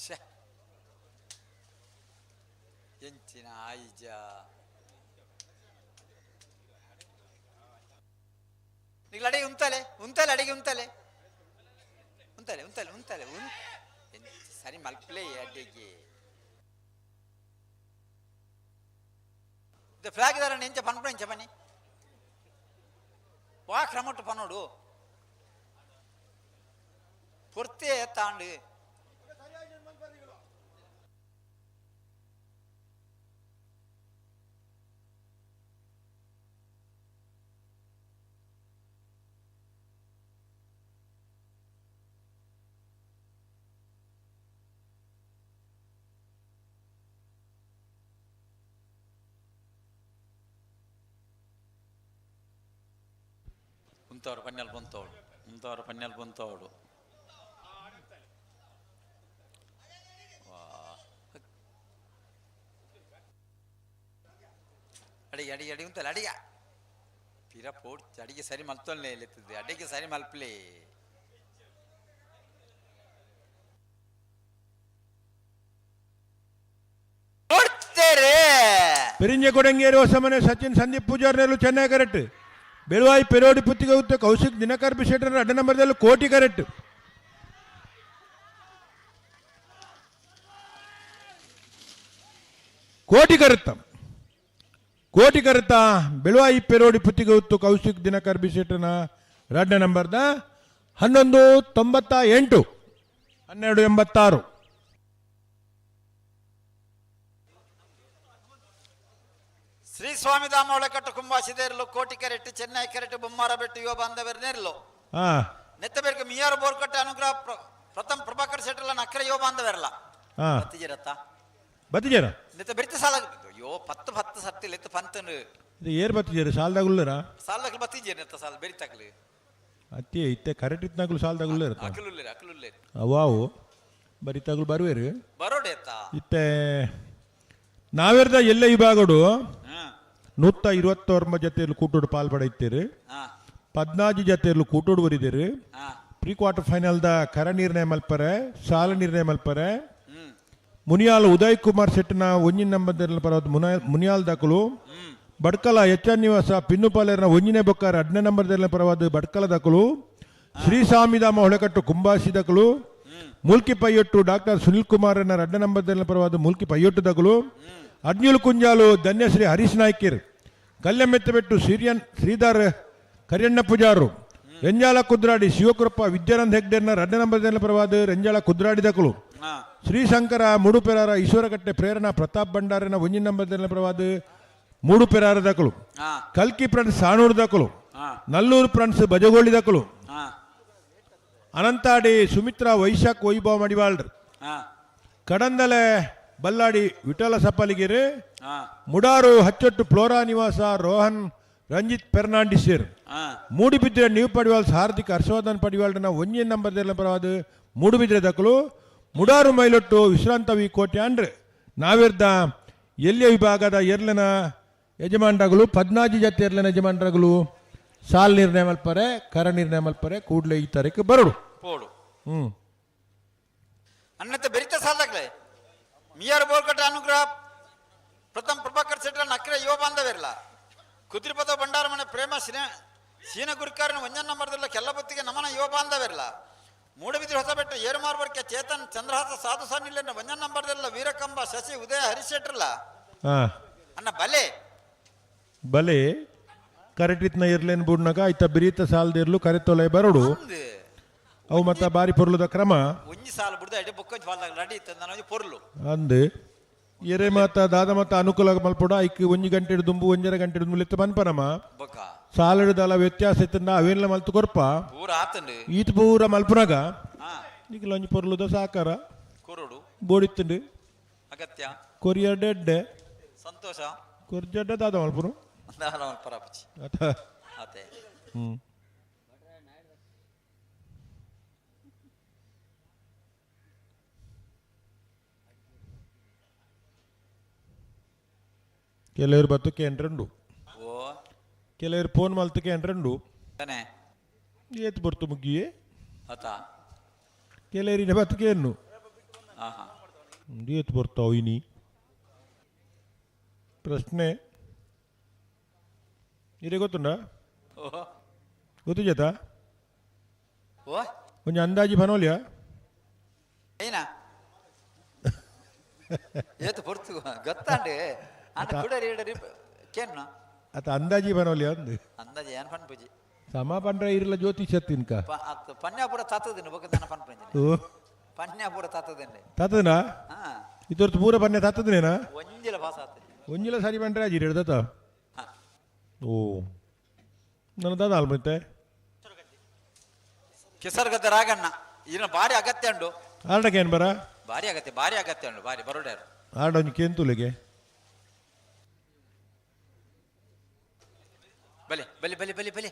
ಶ್ಯೆ. ಎಂಚಿನ ಆಯಿಜ ನಿಗ್ಲ ಅಡಿಗೆ ಉಂತಲೆ ಉಂತಲೆ ಅಡಿಗೆ ಉಂತಲೆ ಉಂತಲೆ ಉಂತಲೆ ಉಂತಲೆ ಉಂ ಸರಿ ಮಲ್ಪ್ಲೆ ಅಡಿಗೆ ಇದು ಫ್ಲಾಗ್ ದಾರಣ ಎಂಚ ಪನ್ಪುಣ ಎಂಚ ಬನ್ನಿ ವಾ ಕ್ರಮಟ್ಟು ಪನ್ನೋಡು ಪೊರ್ತೆ ತಾಂಡು ಉಂತವರು ಪನ್ನೆಲ್ ಬಂತವಳು ಉಂತವರು ಪನ್ನೆಲ್ ಬಂತವಳು ಅಡಿಗೆ ಅಡಿಗೆ ಅಡಿಗೆ ಉಂತಲ್ಲ ಅಡಿಗೆ ಪಿರ ಪೋಡ್ ಅಡಿಗೆ ಸರಿ ಮಲ್ತೊಲ್ಲೆ ಎತ್ತಿದ್ದೆ ಅಡಿಗೆ ಸರಿ ಮಲ್ಪಲೆ ಕೊಡ್ತೇರೆ. ಪೆರಿಂಜೆ ಕೊಡಂಗೇರಿ ಹೊಸಮನೆ ಸಚಿನ್ ಸಂದೀಪ್ ಪೂಜಾರ್ನೆಲ್ಲ ಚೆನ್ನೈ ಕರೆಕ್ಟ್. ಬೆಳುವಾಯಿ ಪೆರೋಡಿ ಪುತ್ತಿಗೆ ಕೌಶಿಕ್ ದಿನಕರ್ ಬಿಶೆಟ್ಟರ್ ಅಡ್ಡ ನಂಬರ್ದಲ್ಲಿ ಕೋಟಿ ಕರೆಕ್ಟ್. ಕೋಟಿ ಕರೆತ್ತ ಕೋಟಿ ಕರೆತ ಬೆಳುವಾಯಿ ಪೆರೋಡಿ ಪುತ್ತಿಗೆ ಕೌಶಿಕ್ ದಿನಕರ್ ಬಿಶೆಟ್ಟನ ರಡ್ಡ ನಂಬರ್ದ 11.98 12.86. ಶ್ರೀ ಸ್ವಾಮಿಧಾಮ ಒಳಕಟ್ಟು ಕುಂಬಾಸಿದೇರ್ಲು ಕೋಟಿ ಕರೆಟ್ಟು ಚೆನ್ನೈ ಕರೆಟ್ಟು ಬೊಮ್ಮಾರ ಬೆಟ್ಟು ಯುವ ಬಾಂಧವರು ನೇರ್ಲು ನೆತ್ತಬೇರ್ಗೆ ಮಿಯಾರು ಬೋರ್ಕಟ್ಟೆ ಅನುಗ್ರಹ ಪ್ರಥಮ್ ಪ್ರಭಾಕರ್ ಶೆಟ್ಟರ್ಲ ನಕ್ಕರೆ ಯುವ ಬಾಂಧವರಲ್ಲ ಬತ್ತಿಜಿರತ್ತ ಬತ್ತಿಜೇರ ನೆತ್ತ ಬೆರ್ತಿ ಸಾಲ ಅಯ್ಯೋ ಪತ್ತು ಪತ್ತು ಸತ್ತಿಲ್ಲ ಎತ್ತು ಪಂತನು ಇದು ಏರ್ ಬತ್ತಿಜೇರು ಸಾಲದಾಗುಲ್ಲರ ಸಾಲದಾಗಲು ಬತ್ತಿಜೇರು ನೆತ್ತ ಸಾಲ ಬೆರಿತಾಕ್ಲು ಅತ್ತಿ ಇತ್ತೆ ಕರೆಕ್ಟ್ ಇತ್ನಾಗ್ಲು ಸಾಲದಾಗುಲ್ಲರ ಅಕಲುಲ್ಲೇರು ಅಕಲುಲ್ಲೇರು ಅವಾವು ಬರಿತಾಗ್ಲು ಬರುವೇರು ಬರೋಡೆ ಎತ್ತ ಇತ್ತೆ ನಾವೇರ್ದ ಎಲ್ಲ ವಿಭಾಗಡು 129 ಜೊತೆಯಲ್ಲಿ ಕೂಟೋಡು ಪಾಲ್ಪಡೆಯುತ್ತೀರಿ. 14 ಜೊತೆಯಲ್ಲಿ ಕೂಟೋಡು ಬರಿದಿರಿ. ಪ್ರೀ ಕ್ವಾರ್ಟರ್ ಫೈನಲ್ದ ಕರ ನಿರ್ಣಯ ಮಲ್ಪರೆ ಸಾಲ ನಿರ್ಣಯ ಮಲ್ಪರೆ. ಮುನಿಯಾಲ್ ಉದಯ್ ಕುಮಾರ್ ಶೆಟ್ಟಿನ ಒಂಜಿನ ನಂಬರ್ ಪರವಾದ ಮುನಿಯಾಲ್ ದಾಖಲು. ಬಡ್ಕಲ ಎಚ್ ಎನ್ ನಿವಾಸ ಪಿನ್ನುಪಾಲೇರ್ನ ಒಂಜಿನೇ ಬೊಕ್ಕಾರ 8ನೇ ನಂಬರ್ ಪರವಾದ ಬಡ್ಕಲ ದಾಖಲು. ಶ್ರೀಸ್ವಾಮಿಧಾಮ ಹೊಳೆಕಟ್ಟು ಕುಂಬಾಸಿ ದಾಖಲು. ಮೂಲ್ಕಿ ಪೈಯೊಟ್ಟು ಡಾಕ್ಟರ್ ಸುನಿಲ್ ಕುಮಾರ್ 2ನೇ ನಂಬರ್ ಪರವಾದ ಮೂಲ್ಕಿ ಪೈಯೊಟ್ಟು ದಾಖಲು. ಅಡ್ನೀಲ್ ಕುಂಜಾಲು ಧನ್ಯಶ್ರೀ ಹರೀಶ್ ನಾಯ್ಕಿರ್ ಕಲ್ಯಮೆತ್ತಬೆಟ್ಟು ಸಿರಿಯನ್ ಶ್ರೀಧರ್ ಕರಿಯಣ್ಣ ಪೂಜಾರು ರೆಂಜಾಳ ಕುದ್ರಾಡಿ ಶಿವಕೃಪ ವಿದ್ಯಾನಂದ ಹೆಗ್ಡೆರ್ನ 2ನೇ ನಂಬರ್ ಪರವಾದ ರೆಂಜಾಳ ಕುದ್ರಾಡಿ ದಾಖಲು. ಶ್ರೀಶಂಕರ ಮೂಡುಪೆರಾರ ಈಶ್ವರಕಟ್ಟೆ ಪ್ರೇರಣಾ ಪ್ರತಾಪ್ ಭಂಡಾರನ 1 ನಂಬರ್ ಪರವಾದ ಮೂಡುಪೆರಾರ ದಾಖಲು. ಕಲ್ಕಿ ಫ್ರೆಂಡ್ಸ್ ಸಾಣೂರು ದಾಖಲು. ನಲ್ಲೂರು ಫ್ರೆಂಡ್ಸ್ ಬಜಗೋಳಿ ದಾಖಲು. ಅನಂತಾಡಿ ಸುಮಿತ್ರಾ ವೈಶಾಖ್ ವೈಭವ ಮಡಿವಾಳ್ರು. ಕಡಂದಲೆ ಬಲ್ಲಾಡಿ ವಿಠಲ ಸಪ್ಪಲಿಗಿರಿ. ಮುಡಾರು ಹಚ್ಚೊಟ್ಟು ಫ್ಲೋರಾ ನಿವಾಸ ರೋಹನ್ ರಂಜಿತ್ ಫೆರ್ನಾಂಡಿಸರ್. ಮೂಡಿಬಿದ್ರೆ ನ್ಯೂ ಪಡಿವಾಲ್ಸ್ ಹಾರ್ದಿಕ್ ಹರ್ಷವರ್ಧನ್ ಪಡಿವಾಳ್ರನ 1 ನಂಬರ್ ಪರವಾದ ಮೂಡುಬಿದ್ರೆ ದಾಖಲು. ಮುಡಾರು ಮೈಲೊಟ್ಟು ವಿಶ್ರಾಂತ ವಿ ಕೋಟ್ಯಾಂಡ್ರೆ ನಾವಿರ್ದ ಎಲ್ಲಿಯ ವಿಭಾಗದ ಎರ್ಲನ ಯಜಮಾನ್ರಗಳು 14 ಜೊತೆ ಎರ್ಲನ ಯಜಮಾನ್ರಗಳು ಸಾಲ್ ನಿರ್ಣಯ ಮಲ್ಪರೆ ಕರ ನಿರ್ಣಯ ಮಲ್ಪರೆ ಕೂಡಲೇ ಈ ತಾರೀಕು ಬರಡು. ಪೋಡು ಅನ್ನತ್ತೆ ಬೆರಿತ ಸಾಲದಾಗ್ಲೆ ಮಿಯಾರ್ ಬೋರ್ಕಟ್ಟೆ ಅನುಗ್ರಹ ಪ್ರಥಮ್ ಪ್ರಭಾಕರ್ ಶೆಟ್ಟರ್ ನಕ್ರೆ ಯುವ ಬಾಂಧವಿರಲ್ಲ ಕುದ್ರಿಪದ ಭಂಡಾರಮನೆ ಪ್ರೇಮ ಸೀನ ಗುರುಕಾರನ ಒಂಜನ್ ನಂಬರ್ದಲ್ಲ ಕೆಲ್ಲಬೊತ್ತಿಗೆ ನಮನ ಯುವ ಬಾಂಧವಿರಲ್ಲ ಮೂಡಬಿದ್ರಿ ಹೊಸಬೆಟ್ಟು ಏರುಮಾರ್ಬರ್ಕೆ ಚೇತನ್ ಚಂದ್ರಹಾಸ ಸಾಧು ಸಾನಿಲ್ಲ ಒಂಜನ್ ನಂಬರ್ದಲ್ಲ ವೀರಕಂಬ ಶಶಿ ಉದಯ ಹರೀಶ್ ಶೆಟ್ಟರ್ಲ ಅನ್ನ ಬಲೆ ಬಲೆ ಕರೆಕ್ಟ್ ಇರ್ಲೇನ್ ಬುಡ್ನಾಗ ಆಯ್ತ ಬಿರಿತ ಸಾಲದಿರ್ಲು ಕರೆ ತೊಲೆ ಬರಡು ಅವು ಮತ್ತ ಬಾರಿ ಪೊರ್ಲುದ ಕ್ರಮ ಒಂಜಿ ಸಾಲ ಬುಡ್ದು ಅಡಿ ಬೊಕ್ಕೊಂಜಿ ಫಾಲ್ದಾಗ ರೆಡಿ ಇತ್ತು ನಾನು ಒಂಜಿ ಪೊರ್ಲು ಅಂದ್ ಎರೆ ಮಾತ ದಾದ ಮತ್ತ ಅನುಕೂಲ ಮಲ್ಪೊಡ ಐಕ್ 1 ಗಂಟೆ ದುಂಬು 1.5 ಗಂಟೆ ದುಂಬು ಲೆತ್ತ ಮನ್ಪನಮ ಬೊಕ್ಕ ಸಾಲುದಲ ವ್ಯತ್ಯಾಸ ಇತ್ತಂದ ಅವೇನ್ಲ ಮಲ್ತು ಕೊರ್ಪ ಪೂರ ಆತಂಡು ಈತ ಪೂರ ಮಲ್ಪುನಾಗ ಈಗಲ ಒಂಜಿ ಪೊರ್ಲುದ ಸಾಕಾರ ಕೊರಡು ಬೋಡಿತ್ತುಂಡು ಅಗತ್ಯ ಕೊರಿಯರ್ ಡೆಡ್ಡೆ ಸಂತೋಷ ಕೊರ್ಜಡ್ಡ ದಾದ ಮಲ್ಪುನು ದಾದ ಮಲ್ಪರಾಪುಚಿ ಅಥ ಆತೆ ಕೆಲವರು ಬತ್ತಕ್ಕೆ ಎಂಟ್ರಂಡು ಓ ಕೆಲವರು ಫೋನ್ ಮಲ್ತಕ್ಕೆ ಎಂಟ್ರಂಡು ತಾನೆ ಏತ್ ಬರ್ತು ಮುಗ್ಗಿಯೇ ಆತ ಕೆಲವರಿನ ಬತ್ತಕ್ಕೆ ಎನ್ನು ಏತ್ ಬರ್ತಾವ ಇನಿ ಪ್ರಶ್ನೆ ಇರೇ ಗೊತ್ತುಂಡ ಗೊತ್ತಿಜಾತ ಒಂಜಿ ಅಂದಾಜಿ ಪನೋಲಿಯಾ ಏನ ಏತು ಪೊರ್ತು ಗೊತ್ತಾಂಡೆ ಅಂಡ ಕುಡರಿ ಇಡರಿ ಕೇನ್ನು ಅತ ಅಂದಾಜಿ ಪನೋಲಿಯಾ ಅಂದು ಅಂದಾಜಿ ಏನ್ ಪನ್ ಪೂಜಿ ಸಮ ಪಂಡ್ರ ಇರಲ ಜ್ಯೋತಿಷ ತಿನ್ಕ ಅತ್ ಪನ್ಯಾಪುರ ತಾತದಿನ ಬೊಕ್ಕ ದನ ಪನ್ ಪಂಜಿನ ಓ ಪನ್ಯಾಪುರ ತಾತದಿನ ತಾತದನಾ ಹಾ ಇದೊರ್ತು ಪೂರ ಪನ್ಯ ತಾತದನೇನಾ ಒಂಜಿಲ ಪಾಸ ಆತ ಒಂಜಿಲ ಸರಿ ಪಂಡ್ರೆ ಅಜಿ ಹಿಡ್ದತ ಓ ನನ್ನ ದಾದ ಆಲ್ಮತ್ತೆ ಕೆಸರುಗದ್ದ ರಾಗಣ್ಣ ಇದನ್ನ ಭಾರಿ ಅಗತ್ಯ ಉಂಡು ಆರ್ಡಕ್ಕೆ ಏನು ಬರ ಭಾರಿ ಅಗತ್ಯ ಭಾರಿ ಅಗತ್ಯ ಉಂಡು ಭಾರಿ ಬರೋಡ್ಯಾರು ಆರ್ಡ ಒಂಜಿ ಕೇಂತುಲಿಗೆ ಬಲೆ ಬಲೆ ಬಲೆ ಬಲೆ ಬಲೆ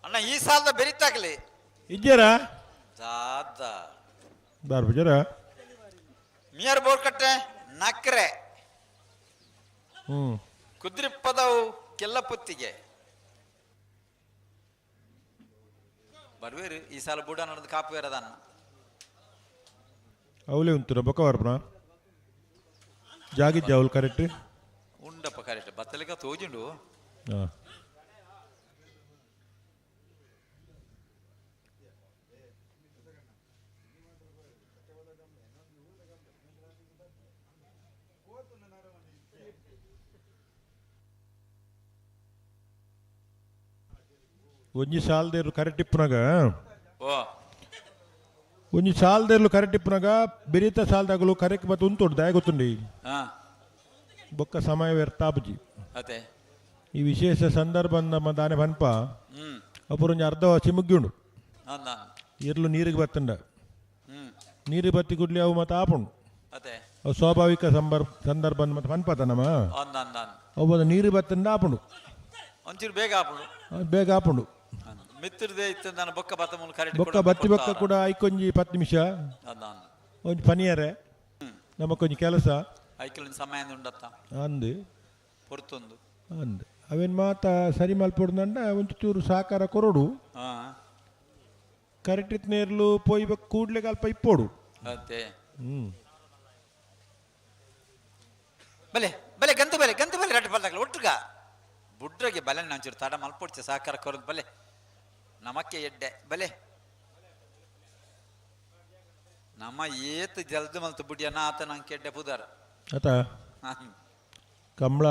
ಅಣ್ಣ ಈ ಸಾಲದ ಬೆರಿತಾಗಲಿ ಇಜ್ಜರ ದಾದ ಬಾರ್ ಬಜರ ಮಿಯರ್ ಬೋರ್ಕಟ್ಟೆ ನಕ್ರೆ ಹ್ಮ್ ಕುದ್ರಿಪ್ಪದವು ಕೆಲ್ಲಪುತ್ತಿಗೆ ಬರ್ವೇರು ಈ ಸಾಲ ಬುಡ ನಡೆದು ಕಾಪು ಇರೋದನ್ನ ಅವಲೇ ಉಂಟು ಬೊಕ್ಕ ಬರ್ಪಣ ಜಾಗಿಜ್ಜ ಅವಳು ಕರೆಕ್ಟ್ ಉಂಡಪ್ಪ ಕರೆಕ್ಟ್ ಬತ್ತಲಿಕ ತೋಜುಂಡು ಹಾಂ ಒಂಜಿ ಸಾಲದೇರು ಕರೆಕ್ಟ್ ಇಪ್ಪುನಾಗ ಓ ಒಂಜಿ ಸಾಲದೇರ್ಲು ಕರೆಕ್ಟ್ ಇಪ್ಪುನಾಗ ಬೆರೀತ ಸಾಲದಾಗಲು ಕರೆಕ್ಟ್ ಬತ್ತು ಉಂತುಂಡು ದಯ ಗೊತ್ತುಂಡಿ ಹಾ ಬೊಕ್ಕ ಸಮಯ ವ್ಯರ್ಥ ಆಪುಜಿ ಅದೇ ಈ ವಿಶೇಷ ಸಂದರ್ಭ ನಮ್ಮ ದಾನೆ ಪನ್ಪ ಹ್ಮ್ ಅಪುರ ಒಂಜಿ ಅರ್ಧ ಚಿಮುಗ್ಗಿ ಉಂಡು ಅಂದ ಎರ್ಲು ನೀರಿಗೆ ಬತ್ತಂಡ ಹ್ಮ್ ನೀರು ಬತ್ತಿ ಕೂಡ್ಲಿ ಅವು ಮತ್ತೆ ಆಪುಂಡು ಅದೇ ಅವು ಸ್ವಾಭಾವಿಕ ಸಂದರ್ಭ ಮತ್ತೆ ಪನ್ಪತ ನಮ್ಮ ಅಂದ ಅಂದ ಅಂದ ಅವು ಅದು ನೀರು ಬತ್ತಂಡ ಆಪುಂಡು ಒಂಚೂರು ಬೇಗ ಆಪುಂಡು ಅದು ಬೇಗ ಆಪುಂಡು ಮಿತ್ರದೇ ಇತ್ತು ನಾನು ಬೊಕ್ಕ ಬತ್ತ ಮೂಲ ಕರೆಕ್ಟ್ ಬೊಕ್ಕ ಬತ್ತಿ ಬೊಕ್ಕ ಕೂಡ ಐಕೊಂಜಿ 10 ನಿಮಿಷ ಅಂದ ಅಂದ ಒಂಜಿ ಪನಿಯರೆ ನಮಕೊಂಜಿ ಕೆಲಸ ಐಕಲಿನ ಸಮಯ ಉಂಡತ್ತ ಅಂದು ಪೊರ್ತೊಂದು ಅಂದು ಅವೇನು ಮಾತ ಸರಿ ಮಲ್ಪೊಡ್ದಂಡ ಒಂಚೂರು ಚೂರು ಸಹಕಾರ ಕೊರಡು ಹಾ ಕರೆಕ್ಟ್ ಇತ್ತು ನೇರ್ಲು ಪೋಯ್ ಬೊಕ್ಕ ಕೂಡ್ಲೆ ಅಲ್ಪ ಇಪ್ಪೋಡು ಅದೇ ಹ್ಞೂ ಬಲೆ ಬಲೆ ಗಂತು ಬಲೆ ಗಂತು ಬಲೆ ರಡ್ಡು ಬಲ್ದಾಗಲ ಒಟ್ಟುಗ ಬುಡ್ರಗೆ ಬಲೆ ಒಂಚೂರು ತಡ ಮಲ್ಪೊಡ್ಚೆ ಸಹಕಾರ ಕೊರದು ಬಲೆ ನಮಕ್ಕೆ ಎಡ್ಡೆ ಬಲೆ ನಮ್ಮ ಏತ್ ಜಲ್ದು ಮಲ್ತು ಬುಡಿಯನ ಆತ ನಂಗೆ ಎಡ್ಡೆ ಪುದಾರ ಆತ ಕಂಬಳ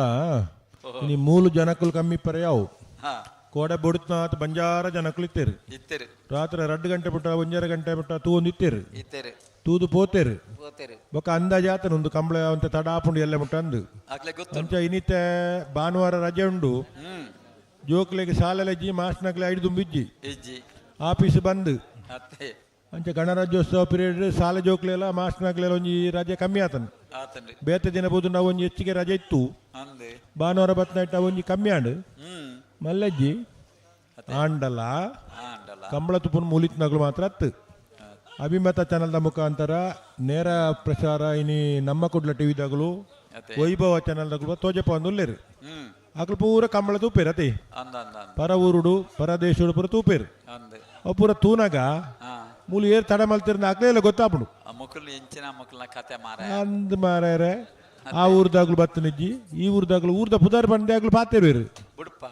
ನೀ ಮೂಲು ಜನಕ್ಕಲು ಕಮ್ಮಿ ಪರ ಯಾವು ಹಾ ಕೋಡೆ ಬುಡ್ತನಾತ್ ಬಂಜಾರ ಜನಕ್ಕಲು ಇತ್ತೇರು ಇತ್ತೇರು ರಾತ್ರಿ 2 ಗಂಟೆ ಬಿಟ್ಟ 1.5 ಗಂಟೆ ಬಿಟ್ಟ ತೂ ಒಂದು ಇತ್ತೇರು ಇತ್ತೇರು ತೂದು ಪೋತೇರು ಪೋತೇರು ಬೊಕ್ಕ ಅಂದಾಜು ಆತನ ಒಂದು ಕಂಬಳ ಅಂತ ತಡ ಆಪುಂಡು ಎಲ್ಲ ಮುಟ್ಟ ಅಂದು ಆಗ್ಲೇ ಗೊತ್ತು ಅಂಚ ಇನ್ನಿತ್ತೆ ಭಾನುವಾರ ರಜೆ ಉಂಡು ಹ್ಮ್ ಜೋಕ್ಲೆಗೆ ಸಾಲಲಜ್ಜಿ ಮಾಸ್ನಗ್ಲೆ ಐದು ದುಂಬಿಜ್ಜಿ ಇಜ್ಜಿ ಆಫೀಸ್ ಬಂದ್ ಅತ್ತೆ ಅಂಚ ಗಣರಾಜ್ಯೋತ್ಸವ ಪೀರಿಯಡ್ ಸಾಲ ಜೋಕ್ಲೆಲ್ಲ ಮಾಸ್ನಗ್ಲೆಲ್ಲ ಒಂಜಿ ರಜೆ ಕಮ್ಮಿ ಆತನ ಆತನ್ರಿ ಬೇತೆ ದಿನ ಬೋದು ನಾವು ಒಂಜಿ ಹೆಚ್ಚಿಗೆ ರಜೆ ಇತ್ತು ಅಂದೆ ಭಾನುವಾರ ಬತ್ನಾಯ್ಟ ಒಂಜಿ ಕಮ್ಮಿ ಆಂಡು ಹ್ಮ್ ಮಲ್ಲಜ್ಜಿ ಆಂಡಲ ಆಂಡಲ ಕಂಬಳ ತುಪ್ಪನ ಮೂಲಿತ್ನಗಳು ಮಾತ್ರ ಅತ್ತು ಅಭಿಮತ ಚಾನಲ್ದ ಮುಖಾಂತರ ನೇರ ಪ್ರಸಾರ ಇನಿ ನಮ್ಮ ಕುಡ್ಲ ಟಿವಿದಾಗಲು ಅತ್ತೆ ವೈಭವ ಚಾನಲ್ದಾಗಲು ತೋಜಪ್ಪ ಒಂದು ಹ್ಮ್ ಅಕಲು ಪೂರ ಕಂಬಳ ತೂಪೇರು ಅತಿ ಅಂದ ಅಂದ ಅಂದ ಪರ ಊರುಡು ಪರ ದೇಶುಡು ಪೂರ ತೂಪೇರು ಅಂದೆ ಅವು ಪೂರ ತೂನಾಗ ಹಾ ಮೂಲು ಏರ್ ತಡ ಮಲ್ತಿರ್ನ ಆಗ್ಲೇ ಇಲ್ಲ ಗೊತ್ತಾಪುಡು ಆ ಮುಕುಲ್ ಎಂಚಿನ ಮುಕುಲ್ನ ಕತೆ ಮಾರ ಅಂದ್ ಮಾರ್ಯಾರೆ ಆ ಊರ್ದಾಗ್ಲು ಬತ್ತನಿಜ್ಜಿ ಈ ಊರ್ದಾಗ್ಲು ಊರ್ದ ಪುದಾರ್ ಬಂದೆ ಆಗ್ಲು ಪಾತೇರು ಬುಡ್ಪ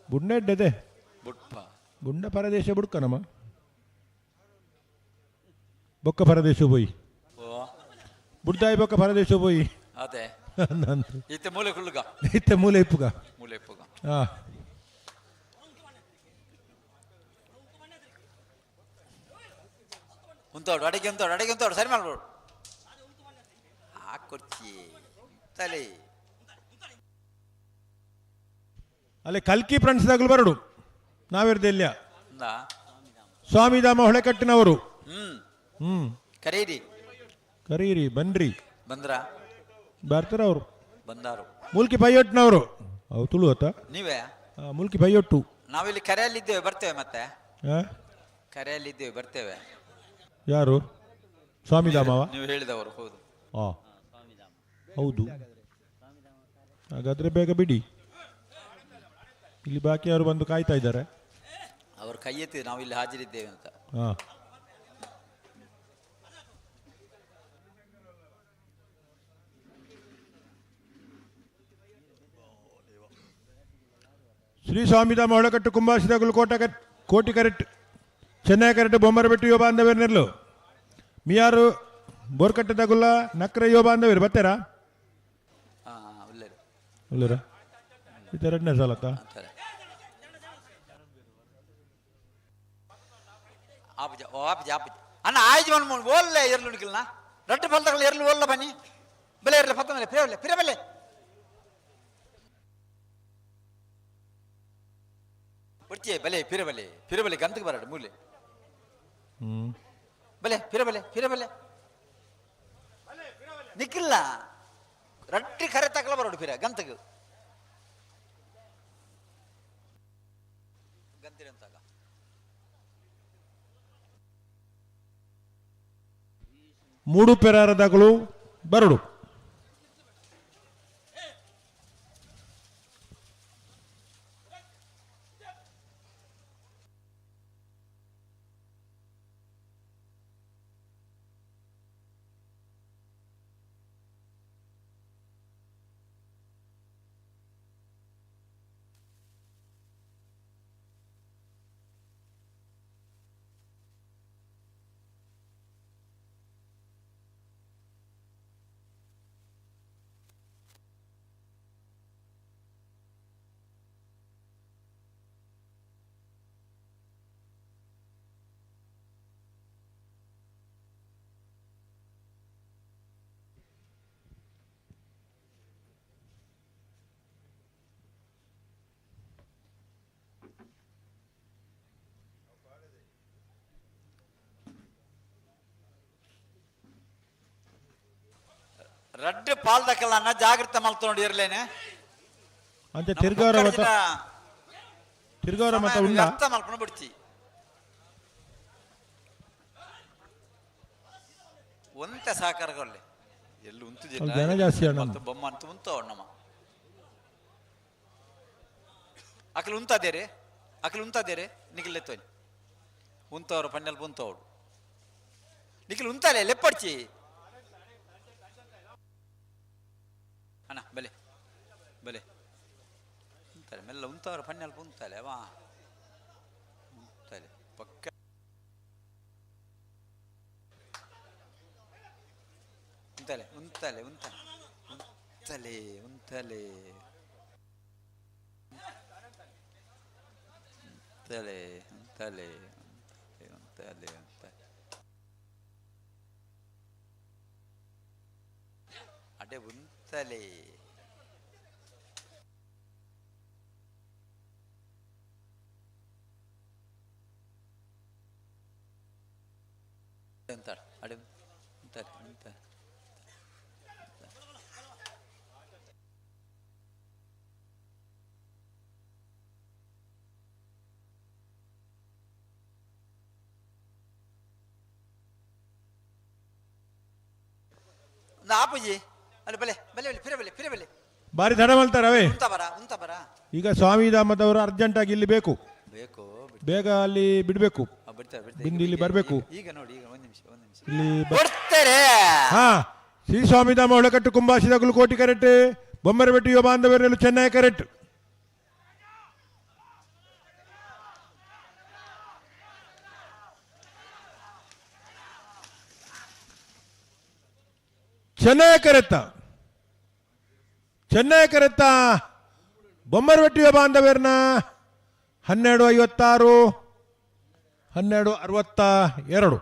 ಬುಡ್ನೆಡ್ಡದೆ ಬುಡ್ಪ ಬುಂಡ ಪರದೇಶ ಬುಡ್ಕ ನಮ್ಮ ಬೊಕ್ಕ ಪರದೇಶ ಪೋಯಿ ಓ ಬುಡ್ದಾಯಿ ಬೊಕ್ಕ ಪರದೇಶ ಪೋಯಿ ಅದೇ ಅಂದ್ ಇತ್ತೆ ಮೂಲೆ ಕುಳ್ಳುಗ ಇತ್ತೆ ಮೂಲೆ ಇಪ್ಪುಗ ಮೂಲೆ ಇಪ್ಪುಗ ಹಾ ಉಂತೋಡು ಅಡಿಗೆ ಉಂತೋಡು ಅಡಿಗೆ ಉಂತೋಡು ಸರಿ ಮಾಡ್ಬೋಡು ಹಾಕೊರ್ಚಿ ತಲೆ ಅಲ್ಲಿ ಕಲ್ಕಿ ಫ್ರೆಂಡ್ಸ್ದಾಗಲು ಬರಡು ನಾವಿರ್ದೆ ಇಲ್ಲಿಯ ಅಂದ ಸ್ವಾಮಿಧಾಮ ಹೊಳೆಕಟ್ಟಿನವರು ಹ್ಮ್ ಹ್ಮ್ ಕರೀರಿ ಕರೀರಿ ಬನ್ರಿ ಬಂದ್ರ ಬರ್ತಾರ ಅವರು ಬಂದಾರು ಮುಲ್ಕಿ ಪೈಯೊಟ್ಟಿನವರು ಅವು ತುಳು ಆತ ನೀವೇ ಆ, ಮುಲ್ಕಿ ಪೈಯೊಟ್ಟು ನಾವಿಲ್ಲಿ ಕರೆಯಲ್ಲಿದ್ದೇವೆ ಬರ್ತೇವೆ ಮತ್ತೆ ಆ? ಕರೆಯಲ್ಲಿದ್ದೇವೆ ಬರ್ತೇವೆ ಯಾರು? ಸ್ವಾಮಿಧಾಮವ. ನೀವು ಹೇಳಿದವರು ಹೌದು. ಹಾ ಹೌದು, ಹಾಗಾದ್ರೆ ಬೇಗ ಬಿಡಿ. ಇಲ್ಲಿ ಬಾಕಿ ಅವರು ಬಂದು ಕಾಯ್ತಾ ಇದ್ದಾರೆ. ಅವರು ಕೈ ಎತ್ತಿ ನಾವು ಇಲ್ಲಿ ಹಾಜರಿದ್ದೇವೆ ಅಂತ. ಹಾ. ಶ್ರೀ ಸ್ವಾಮಿಧಾಮ ಒಳಕಟ್ಟು ಕುಂಬಾಸಿದಗುಲು ಕೋಟ ಕೋಟಿ ಕರೆಕ್ಟ್ ಚೆನ್ನೈ ಕರೆಕ್ಟ್ ಬೊಮ್ಮರಬೆಟ್ಟು ಯುವ ಬಾಂಧವ್ಯರ್ ನೆರ್ಲು ಮಿಯಾರು ಬೋರ್ಕಟ್ಟೆದಗುಲ್ಲ ನಕ್ರ ಯುವ ಬಾಂಧವ್ಯರು ಬತ್ತೇರಾ? ಹಾ ಉಲ್ಲೇರು. ಉಳ್ಳೂರ ಇದು ಎರಡನೇ ಸಲತ್ತ. ಅಂತಾರೆ ಆಪುಜ ಓ ಆಪುಜ ಆಪುಜ ಅಣ್ಣ ಆಯ್ಜು ಮನ್ ಓಲ್ಲೆ ಎರ್ಲು ನಿಖಿಲ್ನ ರಟ್ಟು ಫಲ್ದಗಳು ಎರ್ಲು ಓಲ್ಲ ಬನ್ನಿ ಬೆಲೆ ಎರ್ಲು ಪತ್ತ ಮೇಲೆ ಪಿರಬಲ್ಲೆ ಪಿರಬಲ್ಲೆ ಒಡ್ಚೆ ಬಲೆ ಪಿರಬಲೆ ಪಿರಬಲೆ ಗಂತಕ್ಕೆ ಬರಡು ಮೂಲೆ. ಹ್ಮ್. ಬಲೆ ಪಿರಬಲೆ ಪಿರಬಲೆ ನಿಖಿಲ್ಲ ರಟ್ಟಿ ಕರೆ ತಕಲ ಬರಡು ಪಿರ ಗಂತಕ್ಕೆ ಗಂತಿರಂತಾಗ. ಮೂಡು ಪೆರಾರದಗಳು ಬರಡು. ರಡ್ಡು ಪಾಲ್ದಕ್ಕಲ್ಲ ಅನ್ನ ಜಾಗ್ರತೆ ಮಲ್ತೊಂಡು ಇರ್ಲೇನೆ. ಅಂಚೆ ತಿರ್ಗಾರ ಮತ, ತಿರ್ಗಾರ ಮತ ಉಂಡ. ಅರ್ಥ ಮಲ್ಕೊಂಡು ಬಿಡ್ತಿ ಒಂತೆ ಸಹಕಾರಗಳಲ್ಲಿ ಎಲ್ಲಿ ಉಂತು. ಅಲ್ಲಿ ಜನ ಜಾಸ್ತಿ ಅಣ್ಣ. ಮತ್ತು ಬೊಮ್ಮ ಅಂತ ಉಂತು ನಮ್ಮ ಅಕಲು ಉಂತಾದೇರಿ, ಅಕಲು ಉಂತಾದೇರಿ. ನಿಖಿಲ್ ಎತ್ತೋನಿ ಉಂತವರು ಪನ್ನೆಲ್ ಉಂತವಡು ನಿಖಿಲ್ ಉಂತಾಲೆ ಲೆಪ್ಪಡ್ಚಿ ಅಣ್ಣ. ಬಲೆ ಬಲೆ ಉಂತಾಲೆ ಮೆಲ್ಲ ಉಂತವರು ಪನ್ನೆಲ್ ಉಂತಾಲೆ ವಾ ಉಂತಾಲೆ ಪಕ್ಕ ಉಂತಾಲೆ ಉಂತಾಲೆ ಉಂತಾಲೆ ಉಂತಾಲೆ ಉಂತಾಲೆ ಉಂತಾಲೆ ಉಂತಾಲೆ ಉಂತಾಲೆ ಉಂತಾಲೆ ಅಡೆ ಉಂತಾಲೆ. ಅಂತಾಳೆ ಅಡೆ ಉಂತಾಲೆ ಉಂತಾಲೆ. ಆಪುಜಿ ಅಲ್ಲಿ ಬಲೆ ಬಲೆ ಬಲೆ ಪಿರ ಬಲೆ ಪಿರ ಬಲೆ. ಬಾರಿ ತಡ ಮಲ್ತಾರವೇ. ಉಂತ ಬರ ಉಂತ ಬರ. ಈಗ ಸ್ವಾಮಿಧಾಮದವರು ಅರ್ಜೆಂಟ್ ಆಗಿ ಇಲ್ಲಿ ಬೇಕು. ಬೇಕು. ಬೇಗ ಅಲ್ಲಿ ಬಿಡಬೇಕು. ಬಿಡ್ತಾರೆ ಬಿಡ್ತಾರೆ. ಬಿಂದು ಇಲ್ಲಿ ಬರ್ಬೇಕು. ಈಗ ನೋಡಿ, ಈಗ ಒಂದು ನಿಮಿಷ, ಒಂದು ನಿಮಿಷ. ಇಲ್ಲಿ ಕೊಡ್ತಾರೆ. ಹಾ, ಶ್ರೀ ಸ್ವಾಮಿಧಾಮ ಒಳಕಟ್ಟು ಕುಂಬಾಸಿದಗುಲು ಕೋಟಿ ಕರೆಕ್ಟ್ ಬೊಮ್ಮರಬೆಟ್ಟು ಯುವ ಬಾಂಧವರೆಲ್ಲ ಚೆನ್ನೈ ಕರೆಕ್ಟ್. ಚೆನ್ನೈ ಕರೆತ್ತ, ಚೆನ್ನೈ ಕರೆತ್ತ ಬೊಮ್ಮರಬೆಟ್ಟು ಯುವ ಬಾಂಧವ್ಯರ್ನ 12:56, 12:62.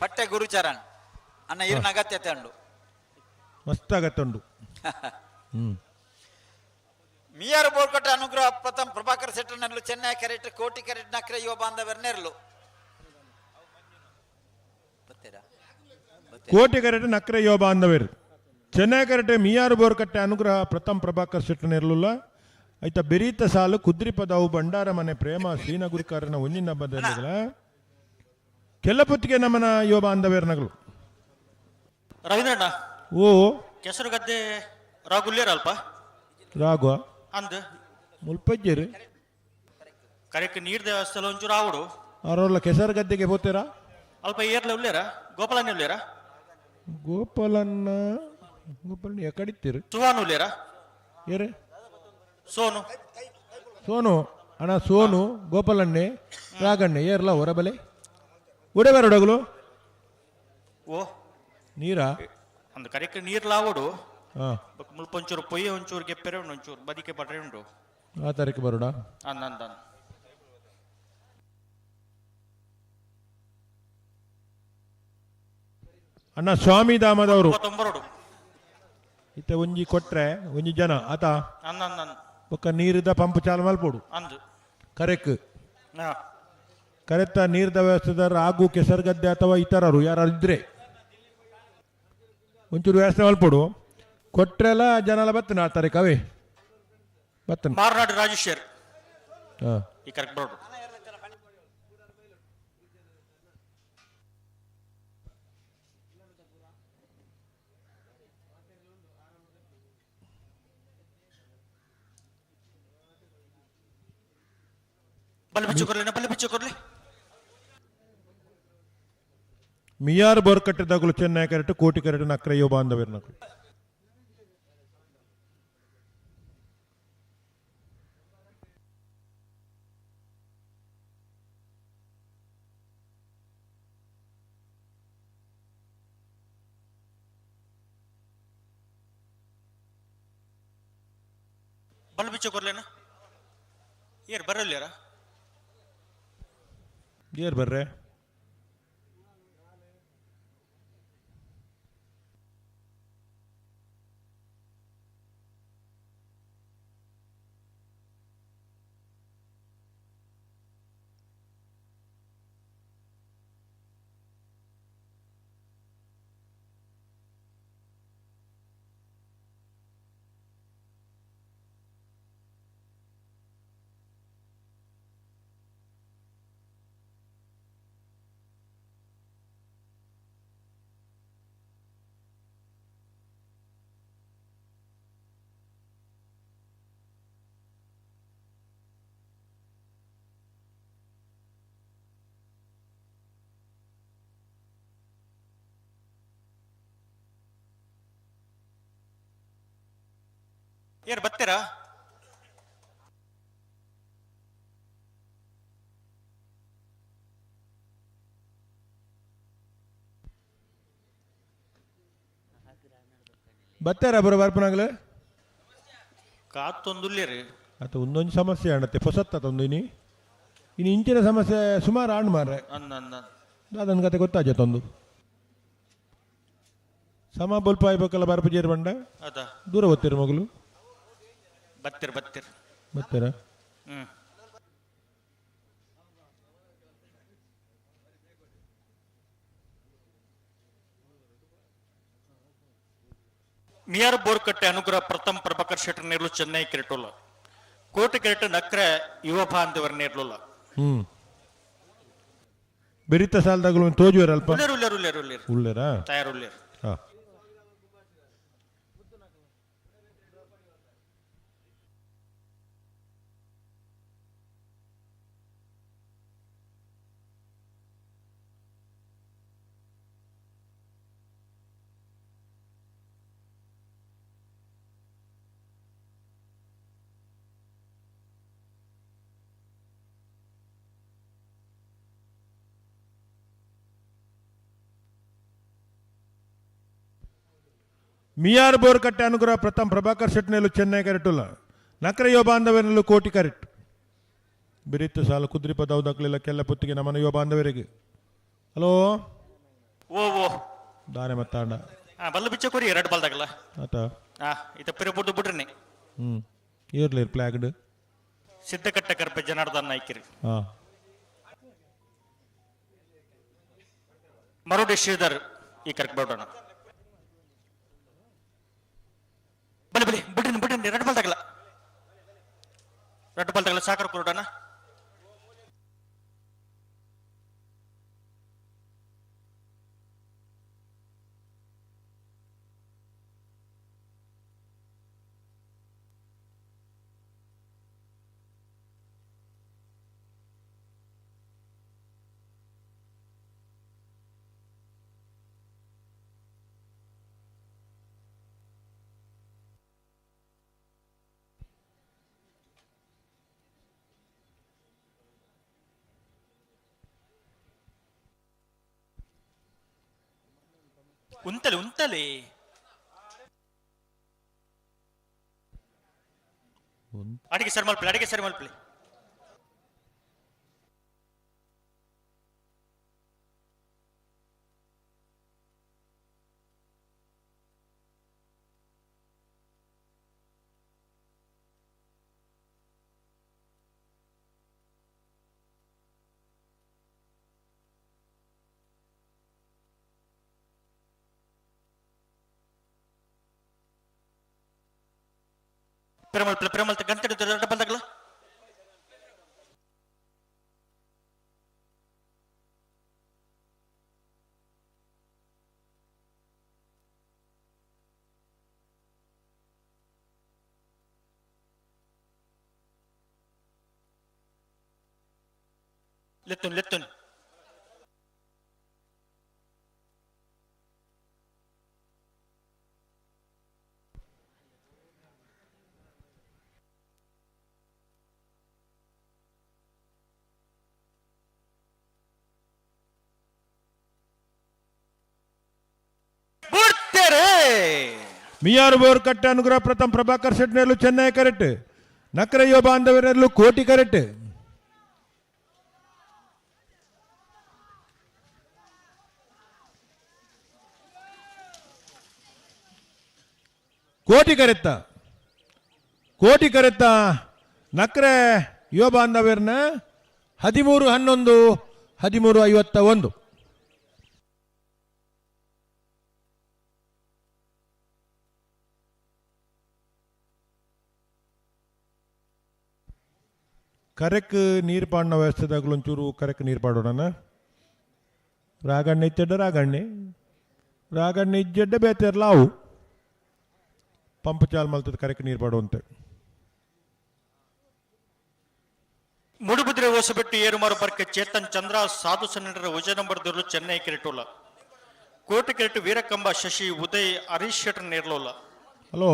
ಪಟ್ಟೆ ಗುರುಚರಣ್ ಅಣ್ಣ ಇರ್ನ ಅಗತ್ಯತೆ ಉಂಡು. ಮಸ್ತ್ ಆಗತ್ತುಂಡು. ಹ್ಮ್. ಮಿಯಾರ್ ಬೋರ್ಕಟ್ಟೆ ಅನುಗ್ರಹ ಪ್ರಥಮ್ ಪ್ರಭಾಕರ್ ಶೆಟ್ಟರ್ ನೆರಳು ಚೆನ್ನೈ ಕೆರೆಟ್ ಕೋಟಿ ಕೆರೆಟ್ ನಕ್ರೆ ಯುವ ಬಾಂಧವರ ನೆರಳು. ಬತ್ತೀರಾ? ಕೋಟಿ ಕರೆಟ್ ನಕ್ರೆ ಯುವ ಬಾಂಧವರು. ಚೆನ್ನೈ ಕರೆಟೆ ಮಿಯಾರು ಬೋರ್ಕಟ್ಟೆ ಅನುಗ್ರಹ ಪ್ರಥಮ್ ಪ್ರಭಾಕರ್ ಶೆಟ್ಟನಿರ್ಲಿಲ್ಲ. ಐತ ಬೆರೀತ ಸಾಲು ಕುದ್ರಿಪದವು ಭಂಡಾರ ಮನೆ ಪ್ರೇಮ ಶ್ರೀನಗುರಿಕಾರನ ಒಂಜಿನ ಬದಲಿಗಳ ಕೆಲ್ಲಪೊತ್ತಿಗೆ ನಮ್ಮನ ಯುವ ಬಾಂಧವೇರ್ನಗಳು. ರವೀಂದ್ರಣ್ಣ. ಓ. ಕೆಸರುಗದ್ದೆ ರಾಗುಲ್ಲೇರ ಅಲ್ಪ. ರಾಘವ. ಅಂದ್. ಮುಲ್ಪಜ್ಜರು. ಕರೆಕ್ಟ್ ನೀರ್ ದೇವಸ್ಥಾನ ಒಂಚೂರು ಆವಡು. ಅವರಲ್ಲ ಕೆಸರು ಗದ್ದೆಗೆ ಹೋಗ್ತೀರಾ? ಅಲ್ಪ ಏರ್ಲೆ ಉಲ್ಲೇರ, ಗೋಪಾಲನೇ ಉಲ್ಲೇರ? ಗೋಪಾಲನ್ನ, ಗೋಪಾಲನ್ನ ಎಕಡಿತ್ತೀರು? ಸುವಾನ್ ಉಲ್ಲೇರ? ಏರೆ? ಸೋನು. ಸೋನು ಅಣ್ಣ, ಸೋನು, ಗೋಪಾಲಣ್ಣೆ, ರಾಗಣ್ಣೆ ಏರ್ಲ ಹೊರಬಲೆ ಒಡೆ ಬರೋಡಗಲು. ಓ. ನೀರಾ? ಅಂದ್, ಕರೆಕ್ಟ್ ನೀರ್ ಲಾವಡು. ಹಾ. ಬೊಕ್ಕ ಮುಲ್ಪ ಒಂಚೂರು ಪೊಯ್ಯೆ ಒಂಚೂರು ಗೆಪ್ಪೆರೆ ಉಂಡು, ಒಂಚೂರು ಬದಿಕೆ ಪಟ್ರೆ ಉಂಡು. ಆ ತಾರೀಕು ಬರೋಡ. ಅಂದ್ ಅಂದ್ ಅಂದ್. ಅಣ್ಣ, ಸ್ವಾಮಿ ಧಾಮದವರು. ತೊಂಬರೋಡು. ಇತ್ತ ಒಂಜಿ ಕೊಟ್ರೆ ಒಂಜಿ ಜನ ಆತ. ಅಂದ್ ಅಂದ್ ಅಂದ್. ಬೊಕ್ಕ ನೀರಿದ ಪಂಪ್ ಚಾಲು ಮಲ್ಪೋಡು. ಅಂದ್. ಕರೆಕ್. ಹಾ. ಕರೆಕ್ತ ನೀರ್ದ ವ್ಯವಸ್ಥೆದಾರ ಆಗು ಕೆಸರುಗದ್ದೆ ಅಥವಾ ಇತರರು ಯಾರು ಇದ್ರೆ ಒಂಚೂರು ವ್ಯವಸ್ಥೆ ಮಲ್ಪೋಡು. ಕೊಟ್ರೆಲ್ಲ ಜನ ಎಲ್ಲ ಬತ್ತನ, ಆ ತಾರೀಕು ಅವೇ ಬತ್ತನ. ಮಾರ್ನಾಡು ರಾಜೇಶ್ವರ್. ಹಾ. ಈ ಕರೆಕ್ಟ್ ಬರೋಡು. ಬಲ್ಲೆ ಬಿಚ್ಚು ಕೊರ್ಲಿ, ಬಲ್ಲೆ ಬಿಚ್ಚು ಕೊರ್ಲಿ. ಮಿಯಾರ್ ಬೋರ್ಕಟ್ಟೆದಾಗಲು ಚೆನ್ನೈ ಕರೆಕ್ಟ್, ಕೋಟಿ ಕರೆಕ್ಟ್ ನಕ್ರಯ್ಯೋ ಬಾಂಧವ್ಯರ್ ನಕಲು. ಬಲ್ಲೆ ಬಿಚ್ಚು ಕೊರ್ಲೇನ, ಏರ್ ಬರಲ್ಯಾರ? ಏರ್ ಬರ್ರೆ? ಏರ್ ಬರ್ತೀರಾ? ಬತ್ತಾರ ಬರೋ ಬರ್ಪನಾಗಲೇ. ಕಾತೊಂದುಲ್ಲೇರಿ. ಆತ ಒಂದೊಂದು ಸಮಸ್ಯೆ ಆಣತ್ತೆ ಹೊಸತ್ತ ತಂದು ಇನಿ ಇನ್ನು ಇಂಚಿನ ಸಮಸ್ಯೆ ಸುಮಾರು ಆಣ್ ಮಾರ್ರೆ. ಅಂದ್ ಅಂದ್ ಅಂದ್. ಅದನ್ನ ಕತೆ ಗೊತ್ತಾಜ ತಂದು ಸಮ ಬೊಲ್ಪ ಆಯ್ಬೇಕಲ್ಲ ಬರ್ಪ ಜೇರ್ ಬಂಡ. ಅದ. ದೂರ ಓದ್ತೀರ ಮಗಳು. ಬತ್ತೀರ್ ಬತ್ತೀರ್. ಬರ್ತೀರಾ? ಹ್ಮ್. ಮಿಯಾರ್ ಬೋರ್ಕಟ್ಟೆ ಅನುಗ್ರಹ ಪ್ರಥಮ್ ಪ್ರಭಾಕರ್ ಶೆಟ್ಟರ್ ನೇರ್ಲು ಚೆನ್ನೈ ಕ್ರಿಕೆಟುಲ್ಲ, ಕೋಟೆ ಕ್ರಿಕೆಟ್ ನಕ್ರೆ ಯುವ ಬಾಂಧವರ ನೇರ್ಲುಲ್ಲ. ಬೆರಿತ ಸಾಲದಾಗಲು ತೋಜುವರ ಅಲ್ಪ. ಉಲ್ಲೇರು ಉಲ್ಲೇರು ಉಲ್ಲೇರು ಉಲ್ಲೇರು. ಉಳ್ಳೇರಾ? ತಯಾರು ಉಲ್ಲೇರು. ಹಾ. ಮಿಯಾರ್ ಬೋರ್ಕಟ್ಟೆ ಅನುಗ್ರಹ ಪ್ರಥಮ್ ಪ್ರಭಾಕರ್ ಶೆಟ್ನೆಲ್ಲು ಚೆನ್ನೈ ಕರೆಟುಲ್ಲ, ನಕರ ಯುವ ಬಾಂಧವರಲ್ಲೂ ಕೋಟಿ ಕರೆಕ್ಟ್. ಬಿರಿತ್ತು ಸಾಲು ಕುದ್ರಿಪ ದೌದಕ್ಲಿಲ್ಲ ಕೆಲ್ಲ ಪುತ್ತಿಗೆ ನಮ್ಮನ ಯುವ ಬಾಂಧವರಿಗೆ. ಹಲೋ. ಓ ಓ. ದಾನೆ ಮತ್ತಾಂಡ. ಹಾ, ಬಲ್ಲ ಬಿಚ್ಚ ಕೊರಿ ಎರಡು ಬಲ್ದಾಗಲ್ಲ. ಆತ. ಹಾ, ಇತ ಪಿರ ಬುಡ್ದು ಬಿಡ್ರಿ. ಇರ್ಲಿ ಪ್ಲಾಗ್ಡ್. ಸಿದ್ಧಕಟ್ಟೆ ಕರ್ಪೆ ಜನಾರ್ದನ್ ನಾಯ್ಕಿರಿ. ಹಾಂ. ಮರುಡಿ ಶ್ರೀಧರ್. ಈ ಕರೆಕ್ಟ್ ಬೋಡೋಣ. ಬಲಿ ಬಲಿ, ಬಿಡ್ರಿ ಬಿಡ್ರಿ, ರೆಡ್ ಬಾಲ್ ತಗಲ, ರೆಡ್ ಬಾಲ್ ತಗಲ, ಸಾಕರ್ ಕೊಡೋಣ. ಉಂತಲೆ ಉಂತಲೆ. ಅಡಿಗೆ ಸರ್ ಮಲ್ಪಲಿ, ಅಡಿಗೆ ಸರ್ ಮಲ್ಪಲಿ. ಪಿರಮಲ್ಪಲಿ, ಪಿರಮಲ್ತ ಗಂಟೆ ದೊಡ್ಡ ಬಂದಾಗಲ. ಲೆತ್ತುನ್ ಲೆತ್ತುನ್. ಬಿಡ್ತೇರೆ. ಮಿಯಾರು ಬೋರ್ಕಟ್ಟೆ ಅನುಗ್ರಹ ಪ್ರಥಮ್ ಪ್ರಭಾಕರ್ ಶೆಟ್ನಲ್ಲೂ ಚೆನ್ನೈ ಕರೆಕ್ಟ್. ನಕ್ರೆ ಯುವ ಬಾಂಧವರಲ್ಲೂ ಕೋಟಿ ಕರೆಕ್ಟ್. ಕೋಟಿ ಕರೆತ್ತ, ಕೋಟಿ ಕರೆತ್ತ ನಕ್ರೆ ಯುವ ಬಾಂಧವ್ಯರ್ನ 13-11, 13-51. ಕರೆಕ್ ನೀರು ಪಾಡಿನ ವ್ಯವಸ್ಥೆದಾಗಲೂ ಒಂಚೂರು ಕರೆಕ್ ನೀರು ಪಾಡೋಣ. ರಾಗಣ್ಣೆ ಇತ್ತೆಡ್ಡ ರಾಗಣ್ಣೆ, ರಾಗಣ್ಣೆ ಇಜ್ಜೆಡ್ಡ ಬೇತೆರ್ಲ ಅವು ಪಂಪ್ ಚಾಲ್ ಮಲ್ತದ ಕರೆಕ್ ನೀರು ಪಾಡುವಂತೆ. ಮೂಡುಬಿದ್ರೆ ಹೊಸಬೆಟ್ಟು ಏರುಮಾರು ಬರ್ಕೆ ಚೇತನ್ ಚಂದ್ರ ಸಾಧು ಸನ್ನಡರ ವಿಜಯ ನಂಬರ್ ದೊರಲು ಚೆನ್ನೈ ಕೆರೆಟೋಲ. ಕೋಟೆ ಕೆರೆಟು ವೀರಕಂಬ ಶಶಿ ಉದಯ್ ಹರೀಶ್ ಶೆಟ್ಟರ್ ನೇರ್ಲೋಲ. ಹಲೋ.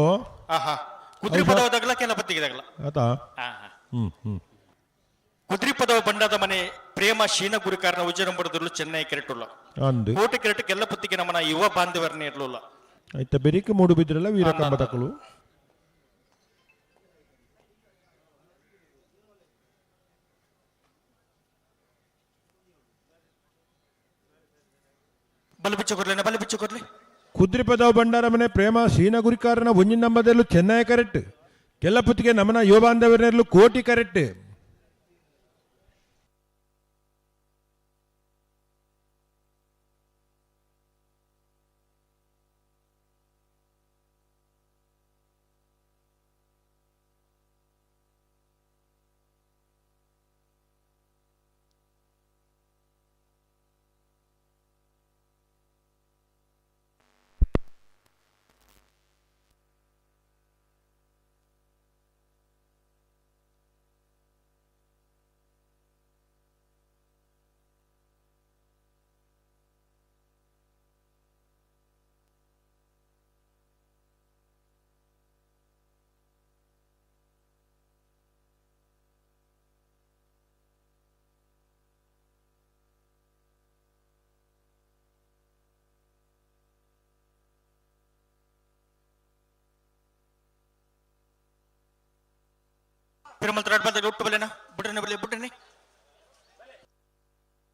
ಆಹಾ, ಕುದ್ರಿ ಪದವದಾಗಲ ಕೆಲ ಪತ್ತಿಗೆದಾಗಲ. ಆತಾ. ಆಹಾ. ಹ್ಮ್ ಹ್ಮ್ ಕುದ್ರಿ ಪದವ ಬಂಡಾದ ಮನೆ ಪ್ರೇಮ ಶೀನ ಗುರುಕಾರನ ವಿಜಯ ನಂಬರ್ ದೊರಲು ಚೆನ್ನೈ ಕೆರೆಟೋಲ. ಅಂದು. ಕೋಟೆ ಕೆರೆಟು ಕೆಲ್ಲ ಪತ್ತಿಗೆ ನಮನ ಯುವ ಬಾಂಧವರ ನೇರ್ಲೋಲ. ಆಯ್ತ, ಬೆರಿಕ್ ಮೂಡು ಬಿದ್ರಲ್ಲ ವೀರಕಂಬ ತಕಲು. ಬಲು ಬಿಚ್ಚು ಕೊಡ್ಲಿ, ಬಲು ಬಿಚ್ಚು ಕೊಡ್ಲಿ. ಕುದ್ರಿಪದವ ಭಂಡಾರ ಮನೆ ಪ್ರೇಮ ಸೀನ ಗುರಿಕಾರನ ಒಂಜಿನ ನಂಬದಲ್ಲೂ ಚೆನ್ನೈ ಕರೆಕ್ಟ್. ಕೆಲ್ಲಪುತ್ತಿಗೆ ನಮನ ಯುವ ಬಾಂಧವರಲ್ಲೂ ಕೋಟಿ ಕರೆಕ್ಟ್. ಪಿರಮಲ್ ರೆಡ್ ಬಂದಾಗ ಒಟ್ಟು ಬಲ್ಲೇನ ಬಿಡ್ರನೆ ಬಲ್ಲೆ ಬಿಡ್ರನೆ.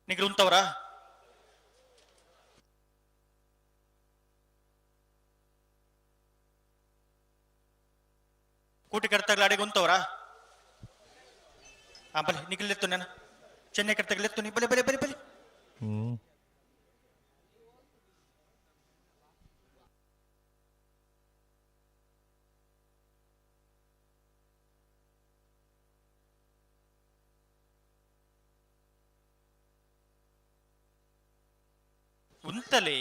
ನಿಗ್ರು ಉಂತವರಾ? ಕೂಟಿ ಕರ್ತಾಗಲ ಅಡಿಗೆ ಉಂತವರಾ? ಆ ಬಲೆ ನಿಗ್ಲೆತ್ತು ನಾನು ಚೆನ್ನೈ ಕರ್ತಾಗಲೆತ್ತು ನೀ. ಬಲೆ ಬಲೆ ಬಲೆ ಬಲೆ. ಹ್ಮ್. ಉಂತಲೆ.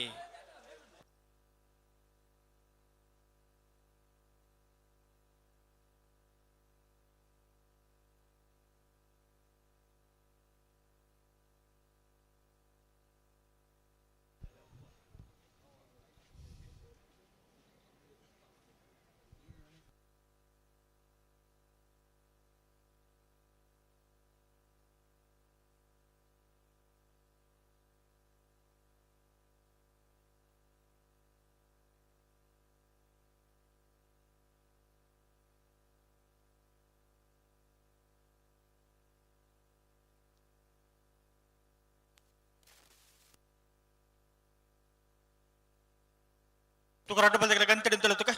ತುಕ ರಡ್ಡು ಬಲ್ದಗಳ ಗಂಟೆ ಉಂತಲೆ ತುಕ.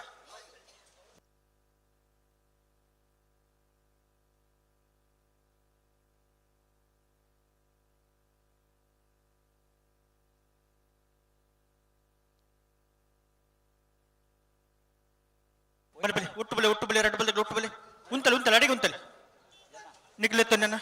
ಬಲೆ ಬಲೆ ಒಟ್ಟು ಬಲೆ ಒಟ್ಟು ಬಲೆ ರಡ್ಡು ಬಲ್ದಗಳ ಒಟ್ಟು ಬಲೆ ಉಂತಲೆ ಉಂತಲೆ ಅಡಿಗೆ ಉಂತಲೆ ನಿಗ್ಲೆತ್ತು ನನ್ನ.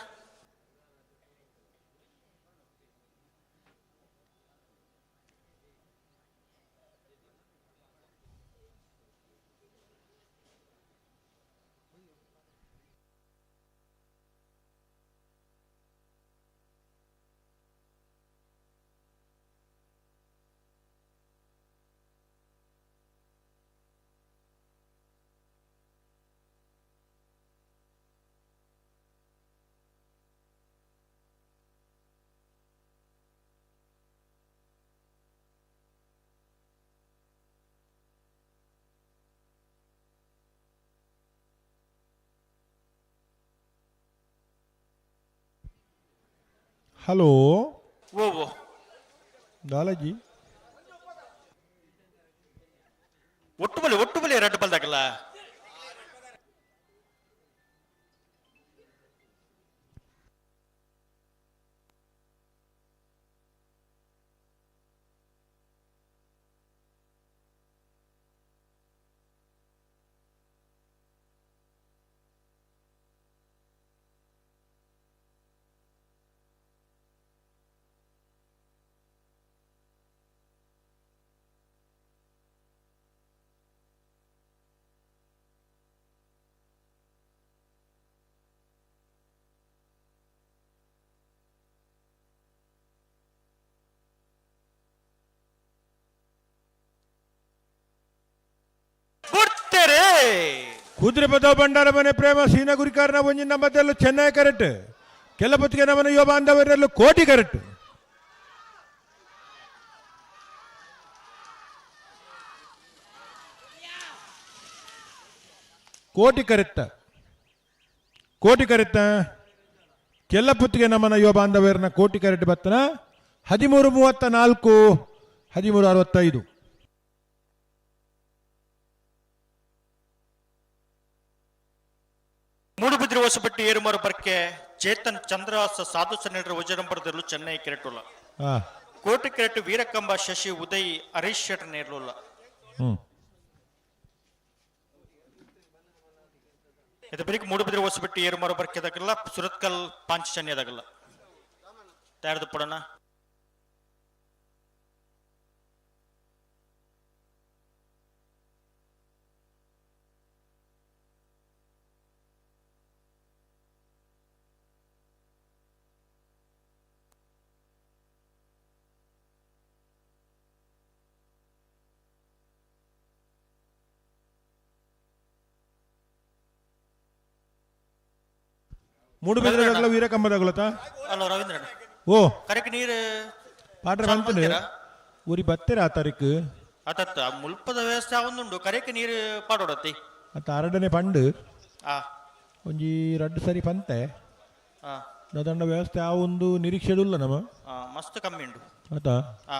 ಹಲೋ. ಓ ಓ. ದಾಲಾಜಿ. ಒಟ್ಟು ಬಲೆ ಒಟ್ಟು ಬಲೆ ರಡ್ಡು ಬಲ್ದಾಗಲ್ಲ. ಬಿಡ್ತೇರೆ. ಕುದುರೆಪದ ಭಂಡಾರ ಮನೆ ಪ್ರೇಮ ಸೀನ ಗುರಿಕಾರನ ಒಂಜಿ ನಮ್ಮದೆಲ್ಲ ಚೆನ್ನೈ ಕರೆಕ್ಟ್ ಕೆಲಪತ್ತಿಗೆ ನಮ್ಮನೆ ಯುವ ಬಾಂಧವರೆಲ್ಲ ಕೋಟಿ ಕರೆಕ್ಟ್. ಕೋಟಿ ಕರೆಕ್ಟ ಕೋಟಿ ಕರೆಕ್ಟ ಕೆಲ್ಲಪುತ್ತಿಗೆ ನಮ್ಮನ ಯುವ ಬಾಂಧವರನ್ನ ಕೋಟಿ ಕರೆಕ್ಟ್ ಬತ್ತನ 13:34 13:65. ಮೂಡುಬಿದಿರೆ ಹೊಸಪಟ್ಟಿ ಏರುಮಾರು ಬರ್ಕೆ ಚೇತನ್ ಚಂದ್ರಹಾಸ ಸಾಧು ಸನ್ನಿಡರ ವಜರಂಬರದಲ್ಲೂ ಚೆನ್ನೈ ಕೆರೆಟುಲ್ಲ. ಹಾ. ಕೋಟೆ ಕೆರೆಟು ವೀರಕಂಬ ಶಶಿ ಉದಯ್ ಹರೀಶ್ ಶೆಟ್ಟರ್ ನೇರ್ಲುಲ್ಲ. ಹ್ಮ್. ಇದು ಬರೀಕ್ ಮೂಡುಬಿದಿರೆ ಹೊಸಪಟ್ಟಿ ಏರುಮಾರು ಬರ್ಕೆದಾಗಲ್ಲ ಸುರತ್ಕಲ್ ಪಾಂಚಜನ್ಯದಾಗಲ್ಲ ತಯಾರದು ಪಡೋಣ. ಮೂಡುಬಿದಿರೆದಾಗಲ ವೀರಕಂಬದಾಗಲತ. ಅಲ್ಲ ರವೀಂದ್ರ. ಓ. ಕರೆಕ್ಟ್ ನೀರು ಪಾಟ್ರ ಚಾಲು ಬಂತನೆ. ಮಲ್ತೀರಾ? ಊರಿ ಬತ್ತೆರ ಆ ತಾರೀಕು. ಆತತ್ತ ಮುಲ್ಪದ ವ್ಯವಸ್ಥೆ ಒಂದುಂಡು ಕರೆಕ್ ನೀರು ಪಾಡೋಡತ್ತಿ. ಅತ್ತ ಅರಡನೆ ಪಂಡು. ಆ. ಒಂಜಿ ರಡ್ಡು ಸರಿ ಪಂತೆ. ಆ. ದಂಡ ವ್ಯವಸ್ಥೆ ಆ ಒಂದು ನಿರೀಕ್ಷೆ ಉಲ್ಲ ನಮ್ಮ. ಆ, ಮಸ್ತ್ ಕಮ್ಮಿ ಉಂಡು. ಆತಾ. ಆ.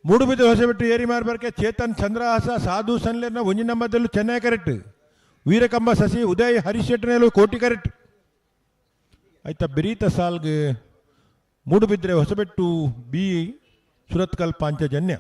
ಮೂಡುಬಿದ್ರೆ ಹೊಸಬೆಟ್ಟು ಏರಿಮಾರ್ ಬರ್ಕೆ ಚೇತನ್ ಚಂದ್ರಹಾಸ ಸಾಧು ಸನ್ಲೇರ್ನ ಒಂಜಿ ನಂಬರ್ದಲ್ಲೂ ಚೆನ್ನೈ ಕರೆಕ್ಟ್ ವೀರಕಂಬ ಸಸಿ ಉದಯ್ ಹರೀಶ್ ಶೆಟ್ಟರ್ನಲ್ಲೂ ಕೋಟಿ ಕರೆಕ್ಟ್ ಆಯ್ತಾ ಬಿರೀತ ಸಾಲ್ಗೆ ಮೂಡುಬಿದ್ರೆ ಹೊಸಬೆಟ್ಟು ಬಿ ಸುರತ್ಕಲ್ ಪಾಂಚಜನ್ಯ.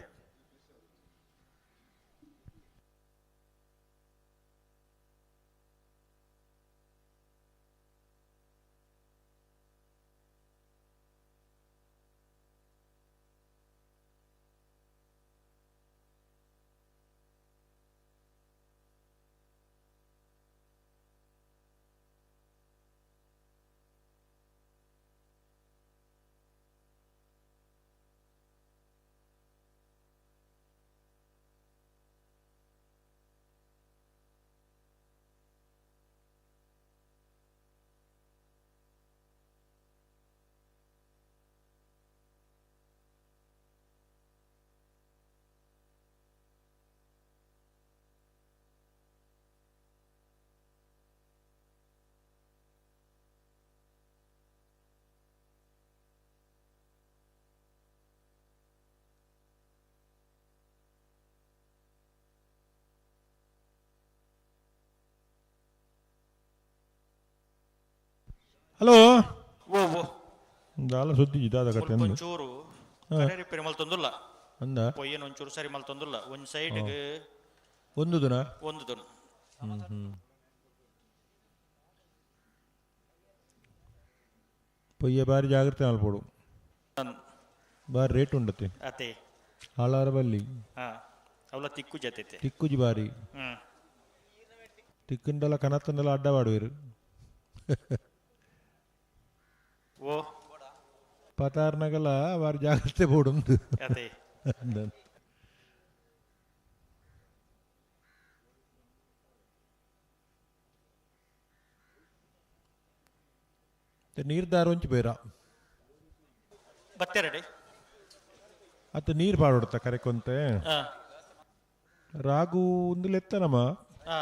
ಹಲೋ ಓ ಓ ದಾಲ ಸುದ್ದಿ ಇದಾದ ಕತೆ ಅಂದು ಒಂಚೂರು ಕರೆ ರಿಪೇರಿ ಮಲ್ತೊಂದುಲ್ಲ ಅಂದ ಪೊಯ್ಯನ ಒಂಚೂರು ಸರಿ ಮಲ್ತೊಂದುಲ್ಲ ಒಂದ್ ಸೈಡ್ಗೆ ಒಂದು ದಿನ ಒಂದು ದೊನ್ ಪೊಯ್ಯ ಬಾರಿ ಜಾಗ್ರತೆ ಮಲ್ಪೊಡು ಬಾರಿ ರೇಟ್ ಉಂಡತೆ ಅತೆ ಹಾಳಾರ ಬಲ್ಲಿ ಹಾ ಅವಲ ತಿಕ್ಕು ಜೊತೆ ತಿಕ್ಕುಜಿ ಬಾರಿ ಹ್ಮ್ ತಿಕ್ಕುಂಡಲ ಕನತ್ತಂಡಲ ಅಡ್ಡ ಪಾಡುವೆರು ಓ ಪತಾರ್ನಗಲ ಬಾರಿ ಜಾಗ್ರತೆ ಬೋಡುಂದು ಅತೆ ಅಂದ. ನೀರ್ ದಾರ ಒಂಚಿ ಬೇರ ಬತ್ತೆರಡೆ ಅತ್ತ ನೀರ್ ಪಾಡೊಡ್ತ ಕರೆಕೊಂತೆ ಹಾ ರಾಗು ಒಂದು ಲೆತ್ತನಮ್ಮ ಹಾ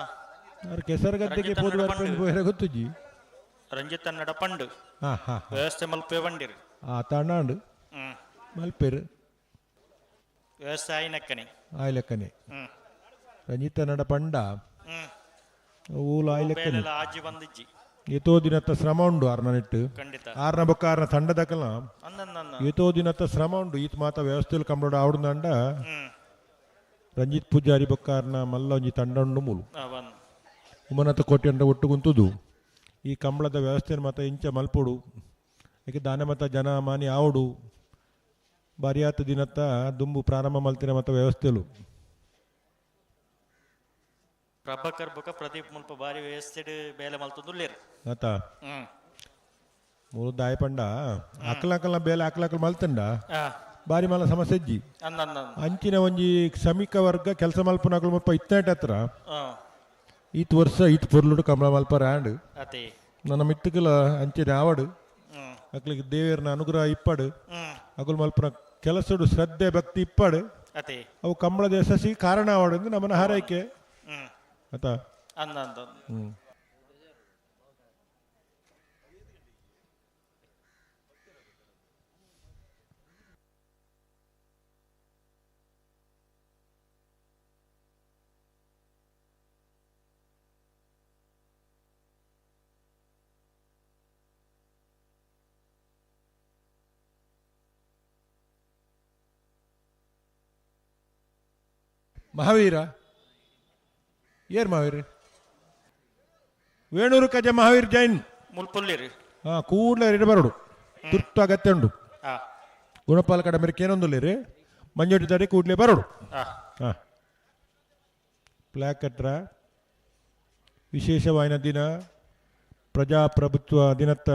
ಆರ್ ಕೆಸರು ಗದ್ದೆಗೆ ರಂಜಿತ್ ಪೋದು ಅನ್ನಡ ಬರ್ಪೆಂದು ಪಂಡು. ಪೋಯೆರೆ ಗೊತ್ತುಜಿ ರಂಜಿತ್ ಅನ್ನಡ ಪಂಡು ಹಾ ಹಾ ವ್ಯವಸ್ಥೆ ಮಲ್ಪೆ ಬಂಡಿರು ಆ ತಣ್ಣಾಂಡು ಹ್ಮ್ ಮಲ್ಪೆರು ವ್ಯವಸ್ಥೆ ಆಯ್ನಕ್ಕನೆ ಆಯ್ಲೆಕ್ಕನೆ ಹ್ಮ್ ರಂಜಿತ ನಡ ಪಂಡ ಹ್ಮ್ ಊಲು ಆಯ್ಲೆಕ್ಕನೆ ಬೇಲೆಲ್ಲ ಆಜಿ ಬಂದಿಜ್ಜಿ ಏತೋ ದಿನತ್ತ ಶ್ರಮ ಉಂಡು ಆರ್ನ ನೆಟ್ಟು ಖಂಡಿತ ಆರ್ನ ಬೊಕ್ಕ ಆರ್ನ ತಂಡದಕಲ ಅಂದನ್ನ ಏತೋ ದಿನತ್ತ ಶ್ರಮ ಉಂಡು ಈತ ಮಾತ ವ್ಯವಸ್ಥೆಲ್ ಕಂಬಳೋಡು ಆವಡ್ದಂಡ ಹ್ಮ್ ರಂಜಿತ್ ಪೂಜಾರಿ ಬೊಕ್ಕ ಆರ್ನ ಮಲ್ಲ ಒಂಜಿ ತಂಡ ಉಂಡು ಮೂಲು ಆ ಬಂದ್ ಉಮನಾಥ ಕೋಟೆ ಅಂಡ ಒಟ್ಟು ಗುಂತುದು ಈ ಕಂಬಳದ ವ್ಯವಸ್ಥೆನ ಮಾತ ಇಂಚ ಮಲ್ಪೊಡು ಏಕೆ ದಾನೆ ಮತ ಜನ ಮಾನಿ ಆವಡು ಬಾರಿಯಾತ ದಿನತ್ತ ದುಂಬು ಪ್ರಾರಂಭ ಮಲ್ತಿನ ಮತ ವ್ಯವಸ್ಥೆಲು ಪ್ರಭಾಕರ್ ಬೊಕ ಪ್ರದೀಪ್ ಮುಲ್ಪ ಬಾರಿ ವ್ಯವಸ್ಥೆಡ್ ಬೇಲೆ ಮಲ್ತೊಂದುಲ್ಲೇರು ಆತ ಹ್ಮ್ ಮೂರು ದಾಯ ಪಂಡ ಅಕ್ಲಕಲ್ನ ಬೇಲೆ ಅಕ್ಲಕಲ್ ಮಲ್ತಂಡ ಆ ಬಾರಿ ಮಲ್ಲ ಸಮಸ್ಯೆ ಇಜ್ಜಿ ಅಂದನ್ನ ಅಂಚಿನ ಒಂಜಿ ಶ್ರಮಿಕ ವರ್ಗ ಕೆಲಸ ಮಲ್ಪನಕಲ್ ಮುಲ್ಪ ಇತ್ತನೇಟ ಹತ್ರ ಆ ಈತ್ ವರ್ಷ ಈತ್ ಪೊರ್ಲುಡು ಕಮಲ ಮಲ್ಪ ರಾಂಡ್ ಅತೆ ನನ್ನ ಮಿತ್ತುಕಲ ಅಂಚಿನ ಆವಡು ಹ್ಮ್ ಅಕ್ಲಿಗೆ ದೇವೇರ್ನ ಅನುಗ್ರಹ ಇಪ್ಪಡು ಹ್ಮ್ ಅಕುಲ್ ಮಲ್ಪನ ಕೆಲಸಡು ಶ್ರದ್ಧೆ ಭಕ್ತಿ ಇಪ್ಪಡು ಅತೆ ಅವು ಕಂಬಳದ ಯಶಸ್ಸಿಗೆ ಕಾರಣ ಆವಡು ಎಂದು ನಮ್ಮನ ಹಾರೈಕೆ ಹ್ಮ್ ಆತಾ ಅಂದ ಅಂದ ಹ್ಮ್ ಮಹಾವೀರ ಏರ್ ಮಹಾವೀರ್ ವೇಣೂರು ಕಜ ಮಹಾವೀರ್ ಜೈನ್ ಮುಲ್ಪುಲ್ಲಿರು ಹಾ ಕೂಡಲೇ ರೆಡಿ ಬರೋಡು ತುರ್ತು ಅಗತ್ಯ ಉಂಡು ಆ ಗುಣಪಾಲ ಕಡೆ ಮೇರೆ ಏನೊಂದುಲ್ಲೇರಿ ಮಂಜೋಟಿ ತಡೆ ಕೂಡಲೇ ಬರೋಡು ಆ ಹಾಂ ಪ್ಲಾಕ್ ಕಟ್ರ ವಿಶೇಷವಾಯಿನ ದಿನ ಪ್ರಜಾಪ್ರಭುತ್ವ ದಿನತ್ತ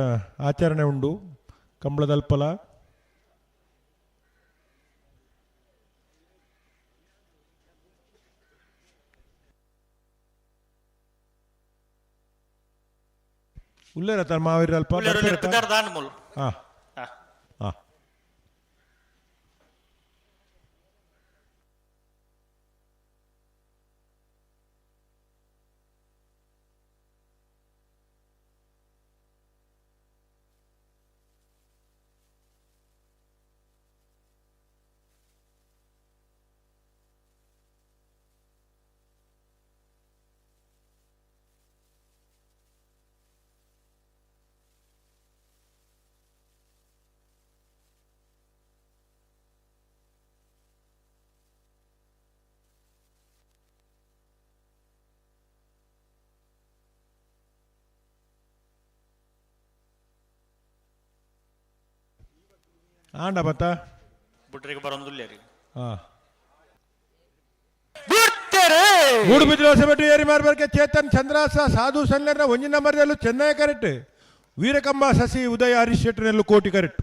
ಆಚರಣೆ ಉಂಡು ಕಂಬಳದಲ್ಪಲ ಉಲ್ಲೇರ ತನ್ನ ಮಾವಿರ ಅಲ್ಪ ಉಲ್ಲೇರು ಉಲ್ಲೇರು ಪಿದಾರ್ ದಾನ್ ಮುಲ್ ಹಾ ಆ ಹಾ ಆಂಡ ಬತ್ತ ಬುಡ್ರಿಗೆ ಬರೋದಿಲ್ಲ ರೀ. ಹಾ ಬಿಡ್ತೇರೆ. ಮೂಡುಬಿದಿರೆ ಹೊಸಬೆಟ್ಟು ಏರಿ ಮಾರ್ಬರ್ಗೆ ಚೇತನ್ ಚಂದ್ರಾಸ ಸಾಧು ಸನ್ನೆರ್ನ ಒಂಜಿ ನಂಬರ್ದಲ್ಲೂ ಚೆನ್ನೈ ಕರೆಕ್ಟ್ ವೀರಕಂಬ ಸಸಿ ಉದಯ ಹರೀಶ್ ಶೆಟ್ಟರ್ನಲ್ಲೂ ಕೋಟಿ ಕರೆಕ್ಟ್.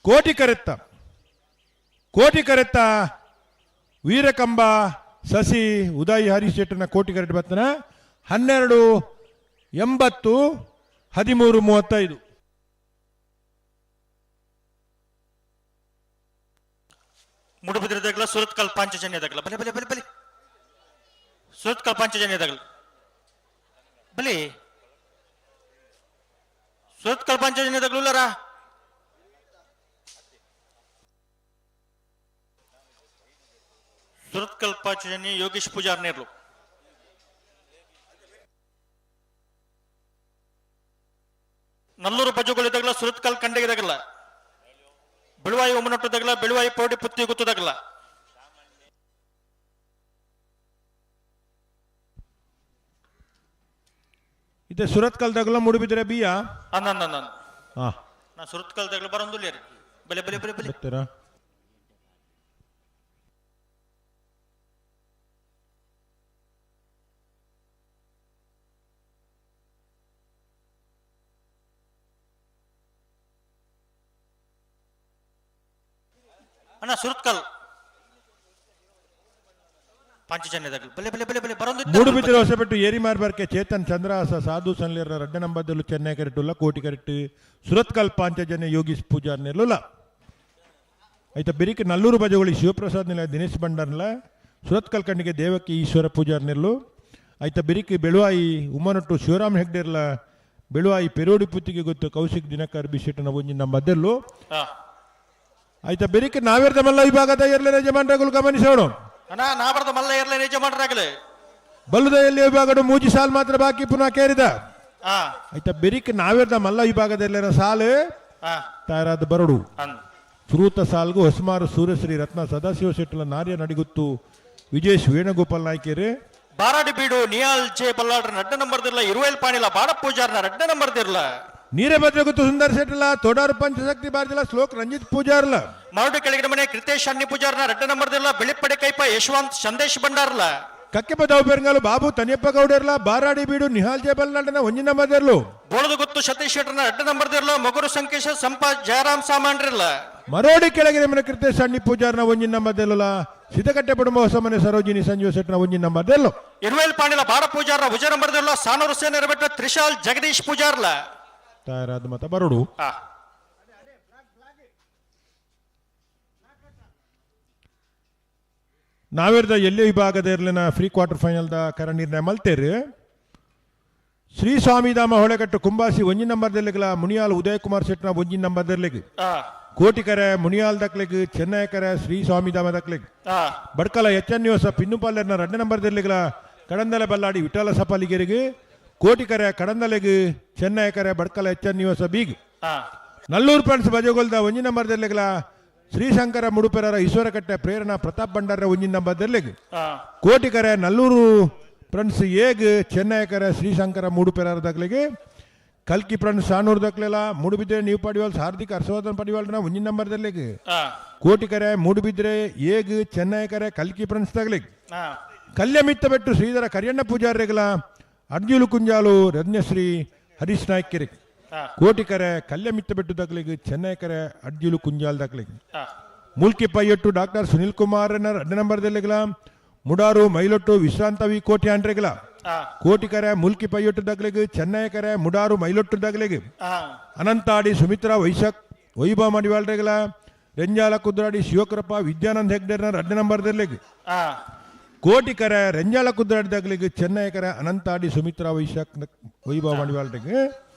ಕೋಟಿ ಕರೆತ್ತ ಕೋಟಿ ಕರೆತ್ತ ವೀರಕಂಬ ಸಸಿ ಉದಯ್ ಹರೀಶ್ ಶೆಟ್ಟರ್ನ ಕೋಟಿ ಕರೆಕ್ಟ್ ಬರ್ತನ 12.80 13.35. ಮೂಡುಬಿದಿರೆದಾಗಲ ಸುರತ್ಕಲ್ ಪಾಂಚಜನ್ಯದಾಗಲ ಬಲೆ ಬಲೆ ಬಲೆ ಬಲೆ ಸುರತ್ಕಲ್ ಪಾಂಚಜನ್ಯದಾಗಲ ಬಲೆ ಸುರತ್ಕಲ್ ಪಾಂಚಜನ್ಯದಾಗಲುಲ್ಲರ ಸುರತ್ಕಲ್ ಪಾಂಚಜನ್ಯ ಯೋಗೇಶ್ ಪೂಜಾರ್ ನೇರ್ಲು. ನಲ್ಲೂರು ಬಜುಗಳಿದಾಗಲ ಸುರತ್ಕಲ್ ಕಂಡೆಗಿದಾಗಲ್ಲ ಬೆಳುವಾಯಿ ಒಮ್ಮನೊಟ್ಟದಾಗಲ ಬೆಳುವಾಯಿ ಪೌಡಿ ಪುತ್ತಿ ಗೊತ್ತದಾಗಲ್ಲ. ಇದೆ ಸುರತ್ಕಲ್ದಾಗಲ ಮೂಡುಬಿದಿರೆ ಬಿಯಾ ಅಂದ ಹಾ ನಾ ಸುರತ್ಕಲ್ದಾಗಲ ಬರೋದಿಲ್ಲ ರೀ. ಬಲೆ ಬಲೆ ಬಲೆ ಬಲೆ ಬರ್ತೀರಾ? ಅಣ್ಣ ಸುರತ್ಕಲ್ ಪಾಂಚಜನ್ಯದಾಗಲ ಬಲೆ ಬಲೆ ಬಲೆ ಬಲೆ ಬರೋದು ಮೂಡುಬಿದಿರೆ ಹೊಸಬೆಟ್ಟು ಏರಿ ಮಾರ್ಬರ್ಕೆ ಚೇತನ್ ಚಂದ್ರಹಾಸ ಸಾಧು ಸನ್ಲಿಯರ ರಡ್ಡ ನಂಬರ್ದಲ್ಲೂ ಚೆನ್ನೈ ಕರೆಕ್ಟ್ ಕೋಟಿ ಕರೆಕ್ಟ್ ಸುರತ್ಕಲ್ ಪಾಂಚಜನ್ಯ ಯೋಗೀಶ್ ಪೂಜಾರ್ ನೆಲ್ಲುಲ ಆಯ್ತಾ ಬಿರಿಕೆ ನಲ್ಲೂರು ಬಜಗೋಳಿ ಶಿವಪ್ರಸಾದ್ ನೆಲ ದಿನೇಶ್ ಭಂಡಾರ್ಲ ಸುರತ್ಕಲ್ ಕಣ್ಣಿಗೆ ದೇವಕಿ ಈಶ್ವರ ಪೂಜಾರ್ ನೆಲ್ಲು ಆಯ್ತಾ ಬಿರಿಕೆ ಬೆಳುವಾಯಿ ಉಮ್ಮನೊಟ್ಟು ಶಿವರಾಮ್ ಹೆಗ್ಡೆರ್ಲ ಬೆಳುವಾಯಿ ಪೆರೋಡಿ ಪುತ್ತಿಗೆ ಗೊತ್ತು ಕೌಶಿಕ್ ದಿನಕರ್ ಬಿಶೆಟ್ಟನ ಒಂಜಿ ನಮ್ಮ ಅದೆಲ್ಲು ಆಯ್ತಾ ಬೆರಿಕೆ ನಾವೇರ್ದ ಮಲ್ಲ ವಿಭಾಗದ ಎರ್ಲೆನ ಯಜಮಾನ್ರಗಳು ಗಮನಿಸೋಣ. ಅಣ್ಣ ನಾ ಬರದ ಮಲ್ಲ ಏರ್ಲೈನ್ ಯಜಮಾನ್ರಾಗಲೇ ಬಲ್ಲದ ಎಲ್ಲಿ ವಿಭಾಗಡು ಮೂಜಿ ಸಾಲ್ ಮಾತ್ರ ಬಾಕಿ ಪುನಃ ಕೇರಿದ. ಹಾ ಆಯ್ತಾ ಬೆರಿಕ್ ನಾವೇರ್ದ ಮಲ್ಲ ವಿಭಾಗದಲ್ಲಿರೋ ಸಾಲು ಹಾ ತಯಾರಾದ ಬರಡು ಅಂದ್ ಸುರೂತ ಸಾಲ್ಗು ಹೊಸಮಾರು ಸೂರ್ಯಶ್ರೀ ರತ್ನ ಸದಾಶಿವ ಶೆಟ್ಟಲ ನಾರ್ಯ ನಡಿಗುತ್ತು ವಿಜೇಶ್ ವೇಣುಗೋಪಾಲ್ ನಾಯ್ಕೇರಿ ಬಾರಾಡಿ ಬೀಡು ನಿಯಾಲ್ ಜೆ ಬಲ್ಲಾಡ್ರ ನಡ್ಡ ನಂಬರ್ದಿರ್ಲ ಇರುವೇಲ್ ಪಾಣಿಲ ಬಾಡ ಪೂಜಾರ್ನ ರಡ್ಡ ನಂಬರ್ದಿರ್ಲ ನೀರಭದ್ರಗುತ್ತು ಸುಂದರ್ ಶೆಟ್ಟಲ ತೋಡಾರು ಪಂಚಶಕ್ತಿ ಬಾರ್ದಿಲ ಶ್ಲೋಕ್ ರಂಜಿತ್ ಪೂಜಾರ್ಲ ಮರಡು ಕೆಳಗಿನ ಮನೆ ಕೃತೇಶ್ ಅಣ್ಣಿ ಪೂಜಾರ್ನ ರಡ್ಡ ನಂಬರ್ದಿರ್ಲ ಬೆಳಿಪಡೆ ಕೈಪ ಯಶವಂತ್ ಸಂದೇಶ್ ಭಂಡಾರ್ಲ ಕಕ್ಕೆಪದವು ಪೆರಂಗಾಲು ಬಾಬು ತನಿಯಪ್ಪ ಗೌಡರ್ಲ ಬಾರಾಡಿ ಬೀಡು ನಿಹಾಲ್ ಜೆ ಬಲ್ಲಾಡನ ಒಂಜಿನ ನಂಬರ್ದಿರ್ಲು ಬೋಳದ ಗೊತ್ತು ಸತೀಶ್ ಶೆಟ್ಟರ್ನ ರಡ್ಡ ನಂಬರ್ದಿರ್ಲ ಮೊಗರು ಸಂಕೇಶ ಸಂಪ ಜಯರಾಮ್ ಸಾಮಾನ್ರಿರ್ಲ ಮರೋಡಿ ಕೆಳಗಿನ ಮನೆ ಕೃತೇಶ್ ಅಣ್ಣಿ ಪೂಜಾರ್ನ ಒಂಜಿನ ನಂಬರ್ದಿರ್ಲ ಸಿದ್ದಕಟ್ಟೆ ಕುಟುಂಬ ಹೊಸಮನೆ ಸರೋಜಿನಿ ಸಂಜೀವ ಶೆಟ್ಟನ ಒಂಜಿನ ನಂಬರ್ದಿರ್ಲು ಇರುವೇಲ್ ಪಾಣಿಲ ಬಾಡ ಪೂಜಾರ್ನ ಭುಜ ನಂಬರ್ದಿರ್ಲ ಸಾನೂರು ಸೇನರ ಬೆಟ್ಟ ತ್ರಿಶಾಲ್ ಜಗದೀಶ್ ಪೂಜಾರ್ಲ ತಯಾರಾದ ಮತ ಬರೋಡು. ಆ ನಾವೇರ್ದ ಎಲ್ಲೇ ವಿಭಾಗದ ಇರ್ಲಿನ ಫ್ರೀ ಕ್ವಾರ್ಟರ್ ಫೈನಲ್ದ ಕರ ನಿರ್ಣಯ ಮಲ್ತೇರು ಶ್ರೀ ಸ್ವಾಮಿಧಾಮ ಹೊಳೆಕಟ್ಟು ಕುಂಬಾಸಿ ಒಂಜಿ ನಂಬರ್ದಲ್ಲಿಗಲ ಮುನಿಯಾಲ್ ಉದಯ್ ಕುಮಾರ್ ಶೆಟ್ನ ಒಂಜಿ ನಂಬರ್ದಲ್ಲಿಗ್ ಆ ಕೋಟಿಕರೆ ಮುನಿಯಾಲ್ ದಕ್ಲೆಗ್ ಚೆನ್ನೈ ಕರೆ ಶ್ರೀ ಸ್ವಾಮಿಧಾಮ ದಕ್ಲೆಗ್ ಆ ಬಡ್ಕಲ ಎಚ್ ಎನ್ ನಿವಾಸ ಪಿನ್ನುಪಾಲೆರ್ನ ರಡ್ಡ ನಂಬರ್ದಲ್ಲಿಗಲ ಕಡಂದಲೆ ಬಲ್ಲಾಡಿ ವಿಠಲ ಸಪಾಲಿಗೆರಿಗೆ ಕೋಟಿಕರೆ ಕಡಂದಲೆಗ್ ಚೆನ್ನೈ ಕರೆ ಬಡ್ಕಲ ಎಚ್ ಎನ್ ನಿವಾಸ ಬೀಗ್ ಆ ನಲ್ಲೂರು ಫ್ರೆಂಡ್ಸ್ ಬಜಗೋಲ್ದ ಒಂಜಿ ನಂಬರ್ದಲ್ಲಿಗಲ ಶ್ರೀಶಂಕರ ಮುಡುಪೆರರ ಈಶ್ವರಕಟ್ಟೆ ಪ್ರೇರಣಾ ಪ್ರತಾಪ್ ಭಂಡಾರ ಒಂಜಿ ನಂಬರ್ದಲ್ಲಿಗ್ ಆ ಕೋಟಿಕರೆ ನಲ್ಲೂರು ಫ್ರೆಂಡ್ಸ್ ಏಗ್ ಚೆನ್ನೈಕರೆ ಶ್ರೀಶಂಕರ ಮೂಡುಪೆರರ ದಕ್ಲೆಗೆ ಕಲ್ಕಿ ಫ್ರೆಂಡ್ಸ್ ಸಾನೂರು ದಕ್ಲೆಲ ಮೂಡುಬಿದ್ರೆ ನೀವು ಪಡಿವಾಲ್ ಹಾರ್ದಿಕ್ ಹರ್ಷವರ್ಧನ್ ಪಡಿವಾಲ್ನ ಒಂಜಿನ ನಂಬರ್ದಲ್ಲಿಗ್ ಆ ಕೋಟಿಕರೆ ಮೂಡುಬಿದ್ರೆ ಏಗ್ ಚೆನ್ನೈಕರೆ ಕಲ್ಕಿ ಫ್ರೆಂಡ್ಸ್ ತಗ್ಲಿಗ್ ಆ ಕಲ್ಯಮಿತ್ತ ಬೆಟ್ಟು ಶ್ರೀಧರ ಕರಿಯಣ್ಣ ಪೂಜಾರಿಗಳ ಅರ್ಜುಲು ಕುಂಜಾಲು ರತ್ನಶ್ರೀ ಹರೀಶ್ ನಾಯ್ಕೆರೆ ಆ ಕೋಟಿಕರೆ ಕಲ್ಯಮಿತ್ತ ಬೆಟ್ಟು ದಕ್ಲಿಗ್ ಚೆನ್ನೈಕರೆ ಅರ್ಜುಲು ಕುಂಜಾಲ್ ದಕ್ಲಿಗ್ ಆ ಮೂಲ್ಕಿ ಪೈಯೊಟ್ಟು ಡಾಕ್ಟರ್ ಸುನಿಲ್ ಕುಮಾರ್ ರಡ್ಡ ನಂಬರ್ದಲ್ಲಿಗಲ ಮುಡಾರು ಮೈಲೊಟ್ಟು ವಿಶ್ರಾಂತ ವಿ ಕೋಟಿ ಆಂಡ್ರೆಗಲ ಆ ಕೋಟಿಕರೆ ಮೂಲ್ಕಿ ಪೈಯೊಟ್ಟು ದಗ್ಲಿಗ್ ಚೆನ್ನೈಕರೆ ಮುಡಾರು ಮೈಲೊಟ್ಟು ದಗ್ಲಿಗ್ ಆ ಅನಂತಾಡಿ ಸುಮಿತ್ರಾ ವೈಶಾಖ್ ವೈಭವ ಮಡಿವಾಳ್ರೆಗಲ ರೆಂಜಾಲ ಕುದ್ರಾಡಿ ಶಿವಕೃಪ ವಿದ್ಯಾನಂದ್ ಹೆಗ್ಡೆರ್ನ ರಡ್ಡ ನಂಬರ್ದಲ್ಲಿಗ್ ಆ ಕೋಟಿಕರೆ ರೆಂಜಾಲ ಕುದ್ರಾಡಿ ದಗ್ಲಿಗ್ ಚೆನ್ನೈಕರೆ ಅನಂತಾಡಿ ಸುಮಿತ್ರಾ ವೈಶಾಖ್ ವೈಭವ ಮಡಿವಾಳ್ರೆಗ್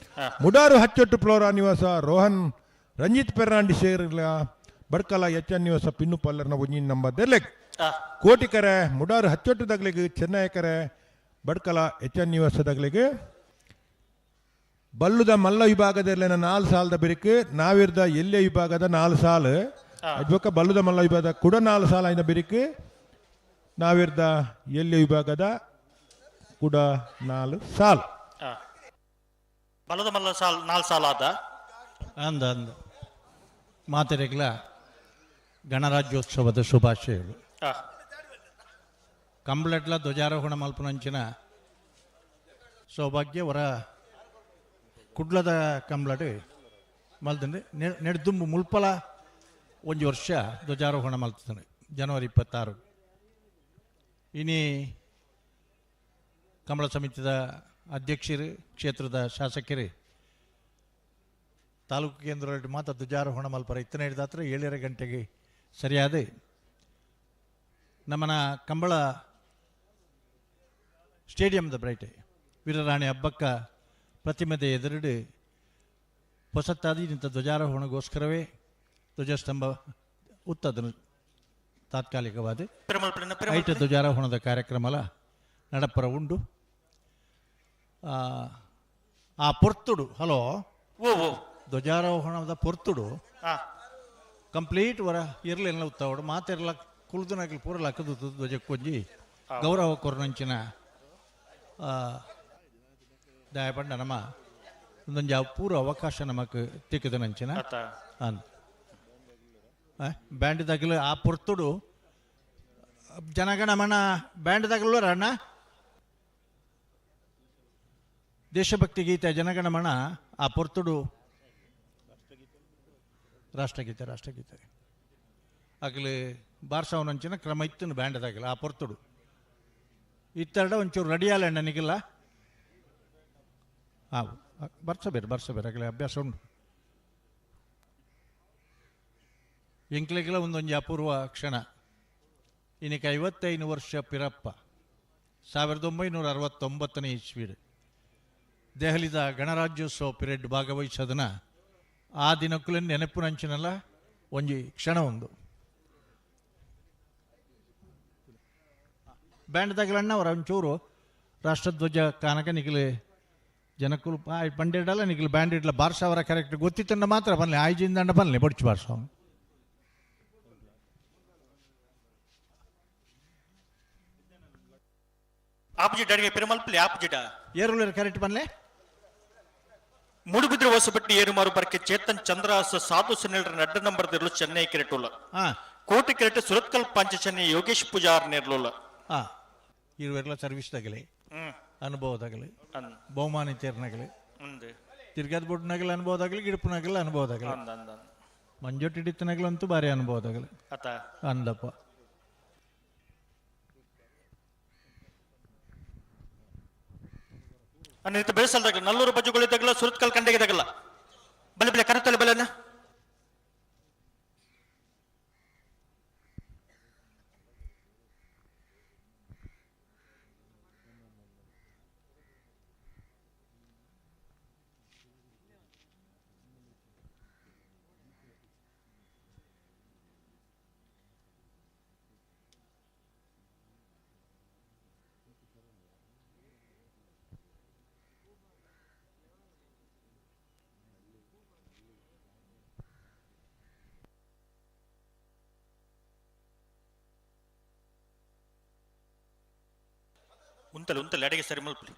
ಮುಡಾರು ಹಚ್ಚೊಟ್ಟು ಫ್ಲೋರಾ ನಿವಾಸ Rohan Ranjith ಪೆರ್ನಾಂಡಿ ಸೇರ್ಲ ಬಡ್ಕಲ H N Nivasa pin ಪಲ್ಲರ್ನ ಒಂಜಿನ ನಂಬರ್ದಲ್ಲಿಗ್ ಆ ಕೋಟಿಕರೆ ಮುಡಾರು ಹಚ್ಚೊಟ್ಟು ದಗ್ಲಿಗ್ ಚೆನ್ನೈಕರೆ ಬಡ್ಕಲ ಎಚ್ ಎನ್ ನಿವಾಸ ದಗ್ಲಿಗ್ ಬಲ್ಲುದ ಮಲ್ಲ ವಿಭಾಗದಲ್ಲಿನ ನಾಲ್ ಸಾಲದ ಬಿರುಕು ನಾವಿರ್ದ ಎಲ್ಲೆ ವಿಭಾಗದ ನಾಲ್ ಸಾಲು ಅದ್ಬೊಕ್ಕ ಬಲ್ಲುದ ಮಲ್ಲ ವಿಭಾಗದ ಕೂಡ ನಾಲ್ ಸಾಲ ಐದ ಬಿರುಕು ನಾವಿರ್ದ ಎಲ್ಲೆ ವಿಭಾಗದ ಕೂಡ ನಾಲ್ ಸಾಲು. ಬಲದ ಮಲ್ಲ ಸಾಲ್ ನಾಲ್ ಸಾಲಾದ. ಅಂದ ಅಂದ ಮಾತೆರೆಗ್ಲ ಗಣರಾಜ್ಯೋತ್ಸವದ ಶುಭಾಶಯಗಳು. ಕಂಬ್ಲೆಟ್ಲ ಧ್ವಜಾರೋಹಣ ಮಲ್ಪುನಂಚಿನ ಸೌಭಾಗ್ಯ ವರ ಕುಡ್ಲದ ಕಂಬ್ಲಡ್ ಮಲ್ತಂಡು ನೆಡ್ದುಂಬು ಮುಲ್ಪಲ ಒಂಜಿ ವರ್ಷ ಧ್ವಜಾರೋಹಣ ಮಲ್ತದೆ ಜನವರಿ 26. ಇನಿ ಕಂಬಳ ಸಮಿತಿದ ಅಧ್ಯಕ್ಷರು, ಕ್ಷೇತ್ರದ ಶಾಸಕರು, ತಾಲೂಕು ಕೇಂದ್ರ ಮಾತ್ರ ಧ್ವಜಾರೋಹಣ ಮಲ್ಪರ ಇತ್ತನೇ ಹಿಡಿದಾತ್ರ 7:30 ಗಂಟೆಗೆ ಸರಿಯಾದ ನಮ್ಮನ ಕಂಬಳ ಸ್ಟೇಡಿಯಂದ ಬ್ರೈಟೆ ವೀರರಾಣಿ ಹಬ್ಬಕ್ಕ ಪ್ರತಿಮೆದ ಎದುರುಡು ಹೊಸತ್ತಾದಿ ನಿಂತ ಧ್ವಜಾರೋಹಣಗೋಸ್ಕರವೇ ಧ್ವಜಸ್ತಂಭ ಉತ್ತದನು ತಾತ್ಕಾಲಿಕವಾದ ಐಟ ಧ್ವಜಾರೋಹಣದ ಕಾರ್ಯಕ್ರಮಲ ನಡಪರ ಉಂಡು. ಆ ಪೊರ್ತುಡು ಹಲೋ ಓ ಧ್ವಜಾರೋಹಣದ ಪೊರ್ತುಡು ಕಂಪ್ಲೀಟ್ ವರ ಇರಲಿಲ್ಲ ಉತ್ತಾವಡು ಮಾತೆರ್ಲ ಕುಲ್ದುನಗಲು ಪೂರ ಲಕ್ಕದು ಧ್ವಜಕ್ಕೊಂಜಿ ಗೌರವ ಕೊರನಂಚಿನ ದಯಪಂಡ ನಮ್ಮ ಒಂದೊಂಜಿ ಪೂರ ಅವಕಾಶ ನಮಕ್ ತಿಕ್ಕದನಂಚಿನ ಅಂದ್ ಬ್ಯಾಂಡ್ ತಗಲು ಆ ಪೊರ್ತುಡು ಜನಗಣಮನ ಬ್ಯಾಂಡ್ ತಗಲು ಅಣ್ಣ ದೇಶಭಕ್ತಿ ಗೀತೆ ಜನಗಣಮನ ಆ ಪೊರ್ತುಡು ರಾಷ್ಟ್ರಗೀತೆ ರಾಷ್ಟ್ರಗೀತೆ ಅಗಲು ಬಾರ್ಸವನಂಚಿನ ಕ್ರಮ ಇತ್ತು ಬ್ಯಾಂಡ್ ತಗಲ ಆ ಪೊರ್ತುಡು ಇತ್ತೆರಡ ಒಂಚೂರು ರೆಡಿ ಅಲ್ಲ ನಿಗಿಲ್ಲ ಹಾಂ ಬರ್ಸಬೇರು ಬರ್ಸಬೇರು ಆಗಲೇ ಅಭ್ಯಾಸ ಉಂಟು. ಎಂಕ್ಲೆಗೆಲ್ಲ ಒಂದೊಂದು ಅಪೂರ್ವ ಕ್ಷಣ. ಇನ್ನಕ್ಕೆ 55 ವರ್ಷ ಪಿರಪ್ಪ 1969ನೇ ಇಸ್ವಿಡ್ ದೆಹಲಿದ ಗಣರಾಜ್ಯೋತ್ಸವ ಪಿರಿಯಡ್ ಭಾಗವಹಿಸೋದನ್ನ ಆ ದಿನಕ್ಕೂ ನೆನಪು ನಂಚಿನಲ್ಲ ಒಂಜಿ ಕ್ಷಣ ಒಂದು. ಬ್ಯಾಂಡ್ ತಗಲಣ್ಣ ಅವರ ಒಂಚೂರು ರಾಷ್ಟ್ರಧ್ವಜ ಕಾನಕ ನಿಗಲು ಜನಕ್ಕೂ ಬಂಡಿಡಲ್ಲ ನಿಗಲು ಬ್ಯಾಂಡ್ ಇಡ್ಲ ಬಾರ್ಸವರ ಕರೆಕ್ಟ್ ಗೊತ್ತಿತ್ತಂಡ ಮಾತ್ರ ಬನ್ನಿ ಆಯ್ಜಿಂದಂಡ ಬನ್ನಿ ಬಡ್ಚು ಬಾರ್ಸವ. ಆಪೋಸಿಟ್ ಅಡಿಗೆ ಪೆರುಮಲ್ಪಲ್ಲಿ ಆಪೋಸಿಟ್ ಏರುಲರ್ ಕರೆಕ್ಟ್ ಬನ್ಲೆ. ಮೂಡುಬಿದ್ರೆ ಹೊಸಬಟ್ಟಿ ಏರುಮಾರು ಬರ್ಕೆ ಚೇತನ್ ಚಂದ್ರಹಾಸ ಸಾಧು ಸುನಿಲ್ರ ನಡ್ಡ ನಂಬರ್ ದಿರ್ಲು ಚೆನ್ನೈ ಕೆರೆಟುಲ್ಲ. ಕೋಟೆ ಕೆರೆಟ್ ಸುರತ್ಕಲ್ ಪಾಂಚ ಯೋಗೇಶ್ ಪೂಜಾರ್ ನೇರ್ಲುಲ್ಲ. ಇರುವೆರ್ಲ ಸರ್ವಿಸ್ ತಗಲಿ ಅನುಭವದಾಗಲಿ ಬಹುಮಾನಿತೇರ್ನಗಲಿ ತಿರ್ಗಾದ ಬೊಡ್ನಗಲ ಅನುಭವದಾಗಲಿ ಗಿಡಪುನಗಲ ಅನುಭವದಾಗಲಿ ಮಂಜೊಟ್ಟು ಹಿಡಿತನಗಲಂತೂ ಭಾರಿ ಅನುಭವದಾಗಲಿ ಅಂದಪ್ಪ. ಅನ್ನಿತ ಬೇಸಲ್ದಾಗಲ ನಲ್ಲೂರು ಬಜ್ಜುಗಳಿದ್ದಾಗಲ ಸುರತ್ಕಲ್ ಕಂಡೆಗೆ ತಗಲ್ಲ ಬಲೆ ಬಲೆ ಕರತಲೆ ಬಲೆನ ಉಂತಲೆ ಉಂತಲೆ ಅಡಿಗೆ ಸರಿ ಮಲ್ಪಲಿ.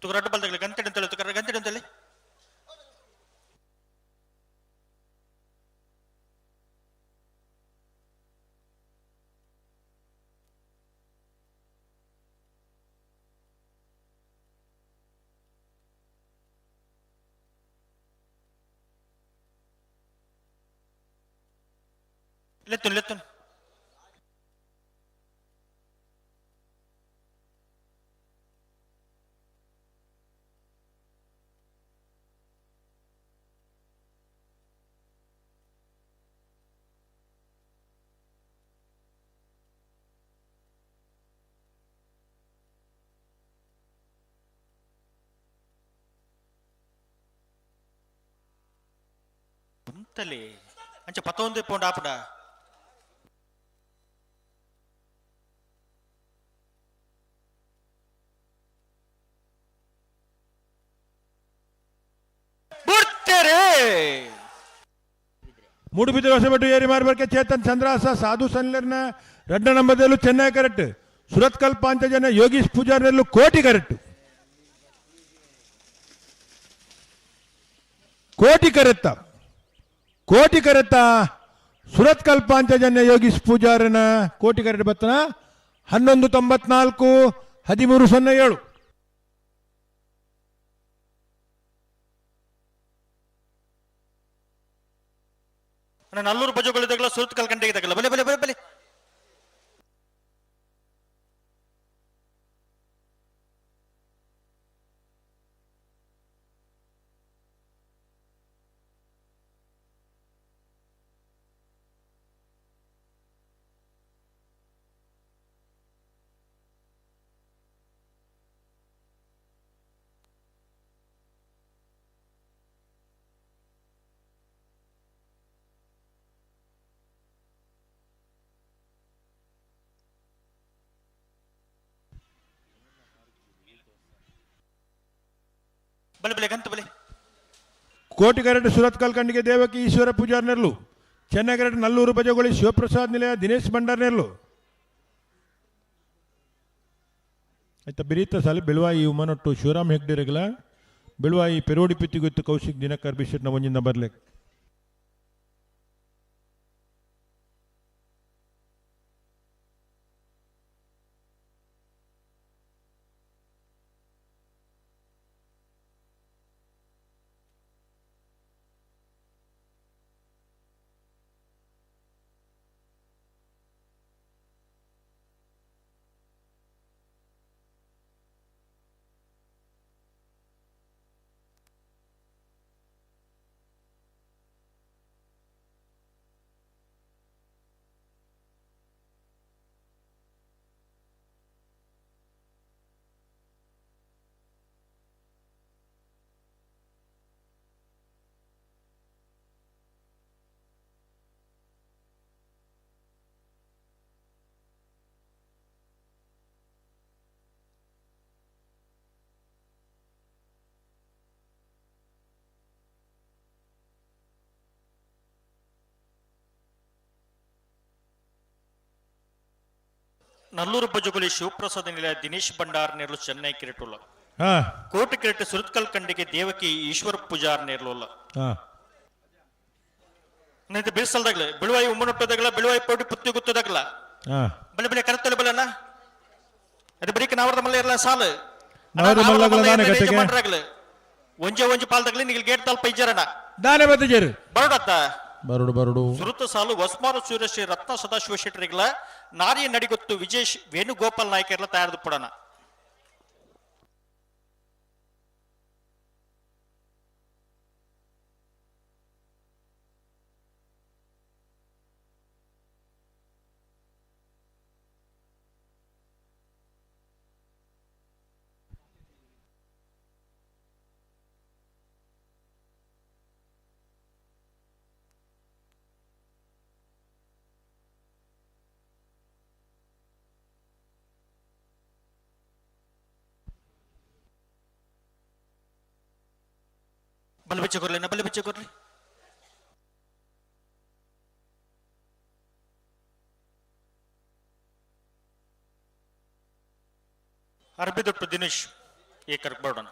ತುಕರ ಅಡ್ಡ ಬಲ್ದಾಗಲಿ ಗಂಟೆ ಅಂತಲೆ ತುಕರ ಗಂಟೆ ಅಂತಲೆ ಲೆತ್ತುನ್ ಲೆತ್ತುನ್ ಉಂತಲೆ ಅಂಚ ಪತ್ತೊಂದು ಪೋಂಡ ಆಪುಡ ಬುಡ್ತೇರೆ. ಮೂಡುಬಿದಿರೆ ಹೊಸಬೆಟ್ಟು ಏರಿ ಮಾರ್ಬರ್ಕೆ ಚೇತನ್ ಚಂದ್ರಾಸ ಸಾಧು ಸನ್ಲರ್ನ ರಡ್ಡ ನಂಬರ್ದಲ್ಲೂ ಚೆನ್ನೈ ಕರೆಕ್ಟ್ ಸುರತ್ಕಲ್ ಪಾಂಚಜನ ಯೋಗೀಶ್ ಪೂಜಾರ್ನಲ್ಲೂ ಕೋಟಿ ಕರೆಕ್ಟ್ ಕೋಟಿ ಕರೆತ್ತ ಕೋಟಿ ಕರೆತ್ತ ಸುರತ್ಕಲ್ ಪಾಂಚಜನ್ಯ ಯೋಗೀಶ್ ಪೂಜಾರನ ಕೋಟಿ ಕರೆಕ್ಟ್ ಬತ್ತನ 11.94 13.07. ನಲ್ಲೂರು ಬಜುಗಳಿದಾಗಲ ಸುರತ್ಕಲ್ ಕಂಡಿಗೆ ತಗಲ ಬಲೆ ಬಲೆ ಬಲೆ ಬಲೆ. ಬಲೆ ಬಲೆ ಗಂತು ಬಲೆ. ಕೋಟಿ ಕರೆಕ್ಟ್ ಸುರತ್ಕಲ್ ಕಂಡಿಗೆ ದೇವಕಿ ಈಶ್ವರ ಪೂಜಾರ್ ನೆರ್ಲು ಚೆನ್ನೈ ಕರೆಕ್ಟ್ ನಲ್ಲೂರು ಬಜಗೋಳಿ ಶಿವಪ್ರಸಾದ್ ನಿಲಯ ದಿನೇಶ್ ಭಂಡಾರ್ ನೆರ್ಲು ಆಯ್ತಾ ಬಿರೀತ ಸಾಲಿ ಬೆಳುವಾಯಿ ಉಮನೊಟ್ಟು ಶಿವರಾಮ್ ಹೆಗ್ಡೆರೆಗಲ ಬೆಳುವಾಯಿ ಪೆರೋಡಿ ಪಿತ್ತಿಗೊತ್ತು ಕೌಶಿಕ್ ದಿನಕರ್ ಬಿಶೆಟ್ನ ಒಂಜಿಂದ ಬರ್ಲೆ. ನಲ್ಲೂರು ಬಜುಗುಲಿ ಶಿವಪ್ರಸಾದ್ ನಿಲಯ ದಿನೇಶ್ ಭಂಡಾರ್ ನೇರ್ಲು ಚೆನ್ನೈ ಕಿರೀಟುಲ್ಲ. ಹಾ. ಕೋಟೆ ಕಿರೀಟ ಸುರತ್ಕಲ್ ಕಂಡಿಗೆ ದೇವಕಿ ಈಶ್ವರ ಪೂಜಾರ್ ನೇರ್ಲುಲ್ಲ. ಹಾ. ನಿಂತ ಬೀಳ್ಸಲ್ದಾಗ್ಲೆ ಬಿಳುವಾಯಿ ಉಮ್ಮನೊಟ್ಟದಾಗಲ ಬಿಳುವಾಯಿ ಪೌಡಿ ಪುತ್ತಿ ಗುತ್ತದಾಗಲ. ಹಾ. ಬಲೆ ಬಲೆ ಕರತ್ತಲೆ ಬಲನ ಅದು ಬರೀಕ್ ನಾವರದ ಮಲ್ಲ ಇರಲ್ಲ ಸಾಲು. ನಾವರದ ಮಲ್ಲಗಳ ದಾನೆ ಕತೆಗೆ. ಒಂಜೆ ಒಂಜಿ ಪಾಲ್ದಾಗ್ಲಿ ನಿಗಿಲ್ ಗೇಟ್ ತಲ್ಪ ಇಜ್ಜರಣ. ದಾನೆ ಬತ್ತಜೇರು. ಬರೋಡತ್ತ. ಬರುಡು ಬರುಡು. ಸುರುತ ಸಾಲು ವಸ್ಮಾರು ಸೂರ್ಯಶ್ರೀ ರತ್ನ ಸದಾಶಿವ ಶೆಟ್ಟರಿಗಳ ನಾರಿಯ ನಡಿಗೊತ್ತು ವಿಜೇಶ್ ವೇಣುಗೋಪಾಲ್ ನಾಯಕರ್ಲ ತಯಾರದು ಪಡೋಣ. ಬಲ ಬಿಚ್ಚ ಕೊರ್ಲಿ ಬಲ ಬಿಚ್ಚ ಕೊರ್ಲಿ. ಅರಬಿದೊಟ್ಟು ದಿನೇಶ್ ಈ ಕರ್ಕ್ ಬರೋಣ.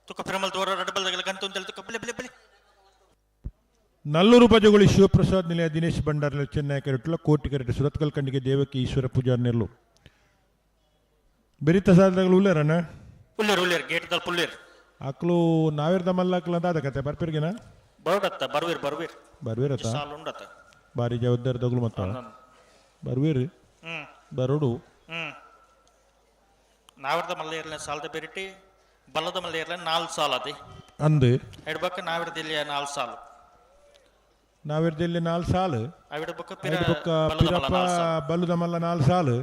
ತುಕ ಪಿರಮಲ್ ತೋರ ರಡ್ಬಲ್ ಗಂತು ಅಂತ ತುಕ ಬಲೆ ಬಲೆ ಬಲೆ. ನಲ್ಲೂರು ಬಜಗುಳಿ ಶಿವಪ್ರಸಾದ್ ನಿಲಯ ದಿನೇಶ್ ಭಂಡಾರ್ ಚೆನ್ನೈ ಕರೆಟ್ಲ ಕೋಟಿ ಕರೆಟ್ ಸುರತ್ಕಲ್ ಖಂಡಿಗೆ ದೇವಕಿ ಈಶ್ವರ ಪೂಜಾರ್ ನೆಲ್ಲು ಬೆರಿತ ಸಾಲದಾಗಲು ಉಲ್ಲೇರಣ್ಣ. ಉಲ್ಲೇರ್ ಉಲ್ಲೇರ್ ಗೇಟ್ ದಲ್ ಪುಲ್ಲೇರ್. ಅಕ್ಲು ನಾವಿರ್ದ ಮಲ್ಲಕ್ಲ ಅಂತ ಆದ ಕತೆ ಬರ್ಪಿರ್ಗಿನ. ಬರೋಡತ್ತ ಬರ್ವೀರ್ ಬರ್ವೀರ್. ಬರ್ವೀರತ್ತ. ಸಾಲು ಉಂಡತ್ತ. ಬಾರಿ ಜವಾಬ್ದಾರಿ ಮತ್ತ ಬರ್ವೀರ್. ಬರೋಡು. ನಾವಿರ್ದ ಮಲ್ಲ ಸಾಲದ ಬೆರಿಟಿ ಬಲ್ಲದ ಮಲ್ಲ ಇರ್ಲ 4 ಸಾಲ ಅದೇ. ಅಂದು ಎಡ್ಬಕ್ಕ ನಾವಿರ್ದ ಇಲ್ಲಿ 4 ಸಾಲು. ನಾವಿರ್ದ ಇಲ್ಲಿ 4 ಸಾಲು. ಅವಿಡಬಕ್ಕ ಐದು ಪಿರಪ್ಪ ಬಲ್ಲದ ಮಲ್ಲ 4 ಸಾಲು.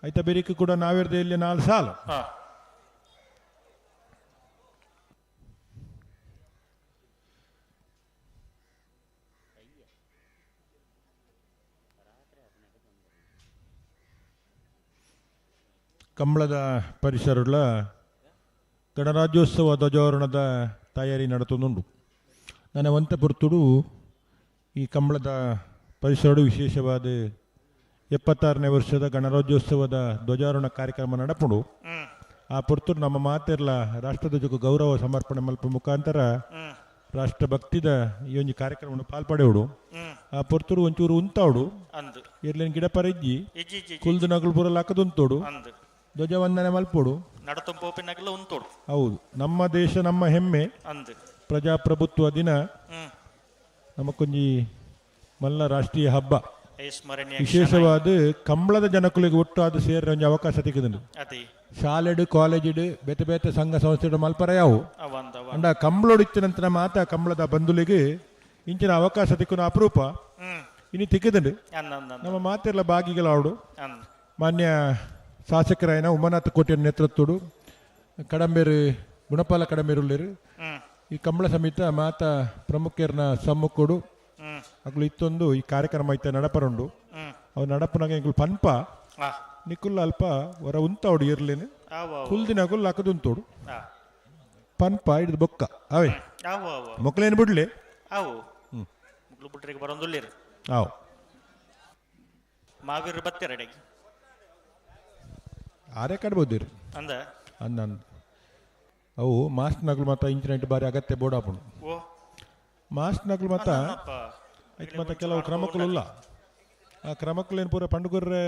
ಐತ ಬೆರಿಕ್ ಕೂಡ ನಾವಿರ್ದ ಇಲ್ಲಿ 4 ಸಾಲು. ಕಂಬಳದ ಪರಿಸರಗಳ ಗಣರಾಜ್ಯೋತ್ಸವ ಧ್ವಜಾರೋಹಣದ ತಯಾರಿ ನಡೆತುಂಡು. ನನ್ನ ವಂತ ಪುರ್ತುಡು ಈ ಕಂಬಳದ ಪರಿಸರ ವಿಶೇಷವಾದ 76ನೇ ವರ್ಷದ ಗಣರಾಜ್ಯೋತ್ಸವದ ಧ್ವಜಾರೋಹಣ ಕಾರ್ಯಕ್ರಮ ನಡಪುಂಡು. ಆ ಪುರ್ತುಡು ನಮ್ಮ ಮಾತೆರ್ಲ ರಾಷ್ಟ್ರಧ್ವಜಕ್ಕೂ ಗೌರವ ಸಮರ್ಪಣೆ ಮಲ್ಪ ಮುಖಾಂತರ ರಾಷ್ಟ್ರಭಕ್ತಿದ ಈ ಒಂದು ಕಾರ್ಯಕ್ರಮವನ್ನು ಪಾಲ್ಪಡೆಯುಡು. ಆ ಪೊರ್ತುಡು ಒಂಚೂರು ಉಂತಾవుಡು ಇರ್ಲೇನು ಗಿಡ ಪರಿಜ್ಜಿ ಕುಲ್ದು ನಗಲು ಪೂರ ಹಾಕದುಂತೋಡು ಧ್ವಜವಂದನೆ ಮಲ್ಪೋಡು ಹೌದು, ನಮ್ಮ ದೇಶ ನಮ್ಮ ಹೆಮ್ಮೆ, ಪ್ರಜಾಪ್ರಭುತ್ವ ದಿನ ನಮಕೊಂಜಿ ಮಲ್ಲ ರಾಷ್ಟ್ರೀಯ ಹಬ್ಬ. ವಿಶೇಷವಾದ ಕಂಬಳದ ಜನಕುಲಿಗೆ ಒಟ್ಟು ಅದು ಸೇರಿದ ಒಂಜಿ ಅವಕಾಶ ತಿಕ್ಕುದುಂಡು. ಶಾಲೆಡು ಕಾಲೇಜಿಡು ಬೇತೆ ಬೇತೆ ಸಂಘ ಸಂಸ್ಥೆಡು ಮಲ್ಪರ ಯಾವು ಅಂಡ ಕಂಬಳೋಡು ಇತ್ತಿನಂತ ಮಾತ ಕಂಬಳದ ಬಂಧುಲಿಗೆ ಇಂಚಿನ ಅವಕಾಶ ತಿಕ್ಕುನ ಅಪರೂಪ ಇನಿ ತಿಕ್ಕುದುಂಡು. ನಮ್ಮ ಮಾತೆಲ್ಲ ಭಾಗಿಗಳಾವಡು. ಮಾನ್ಯ ಶಾಸಕರಾಯನ ಉಮಾನಾಥ ಕೋಟೆಯ ನೇತೃತ್ವಡು ಕಡಂಬೇರು ಗುಣಪಾಲ ಕಡಂಬೇರುಳ್ಳೇರು ಈ ಕಂಬಳ ಸಮೇತ ಮಾತಾ ಪ್ರಮುಖರ್ನ ಸಮ್ಮುಖಡು ಅಗ್ಲು ಇತ್ತೊಂದು ಈ ಕಾರ್ಯಕ್ರಮ ಐತೆ ನಡಪರುಂಡು. ಅವು ನಡಪನಾಗ ಎಂಕುಲು ಪನ್ಪ ನಿಕುಲ್ ಅಲ್ಪ ಹೊರ ಉಂತಾವಡು ಇರ್ಲೇನು ಕುಲ್ದಿನಗುಲ್ ಹಾಕದುಂತೋಡು ಪನ್ಪ ಹಿಡಿದು ಬೊಕ್ಕ ಅವೇ ಮೊಕ್ಕಲೇನು ಬಿಡ್ಲಿ ಅವು ಮಾವೀರ್ ಬತ್ತೀರ ಅಡೆಗೆ ಆರೇ ಕಡ್ಬೋದಿರಿ ಅಂದ ಅಂದ ಅವು ಮಾಸ್ಕ್ ನಗಲು ಮಾತ್ರ ಇಂಚಿನ ಬಾರಿ ಅಗತ್ಯ ಬೋಡಾಪುಂಡು. ಮಾಸ್ಕ್ ನಗಲು ಮಾತ್ರ ಐಕ್ ಮತ್ತೆ ಕೆಲವು ಕ್ರಮಕ್ಕುಲ್ಲ. ಆ ಕ್ರಮಕ್ಕುಲೇನು ಪೂರ ಪಂಡುಗುರ್ರೆ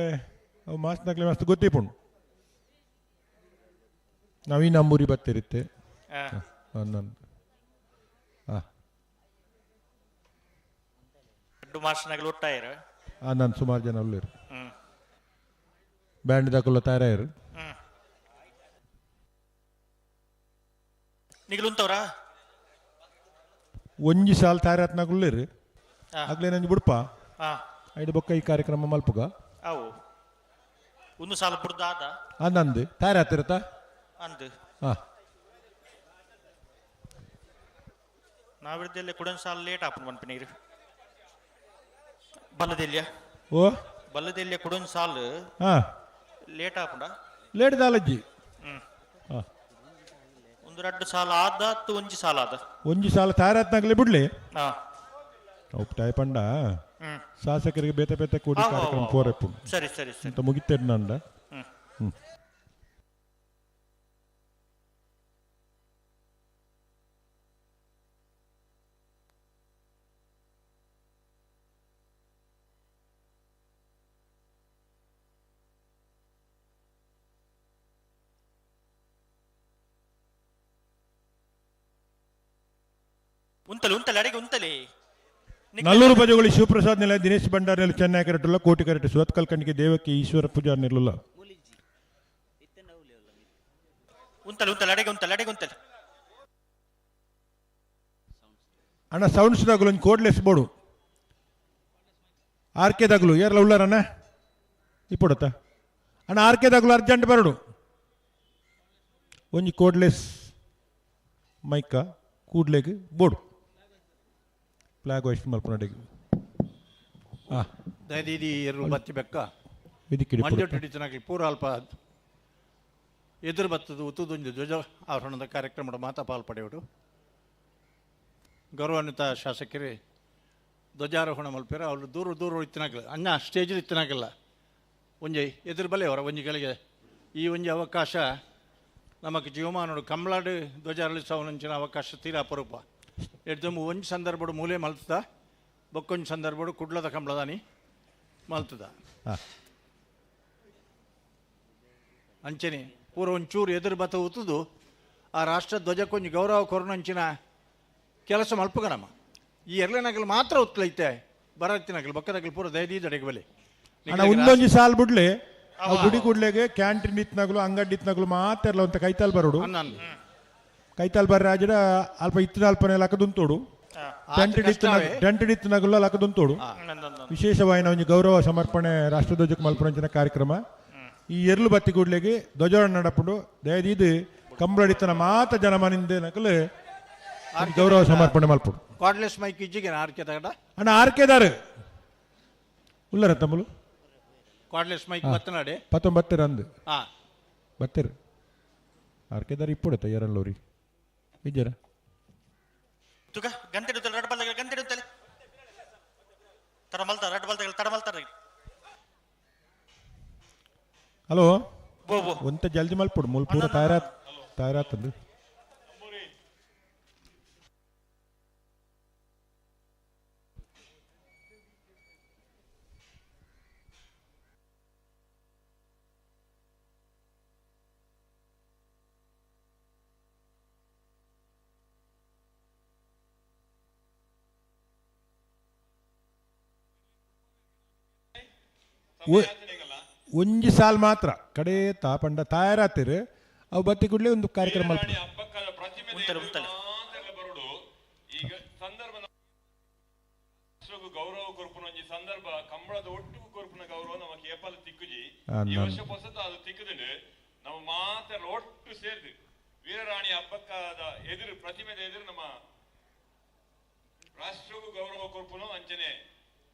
ಅವು ಮಾಸ್ಕ್ ನಗಲಿ ಮಸ್ತ್ ಗೊತ್ತಿಪುಂಡು. ನವೀನ ಅಂಬೂರಿ ಬತ್ತಿರುತ್ತೆ ನಾನು ಸುಮಾರು ಜನ ಉಳ್ಳೇರು ಬ್ಯಾಂಡ್ ದಾಕುಲ್ಲ ತಯಾರಾಯರು. ಒಂಜಿ ಸಾಲ್ ತಯಾರಾತ್ನಾಗುಳ್ಳೇರು ಆಗ್ಲೇ ನಂಜಿ ಬುಡ್ಪ ಐದು ಬೊಕ್ಕ ಈ ಕಾರ್ಯಕ್ರಮ ಮಲ್ಪುಗ ಅವು ಒಂದು ಸಾಲ ಬುಡ್ದಾದ ಅಂದಂದು ತಯಾರಾತಿರತ್ತ ಅಂದು ಹಾ ನಾವಿರ್ದೆಲ್ಲ ಕುಡನ್ ಸಾಲ ಲೇಟ್ ಆಪನ್ ಪನ್ಪಿನೀರು ಬಲ್ಲದೆಲ್ಲಿಯ ಓ ಬಲ್ಲದೆಲ್ಲಿಯ ಕುಡನ್ ಸಾಲ ಹಾ ಲೇಟ್ ಆಪುಂಡ ಲೇಟ್ ದಾಲಜ್ಜಿ ಹಾ ಒಂದು ಎರಡು ಸಾಲ ಆದ ಅತ್ತು ಒಂಜಿ ಸಾಲ ಆದ ಒಂಜಿ ಸಾಲ ತಯಾರಾತ್ನಾಗಲೇ ಬಿಡ್ಲಿ ಹಾ ಅವು ಪಂಡ ಶಾಸಕರಿಗೆ ಬೇತೆ ಬೇತೆ ಕೂಡಿ ಕಾರ್ಯಕ್ರಮ ಪೋರೆಪ್ಪು ಸರಿ ಸರಿ ಸರಿ ಅಂತ ಮುಗಿತೇನೆ ನಂಡ. ಹ್ಮ್. ಉಂತಲಿ ಉಂತಲಿ ಅಡಿಗೆ ಉಂತಲಿ. ನಲ್ಲೂರು ಬಜಗುಳಿ ಶಿವಪ್ರಸಾದ್ ನಿಲಯ ದಿನೇಶ್ ಭಂಡಾರಿ ನೆಲ ಚೆನ್ನೈ ಕರೆಟುಲ್ಲ ಕೋಟಿ ಕರೆಟು ಸುರತ್ಕಲ್ ಖಂಡಿಗೆ ದೇವಕಿ ಈಶ್ವರ ಪೂಜಾರ್ ನಿಲ್ಲುಲ್ಲ. ಉಂತಲಿ ಉಂತಲಿ ಅಡಿಗೆ ಉಂತಲಿ ಅಡಿಗೆ ಉಂತಲಿ. ಅಣ್ಣ ಸೌಂಡ್ಸ್ ದಾಗುಲು ಒಂದು ಕೋಡ್ಲೆಸ್ ಬೋರ್ಡು ಆರ್ ಕೆ ದಾಗುಲು ಏರ್ಲ ಉಳ್ಳಾರಣ್ಣ ಇಪ್ಪಡತ್ತ ಅಣ್ಣ ಆರ್ ಕೆ ದಾಗುಲು ಅರ್ಜೆಂಟ್ ಬರಡು ಒಂಜಿ ಕೋಡ್ಲೆಸ್ ಮೈಕ ಕೂಡ್ಲೆಗ್ ಬೋರ್ಡು ಫ್ಲಾಗ್ ಹೋಸ್ಟ್ ಮಲ್ಪನಡಿಗೆ ಹಾಂ ದಯದೀದಿ ಎರು ಬತ್ತಿ ಬೆಕ್ಕ ಇದಕ್ಕೆ ಮಂಜೊಟ್ಟು ಟೀಚನಾಗಿ ಪೂರ ಅಲ್ಪ ಎದುರು ಬತ್ತದು ಉತ್ತುದೊಂಜಿ ಧ್ವಜ ಆರೋಹಣದ ಕಾರ್ಯಕ್ರಮದ ಮಾತಾ ಪಾಲ್ಪಡೆಯುಡು ಗೌರವಾನ್ವಿತ ಶಾಸಕರೇ ಧ್ವಜಾರೋಹಣ ಮಲ್ಪೇರ ಅವರು ದೂರ ದೂರ ಇತ್ತಿನಾಗಲ್ಲ ಅಣ್ಣ ಸ್ಟೇಜ್ ಇತ್ತಿನಾಗಲ್ಲ ಒಂಜಿ ಎದುರು ಬಲೆ ಅವರ ಒಂಜಿ ಗಳಿಗೆ ಈ ಒಂಜಿ ಅವಕಾಶ ನಮಕ್ ಜೀವಮಾನೋಡು ಕಂಬಳಾಡು ಧ್ವಜ ಅರಳಿಸವನಂಚಿನ ಅವಕಾಶ ತೀರಾ ಅಪರೂಪ. ಎಡ್ದೊಂಬು ಒಂಜಿ ಸಂದರ್ಭಡು ಮೂಲೆ ಮಲ್ತದ, ಬೊಕ್ಕೊಂಜಿ ಸಂದರ್ಭಡು ಕುಡ್ಲದ ಕಂಬಳದಾನಿ ಮಲ್ತದ. ಅಂಚನೆ ಪೂರ ಒಂಚೂರು ಎದುರು ಬತ್ತ ಉತ್ತದು ಆ ರಾಷ್ಟ್ರ ಧ್ವಜಕ್ಕೊಂಜಿ ಗೌರವ ಕೊರನಂಚಿನ ಕೆಲಸ ಮಲ್ಪುಗ ನಮ್ಮ ಈ ಎರಲನಗಲು ಮಾತ್ರ ಉತ್ತಲೈತೆ ಬರತ್ತಿನಗಲು ಬೊಕ್ಕದಗಲು ಪೂರ ದಯದೀದಡೆಗೆ ಬಲೆ. ಅಣ್ಣ ಒಂದೊಂಜಿ ಸಾಲ್ ಬಿಡ್ಲಿ, ಗುಡಿ ಕೂಡ್ಲೆಗೆ ಕ್ಯಾಂಟೀನ್ ಇತ್ನಗಲು ಅಂಗಡಿ ಇತ್ನಗಲು ಮಾತೆರ್ಲ ಅಂತ ಕೈತಾಲ್ ಬರೋಡು. ಕೈತಾಲ್ ಬರ್ರ ಆಜಿಡ ಅಲ್ಪ ಇತ್ತಿನ ಅಲ್ಪನೆ ಲಕ್ಕದುಂತೋಡು, ಟೆಂಟ್ ಇತ್ನಗಲು ಲಕ್ಕದುಂತೋಡು. ವಿಶೇಷವಾಯಿನ ಒಂಜಿ ಗೌರವ ಸಮರ್ಪಣೆ ರಾಷ್ಟ್ರಧ್ವಜಕ್ಕೆ ಮಲ್ಪುನಂಚಿನ ಕಾರ್ಯಕ್ರಮ. ಈ ಎರ್ಲು ಬತ್ತಿ ಕೂಡ್ಲೆಗೆ ಧ್ವಜಾರೋಹಣ ನಡಪುಡು. ದಯದೀದು ಕಂಬಳಡಿತನ ಮಾತ ಜನಮನಿಂದ ನಕಲು ಗೌರವ ಸಮರ್ಪಣೆ ಮಲ್ಪುಡು. ಕಾರ್ಡ್ಲೆಸ್ ಮೈಕ್ ಇಜ್ಜಿಗೆ ಆರ್ಕೆ ತಗಡ ಅಣ್ಣ ಆರ್ಕೆದಾರು ಉಲ್ಲರ ತಮ್ಮಲು ಕಾರ್ಡ್ಲೆಸ್ ಮೈಕ್ ಬತ್ತನಾಡೆ ಪತ್ತೊಂಬತ್ತರ ಅಂದು ಬತ್ತೆರು ಆರ್ಕೆದಾರು ಇಪ್ಪುಡೆ ತಯ್ಯಾರಲ್ಲೋರಿ ಇಜ್ಜರ ತುಗ ಗಂಟೆ ರಡ್ ಬಲ್ದಾಗ ಗಂಟೆ ತಲೆ ತಡ ಮಲ್ತಾರ ರಡ್ ಬಲ್ದಾಗ ತಡ ಮಲ್ತಾರ. ಹಲೋ ಒಂತ ಜಲ್ದಿ ಮಲ್ಪುಡು ಮುಲ್ ಪೂರ ತಯಾರಾತ್ ತಯಾರಾತಂದು. ಒಂಜಿ ಸಾಲ್ ಮಾತ್ರ ಕಡೆ ತಾಪಂಡ ತಯಾರಾತಿರು ಅವು ಬತ್ತಿ ಕೂಡಲೇ ಒಂದು ಕಾರ್ಯಕ್ರಮ ಗೌರವ ಕೊರ್ಪುನ ಒಂಜಿ ಸಂದರ್ಭ ಕಂಬಳದ ಒಟ್ಟು ಕೊರ್ಪುನ ಗೌರವ ನಮ್ಮ ಕೇಪಲ ತಿಕ್ಕುಜಿ ಈ ವರ್ಷ ಹೊಸತ ಅದು ತಿಕ್ಕುದುಂಡು. ನಮ್ಮ ಮಾತೆಲ್ಲ ಒಟ್ಟು ಸೇರ್ದು ವೀರರಾಣಿ ಹಬ್ಬಕ್ಕದ ಎದುರು ಪ್ರತಿಮೆದ ಎದುರು ನಮ್ಮ ರಾಷ್ಟ್ರಕ್ಕೂ ಗೌರವ ಕೊರ್ಪುನು ಅಂಚನೆ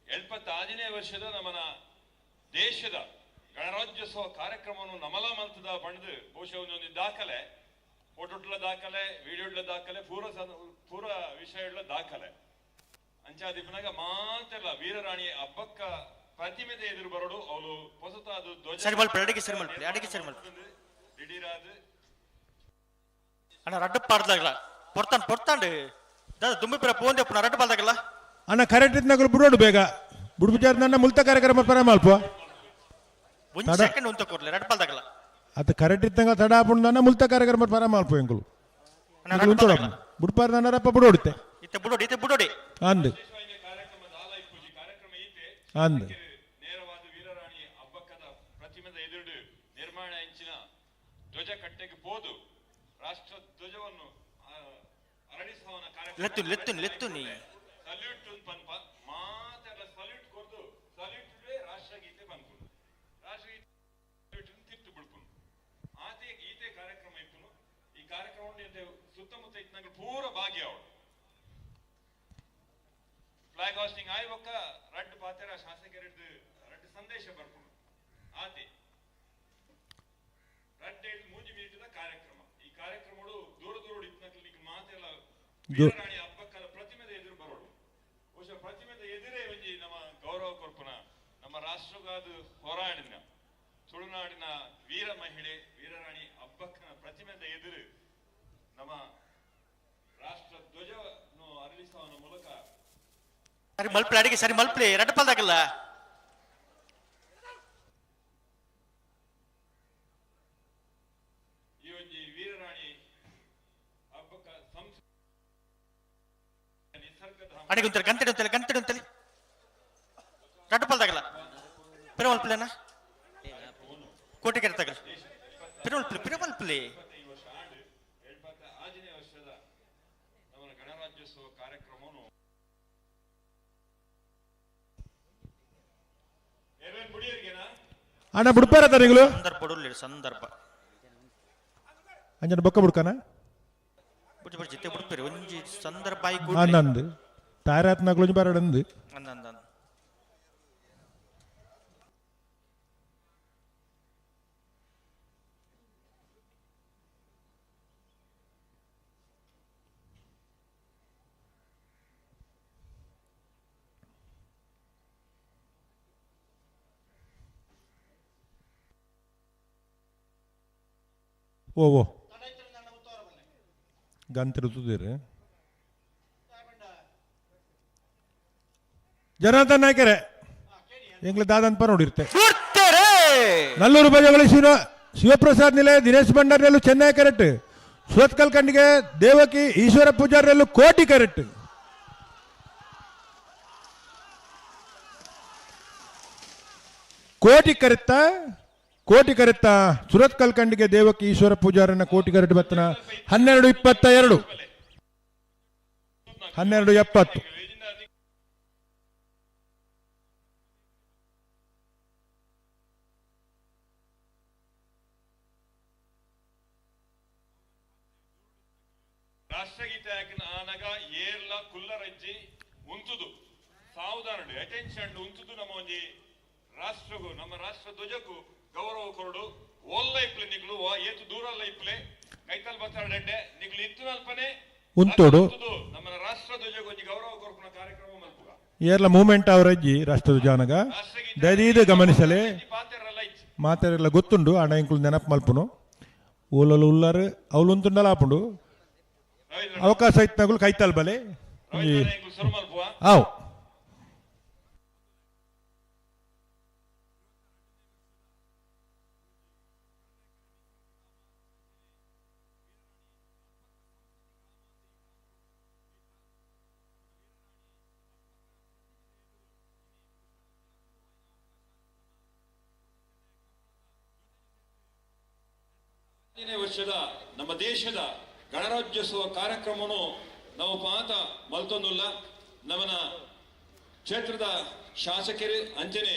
76ನೇ ವರ್ಷದ ನಮ್ಮನ ದೇಶದ ಗಣರಾಜ್ಯೋತ್ಸವ ಕಾರ್ಯಕ್ರಮವನ್ನು ನಮಲ ಮಂತದ ಬಣ್ಣದು ಬಹುಶಃ ಒಂದೊಂದು ದಾಖಲೆ, ಫೋಟೋಟ್ಲ ದಾಖಲೆ, ವಿಡಿಯೋಟ್ಲ ದಾಖಲೆ, ಪೂರ ಪೂರ ವಿಷಯಗಳ ದಾಖಲೆ. ಅಂಚಾದಿಪ್ಪನಾಗ ಮಾತೆಲ್ಲ ವೀರರಾಣಿ ಹಬ್ಬಕ್ಕ ಪ್ರತಿಮೆದ ಎದುರು ಬರೋಡು ಅವಳು ಹೊಸತಾದ ಧ್ವಜ ಸರಿ ಮಲ್ಪೆ ಅಡಿಗೆ ಸರಿ ಮಲ್ಪೆ ಅಡಿಗೆ ಸರಿ ಮಲ್ಪೆ ದಿಢೀರಾದ ಅಣ್ಣ ರಡ್ಡು ಪಾಡ್ದಾಗಲ ಪೊರ್ತಾಂಡ್ ಪೊರ್ತಾಂಡ್ ದಾದ ದುಂಬಿ ಪುರ ಪೋಂದೆ ಪುನ ರಡ್ಡು ಬಾಲ್ದಾಗಲ್ಲ ಅಣ್ಣ ಕರೆಕ್ಟ್ ಇದ್ನಾಗಲು ಬಿಡೋಡು ಬೇಗ ಬುಡ್ಬುಜಾರ್ ನನ್ನ ಮುಲ್ತ ಕಾರ್ಯಕ್ರಮ ಪರ ಮಲ್ಪ ಒಂದು ಸೆಕೆಂಡ್ ಉಂತ ಕೊರ್ಲೆ ರಡ್ಡು ಬಾಲ್ದಾಗಲ್ಲ ಅದು ಕರೆಕ್ಟ್ ಇದ್ದಂಗ ತಡ ಆಪುಂಡು ಮುಲ್ತ ಕಾರ್ಯಕ್ರಮ ಪರ ಮಲ್ಪ ಎಂಕುಲು ಉಂತೋಡ ಬುಡ್ಪಾರ್ ನನ್ನರಪ್ಪ ಬಿಡೋಡುತ್ತೆ ಇತ್ತೆ ಬುಡೋಡಿ ಇತ್ತೆ ಬುಡೋಡಿ ಅಂದು ಅಂದು ನೇರವಾದ ವೀರರಾಣಿ ಹಬ್ಬಕ್ಕದ ಪ್ರತಿಮೆದ ಎದುರು ನಿರ್ಮಾಣ ಇಂಚಿನ ಧ್ವಜ ಕಟ್ಟೆಗೆ ಪೋದು ರಾಷ್ಟ್ರ ಧ್ವಜವನ್ನು ಅರಳಿಸುವನ ಕಾರ್ಯಕ್ರಮ ಲೆತ್ತು ಲೆತ್ತು ಲೆತ್ತು ನೀ ಸಲ್ಯೂಟ್ ಪನ್ಪ ಮಾತೆಲ್ಲ ಸಲ್ಯೂಟ್ ಕೊರ್ದು ಸಲ್ಯೂಟ್ ರಾಷ್ಟ್ರಗೀತೆ ಪನ್ಪುಂಡು ರಾಷ್ಟ್ರಗೀತೆ ತಿರ್ತು ಬಿಡ್ಪುಂಡು ಆತೆ ಗೀತೆ ಕಾರ್ಯಕ್ರಮ ಇಪ್ಪುನು. ಈ ಕಾರ್ಯಕ್ರಮ ಸುತ್ತಮುತ್ತ ಇತ್ತು ಪೂರ ಭಾಗ್ಯ ಅವಳು ಫ್ಲಾಗ್ ಹಾಸ್ಟಿಂಗ್ ಆಯ್ ಬೊಕ್ಕ ರಡ್ಡು ಪಾತೆರ ಶಾಸಕರದ್ದು ರಡ್ಡು ಸಂದೇಶ ಬರ್ಪುಂಡು. ಆತೆ ರಡ್ಡು ಮೂಜಿ ಮಿನಿಟ್ದ ಕಾರ್ಯಕ್ರಮ. ಈ ಕಾರ್ಯಕ್ರಮಡು ದೂರ ದೂರ ಇತ್ನಕ್ಲಿಕ್ಕೆ ಮಾತೆಲ್ಲ ವೀರರಾಣಿ ಹಬ್ಬಕ್ಕದ ಪ್ರತಿಮೆದ ಎದುರು ಬರೋಡು. ಬಹುಶಃ ಪ್ರತಿಮೆದ ಎದುರೇ ಒಂಜಿ ನಮ್ಮ ಗೌರವ ಕೊರ್ಪುನ ನಮ್ಮ ರಾಷ್ಟ್ರಗಾದ ಹೋರಾಡಿನ ತುಳುನಾಡಿನ ವೀರ ಮಹಿಳೆ ವೀರರಾಣಿ ಹಬ್ಬಕ್ಕನ ಪ್ರತಿಮೆದ ಎದುರು ನಮ್ಮ ರಾಷ್ಟ್ರ ಧ್ವಜವನ್ನು ಅರಳಿಸುವ ಮೂಲಕ ಸರಿ ಮಲ್ಪಲೆ ಅಡಿಗೆ ಸರಿ ಮಲ್ಪಲೆ ರಡ್ಡು ಪಾಲ್ದಾಗಲ್ಲ ಈ ಒಂಜಿ ವೀರರಾಣಿ ಹಬ್ಬಕ್ಕ ಸಂಸ್ ನಿಸರ್ಗಧಾಮ ಅಡಿಗೆ ಉಂತಲೆ ಗಂಟೆ ಉಂತಲೆ ಗಂಟೆ ಉಂತಲೆ ರಡ್ಡು ಪಾಲ್ದಾಗಲ್ಲ ಪಿರ ಮಲ್ಪಲೆನಾ ಕೋಟೆ ಕೆರೆ ತಗಲ್ ಪಿರ ಮಲ್ಪಲೆ ಪಿರ ಮಲ್ಪಲೆ. 25 ವರ್ಷ ಆಂಡ್ 76ನೇ ವರ್ಷದ ನಮ್ಮ ಗಣರಾಜ್ಯೋತ್ಸವ ಕಾರ್ಯಕ್ರಮವನ್ನು ಎರವೇನ್ ಬುಡಿಯರಿಗೆನಾ ಅಣ್ಣ ಬುಡ್ಪಾರ ತರಿಗಳು ಸಂದರ್ಭ ಸಂದರ್ಭ ಅಂಜನ ಬೊಕ್ಕ ಬುಡ್ಕನ ಬುಡ್ಜಿ ಬುಡ್ಜಿ ಇತ್ತೆ ಬುಡ್ಪೇರಿ ಒಂಜಿ ಸಂದರ್ಭ ಆಯಿ ಅಂದು ತಯಾರಾತ್ನಗಳು ಬರಡಂದು ಅಂದ ಅಂದ ಓ ಓ. ಗಂತಿರುತ್ತಿದ್ದೀರಿ ಜನಾರ್ದನ್ ನಾಯ್ಕರೇ ಎಂಗ್ಲ ದಾದಂತ ನೋಡಿರ್ತೆ. ನಲ್ಲೂರು ಬಜವಳಿ ಶಿವಪ್ರಸಾದ್ ನಿಲಯ ದಿನೇಶ್ ಭಂಡಾರ್ನೆಲ್ಲು ಚೆನ್ನೈ ಕರೆಕ್ಟ್, ಸುರತ್ಕಲ್ ಖಂಡಿಗೆ ದೇವಕಿ ಈಶ್ವರ ಪೂಜಾರ್ನೆಲ್ಲು ಕೋಟಿ ಕರೆಕ್ಟ್. ಕೋಟಿ ಕರೆತ್ತ ಕೋಟಿ ಕರೆತ್ತ ಸುರತ್ಕಲ್ ಖಂಡಿಗೆ ದೇವಕಿ ಈಶ್ವರ ಪೂಜಾರನ್ನ ಕೋಟಿ ಕರೆಕ್ಟ್ ಬತ್ತನ. 12:22, 12:70. ರಾಷ್ಟ್ರಗೀತೆ ಆನಗ ಏರ್ಲ ಕುಲ್ಲರಜ್ಜಿ ಉಂತುದು ಸಾವಧಾನ ಅಟೆನ್ಷನ್ ಉಂತುದು ನಮ್ಮ ಒಂಜಿ ರಾಷ್ಟ್ರಗೂ ನಮ್ಮ ರಾಷ್ಟ್ರ ಧ್ವಜಕ್ಕೂ ಗೌರವ ಕೊರಡು. ಓಲ್ಲ ಇಪ್ಲೆ ನಿಕ್ಲು ಏತು ದೂರ ಅಲ್ಲ ಇಪ್ಲೆ ಕೈತಲ್ ಬತ್ತಾಡೆಡ್ಡೆ ನಿಕ್ಲು ಇತ್ತು ನಲ್ಪನೆ ಉಂತೋಡು. ನಮ್ಮ ರಾಷ್ಟ್ರ ಧ್ವಜಕ್ಕೆ ಒಂಜಿ ಗೌರವ ಕೊರ್ಪುನ ಕಾರ್ಯಕ್ರಮ ಮಲ್ಪುಗ. ಏರ್ಲ ಮೂಮೆಂಟ್ ಅವರಜ್ಜಿ ರಾಷ್ಟ್ರಧ್ವಜ ಆನಗ ದಯದೀದ ಗಮನಿಸಲೆ. ಪಾತೆರಲ್ಲ ಇಜ್ಜಿ ಮಾತೆರೆಲ್ಲ ಗೊತ್ತುಂಡು ಆಂಡ ಇಂಕುಲು ನೆನಪು ಮಲ್ಪುನು. ಓಲಲು ಉಲ್ಲಾರು ಅವ್ಲು ಉಂತುಂಡಲ ಆಪುಂಡು. ಅವಕಾಶ ಇತ್ತನಗುಲು ಕೈತಲ್ ಬಲೆ. ರವೀಂದ್ರ ಇಂಕುಲು ಸುರು ಮಲ್ಪುವ. ಆವ್ ವರ್ಷದ ನಮ್ಮ ದೇಶದ ಗಣರಾಜ್ಯೋತ್ಸವ ಕಾರ್ಯಕ್ರಮವನ್ನು ನಾವು ಪಾತ ಮಲ್ತೊಂದುಲ್ಲ. ನಮ್ಮನ ಕ್ಷೇತ್ರದ ಶಾಸಕರು ಅಂಚನೆ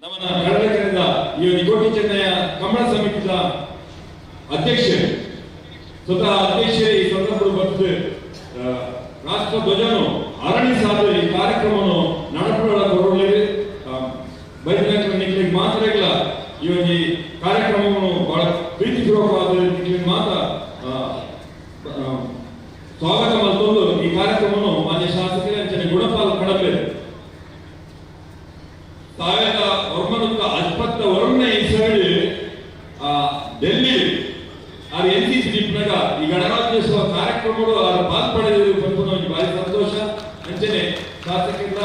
ನಮ್ಮನ ಕಡಲಕರಿಂದ ಈ ನಿಗೋಟಿ ಚೆನ್ನಯ್ಯ ಕಮಲ ಸಮಿತಿಯ ಅಧ್ಯಕ್ಷರು ಸ್ವತಃ ಅಧ್ಯಕ್ಷರೇ ಈ ಸಂದರ್ಭದಲ್ಲಿ ಬಂದು ರಾಷ್ಟ್ರ ಧ್ವಜನು ಅರಣಿ ಸಾಧು ಈ ಕಾರ್ಯಕ್ರಮವನ್ನು ನಡಪುಗಳ ಕೊಡಲಿ ಬೈದಿನ ನಿಕ್ಲಿಗೆ ಮಾತ್ರ ಇಲ್ಲ ಈ ಒಂದು ಕಾರ್ಯಕ್ರಮವನ್ನು ಬಹಳ ಪ್ರೀತಿಪೂರ್ವಕವಾದ ನಿಕ್ಲಿಗೆ ಮಾತ್ರ ಸ್ವಾಗತ ಮಲ್ತೊಂದು ಈ ಕಾರ್ಯಕ್ರಮವನ್ನು ಮಾನ್ಯ ಶಾಸಕರೇ ಅಂಚನೆ ಗುಣಪಾಲ್ ಕಡಪೆ 1990 ಇಸವಿಡ್ ಡೆಲ್ಲಿ ಆರ್ ಎನ್ ಸಿ ಸಿ ನಿಪ್ಪನಾಗ ಈ ಗಣರಾಜ್ಯೋತ್ಸವ ಕಾರ್ಯಕ್ರಮಗಳು ಆರ್ ಪಾಲ್ಪಡೆದಿರು ಪನ್ಪುನ ಒಂಜಿ ಭಾರಿ ಸಂತೋಷ. ಅಂಚನೆ ಶಾಸಕರ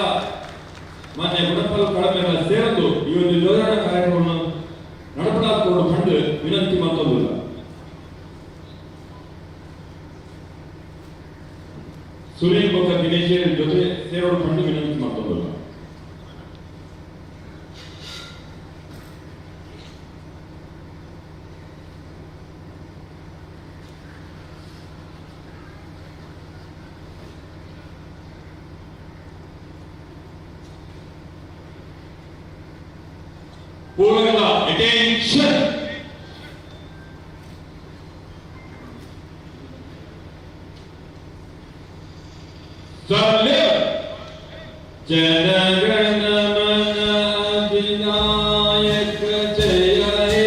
ಮಾನ್ಯ ಗುಣಪಾಲ್ ಕಡಪೆನ ಸೇರದು ಈ ಒಂದು ಯೋಜನಾ ಕಾರ್ಯಕ್ರಮವನ್ನು ನಡಪಡಾಕೊಂಡು ಪಂಡು ವಿನಂತಿ ಮಲ್ತೊಂದುಲ್ಲ. ಸುನೀಲ್ ಬೊಕ್ಕ ದಿನೇಶ್ ಜೊತೆ ಸೇರೋಡು ಪಂಡು ವಿನಂತಿ ಮಲ್ತೊಂದುಲ್ಲ. ಪೂರ್ವಗಳ ಅಟೆನ್ಷನ್. ಜನಗಣ ಮನ ಅಧಿನಾಯಕ ಜಯ ಹೇ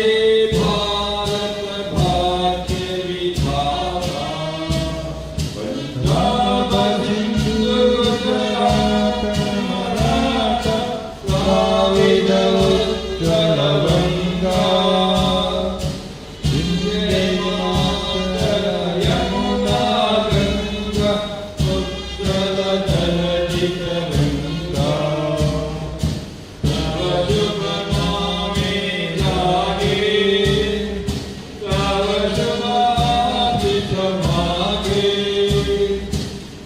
ಭಾರತ ಭಾಗ್ಯ ವಿಧಾತ ಪಂಜಾಬ ಸಿಂಧು ಗುಜರಾತ ಮರಾಠ ದ್ರಾವಿಡ ಉತ್ಕಲ ಬಂಗ ವಿಂಧ್ಯ ಹಿಮಾಚಲ ಯಮುನಾ ಗಂಗಾ ಉತ್ಕಲ ಜಲಧಿ ತರಂಗಾ ತವ ಶುಭ ನಾಮೆ ಜಾಗೆ ತವ ಶುಭ ಆಶೀಷ ಮಾಗೆ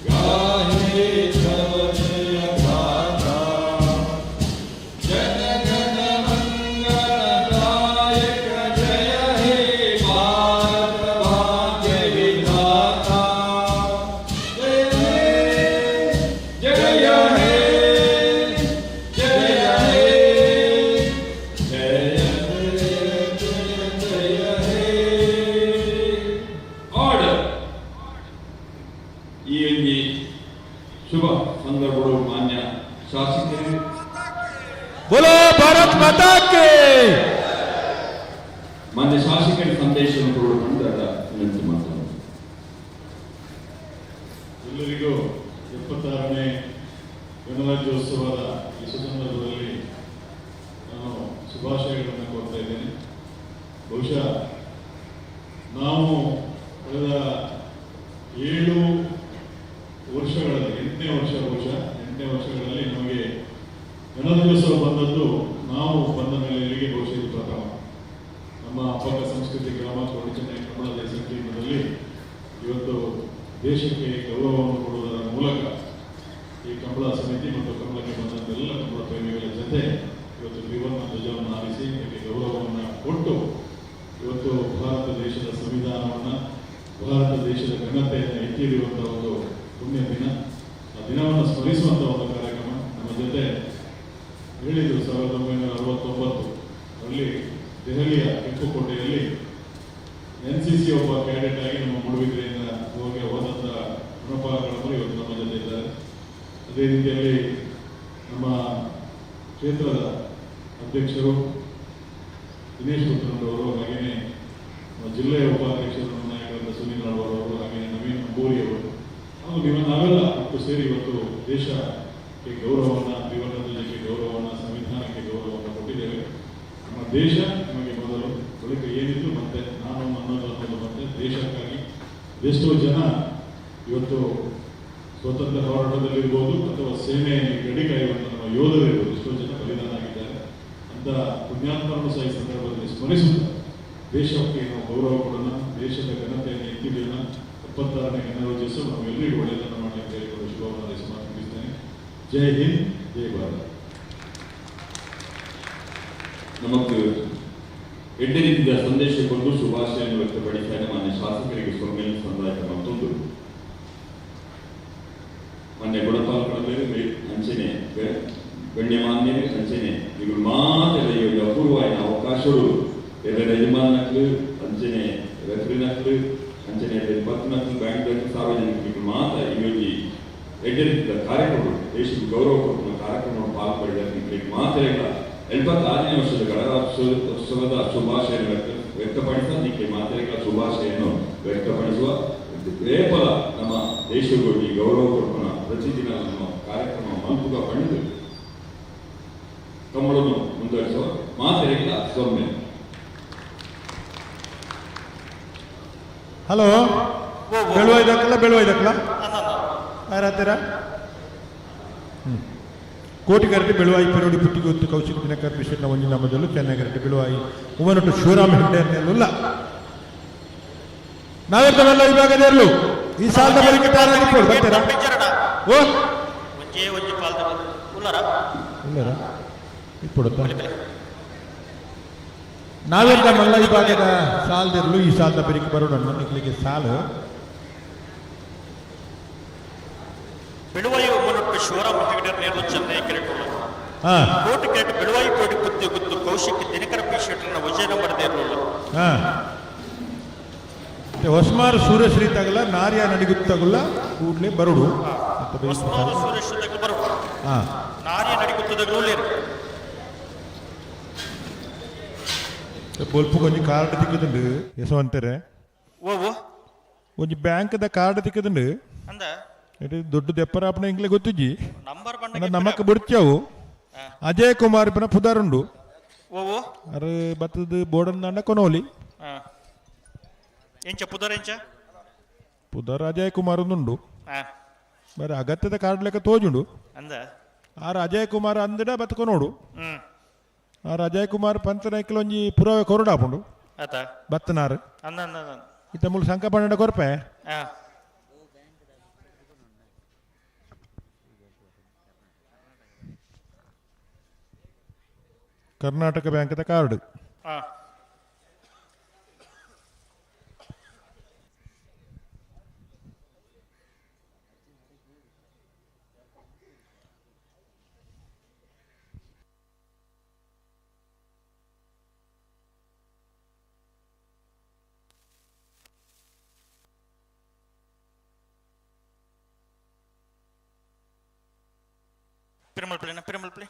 ಗಾಹೆ ತವ ಜಯ ಗಾಥಾ ಜನಗಣ ಮಂಗಳದಾಯಕ ಜಯ ಹೇ ಭಾರತ ಭಾಗ್ಯ ವಿಧಾತ ಜಯ ಹೇ ಜಯ ಹೇ ಜಯ ಹೇ ಜಯ ಜಯ ಜಯ ಜಯ ಹೇ. ಆರ್ಡರ್. ಈ ಒಂದು ಶುಭ ಸಂದರ್ಭಗಳು ಮಾನ್ಯ ಶಾಸಕರು ಬೋಲೋ ಭಾರತ್ ಮಾತಾ ಕಿ. ಮಾನ್ಯ ಶಾಸಕರ ಸಂದೇಶವನ್ನು ಕೊಡಲು ಬಂದಾಗ ವಿನಂತಿ ಮಾಡ್ತೇನೆ. ಎಲ್ಲರಿಗೂ 76ನೇ ಗಣರಾಜ್ಯೋತ್ಸವದ ಈ ಸುಸಂದರ್ಭದಲ್ಲಿ ನಾನು ಶುಭಾಶಯಗಳನ್ನು ಕೋರ್ತಾ ಇದ್ದೇನೆ. ಬಹುಶಃ ನಾವು ಕಳೆದ 7 ವರ್ಷಗಳಲ್ಲಿ 8ನೇ ವರ್ಷ, ಬಹುಶಃ 8ನೇ ವರ್ಷಗಳಲ್ಲಿ ನಮಗೆ ಗಣರಾಜ್ಯೋತ್ಸವ ಬಂದದ್ದು. ನಾವು ಬಂದ ಮೇಲೆ ಇಲ್ಲಿಗೆ ಬಹುಶಃ ಇದು ಪ್ರಥಮ. ನಮ್ಮ ಅಬ್ಬಕ್ಕ ಸಂಸ್ಕೃತಿ ಗ್ರಾಮ ಕೋಟಿಚೆನ್ನೈ ಕಮಲದ ಸಂಕೀರ್ಣದಲ್ಲಿ ಇವತ್ತು ದೇಶಕ್ಕೆ ಗೌರವವನ್ನು ಕೊಡುವುದರ ಮೂಲಕ ಈ ಕಂಬಳ ಸಮಿತಿ ಮತ್ತು ಕಂಬಳಕ್ಕೆ ಬಂದಂತೆಲ್ಲ ಕಂಬಳ ಪ್ರೇಮಿಗಳ ಜೊತೆ ಇವತ್ತು ತ್ರಿವರ್ಣ ಧ್ವಜವನ್ನು ಹಾರಿಸಿ ಅದಕ್ಕೆ ಗೌರವವನ್ನು ಕೊಟ್ಟು ಇವತ್ತು ಭಾರತ ದೇಶದ ಸಂವಿಧಾನವನ್ನು, ಭಾರತ ದೇಶದ ಘನತೆಯನ್ನು ಎತ್ತಿ ಹಿಡಿಯುವಂಥ ಒಂದು ಪುಣ್ಯ ದಿನ, ಆ ದಿನವನ್ನು ಸ್ಮರಿಸುವಂಥ ಒಂದು ಕಾರ್ಯಕ್ರಮ. ನಮ್ಮ ಜೊತೆ ಹೇಳಿದರು 1969 ಅಲ್ಲಿ ದೆಹಲಿಯ ಕೆಂಪುಕೋಟೆಯಲ್ಲಿ NCC ಒಬ್ಬ ಕ್ಯಾಡೆಟ್ ಆಗಿ ನಮ್ಮ ಮೂಡುಬಿದಿರೆಯಿಂದ ಹೋಗಿ ಹೋದಂಥ ಗುಣಪಾಲಕರು ಇವತ್ತು ನಮ್ಮ ಜೊತೆ ಇದ್ದಾರೆ. ಅದೇ ರೀತಿಯಲ್ಲಿ ನಮ್ಮ ಕ್ಷೇತ್ರದ ಅಧ್ಯಕ್ಷರು ದಿನೇಶ್ ಪುತ್ರನವರು, ಹಾಗೆಯೇ ನಮ್ಮ ಜಿಲ್ಲೆಯ ಉಪಾಧ್ಯಕ್ಷರು ನಾಯಕರಾದ ಸುನೀಲ್ ಅವರು, ಹಾಗೆಯೇ ನವೀನ್ ಅಂಬೂರಿ ಅವರು, ಹಾಗೂ ನೀವು ನಾವೆಲ್ಲ ಒಟ್ಟು ಸೇರಿ ಇವತ್ತು ದೇಶಕ್ಕೆ ಗೌರವವನ್ನು, ತ್ರಿವರ್ಣ ಧ್ವಜಕ್ಕೆ ಗೌರವವನ್ನು, ಸಂವಿಧಾನಕ್ಕೆ ಗೌರವವನ್ನು ಕೊಟ್ಟಿದ್ದೇವೆ. ನಮ್ಮ ದೇಶ ನಮಗೆ ಮೊದಲು, ಬಳಿಕ ಏನಿದ್ರು ಮತ್ತೆ ನಾನು ನನ್ನದು ಅನ್ನೋದು ಮತ್ತೆ ದೇಶಕ್ಕಾಗಿ ಎಷ್ಟೋ ಜನ ಇವತ್ತು ಸ್ವತಂತ್ರ ಹೋರಾಟದಲ್ಲಿರ್ಬೋದು ಅಥವಾ ಸೇನೆಯಲ್ಲಿ ಗಡಿ ಕಾಯುವಂಥ ನಮ್ಮ ಯೋಧರಿರ್ಬೋದು, ಎಷ್ಟೋ ಜನ ಬಲಿದಾನ ಆಗಿದ್ದಾರೆ. ಅಂತ ಪುಣ್ಯಾತ್ಮರನ್ನು ಸಹ ಈ ಸಂದರ್ಭದಲ್ಲಿ ಸ್ಮರಿಸುತ್ತಾ ದೇಶಕ್ಕೆ ನಾವು ಗೌರವ ಕೊಡೋಣ, ದೇಶದ ಘನತೆಯನ್ನು ಎತ್ತಿ ಹಿಡಿಯೋಣ. 76ನೇ ಗಣರಾಜ್ಯೋತ್ಸವ ನಮಗೆಲ್ಲರಿಗೂ ಒಳ್ಳೆಯದನ್ನು ಮಾಡಲಿ ಅಂತ ಹೇಳಿಕೊಂಡು ಶುಭವನ್ನು ಹಾರೈಸಿ ಮಾತು ಮುಗಿಸ್ತೇನೆ. ಜೈ ಹಿಂದ್, ಜೈ ಭಾರತ್. ನಮಕ್ ಎಡ್ಡೆ ರೀತಿಯ ಸಂದೇಶ ಕೊಟ್ಟು ಶುಭಾಶಯನ್ನು ವ್ಯಕ್ತಪಡಿಸಿದ ಮಾನ್ಯ ಶಾಸಕರಿಗೆ ಸೊಮ್ಮೆಲ್ ಸಂದಾಯ ಮತ್ತೊಂದು ಮಾನ್ಯ ಗುಣಪಾಲ್ ಕಡಬೇರು ಅಂಚನೆ ಗಣ್ಯಮಾನ್ಯರು ಅಂಚನೆ ಇವರು ಮಾತೆಲ್ಲ ಈ ಒಂದು ಅಪೂರ್ವವಾದ ಅವಕಾಶಗಳು ಎಲ್ಲ ಯಜಮಾನಕ್ಲು ಅಂಚನೆ ರೆಫರಿನಕ್ಲು ಅಂಚನೆ ಪತ್ನಕ್ಲು ಬ್ಯಾಂಕ್ ಸಾರ್ವಜನಿಕರಿಗೆ ಮಾತ್ರ ಈ ಒಂದು ಎಡ್ಡೆ ರೀತಿಯ ಕಾರ್ಯಕ್ರಮ ದೇಶಕ್ಕೆ ಗೌರವ ಕೊಡುವ ಕಾರ್ಯಕ್ರಮ ಪಾಲ್ಪಡಿದ ಮಾತ್ರ 76ನೇ ವರ್ಷದ ಗಣರಾಜ್ಯೋತ್ಸವದ ಶುಭಾಶಯನ್ನು ವ್ಯಕ್ತಪಡಿಸುವ ನಿಕ್ಕೆ ಮಾತೆರೆಗಳ ಶುಭಾಶಯನ್ನು ವ್ಯಕ್ತಪಡಿಸುವ ರೇಪಲ ನಮ್ಮ ದೇಶಕ್ಕೆ ಗೌರವ ಕೊಡುವ ಪ್ರತಿದಿನ ನಮ್ಮ ಕಾರ್ಯಕ್ರಮ ಮಲ್ಪುಗ ಪಡೆದು ಕಂಬಳನ್ನು ಮುಂದುವರಿಸುವ ಮಾತೆರೆಗಳ ಸೌಮ್ಯ. ಹಲೋ, ಬೆಳುವ ಇದಕ್ಕಲ್ಲ, ಬೆಳುವ ಇದಕ್ಕಲ್ಲ ಯಾರತ್ತೀರ? ಕೋಟಿಗರಟಿ ಬೆಳುವಾಯಿ ಪೆರೋಡಿ ಪುಟ್ಟಿಗೆ ಹೊತ್ತು ಕೌಶಿಕ ದಿನಕರ್ ಮಿಶ್ರನ ಒಂಜಿನ ಮೊದಲು ಚೆನ್ನಗರಟಿ ಬೆಳುವಾಯಿ ಉಮನೊಟ್ಟು ಶಿವರಾಮ ಹೆಗ್ಡೆ ಅನ್ನೆಲ್ಲ ನಾವೆಲ್ಲ ವಿಭಾಗದ ಈ ಸಾಲದ ಬಳಿಕ ತಯಾರಾಗಿಟ್ಕೊಳ್ಳಿ ಬರ್ತೀರಾ? ಓ ಒಂಜೇ ಒಂಜಿ ಪಾಲ್ದ ಉಲ್ಲರ ಇಲ್ಲರ ಇಟ್ಬಿಡುತ್ತಾ? ನಾವೆಲ್ಲ ಮಲ್ಲ ವಿಭಾಗದ ಸಾಲದಿರಲು ಈ ಸಾಲದ ಬರಿಕೆ ಬರೋಣ ನಿಕ್ಲಿಗೆ ಸಾಲು. ಬೆಳುವಾಯಿ ಉಮ್ಮನೊಟ್ಟು ಶಿವರಾಮ ಹೆಗಡೆ ನೇರಲು ಚೆನ್ನೈ ಕೆರೆಟುಳ್ಳ ಹಾ ಕೋಟಿ ಕೆರೆಟ್ ಬೆಳುವಾಯಿ ಕೋಟಿ ಬುದ್ಧಿ ಗುತ್ತು ಕೌಶಿಕ್ ದಿನಕರ ಪಿ ಶೆಟ್ಟರ್ನ ವಿಜಯ ನಂಬರ್ ನೇರಲು. ಹಾ ಹೊಸ್ಮಾರು ಸೂರ್ಯಶ್ರೀ ತಗಲ ನಾರ್ಯ ನಡಿಗುತ್ತಗುಲ್ಲ ಕೂಡ್ಲೆ ಬರುಡು ಮತ್ತೆ ಬೇರೆ ಹೊಸ್ಮಾರು ಸುರೇಶ್ ತಗಲು ಬರು. ಹಾ ನಾರ್ಯ ನಡಿಗುತ್ತದಗಳು ಉಳ್ಳೇರು. ಬೊಲ್ಪು ಒಂಜಿ ಕಾರ್ಡ್ ತಿಕ್ಕದುಂಡು ಯಶವಂತರೆ. ಓ ಒಂಜಿ ಬ್ಯಾಂಕ್ದ ಕಾರ್ಡ್ ತಿಕ್ಕದುಂಡು. ಅಂದ ಇದು ದೊಡ್ಡ ದೆಪ್ಪರಾಪಣ ಇಂಗ್ಲೆ ಗೊತ್ತಿಜ್ಜಿ. ನಂಬರ್ ಅಂಡ ಬಂಡ ನಮಕ್ ಬುಡ್ಚವು ಅಜಯ್ ಕುಮಾರ್ ಪನ ಪುದಾರುಂಡು. ಓ ಓ ಅರೆ ಬತ್ತದ ಬೋರ್ಡನ್ ದಾಂಡ ಕೊನೋಲಿ. ಆ. ಎಂಚ ಪುದರ್ ಎಂಚ? ಪುದರ್ ಅಜಯ್ ಕುಮಾರ್ ಉಂಡು. ಆ. ಬರ ಅಗತ್ಯದ ಕಾರ್ಡ್ ಲೆಕ್ಕ ತೋಜುಂಡು. ಅಂದ ಆರ್ ಅಜಯ್ ಕುಮಾರ್ ಅಂದಡ ಬತ್ಕೊ ನೋಡು. ಆರ್ ಅಜಯ್ ಕುಮಾರ್ ಪಂಚನಾಯ್ಕಲ್ ಒಂಜಿ ಪುರವೆ ಕೊರಡಾಪುಂಡು. ಆತ ಬತ್ತನಾರ್. ಅಂದ ಅಂದ ಅಂದ ಇತ್ತ ಮೂಲು ಸಂಕ ಪನ್ನಡ ಕೊರ್ಪೆ. ಆ. ಕರ್ನಾಟಕ ಬ್ಯಾಂಕ್ದ ಕಾರ್ಡ್. ಆ. Perumal Pillai, Perumal Pillai.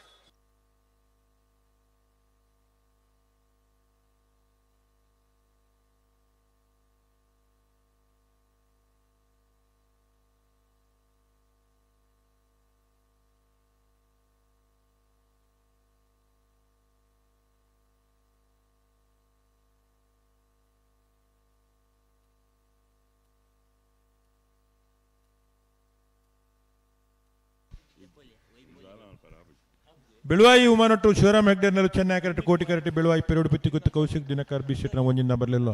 Beluvai ಉಮಾನೊಟ್ಟು ಶಿವರಾಮ್ ಹೆಗ್ಡೆರ್ನಲ್ಲೂ ಚೆನ್ನೈ ಕರೆಕ್ಟ್ ಕೋಟಿ ಕರೆಕ್ಟ್ ಬೆಳುವಾಯಿ ಪೆರೋಡು ಪಿತ್ತಿ ಗುತ್ತು ಕೌಶಿಕ್ ದಿನಕರ್ ಬಿ ಶೆಟ್ನ ಒಂಜಿನ ಬರಲಿಲ್ಲ.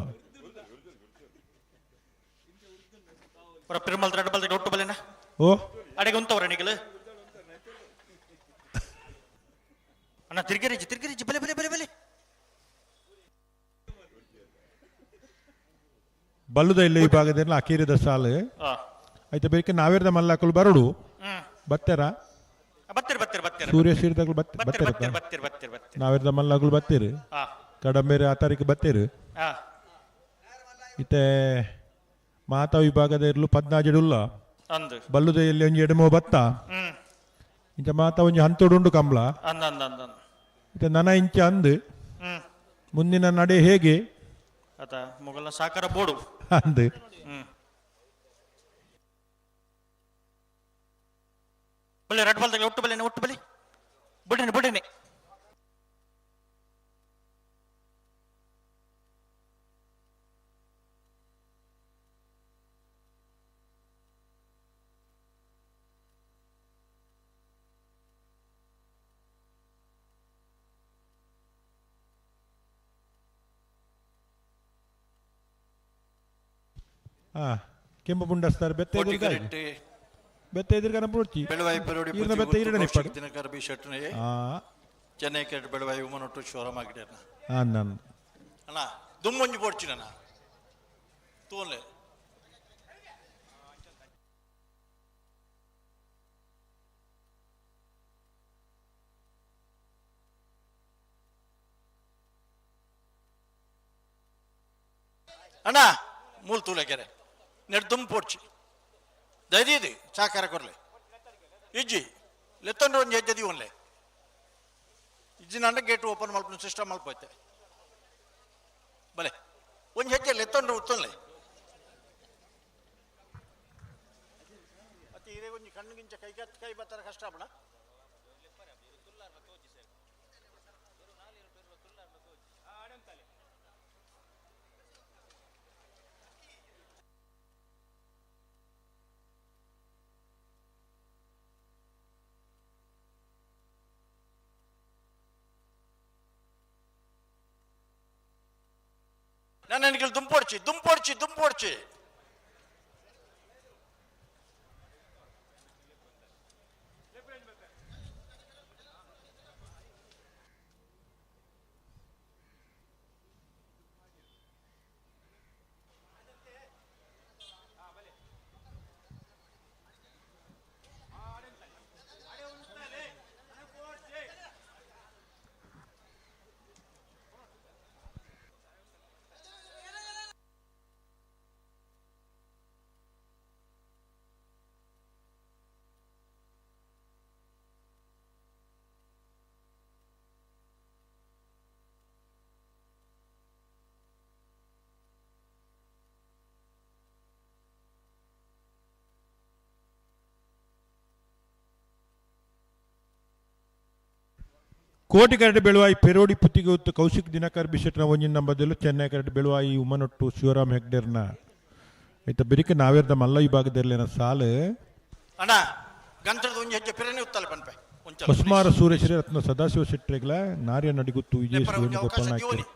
ಪಿರುಮಲ್ ರಡ್ಡು ಬಲ್ದ ಒಟ್ಟು ಬಲ್ಲೆನ. ಓ ಅಡೆಗೆ ಉಂತವ್ರ ನಿಗಲು ಅಣ್ಣ ತಿರ್ಗಿರಿಜಿ ತಿರ್ಗಿರಿಜಿ ಬಲೆ ಬಲೆ ಬಲೆ ಬಲೆ. ಬಲ್ಲುದ ಇಲ್ಲ ಈ ಭಾಗದಲ್ಲಿ ಅಕೀರಿದ ಸಾಲು. ಆಯ್ತಾ ಬೇಕೆ ನಾವೇರ್ದ ಮಲ್ಲಾಕಲು ಬರಡು ಬತ್ತೆರ ಬತ್ತಿರ್ ಬತ್ತಿರ್ ಬತ್ತಿರ್ ಸೂರ್ಯ ಸೀರ್ದಾಗಲು ಬತ್ತಿರ್ ಬತ್ತೆರ ಬತ್ತಿರ್ ಬತ್ತಿರ್ ಬತ್ತಿರ್ ಬತ್ತಿರ್. ನಾವೇರ್ದ ಮಲ್ಲಾಕಲು ಬತ್ತೀರು ಕಡಂಬೇರೆ ಆ ತಾರೀಕು ಬತ್ತೀರು. ಇತ್ತೆ ಮಾತಾ ವಿಭಾಗದ ಇರ್ಲು ಪದ್ನಾಜಿಡುಲ್ಲ ಬಲ್ಲುದ ಎಲ್ಲಿ ಒಂಜಿ ಎಡಮೋ ಬತ್ತ ಇಂಚ ಮಾತಾ ಒಂಜಿ ಹಂತೋಡುಂಡು ಕಂಬ್ಲ ಇತ್ತೆ ನನ ಇಂಚ ಅಂದು ಮುಂದಿನ ನಡೆ ಹೇಗೆ ಅತ ಮೊಗಲ ಸಾಕಾರ ಬೋಡು ಅಂದು. ಬಲ್ಲೆ ರಡ್ ಬಲ್ದಾಗ ಒಟ್ಟು ಬಲ್ಲೆನೆ ಒಟ್ಟು ಬಲಿ ಬುಡನೆ ಬುಡನೆ. ಕೆಂಪು ಪುಂಡಸ್ತಾರೆ ಬೆತ್ತ ಬೆತ್ತ ಎದುರು ಕನಪೊಡ್ಚಿ ಬೆಳವಾಯಿ ಪರೋಡಿ ಈರ್ನ ಬೆತ್ತ ಈರನೆ ಇಪ್ಪಡು. ದಿನಕರ್ ಬಿ ಶೆಟ್ನ ಚೆನ್ನೈ ಕೆರೆಟ್ ಬೆಳವಾಯಿ ಉಮನೊಟ್ಟು ಶಿವರಾಮ ಗಿಡರ್ನ ನಾನು ಅಣ್ಣ ದುಮ್ಮೊಂಜಿ ಪೋಡ್ಚಿನ ತೋಲೆ ಅಣ್ಣ ಮೂಲ ತೂಲೆ ಕೆರೆ ನೆಡ್ ದುಮ್ ಪೋಡ್ಚಿ ದೈದೀದು ಸಾಕಾರ ಕೊರ್ಲೆ ಇಜ್ಜಿ ಲೆತ್ತೊಂಡ್ರೆ ಒಂಜಿ ಹೆಜ್ಜೆ ದೀವನ್ಲೆ ಇಜ್ಜಿ ನಂಡ ಗೇಟ್ ಓಪನ್ ಮಲ್ಪನ ಸಿಸ್ಟಮ್ ಮಲ್ಪೋಯ್ತೆ ಬಲೆ ಒಂಜಿ ಹೆಜ್ಜೆ ಲೆತ್ತೊಂಡ್ರೆ ಉತ್ತೊನ್ಲೆ ಅತಿ ಹಿರೇ ಒಂಜಿ ಕಣ್ಣು ಗಿಂಚ ಕೈ ಕೈ ಬತ್ತರ ಕಷ್ಟ ಆಪಣ. ನಾನು ದುಂಪೊಡ್ಚಿ ದುಂಪೊಡ್ಚಿ ದುಂಪೊಡ್ಚಿ. ಕೋಟಿ ಕರಡು ಬೆಳುವಾಯಿ ಪೆರೋಡಿ ಪುತ್ತಿಗೆ ಹೊತ್ತು ಕೌಶಿಕ್ ದಿನಕರ್ ಬಿಶೆಟ್ನ ಒಂಜಿನ ಬದಲು ಚೆನ್ನೈ ಕರಡು ಬೆಳುವಾಯಿ ಉಮ್ಮನೊಟ್ಟು ಶಿವರಾಮ್ ಹೆಗ್ಡೆರ್ನ ಐತ ಬಿರಿಕೆ ನಾವೇರ್ದ ಮಲ್ಲ ವಿಭಾಗದಲ್ಲಿ ಸಾಲು. ಅಣ್ಣ ಗಂತ್ರದ ಒಂಜಿ ಹೆಜ್ಜೆ ಪಿರನೆ ಉತ್ತಲೆ ಪನ್ಪೆ ಹೊಸ್ಮಾರ ಸೂರ್ಯಶ್ರೀ ರತ್ನ ಸದಾಶಿವ ಶೆಟ್ಟರೆಗ್ಲ ನಾರ್ಯ ನಡಿಗುತ್ತು ವಿಜಯ ವೇಣುಗೋಪಾಲ್ ನಾಯ್ಕ.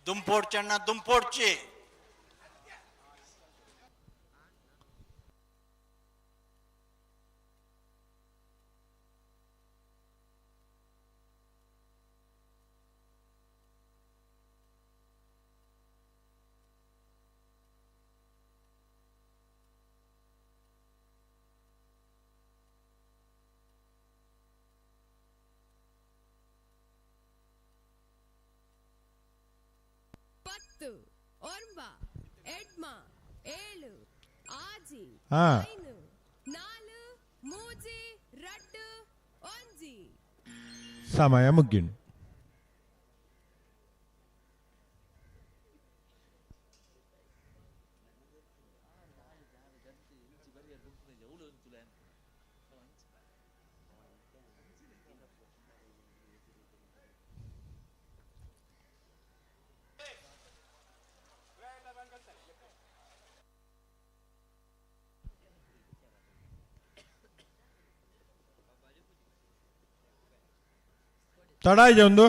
ದುಂಪೋಡ್ಚಿ ಅಣ್ಣ ದುಂಪೋಡ್ಚಿ. 10 9 8 7 6 5 4 3 2 1. ಸಮಯ ಮುಗ್ಗಿಣು. ತಡ ಇದೆ ಒಂದು.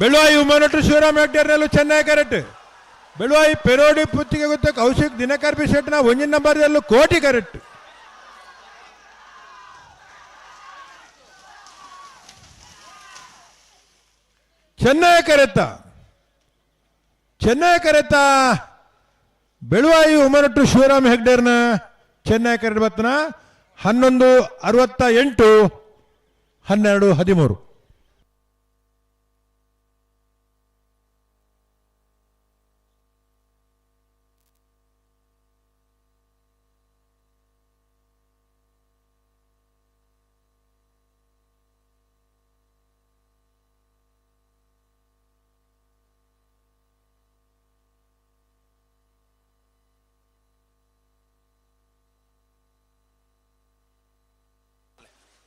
ಬೆಳುವಾಯಿ ಉಮಾನಟ್ರು ಶಿವರಾಮ್ ಹೆಗ್ಡೇರ್ನಲ್ಲೂ ಚೆನ್ನೈ ಕರೆಕ್ಟ್. ಬೆಳುವಾಯಿ ಪೆರೋಡಿ ಪುತ್ತಿಗೆ ಗೊತ್ತ ಕೌಶಿಕ್ ದಿನಕರ್ ಬಿ ಶೆಟ್ನ ಒಂಜಿನ ನಂಬರ್ದಲ್ಲೂ ಕೋಟಿ ಕರೆಕ್ಟ್. ಚೆನ್ನೈ ಕರೆತ, ಚೆನ್ನೈ ಕರೆತ ಬೆಳುವಾಯಿ ಉಮನಟ್ಟು ಶಿವರಾಮ್ ಹೆಗ್ಡೇರ್ನ ಚೆನ್ನೈ ಕರೆಟ್ ಬತ್ತನ 11:68 12:13.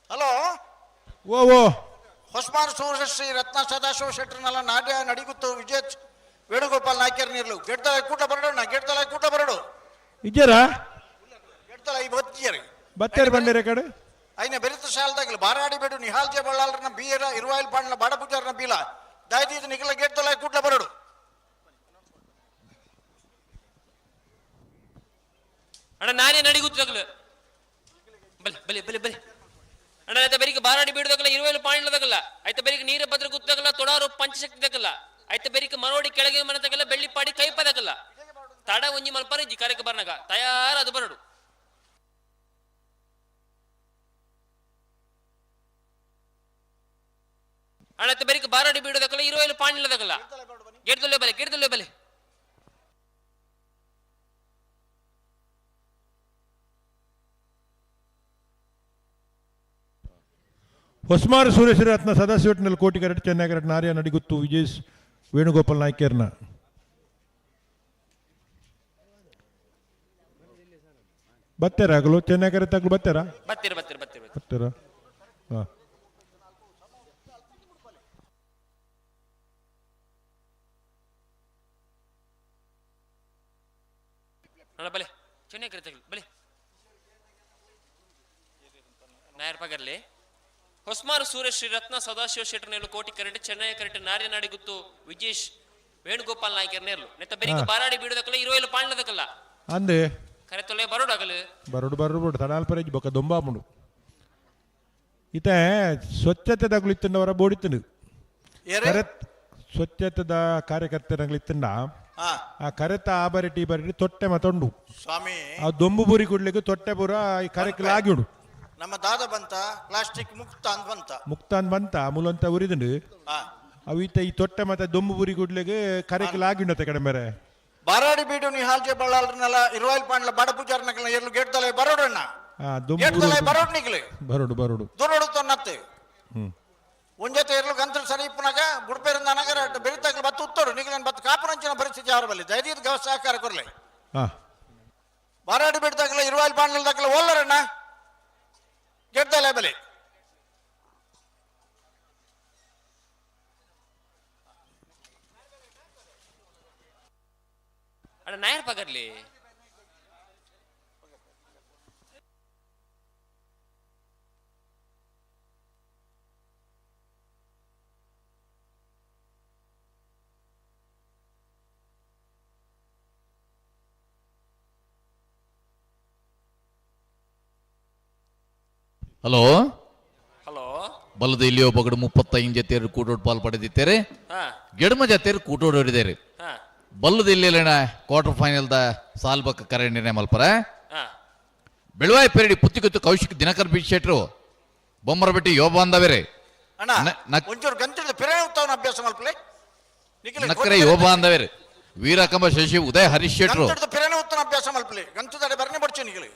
ಹಲೋ ಓ ಓ ಹೊಸ್ಮಾರ್ ಸೂರ್ಯಶ್ರೀ ರತ್ನ ಸದಾಶಿವ ಶೆಟ್ಟರ್ನೆಲ್ಲ ನಾಡ್ಯ ನಡಿಗುತ್ತು ವಿಜಯ್ ವೇಣುಗೋಪಾಲ್ ನಾಯ್ಕರ್ ನೀರ್ಲು ಗೆಡ್ತಲ ಕೂಟ ಬರಡು ನಾ ಗೆಡ್ತಲ ಕೂಟ ಬರಡು ಇಜ್ಜರ ಗೆಡ್ತಲ ಈ ಬತ್ತಿಯರು ಬತ್ತೇರು ಬಂದಿರ ಕಡೆ ಐನ ಬೆರಿತ ಶಾಲದಾಗಲಿ ಬಾರಾಡಿ ಬೇಡು ನಿಹಾಲ್ ಜೆ ಬಳ್ಳಾಲ್ರನ್ನ ಬೀರ ಇರುವಾಯಿಲ್ ಪಾಂಡ್ಲ ಬಾಡ ಪೂಜಾರನ ಬೀಲ ದಾಯ್ದೀದ್ ನಿಖಲ ಗೆಡ್ತಲ ಕೂಟ್ಲ ಬರಡು. ಅಣ್ಣ ನಾನೇ ನಡಿಗುತ್ತಗಲು ಬಲೆ ಬಲೆ ಬಲೆ ಬಲೆ ಅಣ್ಣ ಆಯ್ತ ಬೆರಿಕೆ ಬಾರಾಡಿ ಬೀಡದಕ್ಕಲ್ಲ ಇರುವೈಲು ಪಾಂಡ್ಲದಕ್ಕಲ್ಲ ಆಯ್ತ ಬೆರಿಕೆ ನೀರ ಭದ್ರ ಗುತ್ತಗಲ್ಲ ತೊಡಾರು ಪಂಚಶಕ್ತಿ ದಕ್ಕಲ್ಲ ಆಯ್ತ ಬೆರಿಕೆ ಮರೋಡಿ ಕೆಳಗೆ ಮನತಗಲ್ಲ ಬೆಳ್ಳಿಪಾಡಿ ಕೈಪದಕಲ್ಲ ತಡ ಒಂಜಿ ಮಲ್ಪರ ಇಜ್ಜಿ ಕರೆಕ ಬರ್ನಗ ತಯಾರ ಅದು ಬರಡು. ಅಣ್ಣ ಆಯ್ತ ಬೆರಿಕೆ ಬಾರಾಡಿ ಬೀಡದಕ್ಕಲ್ಲ ಇರುವೈಲು ಪಾಂಡ್ಲದಕ್ಕಲ್ಲ ಗಿಡದಲ್ಲೇ ಬಲೆ ಗಿಡದಲ್ಲೇ ಬಲೆ. ಹೊಸ್ಮಾರು ಸೂರ್ಯಶ್ರೀರತ್ನ ಸದಾಶಿವಟ್ನಲ್ಲಿ ಕೋಟಿ ಕರೆಟ್ ಚೆನ್ನೈ ಕರೆಟ್ ನಾರ್ಯ ನಡಿಗುತ್ತು ವಿಜಯ್ ವೇಣುಗೋಪಾಲ್ ನಾಯ್ಕರ್ನ. ಬತ್ತೇರ ಆಗಲು ಚೆನ್ನೈ ಕರೆಟ್ ಆಗಲು ಬತ್ತೇರಾ? ಬತ್ತೀರ ಬತ್ತೀರ ಬತ್ತೀರ ಬತ್ತೀರ ಹಾ. ಅಣ್ಣ ಬಲೆ ಚೆನ್ನೈ ಕರೆಟ್ ಆಗಲು ಬಲೆ ನಾಯರ್ ಪಗರ್ಲಿ. ಹೊಸ್ಮಾರು ಸೂರ್ಯಶ್ರೀ ರತ್ನ ಸದಾಶಿವ ಶೆಟ್ಟರ್ ನೇರ್ಲು ಕೋಟಿ ಕರೆಂಟ್ ಚೆನ್ನೈ ಕರೆಂಟ್ ನಾರ್ಯ ನಾಡಿಗುತ್ತು ವಿಜೇಶ್ ವೇಣುಗೋಪಾಲ್ ನಾಯ್ಕರ್ ನೇರ್ಲು ನೆತ್ತ ಬೆರಿಕ ಬಾರಾಡಿ ಬೀಡದಕ್ಕಲ್ಲ ಇರುವೈಲು ಪಾಂಡ್ಲದಕ್ಕಲ್ಲ ಅಂದೆ ಕರೆ ತೊಲೆ ಬರೋಡಾಗಲು ಬರೋಡು ಬರೋಡು ತಡಾಲ್ ಪರೇಜ್ ಬೊಕ್ಕ ದೊಂಬಾಮುಡು ಇತ ಸ್ವಚ್ಛತೆ ಇತ್ತಂಡವರ ಬೋಡಿತ್ತನು ಕರೆ ಸ್ವಚ್ಛತೆದ ಕಾರ್ಯಕರ್ತರಂಗ್ಲಿತ್ತಂಡ ಆ ಕರೆತ ಆ ಬರಿಟಿ ಈ ಬರಿಟಿ ತೊಟ್ಟೆ ಮತ್ತೊಂಡು ಸ್ವಾಮಿ ಆ ದೊಂಬು ಬುರಿ ಕುಡ್ಲಿಕ್ಕೆ ತೊಟ್ಟೆ ಪೂರ ಈ ಕರೆಕ್ಲ ಆಗಿಡು. ನಮ್ಮ ದಾದ ಬಂತ ಪ್ಲಾಸ್ಟಿಕ್ ಮುಕ್ತ ಅಂತ ಬಂತ ಮುಕ್ತ ಅಂತ ಬಂತ ಮೂಲಂತ ಉರಿದುಂಡು ಅವು ಈತ ಈ ತೊಟ್ಟೆ ಮತ್ತೆ ದೊಂಬು ಬುರಿ ಕುಡ್ಲಿಕ್ಕೆ ಕರೆಕ್ಲ ಆಗಿಂಡತೆ ಕಡೆ ಮೇರೆ. ಬಾರಾಡಿ ಬೀಡು ನಿಹಾಲ್ಜೆ ಬಳ್ಳಾಲ್ರನ್ನೆಲ್ಲ ಇರುವಾಯಿಲ್ ಪಾಂಡ್ಲ ಬಾಡ ಪೂಜಾರನಕಲ್ನ ಎರ್ಲು ಗೇಟ್ದಲೆ ಬರೋಡಣ್ಣ ಗೇಟ್ದಲೆ ಬರೋಡ್ ನಿಕ್ಲು ಬರೋಡು ಬರೋಡು ದೂರೋಡು ತೊನ್ನತ್ತೆ ಒಂಜತೆ ಎರ್ಲು ಗಂತ್ರ ಸರಿ ಇಪ್ಪನಾಗ ಬುಡ್ಪೇರಿಂದ ಅನಗರ ಬೆರಿತಾಗಲು ಬತ್ತು ಉತ್ತೋಡು ನಿಗ್ಲನ್ ಬತ್ತು ಕಾಪುನಂಚಿನ ಪರಿಸ್ಥಿತಿ ಅವರ ಬಲ್ಲಿ ದಯದೀದ್ ಗವ ಸಹಕಾರ ಕೊರ್ಲೆ. ಬಾರಾಡಿ ಬೀಡ್ದಾಗಲ ಇರುವಾಯಿಲ್ ಪಾಂಡ್ಲದಾಗಲ ಓಲ್ಲರಣ್ಣ ಗೆಡ್ದಲೆ ಬಲಿ. ಅಣ್ಣ ನಾಯರ್ ಪಗರ್ಲಿ. ಹಲೋ ಹಲೋ ಬಲದ ಇಲ್ಲಿಯೋ ಬಗಡು 35 ಜತೆಯರು ಕೂಟೋಡ್ ಪಾಲ್ ಪಡೆದಿದ್ದಾರೆ. ಗೆಡಮ ಜತೆಯರು ಕೂಟೋಡ್ ಹೊಡಿದ್ದಾರೆ. ಬಲ್ಲದ ಇಲ್ಲಿನ ಕ್ವಾರ್ಟರ್ ಫೈನಲ್ the ಸಾಲ್ಬಕ್ಕ ಕರೆ ನಿರ್ಣಯ ಮಲ್ಪರ. ಬೆಳುವಾಯಿ ಪೆರಡಿ ಪುತ್ತಿಗುತ್ತು ಕೌಶಿಕ್ ದಿನಕರ್ ಬಿ ಶೆಟ್ರು ಬೊಮ್ಮರಬೆಟ್ಟಿ ಯೋಬ ಬಾಂಧವರೇ. ಒಂಚೂರು ಗಂತಿದ ಪಿರೇ ಉತ್ತವನ ಅಭ್ಯಾಸ ಮಲ್ಪಲೆ. ನಕ್ಕರೆ ಯೋಬ ಬಾಂಧವರೇ ವೀರಕಂಬ ಶಶಿ ಉದಯ ಹರೀಶ್ ಶೆಟ್ರು ಪಿರೇನೆ ಉತ್ತನ ಅಭ್ಯಾಸ ಮಲ್ಪಲೆ ಗಂತದಡೆ ಬರ್ನೆ ಬಡ್ಚೆ ನಿಖಿಲ್.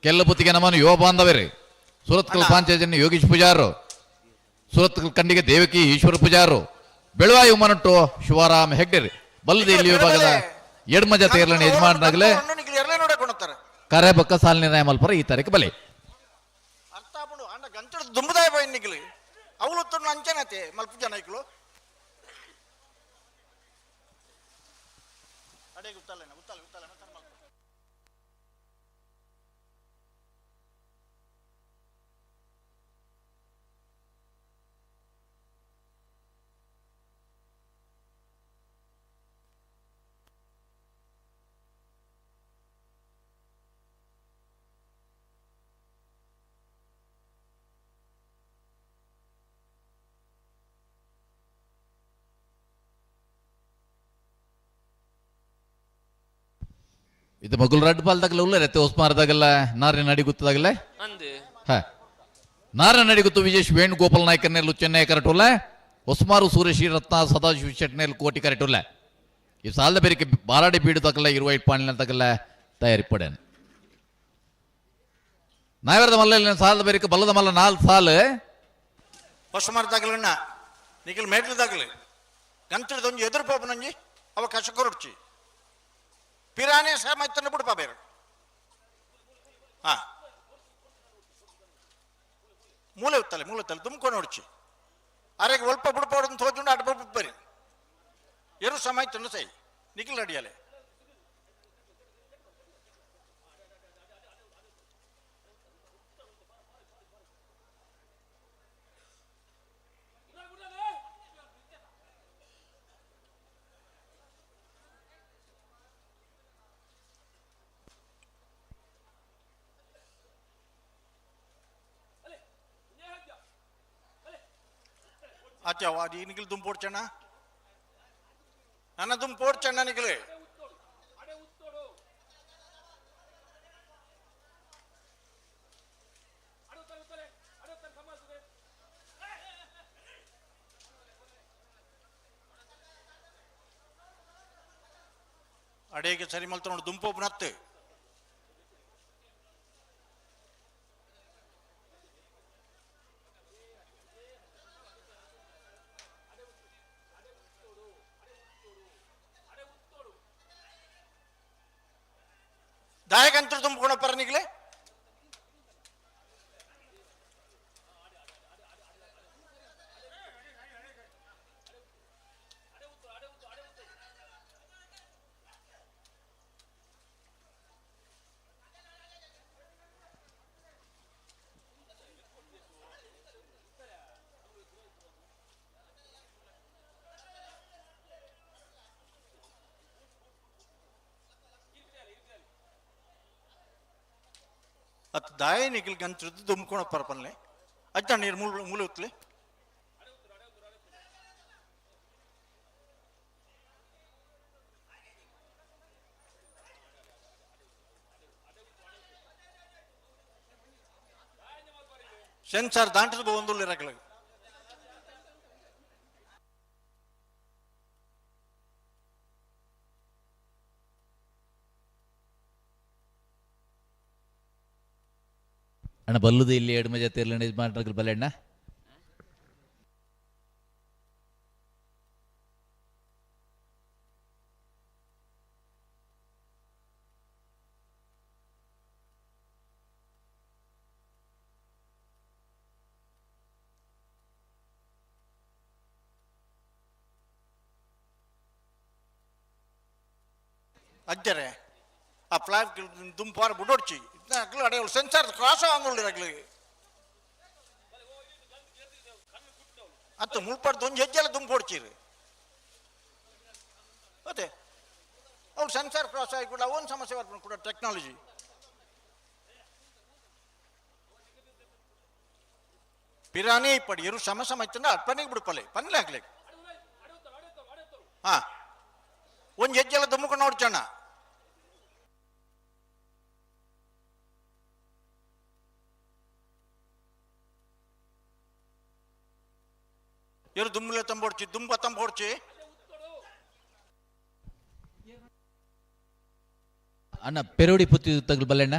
ಕೆಲ್ಲಪುತ್ತಿಗೆ ನಮ್ಮನ್ನು ಯುವ ಬಾಂಧವರೇ ಸುರತ್ಕಲ್ ಪಾಂಚಾಯತಿನ ಯೋಗೀಶ್ ಪೂಜಾರು, ಸುರತ್ಕಲ್ ಕಂಡಿಗೆ ದೇವಕಿ ಈಶ್ವರ ಪೂಜಾರು, ಬೆಳವಾಯಿ ಉಮ್ಮನಟ್ಟು ಶಿವರಾಮ್ ಹೆಗ್ಡೆರ್, ಬಲ್ಲದ ಇಲ್ಲಿ ವಿಭಾಗದ ಎಡ್ಮಜ ತೇರ್ಲನ ಯಜಮಾನನಾಗಲೇ ಕರೆ ಬಕ್ಕ ಸಾಲ ನಿರ್ಣಯ ಮಲ್ಪರ ಈ ತಾರೀಕು ಬಲೆ. ಅರ್ಥ ಆಪುಂಡು ಅಂಡ ಗಂಟೆ ದುಂಬುದಾಯ ಬಾಯಿ ನಿಗ್ಲಿ ಅವಳು ತುಣ್ಣು ಅಂಚನತೆ ಮಲ್ಪ ಜನ ಇಕ್ಲು ಅಡೆ ಗುತ್ತಲ್ಲ ಗುತ್ತಲ್ಲ ಗುತ್ತಲ್ಲ. ಇದು ಮಗುಲ್ ರಡ್ಡು ಪಾಲ್ದಾಗಲ್ಲ ಉಲ್ಲ ರತ್ತೆ ಹೊಸ್ಮಾರದಾಗಲ್ಲ ನಾರಿನ ನಡಿಗುತ್ತದಾಗಲ್ಲ ಅಂದು ಹ ನಾರ ನಡಿಗುತ್ತು ವಿಜೇಶ್ ವೇಣುಗೋಪಾಲ್ ನಾಯ್ಕರ್ನೆಲ್ಲು ಚೆನ್ನೈ ಕರೆಟುಲ್ಲ, ಹೊಸ್ಮಾರು ಸೂರ್ಯಶ್ರೀ ರತ್ನ ಸದಾಶಿವ ಶೆಟ್ನೆಲ್ ಕೋಟಿ ಕರೆಟುಲ್ಲ. ಈ ಸಾಲದ ಬೇರಿಕೆ ಬಾರಾಡಿ ಬೀಡು ತಕಲ್ಲ ಇರುವ ಪಾಣಿನ ತಕಲ್ಲ ತಯಾರಿ ಪಡೇನು ನಾಯರದ ಮಲ್ಲ ಸಾಲದ ಬೇರಿಕೆ ಬಲ್ಲದ ಮಲ್ಲ ನಾಲ್ ಸಾಲು ಹೊಸಮಾರದಾಗಲಣ್ಣ ನಿಖಿಲ್ ಮೇಟ್ಲದಾಗಲಿ ಗಂಟೆದೊಂದು ಎದುರು ಪಾಪನಂಜಿ ಅವಕಾಶ ಕೊರಡ್ಚಿ ಪಿರಾನೆ ಸಹ ಬಿಡ್ಪಾ ಬೇರೆ. ಹಾ ಮೂಲೆ ಉತ್ತಲೆ ಮೂಲೆ ಉತ್ತಲೆ ತುಂಬ್ಕೊಂಡು ನೋಡ್ಚಿ ಅರೆಗೆ ಒಲ್ಪ ಬಿಡ್ಪಾಡು ತೋಜುಂಡು ಅಡ್ಪ ಬರಿ ಎರು ಸಮಯ ತಿನ್ನು ಸೈ ನಿಖಿಲ್ ಅಡಿಯಲೆ. ಆಚೆ ಅದು ನಿಖಿಲ್ ದುಂಪೋಡ್ಚಣ್ಣ ನನ್ನ ದುಂಪೋಡ್ಚಣ್ಣ ನಿಖಿಲ್. ಅಡೇಗೆ ಸರಿ ಮಲ್ತ ನೋಡು ದುಂಪೋಪನತ್ತು. ದಾಯಕಂತ್ರ ತುಂಬಿಕೊಂಡ ಪರನಿಗ್ಲೆ ಅತ್ ದಾಯ ನಿಖಿಲ್ ಗಂತ್ರದ್ದು ದುಮ್ಕೊಳ ಪರಪನ್ಲೆ ಅಜ್ಜ ನೀರು ಮೂಲ ಮೂಲೆ ಉತ್ಲೆ. ಸೆನ್ಸಾರ್ ದಾಂಟದ ಒಂದು ಇರಕಲ. ಅಣ್ಣ ಬಲ್ಲುದು ಇಲ್ಲಿ ಎಡ್ಮ ಜೊತೆ ಯಜಮಾನ್ರ ಬಲ್ಲೆಣ್ಣ. ಅಜ್ಜರೆ ಆ ಫ್ಲಾಗ್ ದುಂಪಾರ ಬುಡೋಡ್ಚಿ ಅಗ್ಲು ಅಡೆ ಸೆನ್ಸಾರ್ ಕ್ರಾಸ್ ಆಂಗುಳ್ಳಿ ಅತ್ತ ಮುಳ್ಪಾಡ್ದು ಒಂಜಿ ಹೆಜ್ಜೆಲ್ಲ ದುಂಪೊಡ್ಚಿರಿ ಅದೇ ಅವ್ರು ಸೆನ್ಸಾರ್ ಕ್ರಾಸ್ ಆಗಿ ಕೂಡ ಅವನ್ ಸಮಸ್ಯೆ ಬರ್ಕೊಂಡು ಕೂಡ ಟೆಕ್ನಾಲಜಿ. ಪಿರಾನಿ ಇಪ್ಪಡಿ ಎರು ಸಮಸ್ಯೆ ಮೈತಂಡ ಅರ್ಪಣೆಗೆ ಬಿಡ್ಪಲೆ ಪನ್ಲೆ ಆಗ್ಲಿ. ಹಾ ಒಂಜಿ ಹೆಜ್ಜೆಲ್ಲ ದುಮ್ಮಕೊಂಡು ನೋಡ್ಚಣ್ಣ. ಎರು ದುಮ್ಮಲೆ ತಂಬೋಡ್ಚಿ ದುಂಬ ತಂಬೋಡ್ಚಿ. ಅಣ್ಣ ಪೆರೋಡಿ ಪುತ್ತಿ ತಗಲ್ ಬಲ್ಲೆಣ್ಣ.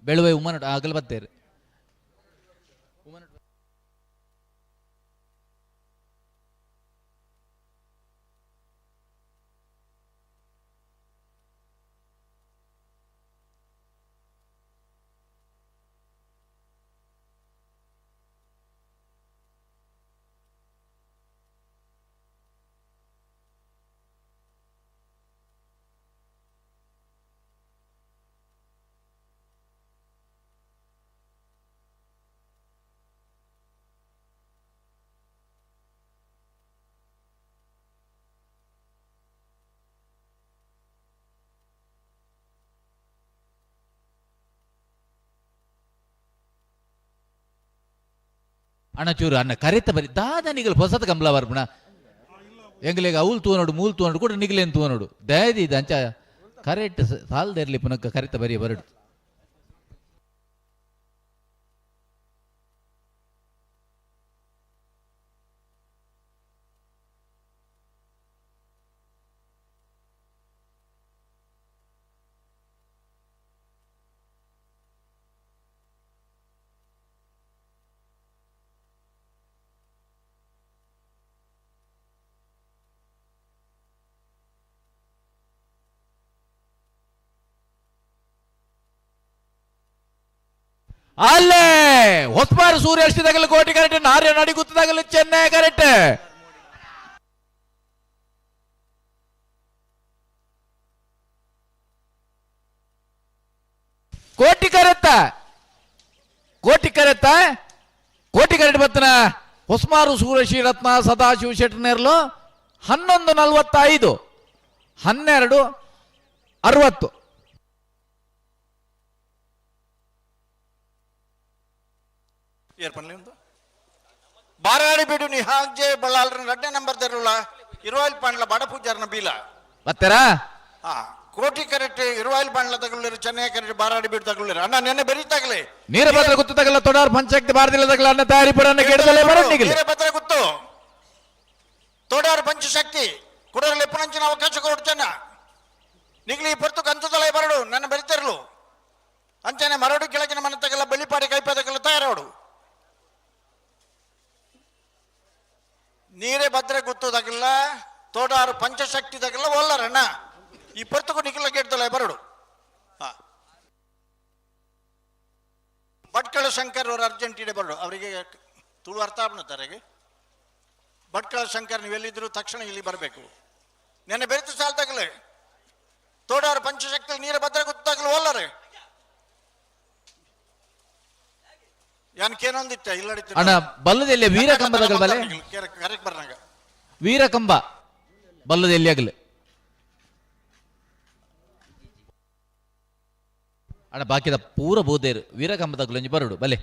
ಬೆಳುವೆ ಉಮ್ಮನಟ್ ಆಗಲ್ ಬತ್ತೇರು. ಅಣ್ಣ ಚೂರು ಅಣ್ಣ ಕರೆತ ಬರಿ ದಾದ ನಿಗಲ್ ಹೊಸತ ಕಂಬಲ ಬರ್ಪಣ ಎಂಗ್ಲೇಗ ಅವಲ್ ತೂನೋಡು ಮೂಲ್ ತೂನೋಡು ಕೂಡ ನಿಗಲೇನು ತೂನೋಡು ದಯದಿ ಇದು ಅಂಚ ಕರೆಕ್ಟ್ ಸಾಲ್ದೇರ್ಲಿ ಪುನಕ್ಕ ಕರೆತ ಬರಿ ಬರಡು. ಅಲ್ಲೇ ಹೊಸ್ಮಾರು ಸೂರ್ಯ ಎಷ್ಟಿದಾಗಲ್ಲ ಕೋಟಿ ಕರೆಕ್ಟ್, ನಾರ್ಯ ನಡಿ ಗುತ್ತದಾಗಲ್ಲ ಚೆನ್ನೈ ಕರೆಕ್ಟ್. ಕೋಟಿ ಕರೆತ್ತ, ಕೋಟಿ ಕರೆತ್ತ, ಕೋಟಿ ಕರೆಕ್ಟ್ ಬತ್ತನ ಹೊಸ್ಮಾರು ಸೂರ್ಯ ಶ್ರೀರತ್ನ ಸದಾಶಿವ ಶೆಟ್ಟನೇರ್ಲು 11:45, 12:60. ಬಾರಾಡಿ ಬೀಡು ನಿಹಾಲ್ ಜೆ ಬಳ್ಳಾಲ್ರ ಎರಡನೇ ನಂಬರ್ ದರುಳ ಇರುವಾಯಿಲ್ ಪಾಂಡ್ಲ ಬಡ ಪೂಜಾರನ ಬೀಲ ಬತ್ತೆರಾ? ಹಾ, ಕೋಟಿ ಕರೆಕ್ಟ್ ಇರುವಾಯಿಲ್ ಪಾಂಡ್ಲ ತಗೊಳ್ಳಿರು, ಚೆನ್ನೈ ಕರೆಕ್ಟ್ ಬಾರಾಡಿ ಬೀಡು ತಗೊಳ್ಳಿರು. ಅಣ್ಣ ನೆನ್ನೆ ಬೆರಿ ತಗಲಿ ನೀರಭದ್ರ ಗುತ್ತು ತಗಲ್ಲ ತೊಡಾರ್ ಪಂಚಾಯತ್ ಬಾರದಿಲ್ಲ ತಗಲ ಅಣ್ಣ ತಯಾರಿ ಪಡನ್ನ ಕೆಡದಲ್ಲೇ ಬರಣ್ಣಿಗಿಲ್ಲ. ನೀರಭದ್ರ ಗುತ್ತು ತೋಡಾರ್ ಪಂಚಶಕ್ತಿ ಕುಡರಲ್ಲಿ ಪುನಂಚಿನ ಅವಕಾಶ ಕೊಡು ಚೆನ್ನ ನಿಗ್ಲಿ ಪೊರ್ತು ಕಂತದಲೇ ಬರಡು ನನ್ನ ಬೆರಿತಿರಲು ಅಂಚನೆ ಮರಡು ಕೆಳಗಿನ ಮನೆ ತಗಲ್ಲ ಬೆಳ್ಳಿಪಾಡಿ ಕೈಪದಕಲ್ಲ ತಯಾರೋಡು ನೀರೇ ಭದ್ರ ಗುತ್ತು ತಗಲ್ಲ ತೋಡಾರು ಪಂಚಶಕ್ತಿ ತಗಲ್ಲ ಒಲ್ಲರಣ್ಣ ಈ ಪೊರ್ತುಕು ನಿಖಿಲ ಗೆಡ್ದಲ್ಲ ಬರಡು. ಭಟ್ಕಳ ಶಂಕರ್ ಅವರು ಅರ್ಜೆಂಟೀನೆ ಬರಡು, ಅವರಿಗೆ ತುಳು ಅರ್ಥ ಆಗ್ತಾರೆ. ಭಟ್ಕಳ ಶಂಕರ್ ನೀವೆಲ್ಲಿದ್ರು ತಕ್ಷಣ ಇಲ್ಲಿ ಬರಬೇಕು. ನೆನ್ನೆ ಬೆರೆತು ಸಾಲ ತಗಲೆ ತೋಡಾರು ಪಂಚಶಕ್ತಿ ನೀರ ಭದ್ರ ಗುತ್ತಾಗಲು ಒಲ್ಲರೆ ಯಾನಕೇನೊಂದಿತ್ತ ಇಲ್ಲಡಿತ್ತು. ಅಣ್ಣ ಬಲ್ಲದೆಲ್ಲಿ ವೀರಕಂಬದಗಲ್ ಬಲೆ ಕರೆಕ್ಟ್ ಬರ್ನಾಗ ವೀರಕಂಬ ಬಲ್ಲದೆಲ್ಲಿ ಆಗಲಿ ಅಣ್ಣ ಬಾಕಿದ ಪೂರ ಬೋದೇರು ವೀರಕಂಬದಗಲೊಂಜಿ ಬರಡು ಬಲೆ.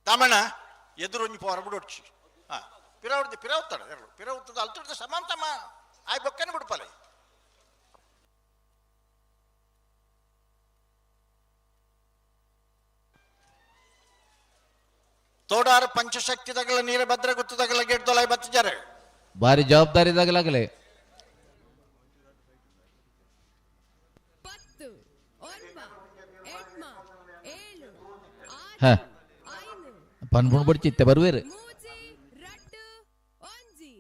ತಮಣ ಎದುರೊಂಜಿ ಪೋರ ಬಿಡೊಡ್ಚಿ ಹಾ ಪಿರವಡ್ದು ಪಿರವುತ್ತಾడు ಎರಡು ಪಿರವುತ್ತದ ಅಲ್ತುಡ್ದು ಸಮಾನ ತಮ್ಮ ಆಯ್ ಬೊಕ್ಕನೆ ಬಿಡ್ಪಲೆ. ತೋಡಾರು ಪಂಚಶಕ್ತಿ ತಗಲ ನೀರ ಭದ್ರ ಗುತ್ತು ತಗಲ ಗೇಟ್ ತೊಲೈ ಬತ್ತಿದ್ದಾರೆ. ಭಾರಿ ಜವಾಬ್ದಾರಿ ತಗಲಾಗಲೇ. 10 9 8 7 ಹಾ. 6 ಪನ್ಪುಣ್ ಬಡ್ಚಿತ್ತೆ ಬರುವೇರು. 3 2 1.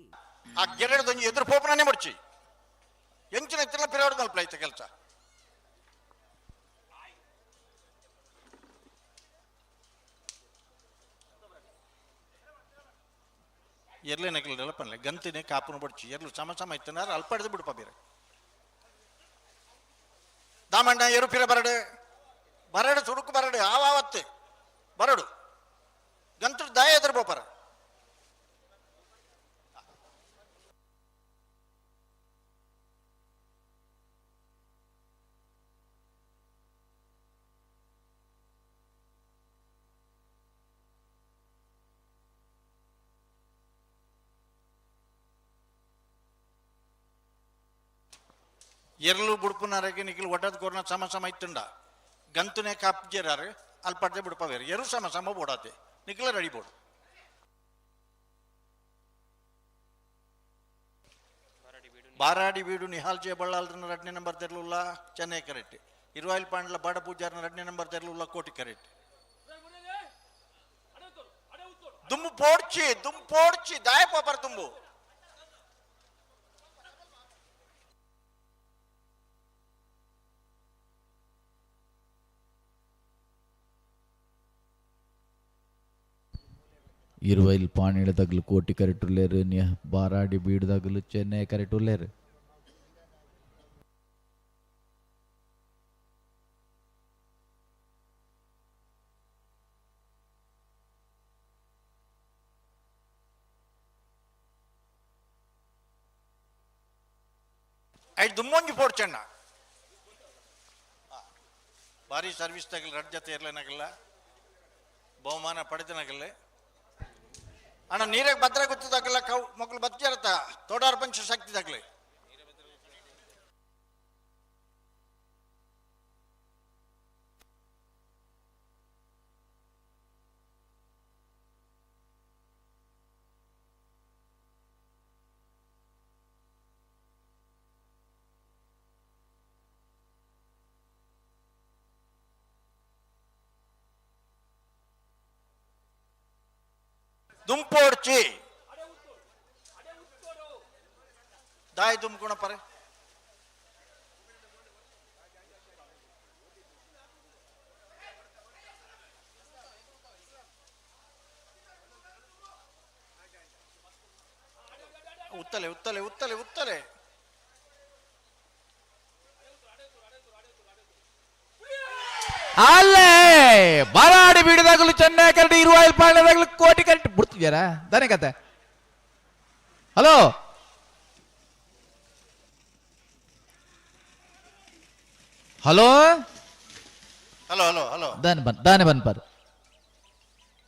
ಆ ಗೆರಡದೊಂಜಿ ಎದುರು ಪೋಪನೇ ಮುಡ್ಚಿ ಎಂಚಿನ ಎತ್ತಿನ ಪಿರವಡ್ದು ಮಲ್ಪ ಐತೆ ಕೆಲಸ. ಎರ್ಲೆ ನಕಲ್ ಪನ್ಲೆ ಗಂತಿನೇ ಕಾಪುನ ಬಡ್ಚಿ ಎರ್ಲು ಸಮ ಸಮ ಇತ್ತನಾರ ಅಲ್ಪಡ್ದು ಬಿಡುಪ ಬೇರೆ ದಾಮಣ್ಣ ಎರು ಪಿರ ಬರಡು ಬರಡು ಸುಡುಕು ಬರಡು ಆವಾವತ್ತೆ ಬರಡು ಗಂತು ದಾಯ ಎದುರು ಬೋಪರ. ಎರ್ಲು ಬುಡ್ಪುನಾರಗೆ ನಿಖಿಲ್ ಒಡ್ಡದ ಕೋರ್ನ ಸಮ ಸಮ ಇತ್ತುಂಡ ಗಂತುನೆ ಕಾಪ್ಜೇರಾರು ಅಲ್ಪಡ್ದೆ ಬಿಡ್ಪವೇರು ಎರು ಸಮ ಸಮ ಬೋಡಾತೆ. ನಿಕ್ಲ ರೆಡಿ ಬೋಡು. ಬಾರಾಡಿ ಬೀಡು ನಿಹಾಲ್ ಜೆ ಬಳ್ಳಾಲ್ರನ 2ನೇ ನಂಬರ್ ತೆರಲುಲ್ಲ ಚೆನ್ನೈ ಕರೆಕ್ಟ್. ಇರುವಾಯಿಲ್ ಪಾಂಡ್ಲ ಬಾಡ ಪೂಜಾರನ 2ನೇ ನಂಬರ್ ತೆರಲುಲ್ಲ ಕೋಟಿ ಕರೆಕ್ಟ್. ದುಮ್ಮು ಪೋಡ್ಚಿ ದುಮ್ಮು ಪೋಡ್ಚಿ ದಾಯ ಪಾಪರ್ ದುಂಬು. ಇರುವೈಲ್ ಪಾಣಿಡ ತಗ್ಲು ಕೋಟಿ ಕರೆಟುಲ್ಲೇರು, ಬಾರಾಡಿ ಬೀಡು ತಗ್ಲು ಚೆನ್ನೈ ಕರೆಟುಲ್ಲೇರು. ಐದು ದುಮ್ಮೊಂಜಿ ಪೋಡ್ಚಣ್ಣ ಭಾರಿ ಸರ್ವಿಸ್ ತಗಲ್ ರಡ್ ಜೊತೆ ಇರ್ಲೇನಾಗಲ್ಲ, ಬಹುಮಾನ ಪಡೆದನಾಗಲ್ಲ. ಅಣ್ಣ ನೀರಾಗ ಭದ್ರ ಗೊತ್ತದಾಗಲ್ಲ, ಕೌ ಮಕ್ಕಳು ಬತ್ತಿರತ್ತ ತೋಡಾರ್ ಪಂಚ ಶಕ್ತಿ ತಗಲಿ. ದುಂಪೋಡ್ಚಿ ದಾಯಿ ದುಂಬ್ಕೊಣ ಪರೆ. ಉತ್ತಲೆ ಉತ್ತಲೆ ಉತ್ತಲೆ ಉತ್ತಲೆ. ಅಲ್ಲೇ ಬಾರಾಡಿ ಬೀಡದಾಗಲು ಚೆನ್ನೈ ಕರೆಕ್ಟ್, ಇರುವಾಯಿಲ್ ಪಾಂಡ್ಯದಾಗಲು ಕೋಟಿ ಕರೆಕ್ಟ್ ಬಿಡ್ತಿದ್ಯಾರಾ ದಾನೆ ಕತೆ. Hello hello hello hello hello ದಾನೆ ಬನ್ ದಾನೆ ಬನ್ ಪರ್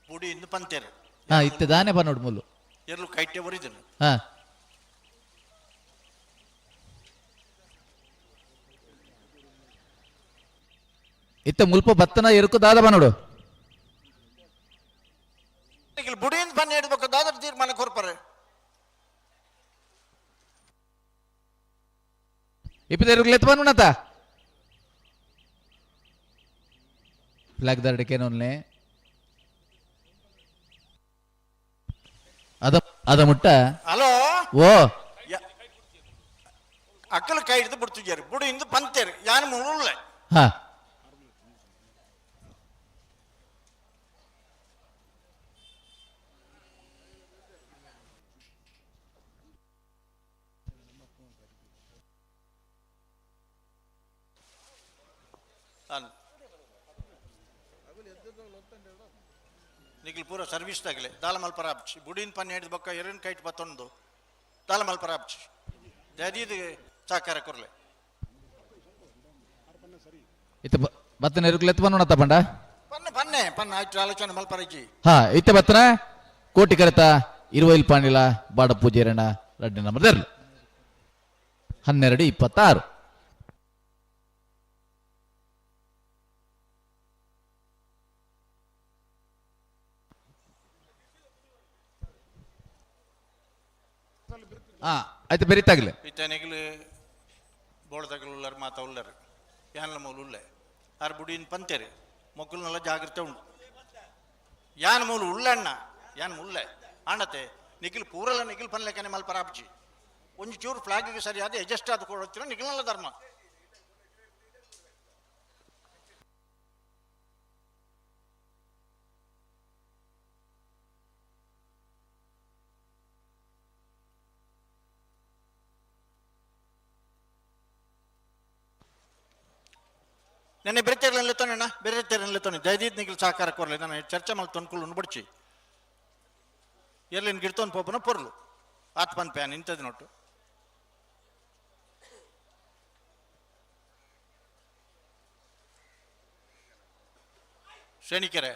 ಪುಡಿ ಇಂದು ಪಂತೇರು. ಹಾ ಇತ್ತೆ ದಾನೆ ಬನ್ನೋಡು ಮುಲ್ಲು ಎರ್ಲು ಕೈಟೆ ಬರಿದನು. ಹಾ ಇತ್ತ ಮುಲ್ಪ ಬತ್ತನ ಎರುಕು ದಾದ ಬನ್ನೋಡು. ಬುಡಿಯಿಂದ ಬನ್ನಿ ಹಿಡ್ಬೇಕು ದಾದರ ತೀರ್ಮಾನ ಕೊರ್ಪರೆ. ಇಪ್ಪತ್ತೆರಡು ಎತ್ತು ಬನ್ನುಣತ ಫ್ಲಾಗ್ ದಾರಡಿಕೇನೊನ್ನೆ ಅದ ಅದ ಮುಟ್ಟ. ಹಲೋ ಓ ಅಕ್ಕಲು ಕೈ ಹಿಡಿದು ಬಿಡ್ತಿದ್ದಾರೆ ಬುಡಿ ಇಂದು ಪಂತೇರು ಯಾನು ಮುಳ್ಳೆ. ಹಾ ನಿಖಿಲ್ ಪೂರ ಸರ್ವಿಸ್ ತಗಲೆ ದಾಲ ಮಲ್ಪರ ಆಪ್ಚಿ ಬುಡಿನ ಪನ್ನಿ ಹಿಡಿದು ಬೊಕ್ಕ ಎರನ್ ಕೈಟ್ ಬತ್ತೊಂದು ದಾಲ ಮಲ್ಪರ ಆಪ್ಚಿ ದದೀದು ಸಹಕಾರ ಕೊರ್ಲೆ. ಇತ್ತ ಬತ್ತನ ಎರುಕುಲು ಎತ್ತು ಬನ್ನೋಣತ್ತ ಪಂಡ. ಪನ್ನೆ ಪನ್ನೆ ಪನ್ನೆ ಆಯ್ತು ಆಲೋಚನೆ ಮಲ್ಪರಜಿ. ಹಾ ಇತ್ತ ಬತ್ತನ ಕೋಟಿ ಕರೆತ ಇರುವೈಲ್ ಪಾಂಡಿಲ ಬಾಡ ಪೂಜಾರಣ್ಣ 2ನೇ ನಂಬರ್ ದೆರ್ಲು 12 26. ಹಾ ಆಯ್ತು ಬೆರಿತಾಗ್ಲೆ. ಇತ್ತನಿಗ್ಲು ಬೋಳದಗಲು ಉಳ್ಳಾರು ಮಾತ ಉಳ್ಳಾರು ಯಾನ್ಲ ಮೂಲು ಉಳ್ಳೆ ಆರ್ ಬುಡಿನ ಪಂತೇರು ಮೊಕ್ಕಲ್ನೆಲ್ಲ ಜಾಗ್ರತೆ ಉಂಡು ಯಾನ್ ಮೂಲು ಉಳ್ಳಣ್ಣ ಯಾನ್ ಮುಲ್ಲೆ ಆಂಡತೆ ನಿಖಿಲ್ ಪೂರಲ್ಲ ನಿಖಿಲ್ ಪನ್ಲೆಕ್ಕನೆ ಮಲ್ಪರ ಆಪ್ಚಿ ಒಂಜಿ ಚೂರು ಫ್ಲಾಗಿಗೆ ಸರಿಯಾದ ಅಡ್ಜಸ್ಟ್ ಆದ ಕೊಡ್ತೀರ ನಿಖಿಲ್ನಲ್ಲ ಧರ್ಮ. ನೆನ್ನೆ ಬೇರೆ ತೇರಲ್ಲ ಬೇರೆ ತೇರಲ್ಲ ತೊನೆ ದಯದೀತ್ ನಿಖಿಲ್ ಸಹಕಾರ ಕೊರ್ಲೆ ನಾನು ಚರ್ಚೆ ಮಾಡಿ ತೊನ್ಕೊಳ್ಳು ಬಡ್ಚಿ ಎರ್ಲಿನ್ ಗಿಡ್ತೋನ್ ಪೋಪನ ಪೊರ್ಲು ಆತ್ಮನ್ ಪ್ಯಾನ್ ಇಂಥದ್ದು ನೋಟು. ಶ್ರೇಣಿಕೆರೆ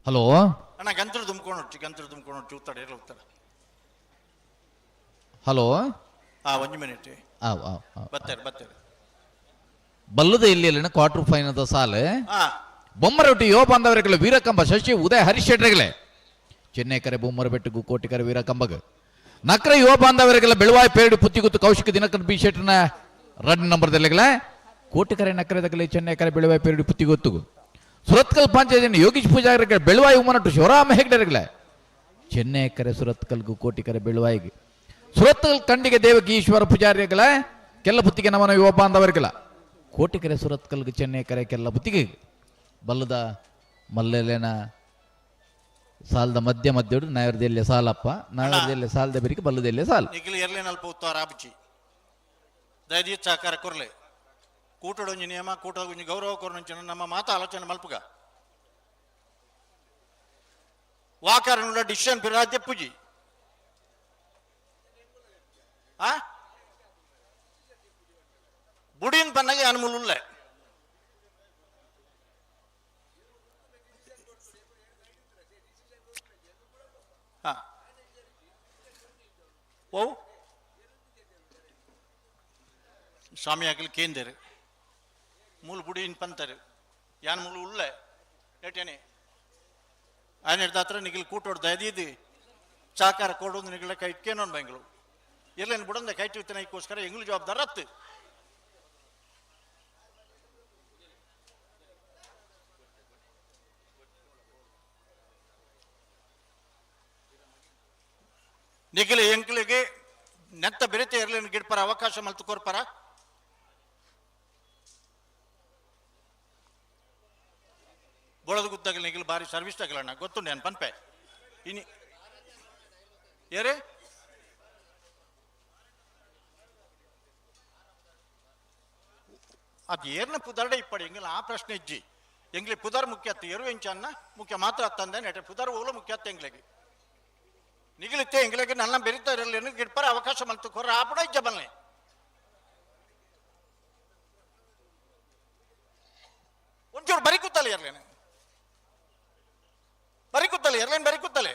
ಹಲೋ ಅಣ್ಣ ಗಂತರು ತುಂಬ್ಕೊಂಡು ಹೊಚ್ಚಿ ಗಂತರು ತುಂಬ್ಕೊಂಡು ಹೊಚ್ಚಿ ಉತ್ತಾಡ ಎಲ್ಲ ಉತ್ತಾಡ. ಹಲೋ ಒಂಜಿ ಮಿನಿಟ್ ಆವ್ ಆವ್ ಆವ್ ಬತ್ತಾರೆ ಬತ್ತಾರೆ ಬಲ್ಲದ ಇಲ್ಲಿ ಕ್ವಾರ್ಟರ್ ಫೈನಲ್ ಸಾಲು ಬೊಮ್ಮರೊಟ್ಟಿ ಯುವ ಬಾಂಧವರುಗಳ ವೀರಕಂಬ ಶಶಿ ಉದಯ ಹರೀಶ್ ಶೆಟ್ಟರ್ಗಳೇ ಚೆನ್ನೈ ಕರೆ ಬೊಮ್ಮರ ಬೆಟ್ಟಗು ಕೋಟಿಕರೆ ವೀರಕಂಬಗ ನಕ್ರ ಯುವ ಬಾಂಧವರಿಗೆಲ್ಲ ಬೆಳುವಾಯಿ ಪೇಡು ಪುತ್ತಿಗುತ್ತು ಕೌಶಿಕ ದಿನಕರ್ ಬಿ ಶೆಟ್ಟರ್ನ ರಡ್ ನಂಬರ್ ದಲ್ಲಿಗಳ ಕೋಟಿಕರೆ ನಕ್ರದಗಲೆ ಚೆನ್ನೈ ಕರೆ ಬೆಳುವಾಯಿ ಪೇಡು ಪುತ್ತಿಗುತ್ತು ಸುರತ್ಕಲ್ ಪಂಚಾಯತ್ ಯೋಗೀಶ್ ಪೂಜಾರಿಗಳ ಬೆಳುವಾಯಿ ಉಮ್ಮನಟ್ಟು ಶಿವರಾಮ ಹೆಗ್ಡರ್ಗಳೇ ಚೆನ್ನೈ ಕರೆ ಸುರತ್ಕಲ್ಗು ಕೋಟಿಕರೆ ಬೆಳುವಾಯಿಗೆ ಸುರತ್ಕಲ್ ಕಂಡಿಗೆ ದೇವಕಿ ಈಶ್ವರ ಪೂಜಾರಿಗಳ ಕೆಲ್ಲ ಪುತ್ತಿಗೆ ನಮನ ಯುವ ಬಾಂಧವರಿಗಳ ಕೋಟಿಕರೆ ಸುರತ್ಕಲ್ಗೆ ಚೆನ್ನೈ ಕರೆ ಕೆಲ್ಲ ಬುತ್ತಿಗೆ ಬಲ್ಲದ ಮಲ್ಲೆಲೆನ ಸಾಲದ ಮಧ್ಯ ಮಧ್ಯಡು ನಾಯರ್ದೆಲ್ಲೆ ಸಾಲಪ್ಪ ನಾಯರ್ದೆಲ್ಲೆ ಸಾಲದ ಬೆರಿಗೆ ಬಲ್ಲದೆಲ್ಲೆ ಸಾಲ ನಿಖಿಲ್ ಎರ್ಲೇನಲ್ಪ ಉತ್ತಾರ ಆಬುಚಿ ದಯದೀತ್ ಸಹಕಾರ ಕೊರ್ಲೆ ಕೂಟಡೊಂಜಿ ನಿಯಮ ಕೂಟದೊಂಜಿ ಗೌರವ ಕೊರನೊಂಚಿನ ನಮ್ಮ ಮಾತ ಆಲೋಚನೆ ಮಲ್ಪುಗ ವಾಕಾರನುಡ ಡಿಸಿಷನ್ ಪಿರಾದ್ಯ ಪೂಜಿ ಆ ಬುಡಿನ್ ಪನ್ನಗೆ ಅನುಮೂಲ ಹಾ ಓ ಸ್ವಾಮಿ ಆಗಲಿ ಕೇಂದರು ಮೂಲು ಬುಡಿನ್ ಪಂತಾರೆ ಯಾನ್ ಮೂಲು ಉಳ್ಳೆ ಏಟೇನೆ ఆయన ಹಿಡ್ದಾತ್ರ ನಿಗಿಲ್ ಕೂಟೋಡ್ ದಯದೀದಿ ಸಹಕಾರ ಕೊಡೋದು ನಿಗಿಲ ಕೈ ಇಟ್ಕೇನೋನ್ ಬೆಂಗಳೂರು ಇರ್ಲೇನು ಬುಡಂದ ಕೈ ಇಟ್ಟುತ್ತನಕ್ಕೋಸ್ಕರ ಎಂಗ್ಳು ಜವಾಬ್ದಾರ ಅತ್ತು ನಿಖಿಲ ಎಂಕ್ಲಿಗೆ ನೆತ್ತ ಬೆರೆತೆ ಇರ್ಲೇನು ಗಿಡ್ಪರ ಅವಕಾಶ ಮಲ್ತು ಕೊರ್ಪರ ಬೋಳದ ಗುತ್ತಾಗಲಿ ನಿಖಿಲ್ ಬಾರಿ ಸರ್ವಿಸ್ ತಗಲಣ್ಣ ಗೊತ್ತುಂಡು ನಾನು ಪನ್ಪೆ ಇನಿ ಏರೇ ಅದು ಏರ್ನ ಪುದರ್ಡೆ ಇಪ್ಪಡಿ ಎಂಗಿಲ್ಲ ಆ ಪ್ರಶ್ನೆ ಇಜ್ಜಿ ಎಂಗ್ಲಿ ಪುದರ್ ಮುಖ್ಯ ಅತ್ತ ಎರು ಎಂಚ ಅನ್ನ ಮುಖ್ಯ ಮಾತ್ರ ಅತ್ತಂದೆ ನೆಟ ಪುದರ್ ಓಲ ಮುಖ್ಯ ಅತ್ತ ಎಂಗ್ಲಿಗೆ ನಿಗಿಲಿತ್ತೆ ಎಂಗ್ಲಿಗೆ ನನ್ನ ಬೆರಿತಾ ಇರಲಿ ಗಿಡ್ಪರ ಅವಕಾಶ ಮಲ್ತು ಕೊರ ಆಪಡ ಇಜ್ಜ ಬಲ್ಲೆ ಒಂಚೂರು ಬರಿ ಕೂತಲ್ಲ ಇರ್ಲೇನೆ ಬರಿ ಕೂತಲ್ಲ ಇರ್ಲೇನು ಬರಿ ಕೂತಲೆ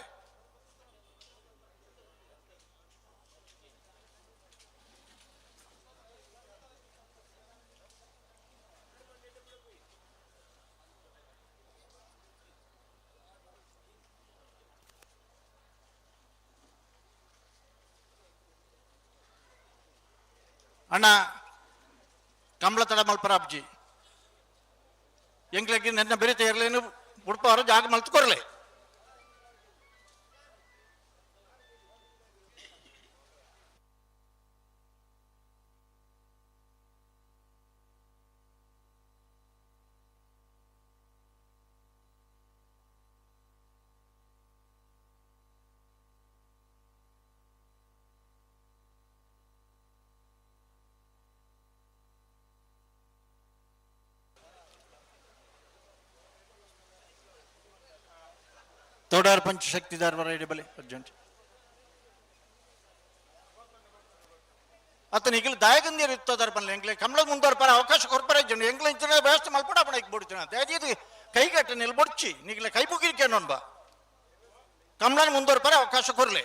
ಅಣ್ಣ ಕಂಬಳ ತಡ ಮಲ್ಪರ ಅಬ್ಜಿ ಎಂಗ್ಲಕ್ಕೆ ನನ್ನ ಬೆರಿತ ಇರಲೇನು ಉಡ್ಪವರ ಜಾಗ ಮಲ್ತು ಕೊರ್ಲೆ ತೋಡಾರ್ ಪಂಚಶಕ್ತಿದಾರ್ ವರ ಬಲೆ ಅರ್ಜೆಂಟ್ ಅತನ ಈಗಲೂ ದಾಯಗಂದಿಯರು ಇತ್ತೋದಾರ ಪನ್ಲೆ ಎಂಗ್ಲೆ ಕಮಲ ಮುಂದೋರ್ ಪರ ಅವಕಾಶ ಕೊರ್ಪರ ಜನ ಎಂಗ್ಲೆ ಇಂಚಿನ ವ್ಯವಸ್ಥೆ ಮಲ್ಪಡ ಅಪಣ ಇಕ್ ಬೋಡ್ತಿನ ದಯದೀದು ಕೈಗಟ್ಟ ನಿಲ್ಬೊಡ್ಚಿ ನಿಗ್ಲೆ ಕೈ ಮುಗಿರಿಕೆ ನೋನ್ಬ ಕಮಲನ್ ಮುಂದೋರ್ ಪರ ಅವಕಾಶ ಕೊರ್ಲೆ.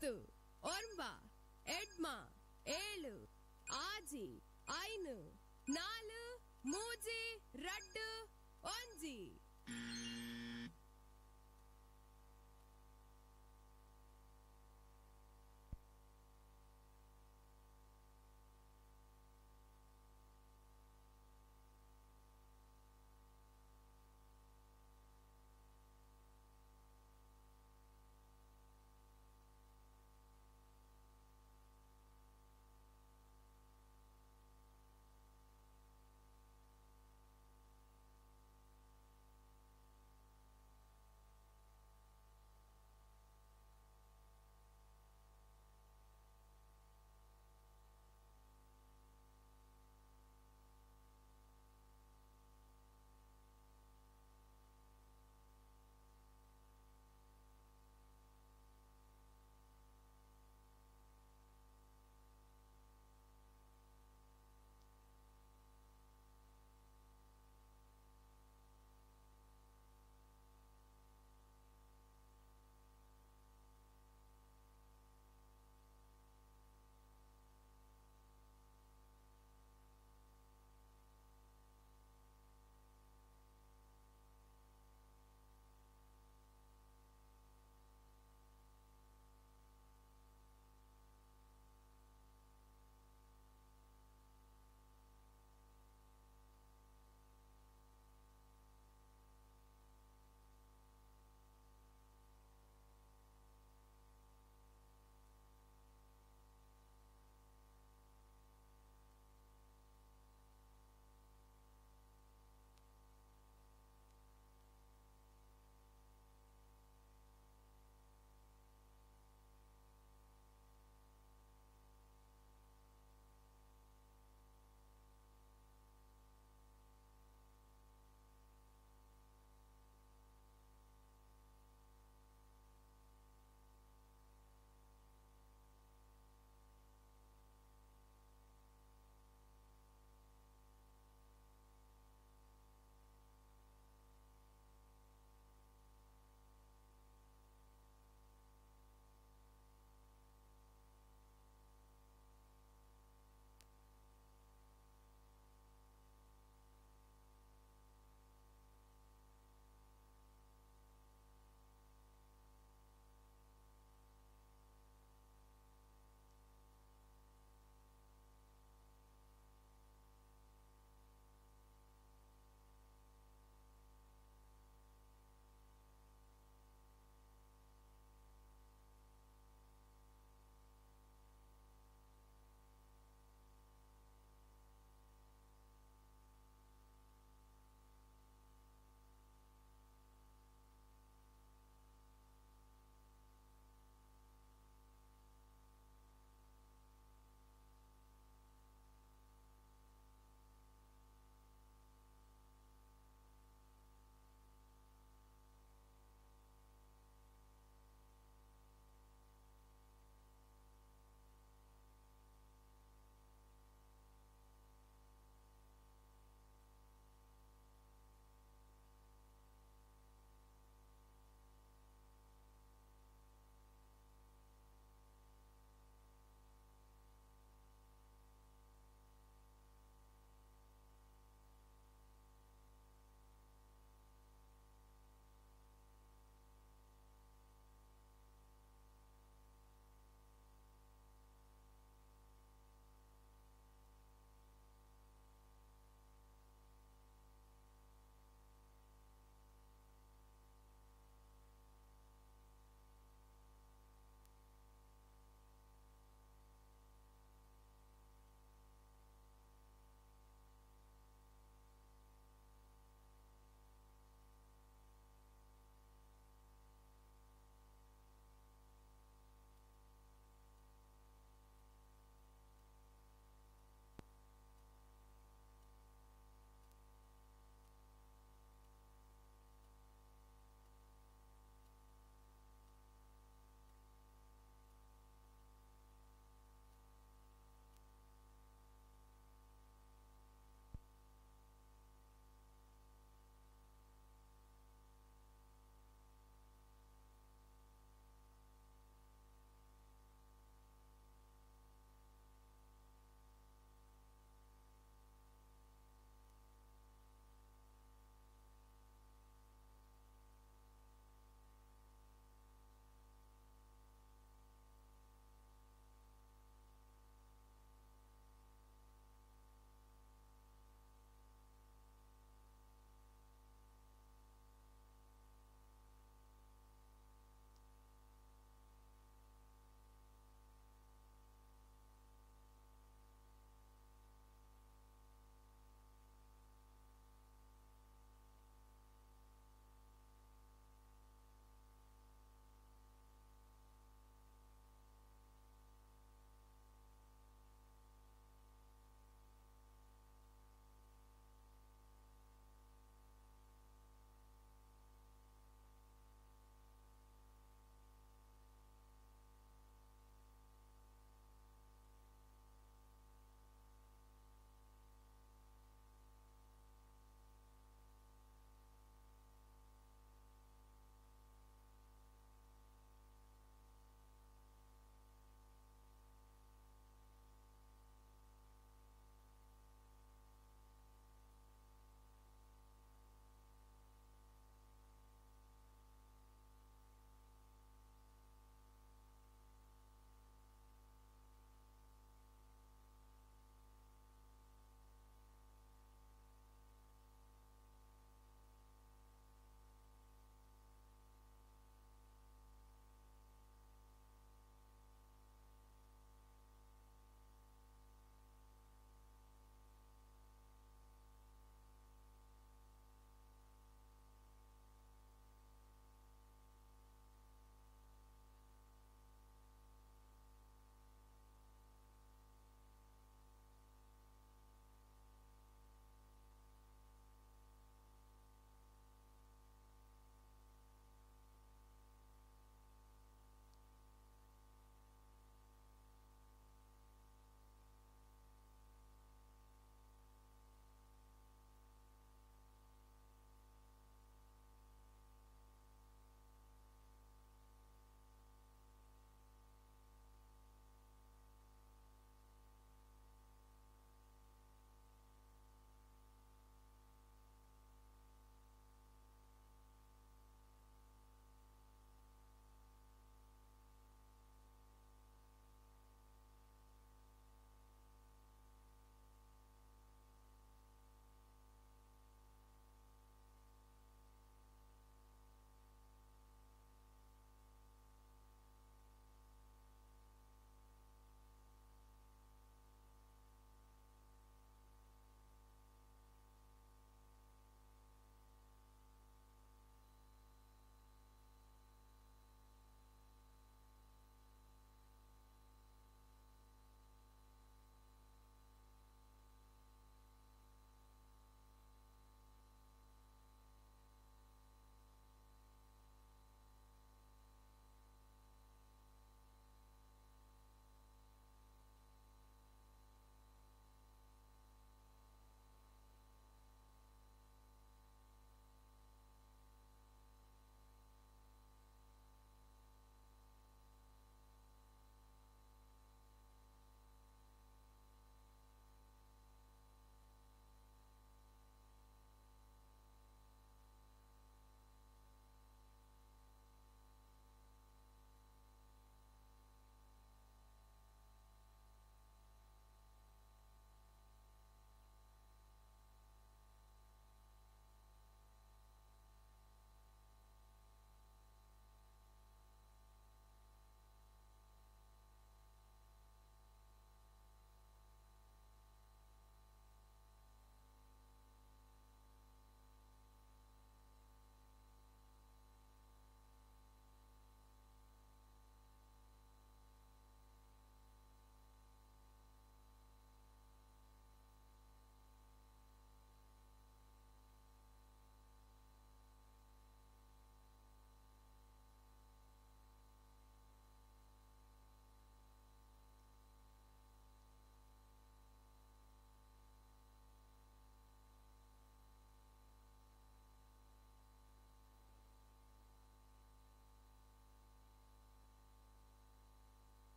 ಪತ್ತು, ಒಂಬ, ಎಡ್ಮ, ಏಳು, ಆಜಿ, ಐನು, ನಾಲು, ಮೂಜಿ, ರಡ್ಡು, ಒಂಜಿ.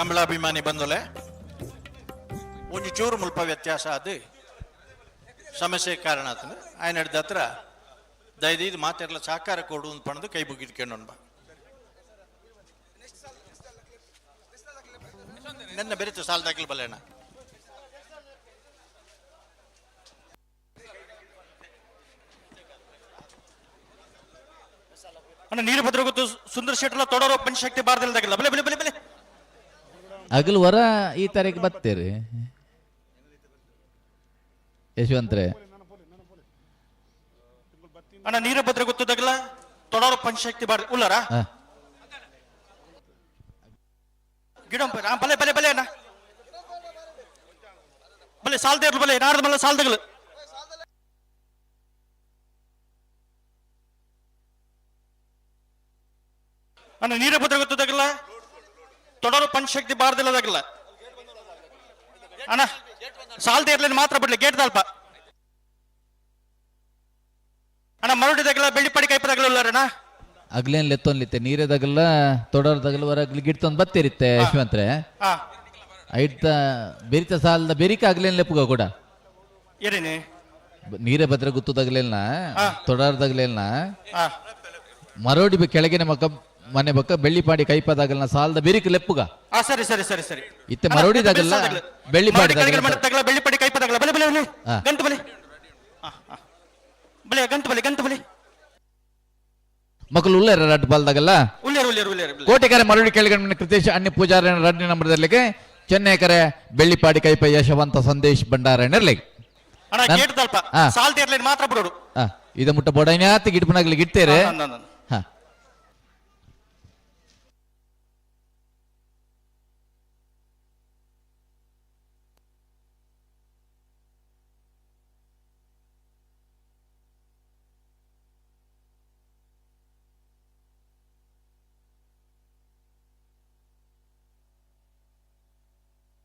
ಕಂಬಳಾಭಿಮಾನಿ ಬಂದೊಲೆ ಒಂಜಿ ಚೂರು ಮುಲ್ಪ ವ್ಯತ್ಯಾಸ ಅದು ಸಮಸ್ಯೆ ಕಾರಣ ಆತನ. ಆಯ್ನ ಹತ್ರ ದಯದೀದು ಮಾತೆರ್ಲ ಸಹಕಾರ ಕೊಡು ಅಂತ ಪಣದು ಕೈ ಬುಗಿದ್ಕೊಂಡು ಬಾ. ನನ್ನ ಬೆರೆತು ಸಾಲ ದಾಖಲು ಬಲ್ಲೇಣ. ಅಣ್ಣ ನೀರು ಭದ್ರ ಗೊತ್ತು ಸುಂದರ ಶೆಟ್ಟಲ ತೊಡರೋ ಪಂಚಶಕ್ತಿ ಬಾರದಿಲ್ಲದಾಗಿಲ್ಲ. ಬಲೆ ಬಲೆ ಬಲೆ ಬಲೆ. ಅಗಲ್ ವರ ಈ ತಾರೀಕು ಬತ್ತೀರಿ ಯಶವಂತ್ರೆ. ಅಣ್ಣ ನೀರು ಭದ್ರ ಗೊತ್ತದಾಗಲ್ಲ ತೊಡರೋ ಪಂಚಶಕ್ತಿ ಬಾರ ಉಲ್ಲರ ಗಿಡ ಬಲೆ ಬಲೆ ಬಲೆ ಅಣ್ಣ ಬಲೆ ಸಾಲ್ದೇ ಇರ್ಲು ಬಲೆ ನಾಡ್ದ ಮಲ್ಲ ಸಾಲ್ದಗಳು. ಅಣ್ಣ ನೀರು ಭದ್ರ ಗೊತ್ತದಾಗಲ್ಲ ತೊಡರು ಪಂಚಶಕ್ತಿ ಬಾರದಿಲ್ಲದಾಗಲ್ಲ. ಅಣ್ಣ ಸಾಲ್ದೇ ಇರ್ಲಿಲ್ಲ ಮಾತ್ರ ಬಿಡ್ಲಿ ಗೇಟ್ ದಲ್ಪ. ಅಣ್ಣ ಮರಡಿದಾಗಲ್ಲ ಬೆಳ್ಳಿಪಾಡಿ ಕೈಪದಾಗಲ್ಲ ಉಲ್ಲರಣ್ಣ. ಅಗ್ಲೇನ್ ಲೆತ್ತೊನ್ಲಿತ್ತೆ ನೀರೇದಾಗಲ್ಲ ತೊಡರ್ದಾಗಲ್ಲ ವರ ಅಗ್ಲಿ ಗಿಡ್ತೊಂದು ಬತ್ತೀರಿತ್ತೆ ಯಶವಂತ್ರೆ. ಐಡ್ತ ಬೆರಿತ ಸಾಲದ ಬೆರಿಕ ಅಗ್ಲೇನ್ ಲೆಪ್ಪುಗ ಕೂಡ. ಏನೇನೆ ನೀರೇ ಭದ್ರ ಗುತ್ತದಾಗ್ಲಿಲ್ಲ ತೊಡರ್ದಾಗ್ಲಿಲ್ಲ ಮರೋಡಿ ಕೆಳಗಿನ ಮಕ್ಕ ಮನೆ ಬಕ್ಕ ಬೆಳ್ಳಿಪಾಡಿ ಕೈಪದಾಗಲ್ಲ ಸಾಲದ ಬೆರಿಕ ಲೆಪ್ಪುಗ. ಸರಿ ಸರಿ ಸರಿ ಸರಿ. ಇತ್ತೆ ಮರೋಡಿದಾಗಲ್ಲ ಬೆಳ್ಳಿಪಾಡಿ ಬೆಳ್ಳಿಪಾಡಿ ಕೈಪದಾಗಲ್ಲ ಬಲೆ ಬಲೆ ಬಲೆ ಗಂಟು ಬಲೆ ಬಲೆ ಗಂಟು ಬಲೆ ಗಂಟು ಬಲೆ. ಮಕ್ಕಳು ಉಲ್ಲೇರ ರಡ್ಡು ಬಾಲ್ದಾಗಲ್ಲ ಉಲ್ಲೇರು ಉಲ್ಲೇರು ಉಲ್ಲೇರು. ಕೋಟೆಕರೆ ಮರಳಿ ಕೆಳಗಡೆ ಕೃತೇಶ್ ಅಣ್ಣಿ ಪೂಜಾರಿ ರಡ್ಡಿ ನಂಬರ್ದಲ್ಲಿಗೆ ಚೆನ್ನೈಕರೆ ಬೆಳ್ಳಿಪಾಡಿ ಕೈಪ ಯಶವಂತ ಸಂದೇಶ್ ಭಂಡಾರಣ್ಣರ್ಲಿ. ಅಣ್ಣ ಗೇಟ್ ದಲ್ಪ ಸಾಲ್ದೇರ್ಲಿ ಮಾತ್ರ ಬಿಡೋರು. ಇದ ಮುಟ್ಟ ಬೊಡೈನ್ಯಾತ ಗಿಡ್ಪನಾಗ್ಲಿ ಗಿಡ್ತೇರೆ.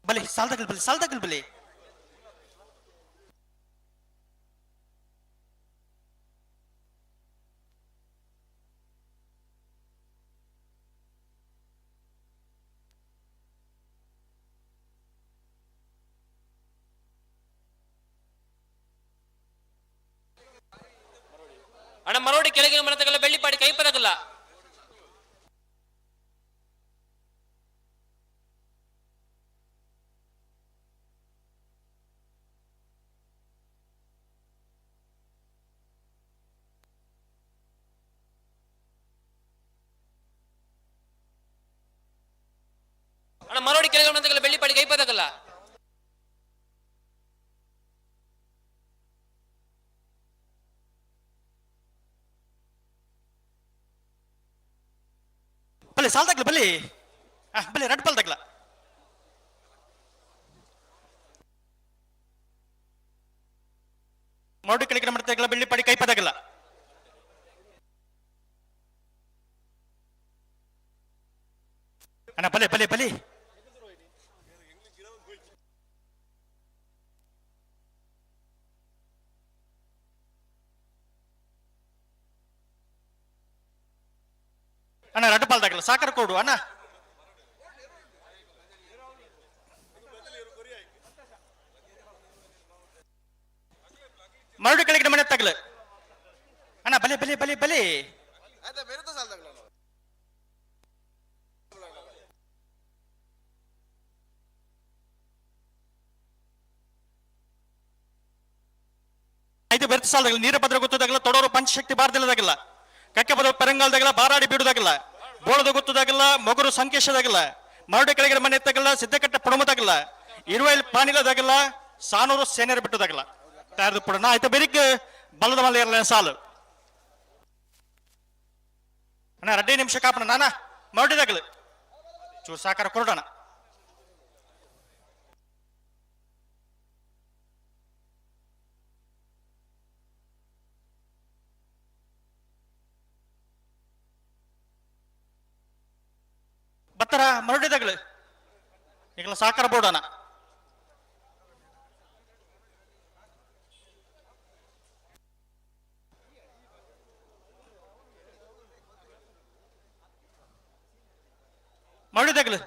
ಬಲೆ ಸಾಲ್ದಗಲ್ ಬಲೆ ಸಾಲ್ದಗಲ್ ಬಲೆ. ಅಣ್ಣ ಮರೋಡಿ ಕೆಳಗಿನ ಮನತಗಲ್ಲ ಬೆಳ್ಳಿಪಾಡಿ ಕೈಪದಗಲ್ಲ. ಅಣ್ಣ ಮರೋಡಿ ಕೆಳಗಿನ ಮನತಗಲ್ಲ ಬೆಳ್ಳಿಪಾಡಿ ಕೈಪದಗಲ್ಲ. ಬಲೆ ಸಾಲ್ದಾಗ್ಲ ಬಲೆ ಬಲೆ ರಡ್ ಪಲ್ದಾಗ್ಲ. ಮರಡಿ ಕೆಳಗಿನ ಮನತಗಲ್ಲ ಬೆಳ್ಳಿಪಾಡಿ ಕೈಪದಾಗಲ್ಲ. ಅಣ್ಣ ಬಲೆ ಬಲೆ ಬಲೆ. ಅಣ್ಣ ರಡ್ಡು ಪಾಲ್ದಾಗಲ್ಲ ಸಾಕರ ಕೊಡು ಅಣ್ಣ. ಮರಡು ಕೆಳಗಿನ ಮನೆ ತಗಲ ಅಣ್ಣ ಬಲೆ ಬಲೆ ಬಲೆ ಬಲೆ. ಐದು ಬೆರ್ತ ಸಾಲದಾಗಲ್ಲ ನೀರ ಭದ್ರ ಗೊತ್ತದಾಗಲ್ಲ ತೊಡೋರು ಪಂಚಶಕ್ತಿ ಬಾರದಿಲ್ಲದಾಗಲ್ಲ ಕಕ್ಕೆ ಬದ ಪೆರಂಗಾಲದಾಗಲ್ಲ ಬಾರಾಡಿ ಬೀಡುದಾಗಲ್ಲ ಬೋಳದ ಗೊತ್ತದಾಗಲ್ಲ ಮೊಗರು ಸಂಕೇಶದಾಗಲ್ಲ ಮರಡು ಕೆಳಗಿನ ಮನೆ ಎತ್ತಾಗಲ್ಲ ಸಿದ್ದಕಟ್ಟ ಪಡಮದಾಗಲ್ಲ ಇರುವೈಲ್ ಪಾನಿಲದಾಗಲ್ಲ ಸಾನೂರು ಸೇನೆಯರು ಬಿಟ್ಟದಾಗಲ್ಲ ತಯಾರದು ಪಡೋಣ ಆಯ್ತು ಬೆರಿಕ್ ಬಲದ ಮಲ್ಲ ಇರಲ್ಲ ಸಾಲು ಅಣ್ಣ ರಡ್ಡೇ ನಿಮಿಷ ಕಾಪಣ ನಾನ ಮರಡಿದಾಗಲ ಚೂರು ಸಾಕಾರ ಕೊರಡೋಣ. ಬತ್ತರ ಮರಡಿದಾಗಲು ಈಗಲ ಸಾಕಾರ ಬೋಡೋಣ. ಮರಡಿದಾಗಲು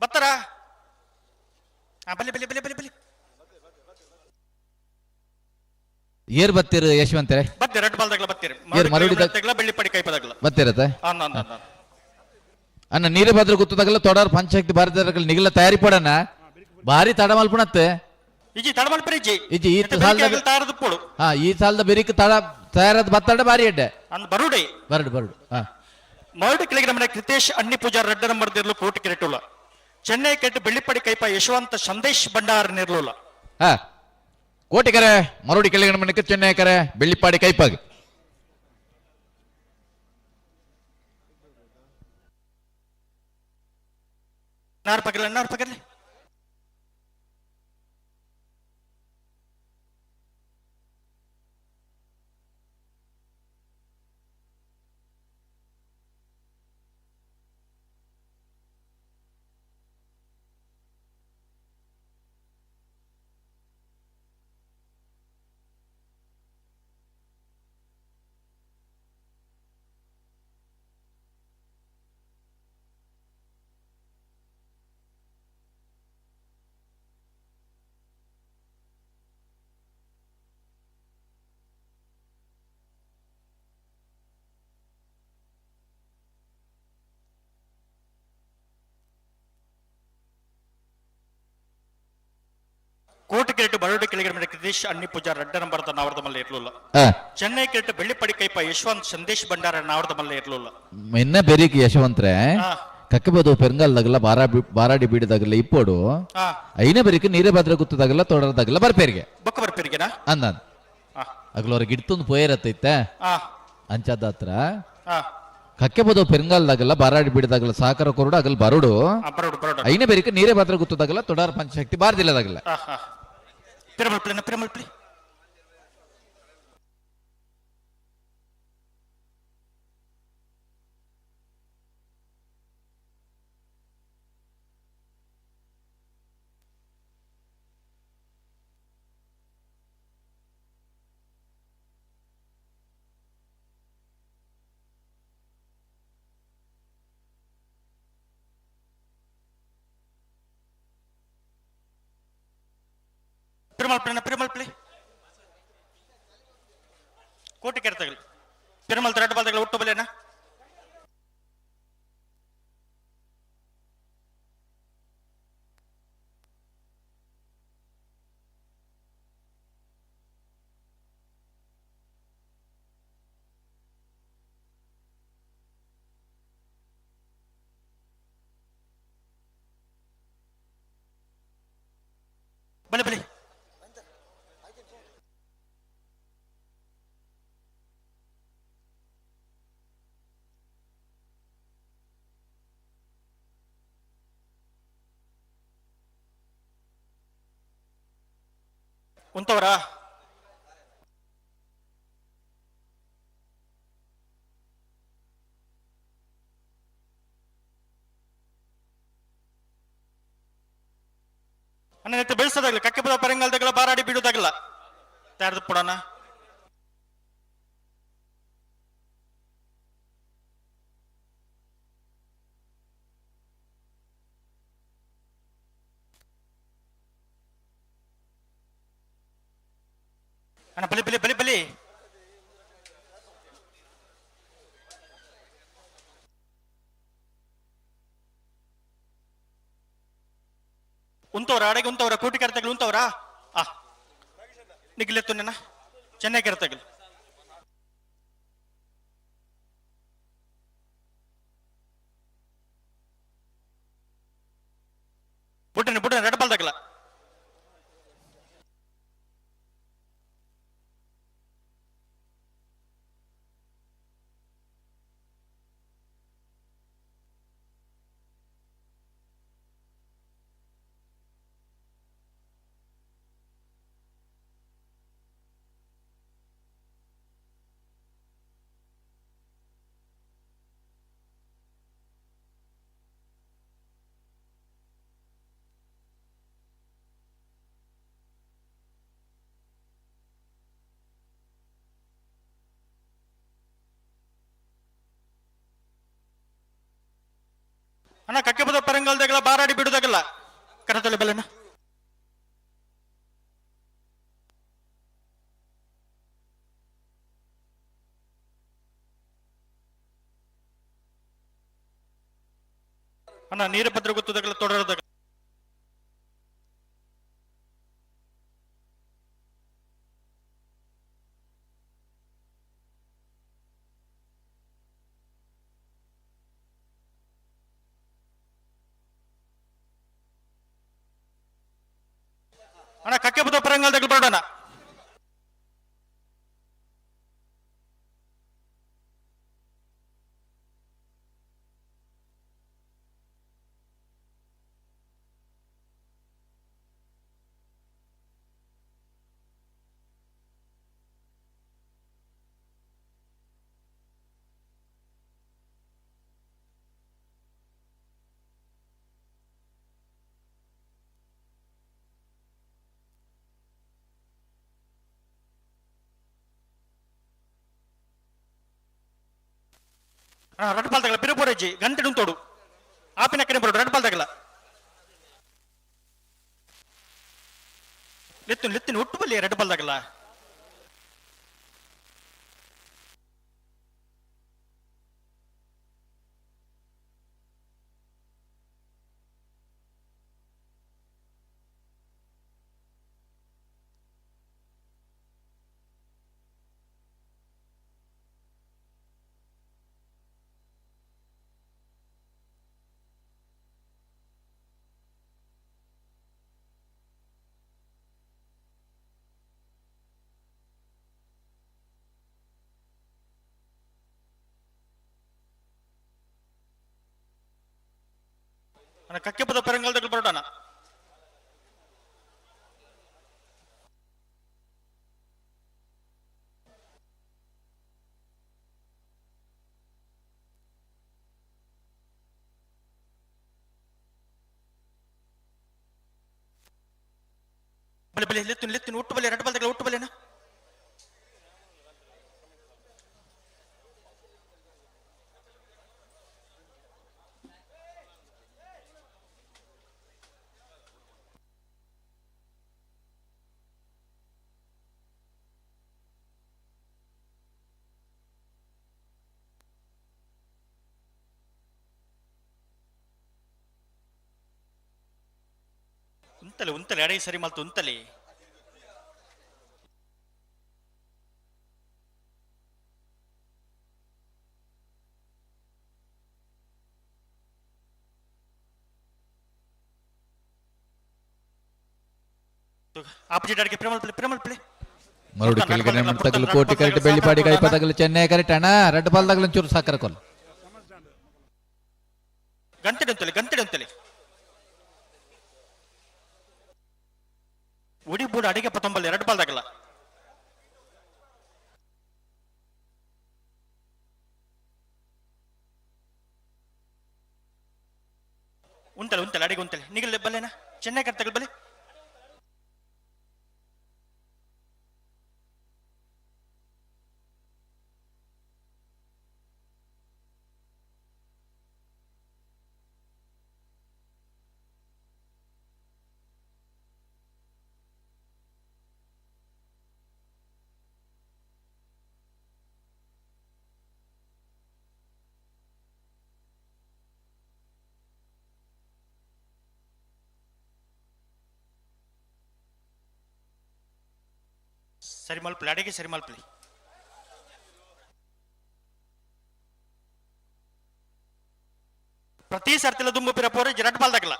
ಬತ್ತರ ಬಲಿ ಬಲಿ ಬಲಿ ಬಲಿ ಬಲಿ ಏರ್ ಬತ್ತೀರು ಯಶವಂತರೆ? ಬತ್ತಿ ರೆಡ್ ಬಾಲ್ದಾಗಲ ಬತ್ತೀರಿ. ಏರ್ ಮರಡಿ ತೆಗ್ಲ ಬೆಳ್ಳಿಪಡಿ ಕೈಪದಾಗಲ ಬತ್ತಿರತ್ತೆ. ಅನ್ನ ಅನ್ನ ಅನ್ನ. ಅನ್ನ ನೀರು ಭದ್ರ ಗುತ್ತದಾಗಲ್ಲ ತೊಡಾರ್ ಪಂಚಶಕ್ತಿ ಭಾರತ ನಿಗಲ ತಯಾರಿ ಪಡಣ ಭಾರಿ ತಡ ಮಲ್ಪಣತ್ತೆ. ಇಜಿ ತಡಮಲ್ಪರಿ ಇಜ್ಜಿ. ಇಜ್ಜಿ, ಈ ಸಾಲದ ತಯಾರದು ಪೋಡು. ಹಾ, ಈ ಸಾಲದ ಬೆರಿಕ್ ತಡ ತಯಾರದ ಬತ್ತಡ ಭಾರಿ ಎಡ್ಡೆ. ಅಂದ್ ಬರುಡೆ. ಬರಡು ಬರಡು ಹಾ. ಮರಡು ಕೆಳಗಿನ ಮನೆ ಕೃತೇಶ್ ಅಣ್ಣಿ ಪೂಜಾರ್ ರೆಡ್ಡ ನಂಬರ್ ದಿರ್ಲು ಕೋಟಿ ಕೆರೆಟುಲ್ಲ. ಚೆನ್ನೈ ಕೆಟ್ಟು ಬೆಳ್ಳಿಪಡಿ ಕೈಪ ಯಶವಂತ ಸಂದೇಶ್ ಭಂಡಾರ್ ನಿರ್ಲುಲ್ಲ. ಹಾ, ಕೋಟಿಕರೆ ಮರುಡಿ ಕೆಳಗಿನ ಮನೆಗೆ ಚೆನ್ನೈ ಕರೆ ಬೆಳ್ಳಿಪಾಡಿ ಕೈಪಾಗಿ. ನಾರ್ ಪಗರ್ಲಿ ನಾರ್ ಪಗರ್ಲಿ. ಕೋಟಿ ಕೆರೆಟು ಬರೋಡಿ ಕೆಳಗಿನ ಮನೆ ಕೃತೇಶ್ ಅಣ್ಣಿ ಪೂಜಾರ್ ರೆಡ್ಡ ನಂಬರ್ ನಾವರದ ಮಲ್ಲ ಇರ್ಲಿಲ್ಲ. ಚೆನ್ನೈ ಕೆರೆಟು ಬೆಳ್ಳಿಪಡಿ ಕೈಪ ಯಶವಂತ್ ಸಂದೇಶ್ ಭಂಡಾರ ನಾವರದ ಮಲ್ಲ ಇರ್ಲಿಲ್ಲ. ಇನ್ನ ಬೆರಿಕ್ ಯಶವಂತ್ರೆ ಕಕ್ಕಬದು ಪೆರಂಗಲ್ದಾಗಲ್ಲ ಬಾರಾಡಿ ಬೀಡದಾಗಲ್ಲ ಇಪ್ಪೋಡು. ಐನ ಬೆರಿಕ್ ನೀರೇ ಭದ್ರ ಗುತ್ತದಾಗಲ್ಲ ತೋಡದಾಗಲ್ಲ ಬರ್ಪೇರಿಗೆ. ಬೊಕ್ಕ ಬರ್ಪೇರಿಗೆನಾ? ಅಂದ ಅಗ್ಲವ್ರ ಗಿಡ್ತೊಂದು ಪೋಯರತ್ತೈತೆ ಅಂಚಾದ ಹತ್ರ. ಕಕ್ಕೆಬದು ಪೆರಂಗಲ್ದಾಗಲ್ಲ ಬಾರಾಡಿ ಬೀಡದಾಗಲ್ಲ ಸಹಕಾರ ಕೊರಡು ಅಗಲ್ ಬರುಡು. ಐನ ಬೆರಿಕ್ ನೀರೇ ಭದ್ರ ಗುತ್ತದಾಗಲ್ಲ ತೊಡಾರ ಪಂಚಶಕ್ತಿ ಬಾರದಿಲ್ಲದಾಗಲ್ಲ. ಪಿರಮಲ್ಪ್ಲಿ ಪಿರಮಲ್ಪ್ಲಿ ಪಿರಮಲ್ಪ್ಲಿ ಪಿರಮಲ್ಪ್ಲಿ ಕೋಟಿ ಕೆರೆತಗಲಿ ಪಿರಮಲ್ ರೆಡ್ ಬಾಲ್ದಗಲ ಒಟ್ಟು ಬಲೇನಾ. ಬಲೆ ಬಲೆ ಉಂತವರಾ? ಅಣ್ಣ ನೆತ್ತ ಬೆಳೆಸೋದಾಗಲ್ಲ ಕಕ್ಕೆ ಬದ ಪರಂಗಾಲದಾಗಲ್ಲ ಬಾರಾಡಿ ಬೀಡೋದಾಗಲ್ಲ ತಯಾರ್ದು ಪಡೋಣ. ಅಣ್ಣ ಬಲಿ ಬಲಿ ಬಲಿ ಬಲಿ ಉಂತವ್ರ ಅಡಗೆ ಉಂತವ್ರ ಕೂಟಿ ಕರೆತಗಲು ಉಂತವ್ರಾ? ಆ ನಿಗ್ಲೆತ್ತು ನನ್ನ ಚೆನ್ನೈ ಕೆರೆತಗಲು. ಬುಟ್ಟನೆ ಬುಟ್ಟನೆ ರೆಡ್ ಬಾಲ್ದಾಗಲ್ಲ. ಅಣ್ಣ ಕಕ್ಕೆ ಬದ ಪರಂಗಲ್ದಾಗಲ ಬಾರಾಡಿ ಬೀಡುದಾಗಲ್ಲ ಕರತಲೆ ಬಲೆನ. ಅಣ್ಣ ನೀರಭದ್ರ ಗೊತ್ತದಾಗಲ್ಲ ತೊಡರದಾಗ. ಅಣ್ಣ ಕಕ್ಕೆ ಬುದ ಪರಂಗಲ್ದಾಗ ಬರೋಣ. ರಡ್ ಪಾಲ್ ತಗಲ ಪಿರುಪುರಜ್ಜಿ ಗಂಟೆ ತೋಡು ಆಪಿನ ಕಡೆ ಬರೋಡು ರಡ್ ಪಾಲ್ ತಗಲ ಲೆತ್ತು ಲೆತ್ತಿನ ಒಟ್ಟು ಬಲ್ಲಿ ರಡ್ ಪಾಲ್ ತಗಲ. ಅಣ್ಣ ಕಕ್ಕೆ ಪದ ಪರಂಗಲ್ದಾಗ ಬರೋಣ. ಬಲೆ ಬಲೆ ಲೆತ್ತು ಲೆತ್ತಿನ ಒಟ್ಟು ಬಲೆ ರಡ್ ಬಾಲ್ ಒಟ್ಟು ಬಲೆನಾ. ಉಂತಲೆ ಉಂತಲೆ ಅಡೈ ಸರಿ ಮಲ್ತು ಉಂತಲೆ. ಆಪೋಸಿಟ್ ಅಡಿಗೆ ಪ್ರೇಮಲ್ ಪ್ಲೇ ಪ್ರೇಮಲ್ ಪ್ಲೇ. ಮರುಡಿ ಕೆಳಗಡೆ ತಗಲು ಕೋಟಿ ಕರೆಕ್ಟ್ ಬೆಳ್ಳಿಪಾಡಿ ಕೈಪ ತಗಲು ಚೆನ್ನೈ ಕರೆಕ್ಟ್ ಅಣ್ಣ ರೆಡ್ ಬಾಲ್ ತಗಲು ಒಂಚೂರು ಸಾಕರ ಕೊಲ್. ಗಂಟೆ ಉಂತಲೆ ಗಂಟೆ ಉಂತಲೆ ಉಡಿ ಬೂಡು ಅಡಿಗೆ ಪತ್ತೊಂಬಲ್ಲಿ ಎರಡು ಬಾಲ್ ತಗಲ. ಉಂತಲೆ ಉಂತಲೆ ಅಡಿಗೆ ಉಂತಲೆ ನಿಗಲ್ ಬಲ್ಲೆನಾ ಚೆನ್ನೈ ಕರ್ ತಗಲ್ ಬಲೆ. ಸರಿ ಮಲ್ಪಲಿ ಅಡಿಗೆ ಸರಿ ಮಲ್ಪಲಿ. ಪ್ರತಿ ಸರ್ತಿಲ ದುಂಬು ಪಿರ ಪೋರೆ ರಡ್ ಬಾಲ್ ತಗಲ.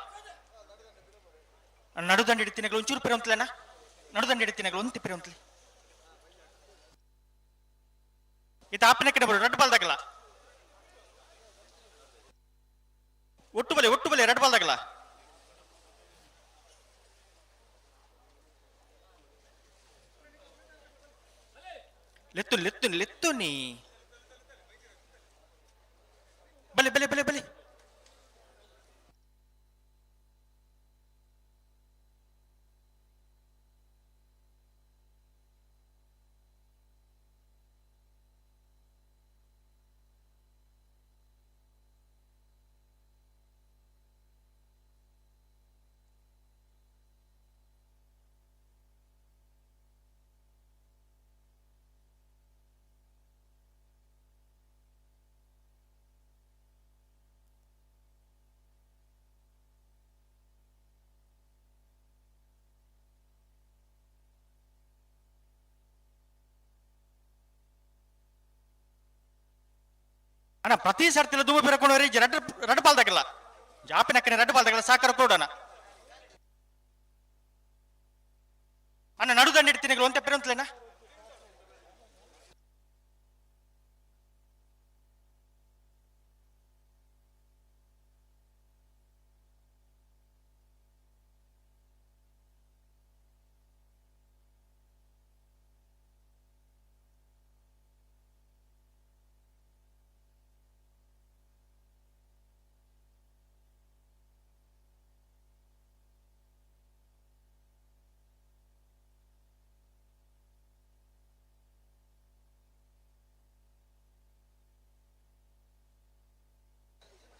ನಡುದಂಡ ಹಿಡಿತೀನಗಳು ಒಂಚೂರು ಪಿರ ಅಂತಲೇನಾ ನಡುದಂಡ ಹಿಡಿತೀನಗಳು ಒಂತಿ ಪಿರ ಅಂತಲಿ. ಇದು ಆಪಿನ ಕಡೆ ಬರೋ ರಡ್ ಬಾಲ್ ತಗಲ. ಒಟ್ಟು ಬಲೆ ಒಟ್ಟು ಬಲೆ ರಡ್ ಬಾಲ್ ತಗಲ. ಲೆತ್ತು ಲೆತ್ತು ಲೆತ್ತು ನೀ ಬಲೆ ಬಲೆ ಬಲೆ ಬಲೆ. ಅಣ್ಣ ಪ್ರತಿ ಸರ್ತಿಲ ದುಂಬು ಪಿರಕೊಂಡು ರಡ್ಡು ರಡ್ಡು ಪಾಲ್ದಾಗಲ್ಲ ಜಾಪಿನಕ್ಕನೆ ರಡ್ಡು ಪಾಲ್ದಾಗಲ್ಲ ಸಾಕರ ಕೊಡೋಣ. ಅಣ್ಣ ನಡುದಂಡ ಇಡ್ತೀನಿ ಒಂತೆ ಪೆರಂತ್ಲೇನಾ?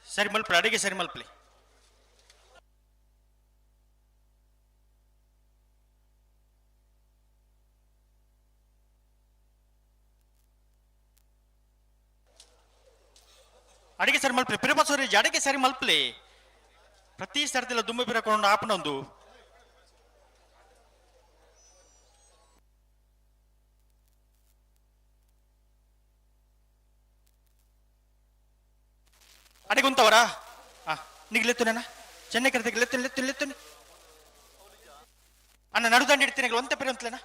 ಸರಿ ಮಲ್ಪಲಿ, ಅಡಿಗೆ ಸರಿ ಮಲ್ಪಲಿ. ಅಡಿಗೆ ಸರಿ ಮಲ್ಪಲಿ ಪಿರಬಸವರಿ, ಅಡಿಗೆ ಸರಿ ಮಲ್ಪಲಿ. ಪ್ರತಿ ಸರ್ತಿಲ ದುಂಬು ಪಿರಕೊಂಡು ಆಪನೊಂದು ಅಡಿಗೆ ಉಂತವರಾ? ನಿಗ್ಲೆತ್ತುನೇನ ಚೆನ್ನೈ ಕರೆದಿಗೆ ಲೆತ್ತುನಿ ಲೆತ್ತುನಿ ಲೆತ್ತುನಿ. ಅಣ್ಣ ನಡುದಂಡ ಇಡ್ತೀನಿ ಒಂತೆ ಪೆರೆ ಅಂತಲೇನಾ?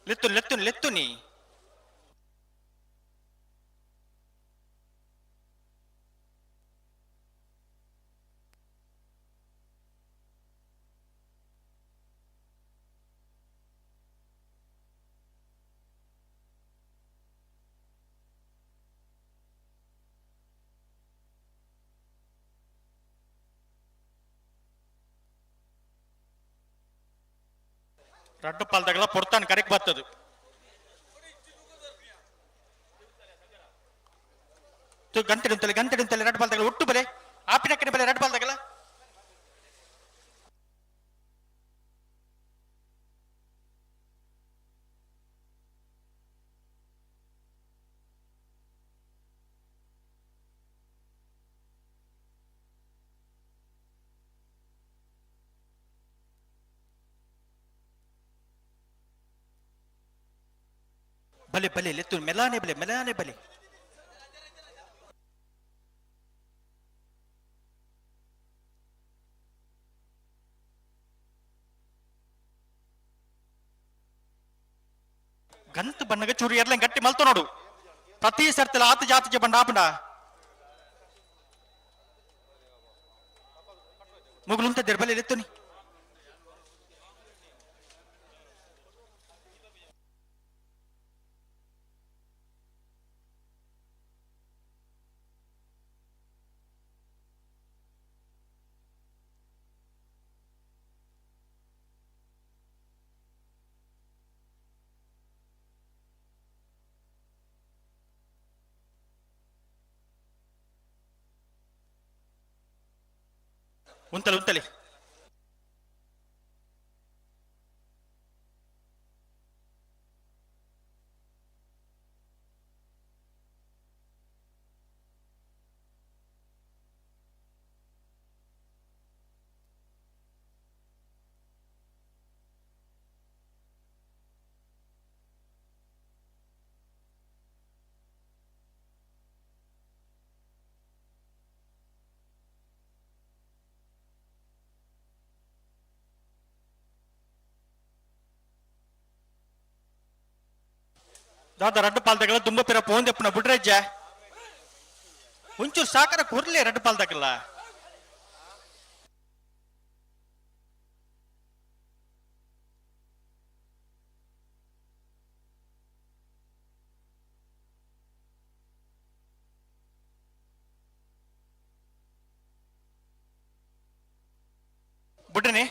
ಲೆತ್ತುನಿ ಲೆತ್ತುನಿ ಲೆತ್ತುನಿ. ರಡ್ಡು ಪಾಲ್ದಾಗಲ ಪೊರ್ತಾನ್ ಕರೆಕ್ ಬರ್ತದು. ಗಂಟೆ ಉಂತಲೆ ಗಂಟೆ ಉಂತಲೆ ರಡ್ಡು ಪಾಲ್ದಾಗಲ ಒಟ್ಟು ಬಲೆ ಆಪಿನ ಕಡೆ ಬಲೆ ರಡ್ಡು ಪಾಲ್ದಾಗಲ. ಬಲೆ ಬಲೆ ಲೆತ್ತು ಮೆಲಾನೆ ಬಲೆ ಮೆಲಾನೆ ಬಲೆ. ಗಂತು ಬಣ್ಣಗ ಚೂರು ಎರ್ಲೆ ಗಟ್ಟಿ ಮಲ್ತು ನೋಡು. ಪ್ರತಿ ಸರ್ತಿಲ ಆತ ಜಾತಿ ಬಂಡ ಆಪಂಡ ಮುಗುಲುಂತ ಬಲೆ ಲೆತ್ತುನಿ. ಉಂತಲೆ ಉಂತಲೆ. ದಾದ ರಡ್ಡು ಪಾಲ್ದಾಗಲ್ಲ ತುಂಬ ಪಿರ ಪೋಂದೆಪ್ಪನ ಬುಡ್ರಜ್ಜ ಒಂಚೂರು ಸಾಕರ ಕೊರ್ಲೆ ರಡ್ಡು ಪಾಲ್ದಾಗಲ್ಲ. ಬುಡ್ರನೆ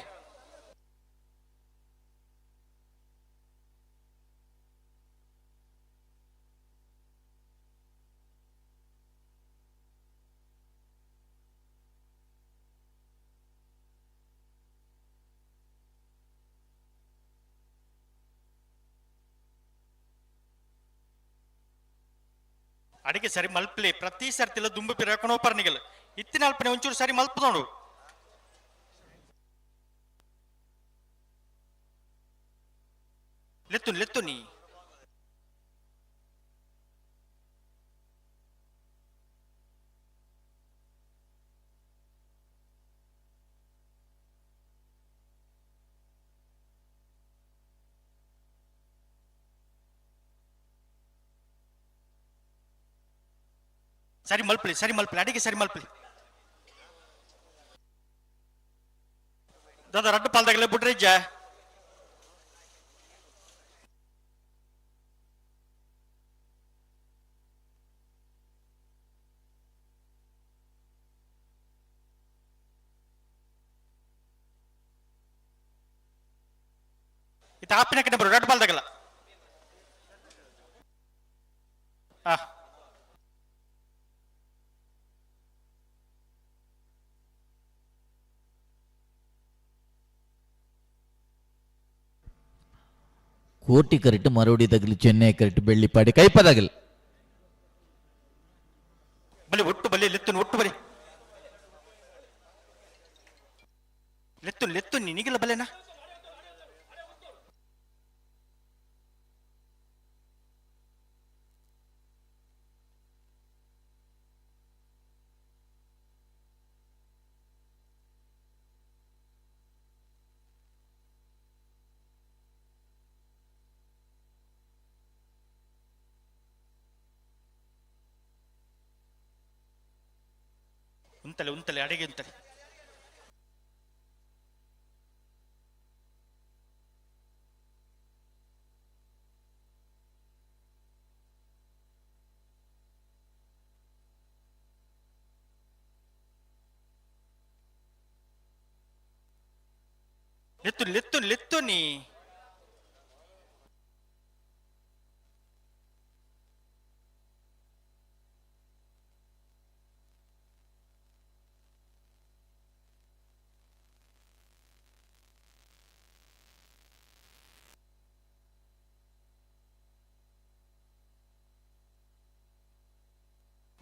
ಅಡಿಗೆ ಸರಿ ಮಲ್ಪಲೆ ಪ್ರತಿ ಸರ್ತಿಲ ದುಂಬು ಪಿರಾಕೊಂಡು ಹೋಪರ್ನಿಗಲ್ ಇತ್ತಿನ ಅಲ್ಪನೆ ಒಂಚೂರು ಸರಿ ಮಲ್ಪ ನೋಡು. ಲೆತ್ತು ಲೆತ್ತು ನೀ. ಸರಿ ಮಲ್ಪಲಿ ಸರಿ ಮಲ್ಪಲಿ ಅಡಿಗೆ ಸರಿ ಮಲ್ಪಲಿ. ದಾದಾ ರಡ್ಡು ಪಾಲ್ದಾಗಲೇ ಬಿಡ್ರಿಜ್ಜ. ಇದು ಆಪಿನ ಕಡೆ ಬರು ರಡ್ಡು ಪಾಲ್ದಾಗಲ್ಲ. ಆ ಕೋಟಿ ಕರೆಕ್ಟ್ ಮರೋಡಿ ತಗಲಿ ಚೆನ್ನೈ ಕರೆಕ್ಟ್ ಬೆಳ್ಳಿಪಾಡಿ ಕೈಪದಾಗಲಿ. ಬಲಿ ಒಟ್ಟು ಬಲಿ ಲೆತ್ತು ಒಟ್ಟು ಬಲಿ ಲೆತ್ತು ಲೆತ್ತು ನಿನಗಿಲ್ಲ ಬಲೆನಾ. ಉಂತಲೆ ಉಂತಲೆ ಅಡಿಗೆ ಉಂತಲೆ. ಲೆತ್ತು ಲೆತ್ತು ಲೆತ್ತು ನೀ.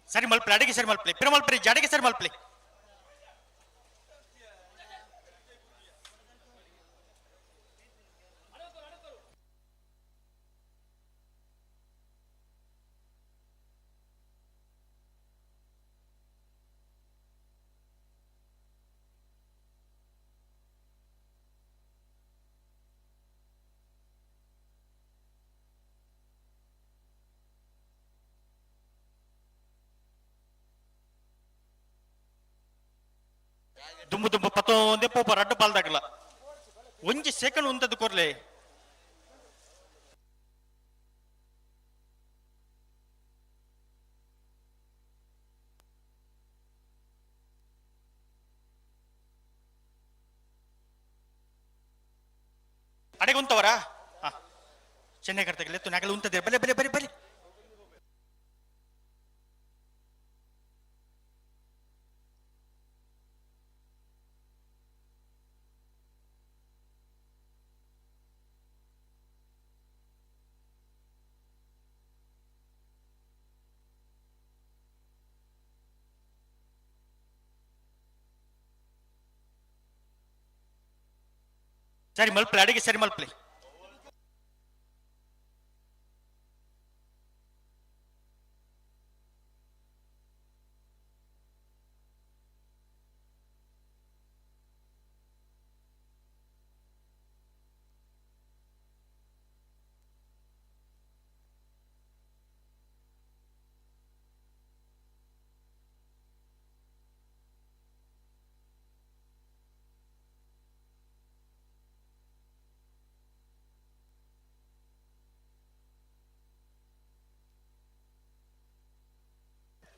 ಸರಿ ಮಲ್ಪಲೆ ಅಡಿಗೆ ಸರಿ ಮಲ್ಪಲೆ ಪಿರ ಮಲ್ಪಲೆ ಜಾಡಿಗೆ ಸರಿ ಮಲ್ಪಲೆ. ದುಂಬು ದುಂಬು ಪತ್ತೊಂದೇ ಪೋಪ ರಡ್ಡು ಪಾಲ್ದಾಗಲ್ಲ ಒಂಜಿ ಸೆಕೆಂಡ್ ಉಂತದ್ದು ಕೊರ್ಲೆ. ಅಡೆಗೆ ಉಂತವರಾ? ಹಾ ಚೆನ್ನೈ ಕರ್ತಗಲ್ಲ ಎತ್ತು ನಾಗಲ ಉಂತದೆ ಬಲೆ ಬಲೆ ಬಲೆ ಬಲೆ. ಸರಿ ಮಲ್ಪಲೆ ಅಡಿಗೆ ಸರಿ ಮಲ್ಪಲೆ.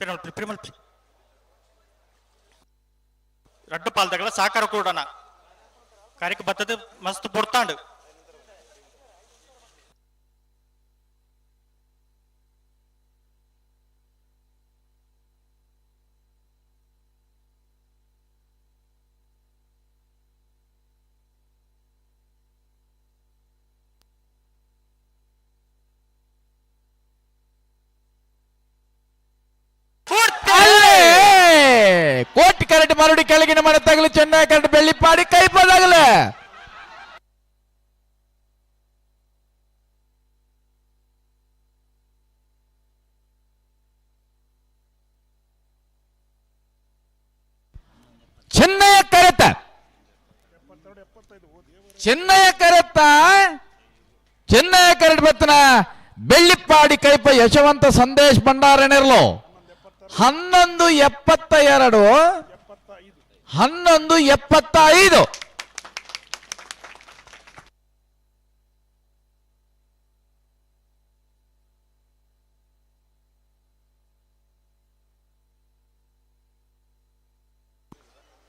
ಪಿರಮಲ್ಪಿ ಪಿರಮಲ್ಪಿ ರಡ್ಡು ಪಾಲ್ದಗಳ ಸಾಕಾರ ಕೂಡಣ ಕಾರ್ಯಕ್ಕೆ ಬತ್ತದ ಮಸ್ತ್ ಪೊರ್ತಾಂಡು. ಗುತ್ತದಾಗಲಿ ಚೆನ್ನೈ ಕರೆಟ್ ಬೆಳ್ಳಿಪಾಡಿ ಕೈಪದಾಗಲೇ. ಚೆನ್ನೈಯ ಕರೆತ ಚೆನ್ನೈಯ ಕರೆತ ಚೆನ್ನೈಯ ಕರೆಟ್ ಬತ್ತನ ಬೆಳ್ಳಿಪ್ಪಾಡಿ ಕೈಪ ಯಶವಂತ ಸಂದೇಶ್ ಭಂಡಾರನಿರ್ಲು 11:72 11:75.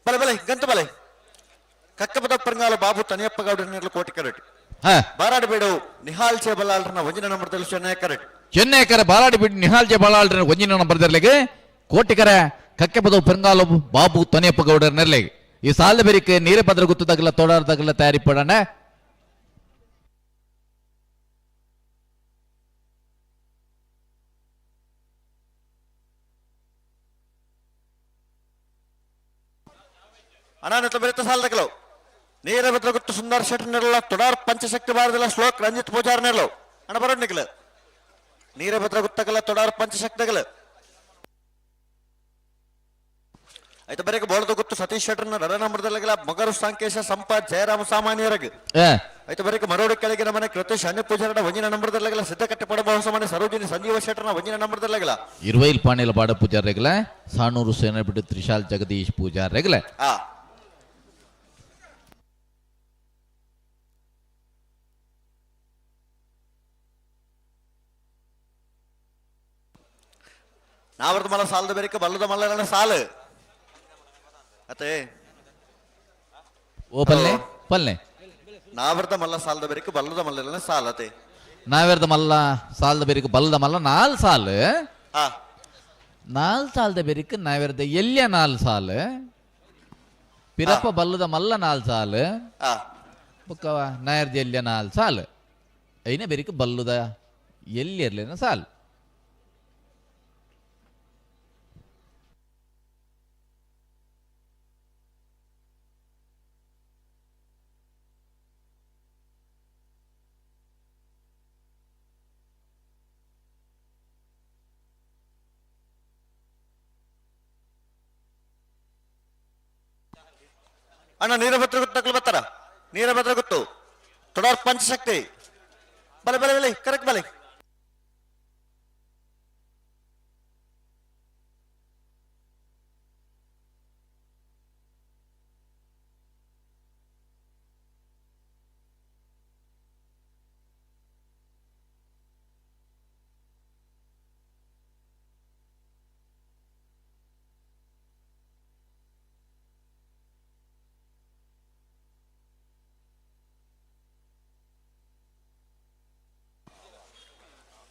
ಬಲೆ ಬಲೆ ಗಂತು ಬಲೆ ಕಕ್ಕಪದ ಪರಂಗಾಲ ಬಾಬು ತನಿಯಪ್ಪ ಗೌಡರ ಕೋಟಿ ಕರೆಟ್ ಬಾರಾಡಿ ಬೇಡು ನಿಹಾಲ್ ಚೆ ಬಲ್ಲಾಳ್ರನ ಒಂಜಿನ ನಂಬರ್ ಚೆನ್ನೈ ಕರೆಟ್ ಚೆನ್ನೈ ಕರೆ ಬಾರಾಡಿ ಬಿಡು ನಿಹಾಲ್ ಜೆ ಬಲ್ಲಾಳ್ರನ ಒಂಜಿನ ನಂಬರ್ ದರ್ಲೆಗೆ ಕೋಟಿಕರೆ ಕಕ್ಕೆಪದ ಪೆರಂಗಾಲ ಬಾಬು ತನಿಯಪ್ಪ ಗೌಡರ ನೆರ್ಲೆಗೆ ಈ ಸಾಲ ಬೆರಿಕೆ ನೀರೇ ಪದ್ರ ಗುತ್ತದಾಗಲ್ಲ ತೋಡಾರ್ದಾಗಲ್ಲ ತಯಾರಿ ಪಡೋಣ. ಅನಾನತ ಬೆರೆತ ಸಾಲದಗಲವು ನೇರ ಭದ್ರ ಗುತ್ತು ಸುಂದರ್ ಶೆಟ್ ನೆರಳ ತೊಡಾರ್ ಪಂಚಶಕ್ತಿ ಬಾರದಿಲ್ಲ ಶ್ಲೋಕ್ ರಂಜಿತ್ ಪೂಜಾರ್ ನೆರಳು ಅಣ್ಣ ಬರೋಣ ನಿಖಲ ನೀರ ಭದ್ರ ಗುತ್ತಗಲ ತೊಡಾರ್ ಪಂಚಶಕ್ತಿಗಲ ಆಯ್ತು ಬರೀ ಬೋಳದ ಗುತ್ತು ಸತೀಶ್ ಶೆಟ್ಟರ್ನ ರಡ ನಂಬರ್ದಲ್ಲಾಗಲ ಮಗರು ಸಂಕೇಶ ಸಂಪ ಜಯರಾಮ ಸಾಮಾನ್ಯರಗ್ ಆಯ್ತು ಬರೀ ಮರೋಡು ಕೆಳಗಿನ ಮನೆ ಕೃತೇಶ್ ಅನ್ಯ ಪೂಜಾರನ ಒಂಜಿನ ನಂಬರ್ದಲ್ಲಾಗಲ ಸಿದ್ಧಕಟ್ಟೆ ಪಡಬಹು ಮನೆ ಸರೋಜಿನಿ ಸಂಜೀವ ಶೆಟ್ಟರ್ನ ಒಂಜಿನ ನಂಬರ್ದಲ್ಲಾಗಲ ಇರುವೈಲ್ ಪಾಣಿಲ ಬಾಡ ಪೂಜಾರ್ ರೆಗಲ ಸಾಣೂರು ಸೇನೆ ಬಿಟ್ಟು ತ್ರಿಶಾಲ್ ಜಗದೀಶ್ ಪೂಜಾರ್ ರೆಗಲ. ನಾವರ್ದ ಮಲ್ಲ ಸಾಲದ ಬೇರೆ ಬಲ್ಲದ ಮಲ್ಲನ ಸಾಲು ಅತ್ತೆ ಓ ಪಲ್ಲೆ ಪಲ್ಲೆ ನಾವರ್ದ ಮಲ್ಲ ಸಾಲದ ಬೇರೆ ಬಲ್ಲದ ಮಲ್ಲನ ಸಾಲ ಅತ್ತೆ ನಾವೆರ್ದ ಮಲ್ಲ ಸಾಲದ ಬೇರಿಕ ಬಲ್ಲದ ಮಲ್ಲ ನಾಲ್ ಸಾಲು ನಾಲ್ ಸಾಲದ ಬೇರಿಕ ನಾವೆರ್ದ ಎಲ್ಲಿಯ ನಾಲ್ ಸಾಲು ಪಿರಪ್ಪ ಬಲ್ಲದ ಮಲ್ಲ ನಾಲ್ ಸಾಲು ಬೊಕ್ಕ ನಾಯರ್ದ ಎಲ್ಲಿಯ ನಾಲ್ ಸಾಲು ಐನ ಬೇರಿಕ ಬಲ್ಲದ ಎಲ್ಲಿ ಇರ್ಲಿನ ಸಾಲು. ಅಣ್ಣ ನೀರಭದ್ರ ಗುತ್ತು ಬರ್ತಾರ ನೀರಭದ್ರ ಗುತ್ತು ತೊಡಾರ್ ಪಂಚಶಕ್ತಿ ಬಲೆ ಬಲೆ ಬಲೆ ಕರೆಕ್ಟ್ ಬಲೆ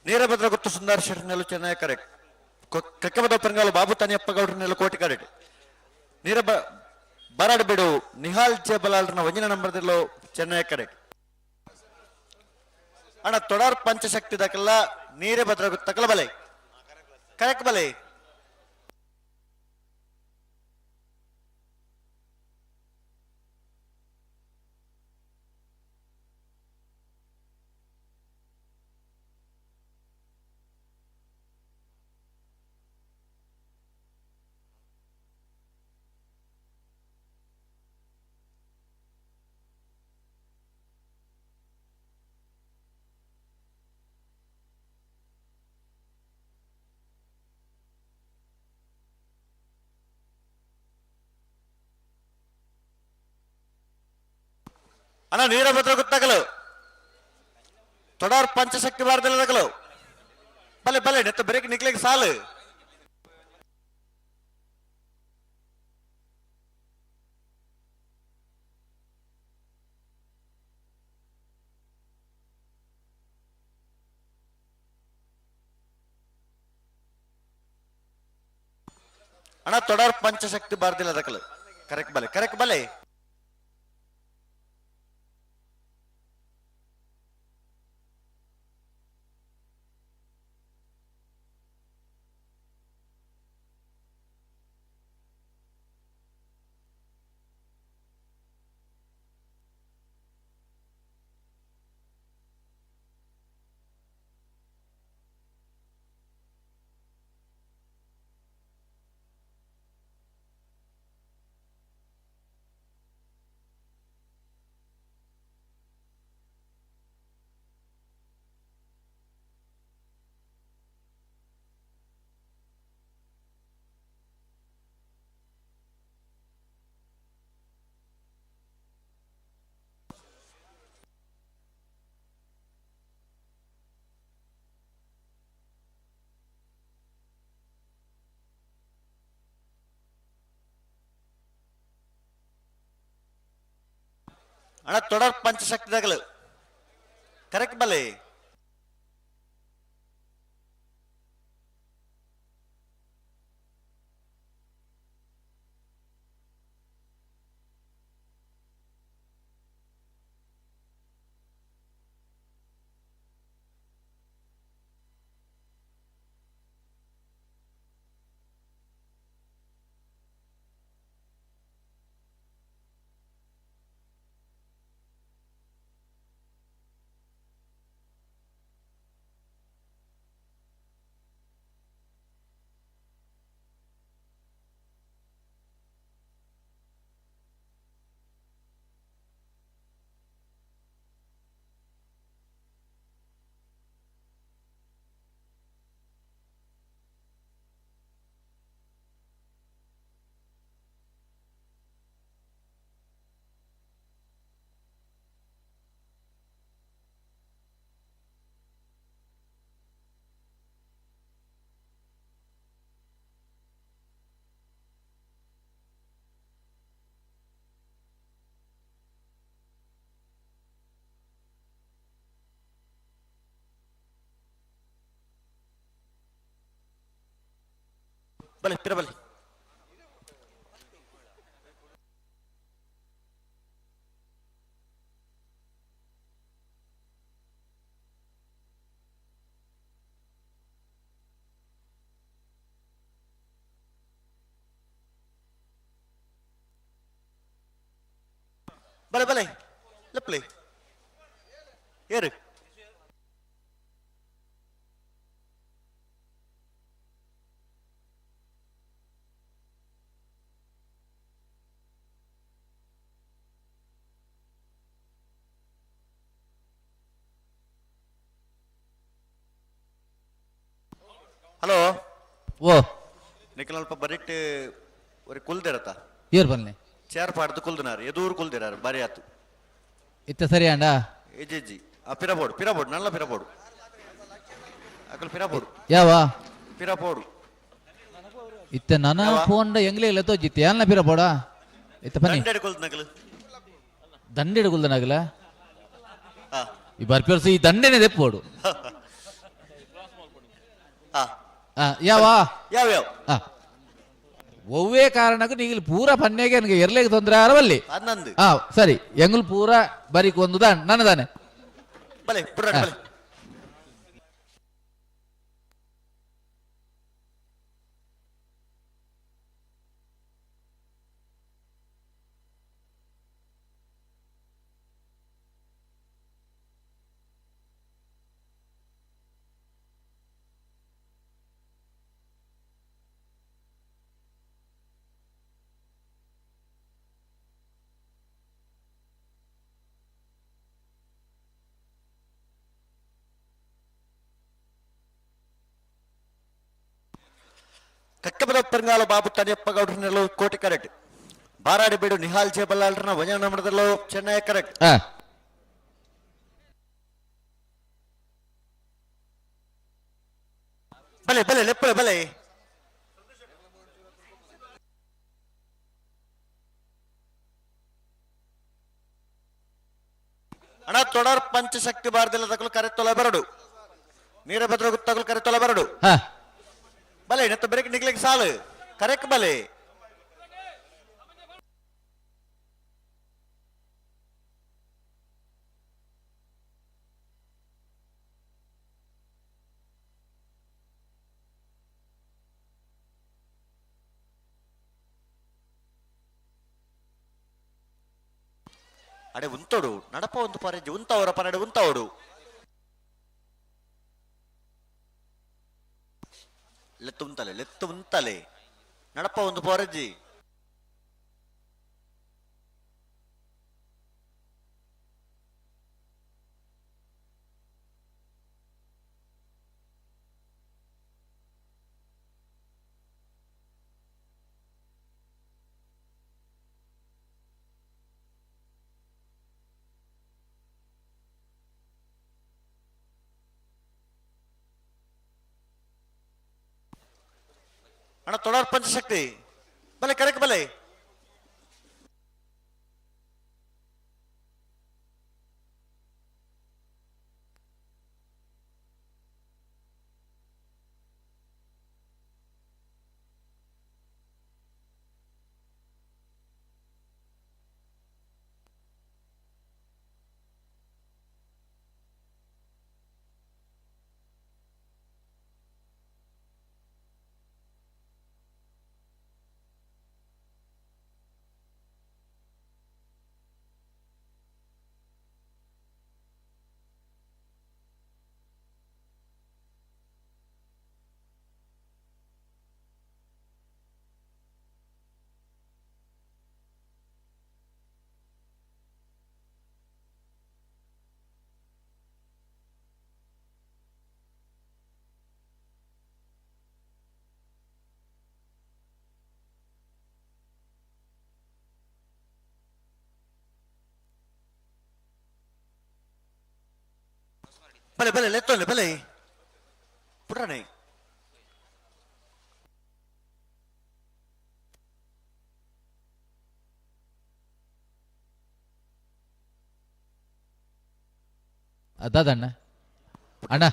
ನೀರಭದ್ರ ಗುತ್ತು ಸುಂದರ್ ಶೆಟ್ಟರ್ನೆಲ್ಲ ಚೆನ್ನೈ ಕರೆಕ್ಟ್ ಕಕ್ಕಬದ ಪೆರಂಗಾಲು ಬಾಬು ತನಿಯಪ್ಪ ಗೌಡ್ರನೆಲ್ಲ ಕೋಟಿ ಕರೆಕ್ಟ್ ನೀರಬ ಬರಾಡ್ ಬಿಡು ನಿಹಾಲ್ ಜೆ ಬಲಾಲ್ರನ ಒಂಜಿನ ನಂಬರ್ದಿಲ್ಲೋ ಚೆನ್ನೈ ಕರೆಕ್ಟ್ ಅಣ್ಣ ತೊಡಾರ್ ಪಂಚಶಕ್ತಿ ದಕಲ್ಲ ನೀರೇ ಭದ್ರ ಗುತ್ತಕಲ ಬಲೆ ಕರೆಕ್ಟ್ ಬಲೆ. ಅಣ್ಣ ನೀರಭದ್ರ ಗೊತ್ತಾಗಲು ತೊಡಾರ್ ಪಂಚಶಕ್ತಿ ಬಾರದಿಲ್ಲ ಬಲೆ ಬಲೆ ನೆತ್ತ ಬ್ರೇಕ್ ನಿಕ್ಲಿಕ್ಕೆ ಸಾಲು. ಅಣ್ಣ ತೊಡಾರ್ ಪಂಚಶಕ್ತಿ ಬಾರದಿಲ್ಲ ದಕಲು ಕರೆಕ್ಟ್ ಬಲೆ ಕರೆಕ್ಟ್ ಬಲೆ. ಅಣ್ಣ ತೊಡರ್ ಪಂಚಶಕ್ತಿದಾಗಲು ಕರೆಕ್ಟ್ ಬಲೆ. ಬಲೆ ಪಿರ ಬಲೆ. ಬಲೆ ಬಲೆ ಲೆಪ್ಲೆ ಏರು. ಹಲೋ. ಓ ನಿಖಲ್ ಅಲ್ಪ ಬರಿಟ್ ಒರಿ ಕುಲ್ದಿರತ್ತ. ಏರ್ ಬನ್ನಿ. ಚೇರ್ ಪಾಡ್ದು ಕುಲ್ದನಾರು ಎದೂರು ಕುಲ್ದಿರಾರು ಬಾರಿ ಆತು. ಇತ್ತ ಸರಿ ಅಂಡ. ಇಜ್ಜಿ ಆ ಪಿರಬೋಡು ಪಿರಬೋಡು ನಲ್ಲ ಪಿರಬೋಡು ಅಕಲ್ ಪಿರಬೋಡು. ಯಾವ ಪಿರಬೋಡು. ಇತ್ತ ನನ್ನ ಫೋನ್ ಎಂಗ್ಲೇ ಇಲ್ಲ ತೋಜಿತ್ತು ಏನ್ಲ ಪಿರಬೋಡ ಇತ್ತ ಬನ್ನಿ. ದಂಡೆಡ್ ಕುಲ್ದನಗಲು. ದಂಡೆಡ್ ಕುಲ್ದನಗಲ. ಈ ಬರ್ಪಿರ್ಸ ಈ ದಂಡೆನೆ ದೆಪ್ಪೋಡು. ಯಾವ ಯಾವ ಯಾವ ಒವ್ವೇ ಕಾರಣಕ್ಕೂ ನೀಗಿಲ್ ಪೂರ ಪನ್ನೆಗೆ ನನಗೆ ಎರ್ಲೆಗೆ ತೊಂದರೆ ಆರವಲ್ಲಿ. ಹಾ ಸರಿ ಎಂಗುಲ್ ಪೂರ ಬರಿಕ್ ಒಂದು ದಾನ್ ನನ್ನ ದಾನೆ. ಬಲೆ ಬುಡ್ರಾಡ್ ಬಲೆ. ಕಕ್ಕಬದ ಪೆರಂಗಾಲ ಬಾಬು ತನಿಯಪ್ಪ ಗೌಡ್ರನೆಲ್ಲೋ ಕೋಟಿ ಕರೆಕ್ಟ್. ಬಾರಾಡಿ ಬೇಡು ನಿಹಾಲ್ ಜೆ ಬಲ್ಲಾಳ್ರನ ವಜನ ಮಾಡಿದಲ್ಲೋ ಚೆನ್ನೈ ಕರೆಕ್ಟ್. ಬಲೆ ಬಲೆ ಲೆಪ್ಪಲೆ ಬಲೆ. ಅಣ್ಣ ತೊಡರ್ ಪಂಚಶಕ್ತಿ ಬಾರದಿಲ್ಲ ತಗಲು ಕರೆ ತೊಲೆ ಬರಡು. ನೀರಭದ್ರ ಗುತ್ತಗಲು ಕರೆ ತೊಲೆ ಬರಡು. ಬಲೆ ನೆತ್ತ ಬೆರಕ್ ನಿಗ್ಲಿಕ್ಕೆ ಸಾಲು ಕರೆಕ್ ಬಲೆ. ಅಡೆ ಉಂತೋಡು ನಡಪ ಒಂದು ಪರೆಜಿ ಉಂತವರ ಪನಡೆ ಉಂತವಡು. ಲೆತ್ತು ಉಂತಲೆ ಲೆತ್ತು ಉಂತಲೆ ನಡಪ ಒಂದು ಪೊರಜಿ. ಅಣ್ಣ ತೊಡರ್ ಪಂಚಶಕ್ತಿ ಬಲೆ ಕರೆಕ್ ಬಲೆ. ಬಲೆ ಬಲೆ ಲೆತ್ತೊಲ್ಲೆ ಬಲೆ ಪುಟ್ರಾಣಿ ಅದಾದಣ್ಣ ಅಣ್ಣ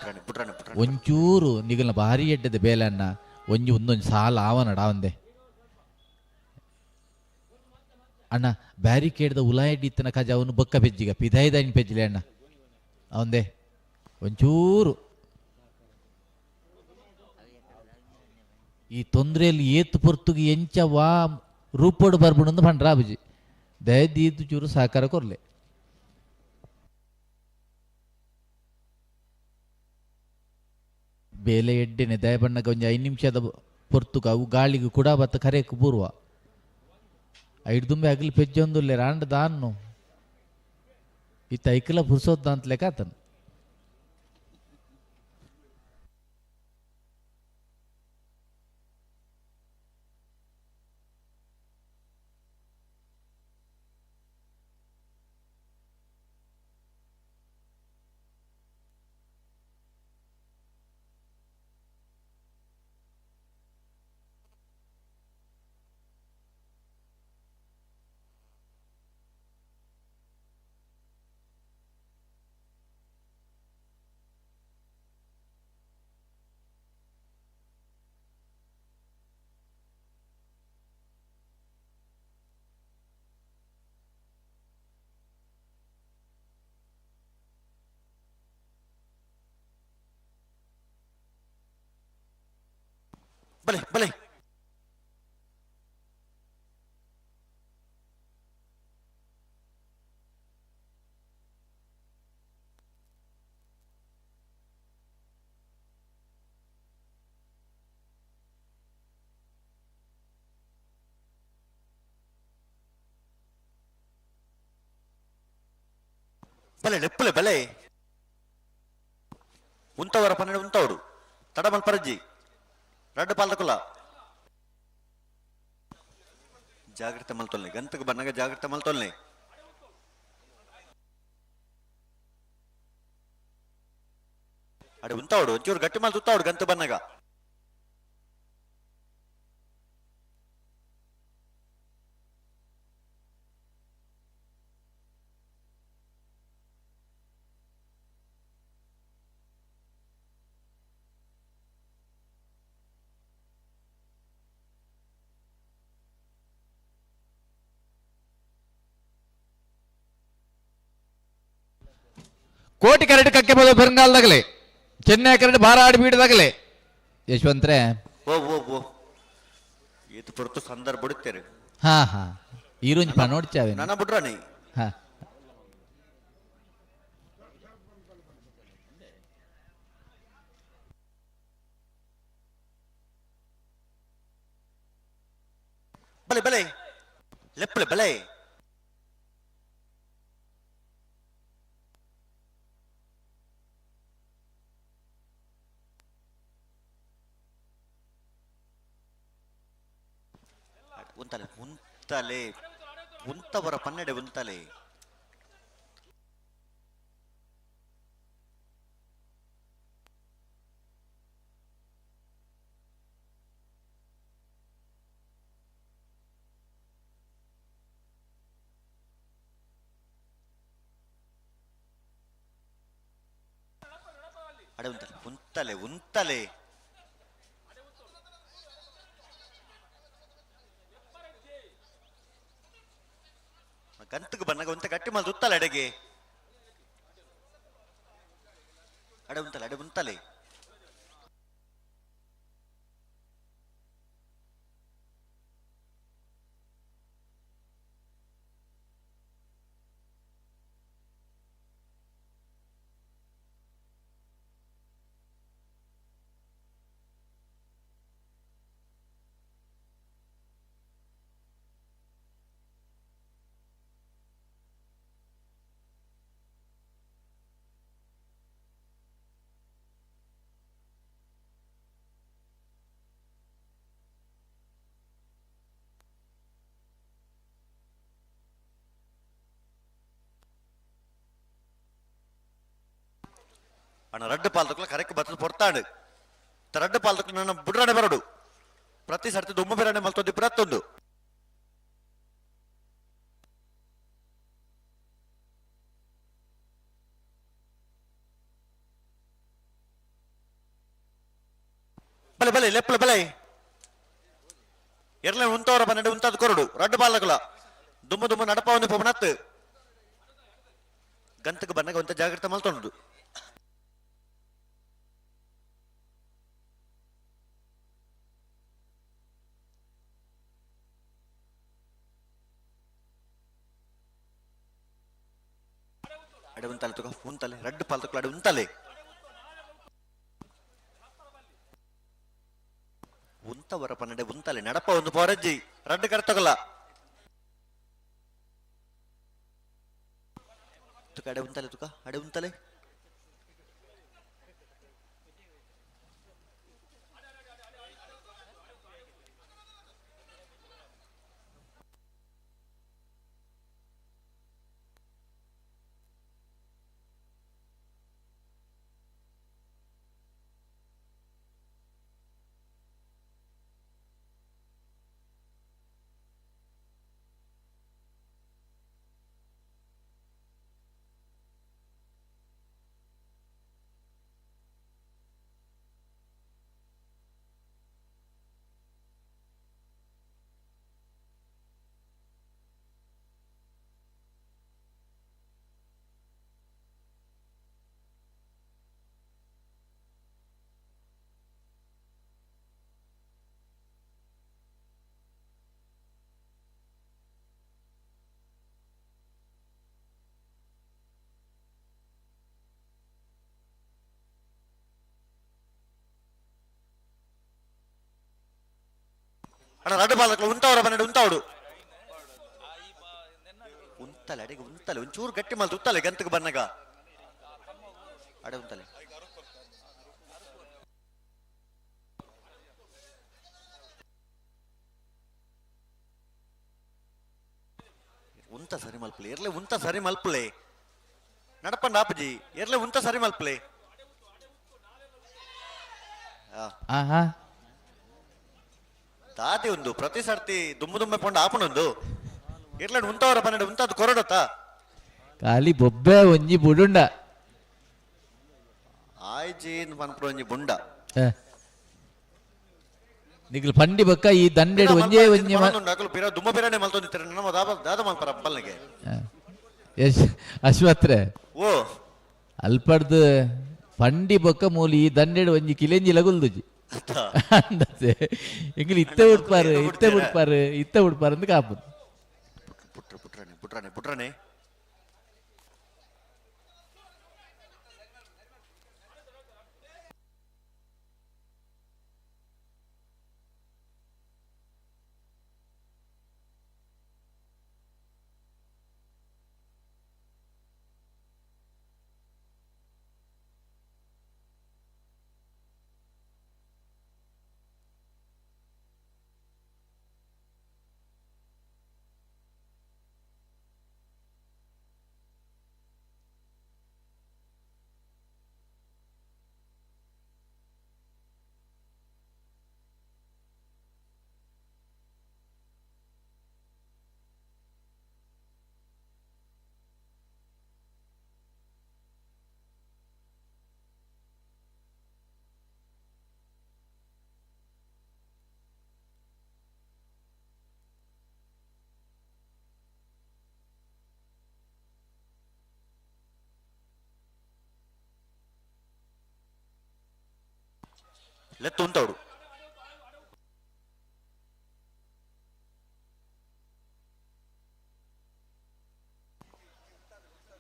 ಒಂಚೂರು ನಿಗಲ್ನ ಭಾರಿ ಎಡ್ಡದ ಬೇಲೆ ಅಣ್ಣ ಒಂಜಿ ಒಂದೊಂದು ಸಾಲ ಆವನಡ ಅವಂದೆ ಅಣ್ಣ ಬ್ಯಾರಿಕೇಡ್ದ ಉಲಾಯಡ್ಡಿ ಇತ್ತನ ಕಜ ಅವನು ಬೊಕ್ಕ ಪೆಜ್ಜಿಗ ಪಿದಾಯ್ದಾಯಿನ ಪೆಜ್ಜಿಲೆ ಅಣ್ಣ ಅವಂದೆ ಒಂಚೂರು ಈ ತೊಂದರೆಯಲ್ಲಿ ಏತು ಪೊರ್ತುಗೆ ಎಂಚ ವಾ ರೂಪೋಡು ಬರ್ಬುಣಂದು ಪಂಡ್ರಾಬುಜಿ ದಯದೀತು ಚೂರು ಸಹಕಾರ ಕೊರ್ಲೆ. ಬೇಲೆ ಎಡ್ಡೆನೆ ದಯಬಣ್ಣಗ ಒಂಜಿ 5 ನಿಮಿಷದ ಪೊರ್ತುಗ ಅವು ಗಾಳಿಗೆ ಕೂಡ ಬತ್ತ ಕರೆಕ್ ಪೂರ್ವ ಐಡ್ದುಂಬೆ ಅಗಲಿ ಪೆಜ್ಜೊಂದುಲ್ಲೆ ರಾಂಡ ದಾನ್ನು ಇತ್ತ ಐಕಲ ಪುರ್ಸೋದ್ ಅಂತ ಲೆಕ್ಕ ಆತನು. ಬಲೆ ಬಲೆ ಬಲೆ ಲೆಪ್ಪಲೆ ಬಲೆ ಉಂತವರ 12 ಉಂತವಡು ತಡಮಲ್ ಪರಜ್ಜಿ ರಡ್ಡು ಪಾಲ್ದಕುಲ್ಲ ಜಾಗ್ರತೆ ಮಲ್ತೊಲ್ನೆ ಗಂತకు ಬನ್ನಗ ಜಾಗ್ರತೆ ಮಲ್ತೊಲ್ನೆ ಅಡೆ ಉಂತಾವಡು ಒಂಚೂರು ಗಟ್ಟಿ ಮಲ್ತು ಉತ್ತಾವಡು ಗಂತ ಬನ್ನಗ ಕೋಟಿ ಕರಡು ಕಕ್ಕೆ ಬದ ಬೆರಂಗಾಲದಾಗಲೇ ಚೆನ್ನೈ ಕರಡು ಬಾರಾಡಿ ಬೀಡದಾಗಲೇ ಯಶವಂತ್ರೆ ಓ ಓ ಓ ಏತು ಪೊರ್ತು ಸಂದರ್ಭ ಬಿಡುತ್ತೇನೆ. ಹಾ ಹಾ ಈರೊಂಜಿ ಪನೋಡ್ಚಾವೆ ನನ್ನ ಬುಡ್ರಾಣಿ ಹಾ ಬಲೆ ಬಲೆ ಲೆಪ್ಪಲೆ ಬಲೆ ಉಂತಲೆ ಉಂತಲೆ ಉಂತವರ ಪನ್ನೆಡೆ ಉಂತಲೆ ಅಡೆ ಉಂತಲೆ ಉಂತಲೆ ಉಂತಲೆ ಗಂತకు ಬನ್ನಗ ಉಂತ ಗಟ್ಟಿ ಮಲ್ದು ಉತ್ತಲೆ ಅಡೆಗೆ ಅಡೆ ಉಂತಲೆ ಅಡೆ ಉಂತಲೆ ಅಣ್ಣ ರಡ್ಡು ಪಾಲ್ದಕ್ಲ ಕರೆಕ್ ಬತ್ತದ ಪೊರ್ತಾಂಡು ರಡ್ಡು ಪಾಲ್ದಕ್ಲ ನನ್ನ ಬುಡ್ರಾಣೆ ಬರಡು ಪ್ರತಿ ಸರ್ತಿ ದುಮ್ಮು ಬಿರಾಣೆ ಮಲ್ತೊಂದು ಪ್ರತ್ತೊಂದು ಬಲೆ ಬಲೆ ಲೆಪ್ಪಲ ಬಲೆ ಎರ್ಲೆ ಉಂತವರ ಬನ್ನಡೆ ಉಂತಾದ ಕೊರಡು ರಡ್ಡು ಬಾಲಕಲ ದುಮ್ಮ ದುಮ್ಮ ನಡಪ ಒಂದು ಪೊಮನತ್ತು ಗಂತಕ್ಕೆ ಬನ್ನಗ ಒಂತ ಜಾಗ್ರತೆ ಮಲ್ತೊಂಡು ಅಡೆ ಉಂತಲೆ ತುಕ ಉಂತಲೆ ರಡ್ಡು ಪಾಲ್ತುಕಲ ಅಡೆ ಉಂತಲೆ ಉಂತವರ ಪನ್ನಡೆ ಉಂತಲೆ ನಡಪ ಒಂದು ಪೋರಜ್ಜಿ ರಡ್ಡು ಕರ್ತಗಲ್ಲ ತುಕ ಅಡೆ ಉಂತಲೆ ತುಕ ಅಡೆ ಉಂತಲೆ ಅಣ್ಣ ರಡ್ಡು ಪಾಲ್ದಕ್ಲ ಉಂತವರ ಬನ್ನಡೆ ಉಂತಾವಡು ಉಂತಲೆ ಅಡೆಗೆ ಉಂತಲೆ ಒಂಚೂರು ಗಟ್ಟಿ ಮಲ್ತು ಉತ್ತಲೆ ಗಂತಕ್ಕೆ ಬನ್ನಗ ಅಡೆ ಉಂತಲೆ ಉಂತ ಸರಿ ಮಲ್ಪಲೆ ಎರ್ಲೆ ಉಂತ ಸರಿ ಮಲ್ಪಲೆ ನಡಪಂಡ ಆಪಜಿ ಎರ್ಲೆ ಉಂತ ಸರಿ ಮಲ್ಪಲೆ ಆಹಾ ತಾತಿ ಒಂದು ಪ್ರತಿ ಸರ್ತಿ ದುಮ್ಮು ದುಮ್ಮೆ ಪೊಂಡ ಆಪಣೊಂದು ಇರ್ಲಡ್ ಉಂತವರ ಪನ್ನಡ ಉಂತಾದ್ ಕೊರಡತ್ತ ಖಾಲಿ ಬೊಬ್ಬೆ ಒಂಜಿ ಬುಡುಂಡ ಆಯ್ಜಿ ಪನ್ಪುಡ ಒಂಜಿ ಬುಂಡ. ನಿಗ್ಲು ಪಂಡಿ ಬಕ್ಕ ಈ ದಂಡೆಡ್ ಒಂಜೇ ಒಂಜಿ ಅಕಲು ಪಿರ ದುಮ್ಮ ಪಿರನೆ ಮಲ್ತೊಂದಿತ್ತಾರೆ ನಮ್ಮ ದಾದ ದಾದ ಮಲ್ಪರ ಅಪ್ಪಲ್ನಿಗೆ. ಯಶ್ ಅಶ್ವತ್ರೆ ಓ ಅಲ್ಪಡ್ದು ಪಂಡಿ ಬೊಕ್ಕ ಮೂಲಿ ಈ ದಂಡೆಡ್ ಒಂಜಿ ಕಿಲೆಂಜಿ ಲಗುಲ್ದುಜಿ ಅಂದತೆ ಎಂಗ್ಲು ಇತ್ತೆ ಉಡ್ಪಾರು ಇತ್ತೆ ಉಡ್ಪಾರು ಇತ್ತೆ ಉಡ್ಪಾರು ಅಂದ್ ಕಾಪು. ಪುಟ್ರ ಪುಟ್ರನೆ ಪುಟ್ರನೆ ಪುಟ್ರನೆ ಲೆತ್ತು ಉಂತವಡು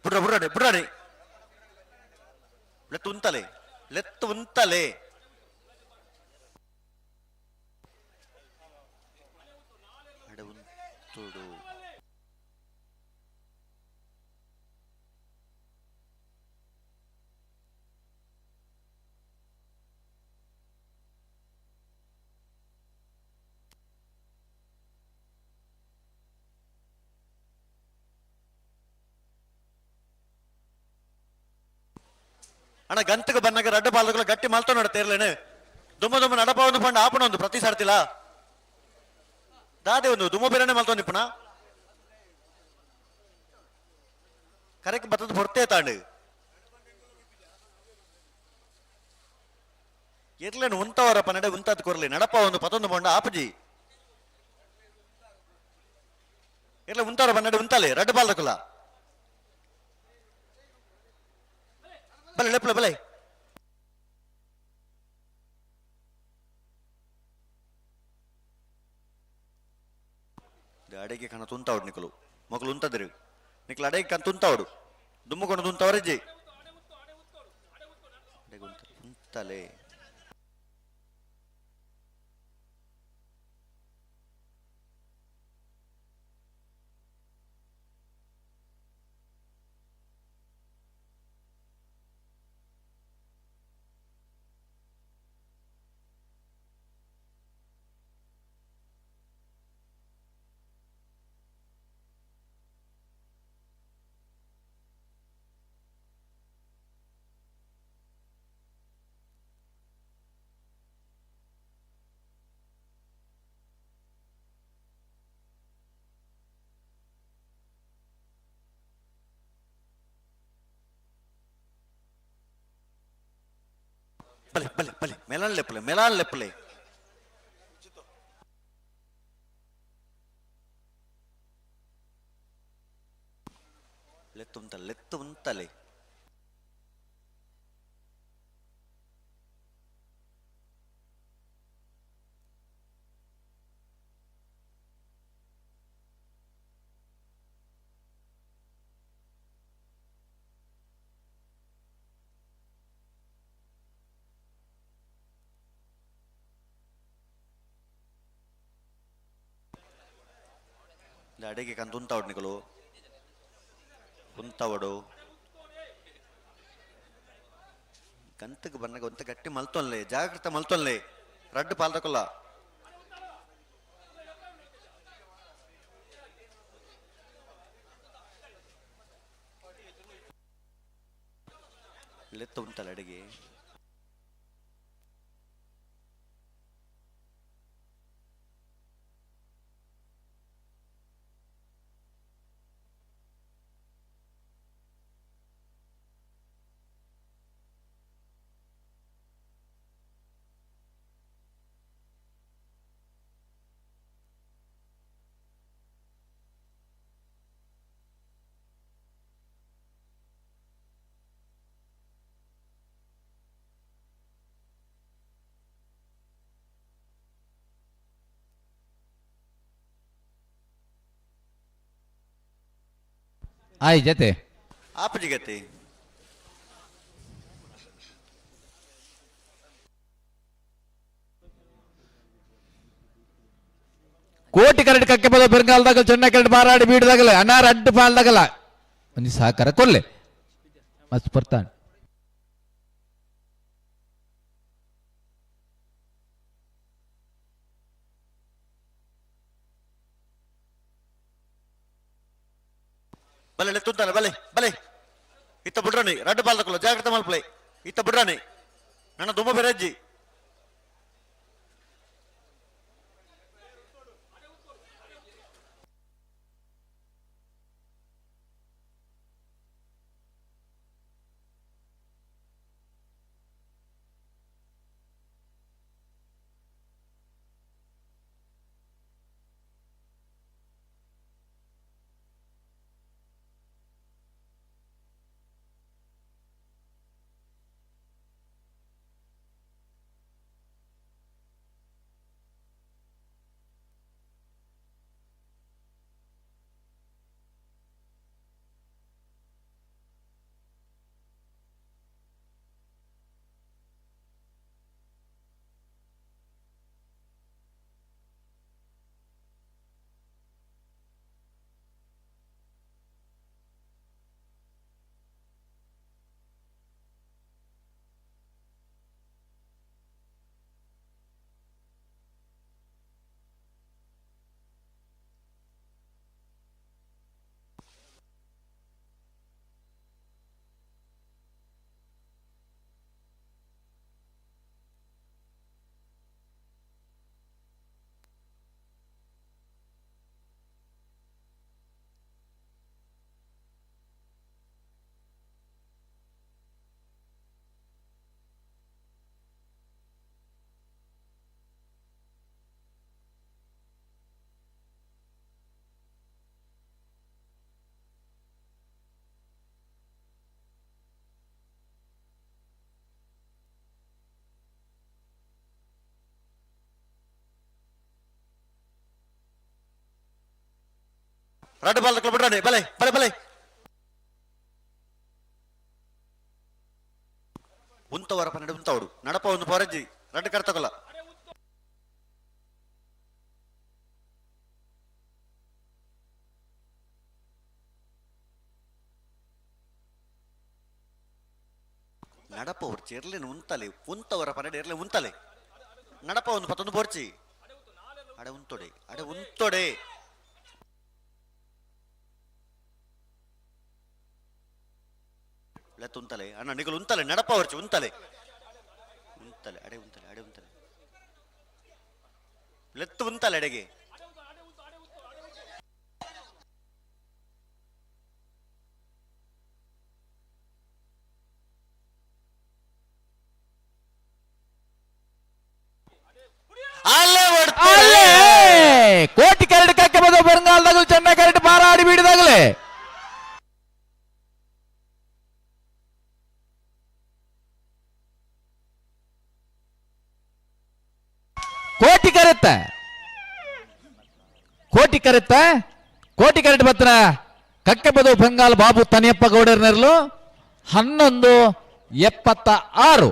ಬುಡ್ರ ಬುಡ್ರಾಣೆ ಬುಡ್ರಾಣೆ ಲೆತ್ತು ಉಂತಲೆ ಲೆತ್ತು ಉಂತಲೆ ಅಡೆ ಉಂತುಡು ಅಣ್ಣ ಗಂತಕ್ಕೆ ಬನ್ನಾಗ ರಡ್ಡ ಪಾಲ್ದಕುಲ ಗಟ್ಟಿ ಮಲ್ತೋ ನೋಡ ತೇರ್ಲೇನು ದುಮ್ಮ ದುಮ್ಮ ನಡಪ ಒಂದು ಪಂಡ ಆಪಣ ಒಂದು ಪ್ರತಿ ಸರ್ತಿಲ ದಾದೆ ಒಂದು ದುಮ್ಮ ಬೇರೆನೆ ಮಲ್ತೋ ನಿಪ್ಪಣ ಕರೆಕ್ ಬತ್ತದ ಹೊರ್ತೆ ತಾಂಡು ಎರ್ಲೇನು ಉಂತವರಪ್ಪ ನಡೆ ಉಂತಾದ್ ಕೊರ್ಲಿ ನಡಪ ಒಂದು ಪತೊಂದು ಪಂಡ ಆಪಜಿ ಎರ್ಲೆ ಉಂತವರಪ್ಪ ನಡೆ ಉಂತಾಲೆ ರಡ್ಡ ಪಾಲ್ದಕುಲ ಬಲೆ ಲೆಪ್ಲೆ ಬಲೆ ಅಡಿಗೆ ಕಣ ತುಂತಾವಡು ನಿಕಲು ಮಕ್ಕಳು ಉಂತದಿರು ನಿಕಲು ಅಡಿಗೆ ಕಣ ತುಂತಾವಡು ದುಮ್ಮಕೊಂಡು ತುಂತವರಜ್ಜಿ ಉಂತಲೆ ಬಲೆ ಬಲೆ ಬಲೆ ಮೆಲಾನ್ ಲೆಪ್ಪಲೆ ಮೆಲಾನ್ ಲೆಪ್ಪಲೆ ಲೆತ್ತು ಉಂತಲೆ ಲೆತ್ತು ಉಂತಲೆ ಅಡಿಗೆ ಕಂತ ಉಂತಾವಡು ನಿಕಲು ಉಂತಾವಡು ಗಂತಕ್ಕೆ ಬನ್ನಗ ಒಂತ ಗಟ್ಟಿ ಮಲ್ತೊನ್ಲೆ ಜಾಗ್ರತೆ ಮಲ್ತೊನ್ಲೆ ರಡ್ಡು ಪಾಲ್ದಕೊಲ್ಲ ಲೆತ್ತು ಉಂಟಲ್ಲ ಅಡಿಗೆ. ಆಯ್ ಜತೆ ಆಪಜಿಗತಿ ಕೋಟಿ ಕರಡ್ ಕಕ್ಕೆ ಬದ ಬೆರ್ಗಾಲ್ದಾಗ ಚೆನ್ನ ಕರಡ್ ಬಾರಾಡಿ ಬೀಡ್ದಾಗಲ ಅನಾರ ಅಡ್ಡು ಪಾಲ್ದಾಗಲ ಒಂಜಿ ಸಹಕಾರ ಕೊಲ್ಲೆ ಮಸ್ತ್ ಬರ್ತಾನೆ. ಬಲೆ ತುಂತಾನೆ ಬಲೆ ಬಲೆ ಇತ್ತ ಬುಡ್ರಾಣಿ ರಡ್ಡು ಪಾಲ್ದಕ್ಕಲ್ಲ ಜಾಗ್ರತೆ ಮಲ್ಪಲೆ ಇತ್ತ ಬುಡ್ರಾಣಿ ನನ್ನ ದುಮ್ಮ ಬೆರಜ್ಜಿ ರಡ್ಡು ಬಾಲ್ ಬಿಡ್ರಾಣಿ ಬಲೆ ಬಲೆ ಬಲೆ ಉಂತವರ ಪನ್ನಡ ಉಂತವಡು ನಡಪ ಒಂದು ಪೊರಜ್ಜಿ ರಡ್ಡು ಕರ್ತಕಲ್ಲ ನಡಪ ಹೊರ್ಚಿ ಇರ್ಲೇನು ಉಂತಲೆ ಉಂತವರ ಪನ್ನಡ ಇರ್ಲೆ ಉಂತಲೆ ನಡಪ ಒಂದು ಪತ್ತೊಂದು ಪೊರ್ಚಿ ಅಡೆ ಉಂತೊಡೆ ಅಡೆ ಉಂತೊಡೆ ಲೆತ್ತ ಉಂತಲೆ ಅಣ್ಣ ನಿಗಲು ಉಂತಲೆ ನಡಪ ಹೊರ್ಚಿ ಉಂತಲೆ ಉಂತಲೆ ಅಡೆ ಉಂತಲೆ ಅಡೆ ಉಂತಲೆ ಲೆತ್ತು ಉಂತಲೆ ಅಡೆಗೆ ಅಲ್ಲೇ ಅಲ್ಲೇ ಕೋಟಿ ಕರಡು ಕಕ್ಕೆ ಬದ ಬರಂಗಾಲದಾಗಲು ಚೆನ್ನ ಕರಡು ಪಾರಾಡಿ ಬೀಡಿದಾಗಲೇ. ಕೋಟಿ ಕರೆತ್ತ ಕೋಟಿ ಕರೆತ್ತ ಕೋಟಿ ಕರೆಟ್ ಬತ್ತನ ಕಕ್ಕೆ ಬದು ಬೆಂಗಾಲ್ ಬಾಬು ತನಿಯಪ್ಪ ಗೌಡರ್ನೆರ್ಲು 11:76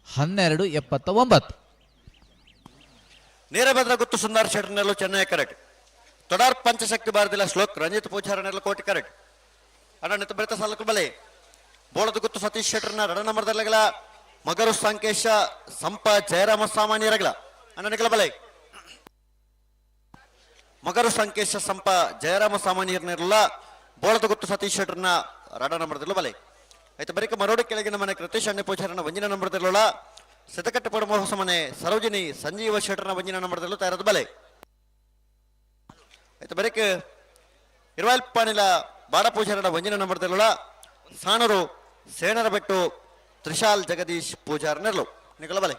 12:79. ನೇರಭದ್ರ ಗುತ್ತು ಸುಂದರ್ ಶೆಟ್ಟರ್ನೆಲ್ಲು ಚೆನ್ನೈ ಕರೆಕ್ಟ್ ತೊಡಾರ್ ಪಂಚಶಕ್ತಿ ಬಾರದಿಲ್ಲ ಶ್ಲೋಕ್ ರಂಜಿತ್ ಪೂಜಾರನೆಲ್ಲ ಕೋಟಿ ಕರೆಕ್ಟ್ ಅಣ್ಣ ನಿತ ಬೆಳೆತ ಸಾಲಕು ಬಲೆ ಬೋಳದ ಗುತ್ತು ಸತೀಶ್ ಶೆಟ್ಟರ್ನ ರಡ ನಂಬರ್ದಲ್ಲಗಲ ಮಗರು ಸಂಕೇಶ ಸಂಪ ಜಯರಾಮ ಸಾಮಾನ್ಯರಗಲ ಅಣ್ಣ ನಿಗಲ ಬಲೆ ಮಗರು ಸಂಕೇಶ ಸಂಪ ಜಯರಾಮ ಸಾಮಾನ್ಯರನ್ನೆಲ್ಲ ಬೋಳದ ಗುತ್ತು ಸತೀಶ್ ಶೆಟ್ಟರ್ನ ರಡ ನಂಬರ್ದಲ್ಲೂ ಬಲೆ ಆಯ್ತು ಬರಿಕ ಮರೋಡಿ ಕೆಳಗಿನ ಮನೆ ಕೃತೇಶ್ ಅಣ್ಣೆ ಪೂಜಾರನ ಒಂಜಿನ ನಂಬರ್ದಲ್ಲೋಳ ಸಿದ್ದಕಟ್ಟೆ ಪಡಮ ಹೊಸ ಮನೆ ಸರೋಜಿನಿ ಸಂಜೀವ ಶೆಟ್ಟರ್ನ ಒಂಜಿನ ನಂಬರ್ದಲ್ಲೂ ತಯಾರದ ಬಲೆ ಆಯ್ತು ಬರಿಕ ಇರುವಲ್ಪಾಣಿಲ ಬಾಡ ಪೂಜಾರನ ಒಂಜಿನ ನಂಬರ್ದಲ್ಲೋಳ ಸಾಣರು ಸೇಣರ ಬೆಟ್ಟು ತ್ರಿಶಾಲ್ ಜಗದೀಶ್ ಪೂಜಾರನೆರ್ಲು ನಿಗಲ ಬಲೆ.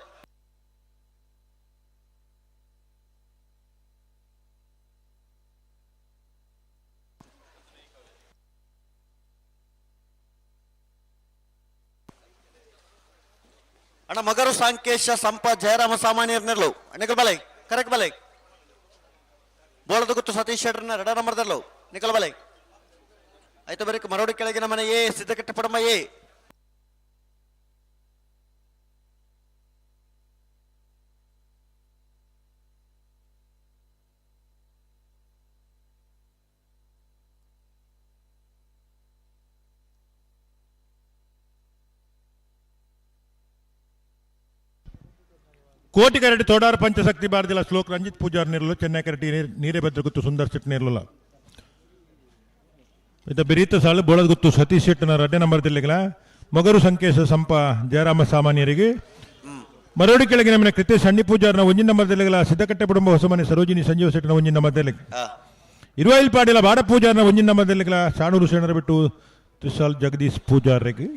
ಅಣ್ಣ ಮಗರು ಸಾಂಕೇಶ ಸಂಪ ಜಯರಾಮ ಸಾಮಾನ್ಯರ್ನೆರ್ಲು ನಿಕಲ್ ಬಲೆ ಕರೆಕ್ಟ್ ಬಲೆ ಬೋಳದ ಗುತ್ತು ಸತೀಶ್ ಶೆಟ್ಟರ್ನ ರಡ ನಂಬರ್ದಲ್ಲು ನಿಕಲ್ ಬಲೆ ಆಯ್ತು ಬರೀಕ್ ಮರೋಡಿ ಕೆಳಗಿನ ಮನೆ ಎ ಸಿದ್ದಕಟ್ಟೆ ಪಡಮ ಎ. ಕೋಟಿ ಕರಡಿ ತೋಡಾರ ಪಂಚಶಕ್ತಿ ಬಾರದಿಲ್ಲ ಶ್ಲೋಕ್ ರಂಜಿತ್ ಪೂಜಾರ್ ನೀರ್ಲು ಚೆನ್ನೈ ಕರಟಿ ನೀರೇ ಭದ್ರ ಗುತ್ತು ಸುಂದರ್ ಶೆಟ್ ನೀರ್ಲುಲ ಇದ ಬೆರೀತ ಸಾಲು ಬೋಳದ ಗುತ್ತು ಸತೀಶ್ ಶೆಟ್ಟನ ರಡ್ಡೆ ನಂಬರ್ ದಿಲ್ಲಿಗಲ ಮಗರು ಸಂಕೇಶ ಸಂಪ ಜಯರಾಮ ಸಾಮಾನ್ಯರಿಗೆ ಮರೋಡಿ ಕೆಳಗಿನ ಮನೆ ಕೃತೇಶ್ ಸಣ್ಣಿ ಪೂಜಾರ್ನ ಒಂಜಿನ ನಂಬರ್ ದಿಲ್ಲಿಗಲ ಸಿದ್ದಕಟ್ಟೆ ಕುಟುಂಬ ಹೊಸಮನೆ ಸರೋಜಿನಿ ಸಂಜೀವ ಶೆಟ್ಟನ ಒಂಜಿನ ನಂಬರ್ ದಿಲ್ಲಿಗ ಇರುವೈಲ್ ಪಾಡಿಲ ಬಾಡ ಪೂಜಾರ್ನ ಒಂಜಿನ ನಂಬರ್ ದಿಲ್ಲಿಗಲ ಶಾಣೂರು ಶರಣರ ಬಿಟ್ಟು ತ್ರಿಶಾಲ್ ಜಗದೀಶ್ ಪೂಜಾರ್ರಿಗೆ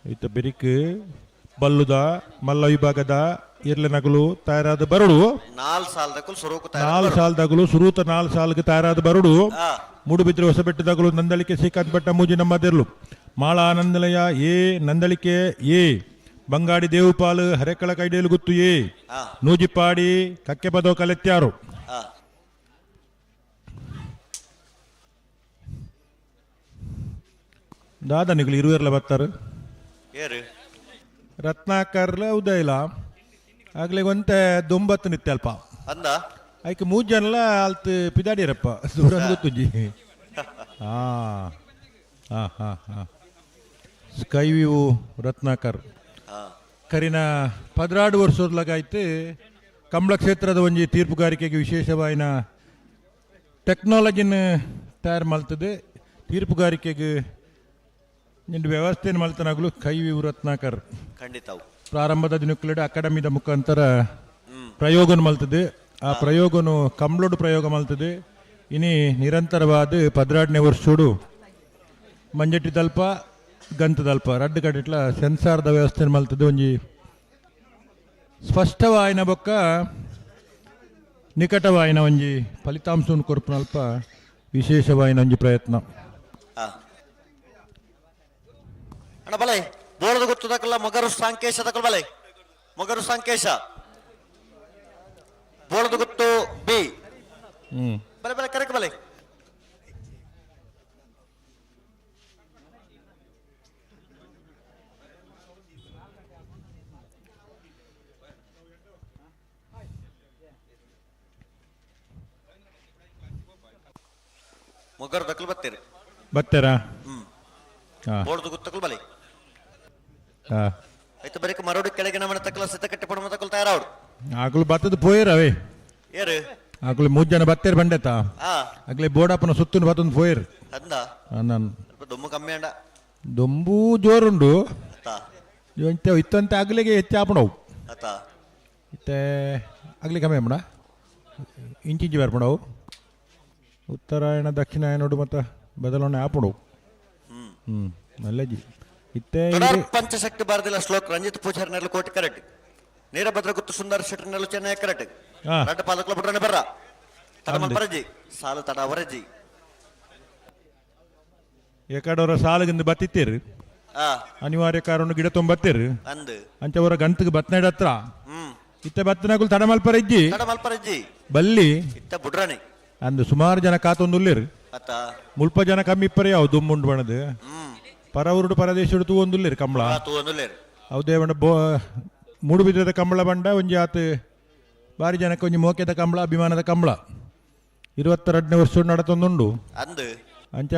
ಈತ ಬೆರಿಕ್ ಬಲ್ಲುದ ಮಲ್ಲ ವಿಭಾಗದ ಇರ್ಲೆ ನಗಲು ತಯಾರಾದ ಬರಡು ನಾಲ್ ಸಾಲದಕ್ಕೂ ಸುರುಕು ನಾಲ್ ಸಾಲದಾಗಲು ಸುರೂತ ನಾಲ್ ಸಾಲ್ಗೆ ತಯಾರಾದ ಬರಡು ಮೂಡುಬಿದ್ರೆ ಹೊಸಬೆಟ್ಟದಾಗಲು ನಂದಳಿಕೆ ಶ್ರೀಕಾಂತ್ ಭಟ್ಟ ಮೂಜಿ ನಮ್ಮದಿರ್ಲು ಮಾಳ ನಂದಲಯ ಎ ನಂದಳಿಕೆ ಎ ಬಂಗಾಡಿ ದೇವುಪಾಲ್ ಹರೆಕಳ ಕೈಡೇಲು ಗುತ್ತು ಎ ನೂಜಿಪಾಡಿ ಕಕ್ಕೆಪದೋ ಕಲೆತ್ಯಾರು. ದಾದ ನಿಗಲು ಇರುವೆರ್ಲ ಬರ್ತಾರೆ ರತ್ನಾಕರ್ಲ ಉದಯಲ ಆಗ್ಲಿ ಒಂತೆ ದೊಂಬತ್ತು ನಿತ್ಯಲ್ಪ ಅಂದ ಐಕೆ ಮೂರು ಜನಲ ಅಲ್ತ್ ಪಿದಾಡಿರಪ್ಪ ದೂರ ಗೊತ್ತುಂಜಿ. ಹಾ ಹಾ ಹಾ ಹಾ ಸ್ಕೈ ವ್ಯೂ ರತ್ನಾಕರ್ ಕರಿನ 12 ವರ್ಷದೊಳಗಾಯ್ತು ಕಂಬಳ ಕ್ಷೇತ್ರದ ಒಂಜಿ ತೀರ್ಪುಗಾರಿಕೆಗೆ ವಿಶೇಷವಾಯಿನ ಟೆಕ್ನಾಲಜಿನ ತಯಾರು ಮಲ್ತದೆ ತೀರ್ಪುಗಾರಿಕೆಗೆ ನಿನ್ನ ವ್ಯವಸ್ಥೆಯನ್ನು ಮಲ್ತನಾಗಲು ಕೈ ವ್ಯೂ ರತ್ನಾಕರ್ ಖಂಡಿತ ಪ್ರಾರಂಭದ ದಿನಕ್ಕುಲೆಡೆ ಅಕಾಡೆಮಿದ ಮುಖಾಂತರ ಪ್ರಯೋಗನು ಮಲ್ತದೆ. ಆ ಪ್ರಯೋಗನು ಕಂಬ್ಳೋಡು ಪ್ರಯೋಗ ಮಲ್ತದೆ. ಇನಿ ನಿರಂತರವಾದ 12ನೇ ವರ್ಷೋಡು ಮಂಜೆಟ್ಟಿ ದಲ್ಪ ಗಂತದಲ್ಪ ರಡ್ಡು ಕಡೆಟ್ಲ ಸೆನ್ಸಾರ್ದ ವ್ಯವಸ್ಥೆ ಮಲ್ತದೆ. ಒಂಜಿ ಸ್ಪಷ್ಟವಾಯಿನ ಬೊಕ್ಕ ನಿಕಟವಾಯಿನ ಒಂಜಿ ಫಲಿತಾಂಶವನ್ನು ಕೊರ್ಪುನಲ್ಪ ವಿಶೇಷವಾಯಿನ ಒಂಜಿ ಪ್ರಯತ್ನ. ಅಣ್ಣ ಬಲೆ ಬೋಳದ ಗೊತ್ತದಕ್ಕಲ್ಲ ಮಗರು ಸಾಂಕೇಶ ದಕ್ಕಲ್ ಬಲೆ ಮಗರು ಸಂಕೇಶ ಬೋಳದ ಗೊತ್ತು ಬಿ. ಬಲೆ ಬಲೆ ಕರೆಕ್ ಬಲೆ. ಮೊಗರ್ ದಕ್ಕಲು ಬತ್ತೀರಿ. ಬತ್ತೆರಾ? ಬೋರ್ದು ಗುತ್ತಕಲ್ ಬಲೆ. ಆಯ್ತು ಬರೀಕ ಮರೋಡು ಕೆಳಗಿನ ಮನೆ ತಕ್ಕಲ ಸಿದ್ಧ ಕಟ್ಟಿ ಪಡ ತಕ್ಕಲ್ ತಯಾರಾವಡು. ಆಕಲು ಬತ್ತದ ಪೋಯರ್ ಅವೇ. ಏರು? ಆಕಲು ಮೂರು ಜನ ಬತ್ತೇರು ಬಂಡೆತ. ಅಗ್ಲೆ ಬೋಡಪ್ಪನ ಸುತ್ತುನು ಬತ್ತೊಂದು ಪೋಯರ್. ಅಂದ? ನಾನು ಸ್ವಲ್ಪ ದೊಮ್ಮು ಕಮ್ಮಿ ಅಂಡ. ದೊಂಬು ಜೋರುಂಡು. ಅತ್ತ. ಇಂತ ಇತ್ತಂತ ಆಗ್ಲಿಗೆ ಹೆಚ್ಚಾಪಣವು. ಅತ್ತ. ಇತ್ತೆ ಆಗ್ಲಿ ಕಮ್ಮಿ ಅಮ್ಮಣ ಇಂಚಿಂಚಿ ಬರ್ಪಣವು. ಉತ್ತರಾಯಣ ದಕ್ಷಿಣಾಯನೋಡು ಮತ್ತೆ ಬದಲಾವಣೆ ಆಪಣವು. ಹ್ಮ್ ನಲ್ಲಜಿ ಇತ್ತೆ ಪಂಚಶಕ್ತಿ ಬಾರದಿಲ್ಲ ಶ್ಲೋಕ್ ರಂಜಿತ್ ಪೂಜಾರಿ ನೆರಳು ಕೋಟಿ ಕರೆಕ್ಟ್. ನೀರಭದ್ರ ಗುತ್ತು ಸುಂದರ ಶೆಟ್ಟರ್ ನೆರಳು ಚೆನ್ನೈ ಕರೆಕ್ಟ್. ರಡ್ಡ ಪಾಲಕ್ಲ ಬಿಟ್ರನೆ ಬರ್ರ. ತಡ ಮಲ್ಪರಜಿ ಸಾಲು ತಡ ಅವರಜಿ. ಏಕಾಡವರ ಸಾಲಗಿಂದ ಬತ್ತಿತ್ತೀರು. ಅನಿವಾರ್ಯ ಕಾರಣ ಗಿಡ ತೊಂಬತ್ತೀರು. ಅಂದು. ಅಂಚವರ ಗಂತಗೆ ಬತ್ನಾಡ ಹತ್ರ. ಇತ್ತೆ ಬತ್ತನಗುಲ್ ತಡ ಮಲ್ಪರಜ್ಜಿ. ತಡ ಮಲ್ಪರಜ್ಜಿ. ಬಲ್ಲಿ. ಇತ್ತ ಬುಡ್ರನೆ. ಅಂದು ಸುಮಾರು ಜನ ಕಾತೊಂದುಲ್ಲೇರು. ಅತ್ತ. ಮುಲ್ಪ ಜನ ಕಮ್ಮಿ ಇಪ್ಪರೆ ಯಾವ ದುಮ್ಮುಂಡು ಬಣದು. ಪರವರುಡು ಪರದೇಶುಡು ತೂವೊಂದುಲ್ಲೇರು ಕಂಬಳ. ತೂವೊಂದುಲ್ಲೇರು. ಅವುದೇ ಬಣ್ಣ ಬೋ ಮೂಡುಬಿದ್ರದ ಕಂಬಳ ಬಂಡ ಒಂಜಿ ಆತು ಬಾರಿ ಜನಕ್ಕೆ ಒಂಜಿ ಮೋಕೆದ ಕಂಬಳ ಅಭಿಮಾನದ ಕಂಬಳ 22ನೇ ವರ್ಷ ನಡತೊಂದುಂಡು. ಅಂದು. ಅಂಚ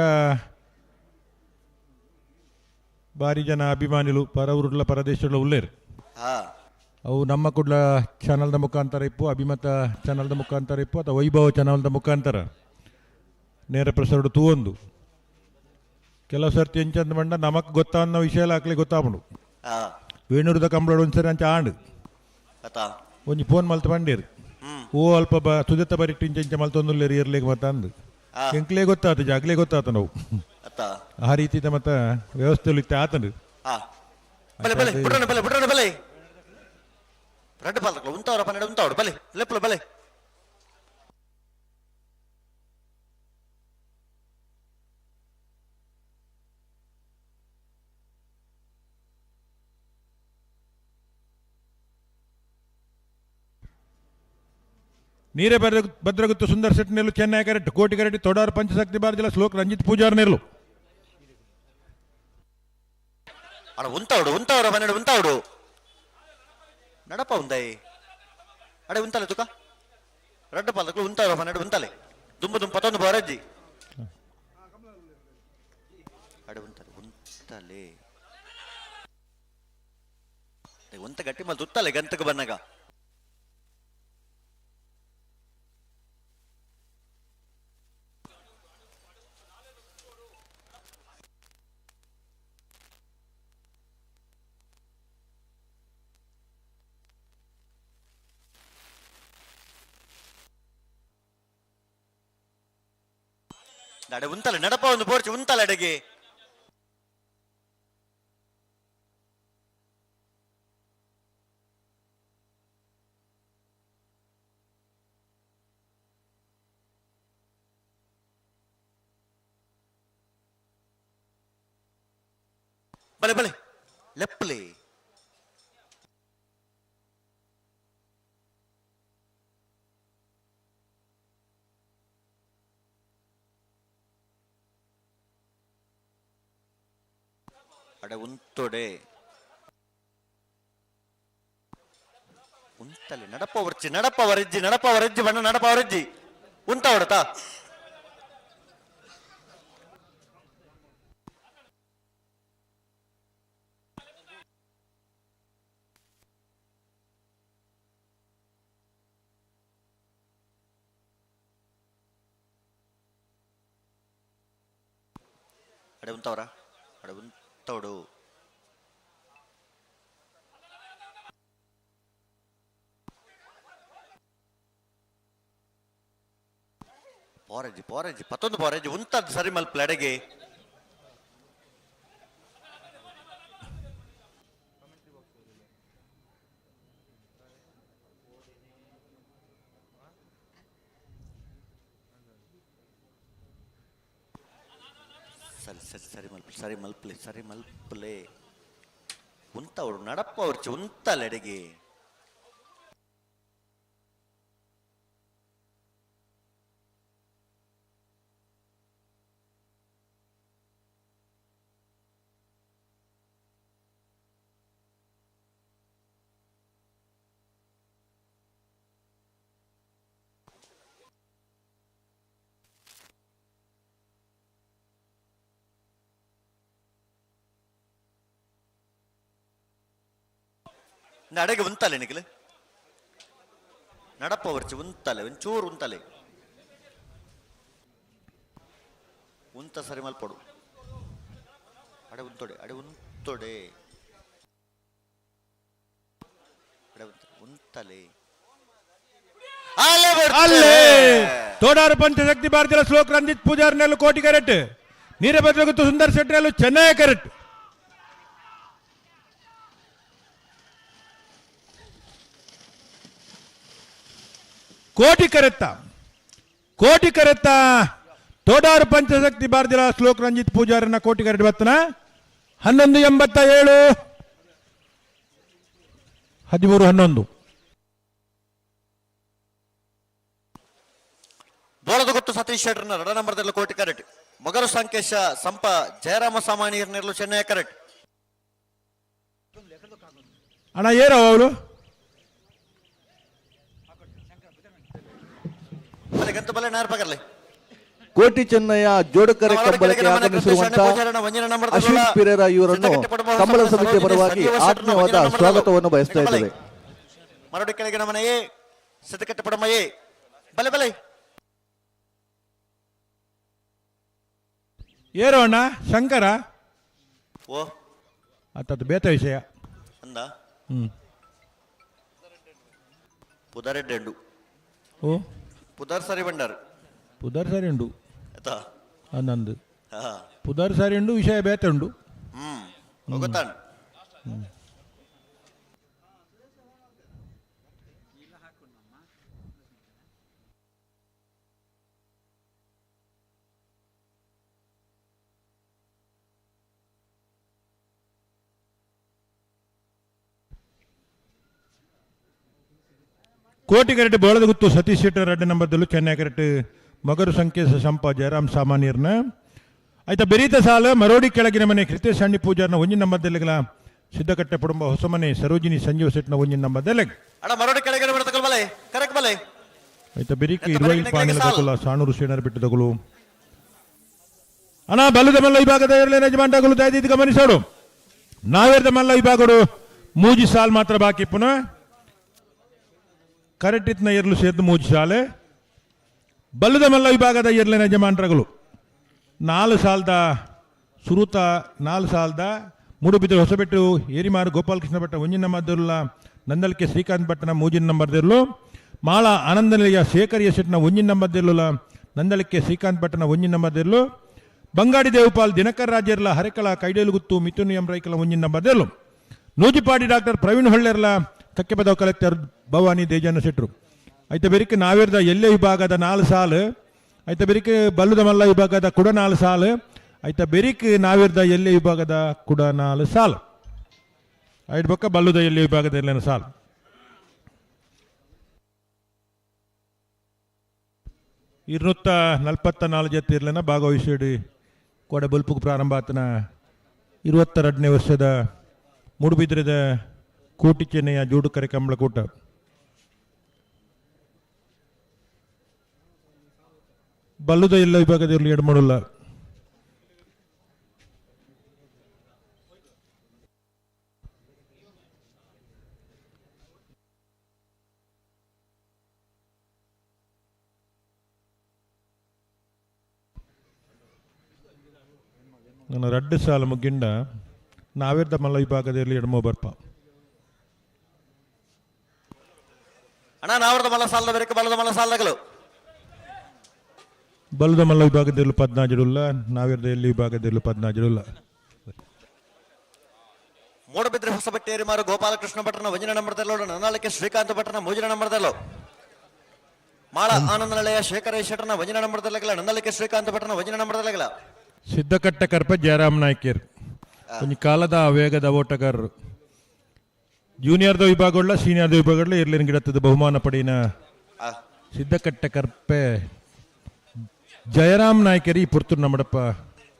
ಬಾರಿ ಜನ ಅಭಿಮಾನಿಲು ಪರವರುಡ್ಲ ಪರದೇಶುಡ್ಲ ಉಲ್ಲೇರು. ಅವು ನಮ್ಮ ಕುಡ್ಲ ಚಾನಲ್ದ ಮುಖಾಂತರ ಇಪ್ಪು, ಅಭಿಮತ ಚಾನಲ್ದ ಮುಖಾಂತರ ಇಪ್ಪು, ಅಥವಾ ವೈಭವ ಚಾನಲ್ದ ಮುಖಾಂತರ ನೇರ ಪ್ರಸಾರ ತೂವೊಂದು. ಕೆಲವು ಸರ್ತಿ ಎಂಚಂದ ಬಂಡ ನಮಕ್ ಗೊತ್ತಾನ್ನ ವಿಷಯ ಹಾಕ್ಲಿ ಗೊತ್ತಾಪುಂಡು. ವೇಣೂರದ ಕಂಬಳಡು ಒಂದ್ಸರಿ ಅಂಚ ಆಂಡ್ ಒಂಜಿ ಫೋನ್ ಮಲ್ತ ಬಂಡೇರು. ಓ ಅಲ್ಪ ಬ ಸುಜತ ಬರಿಟ್ಟು ಇಂಚ ಇಂಚ ಮಲ್ತೊಂದುಲ್ಲೇರು ಇರ್ಲಿಕ್ಕೆ ಮತ್ತ ಅಂದು ಎಂಕ್ಲೇ ಗೊತ್ತಾತು ಜಾಗ್ಲೇ ಗೊತ್ತಾತ ನಾವು. ಆ ರೀತಿ ಮತ್ತ ವ್ಯವಸ್ಥೆ ಇತ್ತೆ ಆತಂಡು. ಬಲೆ ಬಲೆ ಬುಡ್ರನೆ ಬಲೆ ಬುಡ್ರನೆ ಬಲೆ. ರಡ್ಡು ಪಾಲಕ್ಲ ಉಂತಾವ್ರ ಪನ್ನೆರಡು ಉಂತಾವಡು ಬಲೆ ಲೆಪ್ಪಲು ಬಲೆ. ನೀರೇ ಭದ್ರಗುತ್ತು ಸುಂದರ್ ಶೆಟ್ಟಿ ನೆಲ್ಲು ಚೆನ್ನೈ ಕರೆಕ್ಟ್ ಕೋಟಿ ಕರೆಕ್ಟ್ ತೊಡಾರು ಪಂಚಶಕ್ತಿ ಬಾರ್ಜಿಲ ಶ್ಲೋಕ್ ರಂಜಿತ್ ಪೂಜಾರ್ ನೆಲ್ಲು. ಅಡ ಉಂತಾವಡು ಉಂತಾವ್ರ ಪನ್ನೆರಡು ಉಂತಾವಡು. ನಡಪ ಉಂದಾಯಿ ಅಡೆ ಉಂತಾಲೆ ತುಕ ರಡ್ಡು ಪಾಲಕ್ಲು ಉಂತಾವ್ರ ಪನ್ನೆರಡು ಉಂತಾಲೆ ದುಂಬು ದುಂಬು ಪತ್ತೊಂದು ಬೋರಜ್ಜಿ. ಅಡೆ ಉಂತಾಲೆ ಉಂತಾಲೆ ಉಂತ ಗಟ್ಟಿ ಮಲ್ ತುತ್ತಾಲೆ ಗಂತಕ್ಕೆ ಬನ್ನಾಗ. ಅಡೆ ಉಂತಲೆ ನಡಪ ಒಂದು ಪೋರ್ಚು ಉಂತಲೆ ಅಡೆಗೆ. ಬಲೆ ಬಲೆ ಲೆಪ್ಪಲೆ. ಅಡೆ ಉಂತೊಡೆ ಉಂತಲೆ ನಡಪ ವರ್ಚಿ ನಡಪ ವರಜ್ಜಿ ನಡಪ ವರಜ್ಜಿ ಬಣ್ಣ ನಡಪ ವರಜ್ಜಿ ಉಂತ ಹೊಡತಾ. ಅಡೆ ಉಂತವರ ಅಡೆ ಉಂತವಡು. ಪೋರಜ್ಜಿ ಪೋರಜ್ಜಿ ಪತ್ತೊಂದು ಪೋರಜ್ಜಿ ಉಂತದ್ದು ಸರಿ ಮಲ್ಪಲೆ ಅಡೆಗೆ. ಸರಿ ಸರಿ ಸರಿ ಮಲ್ಪಲೆ ಸರಿ ಮಲ್ಪಲೆ ಸರಿ ಮಲ್ಪಲೆ ಉಂತವಡು ನಡಪ್ಪ ಅವ್ರಚಿ ಉಂತಲೆ ಅಡೆಗೆ. ಅಡೆಗೆ ಉಂತಲೆ ನಿಖಿಲ್ ನಡಪ್ಪ ವರ್ಚಿ ಉಂತಲೆ ಒಂಚೂರು ಉಂತಲೆ ಉಂತ ಸರಿ ಮಲ್ಪಡು ಅಡೆ ಉಂತೊಡೆ ಅಡೆ ಉಂತೊಡೆ ಅಡೆ ಉಂತಲೆ ಅಲ್ಲೇ ತೋಡಾರು ಪಂಚಶಕ್ತಿ ಭಾರತೀಯ ಶ್ಲೋಕ್ ರಂಜಿತ್ ಪೂಜಾರ್ನೆಲ್ಲು ಕೋಟಿ ಕರೆಕ್ಟ್ ನೀರಭದ್ರಗುತ್ತು ಸುಂದರ್ ಶೆಟ್ಟರಲ್ಲೂ ಚೆನ್ನೈ ಕರೆಕ್ಟ್. ಕೋಟಿ ಕರೆತ್ತ ಕೋಟಿ ಕರೆತ್ತ ತೋಡಾರು ಪಂಚಶಕ್ತಿ ಭಾರತೀಯ ಶ್ಲೋಕ್ ರಂಜಿತ್ ಪೂಜಾರನ್ನ ಕೋಟಿ ಕರೆಟ್ ಬತ್ತನ 11.87 13-11. ಬೋಳದ ಗೊತ್ತು ಸತೀಶ್ ಶೆಟ್ಟರ್ನ ರಡ ನಂಬರ್ದಲ್ಲಿ ಕೋಟಿ ಕರೆಕ್ಟ್. ಮೊಗರು ಸಂಕೇಶ ಸಂಪ ಜಯರಾಮ ಸಾಮಾನ್ಯರ್ನೆಲ್ಲು ಚೆನ್ನೈ ಕರೆಕ್ಟ್. ಅಣ್ಣ ಏರೋ ಅವಳು ಗಂತ ಬಲೆ ನಾರ್ ಪಗರ್ಲೆ. ಕೋಟಿ ಚೆನ್ನಯ್ಯ ಜೋಡಕರೆ ಕಂಬಳಕ್ಕೆ ಆಗಮಿಸಿರುವಂತಹ ಅಶ್ವಿನ್ ಪಿರೇರಾ ಇವರನ್ನು ಕಂಬಳ ಸಮಿತಿಯ ಪರವಾಗಿ ಆತ್ಮೀಯವಾದ ಸ್ವಾಗತವನ್ನು ಬಯಸ್ತಾ ಇದ್ದೇವೆ. ಮರಡಿ ಕೆಳಗಿನ ಮನೆಯೇ ಸಿದ್ದಕಟ್ಟೆ ಪಡಮಯೇ ಬಲೆ ಬಲೆ ಏರೋ ಅಣ್ಣ ಶಂಕರ ಓ ಆತದ್ದು ಬೇತ ವಿಷಯ ಅಂದ ಪುದರೆಡ್ಡೆಂಡು ಓ ಪುದರ್ ಸರಿ ಬಂಡಾರು ಪುದರ್ ಸರಿ ಉಂಡು ಆಯ್ತಾ ನಂದು ಹಾ ಪುದರ್ ಸರಿ ಉಂಡು ವಿಷಯ ಬೇತ ಉಂಡು. ಗೊತ್ತಾಂಡ್. ಕೋಟಿ ಕರೆಕ್ಟ್ ಬೋಳದ ಗುತ್ತು ಸತೀಶ್ ಶೆಟ್ಟರ್ 2 ನಂಬರ್ದಲ್ಲೂ ಚೆನ್ನೈ ಕರೆಕ್ಟ್ ಮಗರು ಸಂಕೇಶ ಸಂಪ ಜಯರಾಮ್ ಸಾಮಾನ್ಯರ್ನ ಆಯ್ತಾ ಬೆರೀತ ಸಾಲ ಮರೋಡಿ ಕೆಳಗಿನ ಮನೆ ಕೃತೇಶ್ ಹಣ್ಣಿ ಪೂಜಾರ್ನ 1 ನಂಬರ್ದಲ್ಲಿಗಳ ಸಿದ್ದಕಟ್ಟೆ ಕುಟುಂಬ ಹೊಸಮನೆ ಸರೋಜಿನಿ ಸಂಜೀವ ಶೆಟ್ನ 1 ನಂಬರ್ದಲ್ಲಿ. ಅಣ್ಣ ಮರೋಡಿ ಕೆಳಗಿನ ಮನೆ ತಗೊಳ್ ಬಲೆ ಕರೆಕ್ಟ್ ಬಲೆ. ಆಯ್ತಾ ಬೆರೀಕ್ ಇರುವೈಲ್ ಪಾಣಿಲ ತಗೊಳ್ಳ ಸಾಣೂರು ಶೇಣರ್ ಬಿಟ್ಟು ತಗೊಳ್ಳು ಅಣ್ಣ ಬಲ್ಲದ ಮಲ್ಲ ವಿಭಾಗದ ಯಜಮಾನ್ಗಳು ದಯದೀತಿ ಗಮನಿಸೋಡು. ನಾವೇರ್ದ ಮಲ್ಲ ವಿಭಾಗಡು ಮೂಜಿ ಸಾಲ್ ಮಾತ್ರ ಬಾಕಿ ಪುನಃ ಕರೆಕ್ಟ್ ಇತ್ನ ಎರ್ಲು ಸೇರ್ದು ಮೂಜಿ ಸಾಲೆ. ಬಲ್ಲದ ಮಲ್ಲ ವಿಭಾಗದ ಎರ್ಲಿನ ಯಜಮಾನ್ರಗಳು 4 ಸಾಲದ ಸುರುತ 4 ಸಾಲದ ಮೂಡುಬಿದ್ರೆ ಹೊಸಬೆಟ್ಟು ಏರಿಮಾರು ಗೋಪಾಲಕೃಷ್ಣ ಭಟ್ಟ 1 ನಂಬರ್ದಿರಲ್ಲ ನಂದಲ್ಕೆ ಶ್ರೀಕಾಂತ್ ಭಟ್ಟನ 3 ನಂಬರ್ದಿರಲು ಮಾಳ ಆನಂದನಿಲಯ ಶೇಖರ್ ಯಶೆಟ್ನ 1 ನಂಬರ್ದಿರಲಿಲ್ಲ ನಂದಳಿಕೆ ಶ್ರೀಕಾಂತ್ ಭಟ್ಟನ 1 ನಂಬರ್ದಿರಲು ಬಂಗಾಡಿ ದೇವಪಾಲ್ ದಿನಕರ್ ರಾಜ್ಯರ್ಲ ಹರೆಕಳ ಕೈಡೇಲುಗುತ್ತು ಮಿಥುನ್ ಎಂ ರೈಕಲ 1 ನಂಬರ್ದಿರಲು ನೂಜಿಪಾಡಿ ಡಾಕ್ಟರ್ ಪ್ರವೀಣ್ ಹೊಳ್ಳೆರ್ಲ ಕಕ್ಕೆಪದವ್ ಕಲೆಕ್ಟರ್ ಭವಾನಿ ದೇಜಾನ ಶೆಟ್ರು. ಐತ ಬೆರಿಕೆ ನಾವೇರ್ದ ಎಲ್ಲೆ ವಿಭಾಗದ 4 ಸಾಲು ಐತ ಬೆರಿಕೆ ಬಲ್ಲುದ ಮಲ್ಲ ವಿಭಾಗದ ಕುಡ 4 ಸಾಲು ಐತ ಬೆರಿಕ್ ನಾವೇರ್ದ ಎಲ್ಲೆ ವಿಭಾಗದ ಕುಡ 4 ಸಾಲು ಐಡ್ ಬೊಕ್ಕ ಬಲ್ಲುದ ಎಲ್ಲೆ ವಿಭಾಗದ ಎಲ್ಲೆನ ಸಾಲು. 244 ಜೊತೆ ಇರ್ಲೇನ ಭಾಗವಹಿಸಿ ಕೋಡೆ ಬಲ್ಪುಗ್ ಪ್ರಾರಂಭ ಆತನ 22ನೇ ವರ್ಷದ ಮೂಡುಬಿದ್ರದ ಕೋಟಿ ಚೆನ್ನಯ್ಯ ಜೋಡುಕರೆ ಕಂಬಳಕೂಟ. ಬಲ್ಲುದ ಎಲ್ಲ ವಿಭಾಗದಲ್ಲಿ ಎಡ್ ಮಾಡಲ್ಲ. ನನ್ನ ರಡ್ಡು ಸಾಲ ಮುಗ್ಗಿಂಡ ನಾವೇರ್ದ ಮಲ್ಲ ವಿಭಾಗದಲ್ಲಿ ಎಡಮೋ ಬರ್ಪ. ಅಣ್ಣ ನಾವರ್ದ ಮಲ್ಲ ಸಾಲದ ಬೇರೆ ಬಲದ ಮಲ್ಲ ಸಾಲಗಳು. ಬಲದ ಮಲ್ಲ ವಿಭಾಗದಲ್ಲಿ 14 ನಾವೇರ್ದ ಎಲ್ಲಿ ವಿಭಾಗದಲ್ಲಿ 14. ಮೂಡಬಿದ್ರೆ ಹೊಸಬಟ್ಟೇರಿ ಮಾರು ಗೋಪಾಲಕೃಷ್ಣ ಭಟ್ರನ 1 ನಂಬರ್ದಲ್ಲೋ ನನ್ನಾಳಕ್ಕೆ ಶ್ರೀಕಾಂತ ಭಟ್ರನ 3 ನಂಬರ್ದಲ್ಲೋ ಮಾಳ ಆನಂದನಳೆಯ ಶೇಖರ ಶೆಟ್ಟರ್ನ 1 ನಂಬರ್ದಲ್ಲಗಲ ನನ್ನಳಿಕೆ ಶ್ರೀಕಾಂತ ಭಟ್ರನ 1 ನಂಬರ್ದಲ್ಲಗಲ. ಸಿದ್ದಕಟ್ಟೆ ಕರ್ಪ ಜಯರಾಮ್ ನಾಯ್ಕರ್ ಒಂಜಿ ಕಾಲದ ವೇಗದ ಓಟಗಾರರು. ಜೂನಿಯರ್ದ ವಿಭಾಗಗಳ ಸೀನಿಯರ್ದ ವಿಭಾಗಗಳ ಇರ್ಲಿನ ಗಿಡತ್ತದ ಬಹುಮಾನ ಪಡೆಯಿನ ಸಿದ್ದಕಟ್ಟೆ ಕರ್ಪೆ ಜಯರಾಮ್ ನಾಯ್ಕರಿ ಈ ಪುರ್ತೂರು ನಮ್ಮಡಪ್ಪ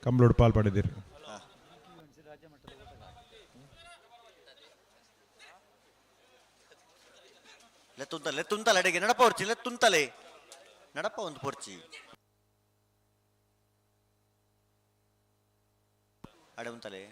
ಕಂಬಳೋಡು ಪಾಲ್ ಪಡೆದಿರು. ಲೆತ್ತುಂತಲೆ ಲೆತ್ತುಂತಲೆ ಅಡಿಗೆ ನಡಪ ಹೊರ್ಚಿ ಲೆತ್ತುಂತಲೆ ನಡಪ ಒಂದು ಪೊರ್ಚಿ ಅಡೆ ಉಂತಲೆ.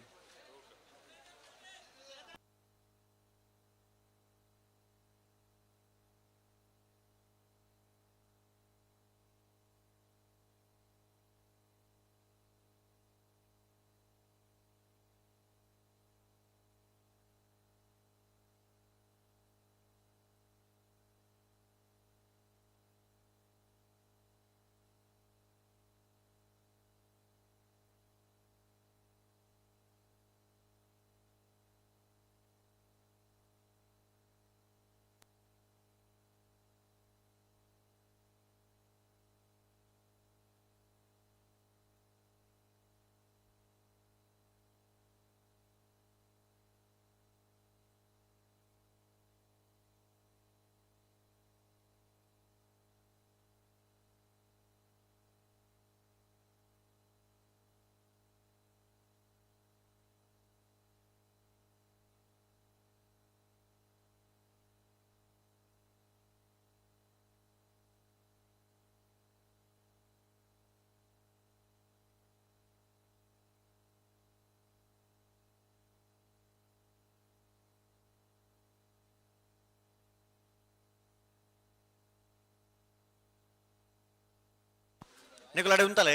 ನಿಕುಲು ಅಡೆ ಉಂತಲೆ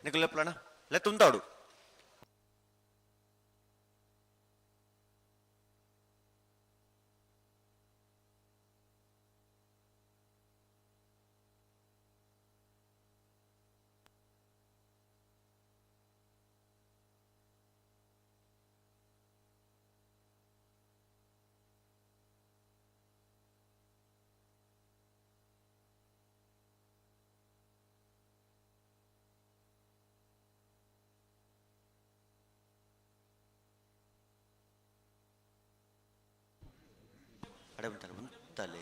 ನಿಕುಲು ಲೆಪ್ಪಲಣ ಲೆತ್ತು ಉಂತಾಡು. ಅಡೆ ಉಂತಲೆ ಉಂತಲೆ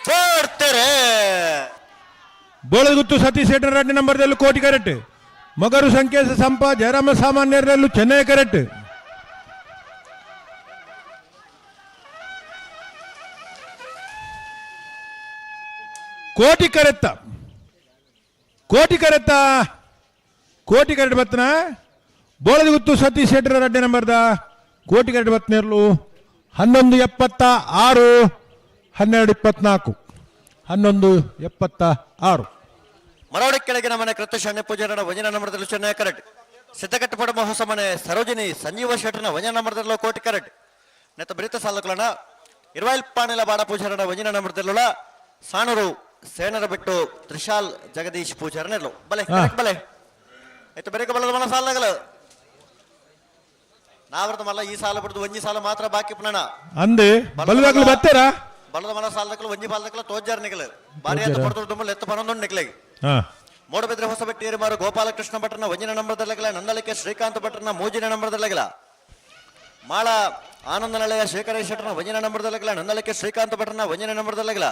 ಪೋಡ್ತಾರೆ. ಬೋಳಗುತ್ತು ಸತೀಶ್ ಶೆಟ್ಟರ್ 2 ನಂಬರ್ದಲ್ಲೂ ಕೋಟಿ ಕರೆಕ್ಟ್. ಮಗರು ಸಂಕೇಶ ಸಂಪ ಜಯರಾಮ ಸಾಮಾನ್ಯರಲ್ಲೂ ಚೆನ್ನೈ ಕರೆಕ್ಟ್. ಕೋಟಿ ಕರೆತ್ತ ಕೋಟಿ ಕರೆತ್ತ ಕೋಟಿ ಕರೆಕ್ಟ್ ಬತ್ತನ. ಬೋಳದಗುತ್ತು ಸತೀಶ್ ಶೆಟ್ಟರ್ 2 ನಂಬರ್ದ ಕೋಟಿ ಕರೆಕ್ಟ್ ಬತ್ತನೇರ್ಲು 11:76 12:24 11:76. ಮರವಡ ಕೆಳಗಿನ ಮನೆ ಕೃತ್ಯ ಅಣ್ಣ ಪೂಜಾರನ ವಂಜನ ನಂಬರ್ದಲ್ಲಿ ಚೆನ್ನೈ ಕರೆಕ್ಟ್. ಸಿದ್ದಕಟ್ಟಪಡ ಹೊಸ ಮನೆ ಸರೋಜಿನಿ ಸಂಜೀವ ಶೆಟ್ಟರ್ನ ವಂಜನ ನಂಬರ್ದಲ್ಲೋ ಕೋಟಿ ಕರೆಕ್ಟ್. ನೆತ್ತ ಬರಿತ ಸಾಲುಗಳನ್ನ ಇರುವೈಲ್ ಪಾಣಿಲ ಬಾಡ ಪೂಜಾರನ ವಂಜನ ನಂಬರ್ದಲ್ಲೋಳ ಸಾಣೂರು ಸೇನರ ಬಿಟ್ಟು ತ್ರಿಶಾಲ್ ಜಗದೀಶ್ ಪೂಜಾರನೆರ್ಲು ಬಲೆ ಬಲೆ ಆಯ್ತು ಬೇರೆ ಬಲದ ಮನ ಸಾಲಗಳು ನಾವ್ರದ ಮಲ್ಲ ಈ ಸಾಲ ಬಿಡ್ದು ಒಂಜಿ ಸಾಲ ಮಾತ್ರ ಬಾಕಿ ಪುನಣ ಅಂದೆ ಬಲದಾಗಲು ಬತ್ತೇರಾ ಬಲದ ಮನ ಸಾಲದಕ್ಕಲು ಒಂಜಿ ಪಾಲದಕ್ಕಲು ತೋಜಾರ್ ನಿಗಲು ಬಾರಿ ಅಂತ ಪಡ್ದು ತುಂಬ ಎತ್ತ ಪನೊಂದು ನಿಗ್ಲಿಗೆ. ಮೂಡಬಿದ್ರೆ ಹೊಸಬೆಟ್ಟಿ ಮಾರು ಗೋಪಾಲಕೃಷ್ಣ ಭಟ್ರನ ಒಂಜಿನ ನಂಬರ್ದಲ್ಲಗಲ ನಂದಳಿಕೆ ಶ್ರೀಕಾಂತ್ ಭಟ್ರನ ಮೂಜಿನ ನಂಬರ್ದಲ್ಲಗಲ ಮಾಳ ಆನಂದನಳೆಯ ಶೇಖರ ಶೆಟ್ಟರ್ನ ಒಂಜಿನ ನಂಬರ್ದಲ್ಲಗಲ ನಂದಳಿಕೆ ಶ್ರೀಕಾಂತ್ ಭಟ್ರನ ಒಂಜಿನ ನಂಬರ್ದಲ್ಲಗಲ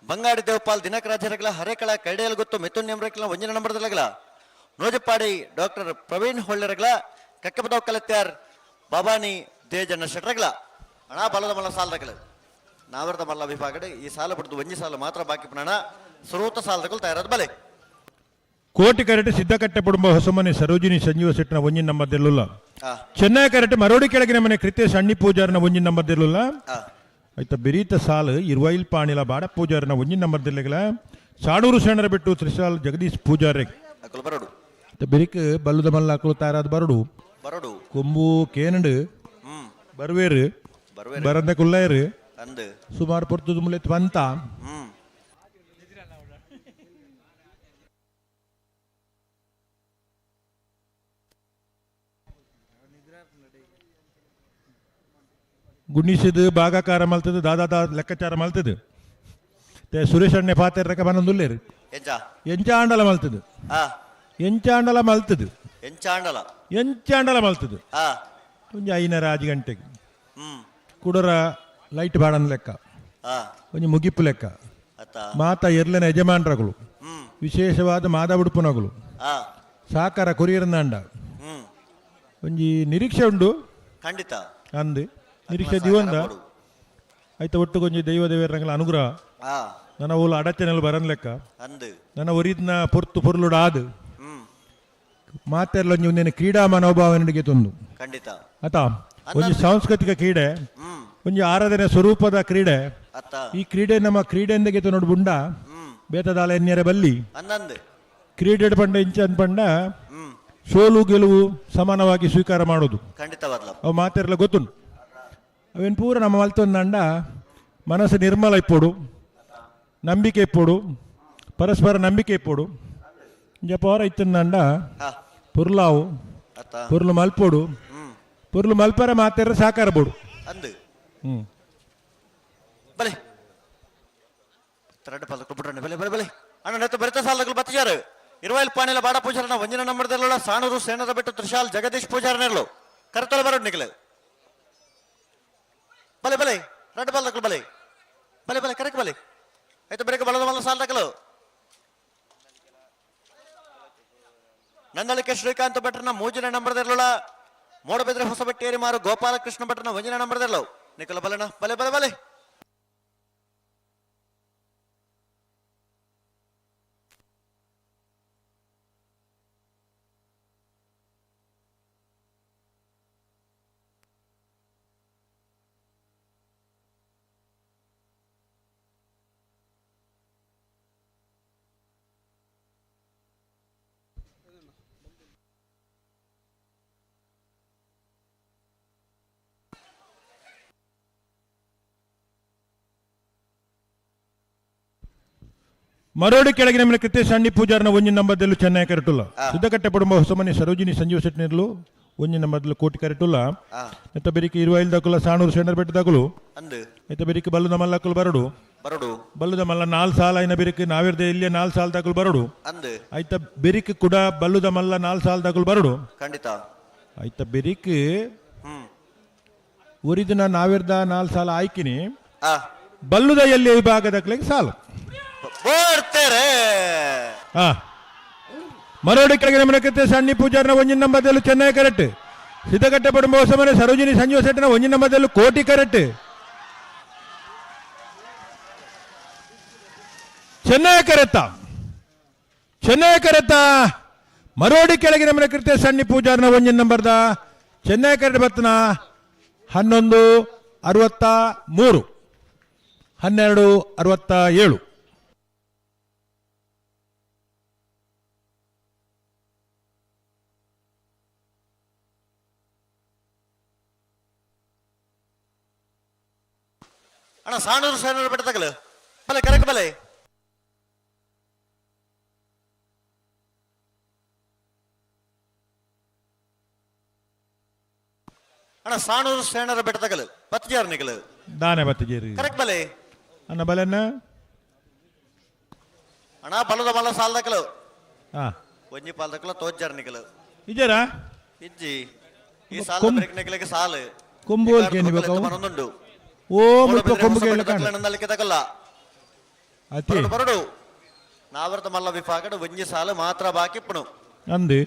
ಬಂಗಾಡಿ ದೇವಪಾಲ್ ದಿನಕರಾಜರಗಲ ಹರೇಕಳ ಕೈಡೇಲ್ ಗೊತ್ತು ಮಿಥುನ್ ನೆಂಬ್ರಕ್ಲ ಒಂಜಿನ ನಂಬರ್ದಲ್ಲಗಲ ನೋಜಪ್ಪಾಡಿ ಡಾಕ್ಟರ್ ಪ್ರವೀಣ್ ಹೊಳ್ಳೆರಗಲ ಕಕ್ಕಪದವ್ ಕಲತ್ಯಾರ್ ಭವಾನಿ ದೇಜಣ್ಣ ಶೆಟ್ರಗಲ ಅಣ ಬಲದ ಮಲ್ಲ ಸಾಲದಗಲ ನಾವರದ ಮಲ್ಲ ವಿಭಾಗಡೆ ಈ ಸಾಲ ಬಿಡ್ದು ಒಂಜಿ ಸಾಲ ಮಾತ್ರ ಬಾಕಿ ಪುನಣ ಸುರೂತ ಸಾಲದಗಳು ತಯಾರಾದ ಬಲೆ. ಕೋಟಿ ಕರೆಟ್ ಸಿದ್ದಕಟ್ಟೆ ಕುಟುಂಬ ಹೊಸಮನೆ ಸರೋಜಿನಿ ಸಂಜೀವ ಶೆಟ್ಟನ ಒಂಜಿನ ನಂಬರ್ದಿರಲಿಲ್ಲ. ಚೆನ್ನೈ ಕರೆಟ್ ಮರೋಡಿ ಕೆಳಗಿನ ಮನೆ ಕೃತೇಶ್ ಅಣ್ಣಿ ಪೂಜಾರನ ಒಂಜಿನ ನಂಬರ್ದಿರಲಿಲ್ಲ. ಆಯ್ತಾ ಬಿರೀತ ಸಾಲು ಇರುವೈಲ್ ಪಾಣಿಲ ಬಾಡ ಪೂಜಾರನ ಒಂಜಿನ ನಂಬರ್ದಿರ್ಲಿಲ್ಲ. ಸಾಡೂರು ಶರಣರ ಬಿಟ್ಟು ತ್ರಿಶಾಲ್ ಜಗದೀಶ್ ಪೂಜಾರಿ ಬರಡು ಬಿರಿಕ್ ಬಲ್ಲುದ ಮಲ್ಲ ಅಕಲು ತಯಾರಾದ ಬರಡು ಬರಡು ಕೊಂಬು ಕೇನಂಡು ಬರ್ವೇರು ಬರಂದ ಕುಲ್ಲಾಯರು ಸುಮಾರು ಪೊರ್ತುದು ಮುಲೆ ತ್ವಂತ ಗುಣಿಸಿದು ಭಾಗಾಕಾರ ಮಲ್ತದು ದಾದಾ ದಾ ಲೆಕ್ಕಾಚಾರ ಮಲ್ತದು ಸುರೇಶ್ ಅಣ್ಣೆ ಪಾತೆರ್ರಕ ಬನೊಂದುಲ್ಲೇರು ಎಂಚಾಂಡಲ ಮಲ್ತದು ಎಂಚಾಂಡಲ ಮಲ್ತದು ಎಂಚಾಂಡಲ ಎಂಚಾಂಡಲ ಮಲ್ತದು ಒಂಜಿ ಐನರ ಆಜಿ ಗಂಟೆಗೆ ಕುಡರ ಲೈಟ್ ಬಾಡನ್ ಲೆಕ್ಕ ಒಂಜಿ ಮುಗಿಪು ಲೆಕ್ಕ ಮಾತ ಎರ್ಲೆನ ಯಜಮಾನ್ರಗಳು ವಿಶೇಷವಾದ ಮಾದ ಉಡುಪುನಗಳು ಸಾಕಾರ ಕೊರಿಯರ್ನಾಂಡ ಒಂಜಿ ನಿರೀಕ್ಷೆ ಉಂಡು ಖಂಡಿತ ಅಂದು ನಿರೀಕ್ಷೆ ದಿವಂದ ಆಯ್ತ ಒಟ್ಟು ಕೊಂಜಿ ದೈವ ದೇವರಂಗಲ ಅನುಗ್ರಹ ನನ್ನ ಓಲು ಅಡಚನೆಲ್ಲ ಬರನ್ ಲೆಕ್ಕ ನನ್ನ ಒರಿದ್ನ ಪೊರ್ತು ಪೊರ್ಲುಡ ಆದು ಮಾತೆಲ್ಲ ಒಂಜಿ ಒಂದೇನು ಕ್ರೀಡಾ ಮನೋಭಾವನೆಗೆ ತಂದು ಖಂಡಿತ ಆತ ಒಂಜಿ ಸಾಂಸ್ಕೃತಿಕ ಕ್ರೀಡೆ ಒಂಜಿ ಆರಾಧನೆ ಸ್ವರೂಪದ ಕ್ರೀಡೆ. ಈ ಕ್ರೀಡೆ ನಮ್ಮ ಕ್ರೀಡೆಯಿಂದಗೆ ನೋಡು ಬುಂಡ ಬೇತದಾಲ ಎನ್ನೆರೆ ಬಲ್ಲಿ ಕ್ರೀಡೆ ಪಂಡ ಇಂಚ ಪಂಡ ಸೋಲು ಗೆಲುವು ಸಮಾನವಾಗಿ ಸ್ವೀಕಾರ ಮಾಡೋದು ಅವು ಮಾತೆಲ್ಲ ಗೊತ್ತುಂಟು. ಅವೇನು ಪೂರ ನಮ್ಮ ಮಲ್ತೊಂದಂಡ ಮನಸ್ಸು ನಿರ್ಮಲ ಇಪ್ಪೋಡು, ನಂಬಿಕೆ ಇಪ್ಪೋಡು, ಪರಸ್ಪರ ನಂಬಿಕೆ ಇಪ್ಪೋಡು. ಜಪೋರ ಇತ್ತಂದಂಡ ಪುರ್ಲಾವು ಪುರ್ಲು ಮಲ್ಪೋಡು, ಪುರ್ಲು ಮಲ್ಪರ ಮಾತೆರ ಸಾಕಾರ ಬೋಡು. ಬಲೆ ರೆಡ್ ಪಲ್ದಕ್ಕಲು ಬಿಟ್ರೆ ಬಲೆ ಬಲೆ ಬಲೆ ಅಣ್ಣ ನೆತ್ತ ಬರಿತ ಸಾಲದಕ್ಕಲು ಬತ್ತಿಯಾರು ಇರುವೈಲ್ ಪಾಣಿಲ ಬಾಡ ಪೂಜಾರನ ಒಂಜಿನ ನಂಬರ್ದಲ್ಲ ಸಾಣೂರು ಸೇನದ ಬಿಟ್ಟು ತ್ರಿಶಾಲ್ ಜಗದೀಶ್ ಪೂಜಾರನೆರ್ಲು ಕರ್ತಲ ಬರೋಡು ನಿಖಲ ಬಲೆ ಬಲೆ ರೆಡ್ ಪಲ್ದಕ್ಕಲು ಬಲೆ ಬಲೆ ಬಲೆ ಕರೆಕ್ ಬಲೆ ಆಯ್ತು ಬರೇಕ ಬಲದ ಮಲ್ಲ ಸಾಲದಕ್ಕಲು ನಂದಳಿಕೆ ಶ್ರೀಕಾಂತ್ ಭಟ್ರನ ಮೂಜಿನ ನಂಬರ್ದಿರಲಿಲ್ಲ ಮೂಡಬಿದ್ರೆ ಹೊಸಬೆಟ್ಟೇರಿ ಮಾರು ಗೋಪಾಲಕೃಷ್ಣ ಭಟ್ರನ ಒಂಜಿನ ನಂಬರ್ದಿರಲು ನಿಖಲ ಬಲೆನ ಬಲೆ ಬಲೆ ಬಲೆ ಮರೋಡಿ ಕೆಳಗಿನ ಮೇಲೆ ಕೃತೇಶ್ ಅಣ್ಣಿ ಪೂಜಾರನ ಒಂಜಿ ನಂಬರ್ದಲ್ಲೂ ಚೆನ್ನೈ ಕರೆಟುಲ್ಲ. ಸಿದ್ದಕಟ್ಟೆ ಪಡುಂಬ ಹೊಸಮನಿ ಸರೋಜಿನಿ ಸಂಜೀವ ಶೆಟ್ಟಿನಿರ್ಲು ಒಂಜಿ ನಂಬರ್ದಲ್ಲೂ ಕೋಟಿ ಕರೆಟುಲ್ಲ. ಎತ್ತ ಬೆರಿಕೆ ಇರುವೈಲ್ ದಾಕುಲ ಸಾಣೂರು ಸೆಂಡರ್ ಬೆಟ್ಟ ದಾಕುಲು. ಎತ್ತ ಬೆರಿಕೆ ಬಲ್ಲುದ ಮಲ್ಲಕ್ಕಲು ಬರಡು. ಬಲ್ಲುದ ಮಲ್ಲ 4 ಸಾಲ ಐನ ಬೆರಿಕೆ ನಾವಿರ್ದೆ ಇಲ್ಲಿಯ 4 ಸಾಲ ದಾಕುಲು ಬರಡು. ಐತ ಬೆರಿಕೆ ಕೂಡ ಬಲ್ಲುದ ಮಲ್ಲ 4 ಸಾಲ ದಾಕುಲು ಬರಡು. ಖಂಡಿತ. ಐತ ಬೆರಿಕೆ ಒರಿದಿನ ನಾವಿರ್ದ 4 ಸಾಲ ಆಯ್ಕಿನಿ. ಬಲ್ಲುದ ಎಲ್ಲಿ ವಿಭಾಗದ ಸಾಲ ಮರೋಡಿ ಕೆಳಗಿನ ಮನಕತೆ ಸಣ್ಣ ಪೂಜಾರನ ಒಂಜಿನ ನಂಬರ್ದಲ್ಲೂ ಚೆನ್ನೈ ಕರೆಕ್ಟ್. ಸಿದ್ದಕಟ್ಟೆ ಪಡುಂಬ ಹೊಸಮನೆ ಸರೋಜಿನಿ ಸಂಜೀವ ಶೆಟ್ಟನ ಒಂಜಿನ ನಂಬರ್ದಲ್ಲೂ ಕೋಟಿ ಕರೆಕ್ಟ್. ಚೆನ್ನೈ ಕರೆತ್ತ ಚೆನ್ನೈ ಕರೆತ್ತ ಮರೋಡಿ ಕೆಳಗಿನ ಮನಕೃತ್ಯ ಸಣ್ಣ ಪೂಜಾರನ ಒಂಜಿನ ನಂಬರ್ದ ಚೆನ್ನೈ ಕರೆಕ್ಟ್ ಬರ್ತನ 11:63 12:67. ಅಣ್ಣ ಸಾಣೂರು ಸಾಣೂರು ಬೆಟ್ಟ ತಗಲು ಬಲೆ ಕರೆಕ್ಟ್ ಬಲೆ. ಅಣ್ಣ ಸಾಣೂರು ಸೇಣರ ಬೆಟ್ಟ ತಗಲು ಬತ್ತಿಯಾರ ನಿಗಲು ದಾನೆ ಬತ್ತಿಜೇರಿ ಕರೆಕ್ಟ್ ಬಲೆ. ಅಣ್ಣ ಬಲೆನ್ನ ಅಣ್ಣ ಬಲದ ಬಲ ಸಾಲ ತಗಲು ಒಂಜಿ ಪಾಲ್ ತಗಲು ತೋಜ್ಜಾರ ನಿಗಲು ಇಜರಾ ಇಜ್ಜಿ ಈ ಸಾಲ ಬ್ರೇಕ್ ನಿಗಲಿಗೆ ಸಾಲು ಕೊಂಬು ಮನೊಂದುಂಡು. ಓ ಮುಲ್ಪ ಕೊಂಬುಗೆ ತಗಲ್ಲ ಬರಡು ನಾವರ್ತ ಮಲ್ಲ ವಿಭಾಗಡು ಒಂಜಿ ಸಾಲು ಮಾತ್ರ ಬಾಕಿ ಪುಣು ಅಂದು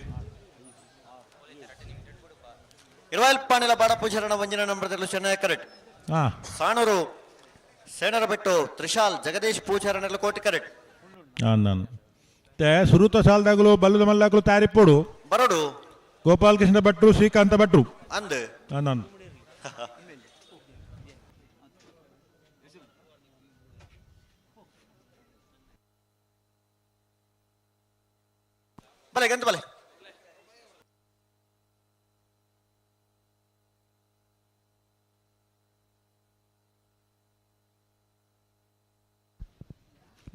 ಇರುವೈಲ್ ಪಾಣಿಲ ಬಾಡ ಪೂಜಾರಣ ಒಂಜಿನ ನಂಬರ್ದಲ್ಲೂ ಚೆನ್ನೈ ಕರೆಕ್ಟ್. ಸಾಣೂರು ಸೇನರ ಬೆಟ್ಟು ತ್ರಿಶಾಲ್ ಜಗದೀಶ್ ಪೂಜಾರನೆಲ್ಲ ಕೋಟಿ ಕರೆಕ್ಟ್. ನಾನು ಸುರುತ ಸಾಲದಾಗಲು ಬಲ್ಲದ ಮಲ್ಲಾಗಲು ತಾರಿಪ್ಪೋಡು ಬರಡು ಗೋಪಾಲಕೃಷ್ಣ ಭಟ್ರು ಶ್ರೀಕಾಂತ ಭಟ್ರು ಅಂದು ನಾನು ಬಲೆ ಗಂತ ಬಲೆ.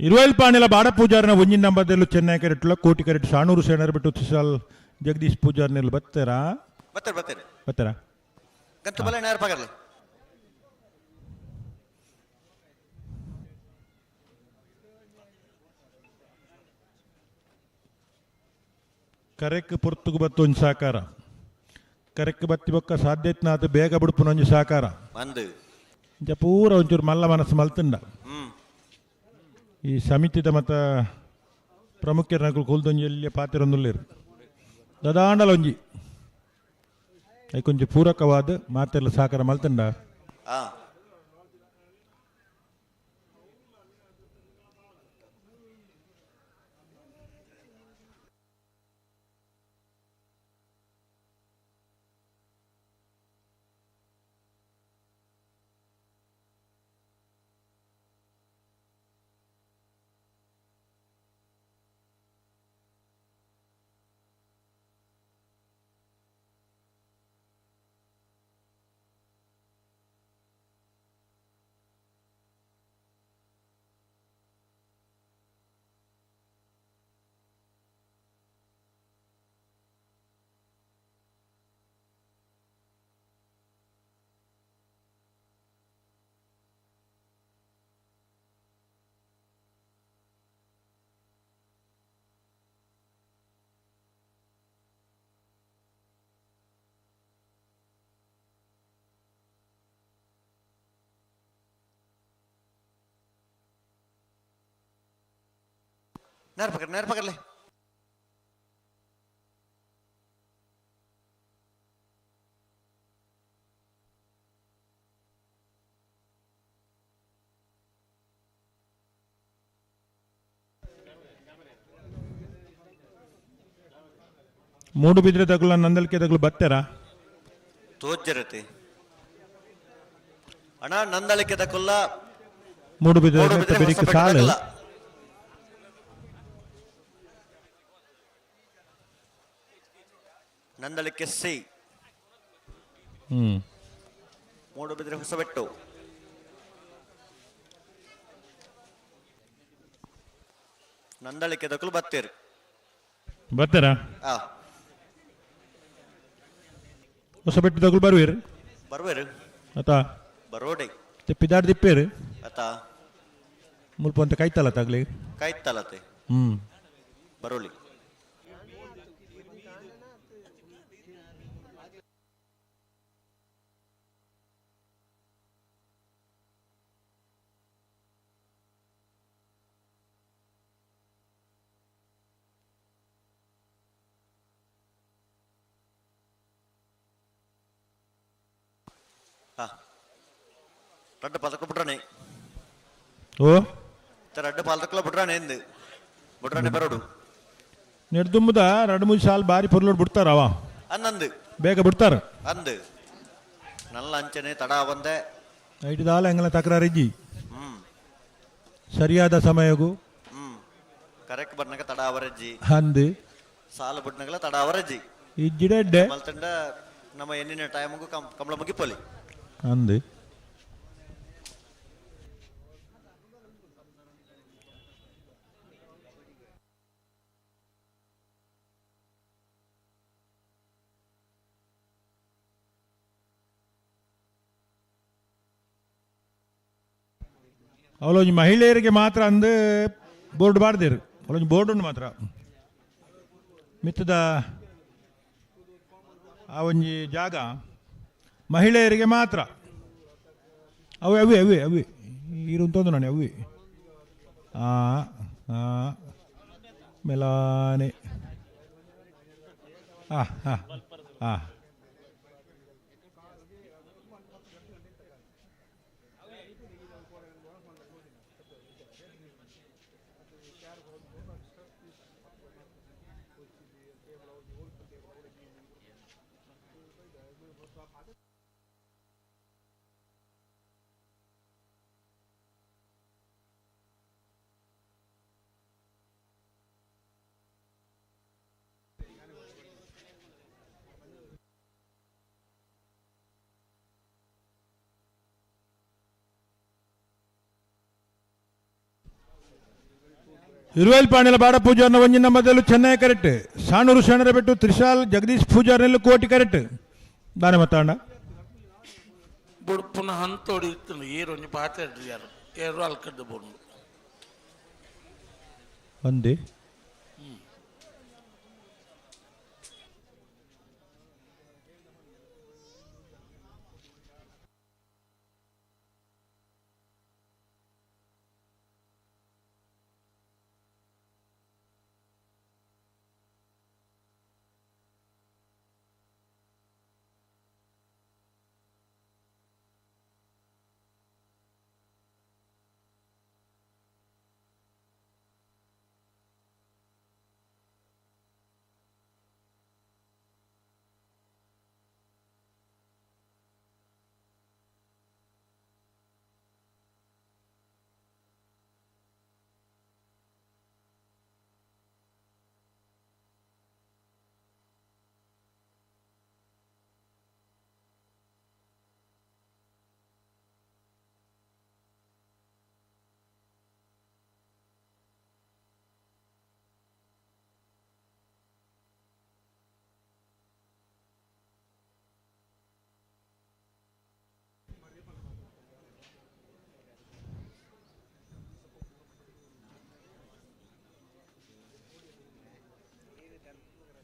ಇರುವೈಲ್ ಪಾಣಿಲ ಬಾಡ ಪೂಜಾರನ ಒಂಜಿನ ನಂಬರ್ದಲ್ಲೂ ಚೆನ್ನೈ ಕರೆಟ್ಲ ಕೋಟಿ ಕರೆಟ್ ಸಾಣೂರು ಸೇನರ್ ಬಿಟ್ಟು ತ್ರಿಶಾಲ್ ಜಗದೀಶ್ ಪೂಜಾರ್ನೆಲ್ಲ ಬರ್ತಾರಾ ಬರ್ತಾರೆ ಬರ್ತಾರೆ ಬರ್ತಾರಾ ಗಂತ ಬಲೆ ನೇರ ಪಗರ್ಲಿ. ಕರೆಕ್ ಪೊರ್ತುಗು ಬತ್ತು ಒಂಜಿ ಸಾಕಾರ ಕರೆಕ್ ಬತ್ತಿ ಬೊಕ್ಕ ಸಾಧ್ಯತ್ನಾಥ ಬೇಗ ಬುಡುಪುನ ಒಂಜಿ ಸಾಕಾರ ಅಂದು ಇಂಚ ಪೂರ ಒಂಚೂರು ಮಲ್ಲ ಮನಸ್ಸು ಮಲ್ತುಂಡ. ಈ ಸಮಿತಿದ ಮತ ಪ್ರಮುಖರನಕುಲು ಕೊಲ್ದೊಂಜಿ ಎಲ್ಲಿಯ ಪಾತಿರೊಂದುಲ್ಲೇರು ದದಾಂಡಲ ಒಂಜಿ ಐಕೊಂಜಿ ಪೂರಕವಾದ ಮಾತೆಲ್ಲ ಸಾಕಾರ ಮಲ್ತುಂಡ. ನೇರ ಪಕಡ್ ನೇರ ಪಕಡ್ಲೆ. ಮೂಡುಬಿದ್ರೆ ತಗುಲ ನಂದಲ್ಕೆ ತಗುಲು ಬತ್ತಾರ ತೋಜ್ಜರತಿ ಅಣ್ಣ ನಂದಳಿಕೆ ತಕುಲ್ಲ ಮೂಡುಬಿದ್ರೆ ಬೆರಿಕೆ ಸಾಲು ನಂದಳಿಕೆ ಸಿ ಮೂಡುಬಿದ್ರೆ ಹೊಸಬೆಟ್ಟು. ನಂದಳಿಕೆ ದಕ್ಕಲು ಬತ್ತೇರು ಬರ್ತಾರಾ ಹೊಸಬೆಟ್ಟು ದಕ್ಕಲು ಬರುವೇರು ಬರ್ವೇರು ಅತ ಬರೋಡೆ ಪಿದಾಡ್ ದಿಪ್ಪೇರು ಅತ ಮುಲ್ಪ ಅಂತ ಕೈತಲ್ಲ ತಗ್ಲಿ ಕೈತಲತೆ ಬರೋಲಿ ರಡ್ಡು ಪದಕ ಬಿಟ್ರಾನೆ ಓ ರಡ್ಡು ಪಾಲ್ದಕ್ಕಲ ಬಿಟ್ರಾನೆ ಎಂದು ಬಿಟ್ರಾನೆ ಬರೋಡು ನೆಡ್ದುಂಬುದ ಎರಡು ಮೂರು ಸಾಲು ಬಾರಿ ಪೊರ್ಲೋಡ್ ಬಿಡ್ತಾರ ಅವ ಅನ್ನಂದು ಬೇಗ ಬಿಡ್ತಾರ ಅಂದು ನಲ್ಲ ಅಂಚನೆ ತಡ ಬಂದೆ ಐಟು ದಾಲ ಎಂಗಲ ತಕರಾರಿಜ್ಜಿ ಸರಿಯಾದ ಸಮಯಗೂ ಕರೆಕ್ಟ್ ಬನ್ನಗ ತಡ ಅವರಜ್ಜಿ ಅಂದು ಸಾಲು ಬಿಡ್ನಗಲ ತಡ ಅವರಜ್ಜಿ ಇಜ್ಜಿಡ ಎಡ್ಡೆ ಮಲ್ತಂಡ ನಮ್ಮ ಎಣ್ಣಿನ ಟೈಮ್ಗೂ ಕಂಬಳ ಮುಗಿಪೊಲಿ ಅಂದು ಅವಳೊಂಜಿ ಮಹಿಳೆಯರಿಗೆ ಮಾತ್ರ ಅಂದು ಬೋರ್ಡ್ ಬಾರ್ದಿರು ಅವಳೊಂಜಿ ಬೋರ್ಡ್ ಉಂಡು ಮಾತ್ರ ಮಿತ್ತದ ಆ ಒಂಜಿ ಜಾಗ ಮಹಿಳೆಯರಿಗೆ ಮಾತ್ರ ಅವೆ ಅವೇ ಅವೇ ಅವೇ ಇರುಂತೊಂದು ನಾನು ಅವೇ ಆ ಆ ಮೆಲಾನೆ ಆ ಹಾಂ ಹಾಂ ಇರುವೇಲ್ ಪಾಣಿಲ ಬಾಡ ಪೂಜಾರ್ನ ಒಂಜಿನ ಮೊದಲು ಚೆನ್ನೈ ಕರೆಕ್ಟ್ ಸಾಣೂರು ಶರಣರ ಬೆಟ್ಟು ತ್ರಿಶಾಲ್ ಜಗದೀಶ್ ಪೂಜಾರ್ನೆಲ್ಲ ಕೋಟಿ ಕರೆಕ್ಟ್ ದಾನೆ ಮತ್ತಾಂಡ ಬುಡ್ಪುನ ಹಂತೋಡಿ ಇತ್ತು ಏರೊಂಜಿ ಪಾತೆಡ್ರಿ ಯಾರು ಏರು ಅಲ್ಕಡ್ದು ಬೋಂಡು ಒಂದೇ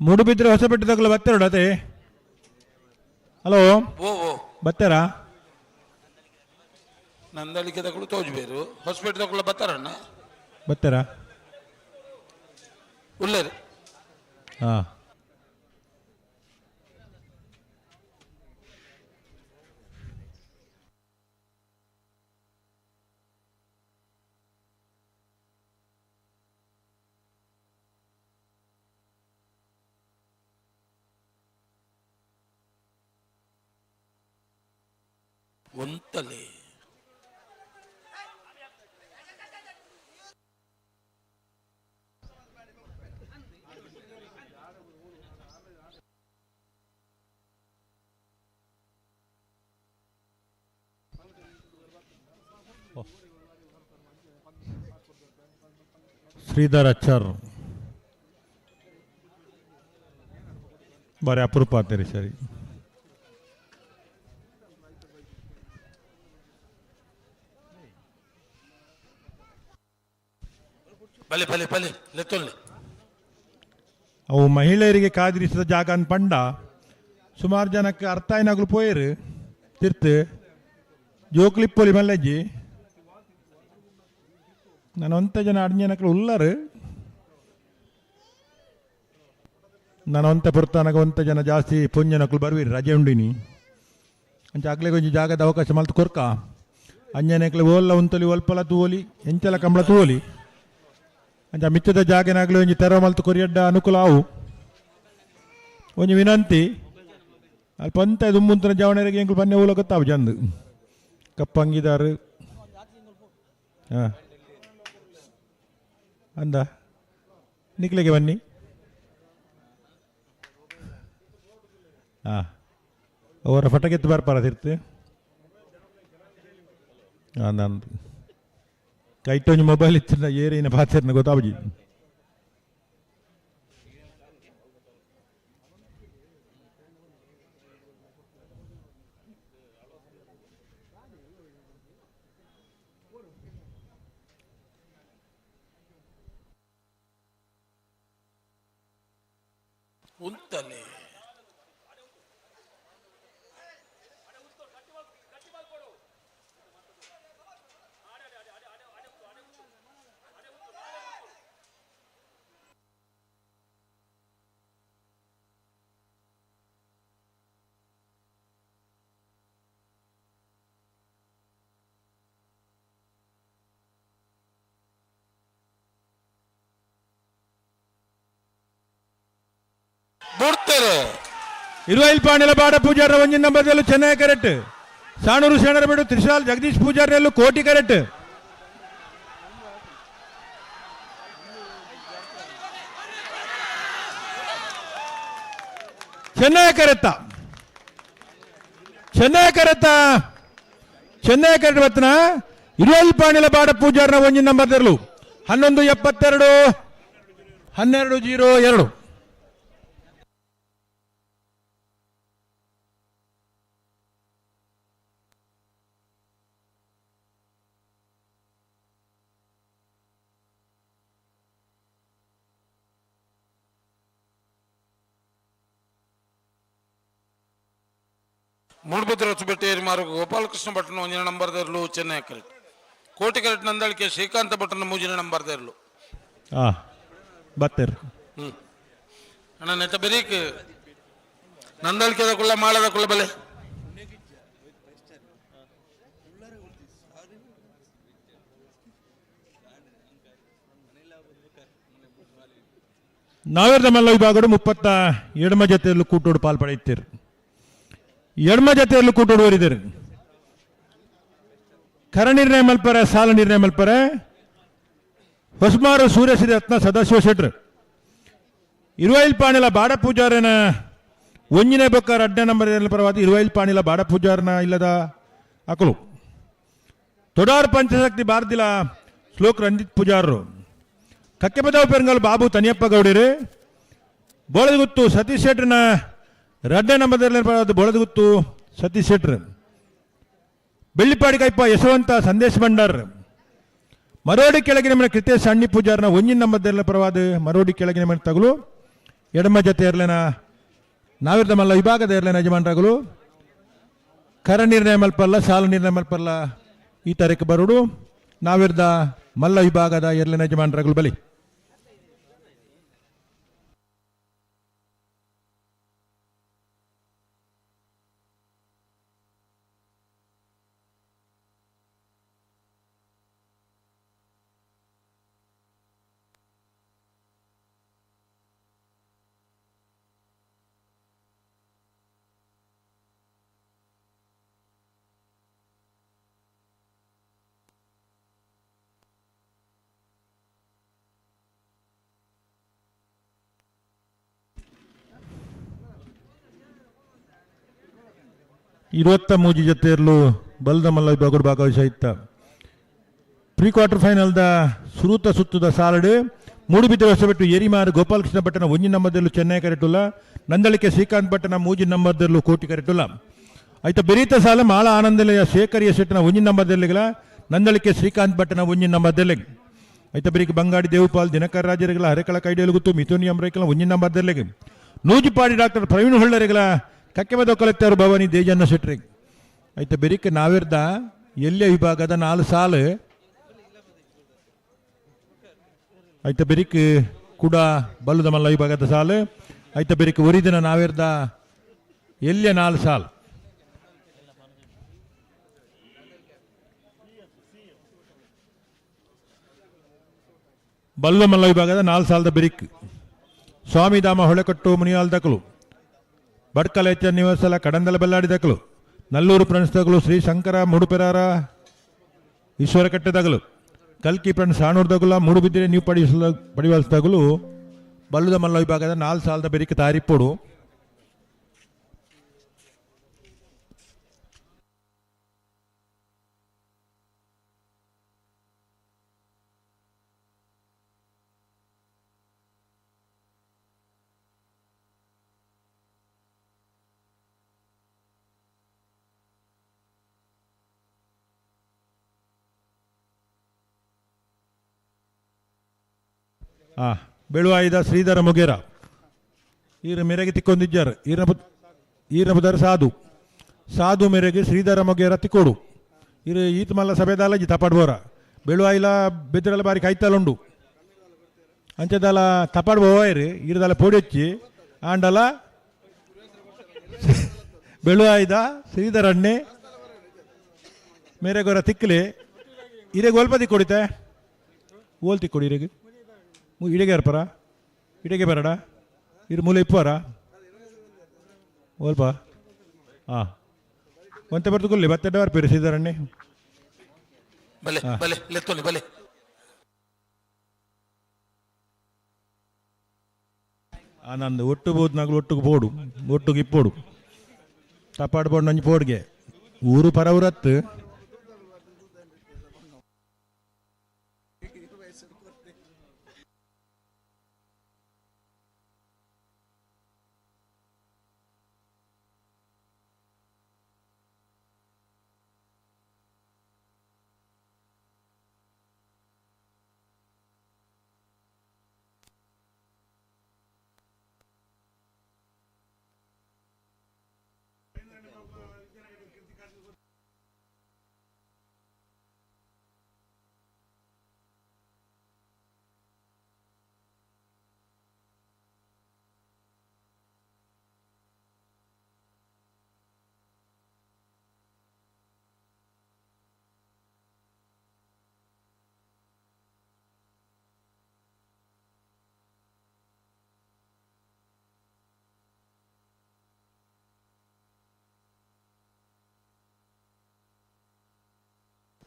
ಮೂಡುಬಿದ್ರೆ ಹೊಸಬೆಟ್ಟದಾಗಲ ಬತ್ತೆರಡು ಅದೇ. ಹಲೋ ಓ ಓ ಬತ್ತಾರಾ? ನಂದಳಿಕೆ ತಗೊಳ್ಳು ತೋಜ್ಬೇರು ಹೊಸಪೇಟೆ ತಗೊಳ್ಳ ಬತ್ತಾರಣ್ಣ. ಬತ್ತಾರಾ? ಉಲ್ಲೇರು. ಹಾ. ಒಂತಲೆ Sridhar Achar ಬಾರಿ ಅಪರೂಪ ಆತೀರಿ ಸರಿ. ಬಲೆ ಬಲೆ ಬಲೆ ಲೆತ್ತೊಲ್ಲೆ. ಅವು ಮಹಿಳೆಯರಿಗೆ ಕಾದಿರಿಸಿದ ಜಾಗ ಅನ್ ಪಂಡ ಸುಮಾರು ಜನಕ್ಕೆ ಅರ್ಥ ಆಯ್ನಾಗ್ಲು ಪೋಯರು ತಿರ್ತು ಜೋಕ್ಲಿಪ್ಪೊಲಿ ಮಲ್ಲಜ್ಜಿ ನಾನು ಒಂತ ಜನ ಅಡ್ಜನಕ್ಲು ಉಲ್ಲರು ನಾನು ಒಂತ ಪುರ್ತಾನಗ ಒಂತ ಜನ ಜಾಸ್ತಿ ಪೊಂಜನಕ್ಲು ಬರ್ವೀರಿ ರಜೆ ಉಂಡಿನಿ ಅಂಚ ಅಗ್ಲೆ ಕೊಂಚ ಜಾಗದ ಅವಕಾಶ ಮಲ್ತು ಕೊರ್ಕ ಅಂಜನಕ್ಲು ಓಲ್ಲ ಉಂತಲಿ ಒಲ್ಪಲ ತೂವಲಿ ಎಂಚಲ ಕಂಬಳ ತೂವಲಿ ಅಂಚ ಮಿಚ್ಚದ ಜಾಗನಾಗ್ಲಿ ಒಂಜಿ ತೆರವ ಮಲ್ತು ಕೊರಿಯಡ್ಡ ಅನುಕೂಲ ಆವು. ಒಂಜಿ ವಿನಂತಿ ಅಲ್ಪ ಒಂತ ದುಂಬುಂತನ ಜವಣರಿಗೆ ಎಂಕುಲು ಬನ್ನೆ ಓಲ ಗೊತ್ತಾವು ಜಂದು ಕಪ್ಪಂಗಿದಾರು ಹಾಂ ಅಂದ ನಿಕ್ಲೆಗೆ ಬನ್ನಿ ಹಾಂ ಅವರ ಫಟಕೆತ್ತು ಬರ್ಪಾರ ತಿರ್ತು ನಾನು ಕೈಟೊಂಜಿ ಮೊಬೈಲ್ ಇತ್ತಿನ ಏರಿನ ಪಾತೆರ್ನ ಗೊತ್ತಾಬಜಿ. ಉಂತಲೆ ಬುಡ್ತಾರೆ. ಇರುವೈಲ್ ಪಾಣಿಲ ಬಾಡ ಪೂಜಾರ ಒಂಜಿನ ನಂಬರ್ದಲ್ಲೂ ಚೆನ್ನೈ ಕರೆಕ್ಟ್, ಸಾಣೂರು ಶೇಣರಬೇಡು ತ್ರಿಶಾಲ್ ಜಗದೀಶ್ ಪೂಜಾರಿಯಲ್ಲೂ ಕೋಟಿ ಕರೆಕ್ಟ್. ಚೆನ್ನೈ ಕರೆತ್ತ ಚೆನ್ನೈ ಕರೆತ್ತ ಚೆನ್ನೈ ಕರೆಕ್ಟ್ ಬತ್ತನ ಇರುವೈಲ್ ಪಾಣಿಲ ಬಾಡ ಪೂಜಾರನ ಒಂಜಿನ ನಂಬರ್ದಲ್ಲೂ 11:72 12:02. ಮೂಡುಬಿದ್ರೆ ಹೊಸಬೆಟ್ಟೇರಿ ಮಾರ್ಗ ಗೋಪಾಲಕೃಷ್ಣ ಭಟ್ನ ಒಂದಿನ ನಂಬರ್ದರ್ಲು ಚೆನ್ನೈ ಕರೆಕ್ಟ್, ಕೋಟಿ ಕರೆಕ್ಟ್ ನಂದಳಿಕೆ ಶ್ರೀಕಾಂತ ಭಟ್ನ ಮೂಜಿನ ನಂಬರ್ದರ್ಲು. ಹಾಂ ಬತ್ತೇರು ಅಣ್ಣ ನೆತ್ತ ಬೆರೀಕ್ ನಂದಳಿಕೆದ ಕುಳ್ಳ ಮಾಳದ ಕುಳ್ಳ ಬಲೆ ನಾವೇರ್ದ ಮಲ್ಲ ವಿಭಾಗಡು 37 ಜೊತೆಯಲ್ಲೂ ಕೂಟೋಡು ಪಾಲ್ಪಡೆಯುತ್ತೀರಿ. ಎಡ್ಮ ಜೊತೆಯಲ್ಲೂ ಕೂಟೋಡು ಓರಿದರು. ಕರ ನಿರ್ಣಯ ಮಲ್ಪರೆ ಸಾಲ ನಿರ್ಣಯ ಮಲ್ಪರೆ ಹೊಸಮಾರು ಸೂರ್ಯಶ್ರೀ ರತ್ನ ಸದಾಶಿವ ಶೆಟ್ರು ಇರುವೈಲ್ ಪಾಣಿಲ ಬಾಡ ಪೂಜಾರನ ಒಂಜಿನೇ ಬೊಕ್ಕ ರಡ್ಡ ನಂಬರ್ ಪರವಾದ ಇರುವೈಲ್ ಪಾಣಿಲ ಬಾಡ ಪೂಜಾರನ ಇಲ್ಲದ ಅಕಲು ತೊಡಾರ್ ಪಂಚಶಕ್ತಿ ಭಾರತಿಲ ಶ್ಲೋಕ್ ರಂಜಿತ್ ಪೂಜಾರರು ಕಕ್ಕೆಪದವ ಪೆರಂಗಲ್ ಬಾಬು ತನಿಯಪ್ಪ ಗೌಡರು ಬೋಳದಗುತ್ತು ಸತೀಶ್ ಶೆಟ್ರನ ರಡ್ಡ ನಂಬರ್ ಪರವಾದ ಬೋಳದಗುತ್ತು ಸತೀಶ್ ಶೆಟ್ರು ಬೆಳ್ಳಿಪಾಡಿ ಕೈಪ ಯಶವಂತ ಸಂದೇಶ್ ಭಂಡಾರ್ ಮರೋಡಿ ಕೆಳಗಿನ ಮನೆ ಕೃತೇಶ್ ಸಣ್ಣಿ ಪೂಜಾರನ ಒಂಜಿನ ನಂಬರ್ ಪರವಾದ ಮರೋಡಿ ಕೆಳಗಿನ ಮನೆ ತಗಲು ಎಡಮ ಜೊತೆ ಎರ್ಲೆನ ನಾವಿರ್ದ ಮಲ್ಲ ವಿಭಾಗದ ಎರ್ಲೆನ ಯಜಮಾನರಾಗಲು ಕರ ನಿರ್ಣಯ ಮಲ್ಪಲ್ಲ ಸಾಲ ನಿರ್ಣಯ ಮಲ್ಪಲ್ಲ ಈ ತಾರೀಕು ಬರೋಡು ನಾವಿರ್ದ ಮಲ್ಲ ವಿಭಾಗದ ಎರ್ಲೆನ ಯಜಮಾನರಾಗಲು ಬಲಿ. ಇರುವತ್ತ ಮೂಜಿ ಜೊತೆಯಲ್ಲೂ ಬಲ್ದ ಮಲ್ಲ ವಿಭಾಗಡು ಭಾಗವಹಿಸ ಇತ್ತ ಪ್ರೀ ಕ್ವಾರ್ಟರ್ ಫೈನಲ್ದ ಸುರೂತ ಸುತ್ತದ ಸಾಲಡು ಮೂಡುಬಿದಿರೆ ಹೊಸಬೆಟ್ಟು ಏರಿಮಾರು ಗೋಪಾಲಕೃಷ್ಣ ಭಟ್ಟನ ಒಂಜಿ ನಂಬರ್ದಲ್ಲೂ ಚೆನ್ನೈ ಕರೆಟುಲ್ಲ ನಂದಳಿಕೆ ಶ್ರೀಕಾಂತ್ ಭಟ್ಟನ ಮೂಜಿ ನಂಬರ್ದಲ್ಲೂ ಕೋಟಿ ಕರೆಟುಲ್ಲ ಐತ ಬೆರೀತ ಸಾಲ ಮಾಳ ಆನಂದಲಯ ಶೇಖರಿಯ ಶೆಟ್ಟನ ಒಂಜಿ ನಂಬರ್ದಲ್ಲಿಗಲ ನಂದಳಿಕೆ ಶ್ರೀಕಾಂತ್ ಭಟ್ಟನ ಒಂಜಿ ನಂಬರ್ದಲ್ಲಿಗೆ ಐತ ಬೆರಿಕ್ ಬಂಗಾಡಿ ದೇವುಪಾಲ್ ದಿನಕರ್ ರಾಜರಿಗಲ ಹರೆಕಳ ಕೈಡೇಲುಗುತ್ತು ಮಿಥುನಿ ಅಮ್ರೈಕಲ ಒಂಜಿ ನಂಬರ್ದಲ್ಲಿಗೆ ನೂಜಿಪಾಡಿ ಡಾಕ್ಟರ್ ಪ್ರವೀಣ್ ಹೊಳ್ಳರಿಗಲ ಕಕ್ಕೆಬದ ಕಲೆಕ್ಟರ್ ಭವಾನಿ ದೇಜನ್ನ ಶೆಟ್ರಿಗೆ ಐತ ಬೆರಿಕ್ ನಾವಿರ್ದ ಎಲ್ಲಿಯ ವಿಭಾಗದ 4 ಸಾಲು ಐತ ಬೆರಿಕ್ ಕೂಡ ಬಲ್ಲದ ಮಲ್ಲ ವಿಭಾಗದ ಸಾಲು ಐತ ಬೆರಿಕ್ ಒರಿದಿನ ನಾವಿರ್ದ ಎಲ್ಲಿಯ 4 ಸಾಲು ಬಲ್ಲದ ಮಲ್ಲ ವಿಭಾಗದ 4 ಸಾಲದ ಬೆರಿಕ್ ಸ್ವಾಮಿಧಾಮ ಹೊಳೆಕಟ್ಟು ಮುನಿಯಾಲ್ ದಕಲು ಬಡ್ಕಲ ಎಚ್ಚ ನಿವಾಸಲ ಕಡಂದಲ ಬೆಲ್ಲಾಡಿ ದಕಲು ನಲ್ಲೂರು ಫ್ರೆಂಡ್ಸ್ ದಗಲು ಶ್ರೀ ಶಂಕರ ಮುಡುಪೆರಾರ ಈಶ್ವರಕಟ್ಟೆ ದಗಲು ಕಲ್ಕಿ ಫ್ರೆಂಡ್ಸ್ ಆಣೂರು ದಗುಲ ಮೂಡುಬಿದಿರೆ ನೀವು ಪಡಿವಲ್ಸ ದಗಲು ಬಲ್ಲದ ಮಲ್ಲ ವಿಭಾಗದ 4 ಸಾಲದ ಬೆರಿಕೆ ತಾರಿಪ್ಪೋಡು. ಬೆಳುವಾಯಿದ ಶ್ರೀಧರ ಮುಗೇರ ಈರ ಮೇರೆಗೆ ತಿಕ್ಕೊಂದಿದ್ದಾರೆ. ಈರನ ಬುದರ ಸಾಧು ಸಾಧು ಮೇರೆಗೆ ಶ್ರೀಧರ ಮುಗೇರ ತಿಕ್ಕೋಡು. ಇರು ಈತ ಮಲ್ಲ ಸಭೆದಾಲಜಿ ತಪಾಡ್ಬೋರ ಬೆಳುವಾಯಿಲ ಬೆದ್ರಲ ಬಾರಿ ಕೈತಲುಂಡು ಅಂಚೆದಾಲ ತಪಾಡ್ ಬೋವಾಯಿರು ಈರದಾಲ ಪೊಡಿ ಹಚ್ಚಿ ಆಂಡಲ ಬೆಳುವಾಯಿದ ಶ್ರೀಧರಣ್ಣೆ ಮೇರೆಗೊರ ತಿಕ್ಕಲಿ ಇರೆಗೆ ಒಲ್ಪ ತಿಕ್ಕೊಡಿತೆ ಓಲ್ ತಿಕ್ಕೊಡಿ ಇರೆಗೆ ಇಡೆಗೆ ಇರ್ಪರ ಇಡೆಗೆ ಬರಡ ಇರು ಮೂಲೆ ಇಪ್ಪರ ಓಲ್ಪ ಹಾಂ ಒಂತೆ ಬರ್ತು ಬತ್ತೆಡ್ಡ ಬರ್ಪೇರು ಶ್ರೀಧರಣ್ಣೆ. ಬಲೆ ಬಲೆ ಲೆತ್ತೊಲಿ ಬಲೆ ಆನಂದ್ ಒಟ್ಟು ಬೋದ್ನಾಗ್ಲು ಒಟ್ಟುಗೆ ಪೋಡು ಒಟ್ಟುಗೆ ಇಪ್ಪೋಡು ತಪಾಡು ಪೋಡು ನಂಜಿ ಪೋಡ್ಗೆ ಊರು ಪರವರತ್ತು.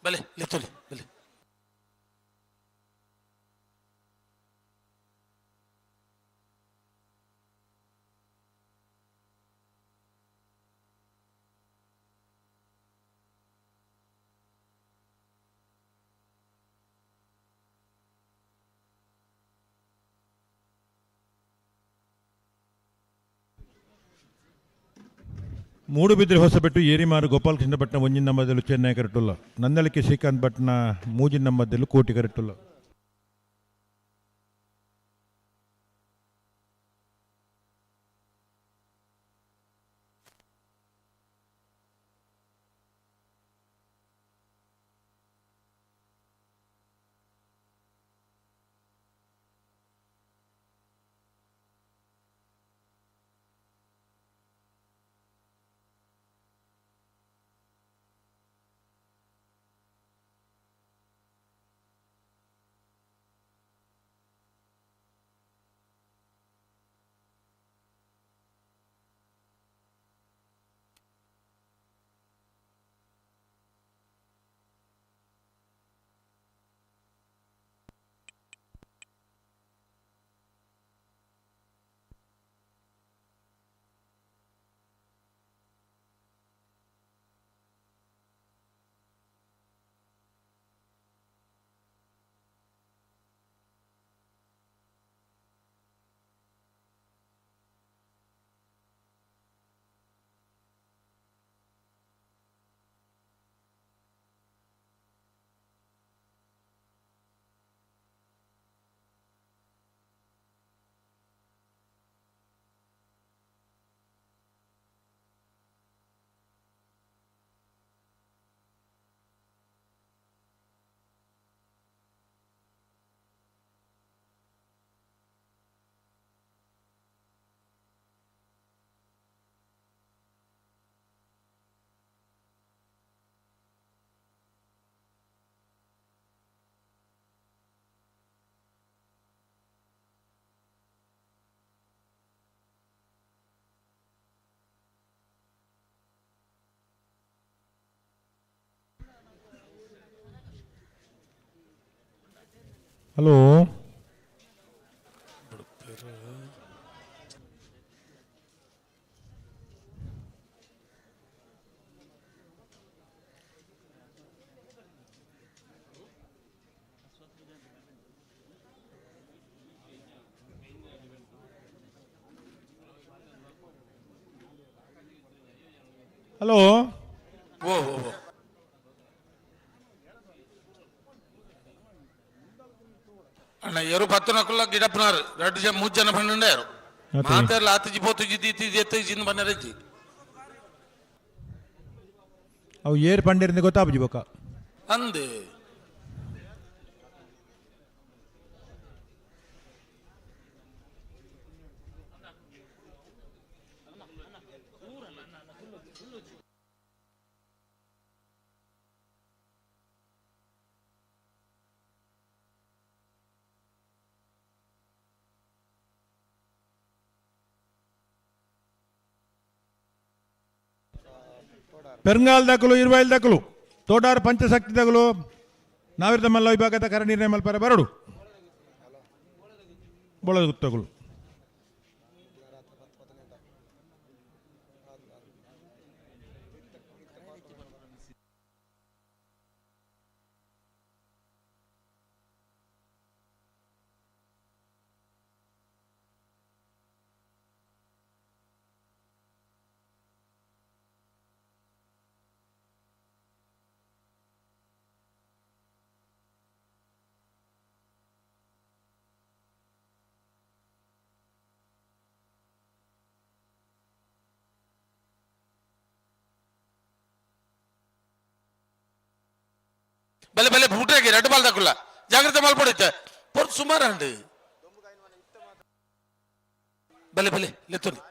ಬಲೆ ಲೆತ್ತೊಲಿ ಬಲೆ ಮೂಡುಬಿದ್ರೆ ಹೊಸಬೆಟ್ಟು ಏರಿಮಾರು ಗೋಪಾಲಕೃಷ್ಣ ಭಟ್ನ ಒಂಜಿನ ನಂಬದಲ್ಲೂ ಚೆನ್ನೈ ಕರೆಟುಲ್ಲ ನಂದಳಿಕೆ ಶ್ರೀಕಾಂತ್ ಭಟ್ನ ಮೂಜಿನ ನಂಬದಲ್ಲೂ ಕೋಟಿ ಕರೆಟುಲ್ಲ. ಹಲೋ ಹಲೋ ಓ ಓ ಓ ಅಣ್ಣ ಎರು ಪತ್ತು ನಕುಲ್ಲ ಗಿಡಪ್ಪನಾರು ಎರಡು ಜನ ಮೂರು ಜನ ಪನ್ನೊಂಡಾರು ಮಾತೆಲ್ಲ ಆತಜಿ ಪೋತುಜಿ ದೀತಿಜಿ ಎತ್ತುಜಿ ಬನ್ನರಜ್ಜಿ. ಅವು ಏರ್ ಪಂಡಿರಿಂದ ಗೊತ್ತಾಪುಜಿ ಬೊಕ್ಕ. ಅಂದು ಪೆರಂಗಾಲ್ ದಕಲು ಇರುವೈಲ್ ದಕಲು ತೋಟಾರು ಪಂಚಶಕ್ತಿ ದಕಲು ನಾವಿರ್ದ ಮಲ್ಲ ವಿಭಾಗದ ಕರ ನಿರ್ಣಯ ಮಲ್ಪರ ಬರಡು ಬೊಳದ ಗುತ್ತಗಳು. ಬಲೆ ಬಲೆ ಬೂಟ್ರಾಗಿ ಎರಡು ಬಾಲ್ ತಕುಲ್ಲ ಜಾಗ್ರತೆ ಮಲ್ಪಡಿತ್ತೆ ಪೊರ್ತು ಸುಮಾರು ಅಂಡು ಬಲೆ ಬಲೆ ಲೆತ್ತೊಲಿ.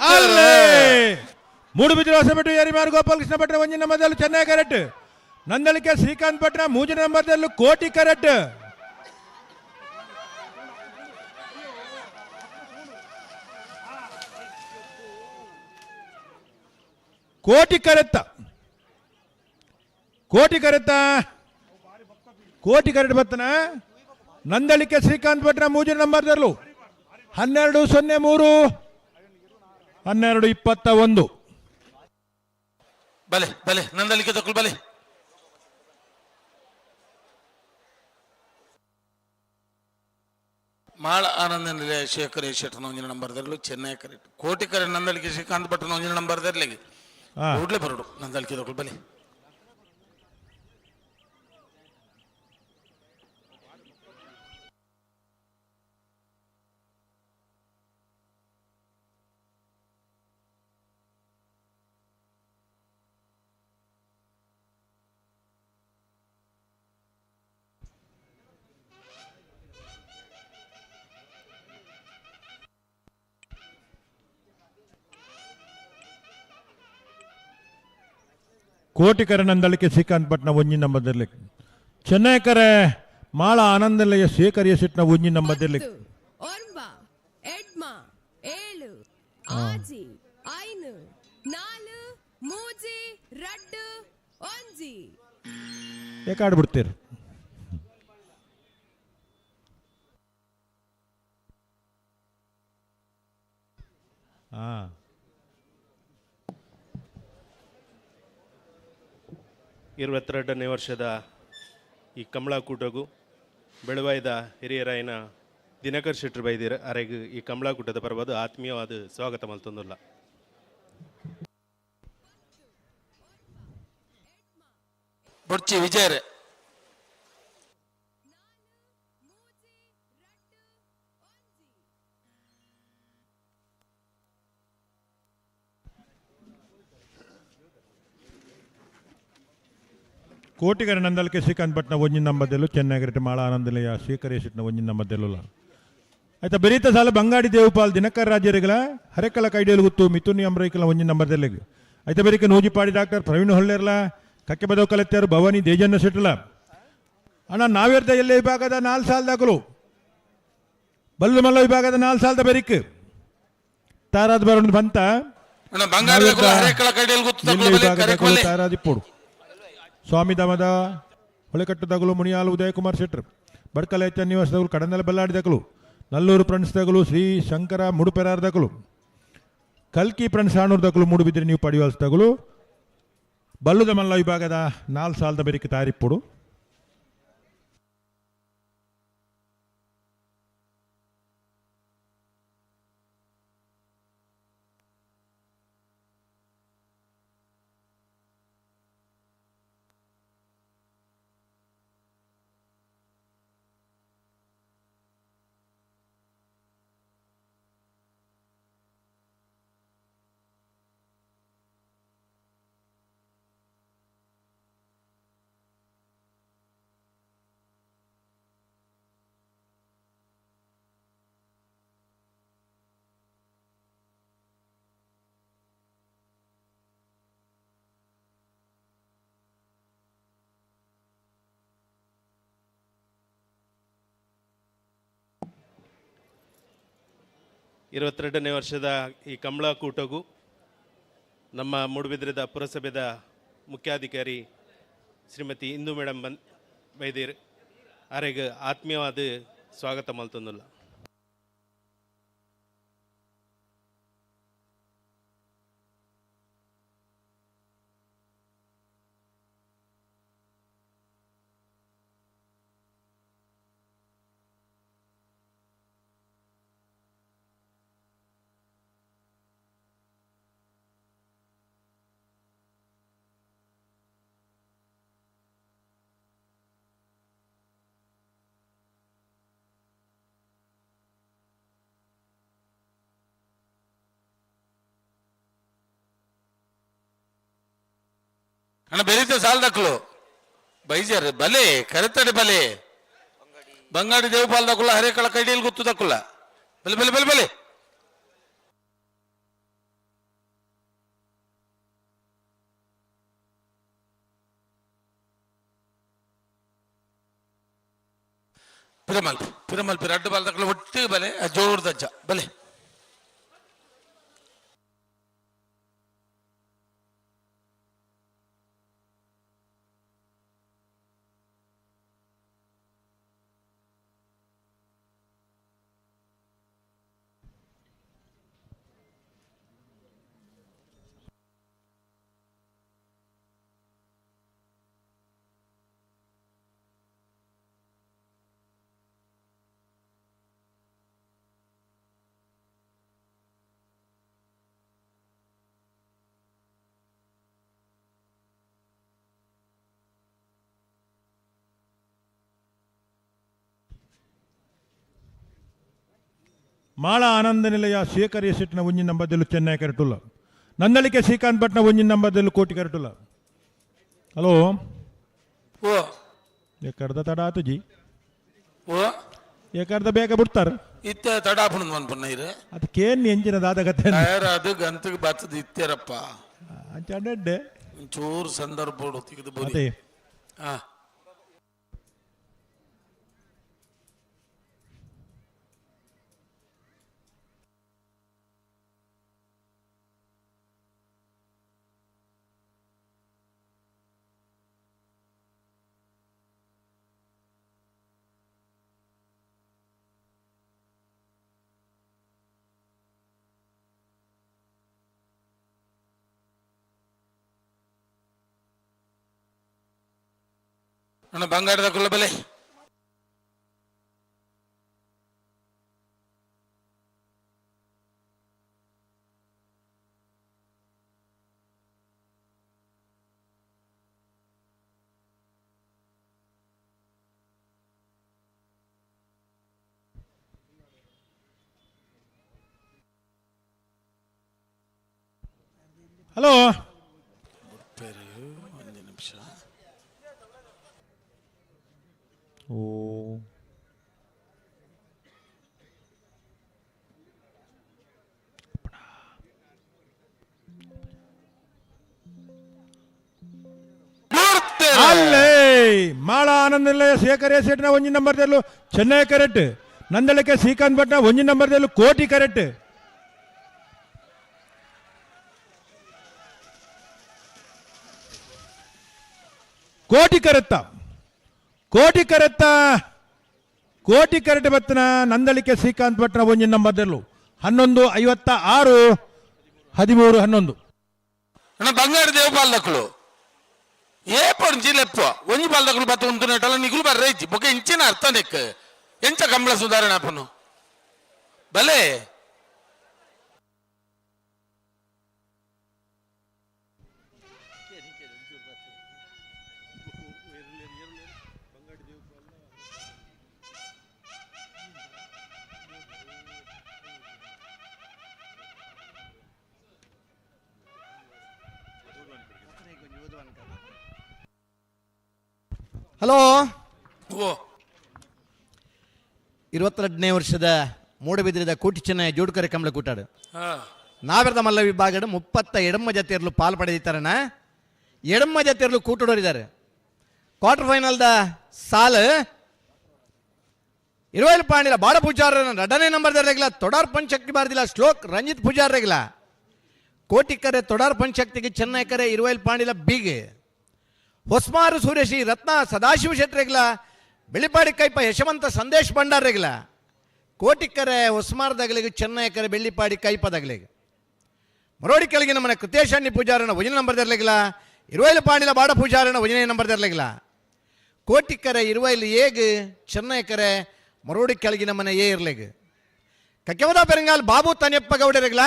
ಅಲ್ಲೇ ಮೂಡುಬಿದಿರೆ ಹೊಸಬೆಟ್ಟು ಯರಿಮಾರು ಗೋಪಾಲಕೃಷ್ಣ ಭಟ್ರ ಒಂಜಿನ ನಂಬರ್ದಲ್ಲೂ ಚೆನ್ನೈ ಕರೆಕ್ಟ್, ನಂದಳಿಕೆ ಶ್ರೀಕಾಂತ್ ಭಟ್ರ ಮೂಜಿನ ನಂಬರ್ದಲ್ಲೂ ಕೋಟಿ ಕರೆಕ್ಟ್. ಕೋಟಿ ಕರೆತ್ತ ಕೋಟಿ ಕರೆತ್ತ ಕೋಟಿ ಕರೆಕ್ಟ್ ಬತ್ತನ ನಂದಳಿಕೆ ಶ್ರೀಕಾಂತ್ ಭಟ್ರ ಮೂಜಿನ ನಂಬರ್ದಲ್ಲೂ 12:03 12:21. ಬಲೆ ಬಲೆ ನಂದಳಿಕೆ ತಕೊಳ್ ಬಲೆ. ಮಾಳ ಆನಂದ ನಿಲಯ ಶೇಖರ್ ಶೆಟ್ಟನ ಒಂಜಿನ ನಂಬರ್ ದರ್ಲು ಚೆನ್ನೈ ಕರೆಕ್ಟ್ ಕೋಟಿ ಕರೆ ನಂದಳಿಕೆ ಶ್ರೀಕಾಂತ್ ಭಟ್ಟನ ಒಂಜಿನ ನಂಬರ್ ದರ್ಲಿಗೆ ಕೂಡ್ಲೆ ಬರಡು ನಂದಳಿಕೆ ತಕೊಳ್ ಬಲೆ. ಕೋಟಿಕರ ನಂದಳಿಕೆ ಶ್ರೀಕಾಂತ್ ಭಟ್ನ ಒಂಜಿ ನಂಬರ್ದಲ್ಲಿ ಚೆನ್ನೈಕರೆ ಮಾಳ ಆನಂದಲಯ ಶೇಖರಿಯ ಸಿಟ್ನ ಒಂಜಿ ನಂಬರ್ದಲ್ಲಿ 9 8 7 6 5 4 3 2 1. ಏಕಾಡ್ಬಿಡ್ತೀರಿ. ಹಾ 22ನೇ ವರ್ಷದ ಈ ಕಮಲಾಕೂಟಗೂ ಬೆಳವಾಯ್ದ ಹಿರಿಯರಾಯನ ದಿನಕರ್ ಶೆಟ್ಟರು ಬೈದಿರ ಅರೆಗ್ ಈ ಕಮಲಾಕೂಟದ ಪರ್ವದ ಆತ್ಮೀಯವಾದ ಸ್ವಾಗತ ಮಲ್ತೊಂದುಲ್ಲ. ಬೊಡ್ಚಿ ವಿಜಯರೇ. ಕೋಟಿಗರ ನಂದಲ್ಕೆ ಶ್ರೀಕಾಂತ್ ಭಟ್ನ ಒಂಜಿನ ನಂಬರ್ದಲ್ಲೂ ಚೆನ್ನೈಗರೆಟ್ ಮಾಳ ಆನಂದಲಯ ಶೇಖರೇಶ್ ಒಂಜಿನ ನಂಬರ್ದಲ್ಲೂ ಆಯ್ತಾ ಬೆರೀತ ಸಾಲ ಬಂಗಾಡಿ ದೇವಪಾಲ್ ದಿನಕರ್ ರಾಜ್ಯರಿಗಳ ಹರೆಕಲ ಕೈಡೇಲು ಗುತ್ತು ಮಿಥುನ್ ಅಂಬ್ರೈಕಲ ಒಂಜಿ ನಂಬರ್ ದೆಲ್ಲೆಗ್. ಆಯ್ತಾ ಬೆರಿಕ ನೂಜಿಪಾಡಿ ಡಾಕ್ಟರ್ ಪ್ರವೀಣ್ ಹೊಳ್ಳೆರ್ಲ ಕಕ್ಕೆ ಬದವ್ ಕಲೆತ್ತಾರು ಭವಾನಿ ದೇಜನ್ನ ಶೆಟ್ಟಲ. ಅಣ್ಣ ನಾವೇರ್ದ ಎಲ್ಲೇ ವಿಭಾಗದ 4 ಸಾಲದಾಗಲು ಬಲ್ಲು ಮಲ್ಲ ವಿಭಾಗದ 4 ಸಾಲದ ಬೆರಿಕ್ ತಾರಾದ್ ಬರೋಣ ಬಂತ ತಾರಾದಿಪ್ಪೋಡು ಸ್ವಾಮಿ ಧಾಮದ ಹೊಳೆಕಟ್ಟುದಾಗಲು ಮುನಿಯಾಲು ಉದಯಕುಮಾರ್ ಶೆಟ್ರು ಬಡ್ಕಲ ಎಚ್ಚ ನಿವಾಸದಗಳು ಕಡನೆಲ ಬಲ್ಲಾಡಿದಕಲು ನಲ್ಲೂರು ಪ್ರಣಸ್ದಗಳು ಶ್ರೀ ಶಂಕರ ಮುಡುಪೆರಾರ್ದಕಲು ಕಲ್ಕಿ ಪ್ರಣ್ ಸಾಣೂರ್ದಕಲು ಮೂಡುಬಿದ್ರೆ ನೀವು ಪಡಿವಾಲ್ಸ್ದಗಳು ಬಲ್ಲುದ ಮಲ್ಲ ವಿಭಾಗದ 4 ಸಾಲದ ಬೆರಿಕ್ ತಾರಿಪ್ಪೋಡು. ಇರುವತ್ತೆರಡನೇ ವರ್ಷದ ಈ ಕಮಲಾಕೂಟಗೂ ನಮ್ಮ ಮೂಡುಬಿದ್ರೆದ ಪುರಸಭೆದ ಮುಖ್ಯಾಧಿಕಾರಿ ಶ್ರೀಮತಿ ಇಂದು ಮೇಡಮ್ ಬೈದೀರ್ ಆರೆಗ್ ಆತ್ಮೀಯವಾದ ಸ್ವಾಗತ ಮಲ್ತೊಂದುಲ್ಲ. ಅಣ್ಣ ಬೆರೀತ ಸಾಲದಕ್ಕಲು ಬೈಜಾರ್ ಬಲೆ ಕರೆತಡೆ ಬಲೆ ಬಂಗಾಡಿ ದೇವಪಾಲದಕ್ಕುಲ್ಲ ಹರೇಕಳ ಕೈಡಿಯಲ್ಲಿ ಗೊತ್ತದಕ್ಕುಲ್ಲ ಬಲೆ ಬಲೆ ಬಲೆ ಬಲೆ ಪಿರಮಲ್ಪಿ ಪಿರಮಲ್ಪಿ ರಡ್ಡು ಬಾಲದಕ್ಕುಲ್ಲ ಒಟ್ಟಿಗೆ ಬಲೆ ಜೋರ್ದಜ್ಜ ಬಲೆ. ಮಾಳ ಆನಂದ ನಿಲಯ ಶೇಖರ್ ಎಸೆಟ್ನ ಒಂಜಿ ನಂಬರ್ದಲ್ಲೂ ಚೆನ್ನೈ ಕರೆಟುಲ್ಲ ನಂದಳಿಕೆ ಶ್ರೀಕಾಂತ್ ಭಟ್ನ ಒಂಜಿ ನಂಬರ್ದಲ್ಲೂ ಕೋಟಿ ಕರೆಟುಲ್ಲ. ಹಲೋ ಓ ಎಕ್ಕರ್ದ ತಡ ಆತು ಜಿ. ಓ ಎಕ್ಕರ್ದ ಬೇಗ ಬಿಡ್ತಾರ ಇತ್ತ ತಡ ಆಪುಣದ್ ಮನ್ಪುನ ಇರು ಅದಕ್ಕೇನ್ ಎಂಜಿನ ದಾದಗತ್ತೆ ಟಯರ್ ಅದು ಗಂತಗೆ ಬತ್ತದ ಇತ್ತೇರಪ್ಪ ಅಂಚ ಒಂಚೂರು ಸಂದರ್ಭ ತೆಗೆದು ಬರಿ. ಹಾ ಅಣ್ಣ ಬಂಗಾರದ ಕುಲ್ಲ ಬೆಲೆ ಹಲೋ ಒಂದು ನಿಮಿಷ. ಓ ಆನಂದನಿಲಯ ಶೇಖರ್ ಸೇಟ್ನ ಒಂಜಿ ನಂಬರ್ ದೆಲ್ಲು ಚೆನ್ನೈ ಕರೆಕ್ಟ್ ನಂದಳಿಕೆ ಶ್ರೀಕಾಂತ್ ಭಟ್ನ ಒಂಜಿ ನಂಬರ್ ದೆಲ್ಲು ಕೋಟಿ ಕರೆಕ್ಟ್ ಕೋಟಿ ಕರೆತ್ತ ಕೋಟಿ ಕರೆತ್ತ ಕೋಟಿ ಕರೆಟ್ ಬತ್ತನ ನಂದಳಿಕೆ ಶ್ರೀಕಾಂತ್ ಭಟ್ನ ಒಂಜಿ ನಂಬರ್ ದೆಲ್ಲು 11:56 13:11 ಅಣ್ಣ ಬಂಗಾರ ದೇವಪಾಲದಕ್ಕಳು ఏ పొంచి లెప్పు ಒಂಜಿ ಪಾಲ್ದಕ್ಕಳು ಬತ್ತ ಉಂಟುನೇಟಲ್ಲ ನಿಗುಲು ಬರ್ರೈಜಿ ಬೊಕ ಇಂಚಿನ ಅರ್ಥ ನೆಕ್ ಎಂಚ ಕಂಬಳ ಸುಧಾರಣೆ ಅಪ್ಪನು ಬಲೆ ಹಲೋ ಓ 22ನೇ ವರ್ಷದ ಮೂಡಬಿದ್ರಿದ ಕೋಟಿ ಚೆನ್ನೈ ಜೋಡುಕರೆ ಕಮಲ ಕೂಟಾಡು ನಾವೆರದ ಮಲ್ಲ ವಿಭಾಗದ 30 ಜತೆಯರ್ಲು ಪಾಲು ಪಡೆದಿತ್ತಾರಣ 8 ಜತೆಯರ್ಲು ಕೂಟಡೋರಿದ್ದಾರೆ. ಕ್ವಾರ್ಟರ್ ಫೈನಲ್ದ ಸಾಲು 20 ಪಾಂಡಿಲ ಬಾಡ ಪೂಜಾರ ಎರಡನೇ ನಂಬರ್ ರೆಗ್ಲ ತೊಡಾರ್ ಪಂಚಶಕ್ತಿ ಬಾರದಿಲ್ಲ ಶ್ಲೋಕ್ ರಂಜಿತ್ ಪೂಜಾರ್ ರೆಗ್ಲ ಕೋಟಿಕರೆ ತೊಡಾರ್ ಪಂಚಶಕ್ತಿಗೆ ಚೆನ್ನೈ ಕರೆ 20 ಪಾಂಡಿಲ ಬೀಗೆ ಹೊಸ್ಮಾರು ಸೂರ್ಯಶ್ರೀ ರತ್ನ ಸದಾಶಿವ ಶೆಟ್ಟರೆಗ್ಲ ಬೆಳ್ಳಿಪಾಡಿ ಕೈಪ ಯಶವಂತ ಸಂದೇಶ್ ಭಂಡಾರೆಗ್ಲ ಕೋಟಿಕರೆ ಹೊಸ್ಮಾರದಗಲಿಗೆ ಚೆನ್ನೈ ಕರೆ ಬೆಳ್ಳಿಪಾಡಿ ಕೈಪದಗಲಿಗೆ ಮರೋಡಿ ಕೆಳಗಿನ ಮನೆ ಕೃತೇಶಣ್ಣಿ ಪೂಜಾರನ ವಜನ ನಂಬರ್ ದರ್ಲೆಗ್ಲ 20 ಪಾಂಡಿಲ ಬಾಡ ಪೂಜಾರನ ವಜನ ನಂಬರ್ ದರ್ಲೆಗ್ಲ ಕೋಟಿಕರೆ 20 ಏಗ್ ಚೆನ್ನೈ ಕರೆ ಮರೋಡಿ ಕೆಳಗಿನ ಮನೆ ಏ ಇರ್ಲೆಗ್ ಕಕ್ಕೆವದ ಪೆರಂಗಾಲ್ ಬಾಬು ತನಿಯಪ್ಪ ಗೌಡರೆಗ್ಲ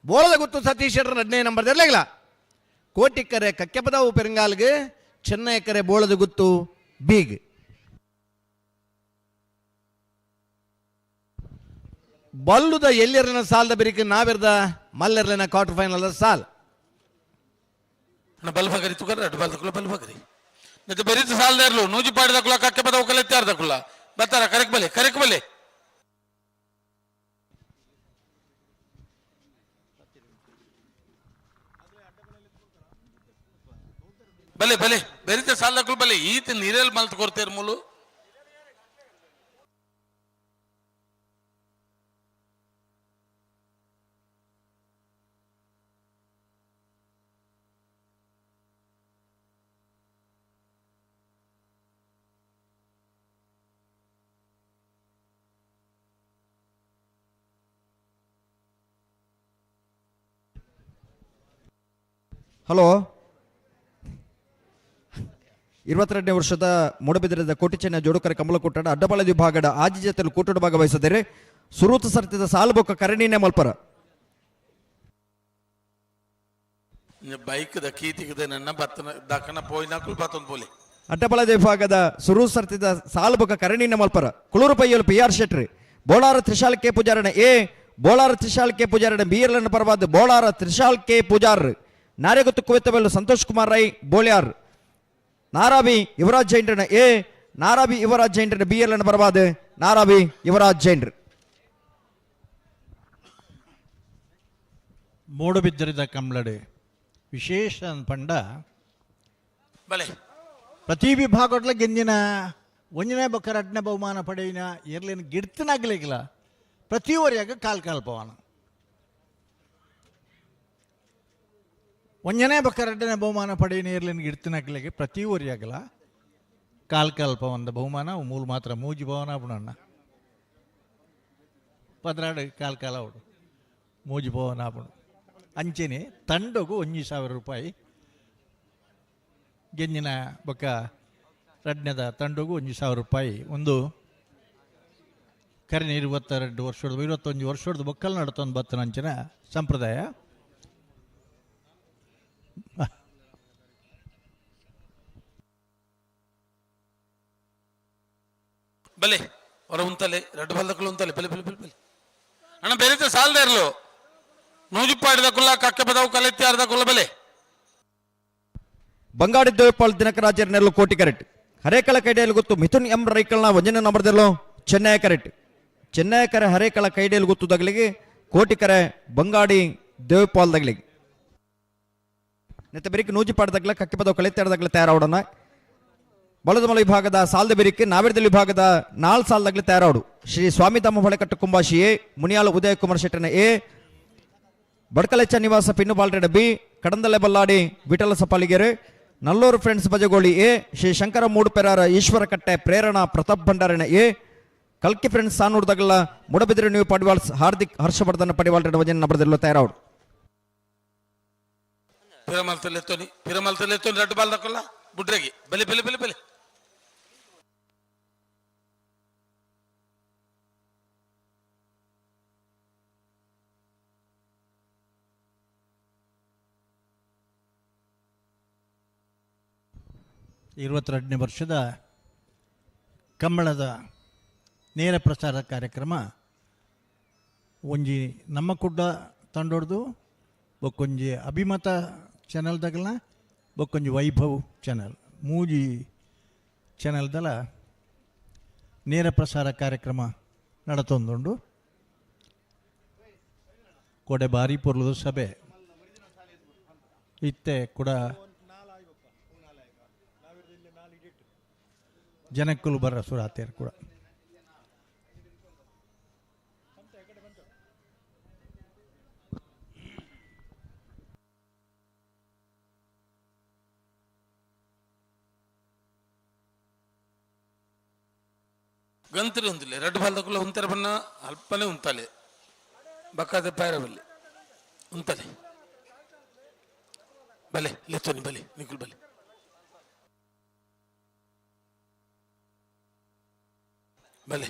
ಬೋಳದ ಗುತ್ತು ಸತೀಶ್ ಶೆಟ್ಟರ್ 2ನೇ ನಂಬರ್ ದರ್ಲೆಗ್ಲ ಕೋಟಿಕರೆ ಕಕ್ಕೆಪದವು ಪೆರಂಗಾಲ್ಗೆ ಚೆನ್ನೈ ಕರೆ ಬೋಳದ ಗುತ್ತು ಬೀಗ್ ಬಲ್ಲುದ ಎಲ್ಲಿರಲಿನ ಸಾಲದ ಬೆರಿಕೆ ನಾವಿರ್ದ ಮಲ್ಲೆರ್ಲಿನ ಕ್ವಾರ್ಟರ್ ಫೈನಲ್ ಸಾಲ್ ಬಲ್ಬಗರಿ ತುಕರ ಅಡ್ಡು ಬಲ್ದಕುಲ ಬಲ್ಬಗರಿ ಮತ್ತೆ ಬೆರಿತ ಸಾಲದ ಇರ್ಲು ನೂಜಿ ಪಾಡಿದಕುಲ ಕಕ್ಕೆ ಬದವು ಕಲೆತ್ತಾರ್ದಕುಲ ಬರ್ತಾರ ಕರೆಕ್ ಬಲೆ ಕರೆಕ್ ಬಲೆ ಬಲೆ ಬಲೆ ಬೆರಿತ ಸಾಲದಕುಲು ಬಲೆ ಈತ ನೀರಲ್ಲಿ ಮಲ್ತು ಕೊಡ್ತೇರ್ ಮೂಲು ಹಲೋ 22ನೇ ವರ್ಷದ ಮೂಡಬಿದಿರದ ಕೋಟಿచెನ್ನ ಜೋಡುಕರೆ ಕಮಲಕೂಟಡ ಅಡ್ಡಬಾಳ ವಿಭಾಗದ ಆಜಿ ಜೊತೆಲು ಕೂಟದ ಭಾಗವಹಿಸಿದರೆ ಸುರೂತ ಸರ್ತಿದ ಸಾಲುಬೊಕ್ಕ ಕರಣಿನೇ ಮಲ್ಪರ ಬೈಕ್ the ಕೀತಿಗದ ನನ್ನ ಬತ್ತನ ದಕ್ಕನ ಪೋಯಿನಕುಲ್ ಬತ್ತೊಂದು ಪೋಲಿ ಅಡ್ಡಬಾಳ ವಿಭಾಗದ ಸುರೂತ ಸರ್ತಿದ ಸಾಲುಬೊಕ್ಕ ಕರಣಿನೇ ಮಲ್ಪರ ಕುಳೂರು ಪೈಯಲು ಪಿ ಆರ್ ಶೆಟ್ರಿ ಬೋಳಾರ ತ್ರಿಶಾಲ್ ಕೆ ಪೂಜಾರಣ ಎ Bolar Trishal K ಪೂಜಾರಣ B L ಪರವಾದ ಬೋಳಾರ ತ್ರಿಶಾಲ್ ಕೆ ಪೂಜಾರ್ ನಾರೆಗುತ್ತು ಕುವೆತ್ತಬೆಲ್ಲು ಸಂತೋಷ್ ಕುಮಾರ್ ರೈ ಬೋಳ್ಯಾರ್ ನಾರಾಬಿ ಯುವರಾಜ್ ಜೈನ್ರನ ಎ ನಾರಾಬಿ ಯುವರಾಜ್ ಜೈನ್ರನ ಬಿ ಎಲ್ ಪರವಾದ ನಾರಾಬಿ ಯುವರಾಜ್ ಜೈನ್ರ ಮೂಡುಬಿದ್ರಿದ ಕಮ್ಲಡೆ ವಿಶೇಷ ಪಂಡ ಬಲೆ ಪ್ರತಿ ವಿಭಾಗಟ್ಲ ಗೆಂದಿನ ಒಂಜನೇ ಬೊಕ್ಕ ರಡ್ನೇ ಬಹುಮಾನ ಪಡೆಯಿನ ಎರ್ಲಿನ ಗಿಡ್ತನಾಗ್ಲಿಕ್ಕಿಲ್ಲ ಪ್ರತಿ ಒರಿಯಾಗ ಕಾಲ್ ಕಾಲ್ ಪವನ ಒಂಜನೇ ಬೊಕ್ಕ ರಡ್ಡನೇ ಬಹುಮಾನ ಪಡೆಯಿನ ಎರ್ಲಿನ ಗಿಡ್ತನಾಗ್ಲಿಕ್ಕೆ ಪ್ರತಿ ಒರಿಯಾಗಲ ಕಾಲ್ ಕಾಲ್ ಪವನದ ಬಹುಮಾನ ಮೂಲು ಮಾತ್ರ ಮೂಜಿ ಪವನ ಆಪುಣಣ್ಣ ಪದ್ರಾಡು ಕಾಲ್ ಕಾಲ ಅವಡು ಮೂಜಿ ಪವನ ಆಪುಣು ಅಂಚೆನೆ ತಂಡಗು 1,000 ರೂಪಾಯಿ ಗೆಂಜಿನ ಬೊಕ್ಕ ರಡ್ನೇದ ತಂಡಗು 1,000 ರೂಪಾಯಿ ಒಂದು ಕರೆನ 22 ವರ್ಷದ 21 ವರ್ಷದ ಬೊಕ್ಕಲ್ ನಡತೊಂದು ಬತ್ತನಂಚಿನ ಸಂಪ್ರದಾಯ. ಬಲೆ ಹೊರ ಉಂತಲೆ ರಡ್ಡು ಬಲ್ದಕ್ಕಲು ಉಂತಲೆ ಬಲೆ ಬಲೆ ಬಲೆ ಬಲೆ ಅಣ್ಣ ಬೇರೆ ಸಾಲದ ಇರಲು ನೂಜಿಪ್ಪಾಡಿದ ಕುಲ್ಲ ಕಕ್ಕೆ ಬದವು ಕಲೆತ್ತಿ ಅರ್ಧ ಕುಲ್ಲ ಬಲೆ ಬಂಗಾಡಿ ದೇವಪಾಲ್ ದಿನಕರಾಜರ್ ನೆರಳು ಕೋಟಿ ಕರೆಕ್ಟ್ ಹರೇಕಳ ಕೈಡಿಯಲ್ಲಿ ಗೊತ್ತು ಮಿಥುನ್ ಎಂ ರೈಕಲ್ನ ಒಂಜನ ನಂಬರ್ದಲ್ಲೋ ಚೆನ್ನೈ ಕರೆಕ್ಟ್ ಚೆನ್ನೈ ಕರೆ ಹರೇಕಳ ಕೈಡಿಯಲ್ಲಿ ಗೊತ್ತು ದಗಲಿಗೆ ಕೋಟಿ ಕರೆ ಬಂಗಾಡಿ ದೇವಪಾಲ್ ದಗಲಿಗೆ ನೆತ್ತ ಬೆರಿಕೆ ನೂಜಿಪಾಡ್ದಾಗಲ ಕಕ್ಕೆ ಬದವು ಕಲೆತ್ತಾಡ್ದಾಗಲ ತಯಾರಾವಡೋಣ. ಬಲದಮಲ ವಿಭಾಗದ ಸಾಲ್ದ ಬೆರಿಕೆ ನಾವೆರ್ದಲ್ ವಿಭಾಗದ 4 ಸಾಲದಾಗಲಿ ತಯಾರಾಡು. ಶ್ರೀ ಸ್ವಾಮಿತಮ್ಮ ಹೊಳೆಕಟ್ಟು ಕುಂಬಾಶಿ ಎ, ಮುನಿಯಾಲ ಉದಯ ಕುಮಾರ್ ಶೆಟ್ಟನ ಎ, ಬಡ್ಕಲೆಚ್ಚ ನಿವಾಸ ಪಿನ್ನುಬಾಲ್ರೆಡ ಬಿ, ಕಡಂದಲೆ ಬಲ್ಲಾಡಿ ವಿಠಲ ಸಪಾಲಿಗೆರೆ, ನಲ್ಲೂರು ಫ್ರೆಂಡ್ಸ್ ಬಜಗೋಳಿ ಎ, ಶ್ರೀ ಶಂಕರ ಮೂಡುಪೆರಾರ ಈಶ್ವರಕಟ್ಟೆ ಪ್ರೇರಣಾ ಪ್ರತಾಪ್ ಭಂಡಾರನ ಎ, ಕಲ್ಕಿ ಫ್ರೆಂಡ್ಸ್ ಸಾನೂರ್ದಗಲ್ಲ ಮುಡಬಿದ್ರೆ ನ್ಯೂ ಪಡಿವಾಳ್ಸ್ ಹಾರ್ದಿಕ್ ಹರ್ಷವರ್ಧನ ಪಡಿವಾಳ್ರೆಡ ವಜನ ನಬರದಲ್ಲೂ ತಯಾರಾಡು. ಪಿರಮಲ್ತಲೆತ್ತೋನಿ ಪಿರಮಲ್ತಲೆತ್ತೋನಿ ರಡ್ಡು ಬಾಲ್ ದಕ್ಕಲ್ಲ ಬುಡ್ರೆಗೆ ಬಲೆ ಬಲೆ ಬಲೆ ಬಲೆ. ಇರುವತ್ತೆರಡನೇ ವರ್ಷದ ಕಂಬಳದ ನೇರ ಪ್ರಸಾರ ಕಾರ್ಯಕ್ರಮ ಒಂಜಿ ನಮ್ಮ ಕುಡ್ಡ ತಂಡೊಡ್ದು ಬೊಕ್ಕೊಂಜಿ ಅಭಿಮತ ಚಾನೆಲ್ದಾಗಲ ಬೊಕ್ಕೊಂಜಿ ವೈಭವ್ ಚಾನೆಲ್ ಮೂಜಿ ಚಾನೆಲ್ದಲ ನೇರ ಪ್ರಸಾರ ಕಾರ್ಯಕ್ರಮ ನಡತೊಂದುಂಡು. ಕೊಡೆ ಬಾರಿ ಪೊರ್ಲುದ ಸಭೆ ಇತ್ತೆ ಕೂಡ ಜನಕ್ಕಲು ಬರ ಸುರಾತೇರು ಕೂಡ. ಗಂತ್ರಿ ಹೊಂದಿಲ್ಲ ರಡ್ಡು ಬಾಲ್ದಕ್ಕಲ್ಲ ಉಂತರ ಬಣ್ಣ ಅಲ್ಪನೇ ಉಂತಾಲೆ ಬಕ್ಕಾದ ಪಾಯರಬಲ್ಲಿ ಉಂತಾಲೆ ಬಲೆ ಲೆತ್ತೋನಿ ಬಲೆ ನಿಕುಲ್ ಬಲೆ ಬಲೆ.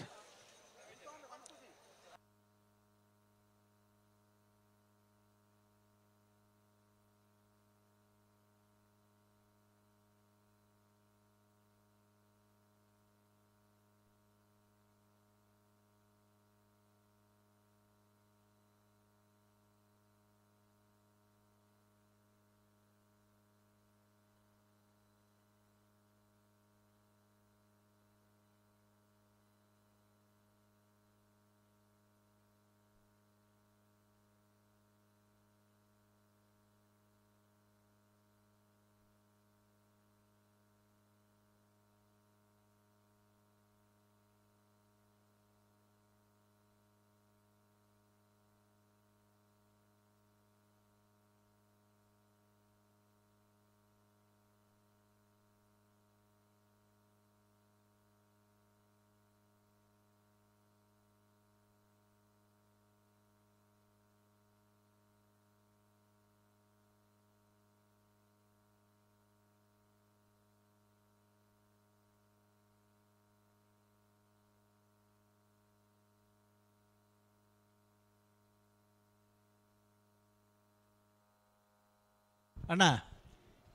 ಅಣ್ಣ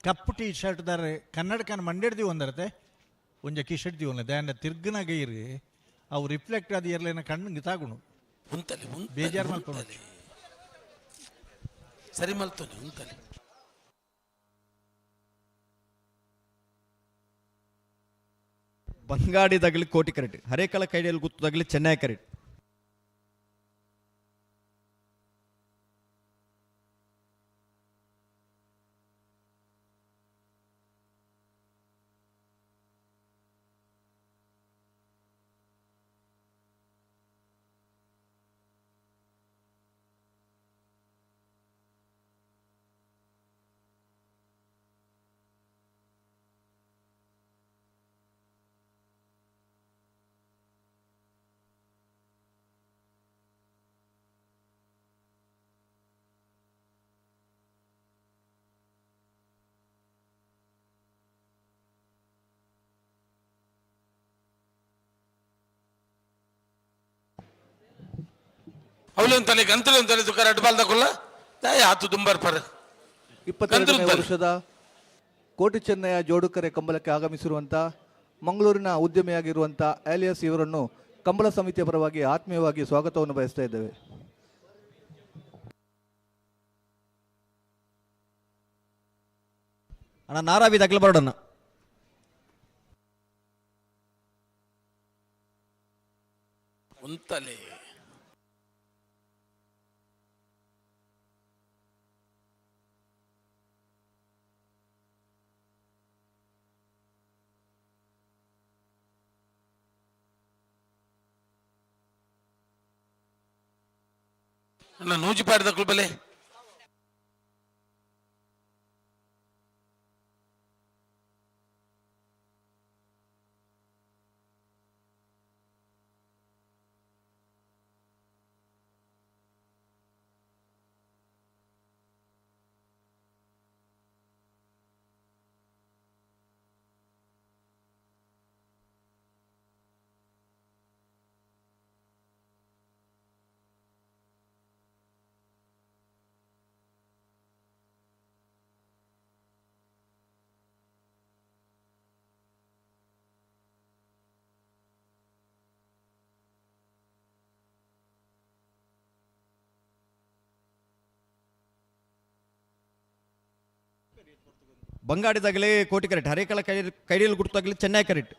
ಕಪ್ಪು ಟೀ ಶರ್ಟ್ ದಾರೆ ಕನ್ನಡಕನ ಮಂಡೆಡ್ದಿ ಒಂದರತೆ ಒಂಜ ಟಿ ಶರ್ಟ್ the ಒಂದ ದಾಂಡ ತಿರ್ಗನಾಗ ಇರಿ ಅವು ರಿಫ್ಲೆಕ್ಟ್ ಅದು ಇರ್ಲೇನ ಕಣ್ಣಿಗೆ ತಾಗುಣು ಉಂತಲೆ ಉಂತಲೆ, ಬೇಜಾರು ಮಲ್ಕೊಂಡು ಉಂತಲೆ. ಸರಿ ಮಲ್ತೋನಿ ಉಂತಲೆ. ಬಂಗಾಡಿ ತಗಲಿ ಕೋಟಿ ಕರೆಟ್ ಹರೇಕಳ ಕೈಡಿಯಲ್ಲಿ ಗುತ್ತು ತಗಲಿ ಚೆನ್ನೈ ಕರೆಟ್. ಅವಳು ತಲೆ ಗಂತಲು ತಲೆ ತುಕ ರಡ್ಡು ಬಾಲ್ದಕುಲ್ಲ ತಾಯಿ ಆತು ದುಂಬರ್ ಪರ್ 22ನೇ ವರ್ಷದ ಕೋಟಿ ಚೆನ್ನಯ್ಯ ಜೋಡುಕರೆ ಕಂಬಳಕ್ಕೆ ಆಗಮಿಸಿರುವಂಥ ಮಂಗಳೂರಿನ ಉದ್ಯಮಿಯಾಗಿರುವಂಥ ಆಲಿಯಸ್ ಇವರನ್ನು ಕಂಬಳ ಸಮಿತಿಯ ಪರವಾಗಿ ಆತ್ಮೀಯವಾಗಿ ಸ್ವಾಗತವನ್ನು ಬಯಸ್ತಾ ಇದ್ದೇವೆ. ಅಣ್ಣ ನಾರಾವಿ ದಗ್ಲ ಬರೋಡಣ್ಣ. ಉಂತಲೆ ನೂಜಿಪಾಡಿದ ಬಲೆ ಬಂಗಾಡಿದಾಗಲೇ ಕೋಟಿ ಕರೆಕ್ಟ್ ಹರೇಕಳ ಕೈ ಕೈಡಿಯಲ್ಲಿ ಗುರುತಾಗಲಿ ಚೆನ್ನೈ ಕರೆಕ್ಟ್.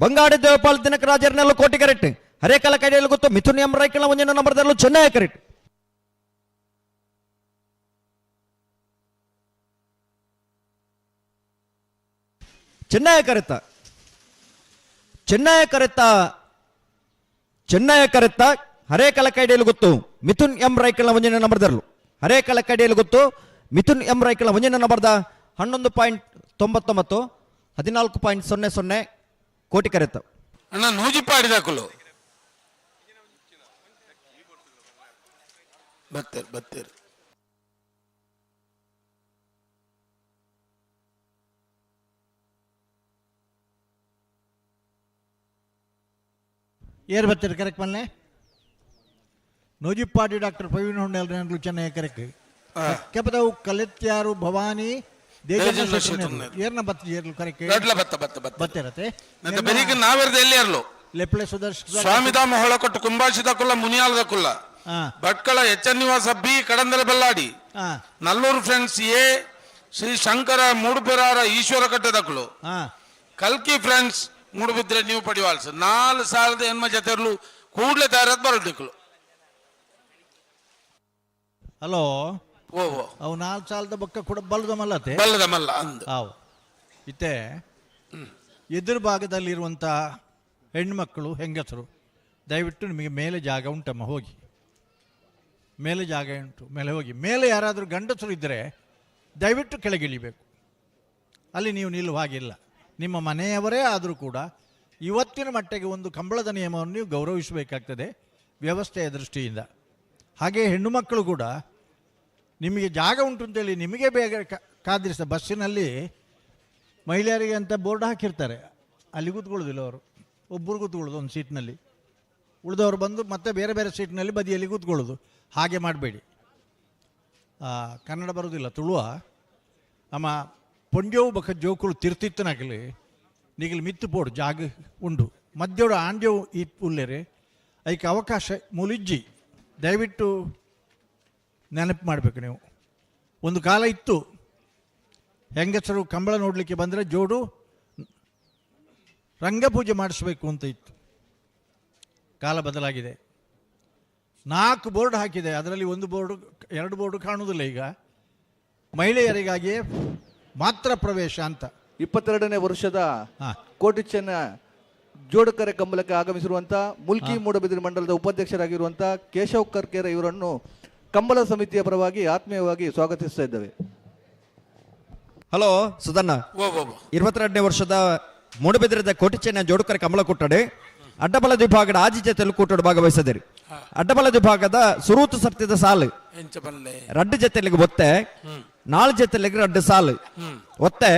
ಬಂಗಾಡಿ ದೇವಪಾಲ್ ದಿನಕ ರಾಜರ್ನೆಲ್ಲ ಕೋಟಿ ಕರೆಕ್ಟ್. ಹರೇಕಲ ಕೈಯಲ್ಲಿ ಗೊತ್ತು ಮಿಥುನ್ ಎಂ ರೈಕಳ ಒಂದಿನ ನಂಬರ್ದಲ್ಲೂ ಚೆನ್ನೈ ಕರೆಕ್ಟ್. ಚೆನ್ನೈ ಕರೆತ ಚೆನ್ನೈ ಕರೆತ ಚೆನ್ನೈ ಕರೆತ ಹರೇಕಲ ಕೈಡಿಯಲ್ಲಿ ಗೊತ್ತು ಮಿಥುನ್ ಎಂ ರೈಕಳ ಒಂದಿನ ನಂಬರ್ದಲ್ಲೂ ಹರೇಕಲ ಕೈಡಿಯಲ್ಲಿ ಗೊತ್ತು ಮಿಥುನ್ ಎಂ ರೈಕಳ ಒಂದಿನ ನಂಬರ್ದ 11.99 14.00 ಕೋಟಿ ಕರೆತ. ಅಣ್ಣ ನೂಜಿಪಾಡಿದಾಕಲು ಬತ್ತೇರು ಬತ್ತೇರು ಏರ್ ಬತ್ತೀರಿ ಕರೆಕ್ಟ್ ಮಲ್ಲೆ ನೂಜಿಪ್ಪಾಡಿ ಡಾಕ್ಟರ್ ಪ್ರವೀಣ್ ಹೊಂಡೇಲ್ ಚೆನ್ನೈ ಕರೆಕ್ಟ್. ಕೆಪದವು ಕಲೆತ್ಯಾರು ಭವಾನಿ ಏರ್ನ ಬತ್ತ ಏರ್ಲು ಕರೆಕ್ಟ್ ಬತ್ತ ಬತ್ತ ಬತ್ತ ಬತ್ತಿರತ್ತೆ. ಬೆರಿಗೆ ನಾವೆರ್ದ ಎಲ್ಲಿ ಏರ್ಲು ಲೆಪ್ಲೆ ಸುದರ್ಶ್ ಸ್ವಾಮಿಧಾಮ ಹೊಳಕೊಟ್ಟು ಕುಂಬಾಶಿದ ಕುಲ್ಲ ಮುನಿಯಾಲದ ಕುಲ್ಲ Bhatkal H N Nivasa B Kadandale Belladi Nallur friends A Shri Shankara Muduperara Ishwara ಕಟ್ಟದಕ್ಕಲು ಕಲ್ಕಿ ಫ್ರೆಂಡ್ಸ್ ಮೂಡುಬಿದ್ರೆ ನೀವು ಪಡಿವಾಲ್ಸ್ 4008 ಜೊತೆರ್ಲು ಕೂಡಲೇ ತಯಾರಾದ ಬರದಿಕ್ಕಲು. ಹಲೋ ಓ ಅವು 4 ಸಾಲದ ಬೊಕ್ಕ ಕೂಡ ಬಲ್ಲದ ಮಲ್ಲತೆ ಬಲ್ಲದ ಮಲ್ಲ ಅಂದು ಅವು ಇತ್ತೆ ಎದುರು ಭಾಗದಲ್ಲಿರುವಂಥ ಹೆಣ್ಮಕ್ಕಳು ಹೆಂಗಸರು ದಯವಿಟ್ಟು ನಿಮಗೆ ಮೇಲೆ ಜಾಗ ಉಂಟಮ್ಮ, ಹೋಗಿ ಮೇಲೆ ಜಾಗ ಉಂಟು, ಮೇಲೆ ಹೋಗಿ. ಮೇಲೆ ಯಾರಾದರೂ ಗಂಡಸರು ಇದ್ದರೆ ದಯವಿಟ್ಟು ಕೆಳಗಿಳಿಬೇಕು, ಅಲ್ಲಿ ನೀವು ನಿಲ್ಲುವ ಹಾಗಿಲ್ಲ. ನಿಮ್ಮ ಮನೆಯವರೇ ಆದರೂ ಕೂಡ ಇವತ್ತಿನ ಮಟ್ಟಿಗೆ ಒಂದು ಕಂಬಳದ ನಿಯಮವನ್ನು ನೀವು ಗೌರವಿಸಬೇಕಾಗ್ತದೆ ವ್ಯವಸ್ಥೆಯ ದೃಷ್ಟಿಯಿಂದ. ಹಾಗೆ ಹೆಣ್ಣು ಮಕ್ಕಳು ಕೂಡ ನಿಮಗೆ ಜಾಗ ಉಂಟು ಅಂತೇಳಿ ನಿಮಗೆ ಬೇಗ ಕಾದಿರಿಸ ಬಸ್ಸಿನಲ್ಲಿ ಮಹಿಳೆಯರಿಗೆ ಅಂತ ಬೋರ್ಡ್ ಹಾಕಿರ್ತಾರೆ, ಅಲ್ಲಿ ಕೂತ್ಕೊಳ್ಳೋದಿಲ್ಲ ಅವರು, ಒಬ್ಬರು ಕೂತ್ಕೊಳ್ಳೋದು ಒಂದು ಸೀಟ್ನಲ್ಲಿ, ಉಳಿದವರು ಬಂದು ಮತ್ತೆ ಬೇರೆ ಬೇರೆ ಸೀಟ್ನಲ್ಲಿ ಬದಿಯಲ್ಲಿ ಕೂತ್ಕೊಳ್ಳೋದು. ಹಾಗೆ ಮಾಡಬೇಡಿ. ಕನ್ನಡ ಬರೋದಿಲ್ಲ ತುಳುವ ನಮ್ಮ ಪೊಂಜೋವು ಬಕ ಜೋಕುಳು ತಿರ್ತಿತ್ತನಾಗಲಿ ನಿಗಲು ಮಿತ್ತು ಪೋಡು ಜಾಗ ಉಂಡು ಮಧ್ಯೋಡು ಆಂಜೋವು ಈ ಉಲ್ಲೇರಿ ಅದಕ್ಕೆ ಅವಕಾಶ ಮುಲಿಜ್ಜಿ. ದಯವಿಟ್ಟು ನೆನಪು ಮಾಡಬೇಕು ನೀವು. ಒಂದು ಕಾಲ ಇತ್ತು ಹೆಂಗಸರು ಕಂಬಳ ನೋಡಲಿಕ್ಕೆ ಬಂದರೆ ಜೋಡು ರಂಗಪೂಜೆ ಮಾಡಿಸ್ಬೇಕು ಅಂತ ಇತ್ತು. ಕಾಲ ಬದಲಾಗಿದೆ. 4 ಬೋರ್ಡ್ ಹಾಕಿದೆ, ಅದರಲ್ಲಿ ಒಂದು ಬೋರ್ಡು 2 ಬೋರ್ಡು ಕಾಣುವುದಿಲ್ಲ ಈಗ. ಮಹಿಳೆಯರಿಗಾಗಿಯೇ ಮಾತ್ರ ಪ್ರವೇಶ ಅಂತ. 22ನೇ ವರ್ಷದ ಕೋಟಿ ಚೆನ್ನ ಜೋಡುಕರೆ ಕಂಬಳಕ್ಕೆ ಆಗಮಿಸಿರುವಂಥ ಮುಲ್ಕಿ ಮೂಡಬಿದಿರೆ ಮಂಡಲದ ಉಪಾಧ್ಯಕ್ಷರಾಗಿರುವಂಥ ಕೇಶವ್ ಕರ್ಕೇರ ಇವರನ್ನು ಕಂಬಳ ಸಮಿತಿಯ ಪರವಾಗಿ ಆತ್ಮೀಯವಾಗಿ ಸ್ವಾಗತಿಸ್ತಾ ಇದ್ದೇವೆ. ಹಲೋ ಸುಧಣ್ಣ, 22ನೇ ವರ್ಷದ ಮೂಡಬಿದಿರದ ಕೋಟಿ ಚೆನ್ನ ಜೋಡುಕರೆ ಕಂಬಳ ಕೂಟಡಿ ಅಡ್ಡಬಲ ವಿಭಾಗದ ಆಜಿ ಜೊತೆಯಲ್ಲಿ ಕೂಟೋಡು ಭಾಗವಹಿಸಿದಿರಿ. ಅಡ್ಡಬಲ ವಿಭಾಗದ ಸುರೂತು ಸರ್ತಿದ ಸಾಲು ರಡ್ಡು ಜೊತೆಲಿಗೆ ಒತ್ತೆ, 4 ಜೊತೆಲಿಗೆ ರಡ್ಡು ಸಾಲು ಒತ್ತೆ.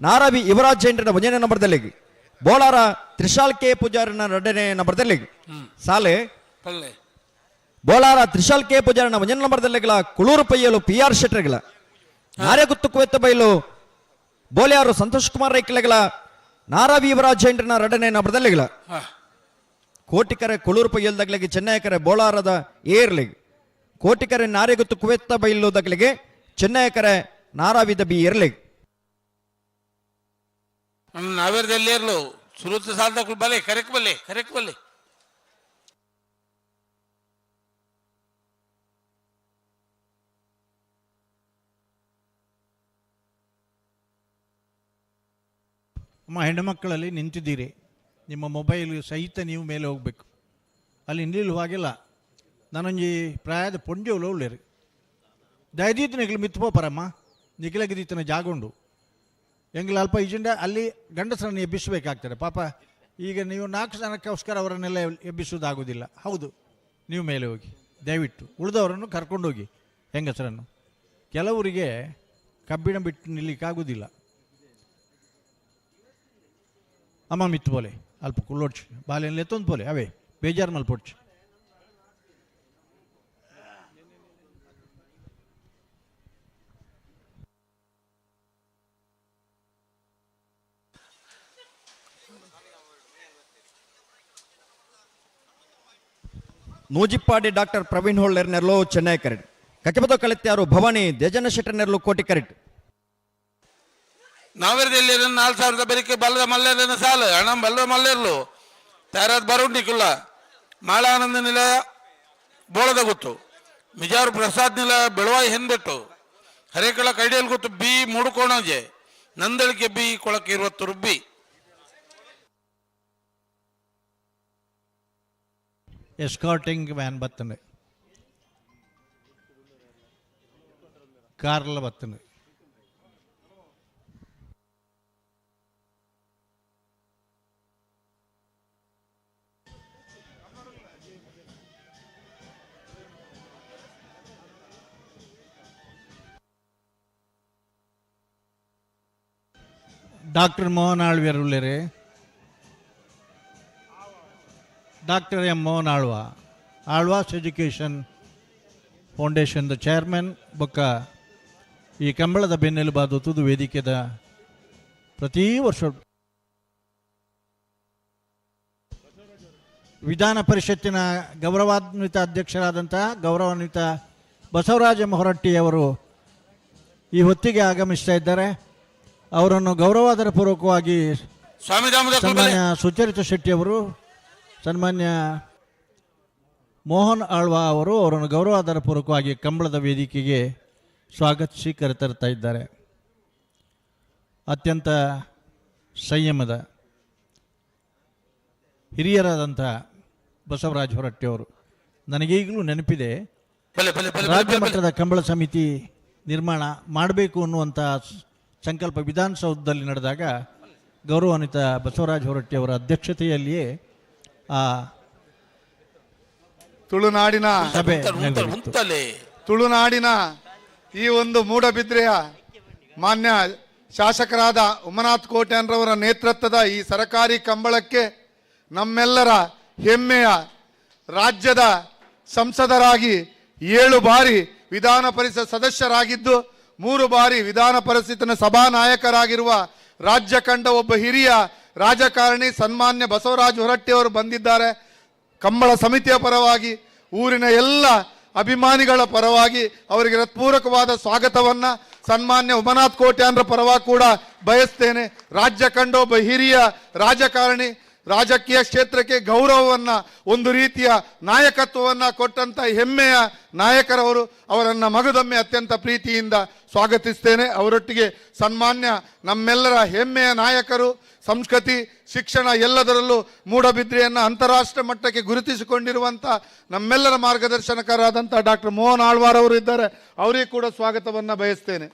ನಾರಾವಿ ಯುವರಾಜ್ ಜೈನ್ರ ಒಂದನೇ ನಂಬರ್ದಲ್ಲಿ, ಬೋಳಾರ ತ್ರಿಶಾಲ್ ಕೆ ಪೂಜಾರನ 2ನೇ ನಂಬರ್ದಲ್ಲಿ ಸಾಲೆ. ಬೋಳಾರ ತ್ರಿಶಾಲ್ ಕೆ ಪೂಜಾರನ ಒಂದನೇ ನಂಬರ್ದಲ್ಲಿ ಕುಳೂರು ಪೈಯಲು ಪಿ ಆರ್ ಶೆಟ್ಟರ್ಗಳ, ನಾರ್ಯಗುತ್ತು ಕುವೆತ್ತ ಬೈಲು ಬೋಲಿಯಾರು ಸಂತೋಷ್ ಕುಮಾರ್ ರೈಕ್ಲೆಗಳ, ನಾರಾವಿ ಯುವರಾಜ್ ಜೈನ್ರನ 2ನೇ ನಂಬರ್ದಲ್ಲಿ. ಕೋಟಿಕರೆ ಕುಳೂರು ಪೈಯಲ್ದಗ್ಲಿಗೆ ಚೆನ್ನೈಕರೆ ಬೋಳಾರದ ಏರ್ಲಿಗ್, ಕೋಟಿಕರೆ ನಾರ್ಯಗುತ್ತು ಕುವೆತ್ತ ಬೈಲು ದಗ್ಲಿಗೆ ಚೆನ್ನೈಕರೆ ನಾರಾವಿದ ಬಿ ಏರ್ಲಿಗ್. ನಾವೇರ್ದಲ್ಲಿ ಇರ್ಲು ಸುರುತ ಸಾಲದ ಬಲೆ ಕರೆಕ್ ಬಲ್ಲೆ ಕರೆಕ್ ಬಲ್ಲೆ. ಅಮ್ಮ ಹೆಣ್ಣುಮಕ್ಕಳಲ್ಲಿ ನಿಂತಿದ್ದೀರಿ, ನಿಮ್ಮ ಮೊಬೈಲ್ ಸಹಿತ ನೀವು ಮೇಲೆ ಹೋಗಬೇಕು, ಅಲ್ಲಿ ನಿಲ್ಲುವಾಗಿಲ್ಲ. ನಾನೊಂಜಿ ಪ್ರಾಯದ ಪೊಂಜೋಲು ಉಳ್ಳೇರಿ ದಯದೀತ ನಿಗಲು ಮಿತ್ಪೋಪರಮ್ಮ ನಿಗಲಗಿದೀತನ ಜಾಗ ಉಂಡು ಎಂಗ್ಲ ಅಲ್ಪ ಈಜಿಂದ ಅಲ್ಲಿ ಗಂಡಸರನ್ನು ಎಬ್ಬಿಸಬೇಕಾಗ್ತದೆ ಪಾಪ. ಈಗ ನೀವು 4 ಜನಕ್ಕೋಸ್ಕರ ಅವರನ್ನೆಲ್ಲ ಎಬ್ಬಿಸುವುದಾಗುವುದಿಲ್ಲ. ಹೌದು, ನೀವು ಮೇಲೆ ಹೋಗಿ ದಯವಿಟ್ಟು ಉಳಿದವರನ್ನು ಕರ್ಕೊಂಡೋಗಿ ಹೆಂಗಸರನ್ನು. ಕೆಲವರಿಗೆ ಕಬ್ಬಿಣ ಬಿಟ್ಟು ನಿಲ್ಲಿಕ್ಕಾಗುವುದಿಲ್ಲ. ಅಮ್ಮ ಮಿತ್ತು ಪೋಲೆ ಅಲ್ಪ ಕುಳ್ಳೋಡ್ಚು ಬಾಲ್ಯನಲ್ಲಿ ಎತ್ತೊಂದು ಪೋಲೆ ಅವೇ ಬೇಜಾರು ಮಲ್ಪೊಡ್ಚು. ನೂಜಿಪ್ಪಾಡಿ ಡಾಕ್ಟರ್ ಪ್ರವೀಣ್ ಹೋಳ್ಳರ್ ನೆರ್ಲೋ ಚೆನ್ನೈ ಕರೆಟ್, ಕಕ್ಕೆಬದ ಕಳಿತ್ಯಾರು ಭವಾನಿ ದೇಜನ ಶೆಟ್ಟರ್ ನೆರ್ಲು ಕೋಟಿ ಕರೆಟ್. ನಾವೇರ್ದಲ್ಲಿ 4000 ಬೆರಿಕೆ ಬಲ್ಲದ ಮಲ್ಲೇರನ ಸಾಲು ಹಣ ಬಲ್ಲದ ಮಲ್ಲೇರ್ಲು ತಯಾರಾದ ಬರುಂಡಿಕುಲ್ಲ ಮಾಳಾನಂದ ನಿಲಯ ಬೋಳದ ಗೊತ್ತು, ಮಿಜಾರು ಪ್ರಸಾದ್ ನಿಲಯ ಬೆಳವಾಯಿ ಹೆಂದೆಟ್ಟು, ಹರೇಕಳ ಕೈಡಿಯಲ್ ಗೊತ್ತು ಬಿ ಮೂಡುಕೋಣಜೆ, ನಂದಳಿಕೆ ಬಿ ಕೊಳಕ್ಕೆ 20 ರುಬ್ಬಿ. ಎಸ್ಕಾರ್ಟಿಂಗ್ ವ್ಯಾನ್ ಬರ್ತದೆ, ಕಾರ್ಲ ಬರ್ತದೆ. ಡಾಕ್ಟರ್ ಮೋಹನ್ ಆಳ್ವಿಯರ್ ಉಳ್ಳೇರಿ, doctor M Mohan Alva, Alva's education ಫೌಂಡೇಶನ್ದ chairman ಬೊಕ್ಕ ಈ ಕಂಬಳದ ಬೆನ್ನೆಲುಬಾದ ತುದು ವೇದಿಕೆದ ಪ್ರತಿ ವರ್ಷ ವಿಧಾನ ಪರಿಷತ್ತಿನ ಗೌರವಾನ್ವಿತ ಅಧ್ಯಕ್ಷರಾದಂತಹ ಗೌರವಾನ್ವಿತ ಬಸವರಾಜ ಹೊರಟ್ಟಿಯವರು ಈ ಹೊತ್ತಿಗೆ ಆಗಮಿಸ್ತಾ ಇದ್ದಾರೆ. ಅವರನ್ನು ಗೌರವಾದರ ಪೂರ್ವಕವಾಗಿ ಸನ್ಮಾನ್ಯ ಸುಚರಿತ ಶೆಟ್ಟಿಯವರು, ಸನ್ಮಾನ್ಯ ಮೋಹನ್ ಆಳ್ವಾ ಅವರು ಅವರನ್ನು ಗೌರವಾದರ ಪೂರ್ವಕವಾಗಿ ಕಂಬಳದ ವೇದಿಕೆಗೆ ಸ್ವಾಗತಿಸಿ ಕರೆತರ್ತಾ ಇದ್ದಾರೆ. ಅತ್ಯಂತ ಸಂಯಮದ ಹಿರಿಯರಾದಂಥ ಬಸವರಾಜ ಹೊರಟ್ಟಿಯವರು ನನಗೀಗಲೂ ನೆನಪಿದೆ, ರಾಜ್ಯ ಮಟ್ಟದ ಕಂಬಳ ಸಮಿತಿ ನಿರ್ಮಾಣ ಮಾಡಬೇಕು ಅನ್ನುವಂಥ ಸಂಕಲ್ಪ ವಿಧಾನಸೌಧದಲ್ಲಿ ನಡೆದಾಗ ಗೌರವಾನ್ವಿತ ಬಸವರಾಜ ಹೊರಟ್ಟಿಯವರ ಅಧ್ಯಕ್ಷತೆಯಲ್ಲಿಯೇ ಆ ತುಳುನಾಡಿನ ಸಭೆ ತುಳುನಾಡಿನ ಈ ಒಂದು ಮೂಡಬಿದ್ರೆಯ ಮಾನ್ಯ ಶಾಸಕರಾದ ಉಮನಾಥ್ ಕೋಟ್ಯಾನ್ರವರ ನೇತೃತ್ವದ ಈ ಸರಕಾರಿ ಕಂಬಳಕ್ಕೆ ನಮ್ಮೆಲ್ಲರ ಹೆಮ್ಮೆಯ ರಾಜ್ಯದ ಸಂಸದರಾಗಿ 7 ಬಾರಿ ವಿಧಾನ ಪರಿಷತ್ ಸದಸ್ಯರಾಗಿದ್ದು 3 ಬಾರಿ ವಿಧಾನ ಪರಿಷತ್ತಿನ ಸಭಾನಾಯಕರಾಗಿರುವ ರಾಜ್ಯ ಕಂಡ ಒಬ್ಬ ಹಿರಿಯ ರಾಜಕಾರಣಿ ಸನ್ಮಾನ್ಯ ಬಸವರಾಜ ಹೊರಟ್ಟಿಯವರು ಬಂದಿದ್ದಾರೆ. ಕಂಬಳ ಸಮಿತಿಯ ಪರವಾಗಿ, ಊರಿನ ಎಲ್ಲ ಅಭಿಮಾನಿಗಳ ಪರವಾಗಿ ಅವರಿಗೆ ಹೃತ್ಪೂರ್ವಕವಾದ ಸ್ವಾಗತವನ್ನು ಸನ್ಮಾನ್ಯ ಉಮನಾಥ್ ಕೋಟ್ಯಾನ್ರ ಪರವಾಗಿ ಕೂಡ ಬಯಸ್ತೇನೆ. ರಾಜ್ಯ ಕಂಡ ಒಬ್ಬ ಹಿರಿಯ ರಾಜಕಾರಣಿ, ರಾಜಕೀಯ ಕ್ಷೇತ್ರಕ್ಕೆ ಗೌರವವನ್ನು, ಒಂದು ರೀತಿಯ ನಾಯಕತ್ವವನ್ನು ಕೊಟ್ಟಂಥ ಹೆಮ್ಮೆಯ ನಾಯಕರವರು, ಅವರನ್ನು ಮಗದೊಮ್ಮೆ ಅತ್ಯಂತ ಪ್ರೀತಿಯಿಂದ ಸ್ವಾಗತಿಸ್ತೇನೆ. ಅವರೊಟ್ಟಿಗೆ ಸನ್ಮಾನ್ಯ ನಮ್ಮೆಲ್ಲರ ಹೆಮ್ಮೆಯ ನಾಯಕರು, ಸಂಸ್ಕೃತಿ, ಶಿಕ್ಷಣ ಎಲ್ಲದರಲ್ಲೂ ಮೂಡಬಿದ್ರೆಯನ್ನು ಅಂತಾರಾಷ್ಟ್ರೀಯ ಮಟ್ಟಕ್ಕೆ ಗುರುತಿಸಿಕೊಂಡಿರುವಂಥ ನಮ್ಮೆಲ್ಲರ ಮಾರ್ಗದರ್ಶನಕರಾದಂಥ ಡಾಕ್ಟರ್ ಮೋಹನ್ ಆಳ್ವಾರ್ ಅವರು ಇದ್ದಾರೆ. ಅವರಿಗೆ ಕೂಡ ಸ್ವಾಗತವನ್ನು ಬಯಸ್ತೇನೆ.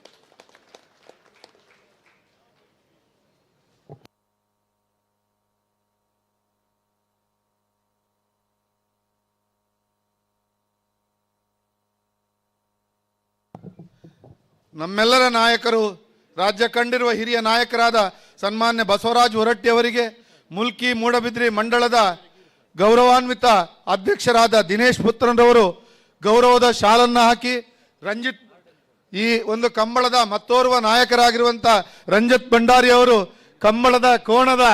ನಮ್ಮೆಲ್ಲರ ನಾಯಕರು, ರಾಜ್ಯ ಕಂಡಿರುವ ಹಿರಿಯ ನಾಯಕರಾದ ಸನ್ಮಾನ್ಯ ಬಸವರಾಜ ಹೊರಟ್ಟಿಯವರಿಗೆ ಮುಲ್ಕಿ ಮೂಡಬಿದ್ರಿ ಮಂಡಳದ ಗೌರವಾನ್ವಿತ ಅಧ್ಯಕ್ಷರಾದ ದಿನೇಶ್ ಪುತ್ರನ್ರವರು ಗೌರವದ ಶಾಲನ್ನು ಹಾಕಿ, ರಂಜಿತ್ ಈ ಒಂದು ಕಂಬಳದ ಮತ್ತೋರ್ವ ನಾಯಕರಾಗಿರುವಂಥ ರಂಜಿತ್ ಭಂಡಾರಿ ಅವರು ಕಂಬಳದ ಕೋಣದ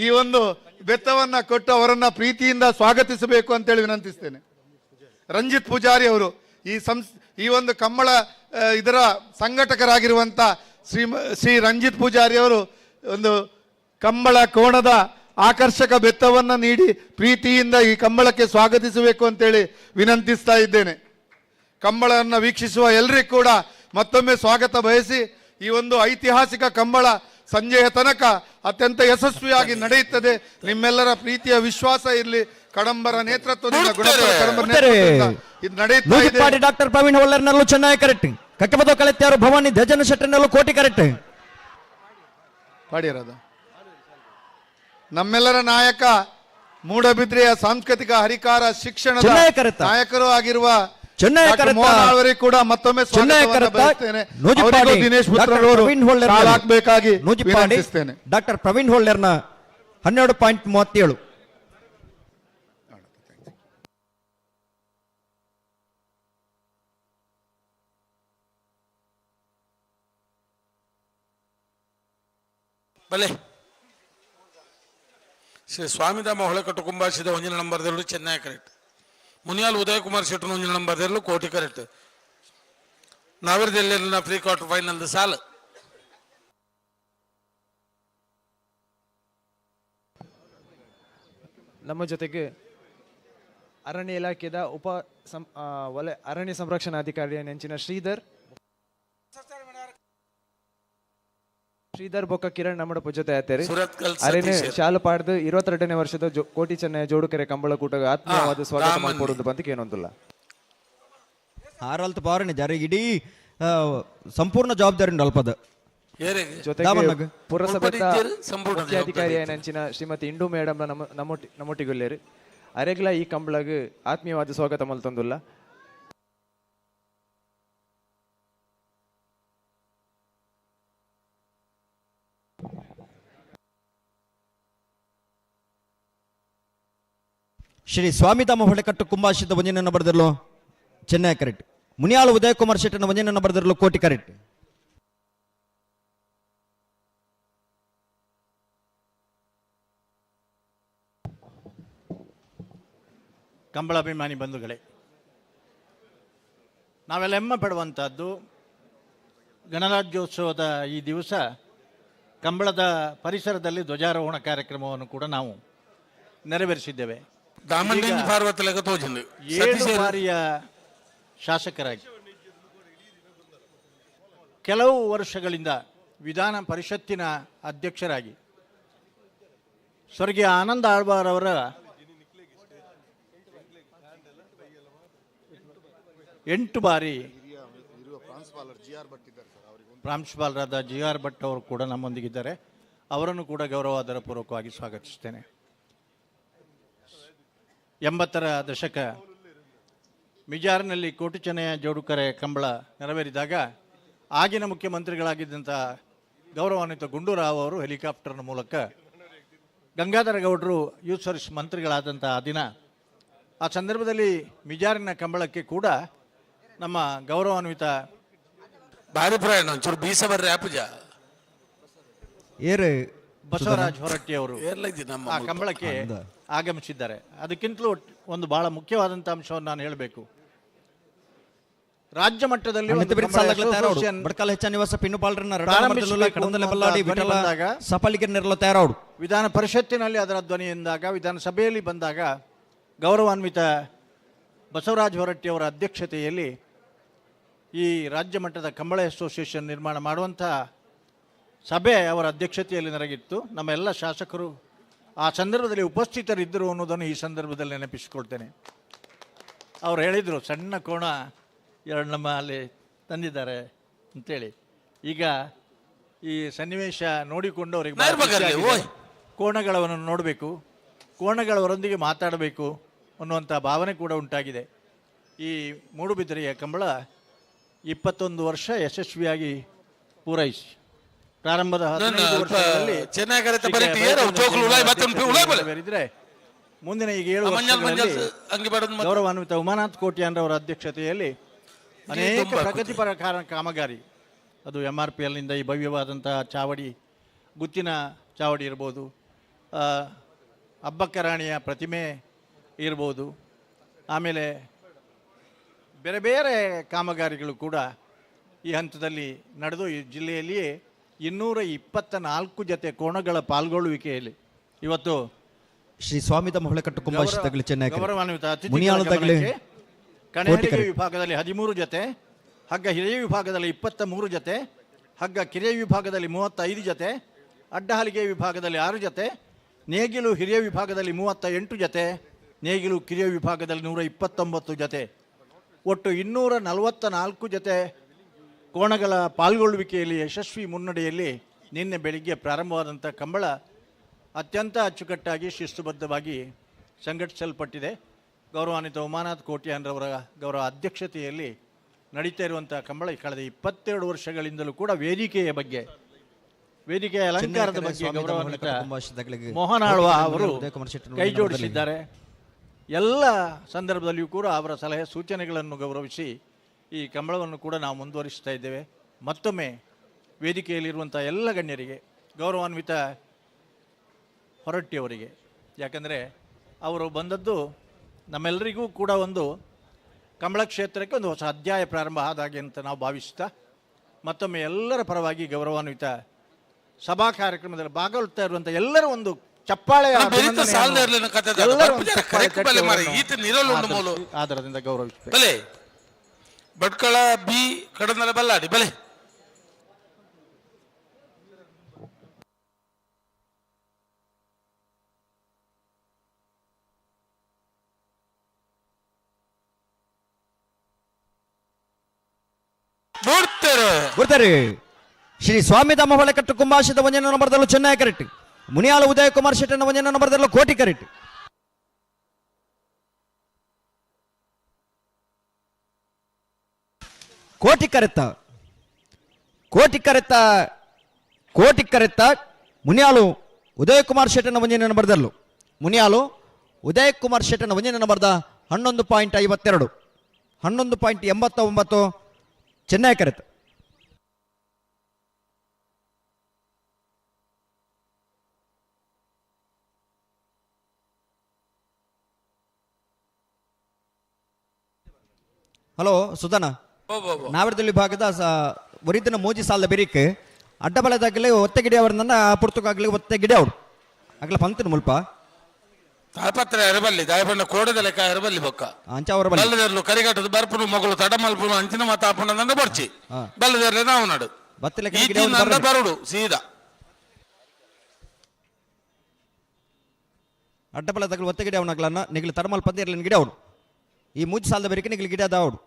ಈ ಒಂದು ಬೆತ್ತವನ್ನು ಕೊಟ್ಟು ಅವರನ್ನು ಪ್ರೀತಿಯಿಂದ ಸ್ವಾಗತಿಸಬೇಕು ಅಂತೇಳಿ ವಿನಂತಿಸ್ತೇನೆ. ರಂಜಿತ್ ಪೂಜಾರಿ ಅವರು ಈ ಒಂದು ಕಂಬಳ ಇದರ ಸಂಘಟಕರಾಗಿರುವಂಥ ಶ್ರೀ ರಂಜಿತ್ ಪೂಜಾರಿ ಅವರು ಒಂದು ಕಂಬಳ ಕೋಣದ ಆಕರ್ಷಕ ಬೆತ್ತವನ್ನು ನೀಡಿ ಪ್ರೀತಿಯಿಂದ ಈ ಕಂಬಳಕ್ಕೆ ಸ್ವಾಗತಿಸಬೇಕು ಅಂತೇಳಿ ವಿನಂತಿಸ್ತಾ ಇದ್ದೇನೆ. ಕಂಬಳವನ್ನು ವೀಕ್ಷಿಸುವ ಎಲ್ಲರಿಗೂ ಕೂಡ ಮತ್ತೊಮ್ಮೆ ಸ್ವಾಗತ ಬಯಸಿ ಈ ಒಂದು ಐತಿಹಾಸಿಕ ಕಂಬಳ ಸಂಜೆಯ ತನಕ ಅತ್ಯಂತ ಯಶಸ್ವಿಯಾಗಿ ನಡೆಯುತ್ತದೆ. ನಿಮ್ಮೆಲ್ಲರ ಪ್ರೀತಿಯ ವಿಶ್ವಾಸ ಇರಲಿ. ಕಡಂಬರ ನೇತೃತ್ವದಿಂದ, ಗುಣಪರ ಕಡಂಬರ ನೇತೃತ್ವದಿಂದ ಇದು ನಡೆಯುತ್ತಾ ಇದೆ. ಡಾಕ್ಟರ್ ಪ್ರವೀಣ್ ಹೊಳ್ಳರ್ನಲ್ಲೂ ಚೆನ್ನಾಗಿ ಕರೆಕ್ಟ್, ಕಕ್ಕಬದ ಕಳೆತ್ಯಾರು ಭವಾನಿ ಧಜನ ಶೆಟ್ಟರ್ನಲ್ಲೂ ಕೋಟಿ ಕರೆಕ್ಟ್ ಪಾಡಿರೋದು. ನಮ್ಮೆಲ್ಲರ ನಾಯಕ ಮೂಡಬಿದ್ರೆಯ ಸಾಂಸ್ಕೃತಿಕ ಹರಿಕಾರ ಶಿಕ್ಷಣದ ನಾಯಕರು ಆಗಿರುವ ಮೋಹನ್ ಕೂಡ ಮತ್ತೊಮ್ಮೆ ಬಯಸ್ತೇನೆ. ದಿನೇಶ್ ಪುತ್ರರವರು ಹಾಕಬೇಕಾಗಿ ವಿನಂತಿಸ್ತೇನೆ. ಡಾಕ್ಟರ್ ಪ್ರವೀಣ್ ಹೊಳ್ಳರ್ನ 12.37. ಬಲೆ ಶ್ರೀ ಸ್ವಾಮಿಧಾಮ ಹೊಳೆಕಟ್ಟು ಕುಂಬಾಸಿದ ಒಂಜಿನ ನಂಬರ್ದಲ್ಲೂ ಚೆನ್ನೈ ಕರೆಕ್ಟ್, ಮುನಿಯಾಲ್ ಉದಯಕುಮಾರ್ ಶೆಟ್ಟನ ಒಂಜಿನ ನಂಬರ್ದಲ್ಲೂ ಕೋಟಿ ಕರೆಕ್ಟ್, ನಾವಿರದೆಲ್ಲ ಪ್ರೀ ಕ್ವಾರ್ಟರ್ ಫೈನಲ್ ಸಾಲು. ನಮ್ಮ ಜೊತೆಗೆ ಅರಣ್ಯ ಇಲಾಖೆದ ಉಪ ಅರಣ್ಯ ಸಂರಕ್ಷಣಾಧಿಕಾರಿಯ ನೆಂಚಿನ ಶ್ರೀಧರ್ ಬೊಕ್ಕ ಕಿರಣ್ ನಮ್ಮಡಪ್ಪ ಜೊತೆ ಆತೇರಿ. ಅರೇನೆ ಶಾಲು ಪಾಡ್ದು 22ನೇ ವರ್ಷದ ಕೋಟಿ ಚೆನ್ನೈ ಜೋಡುಕೆರೆ ಕಂಬಳಕೂಟ ಆತ್ಮೀಯವಾದ ಸ್ವಾಗತ ಮಾಡಿಕೊಡುವುದು ಬಂತ ಏನೊಂದಿಲ್ಲ. ಆರಲ್ತ ಪಾವರಣೆ ಜಾರಿ ಇಡೀ ಸಂಪೂರ್ಣ ಜವಾಬ್ದಾರಿ ಅಲ್ಪದ ಜೊತೆಗೆ ಪುರಸಭೆ ಮುಖ್ಯಾಧಿಕಾರಿಯ ನೆಂಚಿನ ಶ್ರೀಮತಿ ಇಂಡು ಮೇಡಮ್ ನಮ್ಮೊಟ್ಟಿಗುಲ್ಲೇರು ಅರೆಗ್ಲ ಈ ಕಂಬಳಗ್ ಆತ್ಮೀಯವಾದ ಸ್ವಾಗತ ಮಲ್ತೊಂದುಲ್ಲ. Shri ಸ್ವಾಮಿಧಾಮ ಹೊಳೆಕಟ್ಟು ಕುಂಬಾಶಿದ ಒಂಜಿನ ಬರೆದಿರಲು Chennaya correct, ಮುನಿಯಾಳು Udayakumar ಶೆಟ್ಟನ ಒಂಜಿನ ಬರೆದಿರಲು Koti correct. ಕಂಬಳಾಭಿಮಾನಿ ಬಂಧುಗಳೇ, ನಾವೆಲ್ಲ ಹೆಮ್ಮೆ ಪಡುವಂಥದ್ದು ಗಣರಾಜ್ಯೋತ್ಸವದ ಈ ದಿವಸ ಕಂಬಳದ ಪರಿಸರದಲ್ಲಿ ಧ್ವಜಾರೋಹಣ ಕಾರ್ಯಕ್ರಮವನ್ನು ಕೂಡ ನಾವು ನೆರವೇರಿಸಿದ್ದೇವೆ. 7 ಬಾರಿಯ ಶಾಸಕರಾಗಿ ಕೆಲವು ವರ್ಷಗಳಿಂದ ವಿಧಾನ ಪರಿಷತ್ತಿನ ಅಧ್ಯಕ್ಷರಾಗಿ ಸ್ವರ್ಗೀಯ ಆನಂದ ಆಳ್ವಾರವರ 8 ಬಾರಿ ಪ್ರಾಂಶುಪಾಲರಾದ ಜಿ ಆರ್ ಭಟ್ ಅವರು ಕೂಡ ನಮ್ಮೊಂದಿಗಿದ್ದಾರೆ. ಅವರನ್ನು ಕೂಡ ಗೌರವಾದರ ಪೂರ್ವಕವಾಗಿ ಸ್ವಾಗತಿಸ್ತೇನೆ. 80ರ ದಶಕ ಮಿಜಾರ್ನಲ್ಲಿ ಕೋಟಿಚೆನ್ನಯ್ಯ ಜೋಡುಕರೆ ಕಂಬಳ ನೆರವೇರಿದಾಗ ಆಗಿನ ಮುಖ್ಯಮಂತ್ರಿಗಳಾಗಿದ್ದಂಥ ಗೌರವಾನ್ವಿತ ಗುಂಡೂರಾವ್ ಅವರು ಹೆಲಿಕಾಪ್ಟರ್ನ ಮೂಲಕ ಗಂಗಾಧರ ಗೌಡರು ಯೂತ್ ಸರ್ವಿಸ್ ಮಂತ್ರಿಗಳಾದಂಥ ಆ ದಿನ, ಆ ಸಂದರ್ಭದಲ್ಲಿ ಮಿಜಾರಿನ ಕಂಬಳಕ್ಕೆ ಕೂಡ ನಮ್ಮ ಗೌರವಾನ್ವಿತ ಭಾರಿ ಪ್ರಯಾಣ ಒಂಚೂರು ಬೀಸ ಬರ್ರಿ ಆಪುಜ ಏರು ಬಸವರಾಜ್ ಹೊರಟ್ಟಿ ಅವರು ನಮ್ಮ ಆ ಕಂಬಳಕ್ಕೆ ಆಗಮಿಸಿದ್ದಾರೆ. ಅದಕ್ಕಿಂತಲೂ ಒಂದು ಬಹಳ ಮುಖ್ಯವಾದಂಥ ಅಂಶವನ್ನು ನಾನು ಹೇಳಬೇಕು. ರಾಜ್ಯ ಮಟ್ಟದಲ್ಲಿ ಒಂದು ಕಂಬಳ association Bhatkal ಹೆಚ್ಚ ನಿವಾಸ ಪಿನ್ನುಪಾಲ್ರನ್ನ ಪ್ರಾರಂಭಿಸಬೇಕು ಕಡಂದಲೆ ಅನ್ನುವಂಥ ಬಲ್ಲಾಡಿ ಧ್ವನಿ ವಿಠಲ ಬಂದಾಗ ಸಫಲಿಗೆ ನೆರಳು ತಯಾರಾಡು. ವಿಧಾನ ಪರಿಷತ್ತಿನಲ್ಲಿ ಅದರ ಧ್ವನಿ ಎಂದಾಗ, ವಿಧಾನಸಭೆಯಲ್ಲಿ ಬಂದಾಗ ಗೌರವಾನ್ವಿತ ಬಸವರಾಜ್ ಹೊರಟ್ಟಿಯವರ ಅಧ್ಯಕ್ಷತೆಯಲ್ಲಿ ಈ ರಾಜ್ಯ ಮಟ್ಟದ ಕಂಬಳ ಅಸೋಸಿಯೇಷನ್ ನಿರ್ಮಾಣ ಮಾಡುವಂಥ ಸಭೆ ಅವರ ಅಧ್ಯಕ್ಷತೆಯಲ್ಲಿ ನೆರಗಿತ್ತು. ನಮ್ಮ ಎಲ್ಲ ಶಾಸಕರು ಆ ಸಂದರ್ಭದಲ್ಲಿ ಉಪಸ್ಥಿತರಿದ್ದರು ಅನ್ನೋದನ್ನು ಈ ಸಂದರ್ಭದಲ್ಲಿ ನೆನಪಿಸಿಕೊಳ್ತೇನೆ. ಅವರು ಹೇಳಿದರು, ಸಣ್ಣ ಕೋಣ ಎರಡು ನಮ್ಮ ಅಲ್ಲಿ ತಂದಿದ್ದಾರೆ ಅಂತೇಳಿ. ಈಗ ಈ ಸನ್ನಿವೇಶ ನೋಡಿಕೊಂಡು ಅವರಿಗೆ ಬಹಳ ಖುಷಿಯಾಗಿದೆ. ಕೋಣಗಳನ್ನು ನೋಡಬೇಕು, ಕೋಣಗಳವರೊಂದಿಗೆ ಮಾತಾಡಬೇಕು ಅನ್ನುವಂಥ ಭಾವನೆ ಕೂಡ ಉಂಟಾಗಿದೆ. ಈ ಮೂಡುಬಿದಿರೆಯ ಕಂಬಳ 21 ವರ್ಷ ಯಶಸ್ವಿಯಾಗಿ ಪೂರೈಸಿ ಪ್ರಾರಂಭದ 15 ವರ್ಷಗಳಲ್ಲಿ ನೆರವೇರಿದ್ರೆ ಮುಂದಿನ ಈಗ 7 ವರ್ಷಗಳಲ್ಲಿ ಗೌರವಾನ್ವಿತ ಉಮಾನಾಥ್ ಕೋಟ್ಯಾನ್ರವರ ಅಧ್ಯಕ್ಷತೆಯಲ್ಲಿ ಅನೇಕ ಪ್ರಗತಿಪರ ಕಾಮಗಾರಿ, ಅದು MRPLನಿಂದ ಈ ಭವ್ಯವಾದಂಥ ಚಾವಡಿ, ಗುತ್ತಿನ ಚಾವಡಿ ಇರ್ಬೋದು, ಅಬ್ಬಕ್ಕ ರಾಣಿಯ ಪ್ರತಿಮೆ ಇರ್ಬೋದು, ಆಮೇಲೆ ಬೇರೆ ಬೇರೆ ಕಾಮಗಾರಿಗಳು ಕೂಡ ಈ ಹಂತದಲ್ಲಿ ನಡೆದು ಈ ಜಿಲ್ಲೆಯಲ್ಲಿಯೇ 224 ಜತೆ ಕೋಣಗಳ ಪಾಲ್ಗೊಳ್ಳುವಿಕೆಯಲ್ಲಿ ಇವತ್ತು ಶ್ರೀ ಸ್ವಾಮಿದ ಮೊಹಳಕಟ್ಟು ಕುಂಭಾಷಿತಗಳು ಚೆನ್ನೈ ಗೌರವಾನ್ವಿತ ಅತಿಥಿಗಳ ಗಮನಕ್ಕೆ ಕಣಹರಿಗೆ ವಿಭಾಗದಲ್ಲಿ 13 ಜತೆ, ಹಗ್ಗ ಹಿರಿಯ ವಿಭಾಗದಲ್ಲಿ 23 ಜತೆ, ಹಗ್ಗ ಕಿರಿಯ ವಿಭಾಗದಲ್ಲಿ 35 ಜತೆ, ಅಡ್ಡಹಲಿಗೆ ವಿಭಾಗದಲ್ಲಿ 6 ಜತೆ, ನೇಗಿಲು ಹಿರಿಯ ವಿಭಾಗದಲ್ಲಿ 38 ಜತೆ, ನೇಗಿಲು ಕಿರಿಯ ವಿಭಾಗದಲ್ಲಿ 129 ಜತೆ, ಒಟ್ಟು 244 ಜತೆ ಕೋಣಗಳ ಪಾಲ್ಗೊಳ್ಳುವಿಕೆಯಲ್ಲಿ ಯಶಸ್ವಿ ಮುನ್ನಡೆಯಲ್ಲಿ ನಿನ್ನೆ ಬೆಳಿಗ್ಗೆ ಪ್ರಾರಂಭವಾದಂಥ ಕಂಬಳ ಅತ್ಯಂತ ಅಚ್ಚುಕಟ್ಟಾಗಿ ಶಿಸ್ತುಬದ್ಧವಾಗಿ ಸಂಘಟಿಸಲ್ಪಟ್ಟಿದೆ. ಗೌರವಾನ್ವಿತ ಉಮಾನಾಥ್ ಕೋಟ್ಯಾನ್ರವರ ಗೌರವ ಅಧ್ಯಕ್ಷತೆಯಲ್ಲಿ ನಡೀತಾ ಇರುವಂಥ ಕಂಬಳ ಕಳೆದ 22 ವರ್ಷಗಳಿಂದಲೂ ಕೂಡ ವೇದಿಕೆಯ ಬಗ್ಗೆ, ವೇದಿಕೆಯ ಅಲಂಕಾರದ ಬಗ್ಗೆ ಗೌರವಾನ್ವಿತ ಮೋಹನ್ ಆಳ್ವ ಅವರು ಕೈ ಜೋಡಿಸಿದ್ದಾರೆ. ಎಲ್ಲ ಸಂದರ್ಭದಲ್ಲಿಯೂ ಕೂಡ ಅವರ ಸಲಹೆ ಸೂಚನೆಗಳನ್ನು ಗೌರವಿಸಿ ಈ ಕಂಬಳವನ್ನು ಕೂಡ ನಾವು ಮುಂದುವರಿಸ್ತಾ ಇದ್ದೇವೆ. ಮತ್ತೊಮ್ಮೆ ವೇದಿಕೆಯಲ್ಲಿರುವಂಥ ಎಲ್ಲ ಗಣ್ಯರಿಗೆ, ಗೌರವಾನ್ವಿತ ಹೊರಟ್ಟಿಯವರಿಗೆ, ಯಾಕಂದರೆ ಅವರು ಬಂದದ್ದು ನಮ್ಮೆಲ್ಲರಿಗೂ ಕೂಡ ಒಂದು ಕಂಬಳ ಕ್ಷೇತ್ರಕ್ಕೆ ಒಂದು ಹೊಸ ಅಧ್ಯಾಯ ಪ್ರಾರಂಭ ಆದಾಗೆ ಅಂತ ನಾವು ಭಾವಿಸ್ತಾ ಮತ್ತೊಮ್ಮೆ ಎಲ್ಲರ ಪರವಾಗಿ ಗೌರವಾನ್ವಿತ ಸಭಾ ಕಾರ್ಯಕ್ರಮದಲ್ಲಿ ಭಾಗವಹಿಸ್ತಾ ಇರುವಂಥ ಎಲ್ಲರೂ ಒಂದು ಚಪ್ಪಾಳೆಯ ಆಧಾರದಿಂದ ಗೌರವಿಸುತ್ತೇವೆ. ಭಟ್ಕಳ ಬಿ ಕಡಂದಲ ಬಲ್ಲಾಡಿ ಬಲೆ ಬರ್ತಾರೆ. ಶ್ರೀ ಸ್ವಾಮಿಧಾಮ ಹೊಳೆಕಟ್ಟು ಕುಂಭಾಷಿತ ಒಂಜನ ನಂಬರ್ದಲ್ಲೂ ಚೆನ್ನೈ ಕರೆಕ್ಟ್, ಮುನಿಯಾಲ ಉದಯ ಕುಮಾರ್ ಶೆಟ್ಟನ ಒಂಜನ ನಂಬರ್ದಲ್ಲೂ ಕೋಟಿ ಕರೆಕ್ಟ್. ಕೋಟಿ ಕರೆತ್ತ ಕೋಟಿ ಕರೆತ್ತ ಕೋಟಿ ಕರೆತ್ತ ಮುನಿಯಾಲು ಉದಯ ಕುಮಾರ್ ಶೆಟ್ಟನ ಒಂಜನ ನಂಬರ್ದಲ್ಲೂ ಮುನಿಯಾಲು ಉದಯ ಕುಮಾರ್ ಶೆಟ್ಟನ ಒಂಜನ ನಂಬರ್ದ 11.52 11.89 ಚೆನ್ನೈ ಕರೆತ. ಹಲೋ ಸುಧಾನ, ನಾವಿರದಲ್ಲಿ ವಿಭಾಗದ ಒರಿದಿನ ಮೋಜಿ ಸಾಲದ ಬೆರಿಕ್ ಅಡ್ಡಬಲದಾಗಲಿ ಒತ್ತೆಗಿಡಿ ಅವರನ್ನ ಪುರ್ತುಕಾಗಲಿ ಒತ್ತೆಗಿಡಿ ಅವರು ಅಗಲ ಪಂತನ ಮುಲ್ಪ ತಾಪತ್ರ ಎರಬಲ್ಲಿ ದಾಯಬಣ್ಣ ಕೋಡದ ಲೆಕ್ಕ ಎರಬಲ್ಲಿ ಬೊಕ್ಕ ಅಂಚ ಅವರ ಬಲ್ಲಿ ಬಲ್ಲದರ್ಲು ಕರಿಗಟ್ಟದ ಬರ್ಪುನು ಮಗಳು ತಡಮಲ್ಪುನು ಅಂಚಿನ ಮಾತ ಆಪುನ ಬರ್ಚಿ ಬಲ್ಲದರ್ಲೆ ನಾವು ನಡು ಬತ್ತಲೆ ಬರುಡು ಸೀದಾ ಅಡ್ಡಬಲದಾಗಲಿ ಒತ್ತೆಗಿಡಿ ಅವನಾಗ್ಲನ್ನ ನಿಗಲು ತಡಮಲ್ ಪಂದ ಇರಲಿ ಗಿಡ ಅವನು ಈ ಮೂಜಿ ಸಾಲದ ಬೆರಿಕೆ ನಿಗಲು ಗಿಡ ಅದ ಅವನು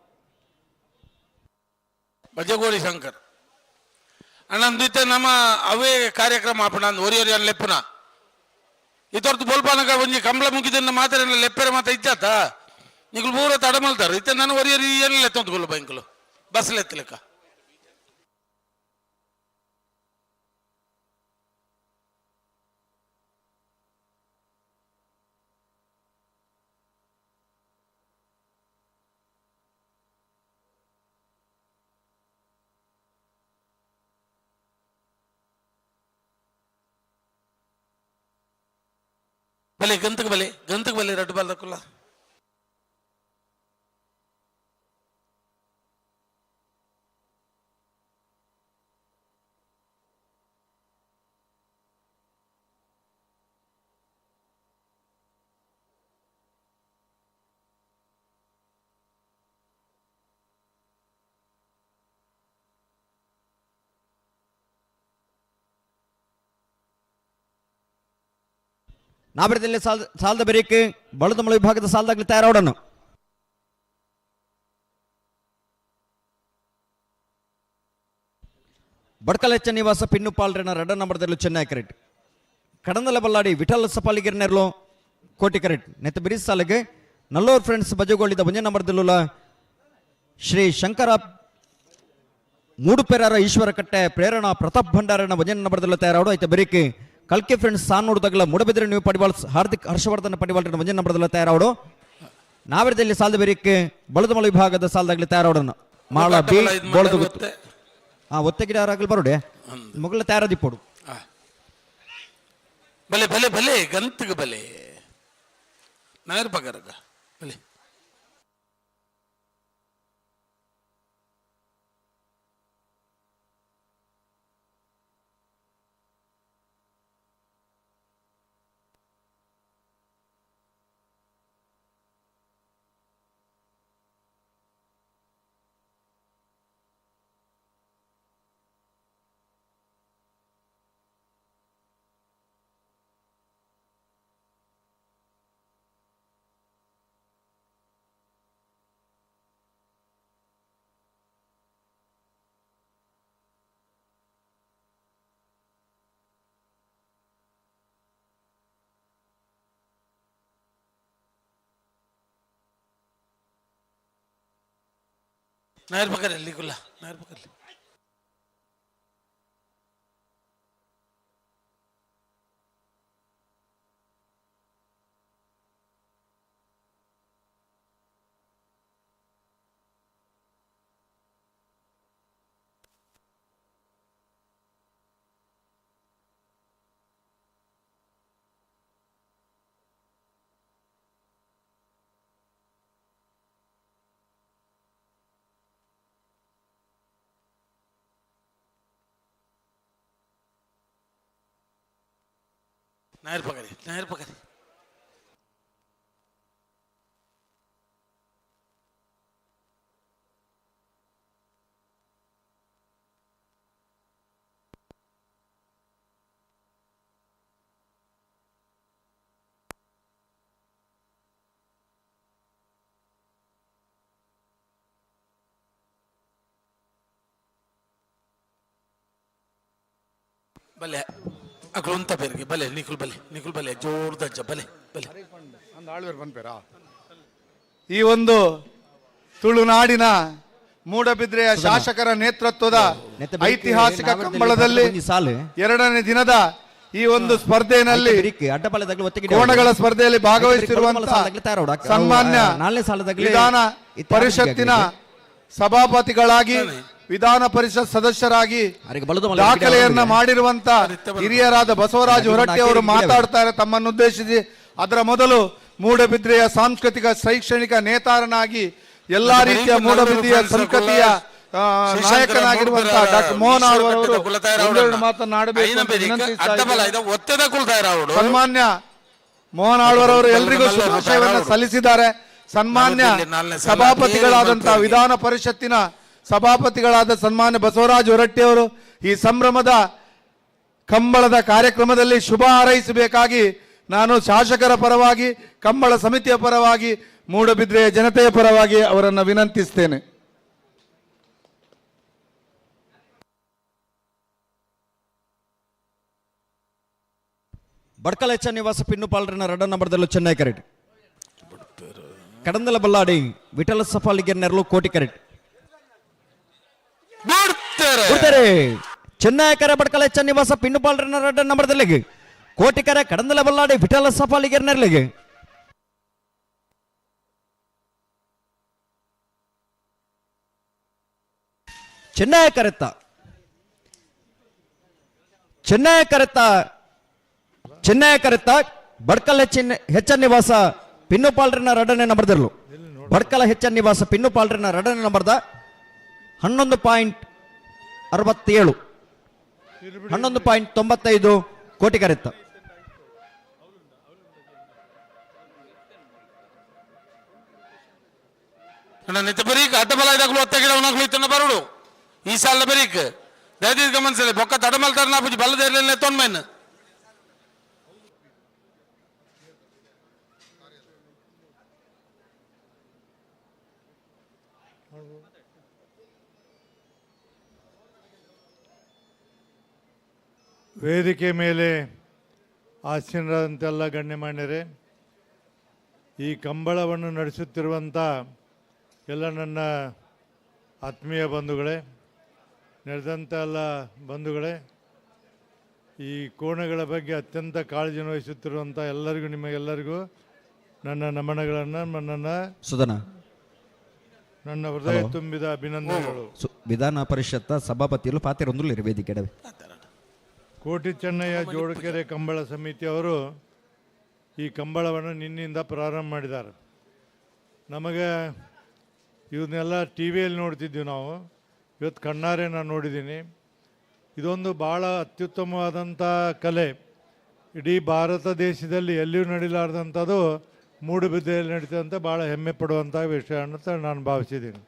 ಬಜಗೋಳಿ ಶಂಕರ್ ಅಣ್ಣಂದಿತ್ತೆ ನಮ್ಮ ಅವೇ ಕಾರ್ಯಕ್ರಮ ಆಪಣ ಒರಿ ಒರಿ ಲೆಪ್ಪುನ ಇತೊರ್ತು ಬೋಲ್ಪಾನಕ ಒಂಜಿ ಕಂಬಳ ಮುಗಿದನ್ನ ಮಾತ್ರ ಲೆಪ್ಪೆರೆ ಮಾತ ಇಚ್ಚಾತ ನಿಕುಲು ಪೂರ ತಡ ಮಲ್ತಾರ ಇತ್ತೆ ನಾನು ಒರಿಯರಿ ಏನಿಲ್ಲ ಎತ್ತೊಂದು ಬೈಂಕುಲು ಬಸ್ ಎತ್ತಲೆಕ್ಕ. ಬಲೆ ಗಂತಕ್ಕೆ ಬಲೆ ಗಂತಕ್ಕೆ ಬಲೆ ರಡ್ಡು ಬಾಲ್ ದಕ್ಕುಲ್ಲ. ನಾಬರದಲ್ಲಿ ಸಾಲದ ಬೆರಿಕೆ ಬಳದಮಳ ವಿಭಾಗದ ಸಾಲದಾಗಲಿ ತಯಾರಾಡೋಣ. ಬಡ್ಕಲೆಚ್ಚ ನಿವಾಸ ಪಿನ್ನು ಪಾಲ್ರೆನ ರಡ್ಡ ನಂಬರ್ದಲ್ಲಿ ಚೆನ್ನೈ ಕರೆಟ್ ಕಡಂದಲ ಬಲ್ಲಾಡಿ ವಿಠಲ್ ಸಪಾಲಿಗಿರ್ನೆರ್ಲೋ ಕೋಟಿ ಕರೆಟ್ ನೆತ್ತ ಬಿರಿಸ್ ಸಾಲಿಗೆ ನಲ್ಲೂರ್ ಫ್ರೆಂಡ್ಸ್ ಬಜಗೋಳಿದ ಒಂಜೆ ನಂಬರ್ದಲ್ಲುಲ ಶ್ರೀ ಶಂಕರ ಮೂಡುಪೆರಾರ ಈಶ್ವರ ಕಟ್ಟೆ ಪ್ರೇರಣಾ ಪ್ರತಾಪ್ ಭಂಡಾರನ ಒಂಜೆ ನಂಬರ್ದಲ್ಲ ತಯಾರಾಡು. ಐತ ಬೆರಿಕೆ ಕಲ್ಕಿ ಫ್ರೆಂಡ್ಸ್ ಸಾನೋಡ್ದಾಗಲ ಮೂಡಬಿದ್ರೆ ನೀವು ಪಡಿವಾಳ್ ಹಾರ್ದಿಕ್ ಹರ್ಷವರ್ಧನ ಪಡಿವಾಳ್ರನ್ನ ಒಂಜೆ ನಂಬರ್ದಲ್ಲ ತಯಾರಾಡು. ನಾವರದಲ್ಲಿ ಸಾಲದ ಬೆರಿಕೆ ಬಳದಮಳ ವಿಭಾಗದ ಸಾಲದಾಗಲಿ ತಯಾರಾಡೋಣ. ಮಾಳ ಬಿ ಬೋಳದ ಗೊತ್ತು ಆ ಒತ್ತೆ ಗಿಡ ಆಗಲಿ ಬರೋಡೆ ಮೊಗಲ ತಯಾರದಿಪ್ಪೋಡು. ಬಲೆ ಬಲೆ ಬಲೆ ಗಂತಗೆ ಬಲೆ ನಾಯರ್ ಪಗರಗ ಬಲೆ ನಾಯರ್ ಪಕ್ಕದಲ್ಲಿ ಕುಲ್ಲ ನಾಯರ್ ಪಕ್ಕದಲ್ಲಿ ನಾಯರ್ ಪಕ್ಕರಿ ನಾಯರ್ ಪಕ್ಕರಿ ಬಲೆ ಅಕ್ಲು ಅಂತ ಬೇರಿಗೆ ಬಲೆ ನಿಖುಲ್ ಬಲೆ ನಿಖುಲ್ ಬಲೆ ಜೋರ್ದಜ್ಜ ಬಲೆ ಬಲೆ ಈ ಒಂದು ತುಳುನಾಡಿನ ಮೂಡಬಿದ್ರೆಯ ಶಾಸಕರ ನೇತೃತ್ವದ ಐತಿಹಾಸಿಕ ಕಂಬಳದಲ್ಲಿ ಎರಡನೇ ದಿನದ ಈ ಒಂದು ಸ್ಪರ್ಧೆಯಲ್ಲಿ ಕೋಣಗಳ ಸ್ಪರ್ಧೆಯಲ್ಲಿ ಭಾಗವಹಿಸಿರುವಂತಹ ಸನ್ಮಾನ್ಯ ವಿಧಾನ ಪರಿಷತ್ತಿನ ಸಭಾಪತಿಗಳಾಗಿ ವಿಧಾನ ಪರಿಷತ್ ಸದಸ್ಯರಾಗಿ ದಾಖಲೆಯನ್ನ ಮಾಡಿರುವಂತ ಹಿರಿಯರಾದ ಬಸವರಾಜ ಹೊರಟ್ಟಿ ಅವರು ಮಾತಾಡ್ತಾರೆ ತಮ್ಮನ್ನುದ್ದೇಶಿಸಿ. ಅದರ ಮೊದಲು ಮೂಡಬಿದ್ರೆಯ ಸಾಂಸ್ಕೃತಿಕ ಶೈಕ್ಷಣಿಕ ನೇತಾರನಾಗಿ ಎಲ್ಲಾ ರೀತಿಯ ಮೂಡಬಿದ್ರೆಯ ಸಂಸ್ಕೃತಿಯ ನಾಯಕನಾಗಿರುವಂತಹ ಡಾಕ್ಟರ್ ಮೋಹನ್ ಆಳ್ವರು ಒಂದೆರಡು ಮಾತನ್ನಾಡಬೇಕು. ಸನ್ಮಾನ್ಯ ಮೋಹನ್ ಆಳ್ವರ್ ಅವರು ಎಲ್ರಿಗೂ ಶುಭಾಶಯವನ್ನು ಸಲ್ಲಿಸಿದ್ದಾರೆ. ಸನ್ಮಾನ್ಯ ಸಭಾಪತಿಗಳಾದಂತಹ ವಿಧಾನ ಪರಿಷತ್ತಿನ ಸಭಾಪತಿಗಳಾದ ಸನ್ಮಾನ್ಯ ಬಸವರಾಜ ಹೊರಟ್ಟಿ ಅವರು ಈ ಸಂಭ್ರಮದ ಕಂಬಳದ ಕಾರ್ಯಕ್ರಮದಲ್ಲಿ ಶುಭ ಹಾರೈಸಬೇಕಾಗಿ ನಾನು ಶಾಸಕರ ಪರವಾಗಿ, ಕಂಬಳ ಸಮಿತಿಯ ಪರವಾಗಿ, ಮೂಡಬಿದ್ರೆಯ ಜನತೆಯ ಪರವಾಗಿ ಅವರನ್ನು ವಿನಂತಿಸ್ತೇನೆ. ಬಡ್ಕಲೆಚ್ಚ ನಿವಾಸ ಪಿನ್ನುಪಾಲ್ರನ್ನ ರಡ್ಡ ನಂಬರ್ದಲ್ಲೂ ಚೆನ್ನೈ ಕರೆಟ್. ಕಡಂದಲ ಬಲ್ಲಾಡಿ ವಿಠಲ ಸಫಾಲಿಗೆ ನೆರಳು ಕೋಟಿಕರೆ ಬಿಡ್ತಾರೆ. ಚೆನ್ನೈಕರ ಬಡ್ಕಲ ಚೆನ್ನಿವಾಸ ಪಿನ್ನುಪಾಲ್ರನ್ನ ರಡ್ಡ ನಂಬರ್ದಲ್ಲಿಗೆ ಕೋಟಿಕರ ಕಡಂದಲ ಬಲ್ಲಾಡಿ ವಿಠಲ ಸಫಾಲಿಗೆ ನೆರಳಿಗೆ. ಚೆನ್ನೈ ಕರೆತ್ತ ಚೆನ್ನೈ ಕರೆತ್ತ ಚೆನ್ನೈ ಕರೆತ್ತ ಬಡ್ಕಲ ಹೆಚ್ಚ ನಿವಾಸ ಪಿನ್ನುಪಾಲ್ರನ್ನ ರಡನೆ ನಂಬರ್ದಿರಲು ಬಡ್ಕಲ ಹೆಚ್ಚ ನಿವಾಸ ಪಿನ್ನುಪಾಲ್ರನ್ನ ರಡನೆ ನಂಬರ್ದ 11.67 11.95 ಕೋಟಿ ಕರೆತ್ತ. ಬರೀಕ್ ಅಡ್ಡಬಲ ಇದಾಗಲು ಒತ್ತಗಿಡ ಇತ್ತನ್ನ ಬರುಡು ಈ ಸಾಲ ಬರೀಕ್ ದಯದೀರ್ ಗಮನಿಸಲಿ ಬೊಕ್ಕ ತಡಮಲ್ತಾರ ನಾ ಪೂಜೆ ಬಲ್ಲದ ತೊಂದ್ಮೇನ್. ವೇದಿಕೆ ಮೇಲೆ ಆಸೀನರಾದಂತೆಲ್ಲ ಗಣ್ಯಮಾನ್ಯರೇ, ಈ ಕಂಬಳವನ್ನು ನಡೆಸುತ್ತಿರುವಂಥ ಎಲ್ಲ ನನ್ನ ಆತ್ಮೀಯ ಬಂಧುಗಳೇ, ನಡೆದಂಥ ಎಲ್ಲ ಬಂಧುಗಳೇ, ಈ ಕೋಣಗಳ ಬಗ್ಗೆ ಅತ್ಯಂತ ಕಾಳಜಿ ವಹಿಸುತ್ತಿರುವಂಥ ಎಲ್ಲರಿಗೂ ನಿಮಗೆಲ್ಲರಿಗೂ ನನ್ನ ನಮನಗಳನ್ನು, ನನ್ನ ಸುಧನ ನನ್ನ ಹೃದಯ ತುಂಬಿದ ಅಭಿನಂದನೆಗಳು. ವಿಧಾನ ಪರಿಷತ್ ಸಭಾಪತಿಯಲ್ಲೂ ಪಾತಿರೊಂದು ವೇದಿಕೆ. ಕೋಟಿ ಚೆನ್ನಯ್ಯ ಜೋಡಕೆರೆ ಕಂಬಳ ಸಮಿತಿಯವರು ಈ ಕಂಬಳವನ್ನು ನಿನ್ನಿಂದ ಪ್ರಾರಂಭ ಮಾಡಿದ್ದಾರೆ. ನಮಗೆ ಇವನ್ನೆಲ್ಲ ಟಿ ವಿಯಲ್ಲಿ ನೋಡ್ತಿದ್ವಿ ನಾವು, ಇವತ್ತು ಕಣ್ಣಾರೆ ನಾನು ನೋಡಿದ್ದೀನಿ. ಇದೊಂದು ಭಾಳ ಅತ್ಯುತ್ತಮವಾದಂಥ ಕಲೆ. ಇಡೀ ಭಾರತ ದೇಶದಲ್ಲಿ ಎಲ್ಲಿಯೂ ನಡಿಲಾರ್ದಂಥದ್ದು ಮೂಡುಬಿದಿರೆಯಲ್ಲಿ ನಡೀತದಂತ ಭಾಳ ಹೆಮ್ಮೆ ಪಡುವಂಥ ವಿಷಯ ಅಂತ ನಾನು ಭಾವಿಸಿದ್ದೀನಿ.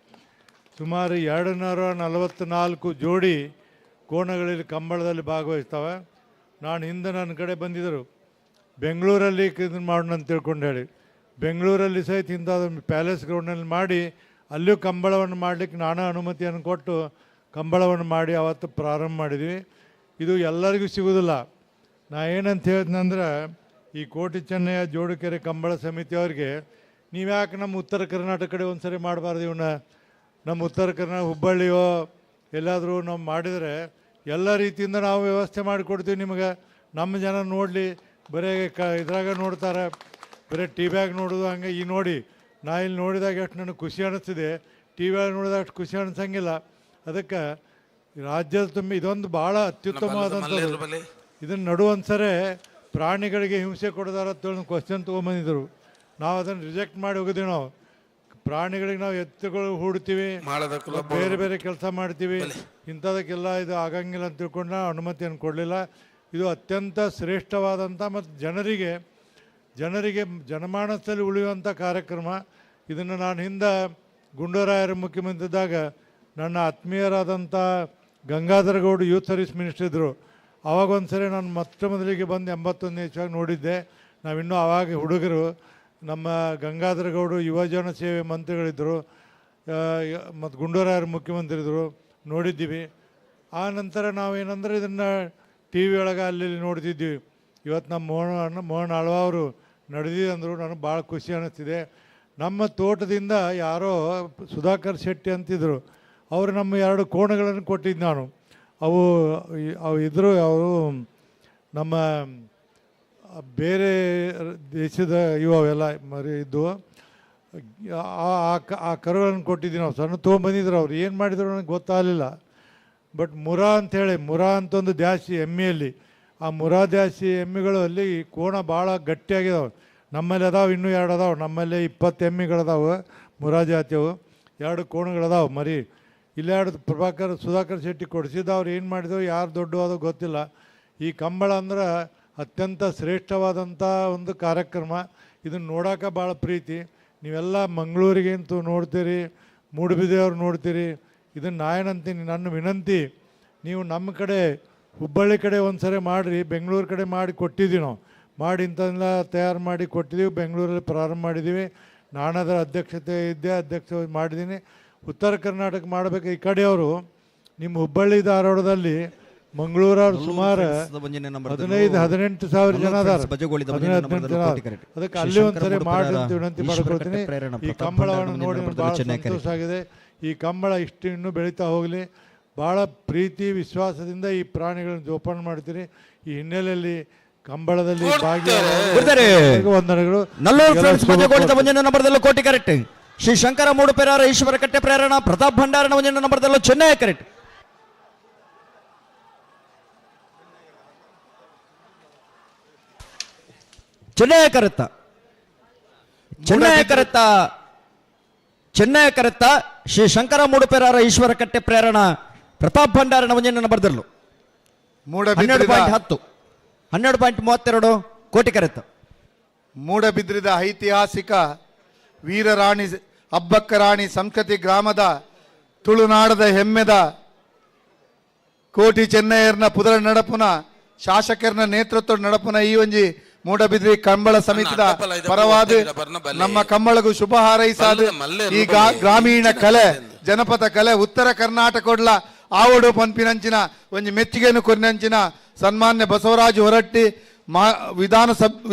ಸುಮಾರು 244 ಜೋಡಿ ಕೋಣಗಳಲ್ಲಿ ಕಂಬಳದಲ್ಲಿ ಭಾಗವಹಿಸ್ತವೆ. ನಾನು ಹಿಂದೆ ನನ್ನ ಕಡೆ ಬಂದಿದ್ದರು, ಬೆಂಗಳೂರಲ್ಲಿ ಇದನ್ನು ಮಾಡೋಣ ಅಂತ ತಿಳ್ಕೊಂಡು ಹೇಳಿ ಬೆಂಗಳೂರಲ್ಲಿ ಸಹಿತ ಇಂಥದ್ದು ಪ್ಯಾಲೇಸ್ ಗ್ರೌಂಡ್ನಲ್ಲಿ ಮಾಡಿ ಅಲ್ಲಿಯೂ ಕಂಬಳವನ್ನು ಮಾಡಲಿಕ್ಕೆ ನಾನು ಅನುಮತಿಯನ್ನು ಕೊಟ್ಟು ಕಂಬಳವನ್ನು ಮಾಡಿ ಆವತ್ತು ಪ್ರಾರಂಭ ಮಾಡಿದ್ವಿ. ಇದು ಎಲ್ಲರಿಗೂ ಸಿಗೋದಿಲ್ಲ. ನಾ ಏನಂತ ಹೇಳ್ತೀನಂದ್ರೆ, ಈ ಕೋಟಿ ಚೆನ್ನಯ್ಯ ಜೋಡುಕೆರೆ ಕಂಬಳ ಸಮಿತಿಯವ್ರಿಗೆ ನೀವ್ಯಾಕೆ ನಮ್ಮ ಉತ್ತರ ಕರ್ನಾಟಕ ಕಡೆ ಒಂದು ಸರಿ ಮಾಡಬಾರ್ದು? ಇವನ್ನ ನಮ್ಮ ಉತ್ತರ ಕರ್ನಾಟಕ ಹುಬ್ಬಳ್ಳಿಯೋ ಎಲ್ಲಾದರೂ ನಾವು ಮಾಡಿದರೆ ಎಲ್ಲ ರೀತಿಯಿಂದ ನಾವು ವ್ಯವಸ್ಥೆ ಮಾಡಿಕೊಡ್ತೀವಿ ನಿಮಗೆ. ನಮ್ಮ ಜನ ನೋಡಲಿ, ಬರೀ ಇದ್ರಾಗ ನೋಡ್ತಾರೆ, ಬರೀ ಟಿ ವ್ಯಾಗ ನೋಡೋದು ಹಂಗೆ. ಈ ನೋಡಿ ನಾ ಇಲ್ಲಿ ನೋಡಿದಾಗ ಎಷ್ಟು ನನಗೆ ಖುಷಿ ಅನ್ನಿಸ್ತಿದೆ, ಟಿ ವ್ಯಾಗ ನೋಡಿದಾಗ ಅಷ್ಟು ಖುಷಿ ಅನಿಸಂಗಿಲ್ಲ. ಅದಕ್ಕೆ ರಾಜ್ಯದ ತುಂಬ ಇದೊಂದು ಭಾಳ ಅತ್ಯುತ್ತಮವಾದಂಥದ್ದು. ಇದನ್ನು ನಡುವಂದ್ಸರೆ ಪ್ರಾಣಿಗಳಿಗೆ ಹಿಂಸೆ ಕೊಡೋದಾರ ಅಂತ ಕ್ವಶನ್ ತೊಗೊಂಬಂದಿದ್ದರು. ನಾವು ಅದನ್ನು ರಿಜೆಕ್ಟ್ ಮಾಡಿ ಹೋಗಿದ್ದೀವಿ. ನಾವು ಪ್ರಾಣಿಗಳಿಗೆ ನಾವು ಎತ್ತುಗಳು ಹೂಡ್ತೀವಿ, ಬೇರೆ ಬೇರೆ ಕೆಲಸ ಮಾಡ್ತೀವಿ, ಇಂಥದಕ್ಕೆಲ್ಲ ಇದು ಆಗಂಗಿಲ್ಲ ಅಂತ ತಿಳ್ಕೊಂಡು ನಾವು ಅನುಮತಿಯನ್ನು ಕೊಡಲಿಲ್ಲ. ಇದು ಅತ್ಯಂತ ಶ್ರೇಷ್ಠವಾದಂಥ ಮತ್ತು ಜನರಿಗೆ ಜನರಿಗೆ ಜನಮಾನಸದಲ್ಲಿ ಉಳಿಯುವಂಥ ಕಾರ್ಯಕ್ರಮ. ಇದನ್ನು ನಾನು ಹಿಂದೆ ಗುಂಡೂರಾಯರು ಮುಖ್ಯಮಂತ್ರಿ ಇದ್ದಾಗ ನನ್ನ ಆತ್ಮೀಯರಾದಂಥ Gangadhara Gowda youth service minister ಇದ್ದರು. ಆವಾಗ ಒಂದು ಸರಿ ನಾನು ಮೊಟ್ಟ ಮೊದಲಿಗೆ ಬಂದು 81 ಇಸ್ವಿಯಾಗ ನೋಡಿದ್ದೆ. ನಾವಿನ್ನೂ ಆವಾಗ ಹುಡುಗರು. ನಮ್ಮ ಗಂಗಾಧರ ಗೌಡರು ಯುವಜನ ಸೇವೆ ಮಂತ್ರಿಗಳಿದ್ದರು, ಮತ್ತು ಗುಂಡೂರಾಯರು ಮುಖ್ಯಮಂತ್ರಿ ಇದ್ದರು, ನೋಡಿದ್ದೀವಿ. ಆ ನಂತರ ನಾವೇನಂದರೆ ಇದನ್ನು ಟಿ ವಿ ಒಳಗೆ ಅಲ್ಲಿ ನೋಡ್ತಿದ್ವಿ. ಇವತ್ತು ನಮ್ಮ ಮೋಹನ್ ಆಳ್ವ ಅವರು ನಡೆದಿದೆ ಅಂದರು, ನನಗೆ ಭಾಳ ಖುಷಿ ಅನ್ನಿಸ್ತಿದೆ. ನಮ್ಮ ತೋಟದಿಂದ ಯಾರೋ ಸುಧಾಕರ್ ಶೆಟ್ಟಿ ಅಂತಿದ್ದರು, ಅವರು ನಮ್ಮ 2 ಕೋಣಗಳನ್ನು ಕೊಟ್ಟಿದ್ದು ನಾನು. ಅವು ಅವು ಇದ್ದರು, ಅವರು ನಮ್ಮ ಬೇರೆ ದೇಶದ ಇವು ಅವೆಲ್ಲ ಮರಿ ಇದ್ದವು. ಆ ಕರುಗಳನ್ನು ಕೊಟ್ಟಿದ್ದೀವಿ ನಾವು. ಸಣ್ಣ ತೊಗೊಂಬಂದಿದ್ರು ಅವ್ರು, ಏನು ಮಾಡಿದ್ರು ನನಗೆ ಗೊತ್ತಾಗಲಿಲ್ಲ. ಬಟ್ ಮುರಾ ಅಂಥೇಳಿ, ಮುರಾ ಅಂತ ಒಂದು ದ್ಯಾಸಿ ಎಮ್ಮೆಯಲ್ಲಿ, ಆ ಮುರಾ ದ್ಯಾಸಿ ಎಮ್ಮೆಗಳು ಅಲ್ಲಿ ಕೋಣ ಭಾಳ ಗಟ್ಟಿಯಾಗಿದಾವೆ. ನಮ್ಮಲ್ಲಿ ಅದಾವೆ, ಇನ್ನೂ 2 ಅದಾವೆ. ನಮ್ಮಲ್ಲಿ 20 ಎಮ್ಮೆಗಳದಾವೆ ಮುರಾ ಜಾತಿಯವು, 2 ಕೋಣಗಳದಾವೆ ಮರಿ. ಇಲ್ಲೆರಡು ಪ್ರಭಾಕರ್ ಸುಧಾಕರ್ ಶೆಟ್ಟಿ ಕೊಡಿಸಿದ್ದು. ಅವ್ರು ಏನು ಮಾಡಿದ್ರು, ಯಾರು ದೊಡ್ಡ ಗೊತ್ತಿಲ್ಲ. ಈ ಕಂಬಳ ಅಂದ್ರೆ ಅತ್ಯಂತ ಶ್ರೇಷ್ಠವಾದಂಥ ಒಂದು ಕಾರ್ಯಕ್ರಮ. ಇದನ್ನು ನೋಡೋಕೆ ಭಾಳ ಪ್ರೀತಿ. ನೀವೆಲ್ಲ ಮಂಗಳೂರಿಗಂತೂ ನೋಡ್ತೀರಿ, ಮೂಡುಬಿದಿರೆಯವ್ರು ನೋಡ್ತೀರಿ. ಇದನ್ನು ನಾ ಏನಂತೀನಿ, ನನ್ನ ವಿನಂತಿ, ನೀವು ನಮ್ಮ ಕಡೆ ಹುಬ್ಬಳ್ಳಿ ಕಡೆ ಒಂದು ಸರಿ ಮಾಡಿರಿ. ಬೆಂಗಳೂರು ಕಡೆ ಮಾಡಿ ಕೊಟ್ಟಿದ್ದೀವಿ ನಾವು, ಮಾಡಿ ಇಂಥದ್ದೆಲ್ಲ ತಯಾರು ಮಾಡಿ ಕೊಟ್ಟಿದ್ದೀವಿ. ಬೆಂಗಳೂರಲ್ಲಿ ಪ್ರಾರಂಭ ಮಾಡಿದ್ದೀವಿ. ನಾನು ಅದರ ಅಧ್ಯಕ್ಷತೆ ಇದ್ದೆ, ಅಧ್ಯಕ್ಷ ಮಾಡಿದ್ದೀನಿ. ಉತ್ತರ ಕರ್ನಾಟಕ ಮಾಡಬೇಕು. ಈ ಕಡೆಯವರು ನಿಮ್ಮ ಹುಬ್ಬಳ್ಳಿ ಧಾರವಾಡದಲ್ಲಿ ಮಂಗಳೂರಾರು ಸುಮಾರು 15-18 ಸಾವಿರ ಜನ ಅದಾರ. ಅದಕ್ಕೆ ಅಲ್ಲಿ ಒಂದ್ಸರಿ ಮಾಡಿ ಅಂತ ವಿನಂತಿ ಮಾಡ್ಕೊಳ್ತೀನಿ. ಈ ಕಂಬಳವನ್ನು ನೋಡಿ ಭಾಳ ಸಂತೋಷ ಆಗಿದೆ. ಈ ಕಂಬಳ ಇಷ್ಟು ಇನ್ನೂ ಬೆಳೀತಾ ಹೋಗಲಿ. ಭಾಳ ಪ್ರೀತಿ ವಿಶ್ವಾಸದಿಂದ ಈ ಪ್ರಾಣಿಗಳನ್ನು ಜೋಪಾನ ಮಾಡ್ತೀರಿ. ಈ ಹಿನ್ನೆಲೆಯಲ್ಲಿ ಕಂಬಳದಲ್ಲಿ ವಂದನೆಗಳು. ಕೋಟಿ ಕರೆಕ್ಟ್. ಶ್ರೀ ಶಂಕರ ಮೂಡುಪೆರಾರ ಈಶ್ವರ ಕಟ್ಟೆ ಪ್ರೇರಣ ಪ್ರತಾಪ್ ಭಂಡಾರನ ಒಂಜನ ನಂಬರ್ದಲ್ಲೂ ಚೆನ್ನೈ ಕರೆಕ್ಟ್. ಚೆನ್ನೈ ಕರೆತ್ತ ಚೆನ್ನೈ ಕರೆತ್ತ ಚೆನ್ನೈ ಕರೆತ್ತ ಶ್ರೀ ಶಂಕರ ಮೂಡುಪೆರಾರ ಈಶ್ವರ ಕಟ್ಟೆ ಪ್ರೇರಣ ಪ್ರತಾಪ್ ಭಂಡಾರನ ಒಂಜನ ನಂಬರ್ದಲ್ಲೂ 12.10 12.32 ಕೋಟಿ ಕರೆತ್ತ. ಮೂಡಬಿದ್ರಿದ ಐತಿಹಾಸಿಕ ವೀರರಾಣಿ ಅಬ್ಬಕ್ಕರಾಣಿ ಸಂಸ್ಕೃತಿ ಗ್ರಾಮದ ತುಳುನಾಡದ ಹೆಮ್ಮೆದ ಕೋಟಿ ಚೆನ್ನಯ್ಯರ್ನ ಪುದರ ನಡಪುನ ಶಾಸಕರನ ನೇತೃತ್ವ ನಡಪುನ ಈ ಒಂಜಿ ಮೂಡಬಿದ್ರಿ ಕಂಬಳ ಸಮಿತಿದ ಪರವಾದ ನಮ್ಮ ಕಂಬಳಗೂ ಶುಭ ಹಾರೈಸಾದ ಈ ಗ್ರಾಮೀಣ ಕಲೆ ಜನಪದ ಕಲೆ ಉತ್ತರ ಕರ್ನಾಟಕೊಡ್ಲ ಆವಡು ಪನ್ಪಿನಂಚಿನ ಒಂಜಿ ಮೆಚ್ಚುಗೆಯನ್ನು ಕೊರಿನಂಚಿನ ಸನ್ಮಾನ್ಯ ಬಸವರಾಜ ಹೊರಟ್ಟಿ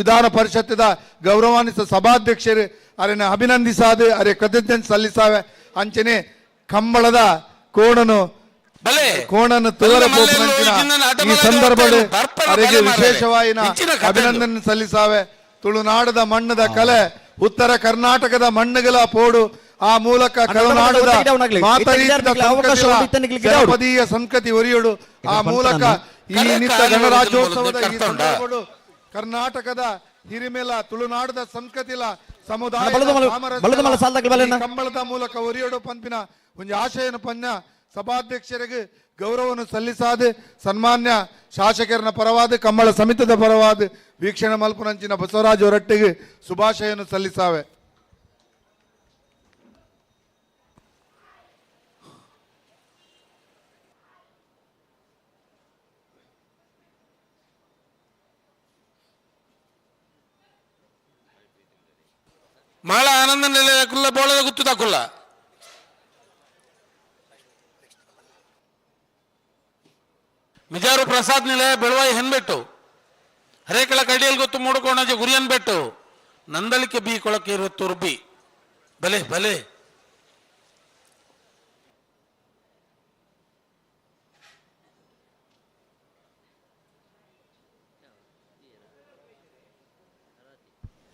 ವಿಧಾನ ಪರಿಷತ್ತಿದ ಗೌರವಾನ್ವಿತ ಸಭಾಧ್ಯಕ್ಷರು ಅರೆನ ಅಭಿನಂದಿಸಾದ ಅರೆ ಕೃತಜ್ಞತೆ ಸಲ್ಲಿಸಾವೆ. ಅಂಚನೆ ಕಂಬಳದ ಕೋಣನು ಕೋಣನು ತುವರ ಈ ಸಂದರ್ಭದಲ್ಲಿ ಅರೆಗೆ ವಿಶೇಷವಾಯಿನ ಅಭಿನಂದನೆ ಸಲ್ಲಿಸಾವೆ. ತುಳುನಾಡದ ಮಣ್ಣದ ಕಲೆ ಉತ್ತರ ಕರ್ನಾಟಕದ ಮಣ್ಣುಗಳ ಪೋಡು ಆ ಮೂಲಕ ಕರುನಾಡದ ಜನಪದೀಯ ಸಂಸ್ಕೃತಿ ಒರಿಯೋಡು ಆ ಮೂಲಕ ಈ ನಿತ್ಯ ಗಣರಾಜ್ಯೋತ್ಸವದ ಈ ಸಂದರ್ಭಗಳು ಕರ್ನಾಟಕದ ಹಿರಿಮೇಲ ತುಳುನಾಡದ ಸಂಸ್ಕೃತಿಲ ಸಮುದಾಯ ಕಂಬಳದ ಮೂಲಕ ಒರಿಯೋಡು ಪಂಪಿನ ಒಂದು ಆಶಯನ ಪಂಜ ಸಭಾಧ್ಯಕ್ಷರಿಗೆ ಗೌರವವನ್ನು ಸಲ್ಲಿಸಾದ ಸನ್ಮಾನ್ಯ ಶಾಸಕರನ ಪರವಾದ ಕಂಬಳ ಸಮಿತಿದ ಪರವಾದ ವೀಕ್ಷಣೆ ಮಲ್ಪುನಂಚಿನ ಬಸವರಾಜ ಹೊರಟ್ಟಿಗೆ ಶುಭಾಶಯನ್ನು ಸಲ್ಲಿಸಾವೆ. ಮಾಳ ಆನಂದ ನೆಲೆ ಬೋಳದ ಗುತ್ತು ತಾಕುಲ್ಲ. ಮಿಜಾರು ಪ್ರಸಾದ್ ನಿಲಯ ಬೆಳವಾಯಿ ಹೆನ್ಬೆಟ್ಟು ಹರೇಕಳ ಕಡಿಯಲ್ಲಿ ಗೊತ್ತು ಮೂಡುಕೋಣಜೆ ಗುರಿಯನ್ ಬೆಟ್ಟು ನಂದಳಿಕೆ ಬಿ ಕೊಳಕೆ ಇರುವತ್ತೂರು ಬಿ ಬಲೆ ಬಲೆ.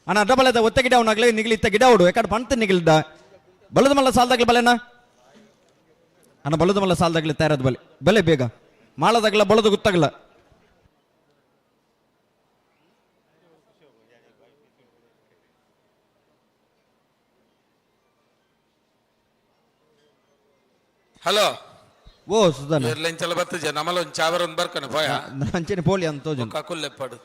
ಅಣ್ಣ ಅಡ್ಡ ಬಲದ ಒತ್ತ ಗಿಡ ಅವನಾಗ್ಲಿ ನಿಗಲಿ ಇತ್ತ ಗಿಡ ಅವಡು ಯಾಕಂದ್ರೆ ಪಂತ ನಿಗಲಿದ್ದ ಬಲದ ಮಲ್ಲ ಸಾಲದಾಗ್ಲಿ ಬಲೆನಾ ಅಣ್ಣ ಬಲದ ಮಲ್ಲ ಸಾಲದಾಗ್ಲಿ ತಯಾರದ ಬಲೆ ಬಲೆ ಬೇಗ ಮಾಳದಾಗಲ ಬಳದು ಗೊತ್ತಾಗಲ್ಲ. ಹಲೋ ಓ ಸುಧಾನ ಎರ್ಲೆಂಚಲ ಬರ್ತಜ ನಮಲ ಒಂದು ಚಾವರ ಒಂದು ಬರ್ಕನೆ ಪೋಯ ಅಂಚನೆ ಪೋಲಿ ಅಂತ ತೋಜು ಕಕುಲ್ಲೆಪ್ಪಡು.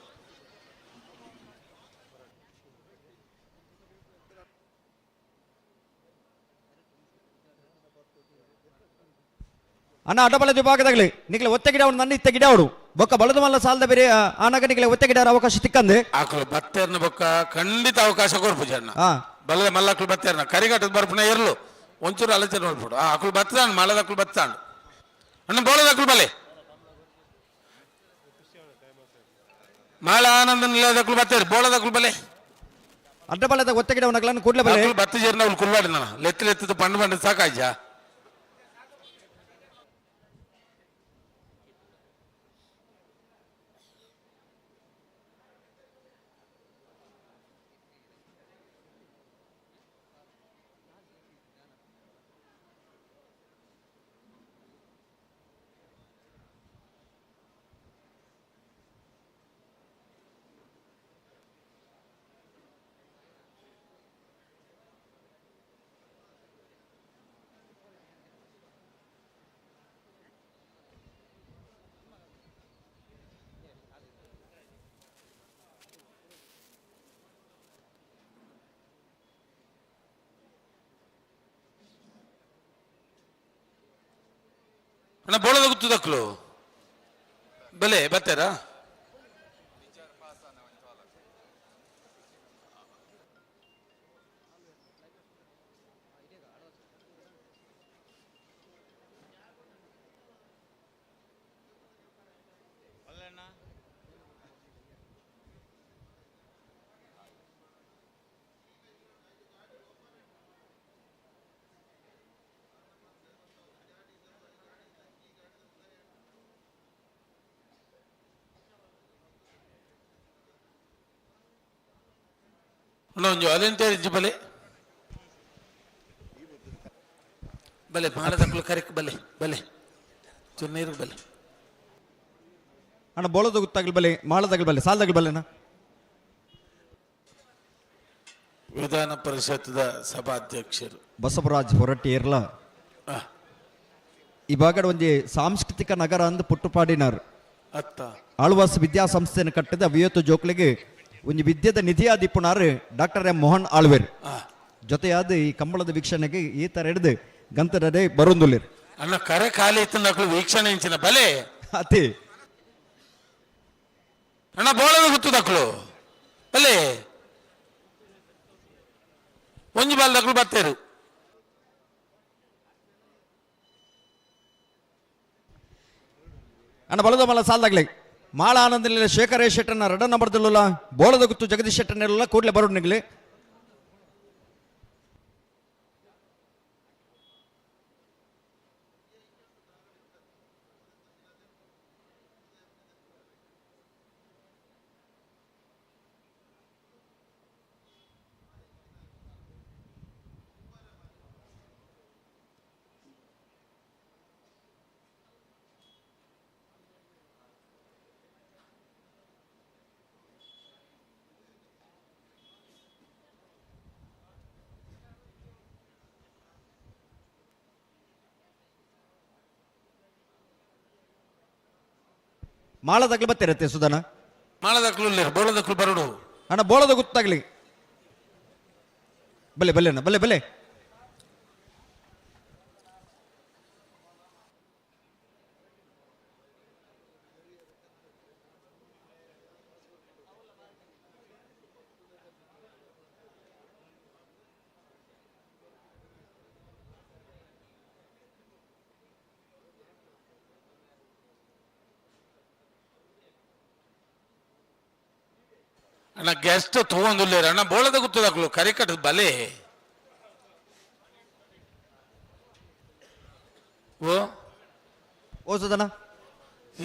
ಅಣ್ಣ ಅಡ್ಡಬಲದ ವಿಭಾಗದಾಗಲಿ ನಿಗಲೆ ಒತ್ತೆ ಗಿಡ ಅವನು ನನ್ನ ಇತ್ತ ಗಿಡ ಅವಡು ಬೊಕ್ಕ ಬಲದ ಮಲ್ಲ ಸಾಲದ ಬೇರೆ ಆನಾಗ ನಿಗಲೆ ಒತ್ತೆ ಗಿಡ ಅವಕಾಶ ತಿಕ್ಕಂದೆ ಆಕಳು ಬತ್ತೇರ್ನ ಬೊಕ್ಕ ಖಂಡಿತ ಅವಕಾಶ ಕೊರ್ಪು ಜನ ಬಲದ ಮಲ್ಲಕ್ಳು ಬತ್ತೇರ್ನ ಕರಿಗಟ್ಟದ ಬರ್ಪುನ ಇರ್ಲು ಒಂಚೂರು ಆಲೋಚನೆ ನೋಡ್ಬಿಡು. ಆ ಅಕುಳು ಬತ್ತಾಂಡು ಮಲದ ಅಕುಳು ಬತ್ತಾಂಡು ಅಣ್ಣ ಬೋಳದ ಅಕುಳು ಬಲೆ ಮಾಳ ಆನಂದ ನಿಲಯದ ಅಕುಳು ಬತ್ತೇರು ಬೋಳದ ಅಕುಳು ಬಲೆ ಅಡ್ಡಬಲದ ಒತ್ತೆ ಗಿಡ ಅವನಗ್ಲನ್ನು ಕೂಡ್ಲೆ ಬಲೆ ಬತ್ತ ಜೇರ್ನ ಅವಳು ಕುಲ್ವಾಡಿ ನಾನು ಲೆತ್ತು ಲೆತ್ತದ ಪಂಡು ಪಂಡು ಸಾಕಾಯ್ಜ. ಅಣ್ಣ ಬೋಳದ ಗುತ್ತದಕ್ಲು ಬಲೆ ಬರ್ತಾರಾ? ಒಂಜಿ ವಾಲಂಟಿಯರ್ ಇಜ್ಜಿ ಬಲೆ ಬಲೆ ಮಾಳದಕ್ಕಲು ಕರೆಕ್ ಬಲೆ ಬಲೆ ಚುನ್ನೀರು ಬಲೆ. ಅಣ್ಣ ಬೋಳದ ಗೊತ್ತಾಗಲಿ ಬಲೆ, ಮಾಳದಾಗಲಿ ಬಲೆ, ಸಾಲದಾಗಲಿ ಬಲೆನಾ? ವಿಧಾನ ಪರಿಷತ್ದ ಸಭಾಧ್ಯಕ್ಷರು ಬಸವರಾಜ್ ಹೊರಟ್ಟಿ ಇರ್ಲ ಈ ಭಾಗದ ಒಂಜಿ ಸಾಂಸ್ಕೃತಿಕ ನಗರ ಅಂದ್ ಪುಟ್ಟುಪಾಡಿನಾರ್. ಅತ್ತ ಆಳ್ವಾಸ್ ವಿದ್ಯಾಸಂಸ್ಥೆಯನ್ನು ಕಟ್ಟಿದ ವಿಯತ್ತು ಜೋಕ್ಲಿಗೆ ಒಂಜಿ ವಿದ್ಯೆದ ನಿಧಿಯಾದಿಪ್ಪುನಾರ್ ಡಾಕ್ಟರ್ ಎಂ ಮೋಹನ್ ಆಳ್ವೇರ್. ಜೊತೆಯಾದ ಈ ಕಂಬಳದ ವೀಕ್ಷಣೆಗೆ ಈ ತರ ಹಿಡಿದು ಗಂತರದೇ ಬರುಂದುಲಿರ್. ಅಣ್ಣ ಕರೆ ಖಾಲಿ ಇತ್ತು ವೀಕ್ಷಣೆ ಇಂಚಿನ ಬಲೆ ಅತಿ ಅಣ್ಣ ಬೋಳದ ಗುತ್ತದಕ್ಳು ಬಲೆ ಒಂಜಿ ಬಾಲ್ದಕ್ಳು ಬತ್ತೇರು. ಅಣ್ಣ ಬಲದ ಮಲ್ಲ ಸಾಲದಾಗ್ಲಿ ಮಾಳ ಆನಂದನಿಲ್ಲ ಶೇಖರ ಶೆಟ್ಟನ ರಡ ನಂಬರ್ದಲ್ಲ ಬೋಳದ ಗುತ್ತು ಜಗದೀಶ್ ಶೆಟ್ಟನೆಲ್ಲ ಕೂಡಲೇ ಬರೋಣಿಗ್ಲಿ. ಮಾಳದಾಗ್ಲಿ ಬತ್ತಿರತ್ತೆ ಸುಧಾನ. ಮಾಳದಕ್ಲು ಬೋಳದಕ್ಲು ಬರಡು ಅಣ್ಣ ಬೋಳದ ಗೊತ್ತಾಗ್ಲಿ ಬಲೆ ಬಲೆ ಅಣ್ಣ ಬಲೆ ಬಲೆ. ಅಣ್ಣ ಗೆಸ್ಟ್ ತಗೊಂಡುಲ್ಲೇರ ಅಣ್ಣ ಬೋಳದ ಗುತ್ತದಕ್ಲು ಕರಿ ಕಟ್ಟದ ಬಲೆ. ಓ ಓ ಸುಧನ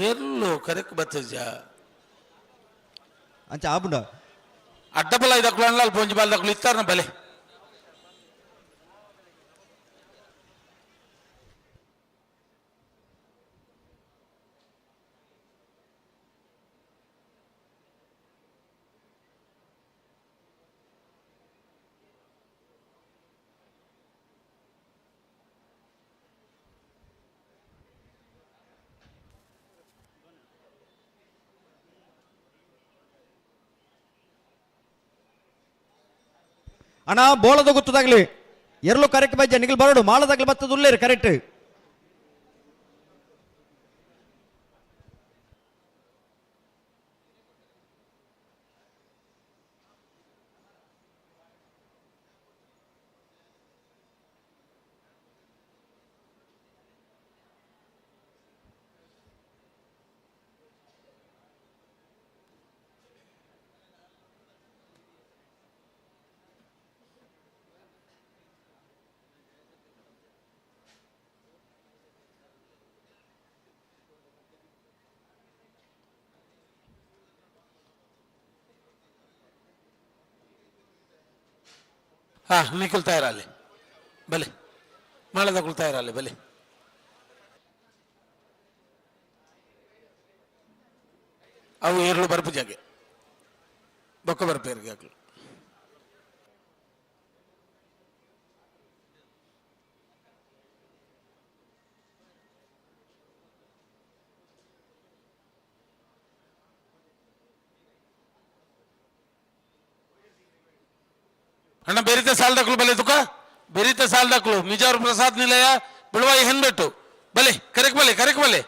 ಎಲ್ಲೋ ಕರೆಕ್ ಬತ್ತಜ ಅಂಚ ಆಬುಂಡ ಅಡ್ಡಬಲ ಇದಕ್ಲು ಅಣ್ಣ ಅಲ್ಲಿ ಪೊಂಜಿ ಬಾಲ್ದಕ್ಲು ಇತ್ತಾರನ ಬಲೆ. ಅಣ್ಣ ಬೋಳದ ಗೊತ್ತದಾಗ್ಲಿ ಎರಲು ಕರೆಕ್ಟ್ ಬಜ್ಜೆ ನಿಗಲ್ ಬರೋಡು ಮಾಳದಾಗ್ಲಿ ಬತ್ತದ ಉಲ್ಲೇರಿ ಕರೆಕ್ಟ್. ಹಾ ನಿಖಿಲ್ ತಯಾರಲ್ಲಿ ಬಲೆ, ಮಾಳದಕ್ಕಲು ತಯಾರಲ್ಲಿ ಬಲೆ. ಅವು ಏರ್ಲು ಬರ್ಪು ಜಾಗೆ ಬೊಕ್ಕ ಬರ್ಪೇರಿಗೆ ಹಾಕ್ಲು. ಅಣ್ಣ ಬೆರಿತ ಸಾಲದಕ್ಲು ಬಲೆ ತುಕ ಬೆರಿತ ಸಾಲದಕ್ಲು ಮಿಜಾರು ಪ್ರಸಾದ್ ನಿಲಯ ಬಿಳುವಾಯಿ ಹೆನ್ಬೆಟ್ಟು ಬಲೆ ಕರೆಕ್ ಬಲೆ ಕರೆಕ್ ಬಲೆ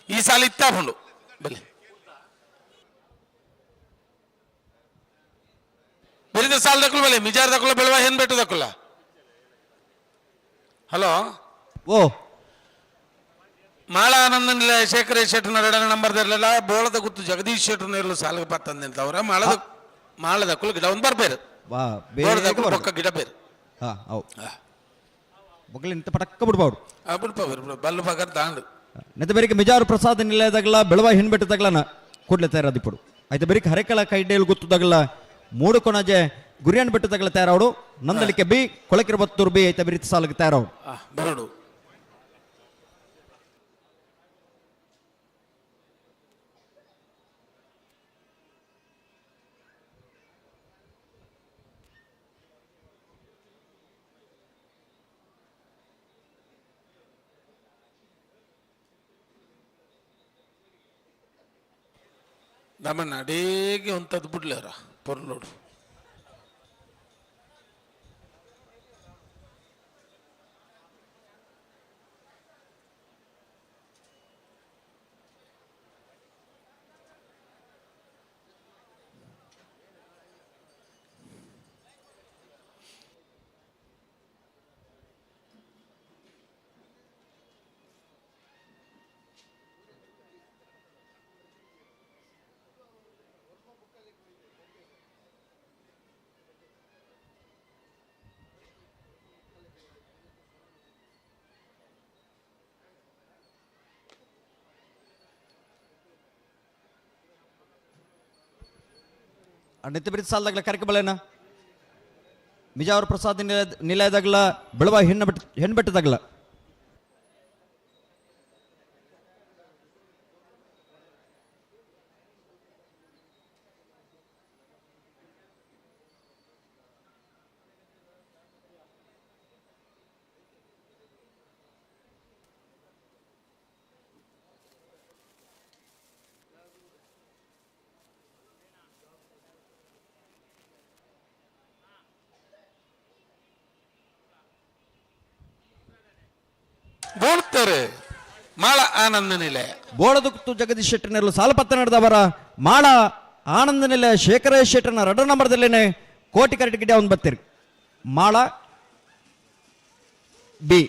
ಈ ಸಾಲ ಇತ್ತಾಪುಂಡು ಬಲೆ ಬೆರಿತ ಸಾಲದಕ್ಲು ಬಲೆ ಮಿಜಾರ್ ದಕ್ಲು ಬೆಳವಾಯಿ ಹೆನ್ಬೆಟ್ಟು ದಕ್ಕುಲ. ಹಲೋ ಓ ಮಾಳ ಆನಂದ ನಿಲಯ ಶೇಖರ ಶೆಟ್ಟನ ಎರಡನೇ ನಂಬರ್ ಇರಲಿಲ್ಲ ಬೋಳದ ಗುತ್ತು ಜಗದೀಶ್ ಶೆಟ್ಟನ ಇರಲು ಸಾಲಕ್ಕೆ ಪತ್ತಂದಿಂತವ್ರ ಮಾಳದ ಮಾಳದಕ್ಕಲು ಗಿಡ ಒಂದು ಬರ್ಬೇರು ವಾ ಬೇಗ ಬೊಕ್ಕ ಗಿಡ ಬೇರೆ. ಹಾ ಅವು ಬೊಕ್ಕಲಿ ನಿಂತ ಪಟಕ್ಕ ಬಿಡ್ಬಾರ್ದು. ಆ ಬಿಡ್ಪ ಬಲ್ಲು ಪಗರ್ ದಾಂಡು ನೆತ್ತ ಬೇರಿಕೆ ಮಿಜಾರು ಪ್ರಸಾದ ನಿಲಯದಾಗಲ ಬೆಳವ ಹಿಂಡ್ಬೆಟ್ಟದಾಗಲನ ಕೂಡಲೇ ತಯಾರಾದಿಪ್ಪಡು. ಆಯ್ತು ಬೇರಿಕೆ ಹರೆಕಳ ಕೈಡೇಲು ಗೊತ್ತದಾಗಲ ಮೂಡು ಕೊನಜೆ ಗುರಿಯನ್ ಬೆಟ್ಟು ತಗಲ ತಯಾರಾವಡು ನಂದಳಿಕೆ ಬಿ ಕೊಳಕಿರಬತ್ತೂರು ಬಿ ಐತ ಬಿರಿತ ಸಾಲಕ್ಕೆ ತಯಾರಾವಡು ಬರಡು ನಮ್ಮನ್ನ ಅಡೇಗೆ ಒಂತದ್ದು ಬಿಡ್ಲೇರ ಪೊರ್ಲೋಡು ನಿತ್ಯ ಸಾಲದಾಗಲ ಕರೆಕಬಲೇನ ಮಿಜಾವರ ಪ್ರಸಾದ್ ನಿಲಯದಾಗಲ ಬೆಳವ ಹೆಣ್ಬೆಟ್ಟದಾಗಲ ಬೋಳ್ತಾರೆ ಮಾಳ ಆನಂದ ನಿಲಯ ಬೋಳದುಕ್ತು ಜಗದೀಶ್ ಶೆಟ್ಟರ್ನೆಲ್ಲ ಸಾಲಪತ್ತ ನಡೆದವರ ಮಾಳ ಆನಂದ ನಿಲಯ ಶೇಖರ ಶೆಟ್ಟರ್ನ ರಡ ನಂಬರ್ದಲ್ಲೇನೆ ಕೋಟಿ ಕರೆಟ್ ಗಿಡ ಒಂದು ಬತ್ತೀರಿ ಮಾಳ ಬಿ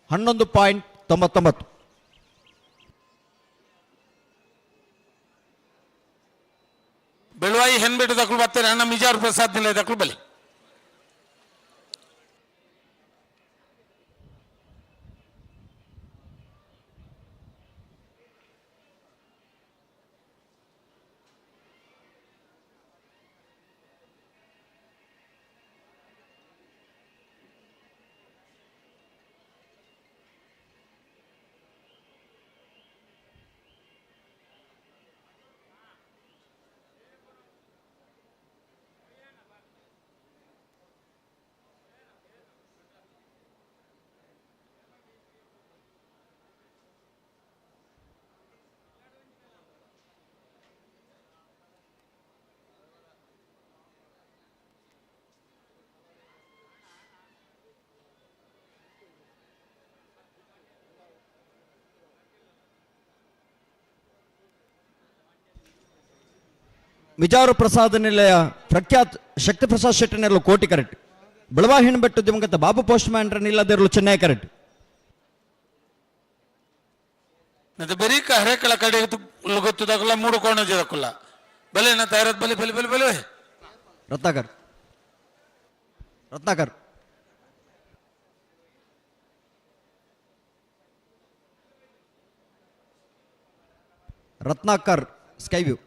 11.99. ಬೆಳವಾಯಿ ಹೆನ್ಬಿಟ್ಟು ದಕ್ಕಲು ಬರ್ತಾರೆ ಅಣ್ಣ ಮಿಜಾರ್ ಪ್ರಸಾದ್ ನಿಲಯ ದಕ್ಕಲು ಬಲಿ ಮಿಜಾರು ಪ್ರಸಾದ ನಿಲಯ ಪ್ರಖ್ಯಾತ್ ಶಕ್ತಿ ಪ್ರಸಾದ್ ಶೆಟ್ಟಿನೆರಲು ಕೋಟಿ ಕರೆಕ್ಟ್ ಬೆಳವಾ ಹೆಣ್ಬೆಟ್ಟು ದಿವಂಗತ ಬಾಬು ಪೋಸ್ಟ್ ಮ್ಯಾನ್ ನಿಲ್ಲದಿರಲು ಚೆನ್ನೈ ಕರೆಕ್ಟ್ ಮತ್ತೆ ಬರೀಕ ಹರೇಕಳ ಕಡೆ ಗೊತ್ತದಾಗಲ್ಲ ಮೂಡು ಕೋಣ ಜರಕುಲ್ಲ ಬಲೆ ನಾ ತಯಾರತ್ ಬಲೆ ಬಲೆ ಬಲೆ ಬಲೆ Ratnakar Ratnakar Ratnakar sky view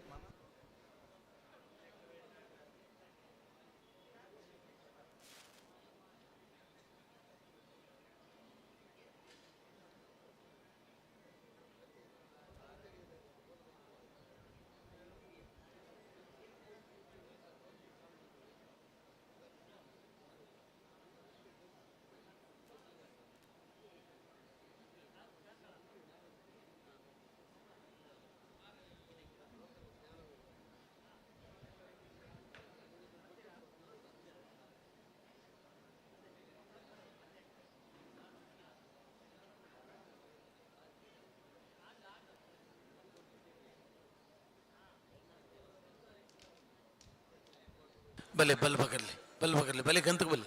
ಬಲೆ ಬಲ್ ಬಗರ್ಲಿ ಬಲ್ ಬಗರ್ಲಿ ಬಲೆ ಗಂತಕ್ಕೆ ಬಲೆ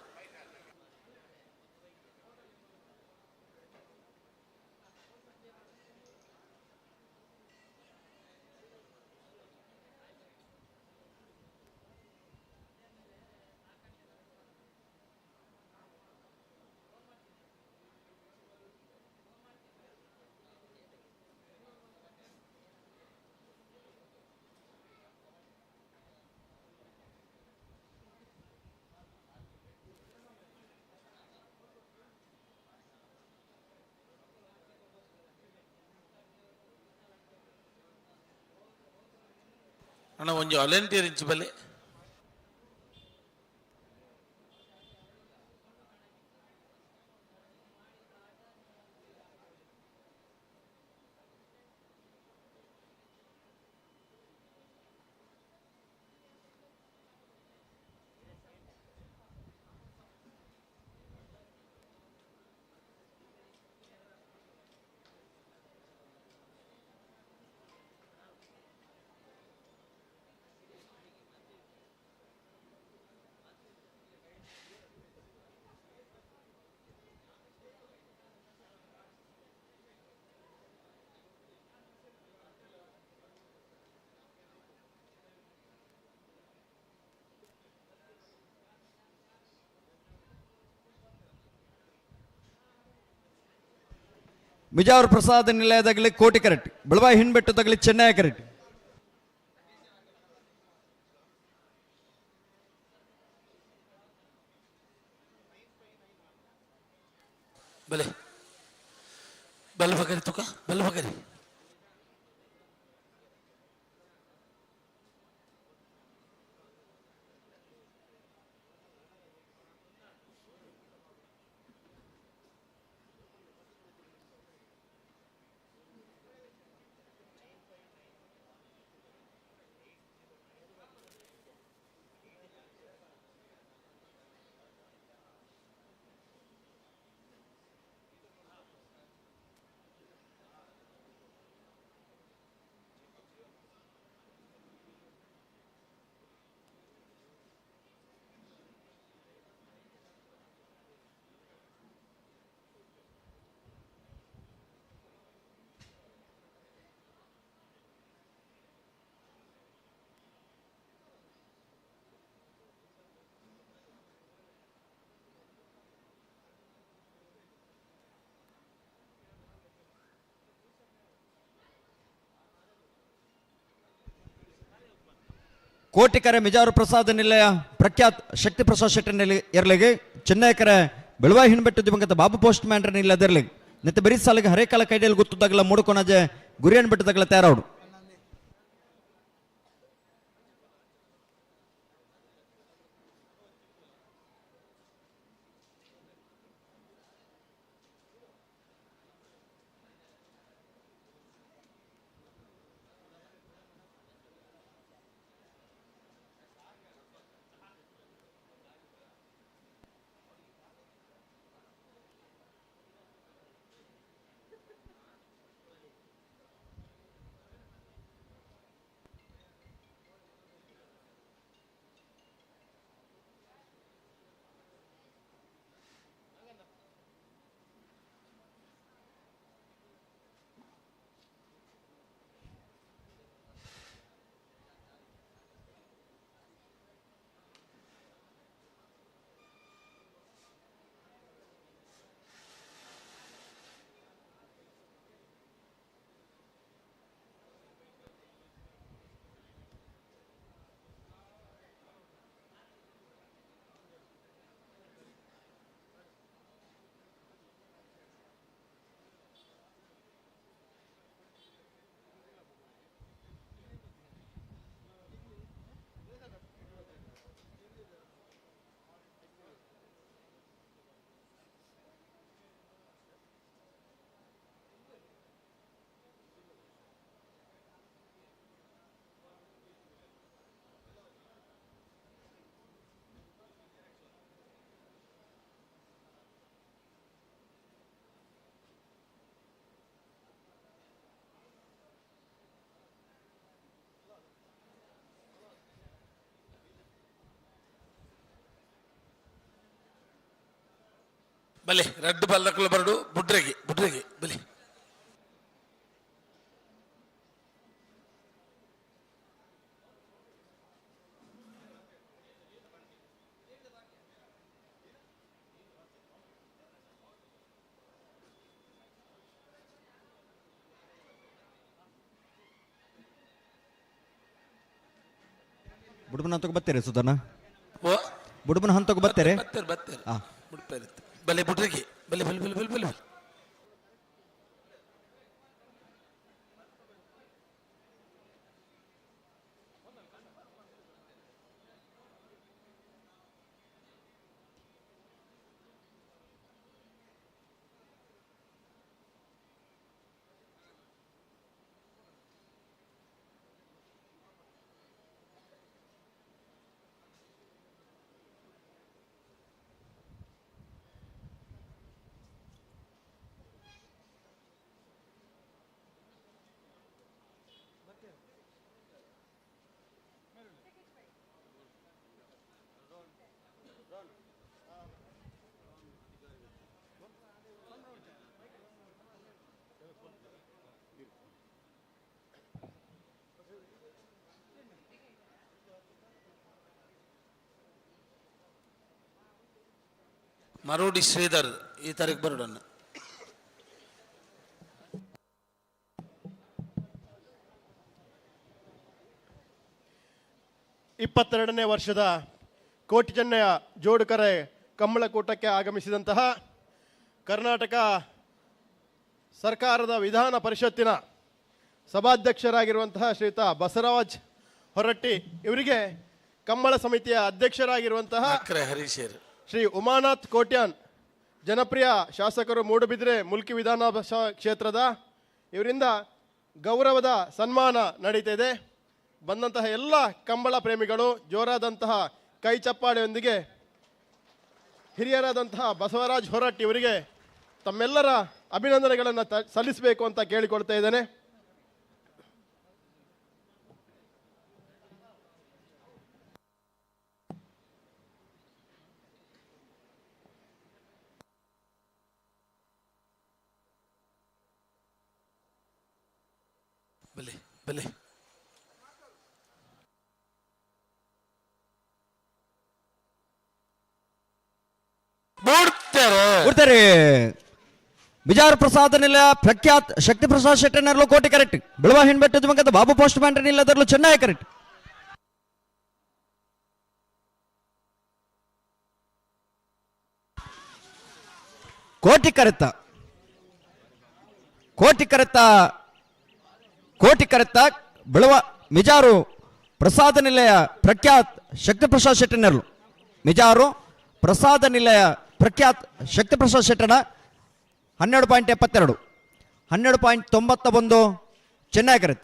ಅಣ್ಣ ಒಂಜಿ ವಾಲಂಟಿಯರ್ ಇಂಚಿ ಬಲೆ. ಮಿಜಾವರ್ ಪ್ರಸಾದ್ ನಿಲಯದಾಗಲಿ ಕೋಟಿ ಕರೆಕ್ಟ್, ಬೆಳವಾಯಿ ಹಿಂಡ್ಬೆಟ್ಟದಾಗಲಿ ಚೆನ್ನೈ ಕರೆಕ್ಟ್. ಬಲೆ ಬಲ್ ಬಗರಿ ತುಕ ಬಲ್ ಬಗರಿ. ಕೋಟಿಕರೆ ಮಿಜಾರು ಪ್ರಸಾದ್ ನಿಲಯ ಪ್ರಖ್ಯಾತ್ ಶಕ್ತಿ ಪ್ರಸಾದ್ ಶೆಟ್ಟರ್ ಎರಲಿಗೆ, ಚೆನ್ನೈಕರೆ ಬೆಳವಾಯಿ ಹಿಂಡ್ಬೆಟ್ಟು ದಿವಂಗತ ಬಾಬು ಪೋಸ್ಟ್ ಮ್ಯಾನ್ ನಿಲ್ಲದೆರ್ಲಿಗೆ, ನೆತ್ತ ಬರೀ ಸಾಲಿಗೆ ಹರೇಕಾಲ ಕೈಡಿಯಲ್ಲಿ ಗೊತ್ತದಾಗಲ ಮೂಡುಕೊನಜೆ ಗುರಿಯನ್ ಬೆಟ್ಟದಾಗಲ ತಯಾರಾವಡು. ಬಲೆ ರಡ್ಡು ಬಲ್ಲಕ್ಕಲು ಬರಡು ಬುಡ್ರೆಗೆ ಬುಡ್ರೆಗೆ ಬಲೆ. ಬುಡುಬನ ಹಂತಕ್ಕೆ ಬರ್ತೀರಿ ಸುಧನ? ಓ ಬುಡುಬನ ಹಂತಕ್ಕೆ ಬರ್ತೀರಿ? ಬರ್ತೀರಿ ಬರ್ತೀರಿ. ಬಲೆ ಬುಡ್ರೆಗೆ ಬಲೆ ಬಲೆ ಬಲೆ ಬಲೆ ಬಲೆ. Marodi Sridhar ಈ ತಾರೀಕು ಬರೋಡನ್ನ. ಇಪ್ಪತ್ತೆರಡನೇ ವರ್ಷದ ಕೋಟಿ ಚೆನ್ನಯ ಜೋಡುಕರೆ ಕಂಬಳಕೂಟಕ್ಕೆ ಆಗಮಿಸಿದಂತಹ ಕರ್ನಾಟಕ ಸರ್ಕಾರದ ವಿಧಾನ ಪರಿಷತ್ತಿನ ಸಭಾಧ್ಯಕ್ಷರಾಗಿರುವಂತಹ ಶ್ರೀಯುತ ಬಸವರಾಜ್ ಹೊರಟ್ಟಿ ಇವರಿಗೆ ಕಂಬಳ ಸಮಿತಿಯ ಅಧ್ಯಕ್ಷರಾಗಿರುವಂತಹ ಶ್ರೀ ಉಮಾನಾಥ್ ಕೋಟ್ಯಾನ್, ಜನಪ್ರಿಯ ಶಾಸಕರು ಮೂಡುಬಿದಿರೆ ಮುಲ್ಕಿ ವಿಧಾನಸಭಾ ಕ್ಷೇತ್ರದ, ಇವರಿಂದ ಗೌರವದ ಸನ್ಮಾನ ನಡೀತಿದೆ. ಬಂದಂತಹ ಎಲ್ಲ ಕಂಬಳ ಪ್ರೇಮಿಗಳು ಜೋರಾದಂತಹ ಕೈ ಚಪ್ಪಾಳೆಯೊಂದಿಗೆ ಹಿರಿಯರಾದಂತಹ ಬಸವರಾಜ್ ಹೊರಟ್ಟಿ ಇವರಿಗೆ ತಮ್ಮೆಲ್ಲರ ಅಭಿನಂದನೆಗಳನ್ನು ಸಲ್ಲಿಸಬೇಕು ಅಂತ ಕೇಳಿಕೊಳ್ತಾ ಇದ್ದೇನೆ. ಬಲೆ ಬಲೆ ಬಿಡ್ತಾರೆ. ಬಿಜಾರ್ ಪ್ರಸಾದ್ ನಿಲ್ಲ ಪ್ರಖ್ಯಾತ್ ಶಕ್ತಿ ಪ್ರಸಾದ್ ಶೆಟ್ಟರ್ನರ್ಲು ಕೋಟಿ ಕರೆಕ್ಟ್. ಬಿಳುವ ಹಿಂಡ್ಬೆಟ್ಟದ ಮಗದ ಬಾಬು ಪೋಸ್ಟ್ ಮ್ಯಾನ್ ನಿಲ್ಲದರ್ಲು ಚೆನ್ನೈ ಕರೆಕ್ಟ್. ಕೋಟಿ ಕರೆತ ಕೋಟಿ ಕರೆತ ಕೋಟಿ ಕರೆತ ಬಿಳುವ ಮಿಜಾರು ಪ್ರಸಾದ ನಿಲಯ ಪ್ರಖ್ಯಾತ್ ಶಕ್ತಿ ಪ್ರಸಾದ್ ಶೆಟ್ಟರ್ನರ್ಲು ಮಿಜಾರು ಪ್ರಸಾದ ನಿಲಯ ಪ್ರಖ್ಯಾತ್ ಶಕ್ತಿ ಪ್ರಸಾದ್ ಶೆಟ್ಟಣ 12.72 12.91 ಚೆನ್ನೈ ಕರೆತ.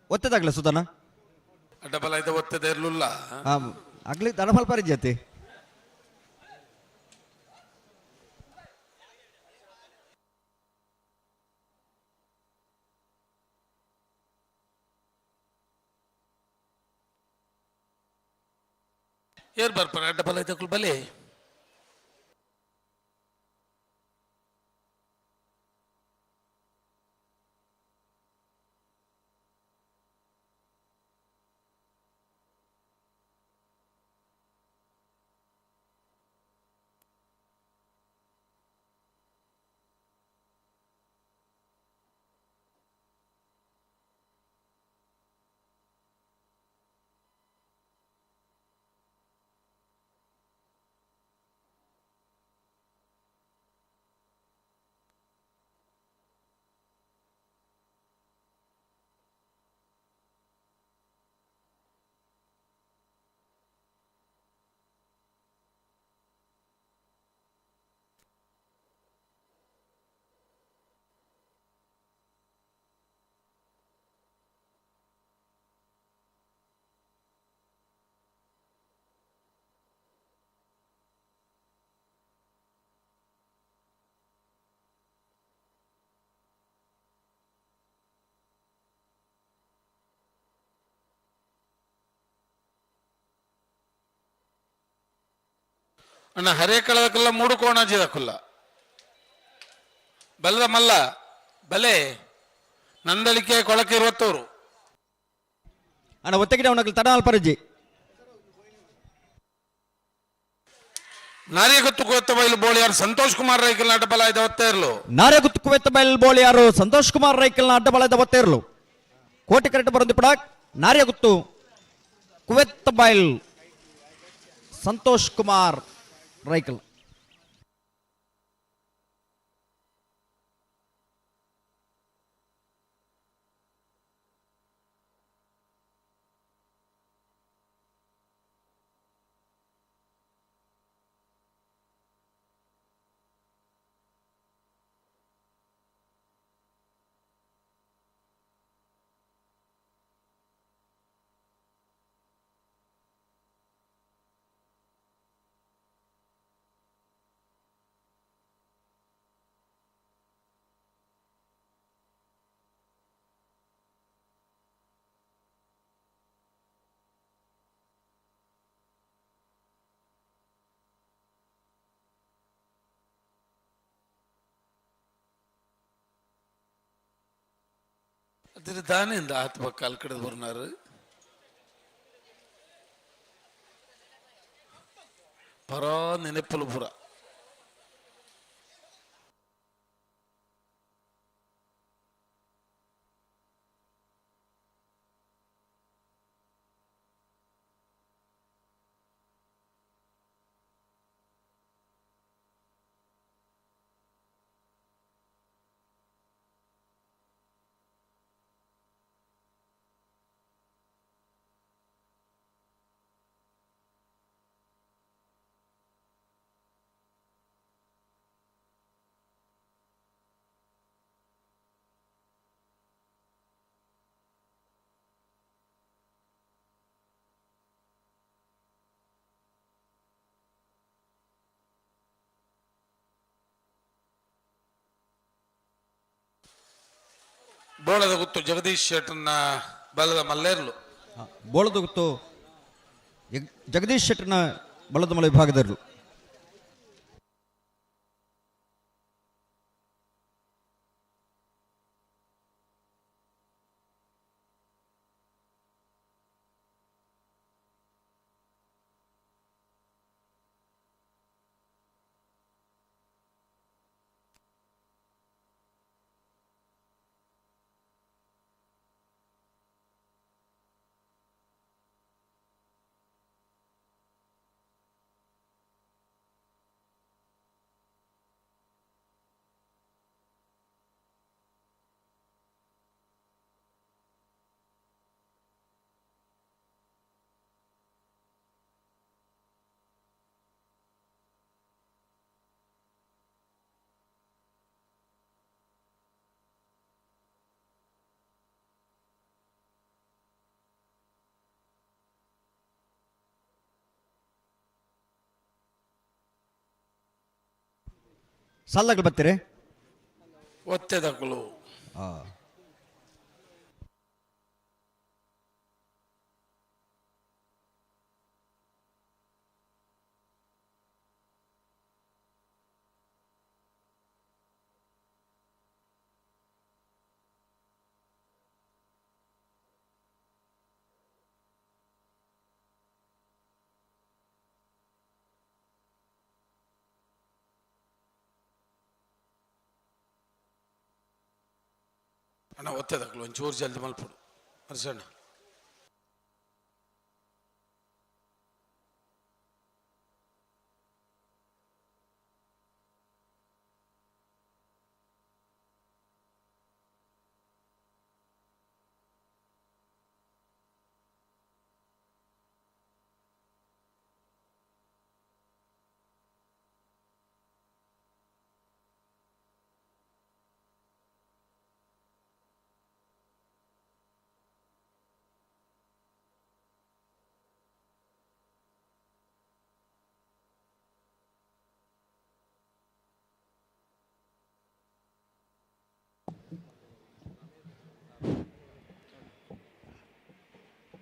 ಒತ್ತದಾಗ್ಲ ಸುಧನ ಡಬಲ್ ಆಯ್ತು ಒತ್ತದೆ ಇರ್ಲಿಲ್ಲ. ಆಗ್ಲಿ ದಡಬಲ್ ಪರಿಜತಿ. ಏರ್ ಬರ್ಪಾರ ಡಬಲ್ ಆಯ್ತು ಬಲೆ. ಅಣ್ಣ ಹರೇ ಕಳೆದಕ್ಕಲ್ಲ ಮೂಡು ಕೋಣಾಜಿದಕ್ಕಲ್ಲ ಬಲದ ಮಲ್ಲ ಬಲೆ ನಂದಳಿಕೆ ಕೊಳಕೆ ಇರುವತ್ತವರು ಅಣ್ಣ ಒತ್ತಗಿಡ ಅವನಕ್ಕೆ ತಡ ಅಲ್ಪರಜ್ಜಿ ನಾರಿಗುತ್ತು ಕುವೆತ್ತ ಬೈಲು ಬೋಳಿಯಾರು ಸಂತೋಷ್ ಕುಮಾರ್ ರೈಕಲ್ ಅಡ್ಡ ಬಲ ಇದ್ದ ಒತ್ತೇ ಇರಲು. ನಾರಿಗುತ್ತು ಕುವೆತ್ತ ಬೈಲು ಬೋಳಿಯಾರು ಸಂತೋಷ್ ಕುಮಾರ್ ರೈಕಲ್ನ ಅಡ್ಡ ಬಲ ಇದ್ದ ಒತ್ತೇ ಇರಲು. ಕೋಟಿ ಕರೆಟ್ ಬರಂದು ಪಡ ನಾರ್ಯಗುತ್ತು ಕುವೆತ್ತ ಬೈಲ್ ಸಂತೋಷ್ ಕುಮಾರ್ ರೈಕಲ್. ದಾನಿಂದ ಆತ್ಮ ಕಾಲ್ ಕಡೆದು ಬರ್ನಾರು ಪರ ನೆನಪಲು ಪುರ. ಬೋಳದ ಗುತ್ತು ಜಗದೀಶ್ ಶೆಟ್ಟರ್ನ ಬಲದ ಮಲ್ಲೇರ್ಲು. ಬೋಳದ ಗುತ್ತು ಜಗದೀಶ್ ಶೆಟ್ಟರ್ನ ಬಲದ ಮಲೆ ವಿಭಾಗದವರು. ಸಾಲಗಳು ಬರ್ತೀರಿ ಒತ್ತೆದಕ್ಕಲು. ಅಣ್ಣ ಒತ್ತೆದಕ್ಕಲು ಒಂಚೂರು ಜಲ್ದಿ ಮಲ್ಪಡು ಹರ್ಷಣ್ಣ.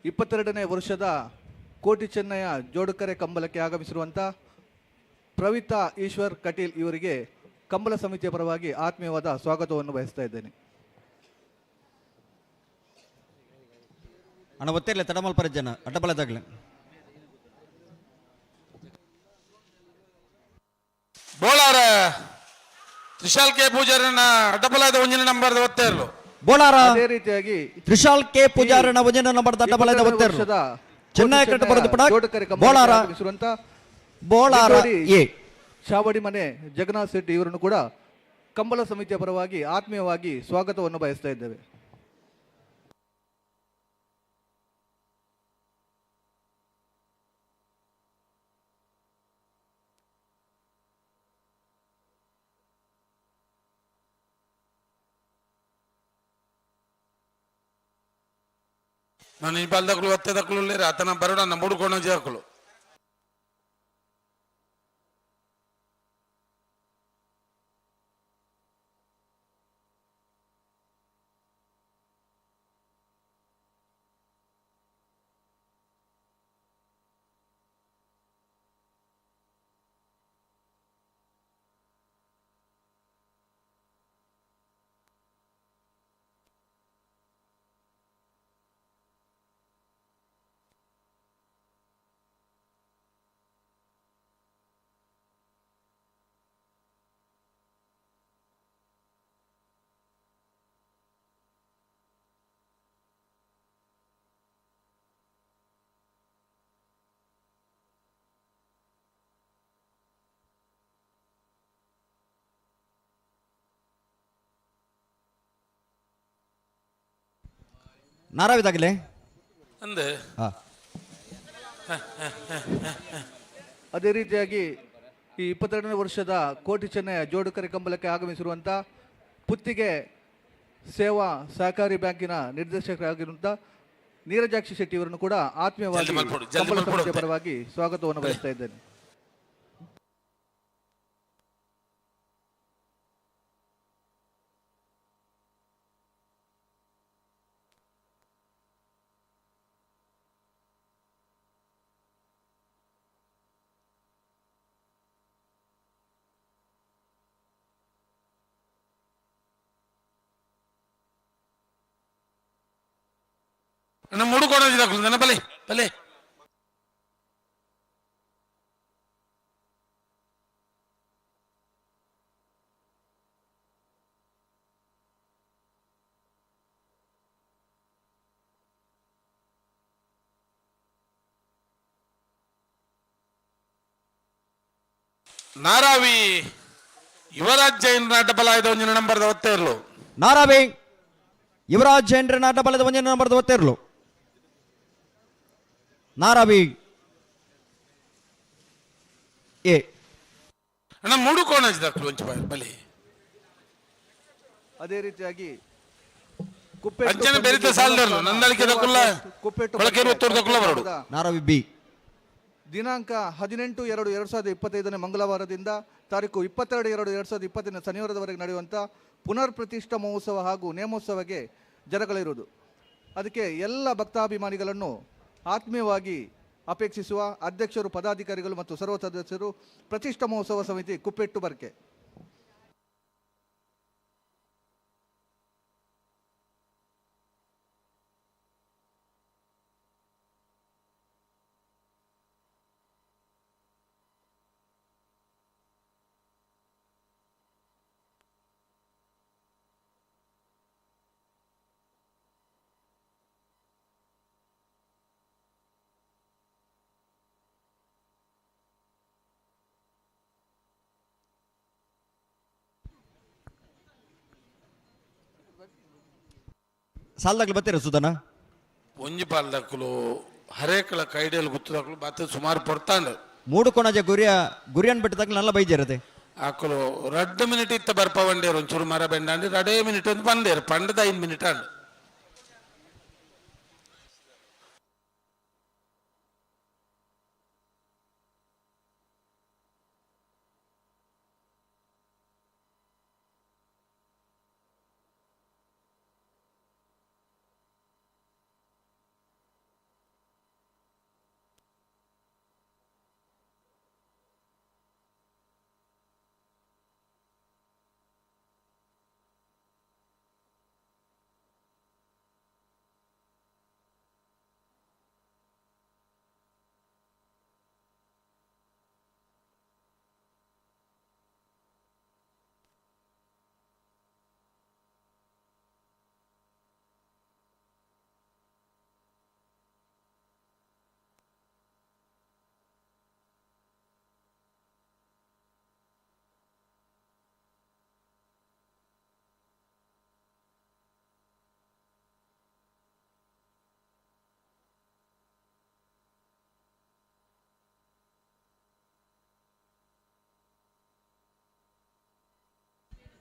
22ನೇ ವರ್ಷದ ಕೋಟಿ ಚೆನ್ನಯ್ಯ ಜೋಡುಕರೆ ಕಂಬಳಕ್ಕೆ ಆಗಮಿಸಿರುವಂಥ ಪ್ರವಿತಾ ಈಶ್ವರ್ ಕಟೀಲ್ ಇವರಿಗೆ ಕಂಬಳ ಸಮಿತಿಯ ಪರವಾಗಿ ಆತ್ಮೀಯವಾದ ಸ್ವಾಗತವನ್ನು ಬಯಸ್ತಾ ಇದ್ದೇನೆ. ಅಣ್ಣ ಒತ್ತಿರಲಿ ತಡಮಲ್ ಪರಿಜನ ಅಡ್ಡಬಲದಾಗಲಿ. ಬೋಳಾರ ತ್ರಿಶಾಲ್ ಕೆ ಪೂಜಾರನ್ನ ಅಡ್ಡಬಲದ ಒಂಜಿನ ನಂಬರ್ ಒತ್ತೇರ್ಲು. ಬೋಳಾರ ಅದೇ ರೀತಿಯಾಗಿ ತ್ರಿಶಾಲ್ ಕೆ ಪೂಜಾರನ ಒಂಜನೇ ನಂಬರ್ ದಡ್ಡ ಬಲದ ಒತ್ತೆರ್ಲು. ಚೆನ್ನೈ ಕಟ್ಟ ಬರೋದು ಪಡ ಬೋಳಾರ ಬೋಳಾರ ಎ. ಚಾವಡಿ ಮನೆ ಜಗನ್ನಾಥ್ ಶೆಟ್ಟಿ ಇವರನ್ನು ಕೂಡ ಕಂಬಳ ಸಮಿತಿಯ ಪರವಾಗಿ ಆತ್ಮೀಯವಾಗಿ ಸ್ವಾಗತವನ್ನು ಬಯಸ್ತಾ ಇದ್ದೇವೆ. ನಾನು ಈ ಬಾಲ್ದಕ್ಳು ಒತ್ತೆದಕ್ಳು ಆತನ ಬರೋಡ ನಮ್ಮ ಜಾಕಲು. ನಾರಾವಿದಾಗಲೇ ಅಂದೆ. ಅದೇ ರೀತಿಯಾಗಿ ಈ 22ನೇ ವರ್ಷದ ಕೋಟಿ ಚೆನ್ನಯ ಜೋಡುಕರೆ ಕಂಬಳಕ್ಕೆ ಆಗಮಿಸಿರುವಂಥ ಪುತ್ತಿಗೆ ಸೇವಾ ಸಹಕಾರಿ ಬ್ಯಾಂಕಿನ ನಿರ್ದೇಶಕರಾಗಿರುವಂಥ ನೀರಜಾಕ್ಷಿ ಶೆಟ್ಟಿ ಇವರನ್ನು ಕೂಡ ಆತ್ಮೀಯವಾಗಿ ಜಲ್ದಿ ಮಾಡ್ಕೊಡು, ಜಲ್ದಿ ಕಂಬಳ ಮಾಡ್ಕೊಡು. ಸಮಿತಿಯ ಪರವಾಗಿ ಸ್ವಾಗತವನ್ನು ಬಯಸ್ತಾ ಇದ್ದೇನೆ. ನಮ್ಮ ಮುಡುಕೋಣ ನನ್ನ ಬಲೆ ಬಲೆ. ನಾರಾವಿ ಯುವರಾಜ್ ಜೈನ್ ಡಬಲ್ ಆಯ್ದ ಒಂಜಿನ ನಂಬರ್ದ ಒತ್ತೆ ಇರ್ಲು. ನಾರಾವಿ ಯುವರಾಜ್ ಜೈನ್ರ ಡಬಲ್ ಆಯ್ದ ಒಂಜಿನ ನಂಬರ್ದ ಒತ್ತೆ ಇರ್ಲು. ನಾರಾವಿ ಎ. ಅಣ್ಣ ಮೂಡುಕೋಣ ಒಂಚು ಬಲಿ. ಅದೇ ರೀತಿಯಾಗಿ ಅಂಚನೆ ಬೆರಿತ ಸಾಲದರ್ಲು ನಂದಳಿಕೆ ದಕ್ಕುಲ್ಲ ಕುಪ್ಪೆಟ್ಟು ಕೊಳಕೇರು ಒತ್ತೂರು ದಕ್ಕುಲ್ಲ ಬರೋಡು. ನಾರಾವಿ ಬಿ. ದಿನಾಂಕ 18/2/2025 ಮಂಗಳವಾರದಿಂದ ತಾರೀಕು 22/2/2025 ಶನಿವಾರದವರೆಗೆ ನಡೆಯುವಂಥ ಪುನರ್ ಪ್ರತಿಷ್ಠಾ ಮಹೋತ್ಸವ ಹಾಗೂ ನೇಮೋತ್ಸವಕ್ಕೆ ಜರಗಳಿರುವುದು. ಅದಕ್ಕೆ ಎಲ್ಲ ಭಕ್ತಾಭಿಮಾನಿಗಳನ್ನು ಆತ್ಮೀಯವಾಗಿ ಅಪೇಕ್ಷಿಸುವ ಅಧ್ಯಕ್ಷರು, ಪದಾಧಿಕಾರಿಗಳು ಮತ್ತು ಸರ್ವ ಸದಸ್ಯರು, ಪ್ರತಿಷ್ಠಾ ಮಹೋತ್ಸವ ಸಮಿತಿ ಕುಪ್ಪೆಟ್ಟು ಬರ್ಕೆ. ಸಾಲದಾಗ್ಲಿ ಬರ್ತೀರ ಸುಧನ? ಒಂಜಿ ಪಾಲ್ದಕ್ಕಲು ಹರೇಕಳ ಕೈಡಿಯಲ್ಲಿ ಗುತ್ತದಕ್ಕಲು ಬಾತ ಸುಮಾರು ಪೊರ್ತಾಂಡ್. ಮೂಡುಕೊಣಜ ಗುರಿಯ ಗುರಿಯನ್ ಬಿಟ್ಟದಾಗ ನಲ್ಲ ಬೈಜರದೆ. ಆಕಲು 2 ಮಿನಿಟ್ ಇತ್ತ ಬರ್ಪ ವಂಡೇರು ಒಂಚೂರು ಮರ ಬೆಂಡಾಂಡಿ 2 ಮಿನಿಟ್ ಒಂದು ಬಂದೇರು ಪಂಡದ 5 ಮಿನಿಟ್ ಅಂಡ್.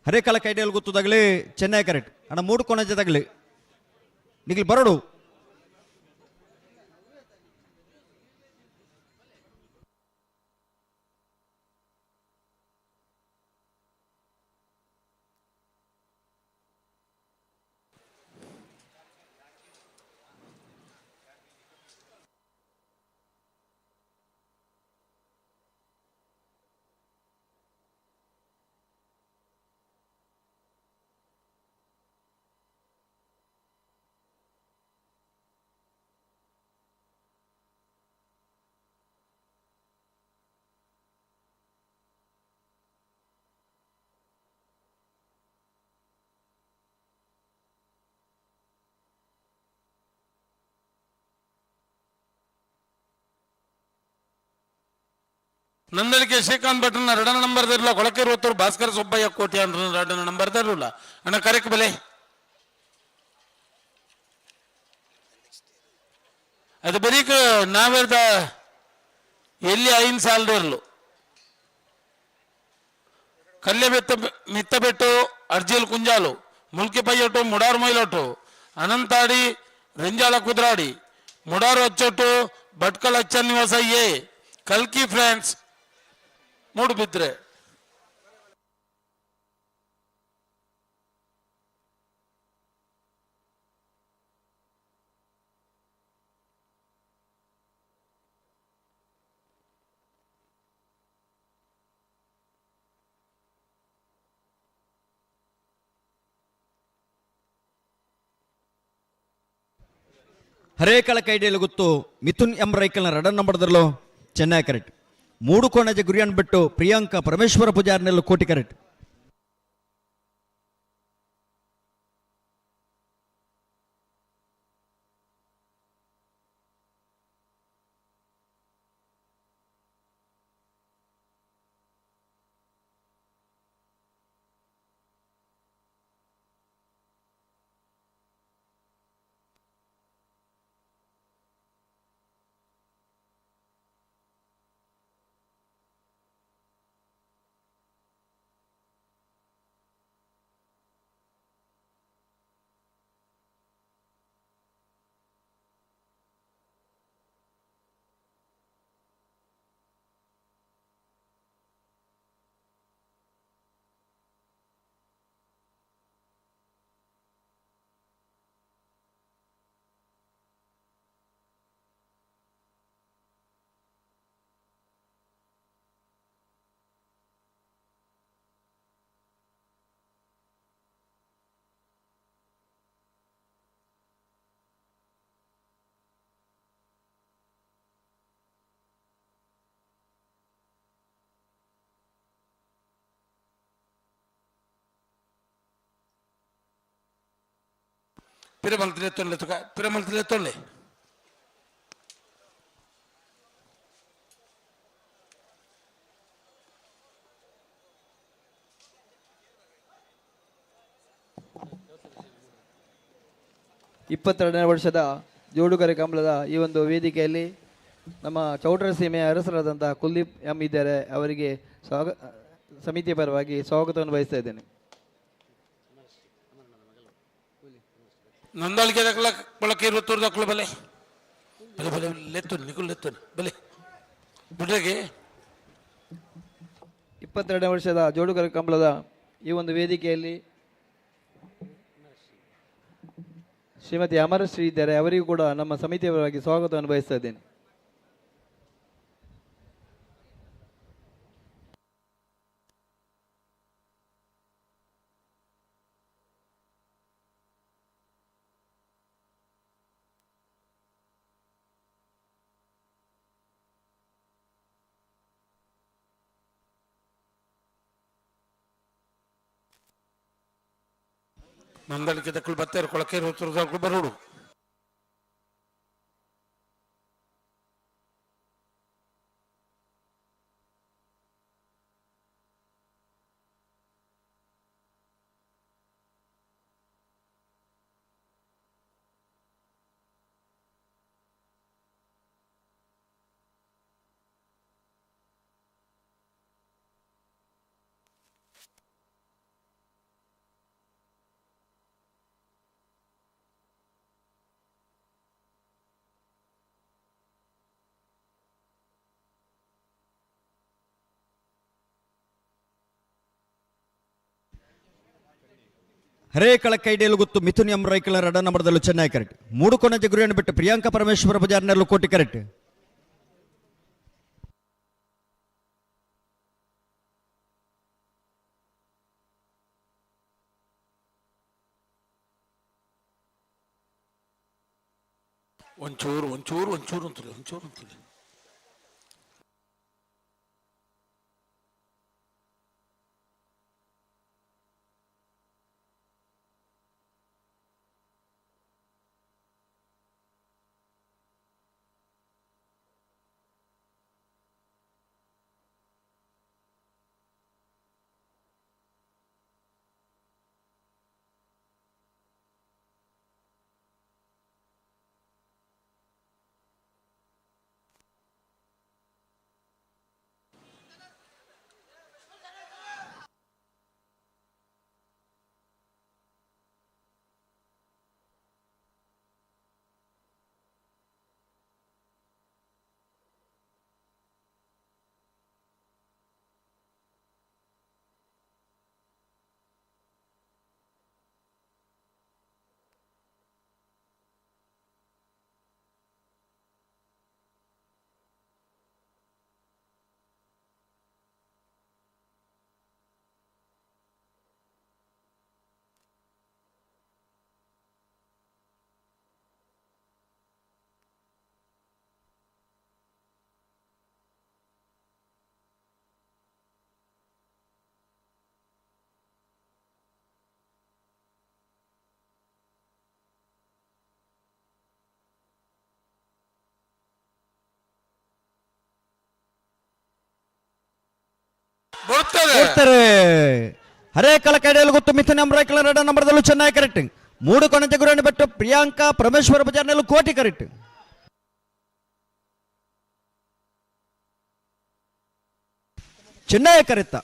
ಹರೇಕಳ ಕೈಡಿಯಲ್ಲಿ ಗೊತ್ತದಾಗಲಿ ಚೆನ್ನೈ ಕರೆಕ್ಟ್ ಅಣ್ಣ ಮೂಡು ಕೊಣಜದಾಗಲಿ ನಿಗ್ಲಿ ಬರೋಡು. ನಂದಳಿಕೆ ಶ್ರೀಕಾಂತ್ ಭಟ್ರನ್ನ ಎರಡನೇ ನಂಬರ್ ಇರಲ್ಲ ಕೊಳಕೆ ಭಾಸ್ಕರ ಸುಬ್ಬಯ್ಯ ಕೋಟಿ ಅಂದ್ರೆ ಎರಡನೇ ನಂಬರ್ ಇರಲ್ಲ ಅಣ್ಣ ಕರೆಕ್ ಬೆಲೆ ಅದು ಬರೀಕ ನಾವೇರ್ದ ಎಲ್ಲಿ ಐನ್ ಸಾಲದ ಇರಲು ಕಲ್ಯ ಬೆತ್ತ ಮಿತ್ತಬೆಟ್ಟು ಅರ್ಜಿಲ್ ಕುಂಜಾಲು ಮುಲ್ಕಿ ಪಯ್ಯೊಟ್ಟು ಮುಡಾರು ಮೈಲೊಟ್ಟು ಅನಂತಾಡಿ ರಿಂಜಾಳ ಕುದ್ರಾಡಿ ಮುಡಾರು ಅಚ್ಚೊಟ್ಟು ಭಟ್ಕಳ ಅಚ್ಚ ನಿವಾಸ ಎ ಕಲ್ಕಿ ಫ್ರೆಂಡ್ಸ್ ಮೂಡುಬಿದ್ರೆ. ಹರೇಕಳ ಕೈಡಿಯಲ್ಲಿ ಗೊತ್ತು ಮಿಥುನ್ ಎಂ ರೈಕಲ್ನ ರಡನ್ ನಂಬರ್ದಲ್ಲೋ ಚೆನ್ನೈ ಕರೆಕ್ಟ್. ಮೂಡು ಕೋಣಜ ಗುರಿಯನ್ ಬಿಟ್ಟು ಪ್ರಿಯಾಂಕಾ ಪರಮೇಶ್ವರ ಪೂಜಾರ್ನೆಲ್ಲ ಕೋಟಿ ಕರೆಕ್ಟ್. ಪಿರಮಲ್ತಿಲೆ ತೊಲ್ಲೆ ತುಕ ಪಿರಮಲ್ತಿಲೆ ತೊಲ್ಲೆ. ಇಪ್ಪತ್ತೆರಡನೇ ವರ್ಷದ ಜೋಡುಕರೆ ಕಂಬಳದ ಈ ಒಂದು ವೇದಿಕೆಯಲ್ಲಿ ನಮ್ಮ ಚೌಟರ ಸೀಮೆಯ ಅರಸರಾದಂಥ ಕುಲ್ದೀಪ್ ಎಂ ಇದ್ದಾರೆ. ಅವರಿಗೆ ಸಮಿತಿಯ ಪರವಾಗಿ ಸ್ವಾಗತವನ್ನು ಬಯಸ್ತಾ ಇದ್ದೇನೆ. ನಂದಳಿಕೆ ದಕ್ಕಲ ಕೊಳಕೆ ಇರುತ್ತೂರು ದಕ್ಕಲು ಬಲೆ ಬಲೆ ಬಲೆ ಲೆತ್ತು ನಿಕುಲ್ ಲೆತ್ತು ಬಲೆ ಬಿಡ್ರೆಗೆ. 22ನೇ ವರ್ಷದ ಜೋಡುಕರೆ ಕಂಬಳದ ಈ ಒಂದು ವೇದಿಕೆಯಲ್ಲಿ ಶ್ರೀಮತಿ ಅಮರಶ್ರೀ ಇದ್ದಾರೆ. ಅವರಿಗೂ ಕೂಡ ನಮ್ಮ ಸಮಿತಿಯವರಾಗಿ ಸ್ವಾಗತವನ್ನು ಬಯಸ್ತಾ ಇದ್ದೇನೆ. ನಂದಳಿಕೆ ದಕ್ಕಲು ಬತ್ತೇರು ಕೊಳಕೆ ಇರುತ್ತೂರು ದಕ್ಕಲು ಬರೋಡು. ಹರೇಕಳ ಕೈಡೇಲು ಗೊತ್ತು ಮಿಥುನ್ ಎಂ ರೈಕಳ ರಡ ನಂಬರ್ದಲ್ಲೂ ಚೆನ್ನೈ ಕರೆಕ್ಟ್. ಮೂಡು ಕೊನೆಜ ಗುರಿಯನ್ನು ಬಿಟ್ಟು ಪ್ರಿಯಾಂಕಾ ಪರಮೇಶ್ವರ ಪೂಜಾರ್ನಲ್ಲೂ ಕೋಟಿ ಕರೆಕ್ಟ್. ಒಂಚೂರು ಒಂಚೂರು ಒಂಚೂರು ಅಂತಲೇ ಒಂಚೂರು ಅಂತಲೇ. ಕೊಡ್ತಾರೆ. ಹರೇಕಳ ಕೈಡೇಲು ಗೊತ್ತು ಮಿಥುನ್ ಎಂ ರೈಕಳ ರಡ ನಂಬರ್ದಲ್ಲೂ ಚೆನ್ನೈ ಕರೆಕ್ಟ್. ಮೂಡು ಕೊನೆಜ ಗುರಿಯನ್ನು ಬಿಟ್ಟು ಪ್ರಿಯಾಂಕಾ ಪರಮೇಶ್ವರ ಪೂಜಾರ್ನಲ್ಲೂ ಕೋಟಿ ಕರೆಕ್ಟ್. ಚೆನ್ನೈ ಕರೆತ್ತ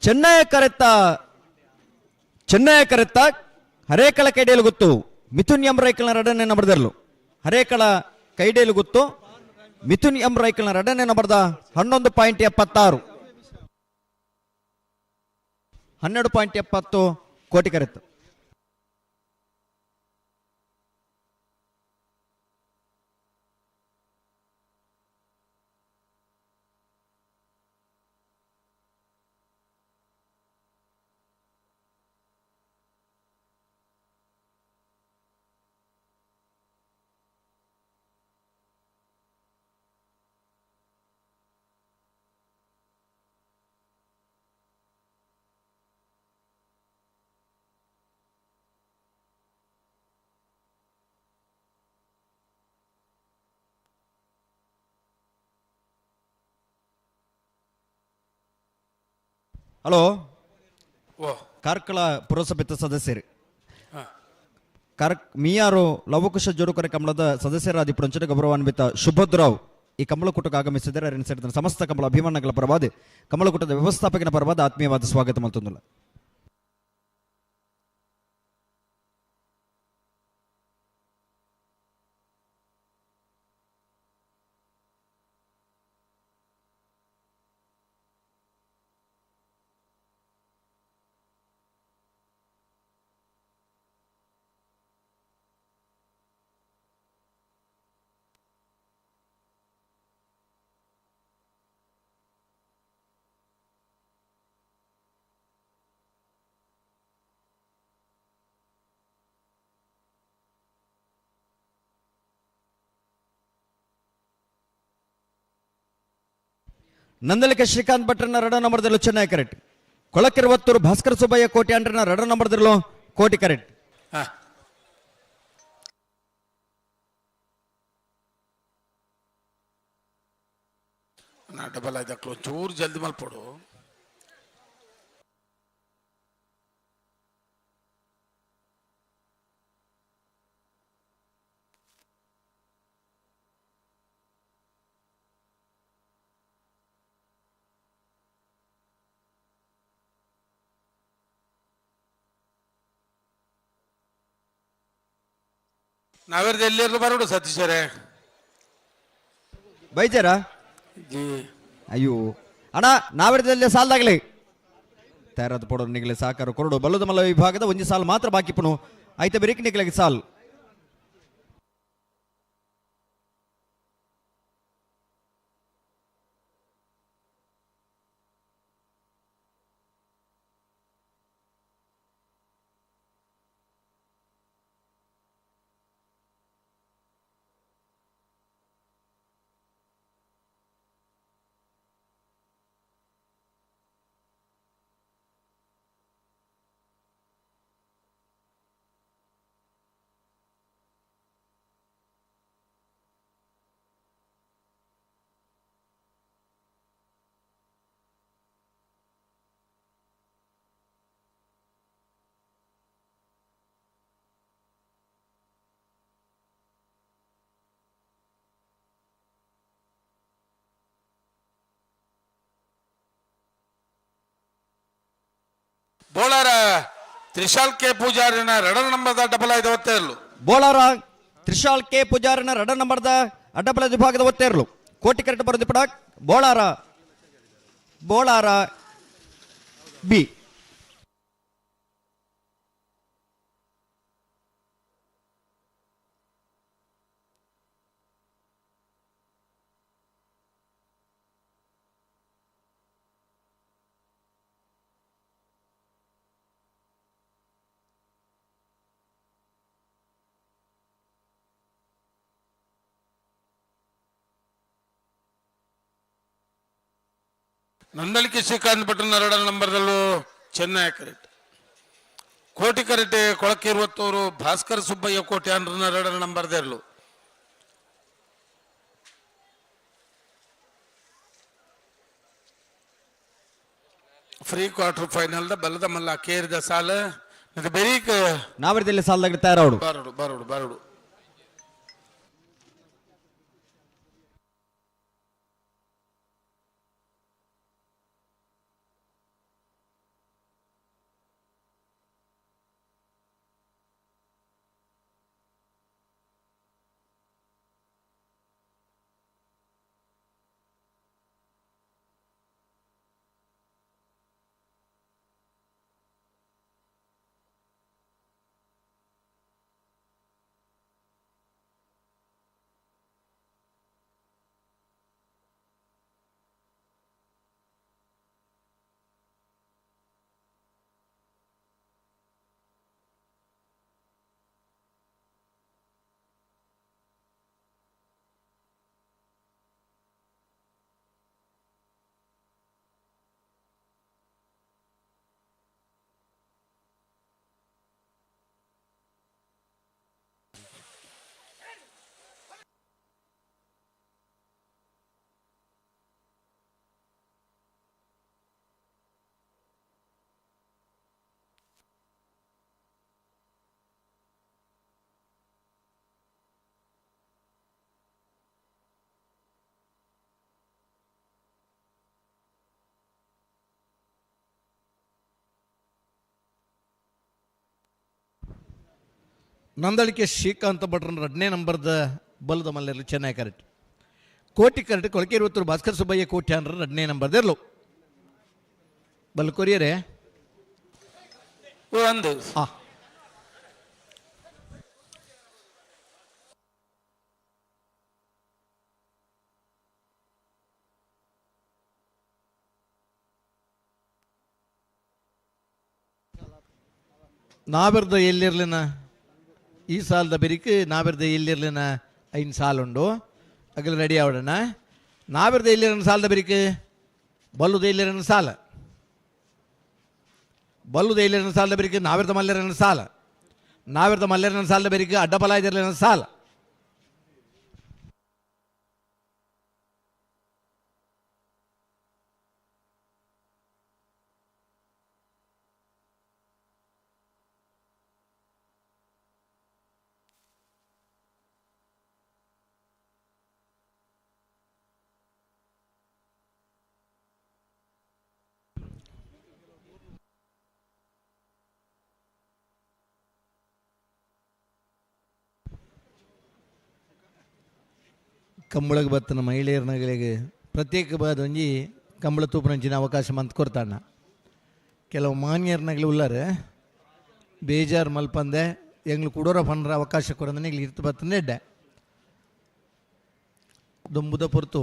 ಚೆನ್ನೈ ಕರೆತ್ತ ಚೆನ್ನೈ ಕರೆತ್ತ ಹರೇಕಳ ಕೈಡೇಲು ಗೊತ್ತು ಮಿಥುನ್ ಎಂ ರೈಕಳ ರಡನೆ ನಂಬರ್ದಲ್ಲೂ ಹರೇಕಳ ಕೈಡೇಲು ಗೊತ್ತು ಮಿಥುನ್ ಎಂ ರೈಕಲ್ನ ಎರಡನೇ ನಂಬರ್ದ 11.76 12.70 ಕೋಟಿ ಕರೆತ್ತು. ಹಲೋ, ಕಾರ್ಕಳ ಪುರಸಭೆತ ಸದಸ್ಯರು ಮಿಯಾರು ಲವಕುಶ ಜೋಡುಕರೆ ಕಮಲದ ಸದಸ್ಯರಾದಿ ಪುರಂಚನ ಗೌರವಾನ್ವಿತ ಶುಭದ್ರಾವ್ ಈ ಕಮಲಕೂಟಕ್ಕೆ ಆಗಮಿಸಿದರೆ ಅರಿನ ಸೇರಿದ ಸಮಸ್ತ ಕಮಲ ಅಭಿಮಾನಗಳ ಪರವಾದ ಕಮಲಕೂಟದ ವ್ಯವಸ್ಥಾಪಕನ ಪರವಾದ ಆತ್ಮೀಯವಾದ ಸ್ವಾಗತ ಮಲ್ತೊಂದುಲ್ಲ. ನಂದಲಿಕ ಶ್ರೀಕಾಂತ್ ಭಟ್ರನ್ನ ರಡ ನಂಬರ್ದಲ್ಲೂ ಚೆನ್ನೈ ಕರೆಕ್ಟ್. ಕೊಳಕಿರುವತ್ತೂರು ಭಾಸ್ಕರ ಸುಬ್ಬಯ್ಯ ಕೋಟಿ ಅಂಡ್ರನ್ನ ರಡ ನಂಬರ್ದಲ್ಲೂ ಕೋಟಿ ಕರೆಕ್ಟ್. ಡಬಲ್ ಆಯ್ತು, ಚೂರು ಜಲ್ದಿ ಮಲ್ಪಡು. ನಾವೇರ್ದು ಎಲ್ಲಿರ್ಲು ಬರೋಡು ಸತೀಶರೇ ಬೈಜಾರ ಜಿ. ಅಯ್ಯೋ ಅಣ್ಣ, ನಾವೇರ್ದಲ್ಲಿ ಸಾಲದಾಗ್ಲಿ. ತಯಾರಾದ ಪೋಡೋ ನಿಗಲೆ ಸಹಕಾರ ಕೊರಡು ಬಲ್ಲದ ಮಲ್ಲ ವಿಭಾಗದ ಒಂಜಿ ಸಾಲ್ ಮಾತ್ರ ಬಾಕಿ ಪುನು ಐತ ಬೆರಿಕ್ ನಿಗಲೆಗೆ ಸಾಲ್ ಬೋಳಾರ ತ್ರಿಶಾಲ್ ಕೆ ಪೂಜಾರಿನ ರಡರ್ ನಂಬರ್ದ ಡಬಲ್ ಆಯ್ದ ಒತ್ತೇರ್ಲು. ಬೋಳಾರ ತ್ರಿಶಾಲ್ ಕೆ ಪೂಜಾರಿನ ರಡರ್ ನಂಬರ್ದ ಅಡ್ಡಬಲ ವಿಭಾಗದ ಒತ್ತೇರ್ಲು. ಕೋಟಿ ಕರೆಕ್ಟ್ ಬರೋದು ಪಡಾಕ್ ಬೋಳಾರ ಬೋಳಾರ ಬಿ. ನಂದಳಿಕೆ ಶ್ರೀಕಾಂತ್ ಭಟ್ರನ ಎರಡರ ನಂಬರ್ದಲ್ಲೂ ಚೆನ್ನೈ ಕರೆಕ್ಟ್. ಕೋಟಿ ಕರೆಟೆ ಕೊಳಕಿರುವತ್ತವರು ಭಾಸ್ಕರ್ ಸುಬ್ಬಯ್ಯ ಕೋಟಿ ಅನ್ರನ್ನ ಎರಡರ ನಂಬರ್ದೆರಲು. ಫ್ರೀ ಕ್ವಾರ್ಟರ್ ಫೈನಲ್ the ಬಲದ ಮಲ್ಲ ಕೇರಿದ ಸಾಲ ಮತ್ತೆ ಬೆರೀಕ್ ನಾವರದಲ್ಲಿ ಸಾಲದಾಗ ತಯಾರವಡು. ಬರಡು ಬರಡು ಬರಡು. ನಂದಳಿಕೆ ಶ್ರೀಕಾಂತ ಭಟ್ರನ ಎರಡನೇ ನಂಬರ್ದ ಬಲದ ಮಲ್ಲೆರಲು ಚೆನ್ನೈ ಕರೆಕ್ಟ್. ಕೋಟಿ ಕರೆಕ್ಟ್ ಕೊಳಕೆ ಭಾಸ್ಕರ್ ಸುಬ್ಬಯ್ಯ ಕೋಟಿ ಅನ್ರ ಎರಡನೇ ನಂಬರ್ದಿರಲು ಬಲ್ ಕೊರಿಯರೇ ಒಂದು ನಾವೆರ್ದ ಎಲ್ಲಿರ್ಲಿನ ಈ ಸಾಲದ ಬೆರಿಕ್ ನಾವೆರ್ದ ಎಲ್ಲಿರ್ಲಿನ ಐನ್ ಸಾಲುಂಡು ಅಗಲ ರೆಡಿ ಆವಡಣ. ನಾವೆರ್ದ ಎಲ್ಲಿರನ ಸಾಲದ ಬೆರಿಕ್ ಬಲ್ಲುದ ಎಲ್ಲಿರನ ಸಾಲ ಬಲ್ಲುದ ಎಲ್ಲಿರನ ಸಾಲದ ಬೆರಿಕ್ ನಾವೆರ್ದ ಮಲ್ಲೆರನ ಸಾಲ ನಾವೆರ್ದ ಮಲ್ಲೆರನ ಸಾಲದ ಬೆರಿಕ್ ಅಡ್ಡಬಲಾಯ್ದಿರ್ಲಿನ ಸಾಲ. ಕಂಬಳಗೆ ಬತ್ತನ ಮಹಿಳೆಯರನಗಳಿಗೆ ಪ್ರತ್ಯೇಕ ಬಾದ ಒಂಜಿ ಕಂಬಳ ತೂಪನಂಚಿನ ಅವಕಾಶ ಮಂತ್ ಕೊರ್ತಾಣ. ಕೆಲವು ಮಾನ್ಯರ್ನಗಲು ಉಲ್ಲಾರೆ ಬೇಜಾರು ಮಲ್ಪಂದೆ ಎಂಗ್ಲು ಕುಡೋರ ಪನ್ರ ಅವಕಾಶ ಕೊರಂದ್ರೆ ಇರ್ತು ಇರ್ತು ಬತ್ತಂದೆ ಎಡ್ಡೆ ದೊಂಬುದ ಪೊರ್ತು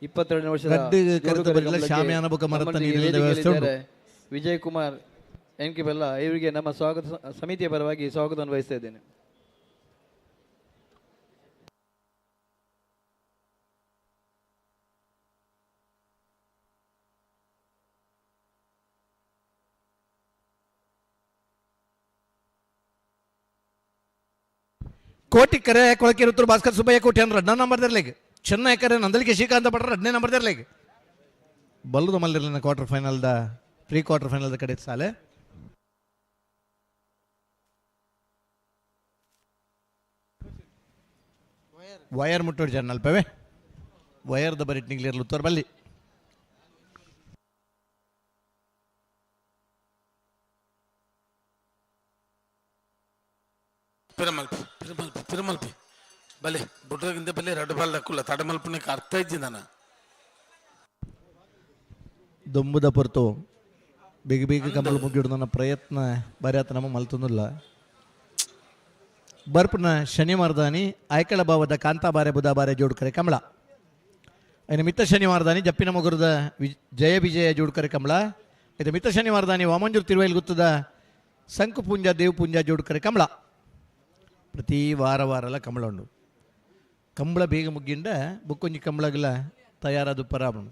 22ನೇ ವರ್ಷದ ಶಾಮಿಯಾನ ಬೊಕ್ಕ ಮರತ ನೀರಿನ ವ್ಯವಸ್ಥೆ ಉಂಟು. ವಿಜಯ್ ಕುಮಾರ್ ಎನ್ ಕೆ ಬೆಲ್ಲ ಇವರಿಗೆ ನಮ್ಮ ಸ್ವಾಗತ ಸಮಿತಿಯ ಪರವಾಗಿ ಸ್ವಾಗತವನ್ನು ಬಯಸ್ತಾ ಇದ್ದೇನೆ. ಕೋಟಿ ಕರೆ ಕೊಳಕಿರುತ್ತರು ಭಾಸ್ಕರ್ ಸುಬ್ಬಯ್ಯ ಕೋಟಿ ಅಂದ್ರೆ 2 ನಂಬರ್ ದರ್ಲೆಗ್ ಚೆನ್ನೈ ಕರೆ ನಂದಲಿಕೆ ಶ್ರೀಕಾಂತ ಭಟ್ರ 2ನೇ ನಂಬರ್ ದರ್ಲೆಗ್ ಬಲ್ಲದ ಮಲ್ಲಿರಲಿನ ಕ್ವಾರ್ಟರ್ ಫೈನಲ್ದ ಪ್ರೀ ಕ್ವಾರ್ಟರ್ ಫೈನಲ್ದ ಕಡೆ ಸಾಲೆ ವಯರ್ ಮುಟ್ಟೋಡು ಜನ ಅಲ್ಪವೇ ವಯರ್ದ ಬರಿಟ್ ನಿಗ್ಲಿರ್ಲು ತೋರ್ ಬಲ್ಲಿ ಪಿರಮಲ್ಪಿ ಪಿರಮಲ್ಪಿ ಪಿರಮಲ್ಪಿ ಬಲೆ ಬುಡ್ರಗಿಂದ ಬಲೆ ರಡ್ಡು ಬಾಲ್ ದಕ್ಕುಲ್ಲ ತಡಮಲ್ಪನಕ್ಕೆ ಅರ್ಥ ಇಜ್ಜಿ ನಾನು ದೊಂಬುದ ಪೊರ್ತು ಬೇಗ ಬೇಗ ಕಂಬಳ ಮುಗಿಡು ನನ್ನ ಪ್ರಯತ್ನ ಬರೆಯತ್ತ ನಮ್ಮ ಮಲ್ತೊಂದಿಲ್ಲ. ಬರ್ಪುನ ಶನಿವಾರದಾನಿ ಆಯ್ಕಳ ಭಾವದ ಕಾಂತಾಬಾರೆ ಬುಧಾಬಾರೆ ಜೋಡ್ಕರೆ ಕಮಲ ಐನ ಮಿತ್ತ ಶನಿವಾರದಾನಿ ಜಪ್ಪಿನ ಮೊಗರದ ಜಯ ವಿಜಯ ಜೋಡ್ಕರೆ ಕಮಲ ಐತ ಮಿತ್ತ ಶನಿವಾರದಾನಿ ವಾಮಂಜೂರು ತಿರುವೈಲ್ ಗುತ್ತದ ಸಂಕು ಪೂಂಜ ದೇವ್ ಪೂಂಜ ಜೋಡ್ಕರೆ ಕಮಲ ಪ್ರತಿ ವಾರ ವಾರಲ ಕಮಲ ಉಂಡು ಕಂಬಳ ಬೇಗ ಮುಗ್ಗಿಂಡ ಬುಕ್ಕೊಂಜಿ ಕಂಬಳಗಲ ತಯಾರಾದ ಪರಾಬಣು.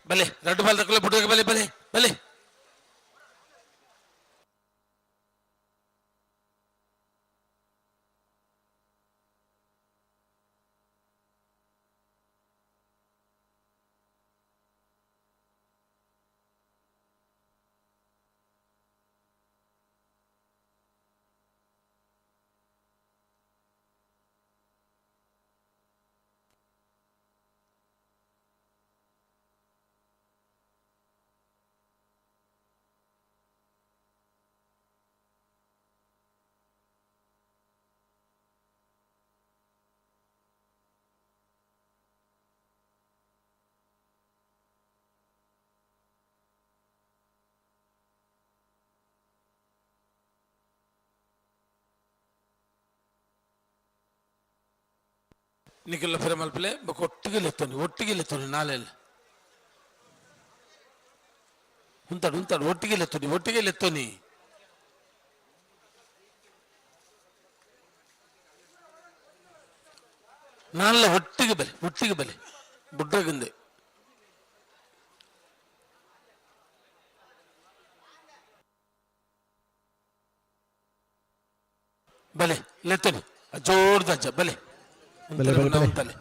ಬಲೆ ರಡ್ಡು ಬಾಲ್ ತಕೊಳ್ಳಿ ಬುಡ್ರಗೆ ಬಲೆ ಬಲೆ ಬಲೆ ನಿಖಿಲ ಫಿರಮಲ್ಪಲೆ ಬೊಕ ಒಟ್ಟಿಗೆ ಲೆತ್ತೋನಿ ಒಟ್ಟಿಗೆ ಲೆತ್ತೋನಿ ನಾಲೆಲ್ಲ ಉಂತಾಡು ಉಂತಾಡು ಒಟ್ಟಿಗೆ ಲೆತ್ತೋನಿ ಒಟ್ಟಿಗೆ ಲೆತ್ತೋನಿ ನಾನೆಲ್ಲ ಒಟ್ಟಿಗೆ ಬಲೆ ಒಟ್ಟಿಗೆ ಬಲೆ ಬುಡ್ರಗಿಂದೆ ಬಲೆ ಲೆತ್ತೋನಿ ಜೋರ್ದಜ್ಜ ಬಲೆ ಬಲೆ ಬಲೆ ಬಲೆ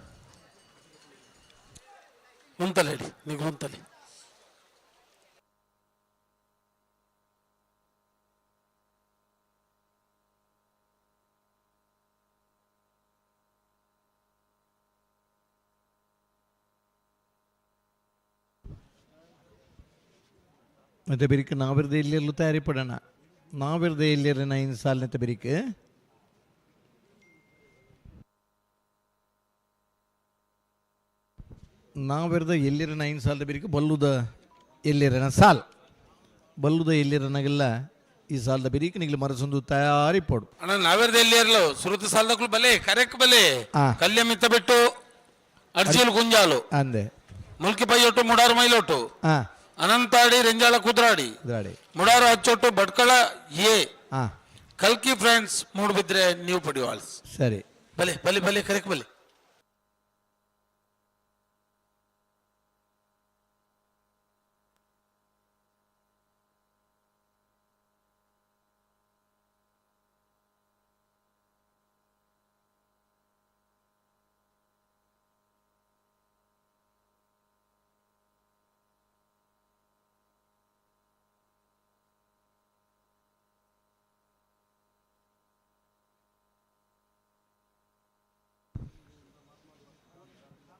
ಉಂತಲೆ ಉಂತಲೆ ಹೇಳಿ ನೀವು ಉಂತಲೆ ಮತ್ತೆ ಬಿರಿಕ್ ನಾವಿರ್ದೆ ಇಲ್ಲಿರಲು ತಯಾರಿ ಪಡೋಣ ನಾವಿರ್ದೆ ಇಲ್ಲಿರ ಐದು ಸಾಲಿನ ಬಿರಿಕ್ ನಾವಿರ್ದ ಎಲ್ಲಿರನ ಐದು ಸಾಲದ ಬಿರಿಕ್ ಬಲ್ಲುದ ಎಲ್ಲಿರನ ಸಾಲ್ ಬಲ್ಲುದ ಎಲ್ಲಿರನಾಗೆಲ್ಲ ಈ ಸಾಲದ ಬಿರಿಕ್ ನಿಗ್ಲು ಮರಸೊಂದು ತಯಾರಿ ಪಡು. ಅಣ್ಣ ನಾವಿರ್ದ ಎಲ್ಲಿ ಇರಲು ಸುರುತ ಸಾಲದಕ್ಕೂ ಬಲೆ ಕರೆಕ್ ಬಲೆ ಕಲ್ಯಮಿತ್ತ ಬಿಟ್ಟು ಅರ್ಜಿಲು ಗುಂಜಾಲು ಅಂದೆ ಮುಲ್ಕಿ ಪೈಯೊಟ್ಟು ಮುಡಾರು ಮೈಲೊಟ್ಟು ಅನಂತಾಡಿ ರೆಂಜಾಳ ಕುದ್ರಾಡಿ ಮುಡಾರು ಹಚ್ಚೊಟ್ಟು ಭಟ್ಕಳ ಎ ಕಲ್ಕಿ ಫ್ರೆಂಡ್ಸ್ ಮೂಡ್ಬಿದ್ರೆ ನೀವು ಪಡೆಯುವಾಳ್ಸ್ ಸರಿ ಬಲೆ ಬಲೆ ಬಲೆ ಕರೆಕ್ ಬಲೆ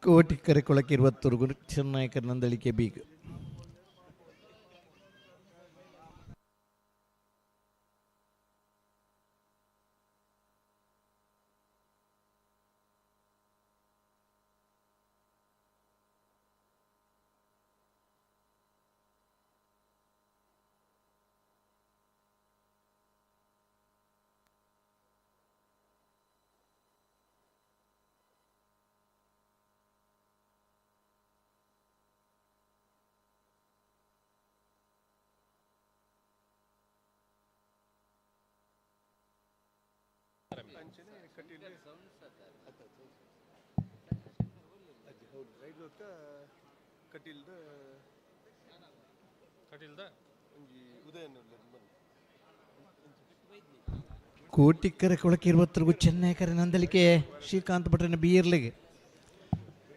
ಕೋಟಿಕ್ಕರೆ ಕೊಳಕ್ಕೆ ಇರುವತ್ತೂರು ಚೆನ್ನೈಕರ್ ನಂದಳಿಕೆ ಬೀಗ್. ಕೋಟಿಕ್ಕರೆ ಕೊಳಕ್ಕೆ ಇರುವತ್ತರಿಗೂ ಚೆನ್ನೈಕರೆ ನಂದಲಿಕೆ ಶ್ರೀಕಾಂತ್ ಭಟ್ರನ ಬೀರ್ಲಿಗೆ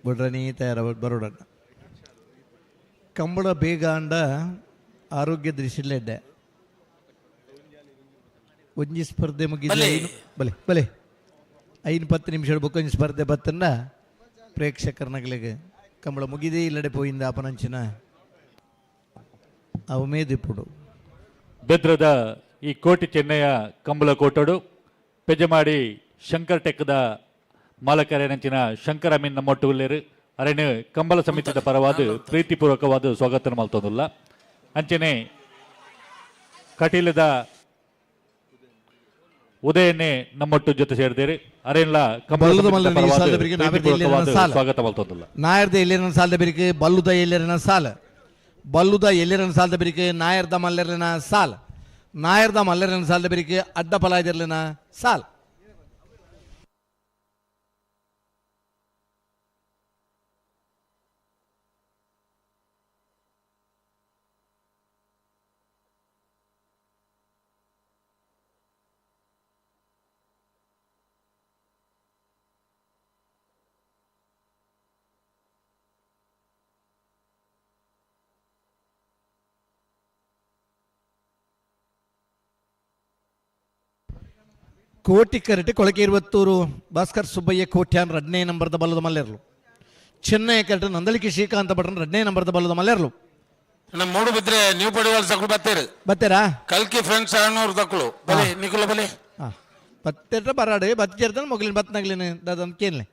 ಬಡ್ರನೇ ತಯಾರ ಬರೋಡಣ್ಣ. ಕಂಬಳ ಬೇಗ ಅಂಡ ಆರೋಗ್ಯ ದೃಷ್ಟಿಲೆಡ್ಡೆ ಒಂಜಿ ಸ್ಪರ್ಧೆ ಮುಗಿದ ಬಲೆ ಬಲೆ 5-10 ನಿಮಿಷ ಬೊಕ್ಕೊಂಜಿ ಸ್ಪರ್ಧೆ ಬತ್ತನ್ನ ಪ್ರೇಕ್ಷಕರನಗಲಿಗೆ ಕಂಬಳ ಮುಗಿದೇ ಇಲ್ಲಡೆ ಪೋಯಿಂದ ಅಪನಂಚಿನ ಅವಮೇದಿಪ್ಪುಡು. ಬೆದ್ರದ ಈ ಕೋಟಿ ಚೆನ್ನಯ್ಯ ಕಂಬಳ ಕೋಟಡು ಪೆಜಮಾಡಿ ಶಂಕರ್ ಟೆಕ್ಕದ ಮಾಲಕರೇನಂಚಿನ ಶಂಕರ ಅಮೀನ್ ನಮ್ಮೊಟ್ಟುಲ್ಲೇರು ಅರೆನು ಕಂಬಳ ಸಮಿತಿದ ಪರವಾದ ಪ್ರೀತಿಪೂರ್ವಕವಾದ ಸ್ವಾಗತ ಮಲ್ತೊಂದುಲ್ಲ. ಅಂಚನೆ ಕಟೀಲದ ಉದಯನ್ನೇ ನಮ್ಮೊಟ್ಟು ಜೊತೆ ಸೇರಿದೇರಿ ಅರೆನ್ಲ ಕಂಬಳ ಸ್ವಾಗತ ಮಲ್ತೊಂದುಲ್ಲ. ನಾಯರ್ದ ಎಲ್ಲೇನ ಸಾಲದ ಬೆರಿಕೆ ಬಲ್ಲುದ ಎಲ್ಲೇನ ಸಾಲ ಬಲ್ಲುದ ಎಲ್ಲೇನ ಸಾಲದ ಬೆರಿಕೆ ನಾಯರ್ದ ಮಲ್ಲೆರ್ಲಿನ ಸಾಲ ನಾಯರ್ದ ಮಲ್ಲೆರ್ಲಿನ ಸಾಲದ ಬೆರಿಕೆ ಅಡ್ಡ ಫಲಾಯ್ದಿರ್ಲಿನ ಸಾಲ್. ಕೋಟಿ ಕರೆಟ್ ಕೊಳಕೆ ಇರುವತ್ತೂರು ಭಾಸ್ಕರ್ ಸುಬ್ಬಯ್ಯ ಕೋಟ್ಯಾನ್ ರಡ್ನೇ ನಂಬರ್ದ ಬಲ್ಲದ ಮಲ್ಲೆರ್ಲು. ಚೆನ್ನೈ ಕರೆಟ್ ನಂದಳಿಕೆ ಶ್ರೀಕಾಂತ ಭಟ್ರನ್ ರಡ್ನೇ ನಂಬರ್ದ ಬಲ್ಲದ ಮಲ್ಲೆರ್ಲು. ಮೂಡು ಬಿದ್ರೆ ನೀವು ಪಡೆಯುವ ತಕ್ಕಳು ಬತ್ತೀರಿ ಬತ್ತೀರಾ ಕಲ್ಕಿ ಫ್ರೆಂಡ್ಸ್ ಅಣ್ಣವ್ರು ತಕ್ಕಳು ಬಲೆ ನಿಕುಲ ಬಲೆ ಬತ್ತೆಟ್ರ ಬರಾಡು ಬತ್ತಿರ್ತಾನೆ ಮೊಗಲಿನ ಬತ್ನಾಗ್ಲಿನ ದಾದ ಕೇನ್ಲೆ.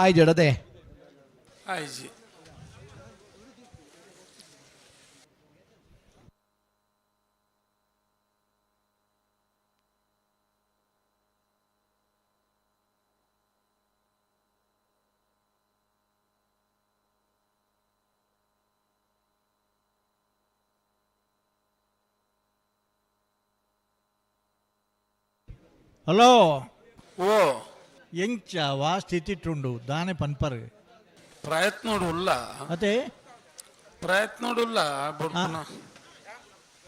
ಆಯ್ಜಡದೆ ಆಯ್ಜಿ ಹಲೋ ಓ ಎಂಚ ವಾ ಸ್ಥಿತಿಟುಂಡು ದಾನೆ ಪನ್ಪರ್ ಪ್ರಯತ್ನ ಅದೇ ಪ್ರಯತ್ನ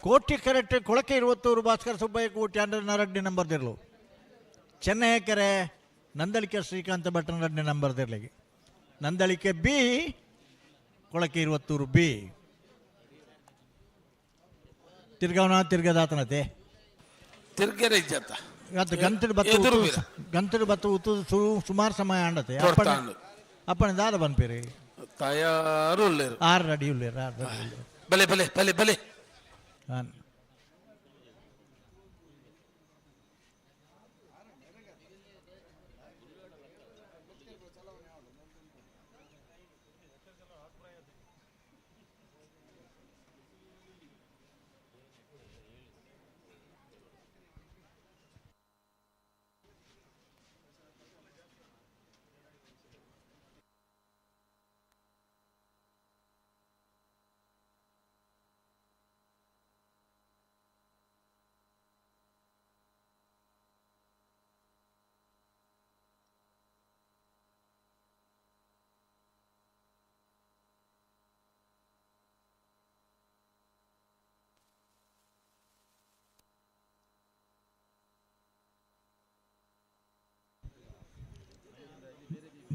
ಕೋಟಿ ಕರೆಕ್ಟ್ ಕೊಳಕೆ ಇರುವತ್ತೂರು ಭಾಸ್ಕರ್ ಸುಬ್ಬಯ್ಯ ಕೋಟಿ ಅಂದ್ರೆ ನರಡ್ಡಿ ನಂಬರ್ ದಿರ್ಲು. ಚೆನ್ನೈ ಕೆರೆ ನಂದಳಿಕೆ ಶ್ರೀಕಾಂತ ಭಟ್ಟ ನರಡ್ಡಿ ನಂಬರ್ ದಿರ್ಲಿಗೆ ನಂದಳಿಕೆ ಬಿ ಕೊಳಕೆ ಇರುವತ್ತೂರು ಬಿ ತಿರ್ಗವನ ತಿರ್ಗದಾತನತೆ ತಿರ್ಗೆರೆ ಇಜ್ಜತ್ತ ಅದು ಗಂತಡು ಬತ್ತು ಗಂತಡು ಬತ್ತು ಉತ್ತು ಸುಮಾರು ಸಮಯ ಆಂಡತೆ ಅಪ್ಪಣೆ ದಾದ ಬನ್ಪೇರಿ ತಯಾರು ಉಳ್ಳೇರು ಆರು ರೆಡಿ ಉಳ್ಳೇರು ಆರು ರೆಡಿ ಉಳ್ಳೇರು. ಬಲೆ ಬಲೆ ಬಲೆ ಬಲೆ ಹಾಂ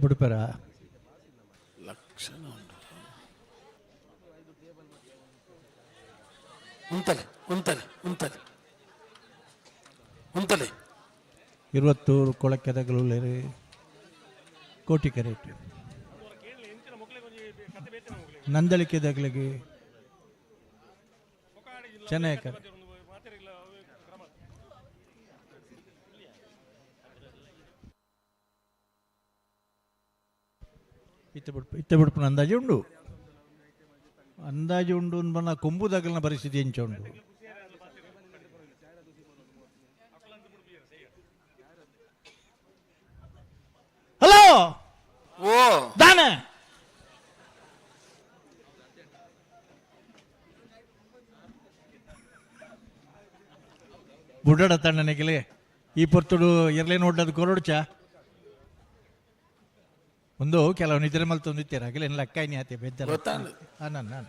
ಬುಡ್ಪೆರ ಲಕ್ಷಣ ಉಂಡು. ಉಂತಲೆ ಉಂತಲೆ ಉಂತಲೆ ಉಂತಲೆ. 20 ಕೊಳಕ್ಕೆದಗಲು ಕೋಟಿ ಕರೆಟ್ ನಂದಳಿಕೆದಗಲಿಗೆ ಚೆನ್ನೈ ಕರೆ. ಇತ್ತ ಬಿಡ್ಪು ಇತ್ತ ಬಿಡ್ಪುನ ಅಂದಾಜು ಉಂಡು, ಅಂದಾಜು ಉಂಡು ಬನ್ನ ಕೊಂಬು ದಗಲಿನ ಪರಿಸ್ಥಿತಿ ಎಂಚ ಉಂಡು. ಹಲೋ ಓ ದಾನ ಬುಡ್ಡಡ ತಣ್ಣನೆಗೆಲೆ ಈ ಪೊರ್ತುಡು ಎರ್ಲೆ ನೋಡ್ಲದು ಕೊರೊಡ್ಚ ಒಂದು ಕೆಲವು ನಿದ್ರೆ ಮಲ್ತೊಂದಿತ್ತೀರ ಅಗಲೇನು ಲಕ್ಕಾಯಿನಿ ಆತೆ ಬೆದ್ದಲ್ಲ. ಗೊತ್ತಾಂಡ್. ನಾನು ನಾನು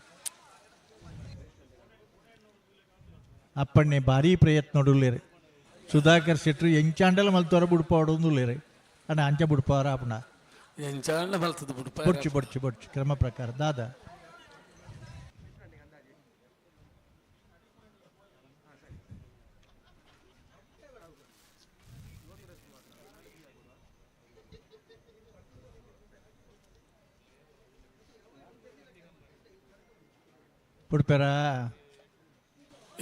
ಅಪ್ಪಣ್ಣೆ ಭಾರಿ ಪ್ರಯತ್ನ ಉಳ್ಳೇರು ಸುಧಾಕರ್ ಶೆಟ್ರು ಎಂಚಾಂಡಲ ಮಲ್ತೋರ ಬುಡ್ಪಾಡೊಂದುಳ್ಳೇರು ಅಣ್ಣ ಅಂಚ ಬುಡ್ಪಾರ ಅಪ್ಪಣ ಎಂಚಾಂಡ ಮಲ್ತದ ಬುಡ್ಪ. ಬೊಡ್ಚು ಬೊಡ್ಚು ಬೊಡ್ಚು ಕ್ರಮ ಪ್ರಕಾರ ದಾದ ಬುಡ್ಪೆರ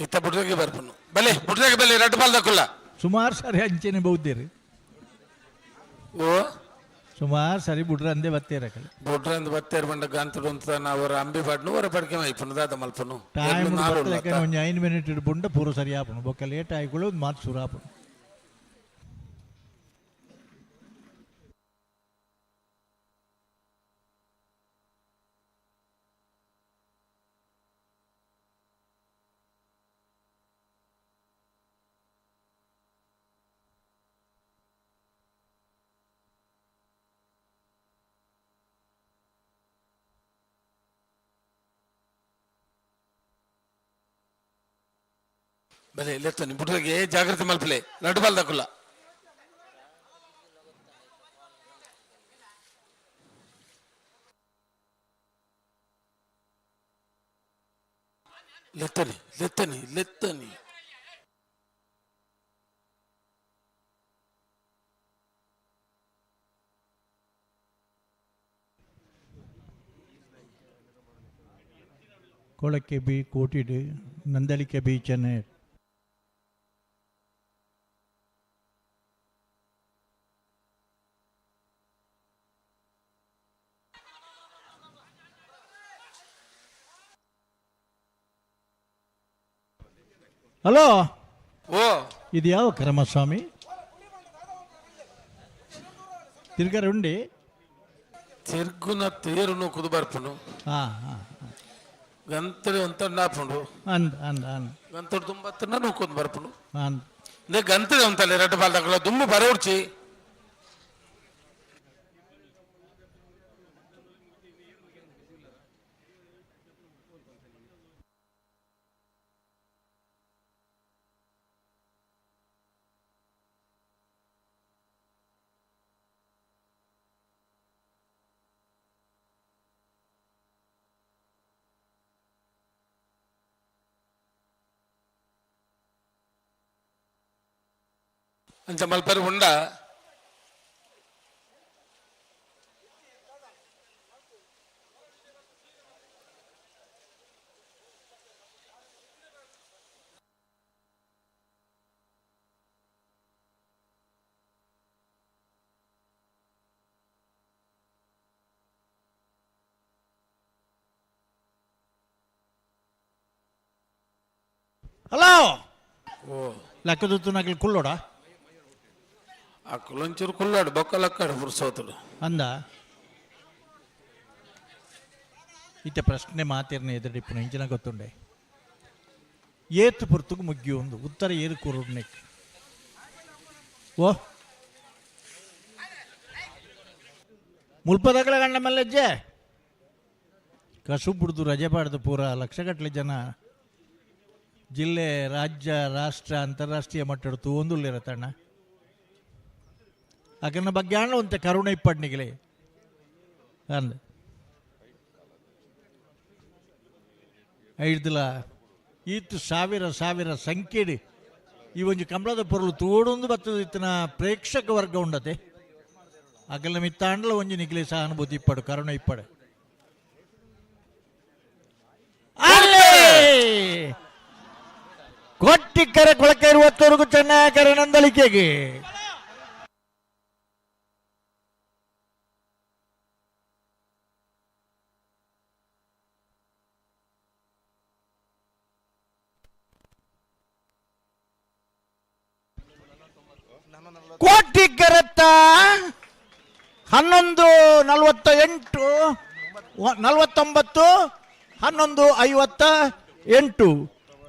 ಇತ್ತ ಬುಡ್ರಗೆ ಬರ್ಪನು ಬಲೆ ಬುಡ್ರಗೆ ಬಲೆ ರಡ್ಡು ಬಾಲ್ ದಕ್ಕುಲ್ಲ. ಸುಮಾರು ಸಾರಿ ಅಂಚೆನೆ ಬೌದ್ದಿರಿ. ಓ ಸುಮಾರು ಸಾರಿ ಬುಡ್ರ ಅಂದೇ ಬತ್ತೀರ ಕಡೆ. ಬುಡ್ರ ಅಂದ್ ಬತ್ತೇರ್ ಬಂಡ ಗಾಂತಡು ಅಂತ ನಾವು ಅವರ ಅಂಬಿ ಪಾಡ್ನು ಹೊರ ಪಡ್ಕೆ ಮೈಪನು ದಾದ ಮಲ್ಪನು ಟೈಮ್ ಒಂಜಿ 5 ಮಿನಿಟ್ ಬುಂಡ ಪೂರ ಸರಿ ಆಪನು ಬೊಕ್ಕ ಲೇಟ್ ಆಯ್ಕೊಳ್ಳು ಒಂದು ಮಾತು ಸುರ ಆಪನು. ಬಲೆ ಲೆತ್ತನಿ ಬುಡ್ರಗೆ ಜಾಗ್ರತೆ ಮಲ್ಪಲೆ ರಡ್ಡು ಬಾಲ್ ದಕ್ಕುಲ್ಲ. ಲೆತ್ತನಿ ಲೆತ್ತನಿ ಲೆತ್ತನಿ ಕೊಳಕ್ಕೆ ಬಿ ಕೋಟಿಡು ನಂದಳಿಕೆ ಬಿ ಚೆನ್ನೈ. ಹಲೋ ಓ ಇದು ಯಾವ ಕ್ರಮ ಸ್ವಾಮಿ? ತಿರ್ಗಾರ ಉಂಡಿ ತಿರ್ಗುನ ತೇರು ನೂಕುದು ಬರ್ಪುನು. ಹಾಂ ಹಾಂ ಗಂತಡಿ ಒಂತಂಡು ಅಂದ್ ಅಂದ್ ಅಂದ್ ಗಂತಡು ದುಂಬತ್ತನ್ನ ನೂಕೊಂದು ಬರ್ಪುನು. ಅಂದ್ ನೇ ಗಂತಡಿ ಒಂತಲ್ಲ ರಡ್ಡು ಬಾಲ್ ದಕ್ಕುಲ್ಲ ದುಂಬು ಬರೋಡ್ಚಿ. ಅಂಚ ಮಲ್ಪೆರ್ ಉಂಡ ಹಲೋ ಓ ಲಕ್ಕದತ್ತು ನಕಲು ಕುಳ್ಳೋಡ ಆ ಕುಲಂಚೂರು ಕುಲ್ಲಾಡು ಬೊಕ್ಕ ಲಕ್ಕಾಡು ಪುರುಷೋತ್ತಡು ಅಂದ ಇತ್ತ ಪ್ರಶ್ನೆ ಮಾತಿರ್ನ ಎದುರಿಪ್ಪುನ ಇಂಚಿನ ಗೊತ್ತುಂಡೆ ಏತು ಪುರ್ತುಗು ಮುಗ್ಗಿ ಒಂದು ಉತ್ತರ ಏರು ಕೂರುಡ್ನೆ ಓ ಮುಲ್ಪದಗಳ ಗಂಡ ಮಲ್ಲಜ್ಜೆ ಕಸು ಬುಡ್ದು ರಜೆ ಪಾಡ್ದು ಪೂರ ಲಕ್ಷಗಟ್ಟಲೆ ಜನ ಜಿಲ್ಲೆ ರಾಜ್ಯ ರಾಷ್ಟ್ರ ಅಂತಾರಾಷ್ಟ್ರೀಯ ಮಟ್ಟದ ತೂವೊಂದುಲ್ಲಿರತಣ್ಣ ಅಗನ ಬಗ್ಗೆ ಅಣ್ಣ ಒಂತೆ ಕರುಣೆ ಇಪ್ಪಡ್ನಿಗಲೆ ಅಂದ್ ಐಡ್ದಲ ಈತ್ ಸಾವಿರ ಸಾವಿರ ಸಂಖ್ಯೆಡ್ ಈ ಒಂಜಿ ಕಂಬಳದ ಪೊರುಲು ತೋಡೊಂದು ಬತ್ತದ ಇತ್ತಿನ ಪ್ರೇಕ್ಷಕ ವರ್ಗ ಉಂಡತೆ. ಅಗಲ ಮಿತ್ತಾಂಡಲ ಒಂಜಿ ನಿಕ್ಲೆ ಸಹಾನುಭೂತಿ ಇಪ್ಪಡು, ಕರುಣೆ ಇಪ್ಪಡು. ಕೊಟ್ಟಿಕ್ಕರೆ ಕೊಳಕೆ ಇರುವತ್ತವರೆಗೂ ಚೆನ್ನಕರೆ ನಂದಳಿಕೆಗೆ. ಕೋಟಿಗರತ್ತ 11:48, 49, 11:58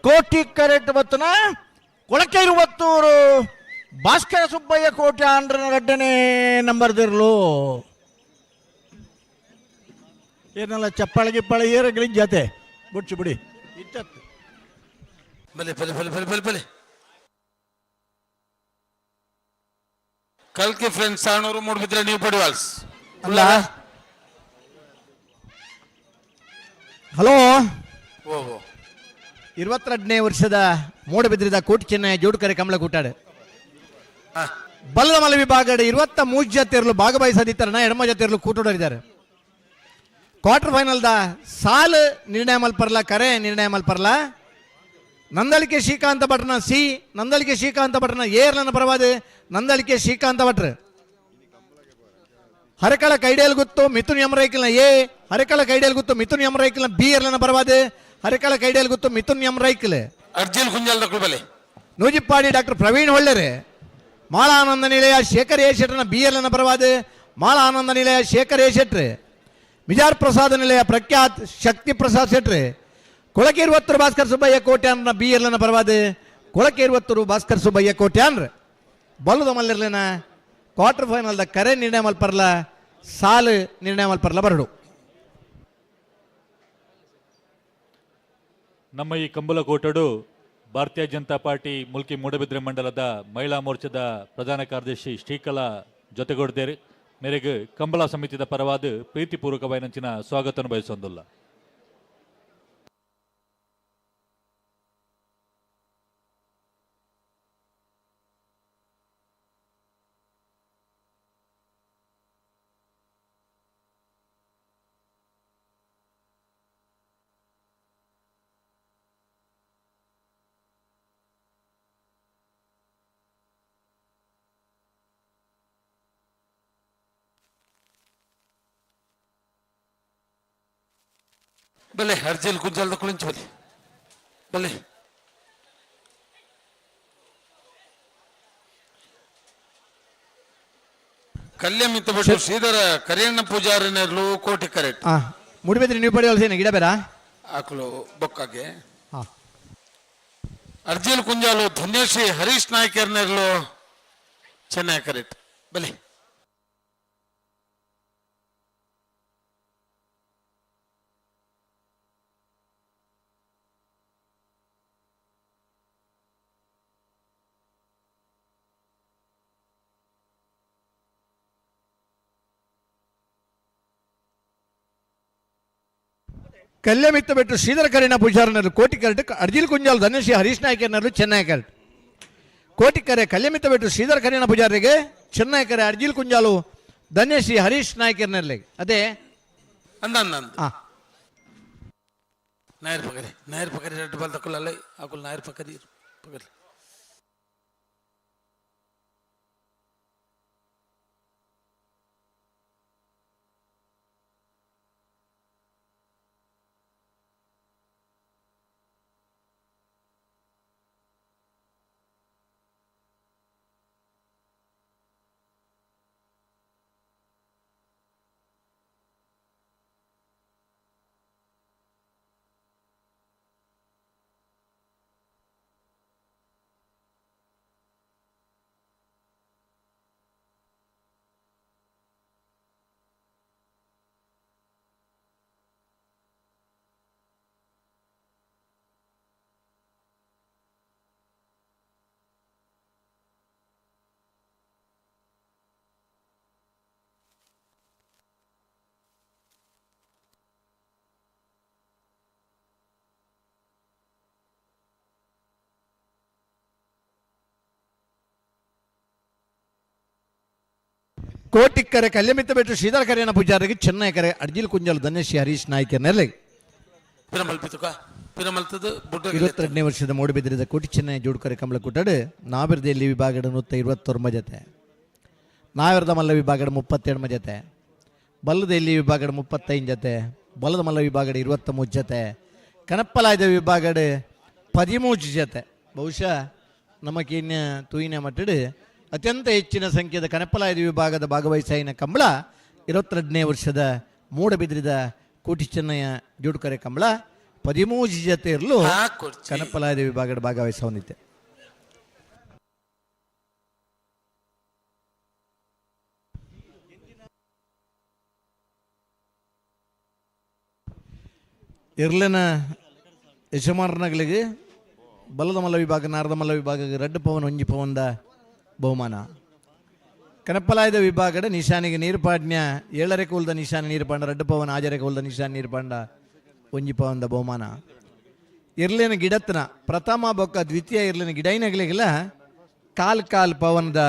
ಕೋಟಿ ಕರೆಟ್ ಬತ್ತನ ಕೊಳಕೆ ಇರುವತ್ತೂರು ಭಾಸ್ಕರ ಸುಬ್ಬಯ್ಯ ಕೋಟೆ ಆಂಡ್ರನ ಎರಡನೇ ನಂಬರ್ದಿರ್ಲು. ಏನಲ್ಲ ಚಪ್ಪಾಳೆ ಗಿಪ್ಪಾಳೆ ಏರಗಲಿ ಜೊತೆ ಬುಡ್ಚು ಬಿಡಿ ಇತ್ತತ್ತು. ಬಲೆ ಬಲೆ ಬಲೆ ಬಲೆ ಬಲೆ ಬಲೆ ಕಲ್ಕಿ ಫ್ರೆಂಡ್ಸ್ ಆಣೂರು ಮೂಡ್ಬಿದ್ರೆ ನೀವು ಪಡಿವಾಲ್ಸ್ ಅಲ್ಲ. ಹಲೋ, ಓಹೋ 22ನೇ ವರ್ಷದ ಮೂಡಬಿದ್ರಿದ ಕೋಟಿ ಚೆನ್ನೈ ಜೋಡುಕರೆ ಕಮಲ ಕೂಟಾಡು ಬಲ್ಲದ ಮಲೆ ವಿಭಾಗ 23 ಜಾತಿಯರು ಭಾಗವಹಿಸದಿತ್ತಾರನ ಎಡಮ ಜಾತಿಯರು ಕೂಟೋಡರಿದ್ದಾರೆ. ಕ್ವಾರ್ಟರ್ ಫೈನಲ್ದ ಸಾಲು ನಿರ್ಣಯ ಮಲ್ಪರ್ಲ, ಕರೆ ನಿರ್ಣಯ ಮಲ್ಪರ್ಲ. ನಂದಳಿಕೆ ಶ್ರೀಕಾಂತ ಭಟ್ರನ ಸಿ, ನಂದಳಿಕೆ ಶ್ರೀಕಾಂತ ಭಟ್ರನ ಏರ್ಲನ ಪರವಾದ ನಂದಳಿಕೆ ಶ್ರೀಕಾಂತ ಭಟ್ರು. ಹರಕಳ ಕೈಡೇಲ್ ಗುತ್ತು ಮಿಥುನ್ ಯಮರೈಕಲ್ನ ಎ, ಹರಕಳ ಕೈಡೇಲ್ ಗುತ್ತು ಮಿಥುನ್ ಯಮರೈಕಲ್ನ ಬಿ ಎರ್ಲನ ಪರವಾದ ಹರಕಳ ಕೈಡೇಲ್ ಗುತ್ತು ಮಿಥುನ್ ಯಮರೈಕಲ್. ಅರ್ಜಿಲ್ ಕುಂಜಾಲ್ ದಕ್ಕಲು ನೂಜಿಪ್ಪಾಡಿ ಡಾಕ್ಟರ್ ಪ್ರವೀಣ್ ಹೊಳ್ಳೆರೆ. ಮಾಳಾನಂದ ನಿಲಯ ಶೇಖರ್ ಎ ಶೆಟ್ಟರ್ನ ಬಿ ಎರ್ಲನ ಪರವಾದ ಮಾಳಾನಂದ ನಿಲಯ ಶೇಖರ್ ಎ ಶೆಟ್ರು. ಮಿಜಾರ್ ಪ್ರಸಾದ ನಿಲಯ ಪ್ರಖ್ಯಾತ್ ಶಕ್ತಿ ಪ್ರಸಾದ್ ಶೆಟ್ರು. ಕೊಳಕೇರುವತ್ತೂರು ಭಾಸ್ಕರ್ ಸುಬ್ಬಯ್ಯ ಕೋಟ್ಯಾನ್ರ ಬಿ ಎರ್ಲನ ಪರವಾದ ಕೊಳಕೇರುವತ್ತೂರು ಭಾಸ್ಕರ್ ಸುಬ್ಬಯ್ಯ ಕೋಟ್ಯಾನ್ರ. ಬಲ್ಲದ ಮಲ್ಲಿರ್ಲಿನ ಕ್ವಾರ್ಟರ್ ಫೈನಲ್ದ ಕರೆ ನಿರ್ಣಯ ಮಲ್ಪರ್ಲ, ಸಾಲು ನಿರ್ಣಯ ಮಲ್ಪರ್ಲ ಬರಡು. ನಮ್ಮ ಈ ಕಂಬಳ ಕೋಟಡು ಭಾರತೀಯ ಜನತಾ ಪಾರ್ಟಿ ಮುಲ್ಕಿ ಮೂಡಬಿದ್ರೆ ಮಂಡಲದ ಮಹಿಳಾ ಮೋರ್ಚಾದ ಪ್ರಧಾನ ಕಾರ್ಯದರ್ಶಿ ಶ್ರೀಕಲಾ ಜೊತೆಗೂಡಿದ್ದೇರೆ. ಮೇರೆಗೆ ಕಂಬಳ ಸಮಿತಿದ ಪರವಾದ ಪ್ರೀತಿಪೂರ್ವಕವಾದ ಸ್ವಾಗತ ಬಯಸೊಂದಿಲ್ಲ. ಬಲೆ ಅರ್ಜಿಲ್ ಕುಂಜಾಲ್ದ ಕುಳಿಂಚ ಬಲೆ ಬಲೆ ಕಲ್ಯಮಿತ್ತ ಬಿಟ್ಟು ಶ್ರೀಧರ ಕರಿಯಣ್ಣ ಪೂಜಾರಿನರ್ಲು ಕೋಟಿ ಕರೆಕ್ಟ್. ಮುಡಿಬಿದ್ರೆ ನೀವು ಪಡೆಯಲ್ಲ ಗಿಡ ಬೇಡ ಆಕಲು ಬೊಕ್ಕಾಗೆ. ಅರ್ಜಿಲ್ ಕುಂಜಾಲು ಧನ್ಯಶ್ರೀ ಹರೀಶ್ ನಾಯ್ಕರ್ನೆರ್ಲು ಚೆನ್ನೈ ಕರೆಕ್ಟ್ ಬಲೆ. ಕಲ್ಯಮಿತ್ತ ಬಿಟ್ಟು ಶ್ರೀಧರ ಕರಿಣ ಪೂಜಾರನರು ಕೋಟಿ ಕರೆಟ್ ಅರ್ಜಿಲ್ ಕುಂಜಾಲ್ ಧನ್ಯಶ್ರೀ ಹರೀಶ್ ನಾಯ್ಕರ್ನರು ಚೆನ್ನೈ ಕರೆಟ್. ಕೋಟಿ ಕರೆ ಕಲ್ಯಮಿತ್ತ ಬಿಟ್ಟು ಶ್ರೀಧರ ಕರಿಣ ಪೂಜಾರಿಗೆ ಚೆನ್ನೈ ಕರೆ ಅರ್ಜಿಲ್ ಕುಂಜಾಲು ಧನ್ಯಶ್ರೀ ಹರೀಶ್ ನಾಯ್ಕರ್ನಲ್ಲಿ ಅದೇ ನಾಯರ್ ಪಕರಿ ನಾಯರ್ ಪಕರಿ ರೆಡ್ ಬಾಲ್ ತಕೊಳ್ಳಲ್ಲ ಆಕುಲ್ ನಾಯರ್ ಪಕರಿ ಪಕರಿ. ಕೋಟಿಕ್ಕರೆ ಕಲ್ಯಮಿತ್ತ ಬೆಟ್ಟು ಶ್ರೀಧರ ಕರಿಯನ ಪೂಜಾರಿಗೆ ಚೆನ್ನೈ ಕರೆ ಅರ್ಜಿಲ್ ಕುಂಜಲ್ ಧನ್ಯಶ್ರೀ ಹರೀಶ್ ನಾಯ್ಕ ನೆಲೆ. 22ನೇ ವರ್ಷದ ಮೂಡುಬಿದಿರಿದ ಕೋಟಿ ಚೆನ್ನೈ ಜೋಡುಕರೆ ಕಂಬಳ ಕೂಟಡು ನಾವಿರದಲ್ಲಿ ವಿಭಾಗದ 129 ಜತೆ, ನಾವಿರದ ಮಲ್ಲ ವಿಭಾಗದ 32 ಜತೆ, ಬಲ್ಲದಲ್ಲಿ ವಿಭಾಗದ 35 ಜತೆ, ಬಲದ ಮಲ್ಲ ವಿಭಾಗದ 23 ಜತೆ, ಕನಪ್ಪಲಾಯದ ವಿಭಾಗದ 13 ಜತೆ. ಬಹುಶಃ ನಮ್ಮ ಕೀನ್ಯ ತೂಯಿನ ಮಟ್ಟಡು ಅತ್ಯಂತ ಹೆಚ್ಚಿನ ಸಂಖ್ಯೆದ ಕನಪ್ಪಲಾಯದ ವಿಭಾಗದ ಭಾಗವಹಿಸಾಯಿನ ಕಂಬಳ 22ನೇ ವರ್ಷದ ಮೂಡಬಿದ್ರಿದ ಕೋಟಿ ಚೆನ್ನಯ್ಯ ಜೋಡುಕರೆ ಕಂಬಳ 13 ಜತೆ ಇರಲು ಕನಪ್ಪಲಾಯದ ವಿಭಾಗದ ಭಾಗವಹಿಸ ಹೊಂದಿತ್ತೆ. ಇರ್ಲಿನ ಯಜಮಾನಗಳಿಗೆ ಬಲದ ಮಲ್ಲ ವಿಭಾಗ ನಾರದ ಮಲ್ಲ ವಿಭಾಗ ರಡ್ಡು ಪವನ್ ಒಂಜಿ ಪವನ್ದ ಬಹುಮಾನ. ಕನಪ್ಪಲಾಯದ ವಿಭಾಗದ ನಿಶಾನಿಗೆ ನೀರು ಪಾಡ್ನ್ಯ 7.5 ಕೂಲ್ದ ನಿಶಾನೆ ನೀರು ಪಾಂಡ ರಡ್ಡು ಪವನ್ 6.5 ಕೂಲ್ದ ನಿಶಾನೆ ನೀರು ಪಾಂಡ ಒಂಜಿ ಪವನ್ದ ಬಹುಮಾನ. ಇರ್ಲಿನ ಗಿಡತ್ನ ಪ್ರಥಮ ಬೊಕ್ಕ ದ್ವಿತೀಯ ಇರ್ಲಿನ ಗಿಡೈನಗಳಿಗೆಲ್ಲ ಕಾಲ್ ಕಾಲ್ ಪವನದ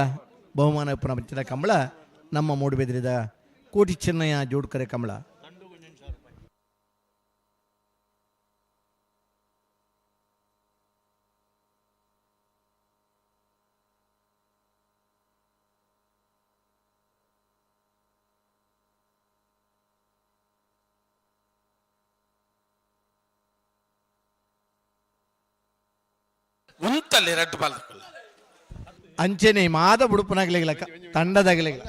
ಬಹುಮಾನ ಉಪ್ಪನ ಕಂಬಳ ನಮ್ಮ ಮೂಡುಬಿದಿರಿದ ಕೋಟಿ ಚೆನ್ನಯ್ಯ ಜೋಡ್ಕರೆ ಕಂಬಳ. ಉಂತಲ್ಲಿ ರಡ್ಡು ಬಾಲ್ ಅಂಚೆನೆ ಮಾದ ಬುಡುಪನಾಗ್ಲಿಲ್ಲ ತಂಡದಾಗಲಿಲ್ಲ.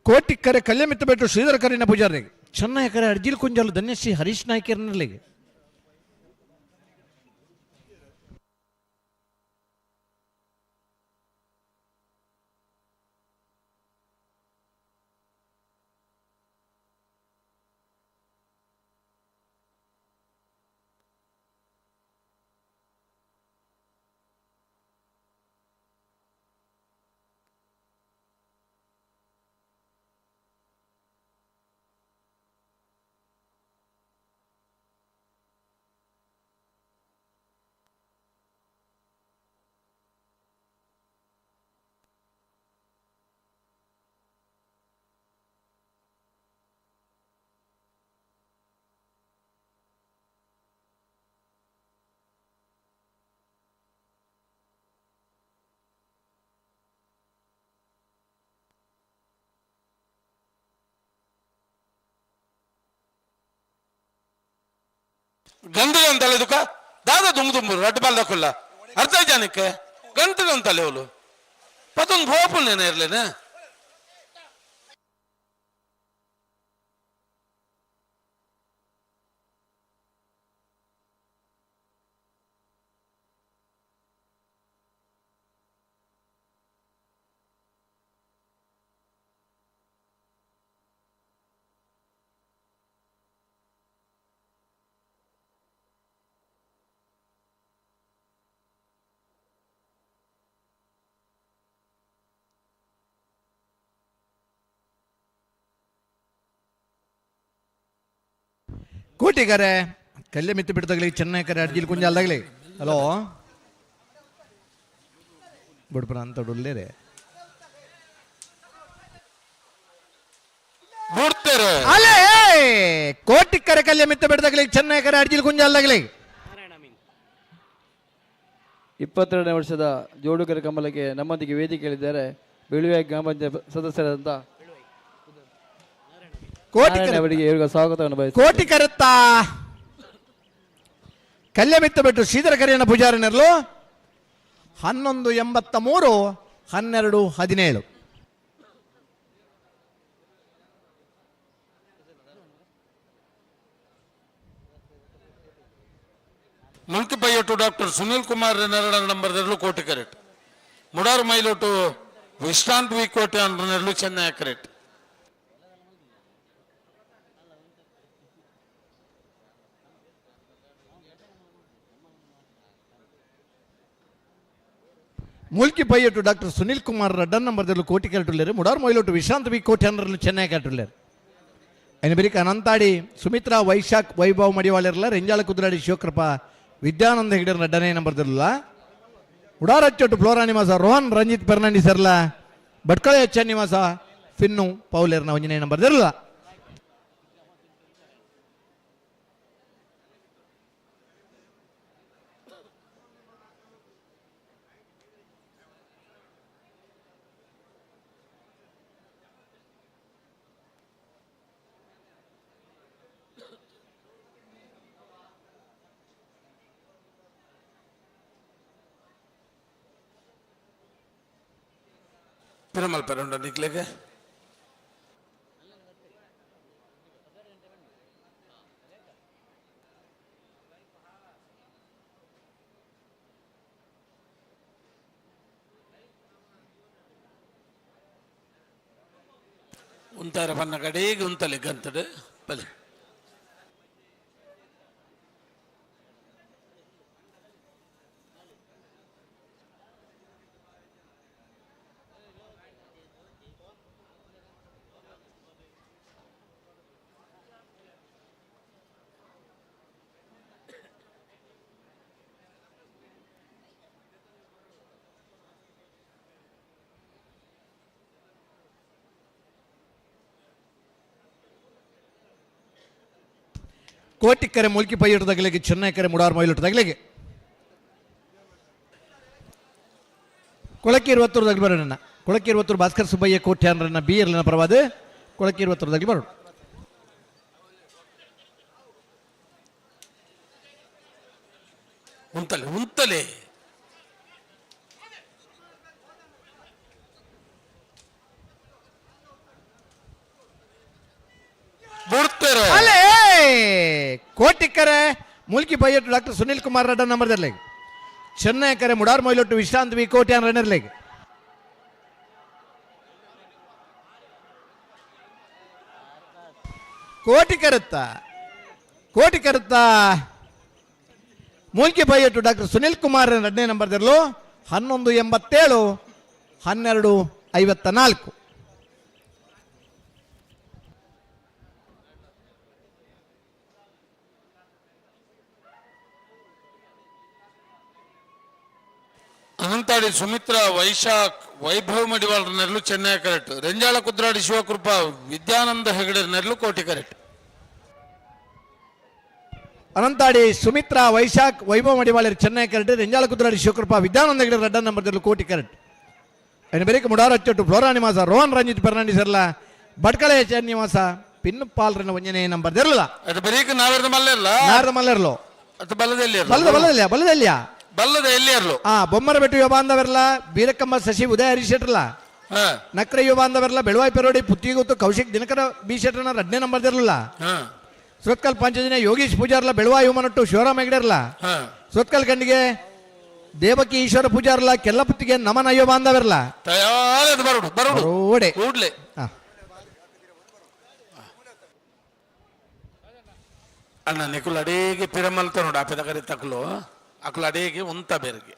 ಕೋಟಿ ಕರೆ ಕಲ್ಯಮಿತ್ತ ಬೆಟ್ಟು ಶ್ರೀಧರ ಕರಿನ ಪೂಜಾರಿ ಚೆನ್ನೈ ಕರೆ ಅರ್ಜಿಲ್ ಕುಂಜಲ್ ಧನ್ಯಶ್ರೀ ಹರೀಶ್ ನಾಯ್ಕರ್ನಲ್ಲಿಗೆ. ಗಂಧದ ಅಂತಲೆ ದುಕ್ಕ ದಾದ ದುಂಬು ದುಂಬು ರಡ್ಡು ಬಾಲ್ ದಕ್ಕುಲ್ಲ ಅರ್ಧ ಜನಕ್ಕೆ ಗಂಟದ ಅಂತಲೆ ಅವಳು ಪತ್ತೊಂದು ಭೋಪುನೇನೆ ಇರ್ಲೇನೆ. ಕೋಟಿಗರೆ ಕಲ್ಲೆ ಮಿತ್ತು ಬಿಡ್ದಾಗಲಿ ಚೆನ್ನೈ ಕರೆ ಅರ್ಜಿಲ್ ಕುಂಜ ಅಲ್ದಾಗಲಿ ಹಲೋ ಬುಡ್ಪುರ ಅಂತ ಉಳ್ಳೇರೆ ಬುಡ್ತಾರೆ ಅಲೆ ಕೋಟಿ ಕರೆ ಕಲ್ಲೆ ಮಿತ್ತು ಬಿಡ್ದಾಗಲಿ ಚೆನ್ನೈ ಕರೆ ಅರ್ಜಿಲ್ ಕುಂಜ ಅಲ್ದಾಗಲಿ 22ನೇ ವರ್ಷದ ಜೋಡುಕರೆ ಕಂಬಳಕ್ಕೆ ನಮ್ಮೊಂದಿಗೆ ವೇದಿಕೆಯಲ್ಲಿದ್ದಾರೆ ಬೆಳುವೆ ಗ್ರಾಮ ಪಂಚಾಯತ್ ಸದಸ್ಯರಾದಂಥ ಕೋಟಿ ಅವರಿಗೆ ಇವರಿಗೆ ಸ್ವಾಗತವನ್ನು ಬಯಸುತ್ತೇನೆ. ಕೋಟಿ ಕರುತ್ತ ಕಲ್ಯ ಮಿತ್ತ ಬಿಟ್ಟು ಶ್ರೀಧರ ಕರಿಯಣ್ಣ ಪೂಜಾರಿನರ್ಲು 11:83 12:17. ಮುಲ್ಕಿ ಪೈಯೊಟ್ಟು ಡಾಕ್ಟರ್ ಸುನಿಲ್ ಕುಮಾರ್ ನೆರಡ ನಂಬರ್ ದರ್ಲು ಕೋಟಿ ಕರೆಕ್ಟ್. ಮುಡಾರು ಮೈಲೊಟ್ಟು ವಿಶ್ರಾಂತ್ ವಿ ಕೋಟಿ ನೆರಳು ಚೆನ್ನೈ ಕರೆಕ್ಟ್. ಮೂಲ್ಕಿ ಪೈಯೊಟ್ಟು ಡಾಕ್ಟರ್ ಸುನಿಲ್ ಕುಮಾರ್ ರಡ್ಡನ್ ನಂಬರ್ದಲ್ಲಿ ಕೋಟಿ ಕರೆಟುಲ್ಲೇರು. ಮುಡಾರ್ ಮೈಲೊಟ್ಟು ವಿಶ್ರಾಂತ್ ವಿ ಕೋಟಿ ಅನ್ನರಲು ಚೆನ್ನೈ ಕರೆಟುಲ್ಲೇರು. అయిన బెరిక ಅನಂತಾಡಿ ಸುಮಿತ್ರಾ ವೈಶಾಖ್ ವೈಭವ್ ಮಡಿವಾಳಿರಲ್ಲ ರೆಂಜಾಳ ಕುದ್ರಾಡಿ ಶಿವಕೃಪ ವಿದ್ಯಾನಂದ ಹೆಗಡೆ ರಡ್ಡನೇ ನಂಬರ್ದಿರಲ್ಲ. ಉಡಾರಚ್ಚೊಟ್ಟು ಫ್ಲೋರಾ ನಿವಾಸ ರೋಹನ್ ರಂಜಿತ್ ಫೆರ್ನಾಂಡಿಸ್ ಇರಲ್ಲ. ಭಟ್ಕಳೆ ಎಚ್ ನಿವಾಸ ಫಿನ್ನು ಪೌಲೇರ್ನ ಒಂಜನೇ ನಂಬರ್ದಿರಲ್ಲ. ಪಿರಮಲ್ ಪೆರಂಡ ನಿಕ್ಲೆಗೆ ಉಂತಾರ ಬನ್ನ ಕಡೆಗೆ ಉಂತಲೆ ಗಂತಡು ಬಲೆ ಕೋಟಿಕ್ಕರೆ ಮುಲ್ಕಿ ಪೈಯಿಟ್ಟು ತಗಲಿಗೆ ಚೆನ್ನೈ ಕರೆ ಮುಡಾರ್ ಮೈಲಿಟ್ಟು ತಗಲಿಗೆ ಕೊಳಕ್ಕೆ ಇರುವತ್ತೂರು ತಗಲಿ ಬರೋಣ. ಕೊಳಕ್ಕೆ ಇರುವತ್ತೂರು ಭಾಸ್ಕರ್ ಸುಬ್ಬಯ್ಯ ಕೋಟ್ಯಾನ್ರನ್ನ ಬಿ ಎರ್ಲಿನ ಪರವಾದ ಕೊಳಕ್ಕೆ ಇರುವತ್ತೂರು ತಗಲಿ ಬರೋಣ. ಉಂತಲೆ ಉಂತಲೆ ಬುಡ್ತಾರೆ. ಅಲ್ಲೇ ಕೋಟಿಕ್ಕರೆ ಮುಲ್ಕಿ ಪೈಯಟ್ಟು ಡಾಕ್ಟರ್ ಸುನಿಲ್ ಕುಮಾರ್ ರಡ್ಡ ನಂಬರ್ದರ್ಲೆಗ್ ಚೆನ್ನೈ ಕರೆ ಮುಡಾರ್ ಮೊಯ್ಲೊಟ್ಟು ವಿಶ್ರಾಂತ್ ವಿ ಕೋಟ್ಯಾನ್ ರನ್ನರ್ಲೆಗ್ ಕೋಟಿ ಕರುತ್ತ ಕೋಟಿ ಕರುತ್ತ ಮೂಲ್ಕಿ ಪೈಯಟ್ಟು ಡಾಕ್ಟರ್ ಸುನಿಲ್ ಕುಮಾರ್ ಎರಡನೇ ನಂಬರ್ದರ್ಲು 11:87 12:54. ಅನಂತಾಡಿ ಸುಮಿತ್ರಾ ವೈಶಾಖ್ ವೈಭವ್ ಮಡಿವಾಳ್ ನೆರಳು ಚೆನ್ನೈ ಕರೆಕ್ಟ್. ರೆಂಜಾಳ ಕುದ್ರಾಡಿ ಶಿವಕೃಪಾ ವಿದ್ಯಾನಂದ ಹೆಗಡೆ ನೆರಳು ಕೋಟಿ ಕರೆಕ್ಟ್. ಅನಂತಾಡಿ ಸುಮಿತ್ರಾ ವೈಶಾಖ್ ವೈಭವ್ ಮಡಿವಾಳರ್ ಚೆನ್ನೈ ಕರೆಕ್ಟ್. ರೆಂಜಾಳ ಕುದ್ರಾಡಿ ಶಿವಕೃಪಾ ವಿದ್ಯಾನಂದ ಹೆಗಡೆ ರಡ್ಡ ನಂಬರ್ದಲ್ಲಿ ಕೋಟಿ ಕರೆಕ್ಟ್. అయిన ಬರೀಕ ಮುಡಾರಚ್ಚೊಟ್ಟು ಫ್ಲೋರಾ ನಿವಾಸ ರೋಹನ್ ರಂಜಿತ್ ಫೆರ್ನಾಂಡಿಸ್ ಇರಲ್ಲ. ಭಟ್ಕಳ ಎಚ್ ನಿವಾಸ ಪಿನ್ನು ಪಾಲ್ರನ್ನ ಒಂಜನೇ ನಂಬರ್ ಇರಲ್ಲ. ಅದು ಬರೀಕ ನಾವೆರ್ದ ಮಲ್ಲೆರ್ಲ ನಾರದ ಮಲ್ಲೆರ್ಲು ಅದು ಬಲ್ಲದಲ್ಲಿ ಬಲ್ಲದ ಬಲ್ಲದಲ್ಲ ಬಲ್ಲದಲ್ಲಿಯಾ ಬಲ್ಲದ ಎಲ್ಲಿ ಇರ್ಲು ಆ ಬೊಮ್ಮರ ಬೆಟ್ಟು ಯುವ ಬಾಂಧವರಲ್ಲ ಬೀರಕ್ಕಮ್ಮ ಶಶಿ ಉದಯ ಹರೀಶ್ ಶೆಟ್ಟರ್ಲ ನಕ್ರ ಯುವ ಬಾಂಧವರಲ್ಲ ಬೆಳವಾಯಿ ಪೆರೋಡಿ ಪುತ್ತಿಗೊತ್ತು ಕೌಶಿಕ್ ದಿನಕರ ಬಿ ಶೆಟ್ಟರ್ನ ಎರಡನೇ ನಂಬರ್ ಇರಲಿಲ್ಲ. ಸುರತ್ಕಲ್ ಪಂಚಜನ ಯೋಗೀಶ್ ಪೂಜಾರ್ಲ ಬೆಳವಾಯಿ ಹುಮನಟ್ಟು ಶಿವರಾಮ ಹೆಗಡೆರ್ಲ. ಸುರತ್ಕಲ್ ಖಂಡಿಗೆ ದೇವಕಿ ಈಶ್ವರ ಪೂಜಾರ್ಲ ಕೆಲ್ಲಪುತ್ತಿಗೆ ನಮನ ಯುವ ಬಾಂಧವರಲ್ಲ. ಬರೋಡೆ ಅಣ್ಣ ನಿಕುಲ್ ಅಡೇಗೆ ಪಿರಮಲ್ತ ನೋಡು ಆಪೆದ ಕರಿ ತಕ್ಲು ಅಕುಲು ಅಡೇಗೆ ಉಂತ ಬೇರ್ಗೆ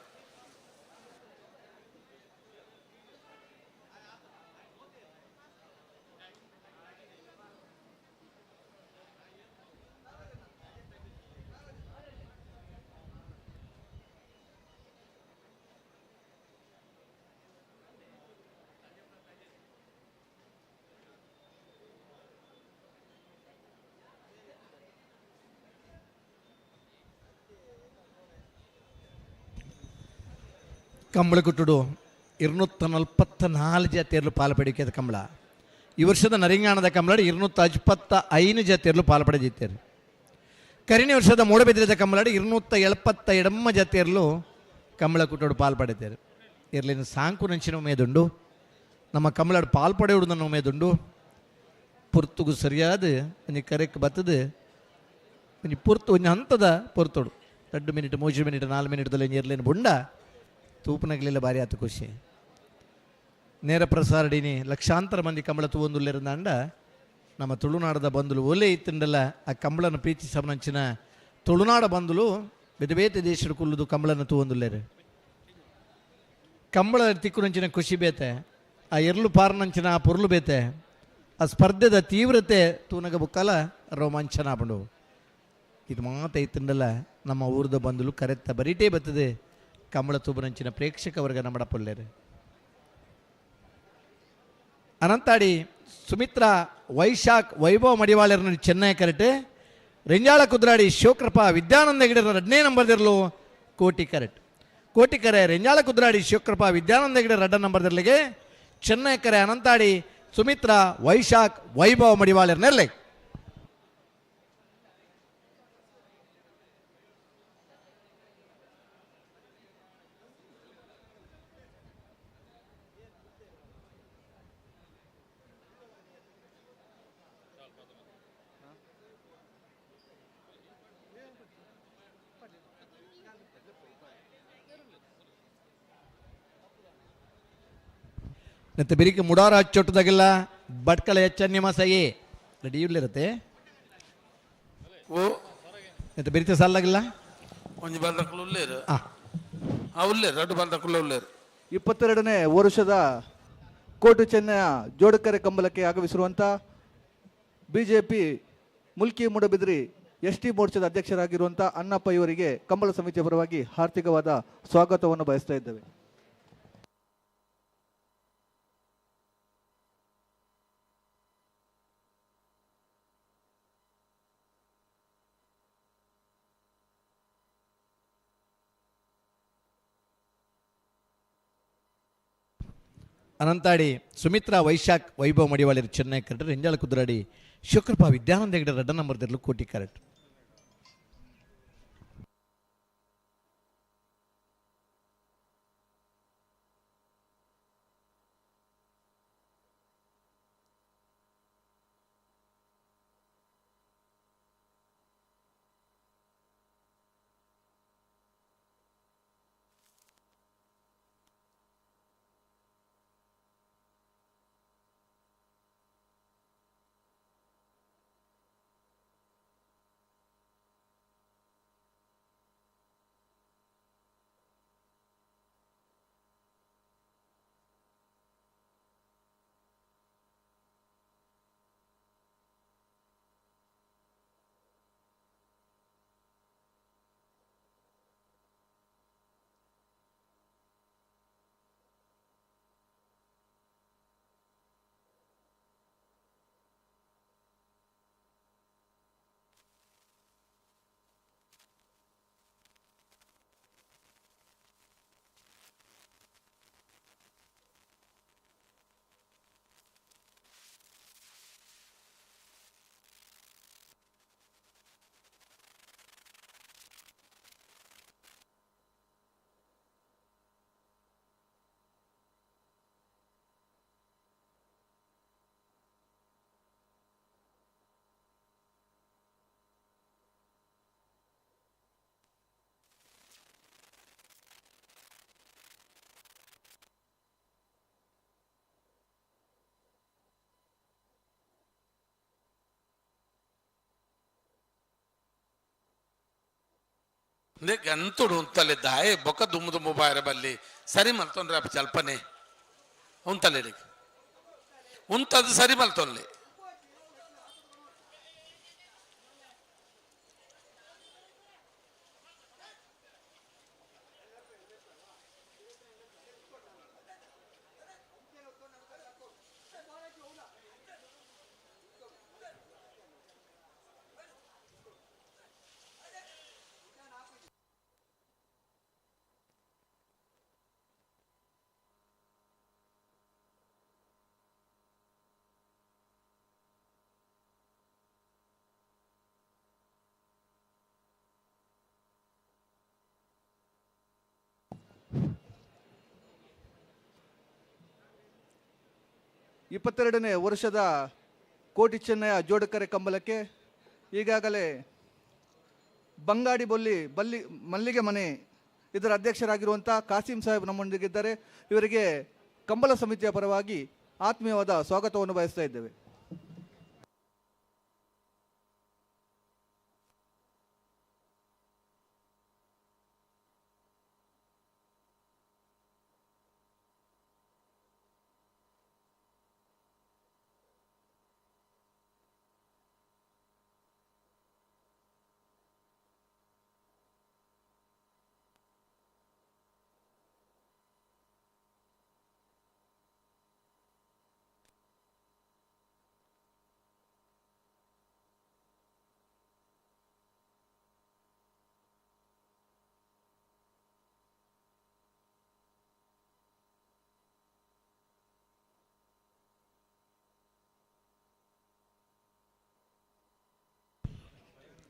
ಕಂಬಳಕುಟ್ಟುಡು 244 ಜಾತಿಯರ್ಲು ಪಾಲ್ಪಡಿಕೆದ ಕಂಬಳ. ಈ ವರ್ಷದ ನರಿಂಗಾಣದ ಕಂಬಳ 225 ಜಾತಿಯರ್ಲು ಪಾಲ್ಪಡೆದಿತ್ತಾರೆ. ಕರಿಣಿ ವರ್ಷದ ಮೂಡಬಿದ್ರೆದ ಕಂಬಳಾಡಿ 278 ಜಾತಿಯರ್ಲು ಕಂಬಳ ಕುಟ್ಟೋಡು ಪಾಲ್ಪಡೆತಾರೆ. ಇರ್ಲಿನ ಸಾಂಕು ನಂಚಿನ ಉಮೇದುಂಡು, ನಮ್ಮ ಕಂಬಳಾಡು ಪಾಲ್ಪಡೆಯುಡು ಉಮೇದುಂಡು. ಪೊರ್ತುಗು ಸರಿಯಾದ ಒಂಜಿ ಕರೆಕ್ ಬತ್ತದು ಒಂಜಿ ಪೊರ್ತು ಒಂಜಿ ಹಂತದ ಪೊರ್ತೋಡು 2 ಮಿನಿಟ್ 3 ಮಿನಿಟ್ 4 ಮಿನಿಟ್ದಲ್ಲಿ ಇರ್ಲಿನ ಬುಂಡ ತೂಪನಗಲಿಲ್ಲ ಭಾರಿ ಆತು ಖುಷಿ. ನೇರ ಪ್ರಸಾರಡಿನಿ ಲಕ್ಷಾಂತರ ಮಂದಿ ಕಂಬಳ ತೂವೊಂದುಲ್ಲೆರಂದಾಂಡ ನಮ್ಮ ತುಳುನಾಡದ ಬಂಧುಲು ಒಲೆ ಇತ್ತಂಡಲ್ಲ ಆ ಕಂಬಳನ ಪ್ರೀತಿ ಸಮನಂಚಿನ ತುಳುನಾಡ ಬಂಧುಲು ಬೇತೆ ಬೇತೆ ದೇಶದ ಕುಲ್ಲುದು ಕಂಬಳನ ತೂವೊಂದುಲ್ಲೇರು. ಕಂಬಳ ತಿಕ್ಕುನಂಚಿನ ಖುಷಿ ಬೇತೆ, ಆ ಎರ್ಲು ಪಾರನಂಚಿನ ಆ ಪೊರ್ಲು ಬೇತೆ, ಆ ಸ್ಪರ್ಧೆದ ತೀವ್ರತೆ ತೂನಗ ಬುಕ್ಕಲ ರೋಮಾಂಚನ ಆಪುಂಡು. ಇದು ಮಾತ ಇತ್ತಂಡಲ್ಲ ನಮ್ಮ ಊರದ ಬಂಧುಲು ಕರೆತ್ತ ಬರೀಟೇ ಬರ್ತದೆ ಕಂಬಳ ತೂಬನಂಚಿನ ಪ್ರೇಕ್ಷಕ ವರ್ಗ ನಮ್ಮಡ ಪೊಲ್ಲೇರು. ಅನಂತಾಡಿ ಸುಮಿತ್ರಾ ವೈಶಾಖ್ ವೈಭವ ಮಡಿವಾಳರನ್ನು ಚೆನ್ನೈ ಕರೆಟ್, ರೆಂಜಾಳ ಕುದ್ರಾಡಿ ಶಿವಕೃಪಾ ವಿದ್ಯಾನಂದ ಹೆಗಡೆರ 2ನೇ ನಂಬರ್ದಿರಲು ಕೋಟಿ ಕರೆಟ್. ಕೋಟಿ ಕರೆ ರೆಂಜಾಳ ಕುದ್ರಾಡಿ ಶಿವಕೃಪಾ ವಿದ್ಯಾನಂದ ಹೆಗಡೆ 2 ನಂಬರ್ದಿರಲಿಗೆ ಚೆನ್ನೈ ಕರೆ ಅನಂತಾಡಿ ಸುಮಿತ್ರಾ ವೈಶಾಖ್ ವೈಭವ ಮಡಿವಾಳರನ್ನೆಲ್ಲ. ಮತ್ತೆ ಬಿರಿಕೆ ಮುಡಾರ ಹಚ್ಚೊಟ್ಟದಾಗೆಲ್ಲ ಭಟ್ಕಳ ಎಚ್ಚನ್ಯ ಮಸಾಯಿ ರೆಡಿ ಇರ್ಲಿರತ್ತೆ. ಮತ್ತೆ ಬಿರಿತೆ ಸಾಲಾಗಿಲ್ಲ ಒಂಜಿ ಬಾಲ್ದಕುಲು ಉಲ್ಲೇರು. ಆ ಉಲ್ಲೇರು ರಡ್ಡು ಬಾಲ್ದಕುಲು ಉಲ್ಲೇರು. 22ನೇ ವರ್ಷದ ಕೋಟು ಚೆನ್ನಯ ಜೋಡಕರೆ ಕಂಬಳಕ್ಕೆ ಆಗಮಿಸಿರುವಂಥ BJP Mulki Moodbidri S T ಮೋರ್ಚಾದ ಅಧ್ಯಕ್ಷರಾಗಿರುವಂಥ ಅಣ್ಣಪ್ಪ ಇವರಿಗೆ ಕಂಬಳ ಸಮಿತಿಯ ಪರವಾಗಿ ಹಾರ್ದಿಕವಾದ ಸ್ವಾಗತವನ್ನು ಬಯಸ್ತಾ ಇದ್ದೇವೆ. ಅನಂತಾಡಿ ಸುಮಿತ್ರಾ ವೈಶಾಖ್ ವೈಭವ ಮಡಿವಾಳಿರು ಚೆನ್ನೈ ಕರೆಟ್, ರೆಂಜಾಳ ಕುದ್ರಾಡಿ ಶಿವಕೃಪಾ ವಿದ್ಯಾನಂದ ಹೆಗಡೆ 2 ನಂಬರ್ದಿರಲು ಕೋಟಿ ಕರೆಟ್. ಗಂತುಡು ಉಂತಲೆ ದಾಯೆ ಬೊಕ್ಕ ದುಮ್ಮು ದುಮ್ಮು ಬಾಯರ ಬಲ್ಲಿ ಸರಿ ಮಲ್ತೊಂಡ್ರೆ ಅಪ್ಪ ಚಲ್ಪನೆ ಉಂತಲೆ ಉಂತದು ಸರಿ ಮಲ್ತೊನ್ಲೆ. 22ನೇ ವರ್ಷದ ಕೋಟಿ ಚೆನ್ನಯ ಜೋಡುಕರೆ ಕಂಬಳಕ್ಕೆ ಈಗಾಗಲೇ ಬಂಗಾಡಿ ಬೊಲ್ಲಿ ಬಲ್ಲಿ ಮಲ್ಲಿಗೆ ಮನೆ ಇದರ ಅಧ್ಯಕ್ಷರಾಗಿರುವಂಥ ಕಾಸಿಂ ಸಾಹೇಬ್ ನಮ್ಮೊಂದಿಗಿದ್ದಾರೆ. ಇವರಿಗೆ ಕಂಬಳ ಸಮಿತಿಯ ಪರವಾಗಿ ಆತ್ಮೀಯವಾದ ಸ್ವಾಗತವನ್ನು ಬಯಸ್ತಾ ಇದ್ದೇವೆ.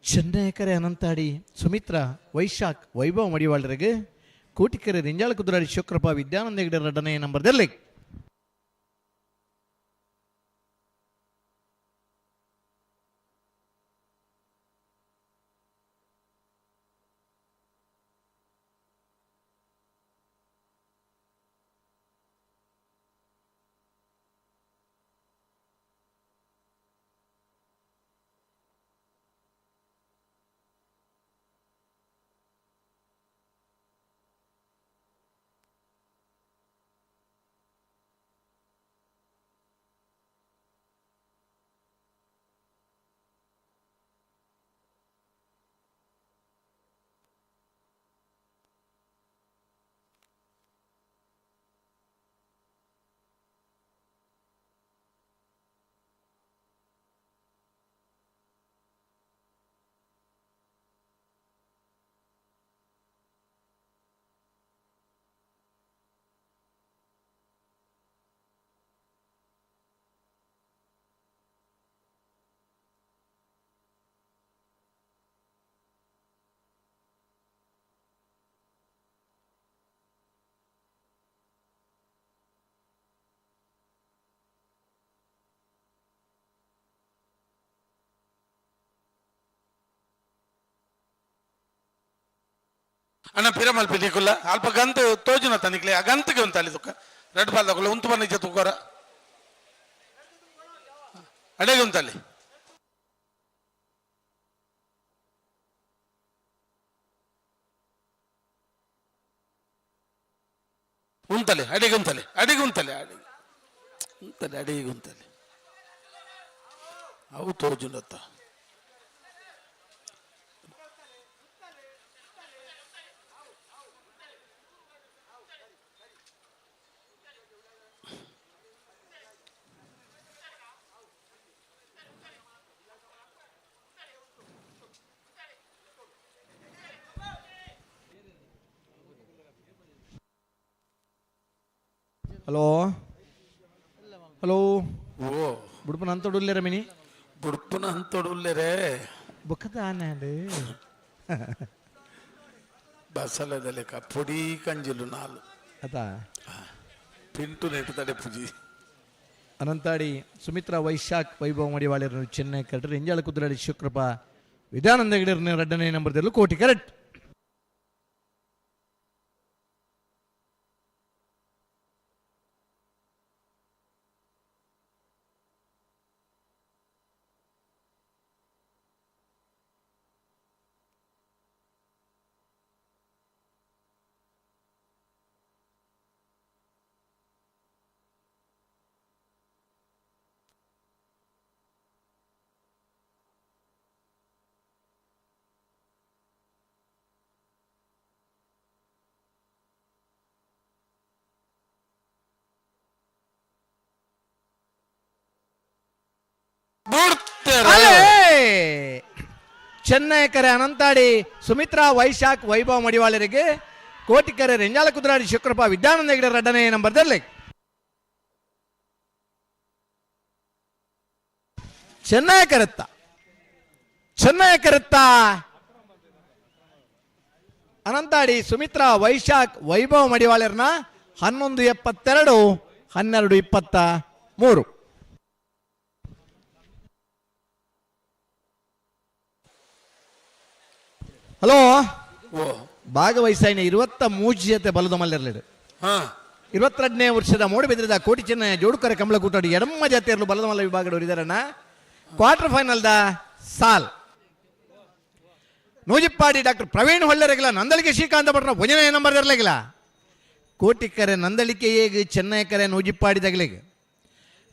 ಚೆನ್ನಯಕರೆ ಅನಂತಾಡಿ ಸುಮಿತ್ರಾ ವೈಶಾಖ್ ವೈಭವ್ ಮಡಿವಾಳರಿಗೆ ಕೋಟಿಕೆರೆ ರಿಂಜಾಳ ಕುದುರಾಡಿ ಶುಕ್ರಪ್ಪ ವಿದ್ಯಾನಂದ ಹೆಗಡೆ ಎರಡನೇ ನಂಬರ್ದಲ್ಲಿ. ಅಣ್ಣ ಪಿರಮಲ್ ಪಿನಿಕುಲ್ಲ ಅಲ್ಪ ಗಂತ ತೋಜುನ ತನಿಕ್ಲೆ ಆ ಗಂತಗೆ ಉಂಟು ಅಲ್ಲಿ ತುಕ್ಕ ರೆಡ್ ಬಾಲ್ ತಗೊಳ್ಳ ಉಂತು ಬನ್ನಿ ತುಕ್ಕೋರ ಅಡೆಗೆ ಉಂಟಲ್ಲಿ ಉಂತಲೆ ಅಡಿಗೆ ಉಂತಲೆ ಅಡಿಗೆ ಉಂತಲೆ ಅಡಿಗೆ ಉಂತಲೆ ಅಡಿಗೆ ಉಂತಲೆ ಅವು ತೋಜುನತ್ತ. ಹಲೋ ಹಲೋ, ಓ ಬುಡ್ಪನ ಅಂತೊಡುಲ್ಲೇರ ಮಿನಿ ಬುಡ್ಪನ ಅಂತೊಡುಲ್ಲೇರೆ ಬೊಕ್ಕದಾನೆ ಬಸಲದ ಪೊಡಿ ಕಂಜಿಲು ನಾಲು ಅದ ಪಿಂಟು ನೆಟ್ಟು ತಡೆ ಪುಜಿ. ಅನಂತಾಡಿ ಸುಮಿತ್ರಾ ವೈಶಾಖ್ ವೈಭವ್ ಮಡಿವಾಳರನ್ನು ಚೆನ್ನೈ ಕರೆಟ್ರೆ ಇಂಜಾಳ ಕುದುರಾಡಿ ಶುಕ್ರಪ್ಪ ವಿದ್ಯಾನಂದ ಹೆಗಡೆರನ್ನು ಎರಡನೇ ನಂಬರ್ದಲ್ಲೂ ಕೋಟಿ ಕರೆಕ್ಟ್. ಚೆನ್ನೈಕರೆ ಅನಂತಾಡಿ ಸುಮಿತ್ರಾ ವೈಶಾಖ್ ವೈಭವ್ ಮಡಿವಾಳರಿಗೆ ಕೋಟಿಕೆರೆ ರೆಂಜಾಲ ಕುದುರಾಡಿ ಶುಕ್ರಪ್ಪ ವಿದ್ಯಾನಂದ ಹೆಗಡೆ ಎರಡನೇ ನಂಬರ್ದಲ್ಲಿ. ಚೆನ್ನೈ ಕರೆತ್ತ ಚೆನ್ನೈ ಕರೆತ್ತ ಅನಂತಾಡಿ ಸುಮಿತ್ರಾ ವೈಶಾಖ್ ವೈಭವ ಮಡಿವಾಳರ್ನ 11:72 12:23. ಹಲೋ ಭಾಗವಹಿಸಾಯಿನ 23 ಜೊತೆ ಬಲದ ಮಲ್ಲಿರಲಿಡು 22ನೇ ವರ್ಷದ ಮೂಡಬಿದ್ರಿದ ಕೋಟಿ ಚೆನ್ನಯ ಜೋಡುಕರೆ ಕಮಲಕೂಟಡಿ ಎಡಮ್ಮ ಜಾತಿಯರು ಬಲದ ಮಲ್ಲ ವಿಭಾಗದವರು ಇದಾರಣ್ಣ. ಕ್ವಾರ್ಟರ್ ಫೈನಲ್ದ ಸಾಲ್ ನೂಜಿಪ್ಪಾಡಿ ಡಾಕ್ಟರ್ ಪ್ರವೀಣ್ ಹೊಳ್ಳೆರಗಿಲ್ಲ ನಂದಳಿಕೆ ಶ್ರೀಕಾಂತ ಭಟ್ರ ಒಂದನೇ ನಂಬರ್ ಇರಲಿಲ್ಲ. ಕೋಟಿಕರೆ ನಂದಳಿಕೆ ಏಗ್ ಚೆನ್ನೈ ಕರೆ ನೂಜಿಪ್ಪಾಡಿ ತಗಲಿಗೆ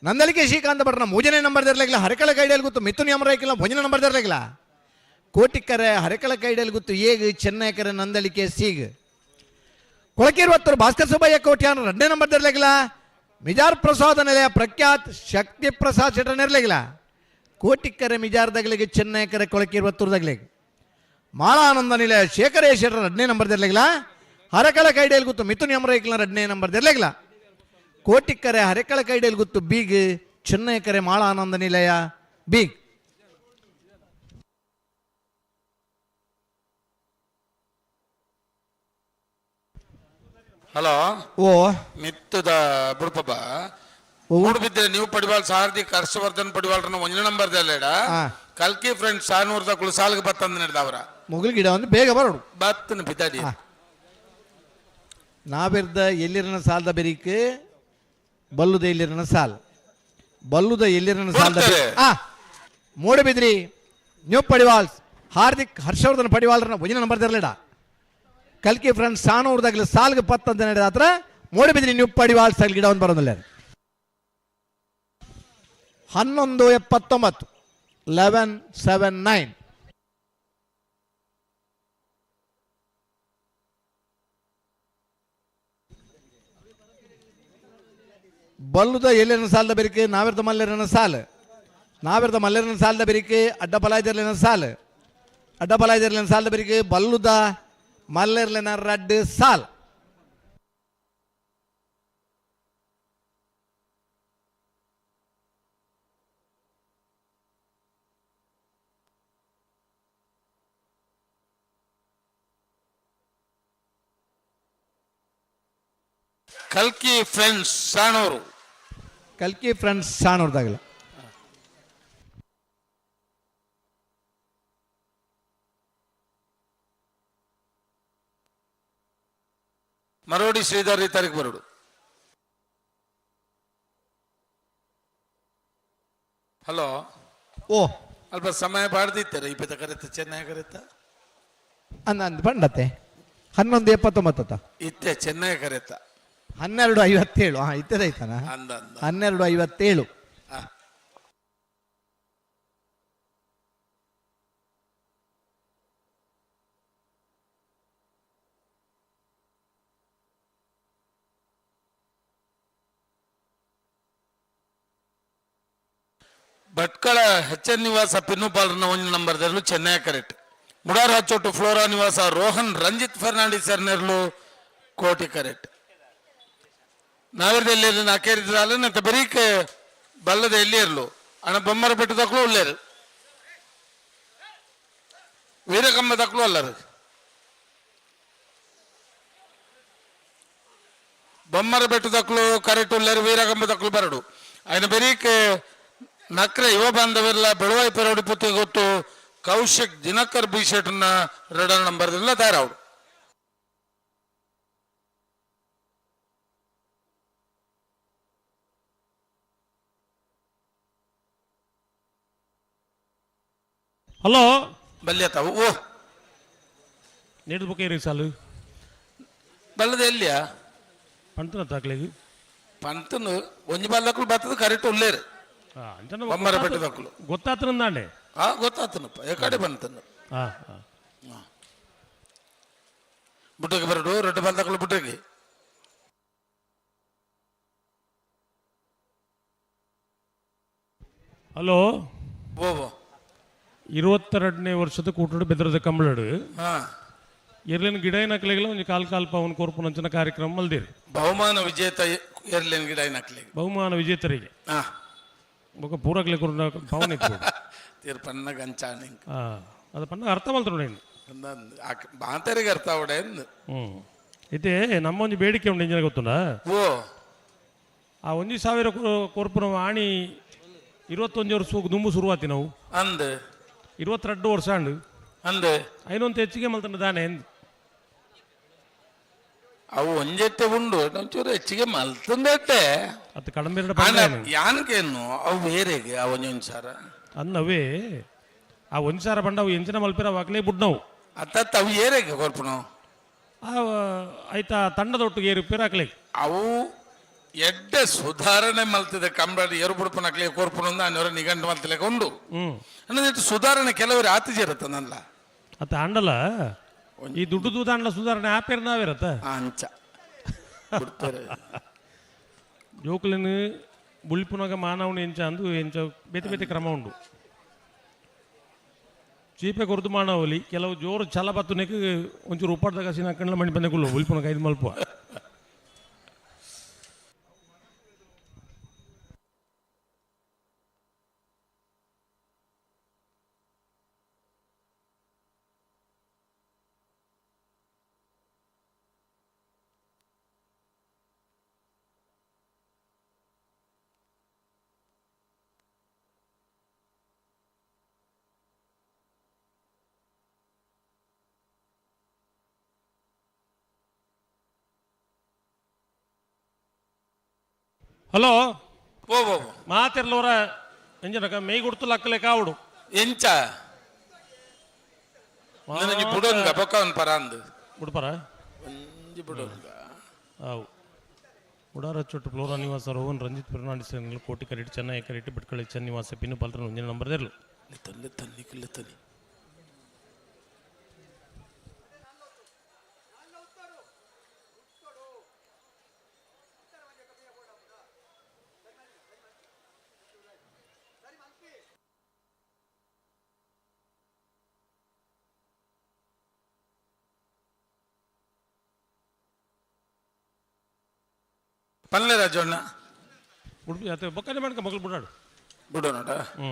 ನಂದಳಿಕೆ ಶ್ರೀಕಾಂತ ಭಟ್ರನ ಮೂರನೇ ನಂಬರ್ ಇರಲಿಲ್ಲ. ಹರಕಳ ಕೈಡಿಯಲ್ಲಿ ಗೊತ್ತು ಮಿಥುನ್ ಯಮರಾಯ್ಕಿಲ್ಲ ಒಂದನೇ ನಂಬರ್ ಇರಲಿಲ್ಲ. ಕೋಟಿಕರೆ ಹರಕಳ ಕೈಡಿಯಲ್ಲಿ ಗೊತ್ತು ಏಗ್ ಚೆನ್ನೈ ಕರೆ ನಂದಳಿಕೆ ಸೀಗ್. ಕೊಳಕಿರುವತ್ತರು ಭಾಸ್ಕರ್ ಸುಬ್ಬಯ್ಯ ಕೋಟ್ಯಾನ ಎರಡನೇ ನಂಬರ್ ಇರಲಿಲ್ಲ. ಮಿಜಾರ್ ಪ್ರಸಾದ ನೆಲೆಯ ಪ್ರಖ್ಯಾತ್ ಶಕ್ತಿ ಪ್ರಸಾದ್ ಶೆಟ್ಟರ್ ಇರಲಿಲ್ಲ. ಕೋಟಿಕರೆ ಮಿಜಾರ್ ದಗಲಿಗೆ ಚೆನ್ನೈ ಕರೆ ಕೊಳಕಿರುವತ್ತೂರು ದಗಲಿಗೆ ಮಾಳಾನಂದ ನಿಲಯ ಶೇಖರೇಶ್ ಶೆಟ್ಟರ್ ಎರಡನೇ ನಂಬರ್ ಇರಲಿಲ್ಲ. ಹರಕಳ ಕೈಡಿಯಲ್ಲಿ ಗೊತ್ತು ಮಿಥುನ್ ಯಮರೈಕ್ಲ ಎರಡನೇ ನಂಬರ್ ಇರಲಿಲ್ಲ. ಕೋಟಿಕರೆ ಹರಕಳ ಕೈಡಿಯಲ್ಲಿ ಗೊತ್ತು ಬೀಗ್ ಚೆನ್ನೈ ಕರೆ ಮಾಳಾನಂದ ನಿಲಯ ಬೀಗ್. ಹಲೋ ಓ ಮಿತ್ತದ ಬುಡ್ಪಬ್ಬ ಮೂಡುಬಿದ್ರೆ ನೀವು ಪಡಿವಾಳ್ ಸಾರಥಿ ಹರ್ಷವರ್ಧನ್ ಪಡಿವಾಳ್ರನ್ನ ಒಂದನೇ ನಂಬರ್ ದಲ್ಲೇಡ ಕಲ್ಕಿ ಫ್ರೆಂಡ್ ಸಾನೂರ್ ತಕ್ಕಳು ಸಾಲ್ಗೆ ಬತ್ತಂದ ನಡೆದವರ ಮುಗುಲ್ ಗಿಡ ಒಂದು ಬೇಗ ಬರೋಡು ಬತ್ತನ ಬಿದ್ದಾಡಿ ನಾವಿರ್ದ ಎಲ್ಲಿರನ ಸಾಲದ ಬೆರಿಕ್ ಬಲ್ಲುದ ಎಲ್ಲಿರನ ಸಾಲ್ ಬಲ್ಲುದ ಎಲ್ಲಿರನ ಸಾಲದ ಮೂಡಬಿದ್ರಿ ನ್ಯೂ ಪಡಿವಾಳ್ಸ್ ಹಾರ್ದಿಕ್ ಹರ್ಷವರ್ಧನ್ ಪಡಿವಾಳ್ರನ್ನ ಒಂದನೇ ನಂಬರ್ ದರ್ಲೇಡ ಕಲ್ಕಿ ಫ್ರೆಂಡ್ ಸಾನೂರ್ದಾಗಲಿ ಸಾಲ್ಗೆ ಪತ್ತಂತ ನಡೆದ ಹತ್ರ ಮೂಡಬಿದ್ರಿ ನ್ಯೂ ಪಡಿವಾಳ್ಸ್ ಗಿಡ ಒಂದು ಬರೋದಿಲ್ಲ. 11:79 11:79. ಬಲ್ಲುದ ಎಲ್ಲೆನ ಸಾಲದ ಬೆರಿಕೆ ನಾವಿರ್ದ ಮಲ್ಲೆರನ ಸಾಲ್ ನಾವಿರ್ದ ಮಲ್ಲೆರನ ಸಾಲದ ಬೆರಿಕೆ ಅಡ್ಡ ಪಲಾಯ್ದರ್ಲೆನ ಸಾಲ್ ಅಡ್ಡ ಪಲಾಯ್ದರ್ಲೆನ ಸಾಲದ ಬೆರಿಕೆ ಬಲ್ಲುದ ಮಲ್ಲೆರ್ಲೆನ ರಡ್ಡು ಸಾಲ್. ಕಲ್ಕಿ ಫ್ರೆಂಡ್ಸ್ ಸಾಣೂರು ಕಲ್ಕಿ ಫ್ರೆಂಡ್ಸ್ ಸಾಣೂರ್ದಾಗಲ್ಲ. ಮರೋಡಿ ಶ್ರೀಧರ್ ಈ ತಾರೀಕು ಬರೋಡು. ಹಲೋ ಓ ಅಲ್ಪ ಸಮಯ ಬಾಡ್ದಿತ್ತಾರೆ ಇಪ್ಪತ್ತ ಕರೆತ ಚೆನ್ನೈ ಕರೆತ ಅಂದ ಅಂದ್ ಬಂಡತ್ತೆ 11:79 ಇತ್ತೆ ಚೆನ್ನೈ ಕರೆತ 12:57. ಹಾ ಇತ್ತದೈತನ 12:57. ಭಟ್ಕಳ ಎಚ್ ಎನ್ ನಿವಾಸ ಪಿನ್ನುಪಾಲ್ರನ್ನ ಒಂದು ನಂಬರ್ದಲ್ಲೂ ಚೆನ್ನೈ ಕರೆಕ್ಟ್. ಮುಡಾರ್ ಹಚ್ಚೋಟು ಫ್ಲೋರಾ ನಿವಾಸ ರೋಹನ್ ರಂಜಿತ್ ಫರ್ನಾಂಡಿಸ್ ಸರ್ನೆರ್ಲು ಕೋಟಿ ಕರೆಕ್ಟ್. ನಾವಿರ್ದ ಎಲ್ಲಿ ನಾಕೇರಿದ್ರಲ್ಲ ನಂತ ಬರೀಕ್ ಬಲ್ಲದ ಎಲ್ಲಿ ಇರ್ಲು ಅಣ್ಣ ಬೊಮ್ಮರ ಬೆಟ್ಟ ತಕ್ಕಲು ಉಳ್ಳೇರು ವೀರಕಮ್ಮ ತಕ್ಕಲು ಅಲ್ಲರು ಬೊಮ್ಮರ ಬೆಟ್ಟ ತಕ್ಕಲು ಕರೆಕ್ಟ್ ಉಳ್ಳೇರು ವೀರಕಂಬ ತಕ್ಕಲು ಬರಡು ఆయన ಬರೀಕ್ ನಕ್ರೆ ಯುವ ಬಾಂಧವರೆಲ್ಲ ಬೆಳವಾಯಿ ಪೆರೋಡಿ ಪುತ್ತಿ ಗೊತ್ತು ಕೌಶಿಕ್ ದಿನಕರ್ ಬಿ ಶೆಟ್ನ ರೆಡರ್ ನಂಬರ್ ತಯಾರಾವಡು. ಹಲೋ ಬಲ್ಯತಾವು ಓ ನೀಡ್ದು ಬುಕ್ಕ ಇರಿ ಸಾಲು ಬಲ್ಲದ ಎಲ್ಲಿಯಾ ಪಂತನ ತಾಕ್ಲಿಗೆ ಪಂತನು ಒಂಜಿ ಬಲ್ಲಕ್ಕಲು ಬರ್ತದ ಕರೆಕ್ಟ್ ಉಳ್ಳೇರು ಬೊಮ್ಮರ ಬೆಟ್ಟದಕ್ಕಲು ಗೊತ್ತಾತನಂದಾಂಡೆ ಹಾ ಗೊತ್ತಾತನಪ್ಪ ಎಕಡೆ ಬಂತನು ಬುಟ್ಟಕ್ಕೆ ಬರಡು ರೊಟ್ಟ ಬಲ್ದಕ್ಕಲು ಬುಟ್ಟಕ್ಕೆ. ಹಲೋ ಓ 22ನೇ ವರ್ಷದ ಕೂಟಡು ಬೆದರದ ಕಂಬಳಡು ಎರ್ಲಿನ ಗಿಡ ಏನಕ್ಲಿಗೆಲ್ಲ ಒಂದು ಕಾಲ್ ಕಾಲ್ ಪವನ್ ಕೋರ್ಪುನಂಚಿನ ಕಾರ್ಯಕ್ರಮ ಮಲ್ದಿರಿ. ಬಹುಮಾನ ವಿಜೇತ ಎರ್ಲಿನ ಗಿಡ ಏನಕ್ಲಿಗೆ ಬಹುಮಾನ ವಿಜೇತರಿಗೆ ಬೊಕ ಪೂರಕ್ಲೆ ಕೊರ್ನ ಪವನ್ ಇತ್ತು ತೀರ್ಪನ್ನ ಗಂಚಾಣಿ ಅದು ಪನ್ನ ಅರ್ಥ ಮಲ್ತರು ನೀನು ಮಾತೆರಿಗೆ ಅರ್ಥ ಆವಡೆ ಅಂದ್. ಇತ್ತೆ ನಮ್ಮೊಂದು ಬೇಡಿಕೆ ಉಂಡು ಇಂಜಿನ ಗೊತ್ತುಂಡ? ಓ ಆ 1,000 ಕೊರ್ಪುನ ಆಣಿ 21 ವರ್ಷ ದುಂಬು ಶುರುವಾತಿ ನಾವು ಅಂದ್ 22 ವರ್ಷ ಅಂಡು ಅಂದ್ ಐನೊಂದು ಹೆಚ್ಚಿಗೆ ಮಲ್ತಂಡ ದಾನೆ ಅಂದ್. ಅವು ಒಂಜೆಟ್ಟೆ ಉಂಡು ಒಂಚೂರು ಹೆಚ್ಚಿಗೆ ಮಲ್ತಂದೆಟ್ಟೆ ಅತ್ತ ಕಡಂಬೆರಡ ಯಾನಕೇನು ಅವು ಬೇರೆಗೆ ಆ ಒಂಜೊಂದು ಸಾರ ಅನ್ನವೇ ಆ 1,000 ಬಂಡ ಅವು ಎಂಚಿನ ಮಲ್ಪಿರ ವಾಕ್ಲೇ ಬುಡ್ನವು ಅತ್ತ ಅವು ಏರೆಗೆ ಕೊರ್ಪುನು ಆ ಆಯ್ತಾ ತಂಡದೊಟ್ಟಿಗೆ ಏರು ಹಾಕ್ಲೆ ಅವು ಎಡ್ಡೆ ಸುಧಾರಣೆ ಮಲ್ತಿದೆ ಕಂಬಳ ಏರು ಬುಡ್ಪನಕ್ಲೆ ಕೊರ್ಪುನು ಅನ್ನೋರ ನಿಘಂಟು ಮಲ್ತಲೇಕ ಉಂಡು ಅನ್ನೋದಿಟ್ಟು ಸುಧಾರಣೆ ಕೆಲವರು ಆತಿಜಿರತ್ತನಲ್ಲ ಅತ್ತ ಅಂಡಲ ಈ ದುಡ್ಡು ದೂದಾಂಡಲ ಸುಧಾರಣೆ ಆಪೇರ್ ನಾವಿರತ್ತ ಅಂಚ ಜೋಕುಲಿನ ಬುಳಿಪುನಗ ಮಾನವನ ಎಂಚ ಅಂದು ಎಂಚ ಬೇತೆ ಬೇತೆ ಕ್ರಮ ಉಂಡು. ಚೀಪೆ ಕೊರತು ಮಾನವಲಿ ಕೆಲವು ಜೋರು ಛಲ ಬತ್ತುನೆಕ್ ಒಂಚೂರು ಉಪ್ಪಾಡ್ದ ಕಸಿನ ಹಾಕೊಂಡ್ಲ ಮಣಿ ಬಂದೆ ಕುಲ್ಲು ಬುಳಿಪುನಗ ಐದು ಮಲ್ಪ. ಹಲೋ ಓ ಓ ಮಾತಿರ್ಲವರ ಎಂಜನಕ ಮೈ ಗುಡ್ತು ಲಕ್ಕಲೆ ಕಾವಡು ಎಂಚ ನನಗೆ ಬುಡೊಂಗ ಬೊಕ್ಕವನ್ ಪರ ಅಂದು ಬುಡ್ಪರ ಒಂಜಿ ಬುಡೊಂಗ ಅವು ಉಡಾರ ಚೊಟ್ಟು ಫ್ಲೋರಾ ನಿವಾಸ ರೋಹನ್ ರಂಜಿತ್ ಫೆರ್ನಾಂಡಿಸ್ ಕೋಟಿ ಕರೆಟ್ ಚೆನ್ನೈ ಕರೆಟ್ ಬಿಟ್ಕಳೆ ಚೆನ್ನ ನಿವಾಸ ಪಿನ್ನು ಪಾಲ್ರನ ಒಂದಿನ ನಂಬರ್ ಇರಲು ಲೆತ್ತನಿ ಲೆತ್ತನಿ ಪಲ್ಲೆ ರಾಜಣ್ಣ ಉಡುಪಿ ಅತ್ತೆ ಬೊಕ್ಕನೆ ಮಾಡ್ಕ ಮಗಳು ಬುಡಾಡು ಬಿಡೋಣ. ಹ್ಞೂ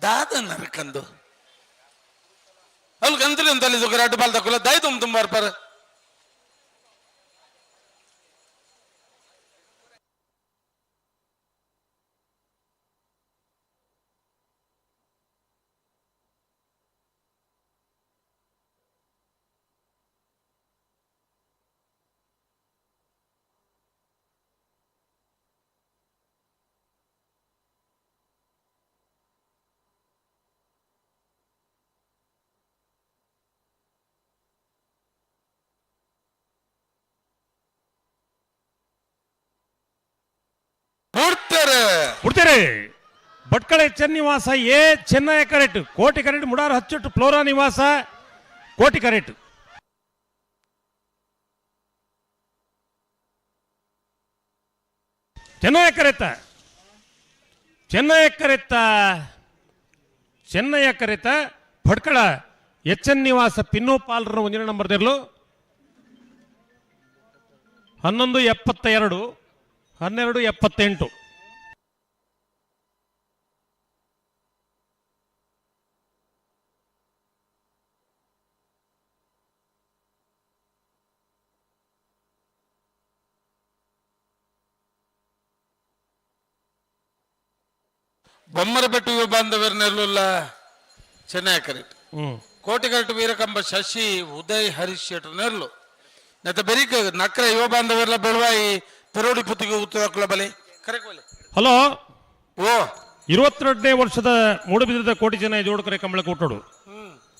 ದಾದ ನರಕಂದು ಅಲ್ಲಿ ಗಂತಲಿ ಅಂತಲ್ಲಿ ಸುಗರಾಟು ಬಾಲ್ ತಕೊಲ್ಲ ದಾಯಿ ತುಂಬ ತುಂಬ ಬರ್ಪಾರ. ಬಿಡ್ತಾರೆ Bhatkale Chennivasa A Chennai correct Koti correct Mudar Hachchettu Flora Nivasa Koti correct. Chennai ಕರೆತ ಚೆನ್ನೈ ಕರೆತ ಚೆನ್ನಯ ಕರೆತ ಭಟ್ಕಳ ಎಚ್ ಎನ್ ನಿವಾಸ ಪಿನ್ನು ಪಾಲ್ರ ಒಂದಿನ ನಂಬರ್ ತೆರಲು 11:72 12:78. ಬೊಮ್ಮರಬೆಟ್ಟು ಯುವ ಬಾಂಧವರನ್ನೆಲ್ಲ ಚೆನ್ನೈ ಕರೆಕ್ಟ್. ಕೋಟಿಕಟ್ಟು ವೀರಕಂಬ ಶಶಿ ಉದಯ್ ಹರೀಶ್ ಶೆಟ್ಟರ್ ನೆರ್ಲು ನೆತ್ತ ಬೆರಿಕ್ ನಕ್ರೆ ಯುವ ಬಾಂಧವರ್ಲ ಬೆಳವಾಯಿ ಪೆರೋಡಿ ಪುತ್ತಿಗೆ ಉತ್ತರ ಬಲೆ. ಕರೆಕ್ ಬಲೆ. ಹಲೋ. ಓ. 22ನೇ ವರ್ಷದ ಮೂಡುಬಿದಿರದ ಕೋಟಿ ಜನ ಜೋಡುಕರೆ ಕಂಬಳ ಕೂಟೋಡು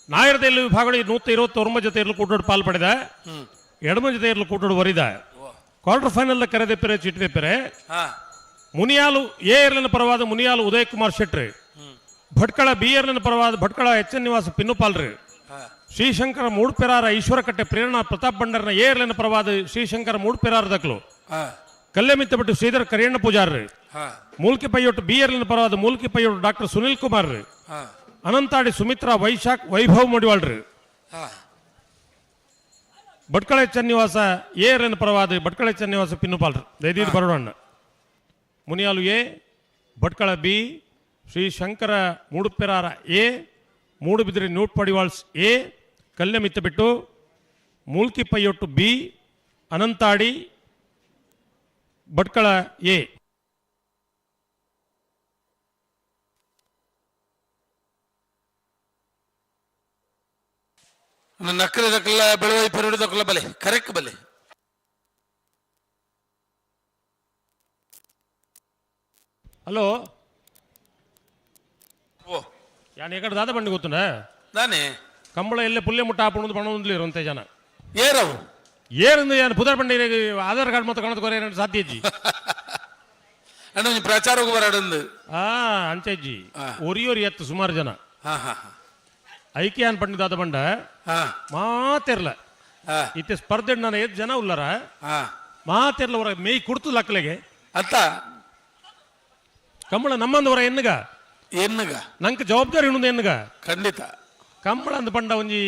ನಾಯರದಲ್ಲಿ ವಿಭಾಗಗಳು 129 ಜೊತೆ ಇರಲು ಕೂಟೋಡು ಪಾಲ್ ಪಡೆದ. ಎಡಮ ಜೊತೆ ಇರಲು ಕೂಟೋಡು ವರಿದ. ಕ್ವಾರ್ಟರ್ ಫೈನಲ್ ಕರೆದೆಪ್ಪೆರೆ ಚಿಟ್ಟಿದೆಪ್ಪೆರೆ ಮುನಿಯಾಲು ಎ ಏರ್ಲಿನ ಪರವಾದ ಮುನಿಯಾಲು ಉದಯ್ ಕುಮಾರ್ ಶೆಟ್ರಿ, ಭಟ್ಕಳ ಬಿ ಏರ್ಲಿನ ಪರವಾದ ಭಟ್ಕಳ ಎಚ್ ಎನ್ ನಿವಾಸ ಪಿನ್ನುಪಾಲ್ರಿ, ಶ್ರೀಶಂಕರ ಮೂಡ್ಪೆರಾರ ಈಶ್ವರಕಟ್ಟೆ ಪ್ರೇರಣಾ ಪ್ರತಾಪ್ ಬಂಡರ್ನ ಎ ಏರ್ಲಿನ ಪರವಾದ ಶ್ರೀಶಂಕರ ಮೂಡ್ಪೆರಾರ ದಕ್ಲು, ಕಲ್ಲೆಮಿತ್ತಬಿಟ್ಟು ಶ್ರೀಧರ್ ಕರಿಯಣ್ಣ ಪೂಜಾರ್ರಿ, ಮೂಲ್ಕಿ ಪೈಯೊಟ್ಟು ಬಿ ಏರ್ಲಿನ ಪರವಾದ ಮೂಲ್ಕಿ ಪೈಯೊಟ್ಟು ಡಾಕ್ಟರ್ ಸುನಿಲ್ ಕುಮಾರ್ ರೀ, ಅನಂತಾಡಿ ಸುಮಿತ್ರಾ ವೈಶಾಖ್ ವೈಭವ್ ಮಡಿವಾಳ್ರಿ, ಭಟ್ಕಳ ಎಚ್ ಎನ್ ನಿವಾಸ ಎ ಏರ್ಲಿನ ಪರವಾದ ಭಟ್ಕಳ ಎಚ್ ಎನ್ ನಿವಾಸ ಪಿನ್ನುಪಾಲ್ರಿ. ದಯದೀದ್ ಬರೋಣ. Muniyalu A, Bhatkal B, Shri Shankara Muduperara A, Moodbidri Newt Padivals A, Kalyamittabittu Mulki Payyottu B, Ananthadi Bhatkal A. ನಕ್ರೆ ದಕ್ಕಲ Belvai ಪೆರೋಡಿ ದಕ್ಕಲ ಬಲೆ ಕರೆಕ್ ಬಲೆ. ಹಲೋ. ಓ. ಯಾನ್ ಎಕಡೆ ದಾದ ಬಂಡಿ ಗೊತ್ತುಂಡ? ದಾನೆ. ಕಂಬಳ ಎಲ್ಲೆ ಪುಲ್ಲೆ ಮುಟ್ಟ ಆಪುಣದು ಪಣೊಂದ್ಲಿರು ಅಂತೆ ಜನ. ಏರವು? ಏರಂದು ಯಾನ್ ಪುದರ್ ಬಂಡಿ ಆಧಾರ್ ಕಾರ್ಡ್ ಮತ್ತು ಕಾಣದ ಕೊರೆ ಸಾಧ್ಯ ಇಜ್ಜಿ. ಅಣ್ಣ ಒಂಜಿ ಪ್ರಚಾರಕ್ಕೆ ಬರಾಡಂದು. ಆ ಅಂಚೆಜ್ಜಿ ಒರಿಯೊರಿ ಎತ್ತು ಸುಮಾರು ಜನ. ಹಾ ಹಾ ಹಾ. ಐಕೆ ಯಾನ್ ಪಂಡಿ ದಾದ ಬಂಡ ಮಾತೆರ್ಲ ಇತ್ತೆ ಸ್ಪರ್ಧೆ ನಾನು ಏತ್ ಜನ ಉಲ್ಲರ ಮಾತೆರ್ಲ ಹೊರ ಮೇಯ್ ಕುಡ್ತು ಲಕ್ಕಲೆಗೆ ಅತ್ತ ಕಂಬಳ ನಮ್ಮಂದವರ ಎನ್ನುಗ ಎನ್ನುಗ ನಂಗೆ ಜವಾಬ್ದಾರಿ ಉಂಡು ಎನ್ನುಗ ಖಂಡಿತ ಕಂಬಳ ಅಂದ ಪಂಡ ಒಂಜಿ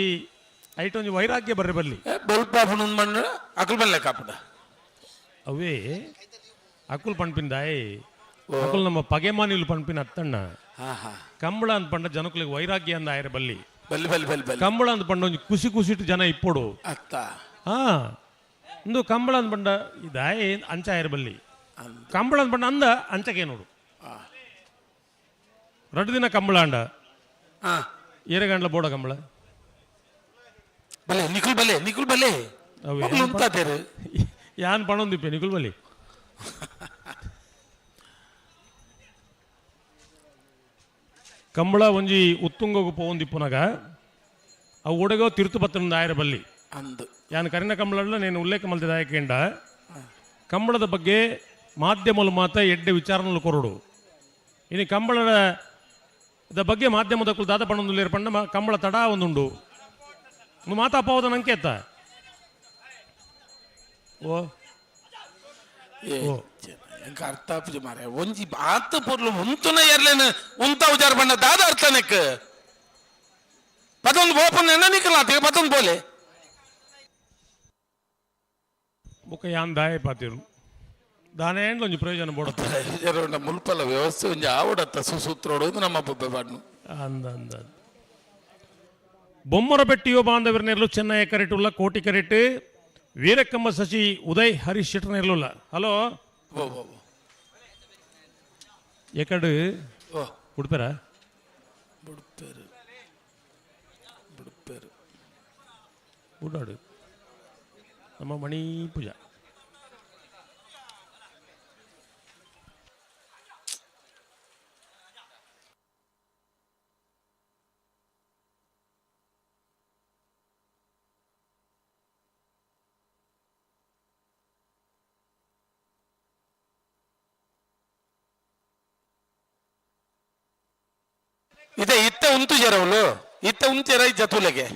ಐಟ್ ಒಂಜಿ ವೈರಾಗ್ಯ ಬರ್ರಿ ಬರ್ಲಿ ಬೊಲ್ಪಾಪುನ ಮಂಡ ಅಕುಲ್ ಬಲ್ಲೆ ಕಾಪುಡ ಅವೇ ಅಕುಲ್ ಪಣ್ಪಿಂದಾಯ್ ಅಕುಲ್ ನಮ್ಮ ಪಗೆಮಾನಿಲು ಪಣ್ಪಿನ ಅತ್ತಣ್ಣ ಕಂಬಳ ಅಂದ ಪಂಡ ಜನಕುಲಿಗೆ ವೈರಾಗ್ಯ ಅಂದ ಆಯರ ಬಲ್ಲಿ ಬಲ್ಲಿ ಬಲ್ಲಿ ಬಲ್ಲಿ ಬಲ್ಲಿ ಕಂಬಳ ಅಂದ ಪಂಡ ಒಂಜಿ ಖುಷಿ ಖುಷಿಟ್ಟು ಜನ ಇಪ್ಪೊಡು ಅತ್ತ ಹಾ ಇಂದು ಕಂಬಳ ಅಂದ ಪಂಡ ಇದಾಯ್ ಅಂಚ ಆಯರ ಬಲ್ಲಿ ಕಂಬಳ ಅಂದ ಪಂಡ ಅಂದ ಅಂಚಕೆ ನೋಡು ರಡ್ಡು ದಿನ ಕಂಬಳ ಅಂಡ ಏರಗಂಡ್ಲ ಬೋಡ ಕಂಬಳ ಬಲೆ ನಿಕುಲ್ ಬಲೆ ನಿಕುಲ್ ಬಲೆ ಉಂತಾತೇರು ಯಾನ್ ಪಣೊಂದಿಪ್ಪೆ ನಿಕುಲ್ ಬಲಿ ಕಂಬಳ ಒಂಜಿ ಉತ್ತುಂಗಗು ಪೋವೊಂದಿಪ್ಪುನಗ ಅವು ಒಡಗೋ ತಿರುತು ಪತ್ತನೊಂದು ಆಯರ ಬಲ್ಲಿ ಅಂದು ಯಾನ್ ಕರಿನ ಕಂಬಳಲ್ಲ నేను ಉಲ್ಲೇಖ ಮಲ್ತಿದ ಕಂಬಳದ ಬಗ್ಗೆ ಮಾಧ್ಯಮలు ಮಾತ ಎಡ್ಡೆ ವಿಚಾರಣಲು ಕೊರಡು ಇನ್ನು ಕಂಬಳದ ಬಗ್ಗೆ ಮಾಧ್ಯಮದ ದಾದ ಪಣ್ಣೊಂದು ಪಂಡ ಕಂಬಳ ತಡ ಒಂದುಂಡು ಒಂದು ಮಾತಾಪೋದ ನಂಕೇತ ಓ ಎಂಕ ಅರ್ಥ ಆಪುಜಿ ಮಾರೆ ಒಂಜಿ ಆತ ಪೊರ್ಲು ಉಂತುನ ಎರ್ಲೇನು ಉಂತ ಉಜಾರ್ ಬಣ್ಣ ದಾದ ಅರ್ಥನೆಕ್ ಪದೊಂದು ಬೋಪನ್ ಎನ್ನ ನಿಕಲ ಪದೊಂದು ಬೋಲೆ ಬೊಕ್ಕ ಯಾನ್ ದಾಯ ಪಾತಿರು ದಾನೇಂಡ್ಲ ಒಂಜಿ ಪ್ರಯೋಜನ ಬೋಡ ಮುಲ್ಪಲ ವ್ಯವಸ್ಥೆ ಒಂಜಿ ಆವಡತ್ತ ಸುಸೂತ್ರೋಡು ನಮ್ಮ ಬೊಬ್ಬೆ ಬಾಡ್ನು ಅಂದ ಅಂದ ಬೊಮ್ಮರಬೆಟ್ಟಿಯೋ ಬಾಂಧವರನೆರ್ಲು ಚೆನ್ನೈ ಕರೆಟುಲ್ಲ ಕೋಟಿ ಕರೆಟ್ ವೀರಕ್ಕಮ್ಮ ಶಶಿ ಉದಯ್ ಹರೀಶ್ ಶೆಟ್ಟರ್ನೆರ್ಲುಲ್ಲ. ಹಲೋ. ಎಕಡು ಉಡುಪೇರ ಬುಡ್ಪೇರು ಬುಡ್ಪೇರು ಬುಡ್ಡಾಡು ನಮ್ಮ ಮಣಿ ಪೂಜಾ ಇದೆ ಇತ್ತೆ ಉಂತು ಜರವಲು ಇತ್ತೆ ಉಂಚೆರ ಜತುಲೆಗೆ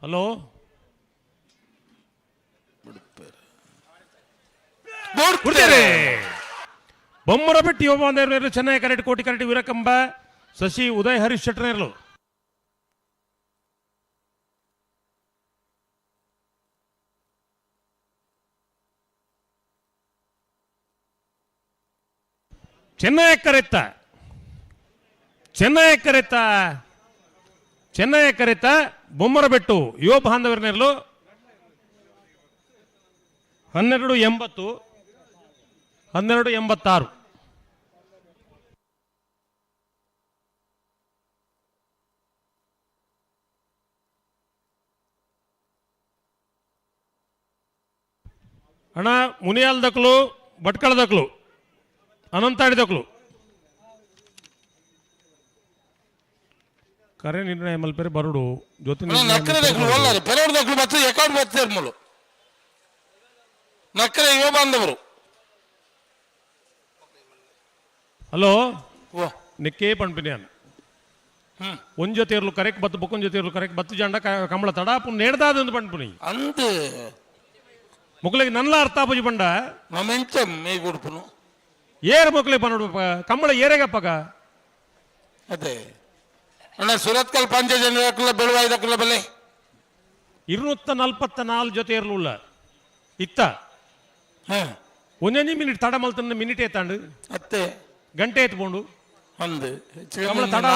ಹಲೋ ಬೊಮ್ಮರ ಬೆಟ್ಟಿ ಯುವ ಚೆನ್ನೈ ಕರೆಟ್ ಕೋಟಿ ಕರೆಟ್ ವೀರಕಂಬ ಶಶಿ ಉದಯ್ ಹರೀಶ್ ಶೆಟ್ಟರ್ನೇರ್ಲು. ಚೆನ್ನೈ ಕರೆತ್ತ ಚೆನ್ನೈ ಕರೆತ್ತ ಚೆನ್ನೈ ಕರೆತ್ತ ಬೊಮ್ಮರ ಬೆಟ್ಟು ಯುವ ಬಾಂಧವರನೆರಲು 12.80 12.86. ಅಣ್ಣ ಮುನಿಯಾಲ್ ದಕ್ಲು ಭಟ್ಕಳ ದಕ್ಲು ಅನಂತಾಡಿ ದಕ್ಲು ಕರೆ ನಿರ್ಣಯ ಮಲ್ಪೆರೆ ಬರುಡು ಜ್ಯೋತಿ ನಕ್ಕರೆ ದಕ್ಲು ಒಲ್ಲಾರೆ ಪೆರೋಡ್ ದಕ್ಲು ಬತ್ತು ಎಕೌಂಟ್ ಬತ್ತೇರ್ ಮೂಲು ನಕ್ಕರೆ ಯುವ ಬಾಂಧವರು. ಹಲೋ ನಿಕ್ಕೇ ಪಣ್ಪಿನಿಯಾನ್ ಒಂಜ ತೇರ್ಲು ಕರೆಕ್ ಬತ್ತು ಬೊಕ್ಕೊಂಜ ತೇರ್ಲು ಕರೆಕ್ ಬತ್ತು ಜಂಡ ಕಮಲ ತಡಾಪು ನೇಡ್ದಾದ ಪಣ್ಪುನಿ ಅಂದ್ ಮುಕ್ಲಿಗೆ ನನ್ಲ ಅರ್ಥ ಆಪುಜಿ ಪಂಡ ನಮ್ಮೆಂಚ ಮೇ ಕೊಡ್ಪುನು ಏರ್ ಮುಕ್ಲಿ ಪನ್ನಡು ಕಮ್ಮಳ ಏರೆಗಪ್ಪಗ ಅದೇ ಅಣ್ಣ ಸುರತ್ಕಲ್ ಪಂಚ ಜನರಕ್ಕಲ್ಲ ಬೆಳುವಾಯ್ದಕ್ಕಲ್ಲ ಬಲೆ 244 ಜೊತೆ ಇರಲಿಲ್ಲ ಇತ್ತ ಒಂದೊಂದು ಮಿನಿಟ್ ತಡ ಮಲ್ತನ್ನ ಮಿನಿಟ್ ಏತಾಂಡು ಅತ್ತೆ ಗಂಟೆ ಎತ್ತು ಪೋಂಡು ಅಂದು ಕಮಲ ತಡ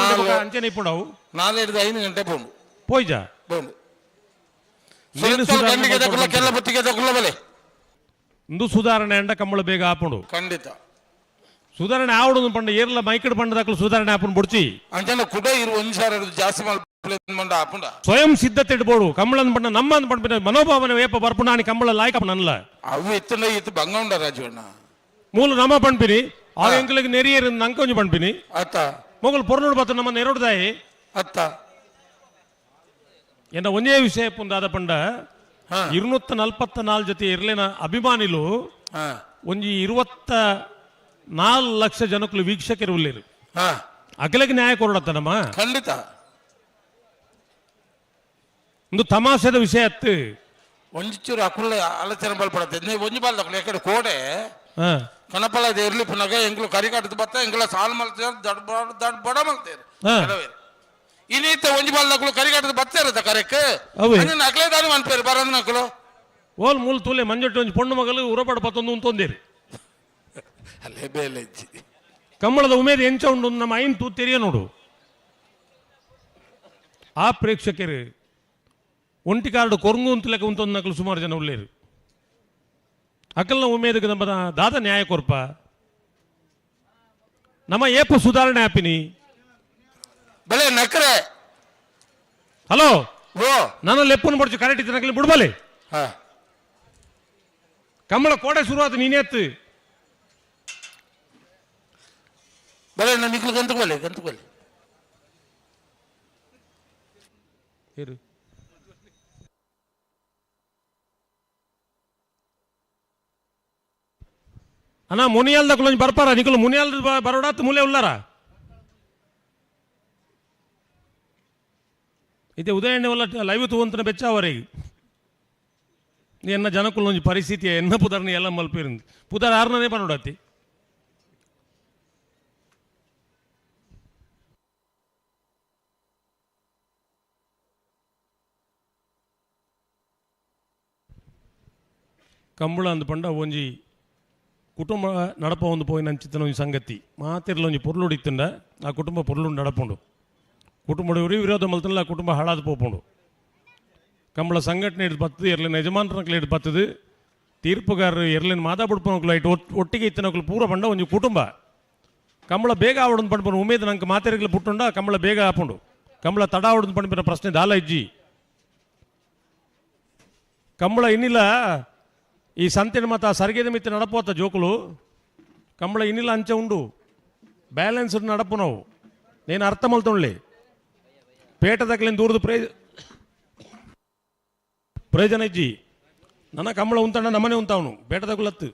ಅಂಚನೆ ಇಪ್ಪುಂಡವು 4 5 ಗಂಟೆ ಪೋಂಡು ಪೋಯ್ಜಾ ಪೋಂಡು ಸುರತ್ಕಲ್ ಖಂಡಿಗೆ ದಕ್ಕಲ್ಲ ಕೆಲ್ಲ ಬತ್ತಿಗೆ ದಕ್ಕಲ್ಲ ಬಲೆ ಇಂದು ಸುಧಾರಣೆ ಅಂಡ ಕಮ್ಮಳ ಬೇಗ ಆಪುಂಡು ಖಂಡಿತ ಸುಧಾರಣೆ ಆವಡು ಪಂಡ ಏರ್ಲ ಮೈಕಡ್ ಪಂಡದಾಕಲು ಸುಧಾರಣೆ ಆಪುಂಡು ಬುಡ್ಚಿ ಅಂಚನೆ ಕುಡ ಇರು ಒಂಜಿ ಸಾರ ಜಾಸ್ತಿ ಮಲ್ಪಂಡ ಆಪುಂಡ ಸ್ವಯಂ ಸಿದ್ಧತೆ ಇಡ್ಬೋಡು ಕಮ್ಮಳನ್ ಪಂಡ ನಮ್ಮ ಪಂಡ ಮನೋಭಾವನೆ ವೇಪ ಬರ್ಪುಂಡಾನಿ ಕಮ್ಮಳ ಲಾಯ್ಕ ನನ್ಲ ಅವು ಇತ್ತಂಡ ಇತ್ತು ಬಂಗ ಉಂಡ ರಾಜವಣ್ಣ ಮೂಲ ನಮ್ಮ ಪಣ್ಪಿನಿ ಆ ಎಂಕಲಿಗೆ ನೆರಿಯರ್ ನಂಕ ಒಂಜಿ ಪಣ್ಪಿನಿ ಅತ್ತ ಮೊಗಲು ಪೊರ್ನುಡು ಬತ್ತ ನಮ್ಮ ನೆರಡುದಾಯಿ ಅತ್ತ ಎನ್ನ ಒಂದೇ ವಿಷಯ ಪುಂದಾದ ಪಂಡ 244 ಜೊತೆ ಇರ್ಲೇನ ಅಭಿಮಾನಿಲು ಒಂಜಿ 24 ಲಕ್ಷ ಜನಕ್ಕೂ ವೀಕ್ಷಕರು ಉಳ್ಳೇರು ಅಗಲಕ್ಕೆ ನ್ಯಾಯ ಕೊರಡತ್ತ ನಮ್ಮ ಖಂಡಿತ ಒಂದು ತಮಾಷೆದ ವಿಷಯ ಅತ್ತು ಒಂಜಿಚೂರು ಅಕುಲ್ಲ ಆಲೋಚನೆ ಬಲ್ಪಡತ್ತೆ ನೀವು ಒಂಜಿ ಬಾಲ್ ದಕ್ಕಲು ಎಕಡೆ ಕೋಡೆ ಕನಪಲ ಇರ್ಲಿ ಪುನಗ ಎಂಗ್ಲು ಕರಿಕಾಟದ ಬತ್ತ ಎಂಗ್ಲ ಸಾಲ್ ಮಲ್ತೇರು ದಡ್ಬಡ ದಡ್ಬಡ ಮಲ್ತೇರು ಇನ್ನೀತ ಒಂಜಿ ಬಾಲ್ ದಕ್ಕಲು ಕರಿಕಾಟದ ಬತ್ತೇರತ್ತ ಕರೆಕ್ ಅಕ್ಲೇ ದಾನಿ ಮನ್ಪೇರು ಬರಂದ್ ನಕಲು ಓಲ್ ಮೂಲ ತೂಲೆ ಮಂಜೊಟ್ಟಿ ಒಂಜಿ ಪೊಣ್ಣು ಮಗಲು ಉರಪಡ ಪತ್ತೊಂದು ಉಂತೊಂದೇರು ಅಲ್ಲೇ ಬೇಲೆ ಇಜ್ಜಿ ಕಮ್ಮಳದ ಉಮೇದ್ ಎಂಚ ಉಂಡು ನಮ್ಮ ಐನ್ ತೂ ತೆರಿಯ ನೋಡು ಆ ಪ್ರೇಕ್ಷಕರು ಒಂಟಿ ಕಾರ್ಡು ಕೊರಂಗು ಅಂತಲೆಕ್ಕ ಉಂತೊಂದು ನಕಲು ಸುಮಾರು ಜನ ಉಳ್ಳೇರು ಅಕಲ್ನ ಉಮೇದಕ್ಕೆ ನಮ್ಮ ದಾದ ನ್ಯಾಯ ಕೊರ್ಪ ನಮ್ಮ ಏಪ ಸುಧಾರಣೆ ಆಪಿನಿ ಬಲೆ ನಕ್ರೆ ಹಲೋ ನಾನು ಲೆಪ್ಪನ ಬಡ್ಚು ಕರೆಕ್ಟ್ ಇತ್ತು ನಕಲಿ ಬಿಡ್ಬಲೆ ಕಮ್ಮಳ ಕೋಡೆ ಶುರುವಾತು ನೀನೇ ಎತ್ತು ಬಲೆ ನಿಕ್ಲು ಗಂತುಕೊಲೆ ಗಂತುಕೊಲೆ ಇರು ಅಣ್ಣ ಮುನಿಯಾಲ್ದ ಒಂಜಿ ಬರ್ಪಾರ ನಿಕುಲು ಮುನಿಯಾಲ್ ಬರೋಡಾತ್ ಮೂಲೆ ಉಲ್ಲಾರ ಇತ್ತೆ ಉದಯಣ್ಣ ಒಲ್ಲ ಲೈವ್ ತೂವಂತನ ಬೆಚ್ಚ ಅವರಿಗೆ ಎನ್ನ ಜನಕುಲ ಒಂಜಿ ಪರಿಸ್ಥಿತಿ ಎನ್ನ ಪುದರ್ನ ಎಲ್ಲ ಮಲ್ಪಿರಿಂದು ಪುದರ್ ಆರ್ನನೇ ಪನೋಡತ್ತಿ ಕಂಬಳ ಅಂದ್ ಪಂಡ ಒಂಜಿ ಕುಟುಂಬ ನಡಪ ಒಂದು ಪೋಯಿನ ಅಂಚಿತ್ತನ ಒಂಜಿ ಸಂಗತಿ ಮಾತಿರ್ಲ ಒಂಜಿ ಪೊರ್ಲುಡು ಇತ್ತಂಡ ಆ ಕುಟುಂಬ ಪೊರ್ಲುಂಡು ನಡಪುಂಡು ಕುಟುಂಬ ಉರಿ ವಿರೋಧ ಮಲ್ತಲ್ಲ ಆ ಕುಟುಂಬ ಹಾಳಾದ ಪೋಪುಂಡು ಕಂಬಳ ಸಂಘಟನೆ ಹಿಡ್ದು ಬತ್ತದು ಎರ್ಲಿನ ಯಜಮಾನ್ರನಕ್ಲೆ ಹಿಡ್ದು ಬತ್ತದು ತೀರ್ಪುಗಾರರು ಎರ್ಲಿನ ಮಾತಾ ಬುಡ್ಪನಕ್ಲು ಐಟ್ ಒಟ್ಟಿಗೆ ಇತ್ತನಕ್ಲು ಪೂರ ಪಂಡ ಒಂಜಿ ಕುಟುಂಬ ಕಂಬಳ ಬೇಗ ಆವಡೊಂದು ಪಂಡ್ಪನ ಉಮೇದ್ ನಂಗೆ ಮಾತೆರ್ಗ್ಲ ಪುಟ್ಟುಂಡ ಕಂಬಳ ಬೇಗ ಆಪುಂಡು ಕಂಬಳ ತಡ ಆವಡೊಂದು ಪಂಡ್ಪಿನ ಪ್ರಶ್ನೆ ದಾಲ ಇಜ್ಜಿ ಕಂಬಳ ಇನ್ನಿಲ್ಲ ಈ ಸಂತಿನ ಮತ ಸರಿಗೆದ ಮಿತ್ತ ನಡಪೋತ ಜೋಕುಲು ಕಂಬಳ ಇನ್ನಿಲ್ಲ ಅಂಚೆ ಉಂಡು ಬ್ಯಾಲೆನ್ಸ್ ನಡಪು ನಾವು నేను ಅರ್ಥ ಮಲ್ತೊಂಡ್ಲಿ ಪೇಟದಕ್ಲಿನ ದೂರದ ಪ್ರಯೋಜನ ಇಜ್ಜಿ ನನ್ನ ಕಂಬಳ ಉಂತಣ್ಣ ನಮ್ಮನೆ ಉಂತಾವನು ಪೇಟದಗುಲತ್ತು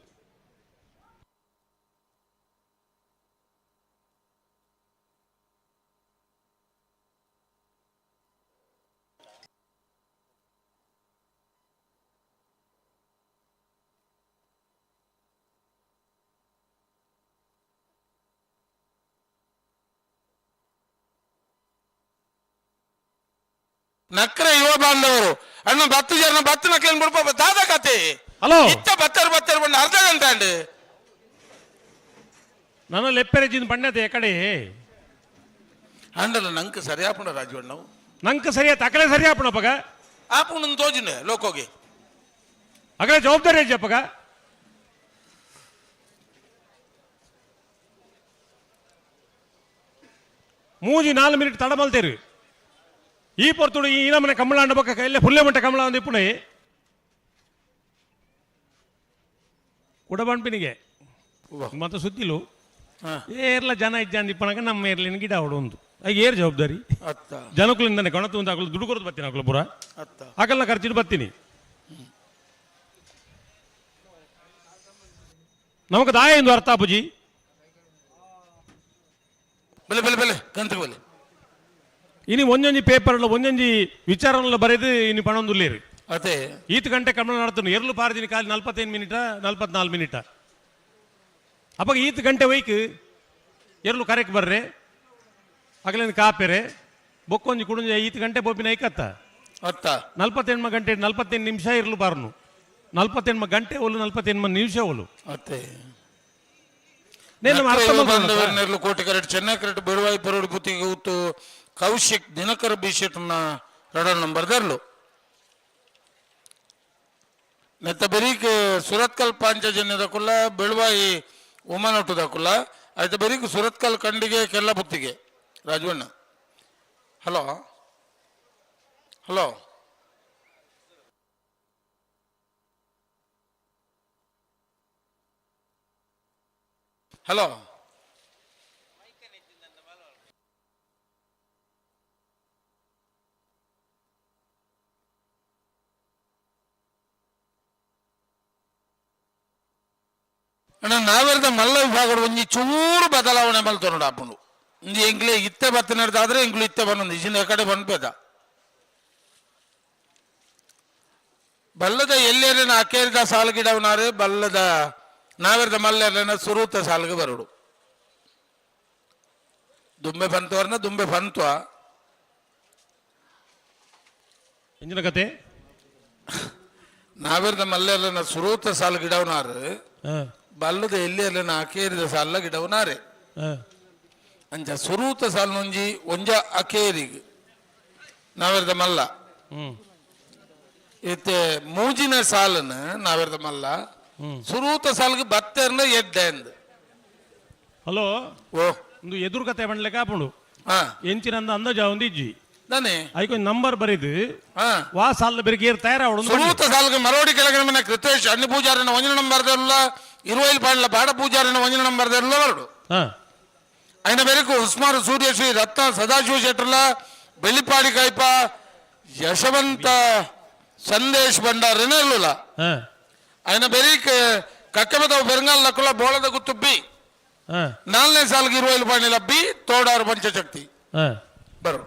ನಕ್ರೆ ಯುವ ಬಾಂಧವರು ಅಣ್ಣ ಬತ್ತು ಜನ ಬತ್ತು ನಕ್ಲೇನು ಬಿಡ್ಪ ದಾದ ಕತೆ. ಹಲೋ. ಇತ್ತ ಬತ್ತರ್ ಬತ್ತರ್ ಬಂದು ಅರ್ಧ ಗಂಟೆ ಅಂಡ್. ನಾನು ಲೆಪ್ಪೆರೆಜಿನ ಬಣ್ಣದ ಕಡೆ. ಅಂಡಲ್ಲ ನಂಗೆ ಸರಿಯಾಪುಣ ರಾಜವಣ್ಣ. ನಂಗೆ ಸರಿಯಾ ತಕಲೆ ಸರಿಯಾಪುಣ ಪಗ. ಆಪುಣ ತೋಜಿನ ಲೋಕೋಗೆ. ಅಗಲೇ ಜವಾಬ್ದಾರಿ ಅಪ್ಪಗ. ಮೂಜಿ 4 ಮಿನಿಟ್ ತಡ ಮಲ್ತೇರು. ಈ ಪೊರ್ತುಡು ಈ ನಮ್ಮನೆ ಕಮಲ ಅಂಡ ಬೊಕ್ಕ ಎಲ್ಲ ಪುಲ್ಲೆ ಮಟ್ಟ ಕಮಲ ಅಂದ ಇಪ್ಪುಣೆ ಕುಡಬಣ್ಪಿನಿಗೆ ಮತ್ತೆ ಸುದ್ದಿಲು ಏರ್ಲ ಜನ ಇಜ್ಜಾಂದ ಇಪ್ಪಣಗ ನಮ್ಮ ಏರ್ಲಿನ ಗಿಡ ಅವಡು ಒಂದು ಆಗ ಏರ್ ಜವಾಬ್ದಾರಿ ಜನಕುಲಿಂದಾನೆ ಗಣತು ಒಂದು ಹಾಕಲು ದುಡ್ಡು ಕೊರದು ಬರ್ತೀನಿ ಹಾಕಲು ಪೂರ ಹಾಕಲ್ಲ ಖರ್ಚಿಟ್ಟು ಬರ್ತೀನಿ ನಮಗ ದಾಯ ಎಂದು ಅರ್ಥ ಅಪ್ಪುಜಿ. ಬಲೆ ಬಲೆ ಬಲೆ ಗಂತ ಬಲೆ ಇನಿ ಒಂದೊಂಜಿ ಪೇಪರ್ ಒಂದೊಂಜಿ ವಿಚಾರವನ್ನ ಬರೆದು ಇನಿ ಪಣೊಂದುಲ್ಲೇರು ಅದೇ ಈತ ಗಂಟೆ ಕಮಲ ನಡತನು ಎರಲು ಪಾರದಿನ ಕಾಲಿ 45 ಮಿನಿಟ 44 ಮಿನಿಟ ಅಪ್ಪ ಈತ ಗಂಟೆ ಒಯ್ಕ್ ಎರಲು ಕರೆಕ್ ಬರ್ರೆ ಅಗಲೇನು ಕಾಪೆರೆ ಬೊಕ್ಕೊಂಜಿ ಕುಡುಂಜಿ ಈತ ಗಂಟೆ ಬೋಪಿನ ಐಕತ್ತ ಅತ್ತ 48 ಗಂಟೆ 48 ನಿಮಿಷ ಇರಲು ಬಾರನು 48 ಗಂಟೆ ಒಲು 48 ನಿಮಿಷ ಒಲು ಅತ್ತೆ ನೇನು ಕೋಟಿ ಕರೆಕ್ಟ್ ಚೆನ್ನೈ ಕರೆಕ್ಟ್ ಬೆಳುವಾಯಿ ಪರೋಡು ಬುತ್ತಿಗೆ ಉತ್ತು ಕೌಶಿಕ್ ದಿನಕರ ಬಿಶೆಟ್ನ ರಡ ನಂಬರ್ ದರ್ಲು ನೆತ್ತ ಬೆರೀಕ್ ಸುರತ್ಕಲ್ ಪಾಂಚಜನ್ಯದ ಕುಲ್ಲ ಬೆಳುವಾಯಿ ಉಮನೊಟ್ಟುದ ಕುಲ್ಲ ಆಯ್ತ ಬೆರೀಕ್ ಸುರತ್ಕಲ್ ಕಂಡಿಗೆ ಕೆಲ್ಲ ಬುತ್ತಿಗೆ ರಾಜವಣ್ಣ. ಹಲೋ ಹಲೋ ಹಲೋ ಅಣ್ಣ ನಾವೆರದ ಮಲ್ಲ ವಿಭಾಗ ಒಂಜಿ ಚೂರು ಬದಲಾವಣೆ ಮಲ್ತೊ ನೋಡು ಅಪ್ಪನು ಇಂದು ಎಂಕ್ಲೆ ಇತ್ತೆ ಬತ್ತನೆಡ್ದಾದ್ರೆ ಎಂಕ್ಲು ಇತ್ತೆ ಬನ್ನೊಂದು ಇಜಿನ ಕಡೆ ಬಂದ್ಬೇದ ಬಲ್ಲದ ಎಲ್ಲೇರಿನ ಅಕೇರಿದ ಸಾಲು ಗಿಡವನಾರೆ ಬಲ್ಲದ ನಾವೆರದ ಮಲ್ಲೆರ್ಲೆನ ಸುರೂತ ಸಾಲ್ಗೆ ಬರೋಡು ದುಂಬೆ ಬಂತವರ್ನ ದುಂಬೆ ಬಂತ್ವ ಇಂಜಿನ ಕತೆ ನಾವೆರದ ಮಲ್ಲೆರ್ಲೆನ ಸುರೂತ ಸಾಲು ಗಿಡವನಾರು ಬಲ್ಲದ ಎಲ್ಲಿಯರ್ಲೆನ ಅಕೇರಿದ ಸಾಲ ಗಿಡವನಾರೆ ಅಂಚ ಸುರೂತ ಸಾಲ್ನೊಂಜಿ ಒಂಜ ಅಕೇರಿಗ್ ನಾವೆರದ ಮಲ್ಲ ಇತ್ತೆ ಮೂಜಿನ ಸಾಲನ ನಾವೆರದ ಮಲ್ಲ ಸುರೂತ ಸಾಲ್ಗೆ ಬತ್ತೆರ್ನ ಎಡ್ಡೆ ಅಂದ್. ಹಲೋ. ಓ. ಒಂದು ಎದುರು ಕತೆ ಬಂಡ್ಲೆಕ ಆಪುಂಡು ಎಂಚಿನಂದ ಅಂದಾಜ ಒಂದು ಇಜ್ಜಿ ನಾನೇ ಐಕೊಂದು ನಂಬರ್ ಬರೀದು ವಾ ಸಾಲ ಬೆರಕೆ ಏರ್ ತಯಾರಾವಡು ಸುರೂತ ಸಾಲ್ಗೆ ಮರೋಡಿ ಕೆಳಗಿನ ಮನೆ ಕೃತೇಶ್ ಅన్ని ಪೂಜಾರಿನ ಒಂಜಿನ ನಂಬರ್ ದೆಲ್ಲ ಇರುವೈಲ್ ಪಾಂಡ್ಲ ಬಾಡ ಪೂಜಾರಿನ ಒಂಜಿನ ನಂಬರ್ ದೆಲ್ಲ ಬರಡು. అయిన మేరకు ఉస్మాన్ సూర్యశ్రీ రత్న సదాశివ శెట్టర్ల ಬೆಳ್ಳಿಪಾಡಿ ಕಾಯ್ಪ ಯಶವಂತ ಸಂದೇಶ್ ಭಂಡಾರಿನ ಇರ್ಲಿಲ್ಲ ఆయన బెరీక్ ಕಕ್ಕಮದ ಬೆರಂಗಾಲ್ ಲಕ್ಕುಲ ಬೋಳದ ಗುತ್ತು ಬಿ ನಾಲ್ನೇ ಸಾಲ್ಗೆ ಇರುವೈಲು ಪಾಂಡಿಲ ಬಿ ತೋಡಾರು ಪಂಚಶಕ್ತಿ ಬರು.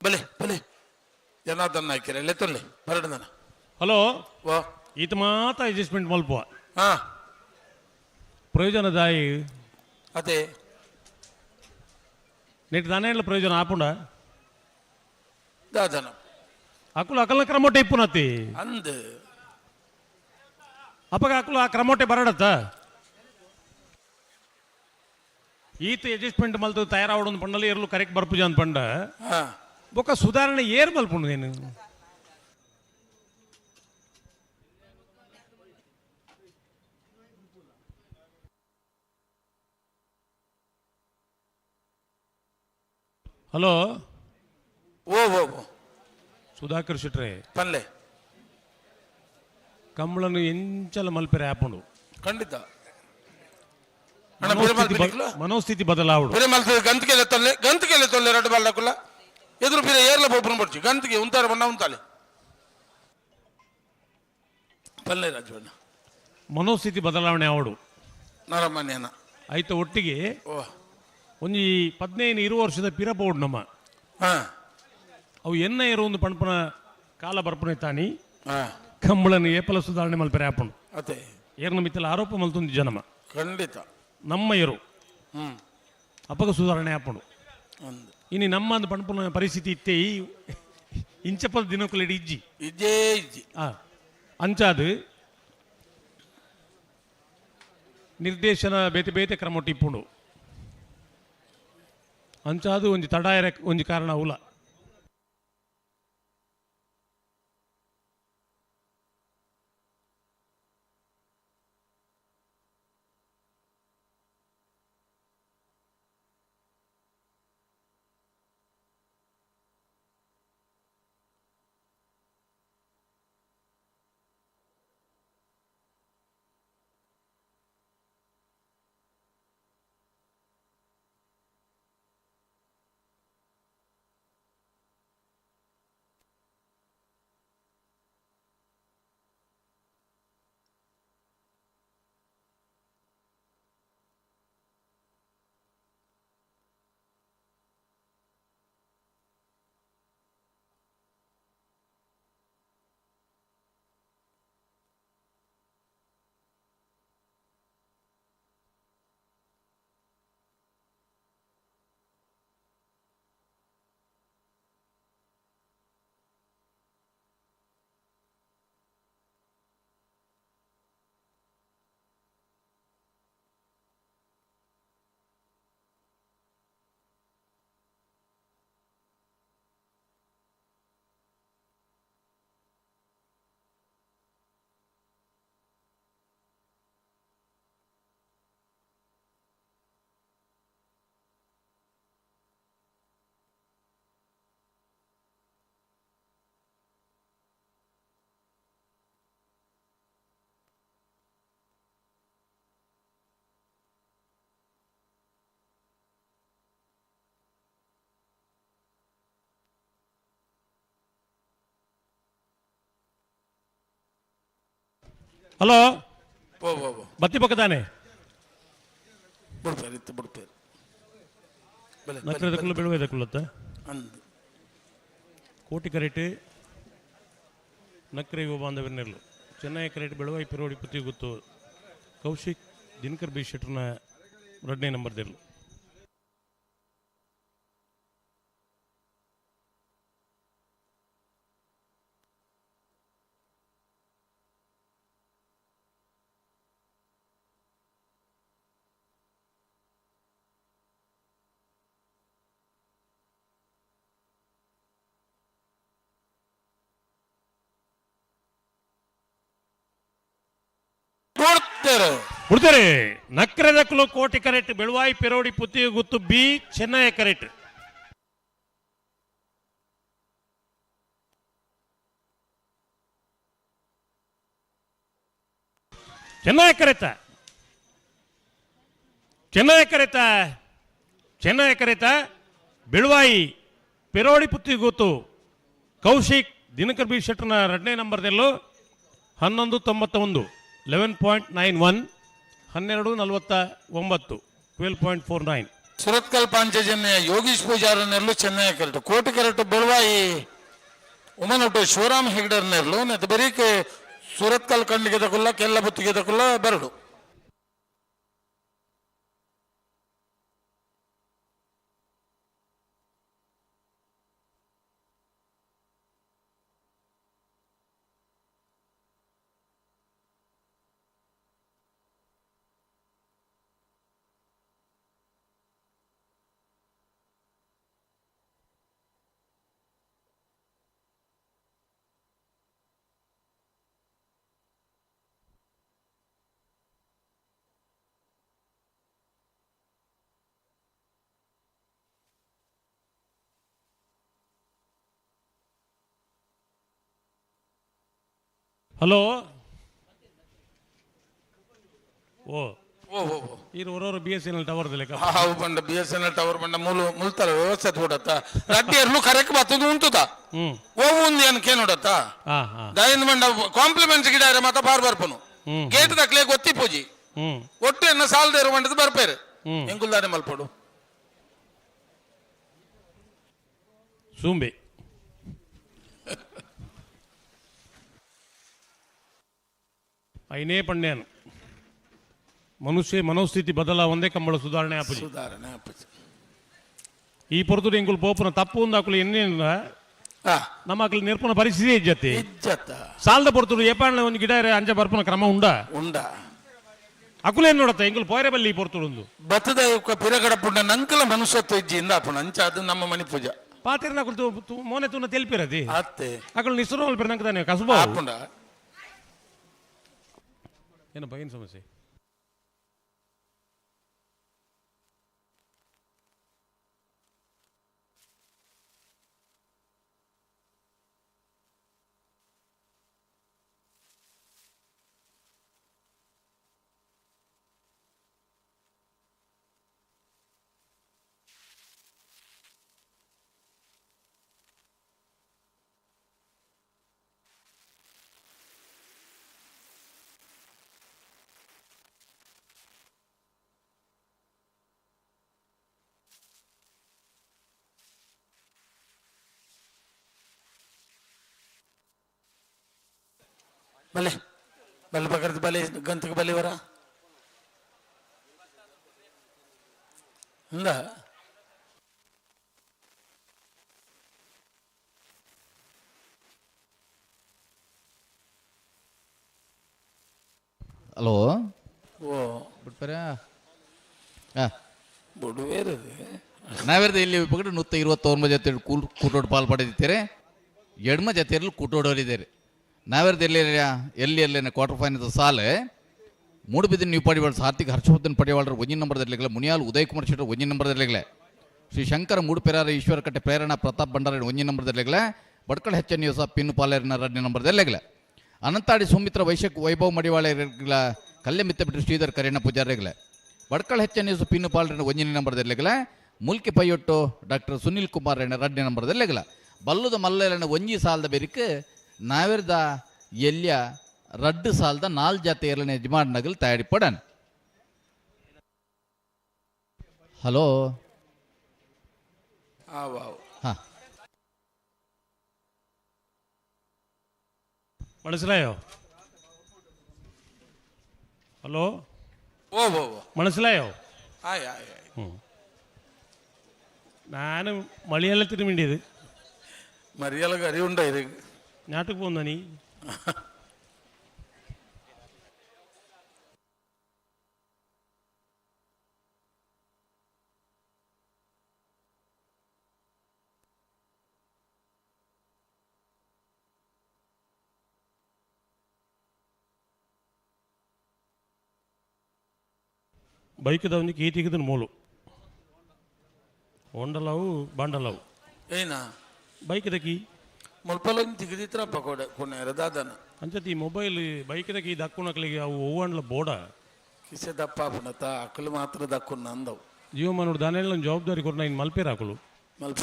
ಬಲೆ ಬಲೆ ಜನಾರ್ದನ್ ನಾಯ್ಕರೆ ಲೆತ್ತೊಲ್ಲೆ ಬರಡದನ. ಹಲೋ. ವಾ. ಈತ ಮಾತ ಅಡ್ಜಸ್ಟ್ಮೆಂಟ್ ಮಲ್ಪ ಪ್ರಯೋಜನದಾಯಿ ಅದೇ ನೆಟ್ ದಾನೇ ಪ್ರಯೋಜನ ಆಪುಂಡ ದಾದನ ಅಕುಲು ಅಕಲ್ನ ಕ್ರಮೋಟೆ ಇಪ್ಪುನತಿ ಅಂದ್ ಅಪ್ಪಗ ಅಕುಲು ಆ ಕ್ರಮೋಟೆ ಬರಡತ್ತ ಈತ ಅಡ್ಜಸ್ಟ್ಮೆಂಟ್ ಮಲ್ತು ತಯಾರಾವಡು ಪಂಡಲ ಏರ್ಲು ಕರೆಕ್ಟ್ ಬರ್ಪುಜ ಅಂತ ಪಂಡ ಬೊಕ್ಕ ಸುಧಾರಣೆ ಏರ್ ಮಲ್ಪುಂಡು ನೀನು. ಹಲೋ. ಓ ಓ ಓ. ಸುಧಾಕರ್ ಶೆಟ್ರೆ ಪಲ್ಲೆ ಕಂಬಳನು ಎಂಚಲ ಮಲ್ಪೆರೆ ಆಪುಂಡು ಖಂಡಿತ. ಮನೋಸ್ಥಿತಿ ಬದಲಾವಡು ಬೇರೆ ಮಲ್ತ ಗಂತಿಗೆ ತೊಲ್ಲೆ ಗಂತಿಗೆ ತೊಲ್ಲೆ ಎರಡು ಬಾಲ್ಡಕುಲ್ಲ ಎದುರು ಬೇರೆ ಏರ್ಲ ಬೊಬ್ಬರು ಬಡ್ಚಿ ಗಂತಿಗೆ ಉಂತಾರೆ ಬಣ್ಣ ಉಂತಾಲೆ ಪಲ್ಲೆ ರಾಜವಣ್ಣ ಮನೋಸ್ಥಿತಿ ಬದಲಾವಣೆ ಅವಡು ನರಮಾನ್ಯನ ಐತ ಒಟ್ಟಿಗೆ ಒಂಜಿ 15-20 ವರ್ಷದ ಪಿರ ಬೋರ್ಡ್ ನಮ್ಮ ಅವು ಎನ್ನ ಇರು ಒಂದು ಪಣಪನ ಕಾಲ ಬರ್ಪುನೆ ತಾನಿ ಕಂಬಳನ ಏಪಲ ಸುಧಾರಣೆ ಮಲ್ಪೆರೆ ಆಪುಂಡು ಅದೇ ಏರ್ನ ಮಿತ್ತಲ ಆರೋಪ ಮಲ್ತೊಂದು ಜನಮ ಖಂಡಿತ ನಮ್ಮ ಎರು ಅಪಗ ಸುಧಾರಣೆ ಆಪುಂಡು ಇನಿ ನಮ್ಮ ಅಂದ್ ಪಣಪುನ ಪರಿಸ್ಥಿತಿ ಇತ್ತೆ ಈ ಇಂಚಪದ ದಿನಕುಲೆಡ್ ಇಜ್ಜಿ ಇಜ್ಜೇ ಇಜ್ಜಿ ಅಂಚಾದು ನಿರ್ದೇಶನ ಬೇತೆ ಬೇತೆ ಕ್ರಮ ಇಪ್ಪುಂಡು ಅಂಚಾದು ಒಂಜಿ ತಡಾಯರ ಒಂಜಿ ಕಾರಣ ಉಲ. ಹಲೋ ಬತ್ತಿ ಪಕ್ಕ ತಾನೆ ಬಿಡ್ಪೇರು ಇತ್ತು ಬಿಡ್ಪೇರು ನಕ್ರದಕ್ಕುಲ್ಲ ಬೆಳುವೆದಕ್ಕುಲ್ಲತ್ತ ಅಂದು ಕೋಟಿ ಕರೆಟ್ ನಕ್ರೆ ಯುವ ಬಾಂಧವ್ಯನೆರ್ಲು ಚೆನ್ನೈ ಕರೆಟ್ ಬೆಳುವಾಯಿ ಪಿರೋಡಿ ಪುತ್ತಿ ಗೊತ್ತು ಕೌಶಿಕ್ ದಿನಕರ್ ಬಿ ಶೆಟ್ಟರ್ನ ಎರಡನೇ ನಂಬರ್ ದಿರ್ಲು. ಬಿಡ್ತಾರೆ ನಕ್ರೆದಕ್ಕಲು ಕೋಟಿ ಕರೆಕ್ಟ್ ಬೆಳುವಾಯಿ ಪೆರೋಡಿ ಪುತ್ತಿ ಗುತ್ತು ಬಿ ಚೆನ್ನೈ ಕರೆಕ್ಟ್. ಚೆನ್ನೈ ಕರೆತ ಚೆನ್ನೈ ಕರೆತ ಚೆನ್ನೈ ಕರೆತ ಬೆಳುವಾಯಿ ಪೆರೋಡಿ ಪುತ್ತಿ ಗುತ್ತು ಕೌಶಿಕ್ ದಿನಕರ್ ಬಿ ಶೆಟ್ಟರ್ನ ಎರಡನೇ ನಂಬರ್ದಲ್ಲೂ 11.91 11.91 12.49 12.49. ಸುರತ್ಕಲ್ ಪಾಂಚಜನ್ಯ ಯೋಗೀಶ್ ಪೂಜಾರನೆರ್ಲು ಚೆನ್ನೈ ಕರೆಕ್ಟ್ ಕೋಟಿ ಕರೆಕ್ಟ್ ಬೆಳವಾಯಿ ಉಮನೊಟ್ಟು ಶಿವರಾಮ್ ಹೆಗ್ಡರ್ನೆರ್ಲು ನೆತ್ತ ಬರೀಕೆ ಸುರತ್ಕಲ್ ಕಂಡಿಗೆ ತಕುಲ್ಲ ಕೆಲ್ಲ ಬುತ್ತಿಗೆ ತಕುಲ್ಲ ಬರಡು. ಹಲೋ ಓ ಓ ಓ ಓ ಈರು ಹೊರವರು B S N L tower ಲೆಕ್ಕ ಹಾವು ಬಂಡ B S N L tower ಬಂಡ ಮೂಲು ಮುಲ್ತರ ವ್ಯವಸ್ಥೆ ತೋಡತ್ತ ರಡ್ಡಿ ಎರ್ಲು ಕರೆಕ್ ಬತ್ತದು ಉಂಟುದ ಓ ಒಂದು ಏನಕ್ಕೆ ನೋಡತ್ತ ಹಾ ಹಾ ದಯನ್ ಬಂಡ ಕಾಂಪ್ಲಿಮೆಂಟ್ಸ್ ಗಿಡ ಮಾತ ಬಾರ್ ಬರ್ಪನು ಗೇಟ್ ದಕ್ಲೆ ಗೊತ್ತಿ ಪೂಜಿ. ಒಟ್ಟು ಎನ್ನ ಸಾಲದೇರು ಮಂಡದ ಬರ್ಪೇರು ಎಂಕುಲ್ದಾನೆ ಮಲ್ಪಡು ಸೂಂಬೆ ಐನೇ ಪಣ್ಯಾನು ಮನುಷ್ಯ ಮನೋಸ್ಥಿತಿ ಬದಲಾವಂದೇ ಕಂಬಳ ಸುಧಾರಣೆ ಆಪುಜಿ ಸುಧಾರಣೆ ಆಪುಜಿ ಈ ಪೊರ್ತುಡು ಎಂಕುಲು ಪೋಪುನ ತಪ್ಪು ಒಂದು ಅಕುಲು ಎನ್ನೇನ ನಮ್ಮ ಅಕುಲು ನಿರ್ಪುನ ಪರಿಸ್ಥಿತಿ ಇಜ್ಜತಿ ಇಜ್ಜತ್ತ ಸಾಲದ ಪೊರ್ತುಡು ಏಪಾಣ ಒಂದು ಗಿಡ ಅಂಚ ಬರ್ಪುನ ಕ್ರಮ ಉಂಡ ಉಂಡ ಅಕುಲೇನ್ ನೋಡತ್ತ ಎಂಕುಲು ಪೋಯರೆ ಬಲ್ಲಿ ಈ ಪೊರ್ತುಡು ಬತ್ತದ ಪಿರಗಡ ಪುಂಡ ನಂಕಲ ಮನುಷ್ಯತ್ವ ಇಜ್ಜಿ ಇಂದ ಆಪುಣ ಅಂಚ ಅದು ನಮ್ಮ ಮಣಿ ಪೂಜಾ ಪಾತಿರ್ನ ಅಕುಲು ಮೋನೆ ತೂನ ತೆಲ್ಪಿರದಿ ಅತ್ತೆ ಅಕುಲು ನಿಸ್ರು ಮಲ್ಪಿರ ನಂಗೆ ತಾನೆ ಕಸುಬ ಆಪುಂಡ ಏನಪ್ಪ ಏನು ಸಮಸ್ಯೆ ಬಲೆ ಬಲೆ ಬಕರದ ಬಲೆ ಗಂತಕ್ಕೆ ಬಲೆ ವರ ಇಂದ ಹಲೋ ಓ ಬಿಡ್ಪಾರ ಬುಡುವೇರದು ನಾವೇರ್ದ ಇಲ್ಲಿ ಪಗಡು 129 ಜೊತೆ ಕೂಟೋಡು ಪಾಲ್ ಪಡೆದಿದ್ದಾರೆ ಎಡ್ಮ ಜೊತೆಯಲ್ಲಿ ಕೂಟೋಡೋರಿದ್ದಾರೆ ನಾವೇರ್ದ ಎಲ್ಲಿ ಎಲ್ಲಿ ಎಲ್ಲಿ ಕ್ವಾರ್ಟರ್ ಫೈನಲ್ ಸಾಲೆ ಮೂಡುಬಿದಿರೆ ನ್ಯೂ ಪಡಿವಾಳ ಸಾರ್ಥಿಕ ಹರ್ಷವರ್ಧನ್ ಪಡಿವಾಳರು ಒಂಜಿನ ನಂಬರ್ದಲ್ಲಿಗಲೆ ಮುನಿಯಾಲ್ ಉದಯ್ ಕುಮಾರ್ ಶೆಟ್ಟರ್ ಒಂಜಿನ ನಂಬರ್ದಲ್ಲಿಗಲೆ ಶ್ರೀ ಶಂಕರ ಮೂಡುಪೆರಾರ ಈಶ್ವರ ಕಟ್ಟೆ ಪ್ರೇರಣಾ ಪ್ರತಾಪ್ ಭಂಡಾರ ಒಂಜಿನ ನಂಬರ್ದಲ್ಲಿಗಲೆ ಬಡ್ಕಳ ಹೆಚ್ ಎನ್ ಯೂಸ ಪಿನ್ನು ಪಾಲೇರಿನ ಎರಡನೇ ನಂಬರ್ದಲ್ಲಿಗಲೆ ಅನಂತಾಡಿ ಸುಮಿತ್ರ ವೈಶಕ್ ವೈಭವ್ ಮಡಿವಾಳ ಕಲ್ಲೆ ಮಿತ್ತ ಬಿಟ್ಟು ಶ್ರೀಧರ್ ಕರಿಯಣ್ಣ ಪೂಜಾರಿಗಲೆ ಬಡ್ಕಳ ಹೆಚ್ ಎನ್ ಯೂಸ ಪಿನ್ನು ಪಾಲರಿನ ಒಂಜಿನ ನಂಬರ್ದಲ್ಲಿಗಲೆ ಮುಲ್ಕಿ ಪೈಯೊಟ್ಟು ಡಾಕ್ಟರ್ ಸುನಿಲ್ ಕುಮಾರ್ ಎರಡನೇ ನಂಬರ್ದಲ್ಲಿಗಲೆ ಬಲ್ಲುದ ಮಲ್ಲೆಲನ ಒಂಜಿ ಸಾಲದ ಬೆರಿಕ್ ನಾವಿರ್ದ ಎಲ್ಯ ರಡ್ಡು ಸಾಲದ ನಾಲ್ ಜಾತಿ ಎರಡನೇ ಯಜಮಾನ್ ನಗಲ್ ತಯಾರಿ ಪಡನ್ ಹಲೋ ಹಾ മനസ്സിലായോ ഹലോ ഓ ഓ മനസ്സിലായോ ആയി ആയി ನಾನು ಮಲಯಾಳത്തിന് വേണ്ടിയത് മലയാള കറിയുണ്ടായിരുന്നു നാട്ടിൽ പോകുന്ന നീ ಬೈಕ್ದವನಿಗೆ ಕೀ ತೆಗೆದು ಮೂಲು ಹೊಂಡಲವು ಬಾಂಡಲವು ಏನಾ ಬೈಕ್ದ ಕೀ ಮುಲ್ಪಲ ತೆಗೆದಿತ್ರಪ್ಪ ಕೊಡೆ ಕೊನೆಯರ ದಾದನ ಅಂಚತಿ ಮೊಬೈಲ್ ಬೈಕ್ದ ಕೀ ದಕ್ಕುನಕ್ಲಿಗೆ ಅವು ಹೂವಂಡ್ಲ ಬೋಡ ಕಿಸೆ ದಪ್ಪ ಆಪುಣತ ಅಕ್ಕಲು ಮಾತ್ರ ದಕ್ಕುನ ಅಂದವು ಜೀವಮಾನೋಡು ದಾನೆಲ್ಲ ಜವಾಬ್ದಾರಿ ಕೊಟ್ಟು ಇನ್ನು ಮಲ್ಪೇರ ಹಾಕಲು ಮಲ್ಪ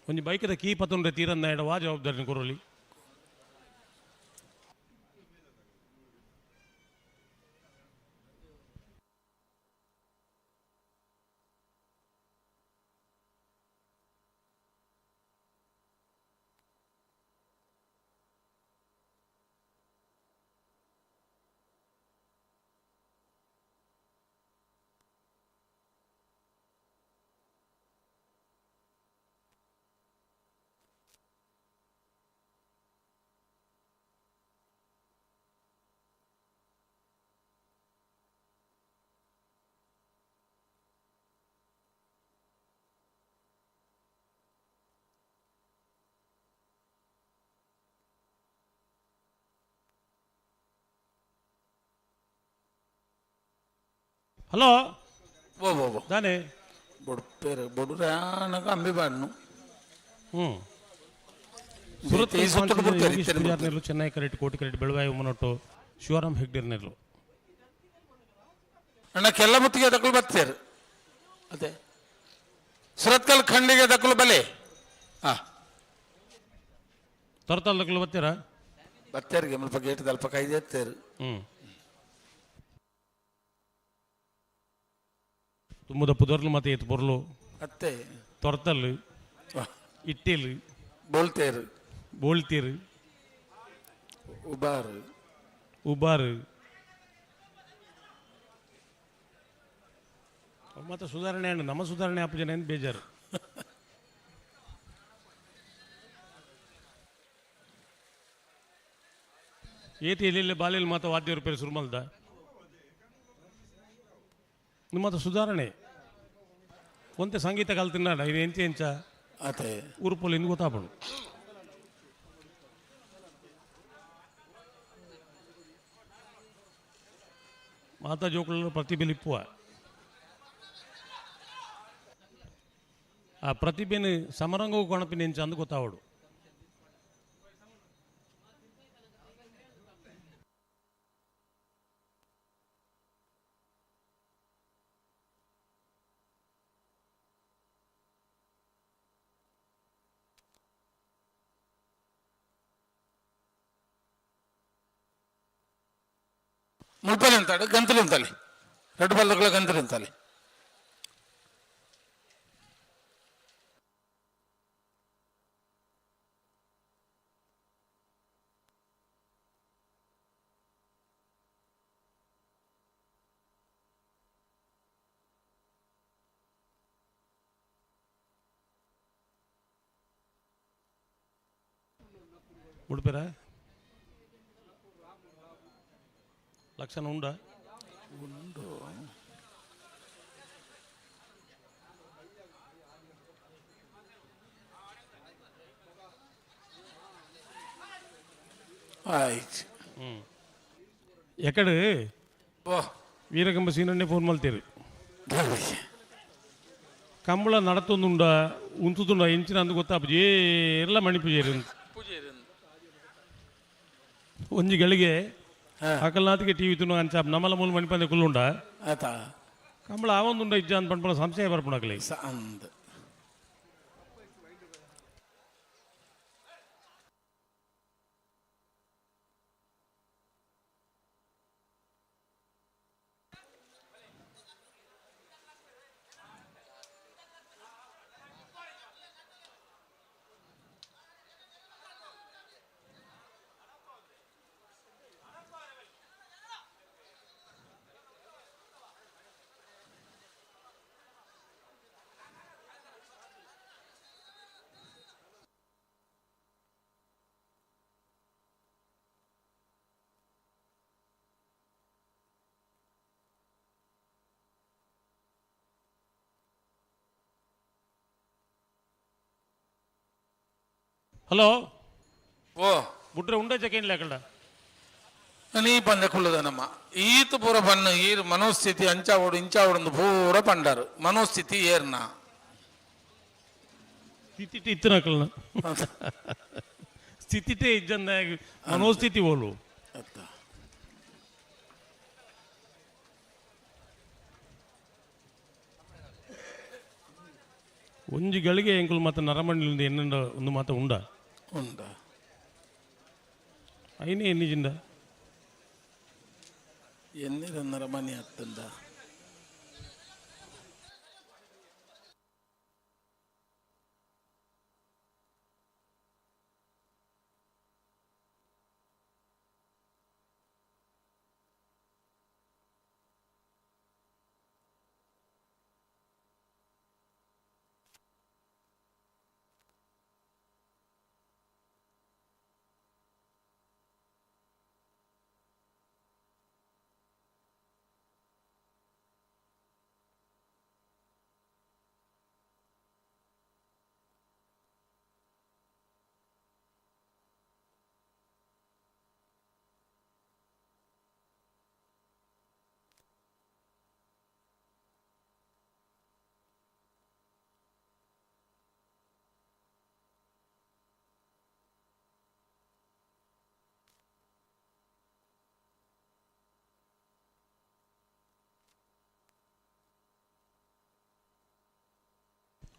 ಒಂಜಿ ಬೈಕ್ದ ಕೀ ಪತ್ತೊಂಡ್ರೆ ತೀರಂದ ಎಡ ವಾ ಜವಾಬ್ದಾರಿನ ಕೊರಲಿ ಹಲೋ ಓ ಓ ಓ ದಾನೆ ಬೊಡ್ಪೇರು ಬೊಡುರಾನಗ ಅಂಬಿ ಬಾಡ್ನು ಹ್ಞೂ ಸುರತ್ ಚೆನ್ನೈ ಕರೆಟ್ ಕೋಟಿ ಕರೆಟ್ ಬೆಳವಾಯಿ ಉಮ್ಮನೊಟ್ಟು ಶಿವರಾಮ್ ಹೆಗ್ಡೇರ್ನೆಲ್ಲು ಅಣ್ಣ ಕೆಲ್ಲ ಮುತ್ತಿಗೆ ದಕ್ಕಲು ಬರ್ತೇರು ಅದೇ ಸುರತ್ಕಲ್ ಖಂಡಿಗೆ ದಕ್ಕಲು ಬಲೆ ಹಾ ತೊರತಲ್ ದಕ್ಕಲು ಬರ್ತೀರಾ ಬತ್ತೇರಿಗೆ ಮುಲ್ಪ ಗೇಟ್ ದಲ್ಪ ಕೈದೆ ಎತ್ತೇರು. ತುಂಬುದ ಪುದರ್ಲು ಮತ್ತೆ ಏತ್ ಪೊರ್ಲು ಅತ್ತೆ ತೊರ್ತಲ್ಲು ಇಟ್ಟೇಲು ಬೋಲ್ತೇರು ಬೋಳ್ತೀರು ಉಬಾರು ಉಬಾರು ಮತ್ತೆ ಸುಧಾರಣೆ ಅಣ್ಣ ನಮ್ಮ ಸುಧಾರಣೆ ಆಪು ಜನ ಬೇಜಾರು. ಏತಿ ಎಲ್ಲೆಲ್ಲಿ ಬಾಲೆಯಲ್ಲಿ ಮಾತ ವಾದ್ಯ ರೂಪಾಯಿ ಶುರು ಮಲ್ದ ನಿಮ್ಮ ಸುಧಾರಣೆ ಒಂತೆ ಸಂಗೀತ ಕಲ್ತಿನಾಡ ಇದು ಎಂಚ ಎಂಚ ಅದೇ ಉರುಪೊಲಿ ಇಂದು ಗೊತ್ತಾಪಡು. ಮಾತಾ ಜೋಕುలలో ಪ್ರತಿಭೆ ಇಪ್ಪುವ ಆ ಪ್ರತಿಭೆನು ಸಮರಂಗವು ಕೊಣಪಿನ ಎಂಚ ಅಂದು ಗೊತ್ತಾವಡು. ಮುಲ್ಪಲ್ಲಿ ಅಂತಾడు ಗಂತಲು ಅಂತಾಳೆ ರೆಡ್ ಬಲ್ಲಗಳ ಗಂತಲು ಅಂತಾಳೆ. ಉಡುಪಿರ ಲಕ್ಷಣ ಉಂಡ ಉಂಡು. ಆಯ್ತು. ಎಕಡೆ ವೀರಕಂಬ ಸೀನನ್ನೇ ಫೋನ್ ಮಲ್ತೀರಿ. ಕಂಬಳ ನಡತೊಂದುಂಡ ಉಂತುದುಂಡ ಎಂಚಿನ ಅಂದು ಗೊತ್ತಾಪ ಏರ್ಲ ಮಣಿಪೂಜೆರು ಒಂಜಿ ಗಳಿಗೆ ಅಕಲ್ನಾಥಿಗೆ ಟಿವಿ ತುನು ಅಂಚಾಪ್ ನಮ್ಮಲ ಮೂಲ ಮಣಿಪಂದೆ ಕುಲ್ಲುಂಡ ಆತ ಕಂಬಳ ಆವೊಂದುಂಡ ಇಜ್ಜ ಅಂತ ಪಂಡ್ಪುನ ಸಂಶಯ ಬರ್ಪುಣಕ್ಲೆ ಅಂದ್. ಹಲೋ ಓ ಬುಟ್ರೆ ಉಂಡ ಚೆಕಿನ್ಲೆ ಅಕಲ್ಡ ನೀ ಪಂದೆ ಕುಲ್ಲದನಮ್ಮ ಈತ ಪೂರ ಪಣ್ಣು ಈರ್ ಮನೋಸ್ಥಿತಿ ಅಂಚಾವಡು ಇಂಚಾವಡು ಪೂರ ಪಂಡಾರು ಮನೋಸ್ಥಿತಿ ಏರ್ನ ಸ್ಥಿತಿಟೆ ಇತ್ತಿನಕಲ್ನ ಸ್ಥಿತಿಟೆ ಇಜ್ಜಂದ ಮನೋಸ್ಥಿತಿ ಓಲು ಒಂಜಿ ಗಳಿಗೆ ಎಂಕುಲು ಮಾತ ನರಮಂಡಲಿಂದ ಎನ್ನಂಡ ಒಂದು ಮಾತ ಉಂಡ ಉಂಡ ಐನೇ ಎನ್ನಿಜಿಂದ ಎನ್ನಿರ ನರಮನಿ ಅತ್ತಂದ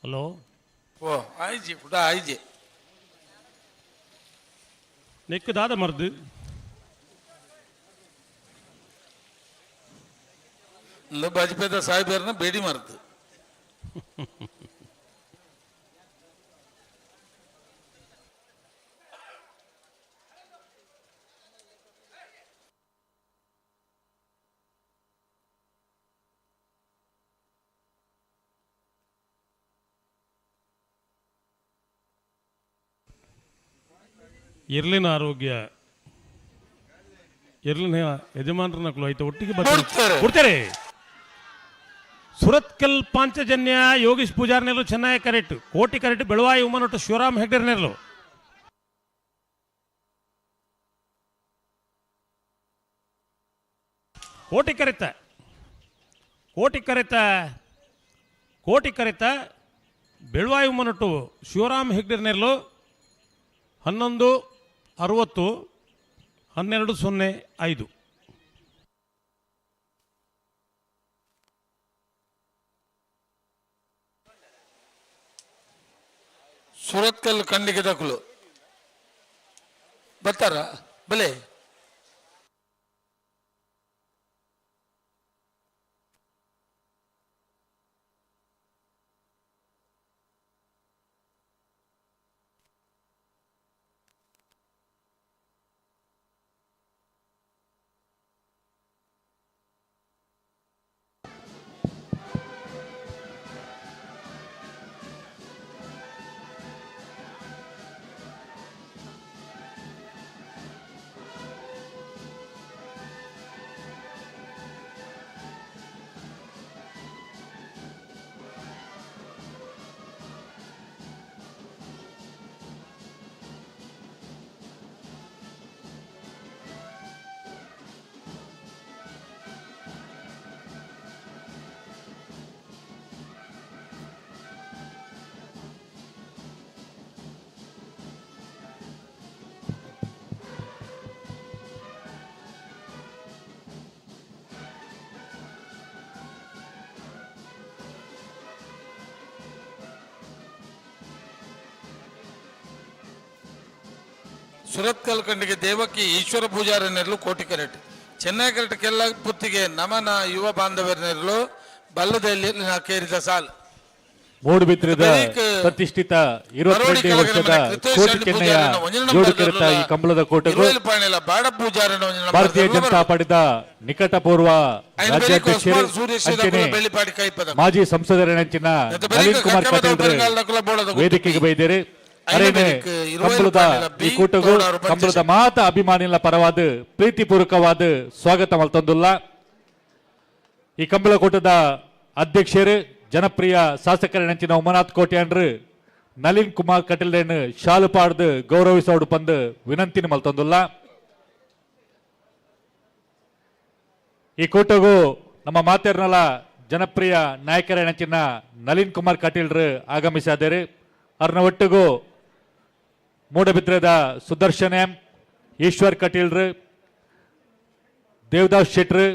ಹಲೋ ಓ ಆಯ್ಜಿ ಪುಟ ಆಯ್ಜಿ ನೆಕ್ ದಾದ ಮರ್ದು ಬಜ್ಪೆದ ಸಾಹೇಬರ್ನ ಬೇಡಿ ಮರ್ದು. ಇರ್ಲಿನ ಆರೋಗ್ಯ ಇರ್ಲಿನ ಯಜಮಾನರನ್ನ ಐತೆ ಒಟ್ಟಿಗೆ ಕೊಡ್ತಾರೆ. ಸುರತ್ಕಲ್ ಪಾಂಚಜನ್ಯ ಯೋಗೀಶ್ ಪೂಜಾರ್ನೆಲ್ಲೂ ಚೆನ್ನಾಗಿ ಕರೆಕ್ಟ್ ಕೋಟಿ ಕರೆಕ್ಟ್ ಬೆಳವಾಯಿ ಉಮ್ಮನೊಟ್ಟು ಶಿವರಾಮ್ ಹೆಗ್ಡೆರ್ನೆಲ್ಲೂ. ಕೋಟಿ ಕರೆತ ಕೋಟಿ ಕರೆತ ಕೋಟಿ ಕರೆತ ಬೆಳವಾಯಿ ಉಮ್ಮನೊಟ್ಟು ಶಿವರಾಮ್ ಹೆಗ್ಡೆರ್ನೆಲ್ಲೂ 11:60 12:05. ಸುರತ್ಕಲ್ ಖಂಡಿಗೆ ದಕ್ಕಲು ಬರ್ತಾರ ಬಲೆ. ಸುರತ್ಕಲ್ ಖಂಡಿಗೆ ದೇವಕ್ಕಿ ಈಶ್ವರ ಪೂಜಾರನೆರಲು ಕೋಟಿ ಕರೆಟ್ ಚೆನ್ನೈ ಕರೆಟ್ ಕೆಲ್ಲ ಪುತ್ತಿಗೆ ನಮನ ಯುವ ಬಾಂಧವರನೆರಲು ಬಲ್ಲದಲ್ಲಿ ಕೇರಿದ ಸಾಲ್. ಮೂಡುಬಿದ್ರಿದ ಪ್ರತಿಷ್ಠಿತ 22 ವರ್ಷದ ಕೋಟಿ ಚೆನ್ನಯ್ಯ ಜೋಡು ಕೆರೆತ ಈ ಕಂಬಳದ ಕೋಟೆಗೂ ಭಾರತೀಯ ಜನತಾ ಪಡೆದ ನಿಕಟಪೂರ್ವ ರಾಜ್ಯಾಧ್ಯಕ್ಷರು ಅಂಚನೆ ಮಾಜಿ ಸಂಸದರ ನೆಂಚಿನ ನಳಿನ್ ಕುಮಾರ್ ಕಟೀಲ್ ವೇದಿಕೆಗೆ ಬೈದೇರಿ. ಅರೇನೆ ಕಂಬಳದ ಈ ಕೂಟಗೂ ಕಂಬಳದ ಮಾತ ಅಭಿಮಾನಿಗಳ ಪರವಾದ ಪ್ರೀತಿಪೂರ್ವಕವಾದ ಸ್ವಾಗತ ಮಲ್ತೊಂದುಲ್ಲ. ಈ ಕಂಬಳ ಕೂಟದ ಅಧ್ಯಕ್ಷರು ಜನಪ್ರಿಯ ಶಾಸಕರ ನೆಂಚಿನ ಉಮನಾಥ್ ಕೋಟ್ಯಾನ್ರು ನಳಿನ್ ಕುಮಾರ್ ಕಟೀಲ್ರೇನು ಶಾಲು ಪಾಡ್ದು ಗೌರವಿಸೋಡು ಪಂದು ವಿನಂತಿನ ಮಲ್ತೊಂದುಲ್ಲ. ಈ ಕೂಟಗೂ ನಮ್ಮ ಮಾತೇರ್ನಲ ಜನಪ್ರಿಯ ನಾಯಕರ ನೆಂಚಿನ ನಳಿನ್ ಕುಮಾರ್ ಕಟೀಲ್ರು ಆಗಮಿಸಾದರು. ಅವ್ರನ್ನ ಒಟ್ಟಿಗೂ ಮೂಡಬಿದ್ರದ ಸುದರ್ಶನ್ ಎಂ, ಈಶ್ವರ್ ಕಟೀಲ್ರು, ದೇವದಾಸ್ ಶೆಟ್ರು,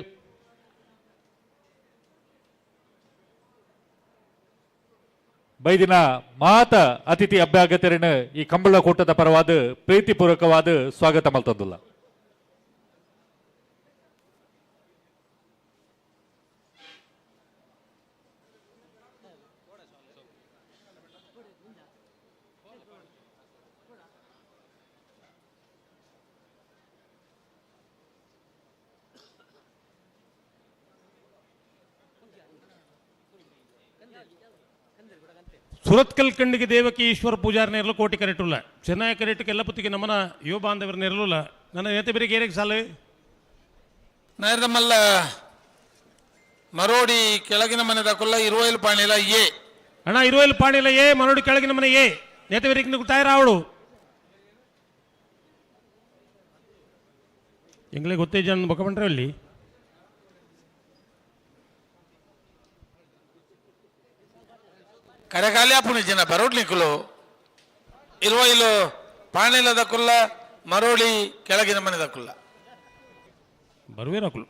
ಬೈದಿನ ಮಾತ ಅತಿಥಿ ಅಭ್ಯಾಗತರನ್ನು ಈ ಕಂಬಳ ಕೂಟದ ಪರವಾದ ಪ್ರೀತಿಪೂರ್ವಕವಾದ ಸ್ವಾಗತ ಮಲ್ತೊಂದುಲ್ಲ. ಸುರತ್ಕಲ್ ಖಂಡಿಗೆ ದೇವಕಿ ಈಶ್ವರ ಪೂಜಾರ ನೆರಳು ಕೋಟಿ ಕರೆಟುಲ್ಲ ಚೆನ್ನೈ ಕರೆಟ್ ಕೆಲ್ಲಪುತ್ತಿಗೆ ನಮ್ಮನ ಯುವ ಬಾಂಧವರ ನೆರಳುಲ್ಲ. ನನ್ನ ನೇತೆ ಬೇರೆ ಏರಿಗೆ ಸಾಲು ನಮ್ಮಲ್ಲ ಮರೋಡಿ ಕೆಳಗಿನ ಮನೆ ದಾಕುಲ್ಲ ಇರುವೈಲು ಪಾಣಿಲ ಎ ಅಣ್ಣ ಇರುವೈಲು ಪಾಣಿಲ ಎ ಮರೋಡಿ ಕೆಳಗಿನ ಮನೆ ಎ ನೇತೆ ಬೇರೆ ತಾಯರಾವಳು ಎಂಗ್ಲೇ ಗೊತ್ತೇ ಜನ ಬೊಕ್ಕ ಬಂಡ್ರೆ ಅಲ್ಲಿ ಕರೆಗಾಲಿ ಅಪ್ಪುನಿ ಜನ ಬರೋಡ್ಲಿಕ್ಕಲು ಇರುವೈಲು ಪಾಣಿಲ ದಕ್ಕುಲ್ಲ ಮರೋಳಿ ಕೆಳಗಿನ ಮನೆ ದಕ್ಕುಲ್ಲ ಬರುವೇರಾಕುಲು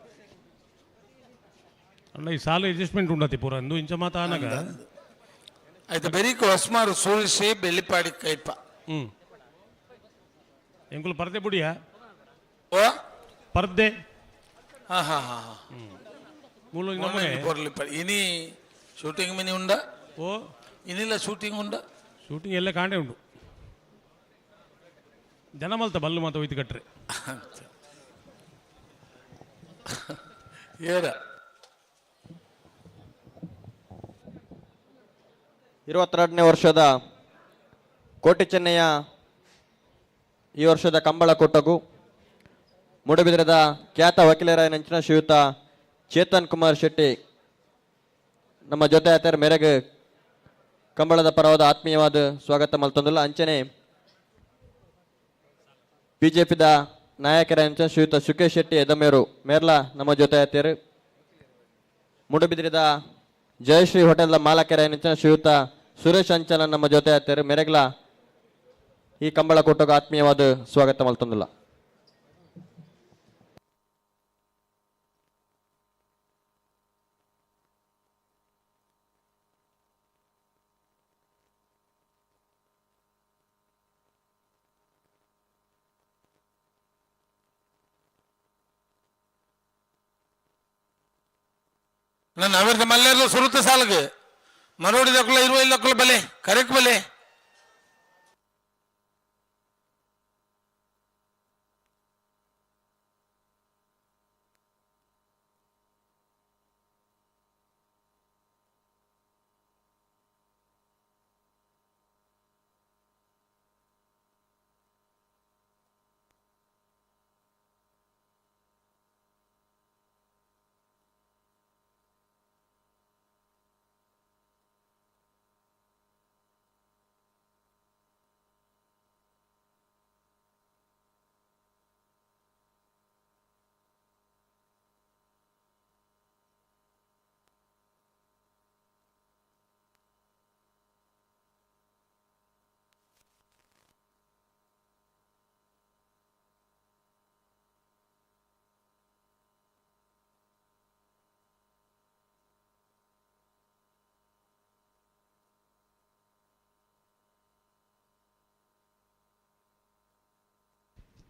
ಅಣ್ಣ ಈ ಸಾಲ ಅಡ್ಜಸ್ಟ್ಮೆಂಟ್ ಉಂಡತಿ ಪೂರ ಅಂದು ಇಂಚ ಮಾತ ಆನಗ ಆಯ್ತು ಬೆರಿಕು ಹೊಸ್ಮಾರು ಸೂರಿಸಿ ಬೆಳ್ಳಿಪಾಡಿ ಕೈಪ ಎಂಕುಲು ಪರ್ದೆ ಬುಡಿಯ ಓ ಪರ್ದೆ ಹಾ ಹಾ ಹಾ ಹಾ ಮೂಲ ನಮೂನೆ ಇನಿ ಶೂಟಿಂಗ್ ಮಿನಿ ಉಂಡ ಓ ಇನಿಲ್ಲ ಶೂಟಿಂಗ್ ಉಂಡ ಶೂಟಿಂಗ್ ಎಲ್ಲ ಕಾಂಡೆ ಉಂಡು ಜನ ಮಲ್ತ ಬಲ್ಲು ಮಾತ ಒಯ್ತು ಕಟ್ರೆ ಏರ 22ನೇ ವರ್ಷದ ಕೋಟಿ ಚೆನ್ನಯ್ಯ ಈ ವರ್ಷದ ಕಂಬಳ ಕೂಟಗೂ ಮೂಡಬಿದ್ರದ ಖ್ಯಾತ ವಕೀಲರಾಯನಂಚಿನ ಶ್ರೀಯುತ ಚೇತನ್ ಕುಮಾರ್ ಶೆಟ್ಟಿ ನಮ್ಮ ಜೊತೆ ಆತರ ಮೇರೆಗೆ ಕಂಬಳದ ಪರವಾದ ಆತ್ಮೀಯವಾದ ಸ್ವಾಗತ ಮಲ್ತೊಂದುಲ್ಲ. ಅಂಚನೆ ಬಿಜೆಪಿದ ನಾಯಕರಾಯಂಚಿನ ಶ್ರೀಯುತ ಸುಖೇಶ್ ಶೆಟ್ಟಿ ಎದಮೇರು ಮೇರ್ಲ ನಮ್ಮ ಜೊತೆ ಆತೇರು. ಮೂಡಬಿದ್ರಿದ ಜಯಶ್ರೀ ಹೋಟೆಲ್ದ ಮಾಲಕರಾಯನಂಚಿನ ಶ್ರೀಯುತ ಸುರೇಶ್ ಅಂಚನ ನಮ್ಮ ಜೊತೆ ಆತೇರು. ಮೇರೆಗ್ಲ ಈ ಕಂಬಳ ಕೂಟಕ್ಕೆ ಆತ್ಮೀಯವಾದ ಸ್ವಾಗತ ಮಲ್ತೊಂದುಲ್ಲ. ನನ್ನ ಅವರದ ಮಲ್ಲೇರ್ಲ ಸುರುತ ಸಾಲಗೆ ಮರೋಡಿದಕ್ಕಲ್ಲ ಇರುವ ಇಲ್ಲಕ್ಕಲ್ಲ ಬಲೆ ಕರೆಕ್ಟ್ ಬಲೆ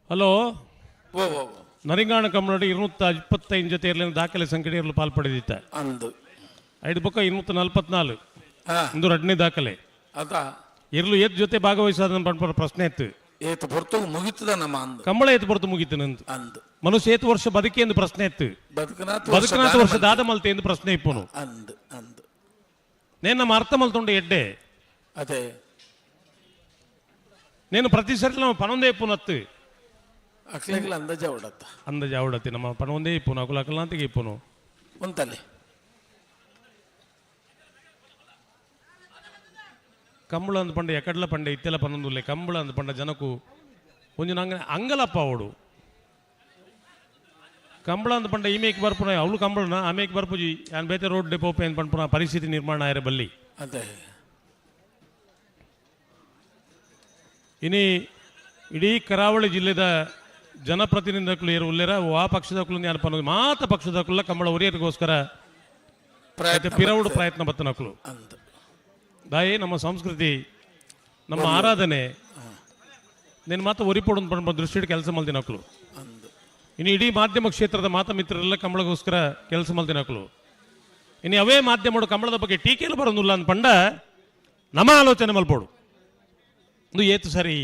ಹಲೋ ನರಿಂಗಾಣ ಕಮ್ಮನಡಿ 225 ಜೊತೆ ಇರಲಿನ ದಾಖಲೆ ಸಂಖ್ಯೆ ಪಾಲ್ ಪಡೆದಿತ್ತ ಅಂದು ಐದು ಬೊಕ್ಕ 244 ಇಂದು ಎರಡನೇ ದಾಖಲೆ ಅದ ಇರ್ಲು ಏತ್ ಜೊತೆ ಭಾಗವಹಿಸಾದ ಪನ್ಪರ ಪ್ರಶ್ನೆ ಇತ್ತು. ಏತು ಹೊರತು ಮುಗಿತದ ನಮ್ಮ ಅಂದು ಕಂಬಳ ಏತು ಹೊರತು ಮುಗಿತು ನಂದು ಅಂದು ಮನುಷ್ಯ ಏತು ವರ್ಷ ಬದುಕಿ ಎಂದು ಪ್ರಶ್ನೆ ಇತ್ತು. ಬದುಕನಾಥ ವರ್ಷ ದಾದ ಮಲ್ತೆ ಎಂದು ಪ್ರಶ್ನೆ ಇಪ್ಪನು ಅಂದು ಅಂದು ನೇನು ನಮ್ಮ ಅರ್ಥ ಮಲ್ತೊಂಡು ಎಡ್ಡೆ ಅದೇ ನೇನು ಪ್ರತಿ ಸರಿ ನಮ್ಮ ಪನೊಂದೇ ಇಪ್ಪುನತ್ತು ಅಕ್ಲೆಗ್ಲ ಅಂದಾಜ ಅವಡತ್ತ ಅಂದಾಜ ಅವಡತ್ತಿ ನಮ್ಮ ಪನೊಂದೇ ಇಪ್ಪುನು ಅಕುಲ ಅಕಲಾಂತಿಗೆ ಇಪ್ಪುನು ಉಂತಲ್ಲಿ ಕಂಬಳ ಅಂದ ಪಂಡ ಎಕಡ್ಲ ಪಂಡೆ ಇತ್ತೆಲ್ಲ ಪನ್ನೊಂದುಲ್ಲೆ ಕಂಬಳ ಅಂದ ಪಂಡ ಜನಕು ಒಂಜಿ ನಂಗೆ ಅಂಗಲಪ್ಪ ಅವಡು ಕಂಬಳ ಅಂದ ಪಂಡ ಈಮೇಕ್ ಬರ್ಪುನ ಅವಳು ಕಂಬಳನ ಆಮೇಕ್ ಬರ್ಪುಜಿ ಯಾನ್ ಬೇತೆ ರೋಡ್ ಡೆಪೋಪೆ ಅಂದ್ ಪಂಪುನ ಪರಿಸ್ಥಿತಿ ನಿರ್ಮಾಣ ಆಯ್ರೆ ಬಲ್ಲಿ ಅದೇ ಇನಿ ಇಡೀ ಕರಾವಳಿ ಜಿಲ್ಲೆದ ಜನಪ್ರತಿನಿಧಿಗಳು ಏರು ಉಲ್ಲೇರ ಆ ಪಕ್ಷದಕ್ಕೂ ಯಾನ್ ಪನ್ನೊಂದು ಮಾತ ಪಕ್ಷದಕ್ಕುಲ್ಲ ಕಂಬಳ ಒರಿಯರಿಗೋಸ್ಕರ ಪಿರವುಡು ಪ್ರಯತ್ನ ಬತ್ತನಕ್ಕಲು ದಾಯಿ ನಮ್ಮ ಸಂಸ್ಕೃತಿ ನಮ್ಮ ಆರಾಧನೆ ನಿನ್ನ ಮಾತು ಒರಿಪೊಡು ಪಂಡ ದೃಷ್ಟಿಡ್ ಕೆಲಸ ಮಲ್ದಿನಕ್ಲು ಇನ್ನು ಇಡೀ ಮಾಧ್ಯಮ ಕ್ಷೇತ್ರದ ಮಾತ ಮಿತ್ರರೆಲ್ಲ ಕಂಬಳಗೋಸ್ಕರ ಕೆಲಸ ಮಲ್ದಿನಕ್ಲು ಇನ್ನು ಅವೇ ಮಾಧ್ಯಮಡು ಕಂಬಳದ ಬಗ್ಗೆ ಟೀಕೆಲು ಬರೋದಿಲ್ಲ ಅಂದ ಪಂಡ ನಮ್ಮ ಆಲೋಚನೆ ಮಲ್ಪೋಡು ಒಂದು ಏತು ಸರಿ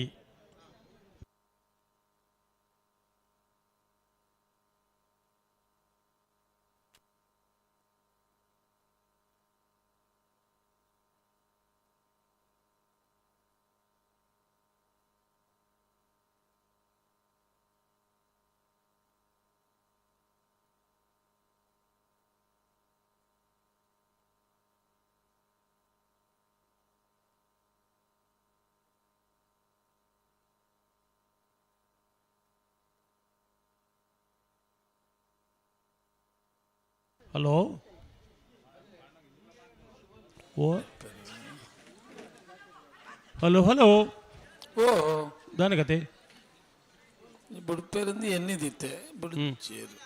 ಹಲೋ ಓ ಹಲೋ ಹಲೋ ಓ ದಾನ ಕತೆ ಬುಡುಪೇರಿಂದ ಎನ್ನಿದಿತ್ತೆ ಬುಡುಚೇರು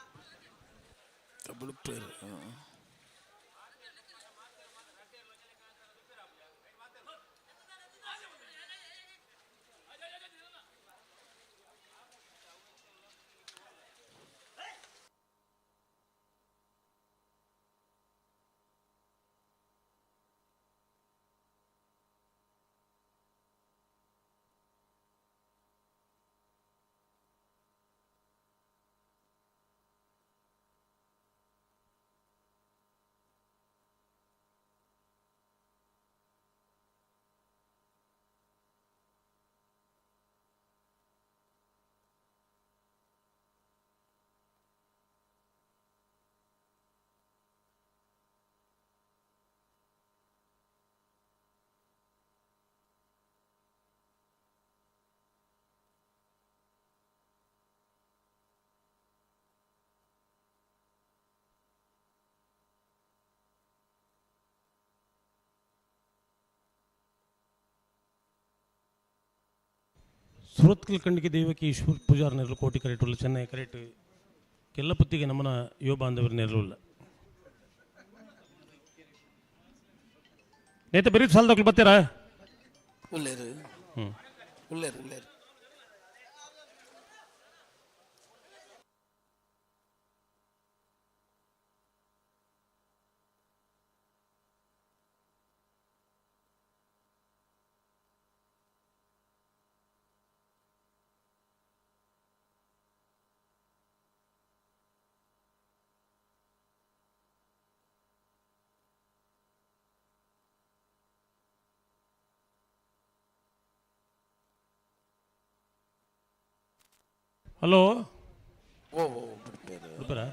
ಬುಡುಪೇರು ಸುರತ್ಕಲ್ ಖಂಡಿಗೆ ದೇವಕಿ ಈಶ್ವರ್ ಪೂಜಾರ್ ನೆರಳು ಕೋಟಿ ಕರೆಟುಲ್ಲ ಚೆನ್ನೈ ಕರೆಟ್ ಕೆಲ್ಲಪುತ್ತಿಗೆ ನಮ್ಮನ ಯುವ ಬಾಂಧವರು ನೆರಳುಲ್ಲ. ನೇತ ಬರೀ ಸಾಲದಾಗ್ಲು ಬರ್ತೀರಾ? ಉಲ್ಲೇರು ಉಲ್ಲೇರು ಉಲ್ಲೇರು. ಹಲೋ ಓ ಬಿಡ್ತಾರಾ?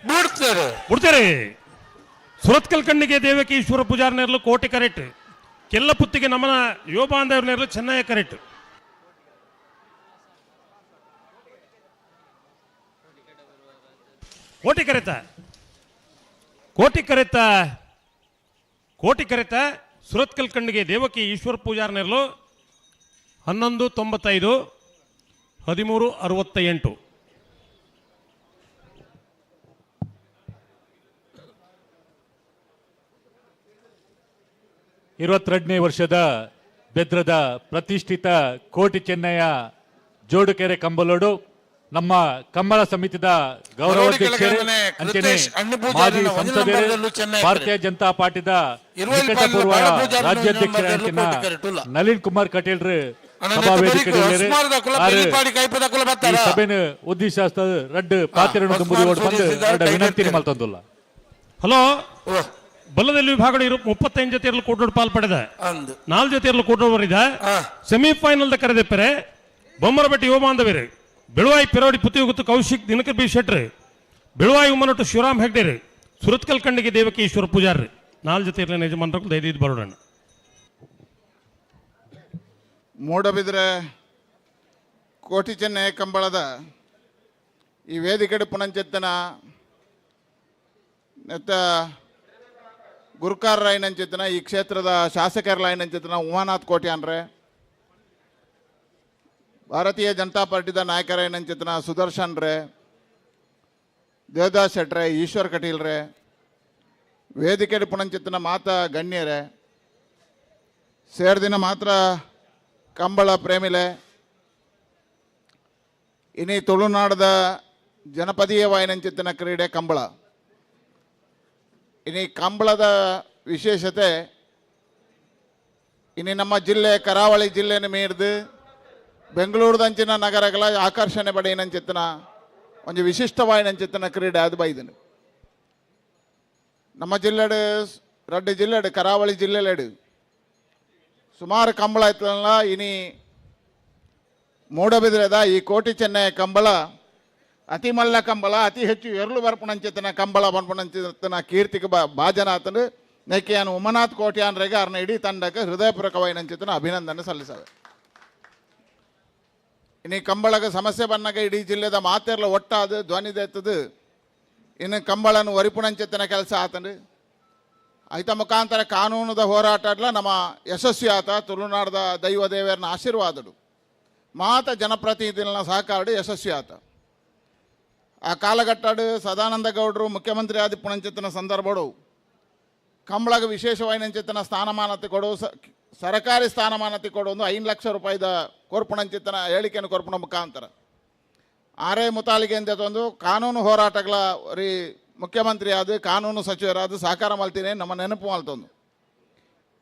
ಬಿಡ್ತಾರೆ ಬಿಡ್ತಾರೆ. ಸುರತ್ಕಲ್ ಕಣ್ಣಿಗೆ ದೇವಕಿ ಈಶ್ವರ ಪೂಜಾರ್ ನೆರಳು ಕೋಟಿ ಕರೆಕ್ಟ್, ಕೆಲ್ಲಪುತ್ತಿಗೆ ನಮನ ಯುವ ಬಾಂಧವ್ರ ನೆರಳು ಚೆನ್ನೈ ಕರೆಕ್ಟ್. ಕೋಟಿ ಕರೆತ ಕೋಟಿ ಕರೆತ ಕೋಟಿ ಕರೆತ ಸುರತ್ಕಲ್ ಕಣ್ಣಿಗೆ ದೇವಕಿ ಈಶ್ವರ ಪೂಜಾರ್ ನೆರಳು 11.95 13.68. 22ನೇ ವರ್ಷದ ಬೆದ್ರದ ಪ್ರತಿಷ್ಠಿತ ಕೋಟಿ ಚೆನ್ನಯ್ಯ ಜೋಡುಕೆರೆ ಕಂಬಲೋಡು ನಮ್ಮ ಕಂಬಳ ಸಮಿತಿದ ಗೌರವಾಧ್ಯಕ್ಷರು ಅಂಚನೆ ಮಾಜಿ ಸಂಸದರು ಭಾರತೀಯ ಜನತಾ ಪಾರ್ಟಿದ ನಿಕಟಪೂರ್ವ ರಾಜ್ಯಾಧ್ಯಕ್ಷರ ನಳಿನ್ ಕುಮಾರ್ ಕಟೀಲ್ ಸಭಾ ವೇದಿಕೆಯಲ್ಲಿ ಸಭೆನ ಉದ್ದೇಶ ರಡ್ಡು ಪಾತ್ರವನ್ನು ಬಂದು ವಿನಂತಿ ಮಲ್ತಂದುಲ್ಲ. ಹಲೋ, ಬಲ್ಲದಲ್ಲಿ ವಿಭಾಗಗಳು ಇರು 35 ಜೊತೆಯಲ್ಲಿ ಕೂಟೋಡು ಪಾಲ್ ಪಡೆದ 4 ಜೊತೆಯಲ್ಲಿ ಕೂಟೋಡು ಸೆಮಿಫೈನಲ್ the ಕರೆದೆಪ್ಪರೆ ಬೊಮ್ಮರಬೆಟ್ಟಿ ಯುವ ಬಾಂಧವರು ಬೆಳುವಾಯಿ ಪೆರೋಡಿ ಪುತ್ತಿಗುತ್ತು ಕೌಶಿಕ್ ದಿನಕರ್ ಬಿ ಶೆಟ್ರಿ, ಬೆಳುವಾಯಿ ಉಮ್ಮನಟ್ಟು ಶಿವರಾಮ್ ಹೆಗ್ಡೇರಿ, ಸುರತ್ಕಲ್ ಕಣ್ಣಿಗೆ ದೇವಕಿ ಈಶ್ವರ ಪೂಜಾರಿ 4 ಜೊತೆ ಇರಲಿ ಯಜಮಾನರು ದಯದೀದ್ ಬರೋಣ. ಮೂಡಬಿದ್ರೆ ಕೋಟಿ ಚೆನ್ನೈ ಕಂಬಳದ ಈ ವೇದಿಕೆ ಪುನಂಚೆತ್ತನ ನೆತ್ತ ಗುರುಕಾರರಾಯನಂಚೆತ್ತನ ಈ ಕ್ಷೇತ್ರದ ಶಾಸಕರಾಯನಂಚೆತ್ತನ ಉಮಾನಾಥ್ ಕೋಟ್ಯಾನ್ರೆ, ಭಾರತೀಯ ಜನತಾ ಪಾರ್ಟಿದ ನಾಯಕರಾಯನಂಚೆತ್ತನ ಸುದರ್ಶನ್ ರೇ, ದೇವದಾಸ್ ಶೆಟ್ರೆ, ಈಶ್ವರ್ ಕಟೀಲ್ರೆ, ವೇದಿಕೆ ಪುನಂಚೆತ್ತನ ಮಾತಾ ಗಣ್ಯರೇ, ಸೇರ್ದಿನ ಮಾತ್ರ ಕಂಬಳ ಪ್ರೇಮಿಲೆ, ಇನಿ ತುಳುನಾಡದ ಜನಪದೀಯ ವಾಯನಂಚಿತ್ತನ ಕ್ರೀಡೆ ಕಂಬಳ. ಇನಿ ಕಂಬಳದ ವಿಶೇಷತೆ ಇನಿ ನಮ್ಮ ಜಿಲ್ಲೆ ಕರಾವಳಿ ಜಿಲ್ಲೆನ ಮೀರ್ದು ಬೆಂಗಳೂರದಂಚಿನ ನಗರಗಳ ಆಕರ್ಷಣೆ ಪಡೆಯನಂಚಿತ್ತನ ಒಂದು ವಿಶಿಷ್ಟವಾಯಿನಂಚಿತ್ತನ ಕ್ರೀಡೆ ಅದು ಬೈದನು. ನಮ್ಮ ಜಿಲ್ಲೆಡು ರಡ್ಡು ಜಿಲ್ಲೆಡು ಕರಾವಳಿ ಜಿಲ್ಲೆಲೆಡು ಸುಮಾರು ಕಂಬಳ ಇತ್ತಲ್ಲ. ಇನಿ ಮೂಡಬಿದ್ರೆದ ಈ ಕೋಟಿ ಚೆನ್ನೈ ಕಂಬಳ ಅತಿ ಮಲ್ಲ ಕಂಬಳ, ಅತಿ ಹೆಚ್ಚು ಎರಳು ಬರ್ಪುಣಂಚಿತನ ಕಂಬಳ ಬರ್ಪುಣಂಚಿತನ ಕೀರ್ತಿಗೆ ಭಾಜನ ಆತನು ನೆಕ್ಕೆಯಾನು ಉಮನಾಥ್ ಕೋಟ್ಯಾನ್ರೆಗೆ ಅರ್ನ ಇಡೀ ತಂಡಕ್ಕೆ ಹೃದಯಪೂರ್ವಕವಾಯಿನಂಚಿತನ ಅಭಿನಂದನೆ ಸಲ್ಲಿಸವೆ. ಇನ್ನು ಕಂಬಳಗ ಸಮಸ್ಯೆ ಬನ್ನಾಗ ಇಡೀ ಜಿಲ್ಲೆದ ಮಾತೆರ್ಲ ಒಟ್ಟಾದ ಧ್ವನಿದೆತ್ತದು ಇನ್ನು ಕಂಬಳನ್ನು ಒರಿಪುಣಂಚಿತನ ಕೆಲಸ ಆತನು. ಐತ ಮುಖಾಂತರ ಕಾನೂನದ ಹೋರಾಟಡ್ಲ ನಮ್ಮ ಯಶಸ್ವಿ ಆತ ತುಳುನಾಡದ ದೈವ ದೇವರನ್ನ ಆಶೀರ್ವಾದಡು ಮಾತ ಜನಪ್ರತಿನಿಧಿಗಳನ್ನ ಸಹಕಾರ ಯಶಸ್ವಿ ಆತ. ಆ ಕಾಲಘಟ್ಟಡು ಸದಾನಂದ ಗೌಡರು ಮುಖ್ಯಮಂತ್ರಿ ಆದಿ ಪುಣಂಚಿತನ ಸಂದರ್ಭಡು ಕಂಬಳಗ ವಿಶೇಷವಾಯಿನಂಚಿತನ ಸ್ಥಾನಮಾನತೆ ಕೊಡು, ಸರಕಾರಿ ಸ್ಥಾನಮಾನತೆ ಕೊಡು ಒಂದು 5 ಲಕ್ಷ ರೂಪಾಯಿದ ಕೊರ್ಪುಣಂಚಿತನ ಹೇಳಿಕೆಯನ್ನು ಕೊರ್ಪುಣ ಮುಖಾಂತರ ಆರೇ ಮುತಾಲಿಗೆ ಒಂದು ಕಾನೂನು ಹೋರಾಟಗಳ ರೀ ಮುಖ್ಯಮಂತ್ರಿ ಆದ ಕಾನೂನು ಸಚಿವರಾದ ಸಹಕಾರ ಮಲ್ತೀನಿ ನಮ್ಮ ನೆನಪು ಮಲ್ತೊಂದು.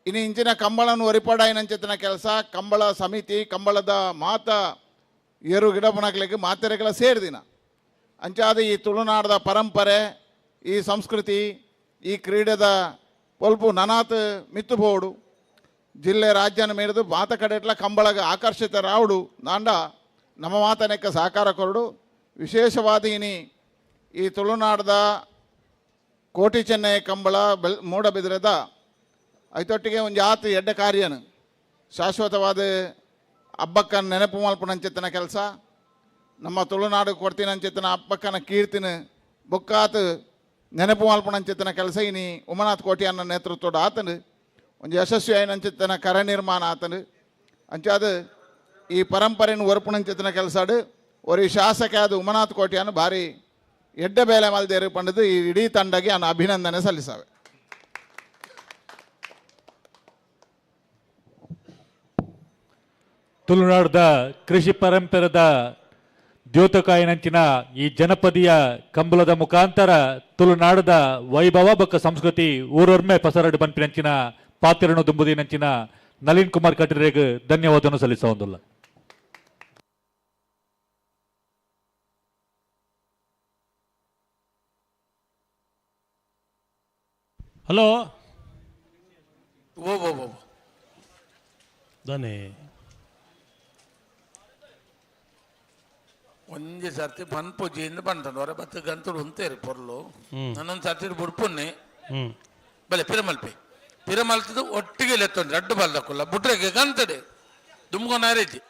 ಇನ್ನು ಇಂಚಿನ ಕಂಬಳನ್ನು ಒರಿಪಾಡಾಯಿನಂಚಿತನ ಕೆಲಸ ಕಂಬಳ ಸಮಿತಿ ಕಂಬಳದ ಮಾತ ಏರು ಗಿಡ ಬುಣಕ್ಲಿಕ್ಕೆ ಮಾತೆರೆಗಳ ಸೇರಿದಿನ ಅಂಚಾದ ಈ ತುಳುನಾಡದ ಪರಂಪರೆ ಈ ಸಂಸ್ಕೃತಿ ಈ ಕ್ರೀಡೆದ ಪೊಲ್ಪು ನನಾತ್ ಮಿತ್ತು ಬೋಡು ಜಿಲ್ಲೆ ರಾಜ್ಯನ ಮೀರಿದು ಮಾತ ಕಡೆಟ್ಲ ಕಂಬಳಗ ಆಕರ್ಷಿತರಾವುಡು ನಾಂಡ ನಮ್ಮ ಮಾತನೆಕ್ಕ ಸಹಕಾರ ಕೊರಡು. ವಿಶೇಷವಾದ ಇನಿ ಈ ತುಳುನಾಡದ ಕೋಟಿ ಚೆನ್ನೈ ಕಂಬಳ ಮೂಡಬಿದ್ರೆದ ಐತೊಟ್ಟಿಗೆ ಒಂದು ಜಾತಿ ಎಡ್ಡೆ ಕಾರ್ಯನು ಶಾಶ್ವತವಾದ ಅಬ್ಬಕ್ಕನ ನೆನಪು ಮಲ್ಪುನಂಚಿತ್ತಿನ ಕೆಲಸ ನಮ್ಮ ತುಳುನಾಡು ಕೊಡ್ತಿನಂಚಿತ್ತಿನ ಅಬ್ಬಕ್ಕನ ಕೀರ್ತಿನ ಬೊಕ್ಕಾತ್ ನೆನಪು ಮಲ್ಪುನಂಚಿತ್ತಿನ ಕೆಲಸ ಇನಿ ಉಮನಾಥ್ ಕೋಟ್ಯಾನ ನೇತೃತ್ವದ ಆತನು ಒಂಜಿ ಯಶಸ್ವಿ ಆಯಿನಂಚಿತ್ತಿನ ಕರ ನಿರ್ಮಾಣ ಆತನು ಅಂಚಾದ ಈ ಪರಂಪರೆಯನ್ನು ಒರಪುನಂಚಿತ್ತಿನ ಕೆಲಸಡು ಒರಿ ಶಾಸಕ ಆದ ಉಮನಾಥ್ ಕೋಟ್ಯಾನ ಭಾರಿ ಎಡ್ಡೆ ಬೇಲೆ ಮಲ್ದೇರು ಪಂಡದು ಈ ಇಡೀ ತಂಡಗೆ ನಾನು ಅಭಿನಂದನೆ ಸಲ್ಲಿಸಾವೆ. ತುಳುನಾಡದ ಕೃಷಿ ಪರಂಪರೆದ ದ್ಯೋತಕಾಯನಂಚಿನ ಈ ಜನಪದೀಯ ಕಂಬಳದ ಮುಖಾಂತರ ತುಳುನಾಡದ ವೈಭವ ಬೊಕ್ಕ ಸಂಸ್ಕೃತಿ ಊರೊರ್ಮೆ ಪಸರಡು ಪನ್ಪಿನಂಚಿನ ಪಾತ್ರನು ದುಂಬುದಿನಂಚಿನ ನಳಿನ್ ಕುಮಾರ್ ಕಟೀರೆಗ್ ಧನ್ಯವಾದವನ್ನು ಸಲ್ಲಿಸೋದಿಲ್ಲ. ಹಲೋ ಓ ಓ ಓ ದಾನೆ ಒಂಜಿ ಸರ್ತಿ ಪನ್ಪುಜಿಯಿಂದ ಬಂತಂಡು ಹೊರ ಬತ್ತು ಗಂತುಡು ಉಂತೇರು ಪೊರ್ಲು ನನ್ನೊಂದು ಸರ್ತಿ ಬುಡ್ಪುನ್ನಿ ಬಲೆ ಪಿರಮಲ್ಪಿ ಪಿರಮಲ್ತದ ಒಟ್ಟಿಗೆ ಲೆತ್ತೊಂದು ರಡ್ಡು ಬಲ್ದಕ್ಕಲ್ಲ ಬುಟ್ರೆಗೆ ಗಂತಡೆ ದುಮ್ಕೊನಾರೇಜಿ.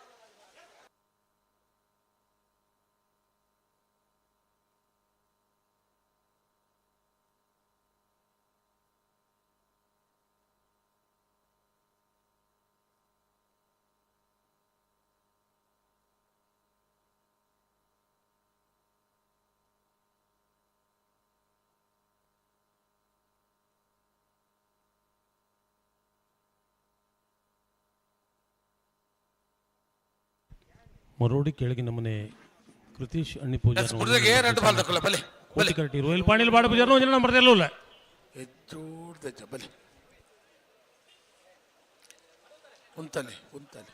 ಮರೋಡಿ ಕೆಳಗಿನ ಮನೆ ಕೃತೀಶ್ ಅಣ್ಣಿ ಪೂಜಾರ್ ಬಲೆ ಕೋಟಿ ರೋಯಲ್ ಪಾಣಿಲ್ ಬಾಡ ಪೂಜಾರ್ ಒಂಜಿ ನಂಬರ್ ತೆಲ್ಲುಲ್ಲ ಹೆಚ್ಚೂಡ್ದೆಚ್ಚ ಬಲೆ ಉಂತಲೆ ಉಂತಲೆ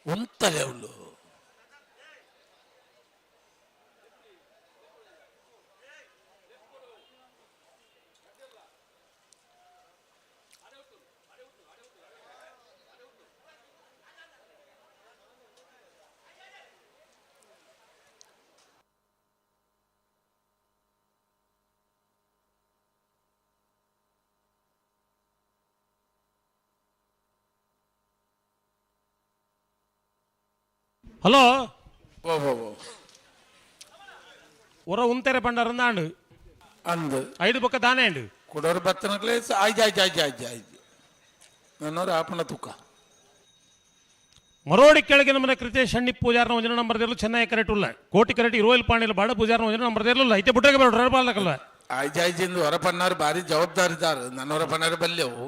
ಉಂತಲೆ ಅವಳು. ಹಲೋ ಓ ಓ ಓ ಒರ ಉಂತೆರೆ ಪಂಡರಂದಾಂಡು ಅಂದು ಐದು ಬೊಕ್ಕ ದಾನೆ ಅಂಡು ಕುಡೋರು ಬತ್ತನಕ್ಲೆ ಆಯ್ತು ಆಯ್ತು ಆಯ್ತು ಆಯ್ತು ಆಯ್ತು ನನ್ನೋರು ಆಪಣ ತುಕ್ಕ. ಮರೋಡಿ ಕೆಳಗಿನ ಮನೆ ಕೃತೇಶ್ ಹಣ್ಣಿ ಪೂಜಾರ್ನ ಒಂಜನ ನಂಬರ್ ದೇರ್ಲು ಚೆನ್ನಾಗಿ ಕರೆಕ್ಟ್ ಉಲ್ಲ ಕೋಟಿ ಕರೆಕ್ಟ್ ಇರೋಲ್ ಪಾಣಿಲ್ ಬಾಡ ಪೂಜಾರ್ನ ಒಂಜನ ನಂಬರ್ ದೇರ್ಲು ಐತೆ ಬುಟ್ರೆಗೆ ಬೇಡ ಬಾಲ್ದಕಲ್ಲ ಆಯ್ತು ಆಯ್ತು ಎಂದು ಹೊರ ಪನ್ನಾರು ಭಾರಿ ಜವಾಬ್ದಾರಿದಾರ ನನ್ನೋರ ಪನ್ನಾರು ಬಲ್ಲೆವು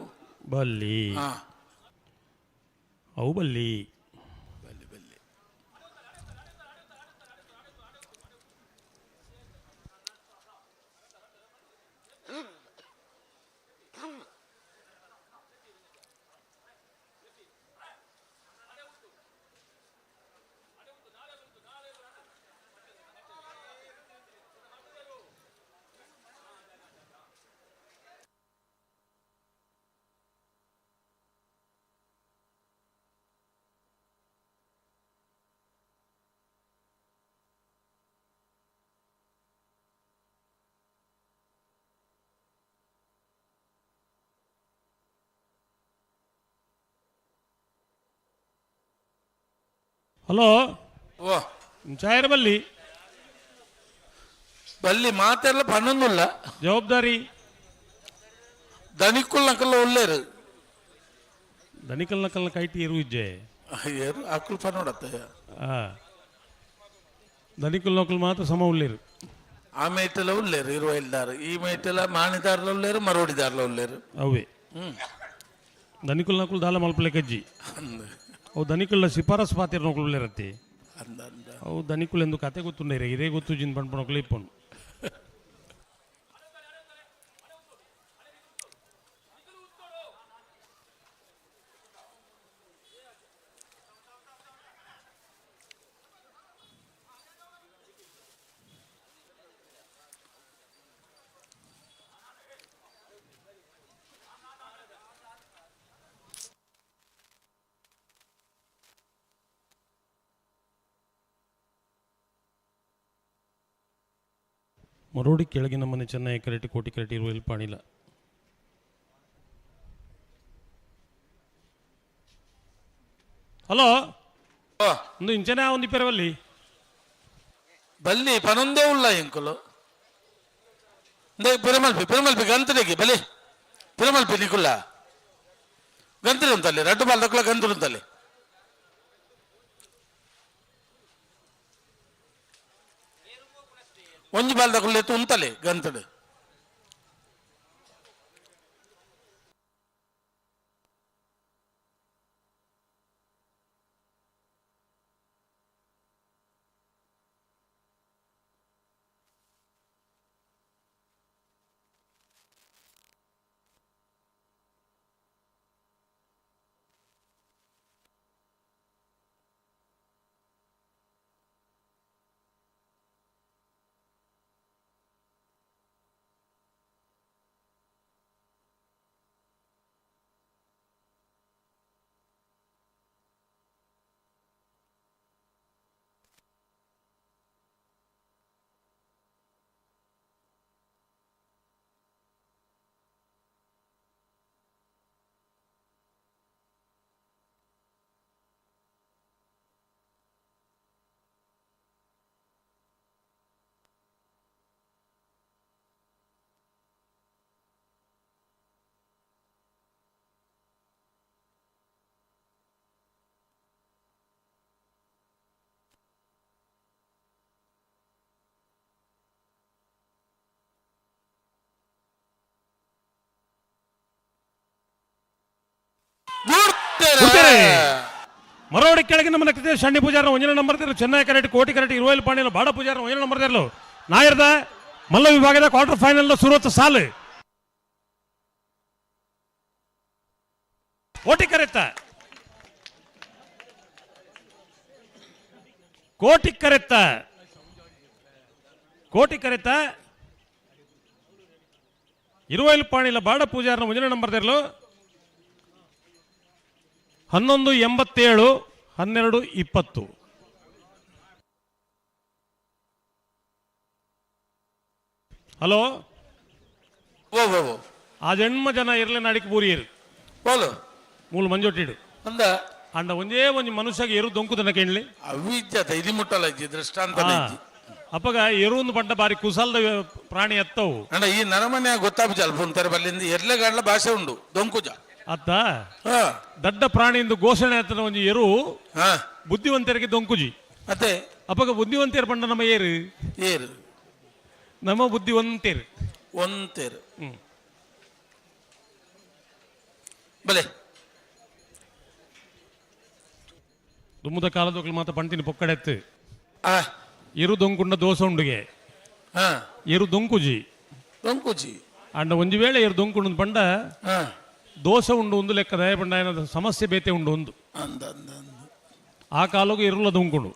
ಬಲ್ಲಿ ಹಾ ಅವು ಬಲ್ಲಿ ಹಲೋ ಓ ಚಾಯರ್ ಬಲ್ಲಿ ಬಲ್ಲಿ ಮಾತೆಲ್ಲ ಪನ್ನೊಂದುಲ್ಲ ಜವಾಬ್ದಾರಿ ದನಿಕುಲ್ ನಕಲ್ಲ ಒಳ್ಳೇರು ದನಿಕಲ್ ನಕಲ್ ಕೈಟಿ ಇರು ಇಜ್ಜೆ ಏರು ಅಕುಲ್ ಪನ್ನೋಡತ್ತೆ. ದನಿಕುಲ್ ನಕಲ್ ಮಾತ್ರ ಸಮ ಉಳ್ಳೇರು ಆ ಮೇಟೆಲ್ಲ ಉಳ್ಳೇರು ಇರುವ ಇಲ್ದಾರು ಈ ಮೇಟೆಲ್ಲ ಮಾಣಿದಾರ್ಲ ಉಳ್ಳೇರು ಮರೋಡಿದಾರ್ಲ ಉಳ್ಳೇರು ಅವೇ ದನಿಕುಲ್ ನಕುಲ್ ದಾಲ ಮಲ್ಪಲೆ ಕಜ್ಜಿ ಅವು ದನಿಕುಲ್ಲ ಶಿಫಾರಸ್ ಪಾತಿರ್ ನೊಕುಲು ಉಳ್ಳೇರತ್ತಿ ಅವು ದನಿಕುಲ್ ಎಂದು ಕತೆ ಗೊತ್ತುಂಡೈರೆ ಇರೇ ಗೊತ್ತು ಜಿನ್ ಪಣ್ಪಣೊಕುಲು ಇಪ್ಪನು. ಮರೋಡಿ ಕೆಳಗಿನ ಮನೆ ಚೆನ್ನೈ ಕರೆಟಿ ಕೋಟಿ ಕರೆಟಿ ಇರುವ ಪಾಣಿಲ. ಹಲೋ ಒಂದು ಇಂಚನೆ ಒಂದು ಪೆರವಲ್ಲಿ ಬಲ್ಲಿ ಪನೊಂದೇ ಉಲ್ಲ ಎಂಕುಲು ಪಿರಮಲ್ಪಿ ಪಿರಮಲ್ಪಿ ಗಂತರಿಗೆ ಬಲಿ ಪಿರಮಲ್ಪಿ ನಿಕುಲ್ಲ ಗಂತರಿ ಉಂತಲ್ಲಿ ರಡ್ಡು ಬಾಲ್ ದಕ್ಕಲ ಗಂತರು ಉಂತಲ್ಲಿ ಒಂಜಿ ಬಾಲ್ ದಕ್ಕಲು ಎತ್ತು ಉಂತಲೆ ಗಂತಡು ಮರೋಡಿ ಕೆಳಗಿನ ಮನೆ ಶಣ್ಣಿ ಪೂಜಾರ ಒಂಜನ ನಂಬರ್ ಚೆನ್ನೈ ಕರೆಟ್ ಕೋಟಿ ಕರೆಟ್ ಇರುವೈಲ್ ಪಾಂಡಿನ ಬಾಡ ಪೂಜಾರ ಒಂಜನ ನಂಬರ್ ತೆರಲು ನಾಯರ್ದ ಮಲ್ಲ ವಿಭಾಗದ ಕ್ವಾರ್ಟರ್ ಫೈನಲ್ ಸುರತ್ ಸಾಲು ಕೋಟಿ ಕರೆತ್ತ ಕೋಟಿ ಕರೆತ್ತ ಕೋಟಿ ಕರೆತ್ತ ಇರುವೈಲ್ ಪಾಣಿಲ ಬಾಡ ಪೂಜಾರನ ಒಂಜನ ನಂಬರ್ ತೆರಲು 11:87 12:20. ಹಲೋ ಆ ಜನ್ಮ ಜನ ಇರ್ಲಿ ನಾಡಿಗೆ ಬೂರಿಯರು ಮೂಲ ಮಂಜೊಟ್ಟಿಡು ಅಂದ ಅಂಡ ಒಂದೇ ಒಂಜಿ ಮನುಷ್ಯಗೆ ಎರು ದೊಂಕುದನ ಕೇಳಲಿ ಅವಿದ್ಯತೆ ಇದು ಮುಟ್ಟಲ್ಲ ಇಜ್ಜಿ ದೃಷ್ಟಾಂತ ಅಪ್ಪಗ ಎರುಂದು ಪಂಡ ಬಾರಿ ಕುಸಲ್ದ ಪ್ರಾಣಿ ಎತ್ತವು ಅಂಡ ಈ ನರಮನೆ ಗೊತ್ತಾಪುಜ ಅಲ್ಪ ಉಂತಾರೆ ಬಲ್ಲಿಂದ ಎರ್ಲೆಗಾಡ್ಲ ಭಾಷೆ ಉಂಡು ದೊಂಕುಜ ಅತ್ತ ದಡ್ಡ ಪ್ರಾಣಿಯಿಂದ ಘೋಷಣೆ ಆತನ ಒಂಜಿ ಎರು ಬುದ್ಧಿವಂತರಿಗೆ ದೊಂಕುಜಿ ಅತ್ತೆ ಅಪ್ಪಗ ಬುದ್ಧಿವಂತರು ಪಂಡ ನಮ್ಮ ಏರು ಏರು ನಮ್ಮ ಬುದ್ಧಿವಂತರು ಒಂತೇರು ಬಲೆ ದುಮ್ಮದ ಕಾಲದೊಕ್ಲು ಮಾತ ಪಂಟಿನ ಪೊಕ್ಕಡೆತ್ತು ಎರು ದೊಂಕುಂಡ ದೋಸೆ ಉಂಡುಗೆ ಎರು ದೊಂಕುಜಿ ದೊಂಕುಜಿ ಅಂಡ ಒಂಜಿ ವೇಳೆ ಎರು ದೊಂಕುಂಡು ಪಂಡ ದೋಸೆ ಉಂಡು ಒಂದು ಲೆಕ್ಕ ದಯಪಂಡ ಏನಾದ ಸಮಸ್ಯೆ ಬೇತೆ ಉಂಡು ಒಂದು ಆ ಕಾಲಕ್ಕೂ ಇರಲ್ಲ ದೊಂಕುಂಡು.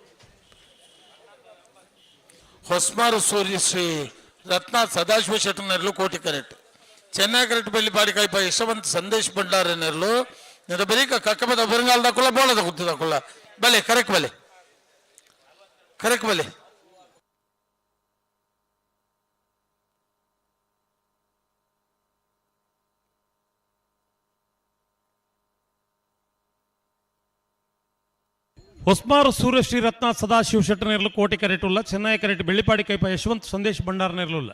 ಹೊಸ್ಮಾರು ಸೂರ್ಯ ಶ್ರೀ ರತ್ನ ಸದಾಶಿವ ಶೆಟ್ಟನೆರ್ಲು ಕೋಟಿ ಕರೆಕ್ಟ್ ಚೆನ್ನೈ ಕರೆಕ್ಟ್ ಬೆಳ್ಳಿ ಬಾಡಿಕಾಯಿಪ ಯಶವಂತ ಸಂದೇಶ್ ಭಂಡಾರನೆರ್ಲು ನೆದ ಬರೀಕ ಕಕ್ಕಬದ ಬರಂಗಾಲದ ಕುಲ್ಲ ಬೋಳದ ಗುತ್ತದ ಕುಲ್ಲ ಬಲೆ ಕರೆಕ್ಟ್ ಬಲೆ ಕರೆಕ್ಟ್ ಬಲೆ ಹೊಸ್ಮಾರು ಸೂರ್ಯಶ್ರೀ ರತ್ನ ಸದಾಶಿವ ಶೆಟ್ಟನಿರಲು ಕೋಟಿ ಕರೆಟುಲ್ಲ ಚೆನ್ನೈ ಕರೆಟ್ ಬೆಳ್ಳಿಪಾಡಿ ಕೈಪ ಯಶವಂತ್ ಸಂದೇಶ್ ಭಂಡಾರನಿರಲಿಲ್ಲ.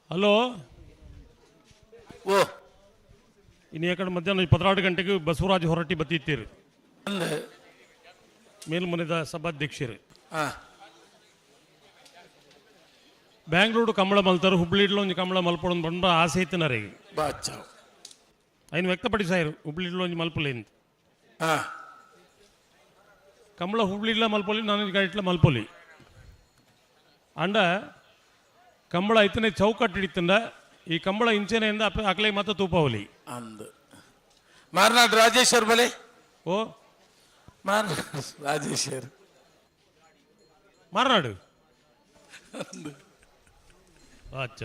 ಹಲೋ ಓ ಇನ್ನು ಯಾಕಡೆ ಮಧ್ಯಾಹ್ನ 12 ಗಂಟೆಗೆ ಬಸವರಾಜ್ ಹೊರಟ್ಟಿ ಬತ್ತಿತ್ತೀರಿ ಮೇಲ್ಮನೆದ ಸಭಾಧ್ಯಕ್ಷರು. ಬ್ಯಾಂಗ್ಳೂರು ಕಂಬಳ ಮಲ್ತಾರು ಹುಬ್ಳಿಡ್ಲು ಒಂಜಿ ಕಂಬಳ ಮಲ್ಪೊಡೊಂದು ಬಂಡ ಆಸೆ ಇತ್ತಿನರಿಗೆ ಐನು ವ್ಯಕ್ತಪಡಿಸಾಯರು ಹುಬ್ಳಿಡ್ಲು ಒಂಜಿ ಮಲ್ಪುಲೆ ಅಂತ. ಕಂಬಳ ಹುಬ್ಳಿಡ್ಲ ಮಲ್ಪೊಲಿ ನಾನು ಕಡೆಟ್ಲ ಮಲ್ಪೊಲಿ ಅಂಡ ಕಂಬಳ ಐತನೆ ಚೌಕಟ್ಟು ಹಿಡಿತಂಡ ಈ ಕಂಬಳ ಇಂಚೆನೆಯಿಂದ ಅಕ್ಲೆ ಮಾತ್ರ ತೂಪಾವಲಿ ಅಂದು ಮಾರ್ನಾಡ್ ರಾಜೇಶ್ವರ್ ಬಲೆ ಓ ಮಾರ್ನಾಡ್ ರಾಜೇಶ್ವರ್ ಮಾರ್ನಾಡು ಅಂದು ಅಚ್ಚ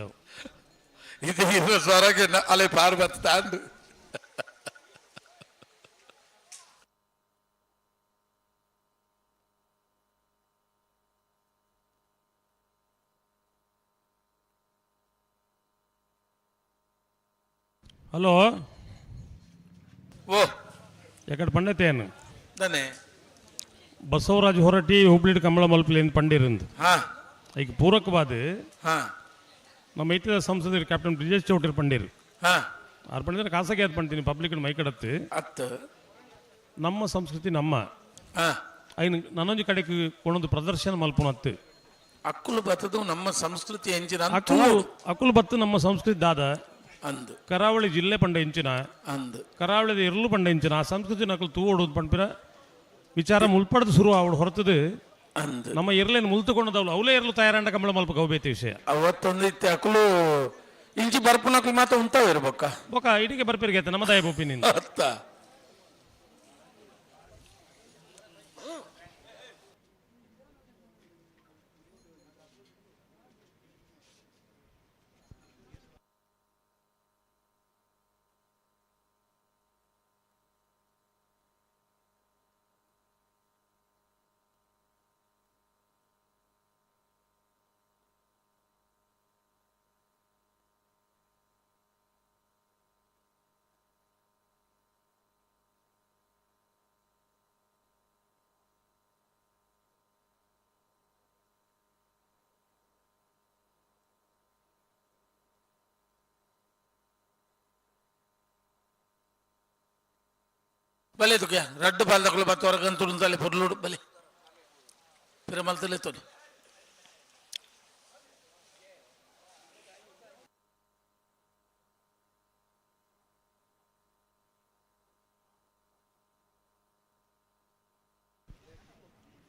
ಇದು ಇರೋ ಸ್ವರಗೆ ಅಲೆ ಪಾರ್ ಬತ್ತ ಅಂದು ಹಲೋ ಓ ಎಕಡೆ ಪಂಡತೇನು ದನೆ ಬಸವರಾಜ್ ಹೊರಟಿ ಹುಬ್ಳಿಡ್ ಕಂಬಳ ಮಲ್ಪಲೇನು ಪಂಡಿರಂದು ಹಾ ಈಗ ಪೂರಕವಾದ ಹಾ ನಮ್ಮ ಐತಿದ ಸಂಸದರು ಕ್ಯಾಪ್ಟನ್ ಬ್ರಿಜೇಶ್ ಚೌಟರ್ ಪಂಡಿರು ಹಾ ಆರು ಪಂಡಿದ್ರೆ ಖಾಸಗಿ ಅದು ಪಂಡ್ತೀನಿ ಪಬ್ಲಿಕ್ ಮೈಕಡತ್ತು ಅತ್ತು ನಮ್ಮ ಸಂಸ್ಕೃತಿ ನಮ್ಮ ಹಾ ಐನು ನನ್ನೊಂದು ಕಡೆಗೆ ಕೊನೊಂದು ಪ್ರದರ್ಶನ ಮಲ್ಪುನತ್ತು ಅಕ್ಕುಲು ಬತ್ತದು ನಮ್ಮ ಸಂಸ್ಕೃತಿ ಎಂಚಿನ ಅಕುಲು ಅಕುಲು ಬತ್ತು ನಮ್ಮ ಸಂಸ್ಕೃತಿ ದಾದ ಅಂದು ಕರಾವಳಿ ಜಿಲ್ಲೆ ಪಂಡ ಇಂಚಿನ ಅಂದು ಕರಾವಳಿದ ಇರಲು ಪಂಡ ಇಂಚಿನ ಆ ಸಂಸ್ಕೃತಿ ನಕಲು ತೂವೋಡು ಪಂಪಿನ ವಿಚಾರ ಮುಲ್ಪಡದು ಶುರು ಆವಡು ಹೊರತದು ಅಂದು ನಮ್ಮ ಇರ್ಲೇನು ಮುಲ್ತುಕೊಂಡದವಳು ಅವಲೇ ಇರಲು ತಯಾರಂಡ ಕಂಬಳ ಮಲ್ಪ ಕೌಬೇತಿ ವಿಷಯ ಅವತ್ತೊಂದು ಇತ್ತೆ ಅಕುಲು ಇಂಚಿ ಬರ್ಪುನಕುಲು ಮಾತ್ರ ಉಂತಾವ ಇರ್ಬೊಕ್ಕ ಬೊಕ್ಕ ಇಡಿಗೆ ಬರ್ಪಿರ್ಗೆ ನಮ್ಮ ದಾಯ ಬೋಪಿ ನಿಂದ ಅತ್ತ ಬಲೆ ತುಕ್ಯ ರಡ್ಡು ಬಾಲ್ದಕುಲು ಬತ್ತು ಹೊರಗಂತುಂತಲೆ ಪೊರ್ಲುಡು ಬಲೆ ಪಿರಮಲ್ತಲೆ ತೋಲಿ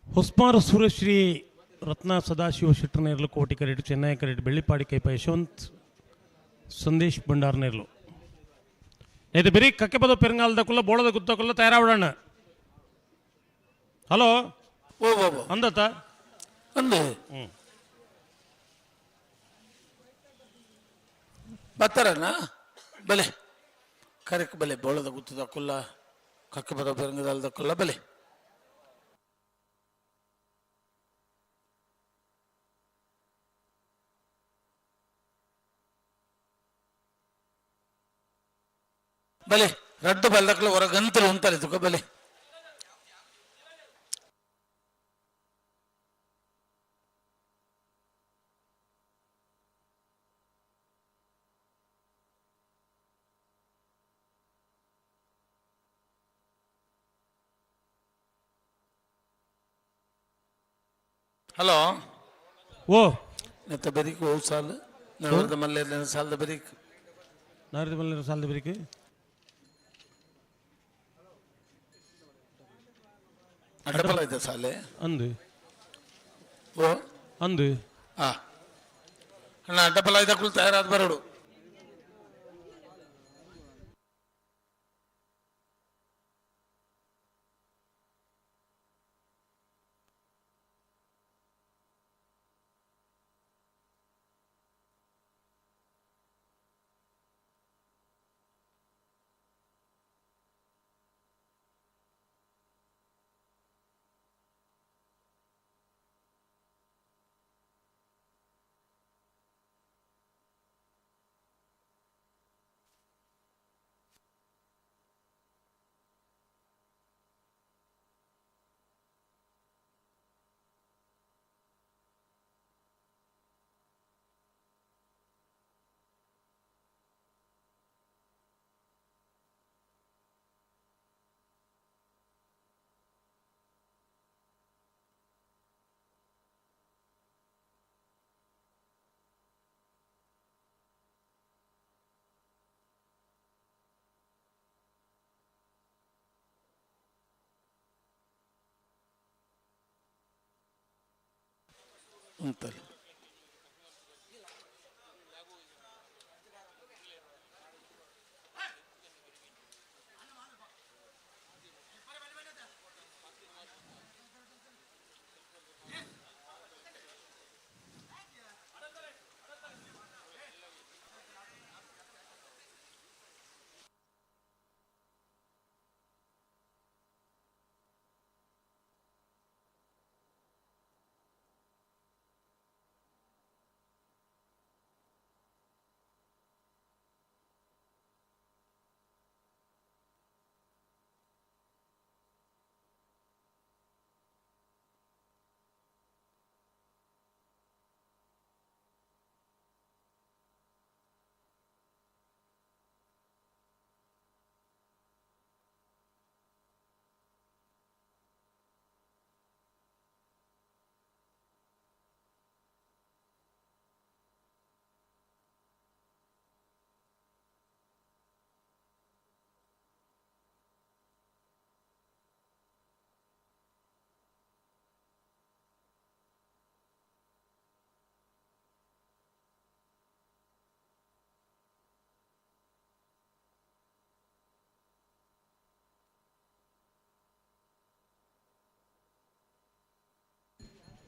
ಹೊಸ್ಮಾರು ಸುರಶ್ರೀ ರತ್ನ ಸದಾಶಿವ ಶೆಟ್ಟರ್ನೇರ್ಲು ಕೋಟಿ ಕರೆಟ್ ಚೆನ್ನೈ ಕರೆಟ್ ಬೆಳ್ಳಿಪಾಡಿ ಕೈಪ ಯಶವಂತ್ ಸಂದೇಶ್ ಭಂಡಾರ್ನೇರ್ಲು ಇದು ಬರೀ ಕಕ್ಕೆಪದ ಪೆರಂಗಾಲದಕ್ಕುಲ್ಲ ಬೋಳದ ಗುತ್ತಕ್ಕುಲ್ಲ ತಯಾರಾವಡಣ್ಣ ಹಲೋ ಓ ಓ ಓ. ಅಂದತ್ತ ಅಂದು ಹ್ಞೂ ಬತ್ತಾರಣ್ಣ ಬಲೆ ಕರೆಕ್ ಬಲೆ ಬೋಳದ ಗುತ್ತದ ಕುಲ್ಲ ಕಕ್ಕೆ ಬದ ಬೆರಂಗದಾಲದ ಕುಲ್ಲ ಬಲೆ ಬಲೆ ರಡ್ಡು ಬಲ್ದಕ್ಲ ಹೊರಗಂತಲು ಉಂತಲೆ ತುಕ ಬಲೆ ಹಲೋ ಓ ನೆತ್ತ ಬೆರಿಕ್ ಓ ಸಾಲು ನವರದ ಮಲ್ಲೆ ಸಾಲದ ಬೆರಿಕ್ ನವರದ ಮಲ್ಲೆ ಸಾಲದ ಬೆರಿಕ್ ಅಡ್ಡಪಲ ಇದೆ ಸಾಲೆ ಅಂದು ಓ ಅಂದು ಆ ಅಣ್ಣ ಅಡ್ಡಪಲ ಇದಕ್ಕೂ ತಯಾರಾದ ಬರೋಡು ಉಂತಲ್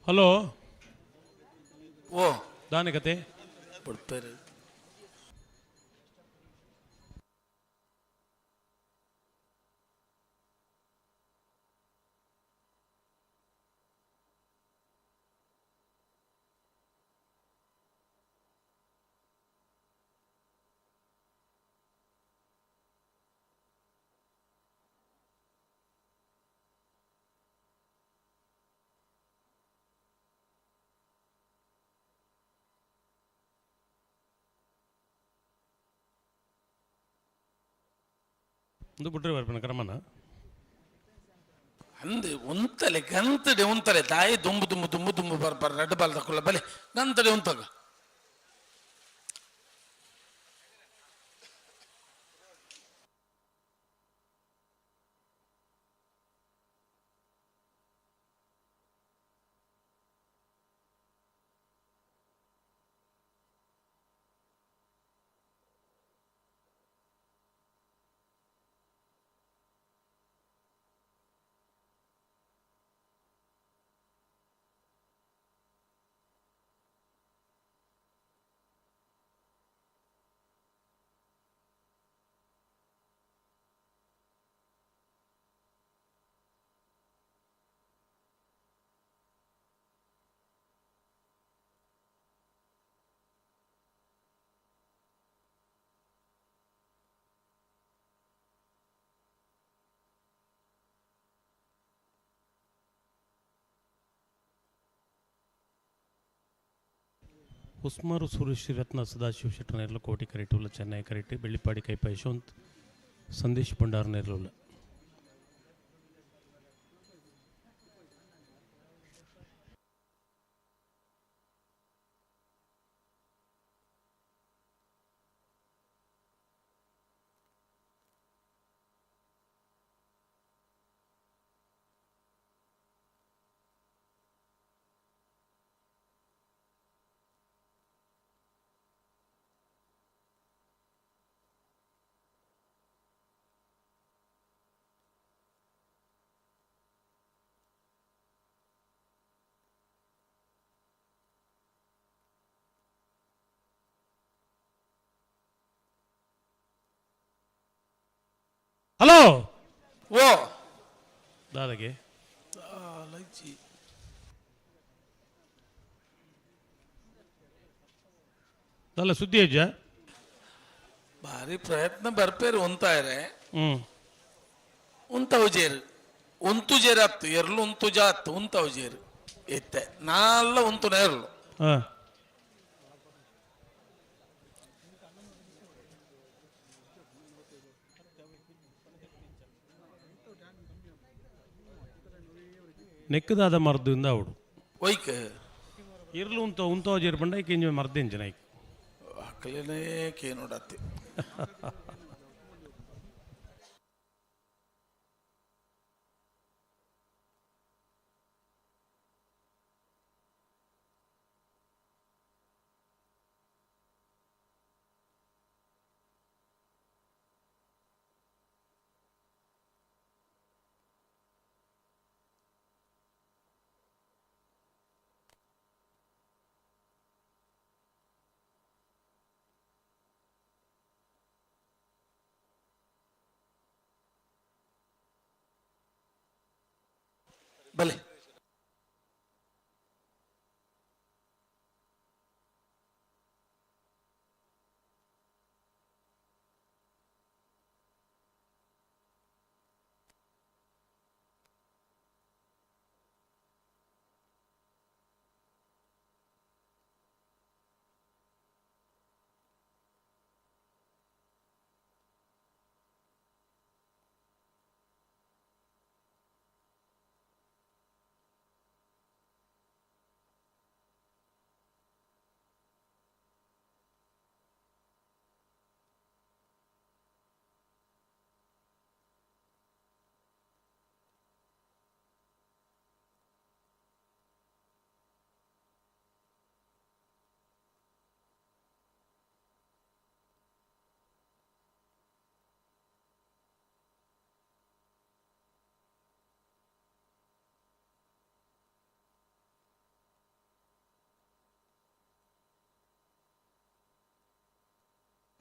ಹಲೋ ಓ ದಾನೆ ಕತೆ ಬಿಡ್ತಾರೆ ಒಂದು ಬಿಟ್ರೆ ಬರ್ಪಣ ಕ್ರಮನ ಅಂದು ಉಂತಲೆ ಗಂತಡೆ ಉಂತಲೆ ತಾಯಿ ದುಂಬು ದುಂಬು ದುಂಬು ದುಂಬು ಬರ್ಬಾರ ರಡ್ಡು ಬಾಲ್ ತಕೊಳ್ಳ ಬಲೆ ಗಂತಡೆ ಉಂತಾಗ ಉಸ್ಮಾರು ಸುರೇಶ್ ರತ್ನ ಸದಾಶಿವ ಶೆಟ್ಟರ್ ನೆರಳು ಕೋಟಿ ಕರೆಟುಲ್ಲ ಚೆನ್ನೈ ಕರೆಟ್ ಬೆಳ್ಳಿಪಾಡಿ ಕೈಪ ಯಶವಂತ್ ಸಂದೇಶ್ ಭಂಡಾರ್ ನೆರಳುಲ್ಲ ಹಲೋ ಓ ದಾದಾಗೆ ಲಜ್ಜಿ ದಲ್ಲ ಸುದ್ದಿ ಅಜ್ಜ ಭಾರಿ ಪ್ರಯತ್ನ ಬರ್ಪೇರು ಉಂತಾಯರೆ ಹ್ಞೂ ಉಂತವು ಜೇರು ಉಂತು ಜೇರು ಆತ್ತು ಎರ್ಲು ಉಂತು ಜಾತ್ತು ಉಂತವು ಜೇರು ಎತ್ತೆ ನಾಲ್ಲ ಉಂತು ನೇರ್ಲು ಹಾಂ ನೆಕ್ಕದಾದ ಮರದಿಂದ ಅವಡು ಒಯ್ಕ್ ಇರ್ಲು ಉಂತ ಉಂತವ ಜೇರು ಬಂಡ ಐಕೆ ಇಂಜೆ ಮರ್ದಿಂಜನ ಐಕ್ ಅಕ್ಕಲೇನೇ ಕೇ ನೋಡತ್ತಿ ಬಲೆ.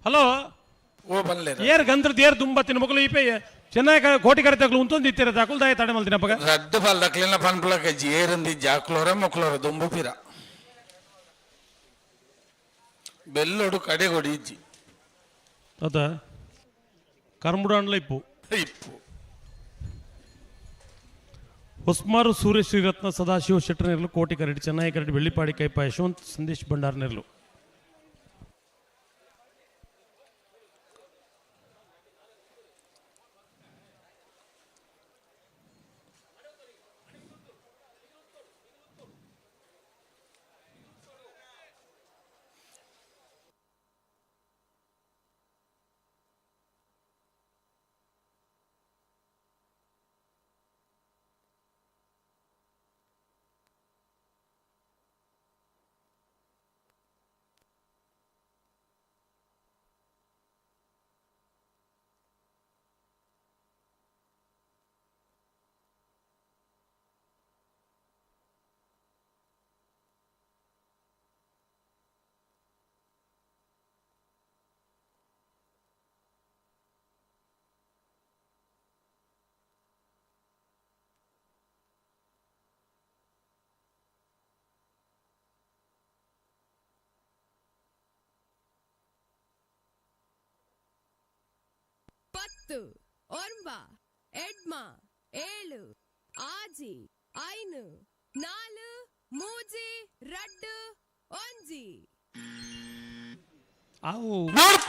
ಹಲೋ ಓ ಬನ್ಲೆ. ಏರ್ ಗಂತ್ರದ ಏರ್ ದುಂಬತ್ತಿನ ಮಕ್ಕಳು ಇಪೆ ಚೆನ್ನಾಗಿ ಕೋಟಿ ಕರೆ ತಗ್ಲು ಉಂತೊಂದು ಇತ್ತೀರ ದಾಕುಲ್ ದಾಯ ತಡೆ ಮಲ್ದಿನ ಪಗ. ರಡ್ಡು ಫಲ್ ದಕ್ಲಿನ ಪನ್ಪುಲಕ ಏರಂದಿ ಜಾಕ್ಲೋರ ಮೊಕ್ಲೋರ ದುಂಬು ಪಿರ ಬೆಲ್ಲೋಡು ಕಡೆಗೊಡಿ ಇಜ್ಜಿ. ಅದ ಕರ್ಮುಡಾಂಡ್ಲ ಇಪ್ಪು ಇಪ್ಪು. ಹೊಸ್ಮಾರು ಸೂರ್ಯ ಶ್ರೀರತ್ನ ಸದಾಶಿವ ಶೆಟ್ಟರ್ನಿರ್ಲು ಕೋಟಿ ಕರಡಿ ಚೆನ್ನಾಗಿ ಕರಡಿ ಬೆಳ್ಳಿಪಾಡಿ ಕೈಪ ಯಶವಂತ್ ಸಂದೇಶ್ ಭಂಡಾರ್ನಿರ್ಲು. 10 9 8 7 6 5 4 3 2 1. ಅವು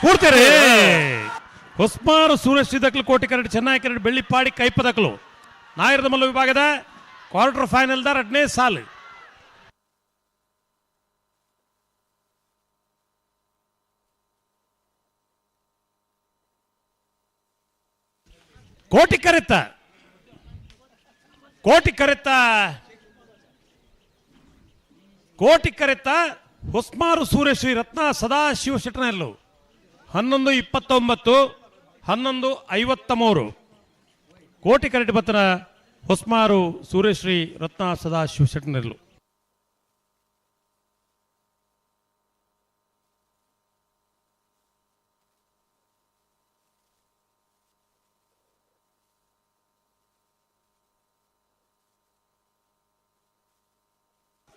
ಕೂಡ್ತಾರೆ. ಹೊಸ್ಮಾರು ಸೂರ್ಯಶ್ರೀ ದಕ್ಲು ಕೋಟಿ ಕರಡಿ ಚೆನ್ನಾಗಿ ಕರಡಿ ಬೆಳ್ಳಿಪಾಡಿ ಕೈಪದಕ್ಲು ನಾಯರದ ಮಲ್ಲ ವಿಭಾಗದ ಕ್ವಾರ್ಟರ್ ಫೈನಲ್ the ಎರಡನೇ ಸಾಲು. ಕೋಟಿ ಕರೆತ ಕೋಟಿ ಕರೆತ ಕೋಟಿ ಕರೆತ ಹೊಸ್ಮಾರು ಸೂರ್ಯಶ್ರೀ ರತ್ನ ಸದಾಶಿವ ಶೆಟ್ಟನಲ್ಲು 11:29 11:53. ಕೋಟಿ ಕರೆಟ್ ಬತ್ತನ ಹೊಸ್ಮಾರು ಸೂರ್ಯಶ್ರೀ ರತ್ನ ಸದಾಶಿವ ಶೆಟ್ಟನಲ್ಲು.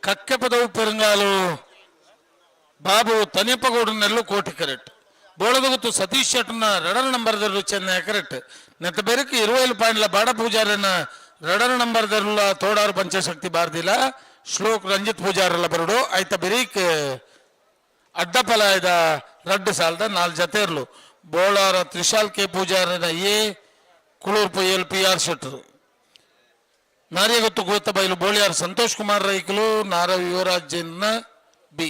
ಕಕ್ಕೆ ಪದವು ಪೆರಂಗಾಲು ಬಾಬು ತನಿಯಪ್ಪಗೌಡನೆಲ್ಲೂ ಕೋಟಿ ಕರೆಕ್ಟ್ ಬೋಳದಗುತ್ತು ಸತೀಶ್ ಶೆಟ್ಟನ ರಡರ್ ನಂಬರ್ದರು ಚೆನ್ನೈ ಕರೆಕ್ಟ್ ನೆತ್ತ ಬೆರಕು 20 ಪಾಯಿಂಟ್ಲ ಬಾಡ ಪೂಜಾರನ ರಡರ್ ನಂಬರ್ದರುಲ್ಲ ತೋಡಾರು ಪಂಚಶಕ್ತಿ ಬಾರ್ದಿಲ್ಲ ಶ್ಲೋಕ್ ರಂಜಿತ್ ಪೂಜಾರಲ್ಲ ಬರಡು ಆಯ್ತ ಬೆರೀಕ್ ಅಡ್ಡಪಲಾಯದ ರಡ್ಡು ಸಾಲದ 4 ಜತೆ ಇರ್ಲು ಬೋಳಾರ ತ್ರಿಶಾಲ್ ಕೆ ಪೂಜಾರನ ಎ ಕುಳೂರ್ ಪೊಯ್ಯಲ್ ಪಿ ಆರ್ ಶೆಟ್ಟರು ನಾರಿಯಗೊತ್ತು ಗೋತ ಬೈಲು ಬೋಳಿಯಾರ್ ಸಂತೋಷ್ ಕುಮಾರ್ ರೈಕಲು ನಾರ ಯುವರಾಜ್ ಜೈನ್ ಬಿ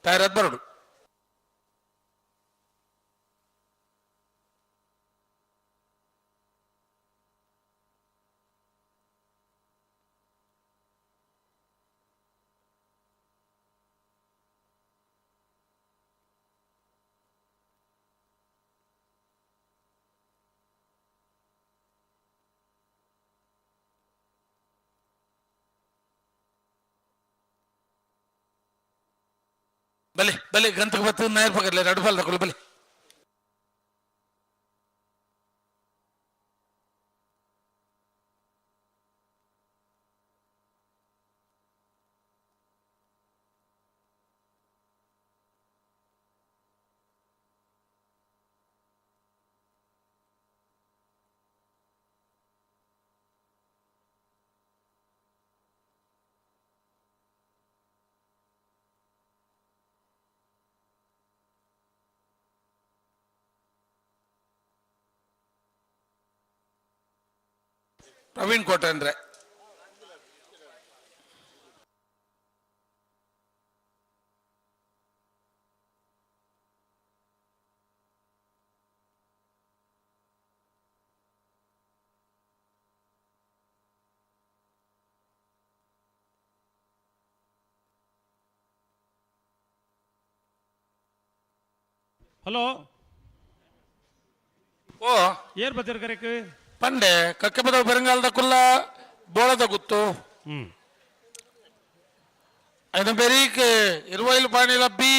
ತಯಾರಾದ ಬರಡು. ಬಲೆ ಬಲೆ ಗಂತಕ್ಕೆ ಬತ್ತು ನಾಯರ್ ಪಕ್ಕದಲ್ಲೇ ಎರಡು ಫಾಲ್ ತಗೊಳ್ಳಿ ಬಲೆ. ಪ್ರವೀಣ್ ಕೋಟನ್ರೆ. ಹಲೋ ಓ ಏರ್ ಬತ್ತಿರ ಕರೆಕ್ ಪಂಡೆ ಕಕ್ಕೆಪದ ಬೆರಂಗಾಲದ ಕುಲ್ಲ ಬೋಳದ ಗುತ್ತು. ಐನ ಬೆರೀಕ್ ಇರುವೈಲು ಪಾಣಿಲ ಬಿ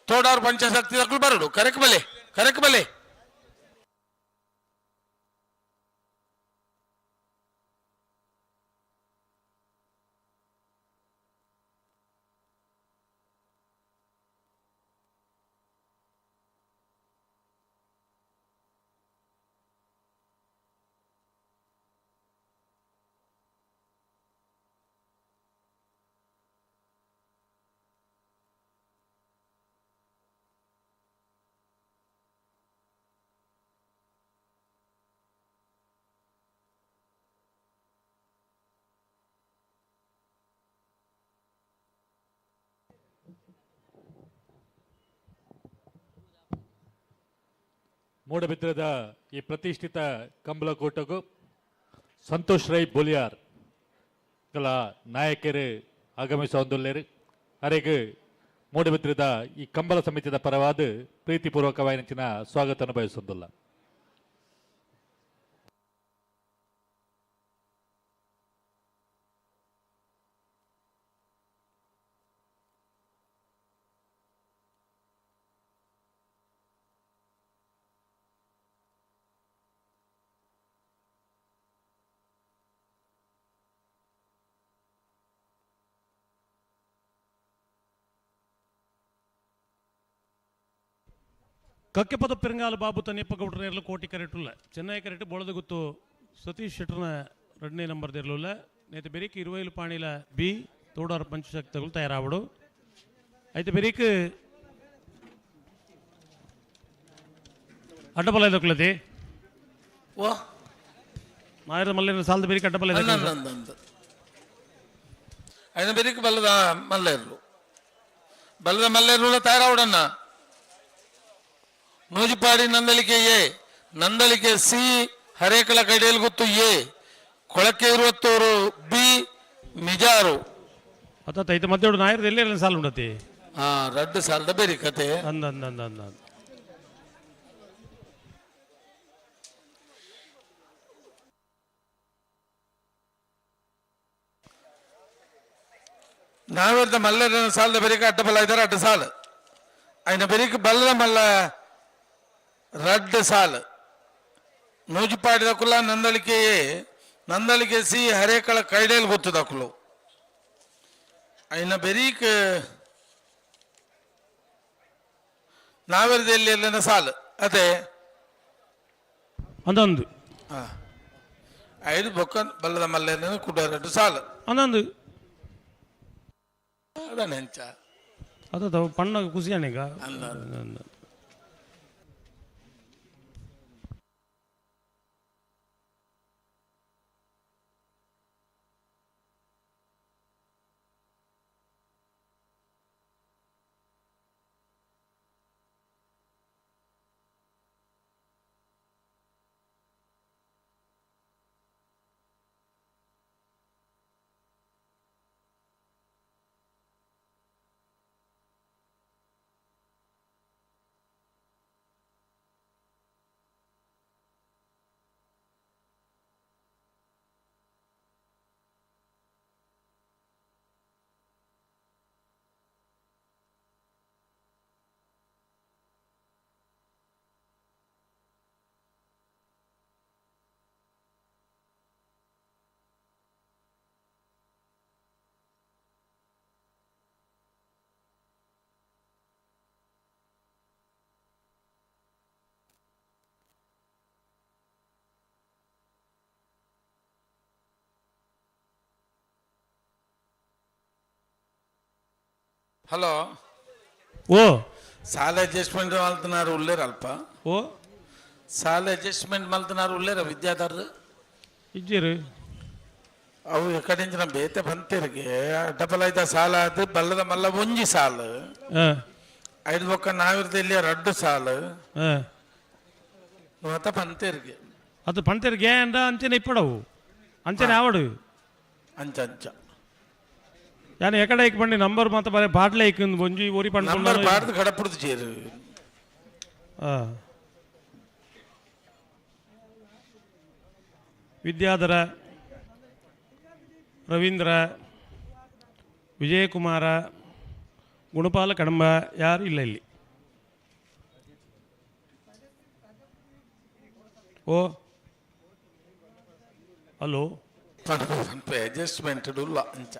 ತೋಡಾರ್ ಪಂಚಶಕ್ತಿ ದಕ್ಕಲು ಬರಡು ಕರೆಕ್ ಬಲೆ ಕರೆಕ್ ಬಲೆ. ಮೂಡಬಿದ್ರದ ಈ ಪ್ರತಿಷ್ಠಿತ ಕಂಬಳಕೂಟಗೂ ಸಂತೋಷ್ ರೈ ಬೊಲಿಯಾರ್ ಕಲ ನಾಯಕರು ಆಗಮಿಸುವಂದುಲ್ಲೇರು. ಅರೆಗ್ ಮೂಡಬಿದ್ರದ ಈ ಕಂಬಳ ಸಮಿತಿಯ ಪರವಾದ ಪ್ರೀತಿಪೂರ್ವಕವಾಯಿನ ಸ್ವಾಗತ ಬಯಸುವುದಿಲ್ಲ. ಕಕ್ಕೆಪದ ಪೆರಂಗಾಲ ಬಾಬು ತನ್ನಿಪ್ಪ ಗೌಡ್ರ ನೇರ್ಲು ಕೋಟಿ ಕರೆಟುಲ್ಲ ಚೆನ್ನೈ ಕರೆಟು ಬೋಳದಗುತ್ತು ಸತೀಶ್ ಶೆಟ್ಟರ್ನ ಎರಡನೇ ನಂಬರ್ ದೇರ್ಲುಲ್ಲ ನೇತ ಬೆರಿಕ್ ಇರುವೈಲು ಪಾಣಿಲ ಬಿ ತೋಡಾರ್ ಪಂಚಶಕ್ತಿಗಳು ತಯಾರಾವಡು ಐತೆ ಬೆರಿಕ್ ಅಡ್ಡಬಲ ಇದಕ್ಕಲತಿ ಓ ನಾಯರ ಮಲ್ಲೇನ ಸಾಲದ ಬೆರಿಕ್ ಅಡ್ಡಬಲ ಐನ ಬೆರಿಕ್ ಬಲ್ಲದ ಮಲ್ಲೇರ್ಲು ಬಲ್ಲದ ಮಲ್ಲೇರ್ಲು ತಯಾರಾವಡನ್ನ. Nujipadi Nandalike A, Nandalike C, Harekala Kaidelguttu A, Kolake Iruvattur B, Mijar. ಅತ್ತ ಐತೆ ಮಧ್ಯೆ ನಾಯರ್ದು ಎಲ್ಲಿ ಸಾಲ ಉಂಡತಿ? ಹಾ ರಡ್ಡು ಸಾಲದ ಬೇರೆ ಕತೆ. ಅಂದ ಅಂದ ಅಂದ ಅಂದ ನಾವೇರ್ದ ಮಲ್ಲರ ಸಾಲದ ಬೆರಿಕ ಅಡ್ಡ ಬಲ್ಲ ಇದ್ದಾರೆ ಅಡ್ಡ ಸಾಲು ಐನ ಬೆರಿಕ ಬಲ್ಲದ ಮಲ್ಲ ರಡ್ಡು ಸಾಲು. ನೂಜಿಪಾಡಿದ ಕುಲ ನಂದಳಿಕೆ ಎ, ನಂದಳಿಕೆ ಸಿ, ಹರೇಕಳ ಕೈಡೇಲ್ ಗೊತ್ತದ ಕುಲು ಐನ ಬೆರೀಕ್ ನಾವೆರ್ದ ಎಲ್ಲಿ ಎಲ್ಲ ಸಾಲು ಅದೇ ಅಂದೊಂದು ಐದು ಬೊಕ್ಕ ಬಲ್ಲದ ಮಲ್ಲೇನ ಕುಡ ರಡ್ಡು ಸಾಲು ಅಂದೊಂದು ಅದನ್ನ ಹೆಂಚ ಅದ ಪಣ್ಣ ಖುಷಿಯಾನೀಗ ಅಂದ ಹಲೋ ಓ ಸಾಲ ಅಡ್ಜಸ್ಟ್ಮೆಂಟ್ ಮಲ್ತನಾರು ಉಳ್ಳೇರ ಅಲ್ಪ ಓ ಸಾಲ ಅಡ್ಜಸ್ಟ್ಮೆಂಟ್ ಮಲ್ತನಾರು ಉಳ್ಳೇರ ವಿದ್ಯಾಧರ್ ಇಜ್ಜಿರು ಅವು ಕಡೆಂಚಿನ ಬೇತೆ ಬಂತಿರ್ಗೆ ಡಬಲ್ ಐದ ಸಾಲ ಅದು ಬಲ್ಲದ ಮಲ್ಲ ಒಂಜಿ ಸಾಲು. ಐದು ಬೊಕ್ಕ ನಾವಿರ್ದ ಇಲ್ಲಿ ರಡ್ಡು ಸಾಲು. ಮತ್ತ ಪಂತೇರ್ಗೆ ಅದು ಪಂತೇರ್ಗೆ ಅಂಡ ಅಂಚನೆ ಇಪ್ಪಡವು ಅಂಚನೆ ಆವಡು. ಅಂಚ ಅಂಚ ಯಾನ್ ಎಕಡೆ ಐಕ್ ಬಂಡಿ ನಂಬರ್ ಮಾತ ಬರೆ ಬಾಟ್ಲೆ ಐಕ್ ಒಂಜಿ ಒರಿ ಪಂಡ್ ನಂಬರ್ ಪಾಡ್ದು ಕಡಪುಡ್ದು ಚೇರು. ವಿದ್ಯಾಧರ, ರವೀಂದ್ರ, ವಿಜಯಕುಮಾರ, ಗುಣಪಾಲ ಕಡಂಬ ಯಾರು ಇಲ್ಲ ಇಲ್ಲಿ. ಓ ಹಲೋ ಅಡ್ಜಸ್ಟ್ಮೆಂಟ್ ಉಲ್ಲ ಅಂಚ.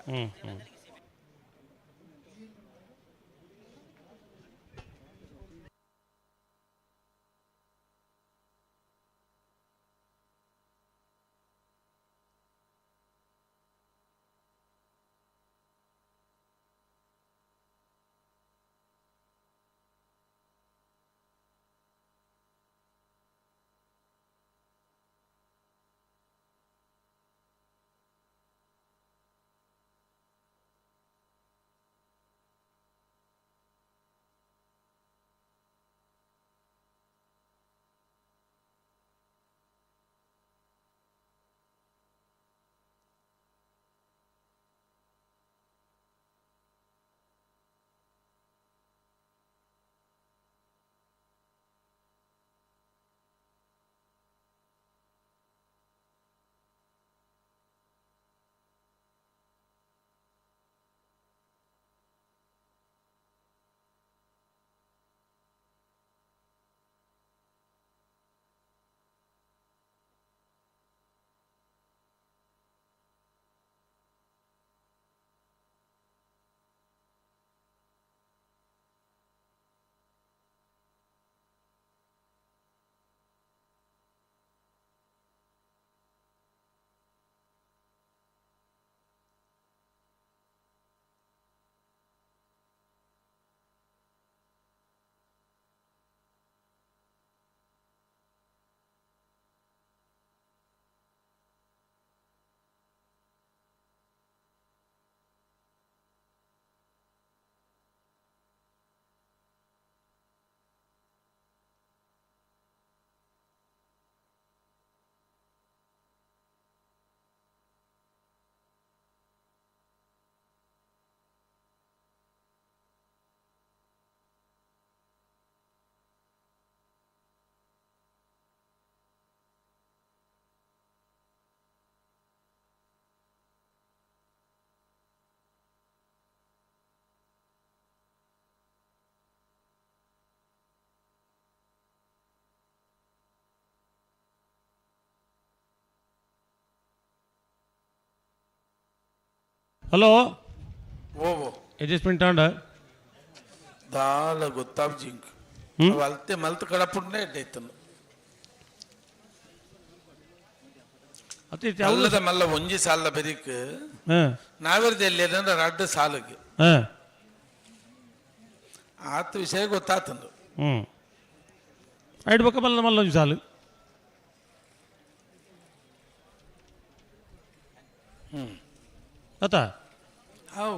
ಹಲೋ ಓ ಅಡ್ಜಸ್ಟ್ಮೆಂಟ್ ಆಂಡ ದಾಲ ಗೊತ್ತಾವ್ ಜಿಂಕ್ ಅಲ್ತೆ ಮಲ್ತ್ ಕಡಪುಡ್ನೆ ಎಡ್ಡೈತನು ಅಲ್ಲದ ಮಲ್ಲ ಒಂಜಿ ಸಾಲ ಬೆರಿಕ್ ನಾವಿರ್ದ ಎಲ್ಲಿ ರಡ್ಡು ಸಾಲಗೆ ಆತ ವಿಷಯ ಗೊತ್ತಾತಂದು. ಐಡ್ ಬೊಕ್ಕ ಮಲ್ಲ ಮಲ್ಲ ಒಂಜಿ ಸಾಲು. ಅತ how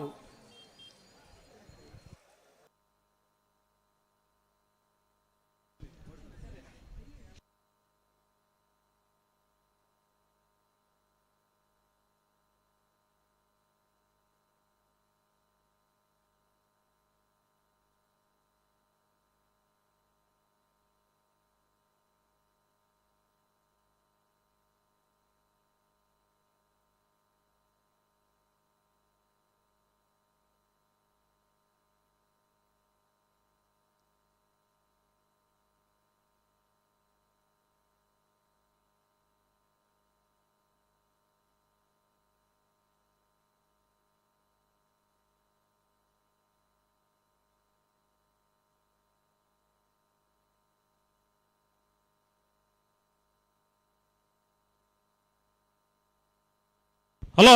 hello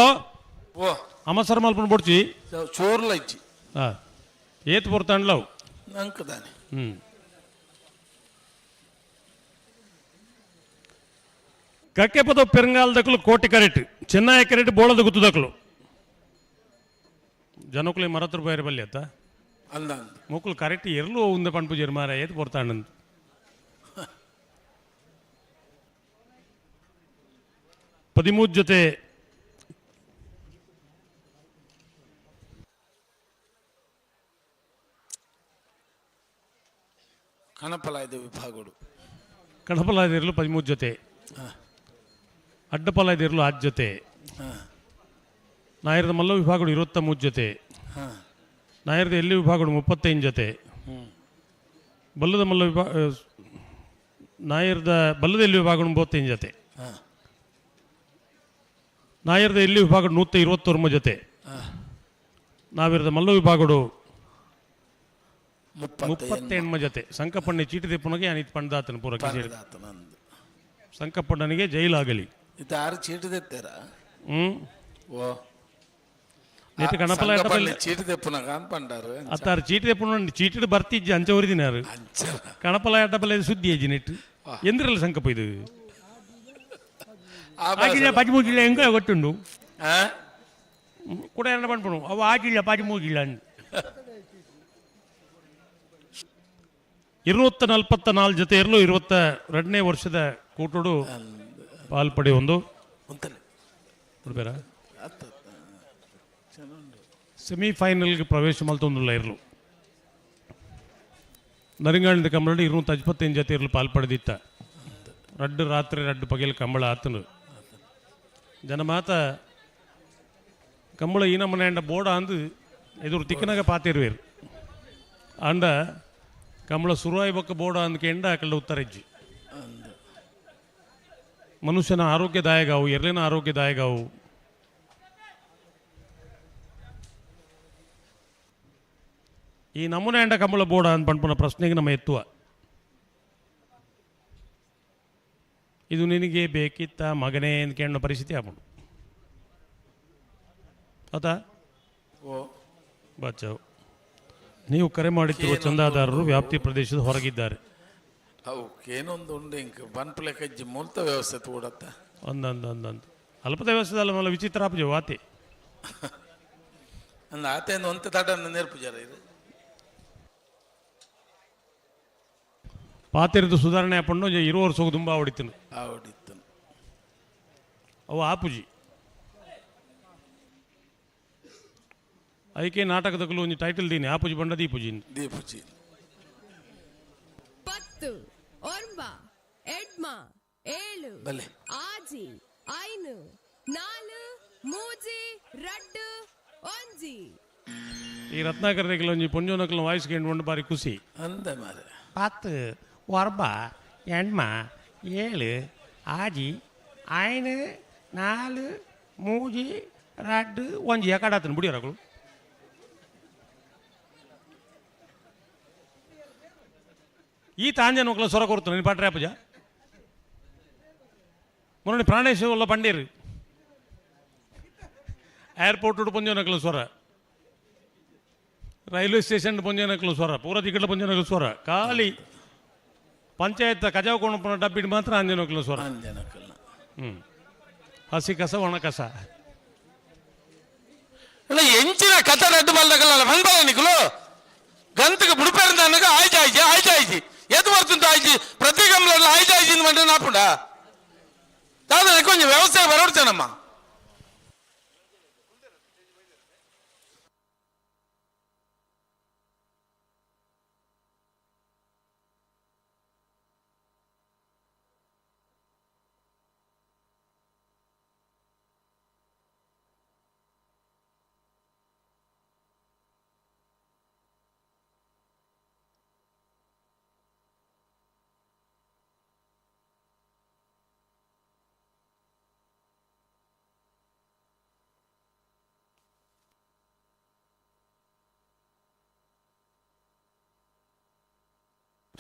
ಓ ಅಮಸರ್ ಮಲ್ಪನ ಬೊಡ್ಚಿ ಚೋರ್ಲ ಇಜ್ಜಿ. ಏತ್ ಪೊರ್ತಾಂಡ್ಲವು ಅಂಕದಾನೆ. ಕಕ್ಕೆಪದ ಪೆರಂಗಾಲದಕ್ಕಲು ಕೋಟಿ ಕರೆಟ್ ಚೆನ್ನೈ ಕರೆಟ್ ಬೋಳದ ಗುತ್ತದಕ್ಕಲು ಜನಕುಲಿ ಮರತ್ರ ಬೈರ ಬಲ್ಲಿ ಅತ್ತ ಅಂದ ಮೊಕ್ಕಲು ಕರೆಕ್ಟ್ ಎರ್ಲು ಉಂದ ಪನ್ಪು ಜರ್ಮಾರ ಏತ್ ಪೊರ್ತಾಂಡಂದು 13 ಜೊತೆ ಕಣಪಲಾಯ್ದ ವಿಭಾಗಗಳು ಕಣಪಲಾಯ್ದಿರಲು 13 ಜೊತೆ, ಅಡ್ಡಪಲಾಯ್ದಿರಲು 6 ಜೊತೆ, ನಾಯರದ ಮಲ್ಲ ವಿಭಾಗಗಳು 23 ಜೊತೆ, ನಾಯರದ ಎಲ್ಲಿ ವಿಭಾಗಗಳು 35 ಜೊತೆ, ಬಲ್ಲದ ಮಲ್ಲ ವಿಭಾಗ ನಾಯರದ ಬಲ್ಲದ ಎಲ್ಲಿ ವಿಭಾಗಗಳು 35 ಜೊತೆ, ನಾಯರದ ಎಲ್ಲಿ ವಿಭಾಗ 129 ಜೊತೆ, ನಾವಿರದ ಮಲ್ಲ ವಿಭಾಗಗಳು 38 ಜೊತೆ. ಸಂಕಪ್ಪಣ್ಣೆ ಚೀಟಿ ದೆಪ್ಪುನಗೆ ಅನಿತ್ ಪಂಡಾತನ ಪೂರ ಸಂಕಪ್ಪಣ್ಣನಿಗೆ ಜೈಲಾಗಲಿ. ಆರು ಚೀಟಿ ತೆತ್ತಾರ ಚೀಟಿ ದೆಪ್ಪುನಗ ಪಂಡಾರು ಅತ್ತಾರು ಚೀಟಿ ದೆಪ್ಪುನ ಚೀಟಿಡ್ ಬರ್ತಿಜ್ಜಿ ಅಂಚ ಒರಿದಿನಾರು ಕಣಪಲ ಅಡ್ಡಪಲ ಸುದ್ದಿ ಅಜ್ಜಿ ನೆಟ್ಟು ಎಂದ್ರಲ್ಲ ಸಂಕಪ್ಪ ಇದು ಆಗಿಲ್ಲ ಪದಿಮೂಜಿಲ್ಲ ಹೆಂಗ ಗೊತ್ತುಂಡು ಕೂಡ ಎರಡು ಪಂಡ್ಪುಣು ಅವು ಆಗಿಲ್ಲ ಪದಿಮೂಜಿಲ್ಲ 244 ಜೊತೆ ಇರಲು 22ನೇ ವರ್ಷದ ಕೂಟೋಡು ಪಾಲ್ಪಡಿ ಒಂದು ಸೆಮಿಫೈನಲ್ಗೆ ಪ್ರವೇಶ ಮಲ್ತೊಂದುಲ್ಲ ಇರಲು ನರಿಂಗಾಳಿಂದ ಕಂಬಳಡಿ 255 ಜೊತೆ ಇರಲು ಪಾಲ್ಪಡೆದಿತ್ತ. ರಡ್ಡು ರಾತ್ರಿ ರಡ್ಡು ಪಗೆಲ್ ಕಂಬಳ ಆತನು ಜನ ಮಾತ ಕಂಬಳ ಈ ನಮ್ಮನೆ ಬೋಡ ಅಂದು ಎದುರು ತಿಕ್ಕನಾಗ ಪಾತಿರುವೇರು ಅಂಡ ಕಂಬಳ ಸುರುವಾಯಿ ಬೊಕ್ಕ ಬೋಡ ಅಂದ್ಕೆಂಡ ಅಕಲ್ಡ ಉತ್ತರೆಜ್ಜಿ. ಮನುಷ್ಯನ ಆರೋಗ್ಯದಾಯಕವು ಎರ್ಲಿನ ಆರೋಗ್ಯದಾಯಕವು. ಈ ನಮೂನೆ ಅಂಡ ಕಂಬಳ ಬೋಡ ಅಂತ ಪಂಪುನ ಪ್ರಶ್ನೆಗೆ ನಮ್ಮ ಎತ್ತುವ ಇದು ನಿನಗೆ ಬೇಕಿತ್ತ ಮಗನೇ ಅಂದ್ಕೆಂಡ ಪರಿಸ್ಥಿತಿ ಆಗ್ಬಿಡು ಆತಾ ಬಚಾವ್. ನೀವು ಕರೆ ಮಾಡುತ್ತಿರುವ ಚಂದಾದಾರರು ವ್ಯಾಪ್ತಿ ಪ್ರದೇಶದ ಹೊರಗಿದ್ದಾರೆ. ಏನೊಂದು ಉಂಡು ಇಂಕ್ ಬನ್ಪುಲೆ ಕಜ್ಜಿ ಮೂಲ್ತ ವ್ಯವಸ್ಥೆ ತೂಡತ್ತ ಒಂದೊಂದು ಅಲ್ಪದ ವ್ಯವಸ್ಥೆ ಅಲ್ಲ ಮಲ್ಲ ವಿಚಿತ್ರ ಆಪುಜೆ ವಾತೆ ಅಂದ ಆತೇನು ಒಂತೆ ತಡನ್ನ ನೇರ್ಪುಜಾರ ಇದು ಪಾತಿರದು ಸುಧಾರಣೆ ಆಪಣ್ಣು 20 ವರ್ಷ ತುಂಬ ಹೊಡಿತನು ಹೊಡಿತನು ಅವು ಆಪುಜಿ. ಅದಕ್ಕೆ ನಾಟಕದಕ್ಕೂ ಒಂದು ಟೈಟಲ್ ದೀನಿ ಆಪುಜಿ ಬಂಡ ದೀಪುಜಿ ದೀಪುಜಿ. 10 9 8 7 6 5 4 3 2 1. ಈ ರತ್ನಾಕರ ಒಂಜಿ ಪೊಂಜೋನಕಲ್ನ ವಾಯ್ಸ್ ಕೇಂದ್ರ ಬಾರಿ ಖುಷಿ ಅಂದ ಮಾರೆ. 10 9 8 7 6 5 4 3 2 1 ಯಾಕಾಡಾತನ ಬುಡಿಯರಗಳು. ಈ ತಾಂಜನ ಒಕ್ಕಲ ಸೊರ ಕೊಡ್ತು ನೀನು ಪಾಟ್ರೆ ಪೂಜ ಮೊನ್ನೆ ಪ್ರಾಣೇಶ ಉಲ್ಲ ಪಂಡೀರು ಏರ್ಪೋರ್ಟ್ ಪೊಂಜೋನಕಲ ಸ್ವರ, ರೈಲ್ವೆ ಸ್ಟೇಷನ್ ಪೊಂಜೋನಕಲ ಸ್ವರ, ಪೂರ ದಿಕ್ಕಲ ಪೊಂಜೋನಕಲ ಸ್ವರ, ಖಾಲಿ ಪಂಚಾಯತ್ ಕಜಾವ್ ಕೊಂಡು ಡಬ್ಬಿಡ್ ಮಾತ್ರ ಅಂಜನಕಲ ಸ್ವರ. ಹ್ಞೂ ಹಸಿ ಕಸ ಒಣ ಕಸ ಎಂಚಿನ ಕಥ ರಡ್ಡು ಬಲ್ಲಗಲ್ಲ ಬಂದಲ್ಲ ನಿಕಲು ಗಂತಕ್ಕೆ ಬುಡುಪೇರಿಂದ ಅನ್ನಗ ಆಯ್ತು ಆಯ್ತು ಆಯ್ತು ಆಯ್ತು ಎದ್ದು ಬರ್ತುಂಟು ಆಯ್ತು ಪ್ರತಿ ಗಮನ ಆಯ್ತು ಆಯ್ತು ಮಂಡ್ರೆ ನಾಪುಂಡ ದಾದ ಕೊಂಚ ವ್ಯವಸ್ಥೆ ಬರೋಡ್ತೇನಮ್ಮ.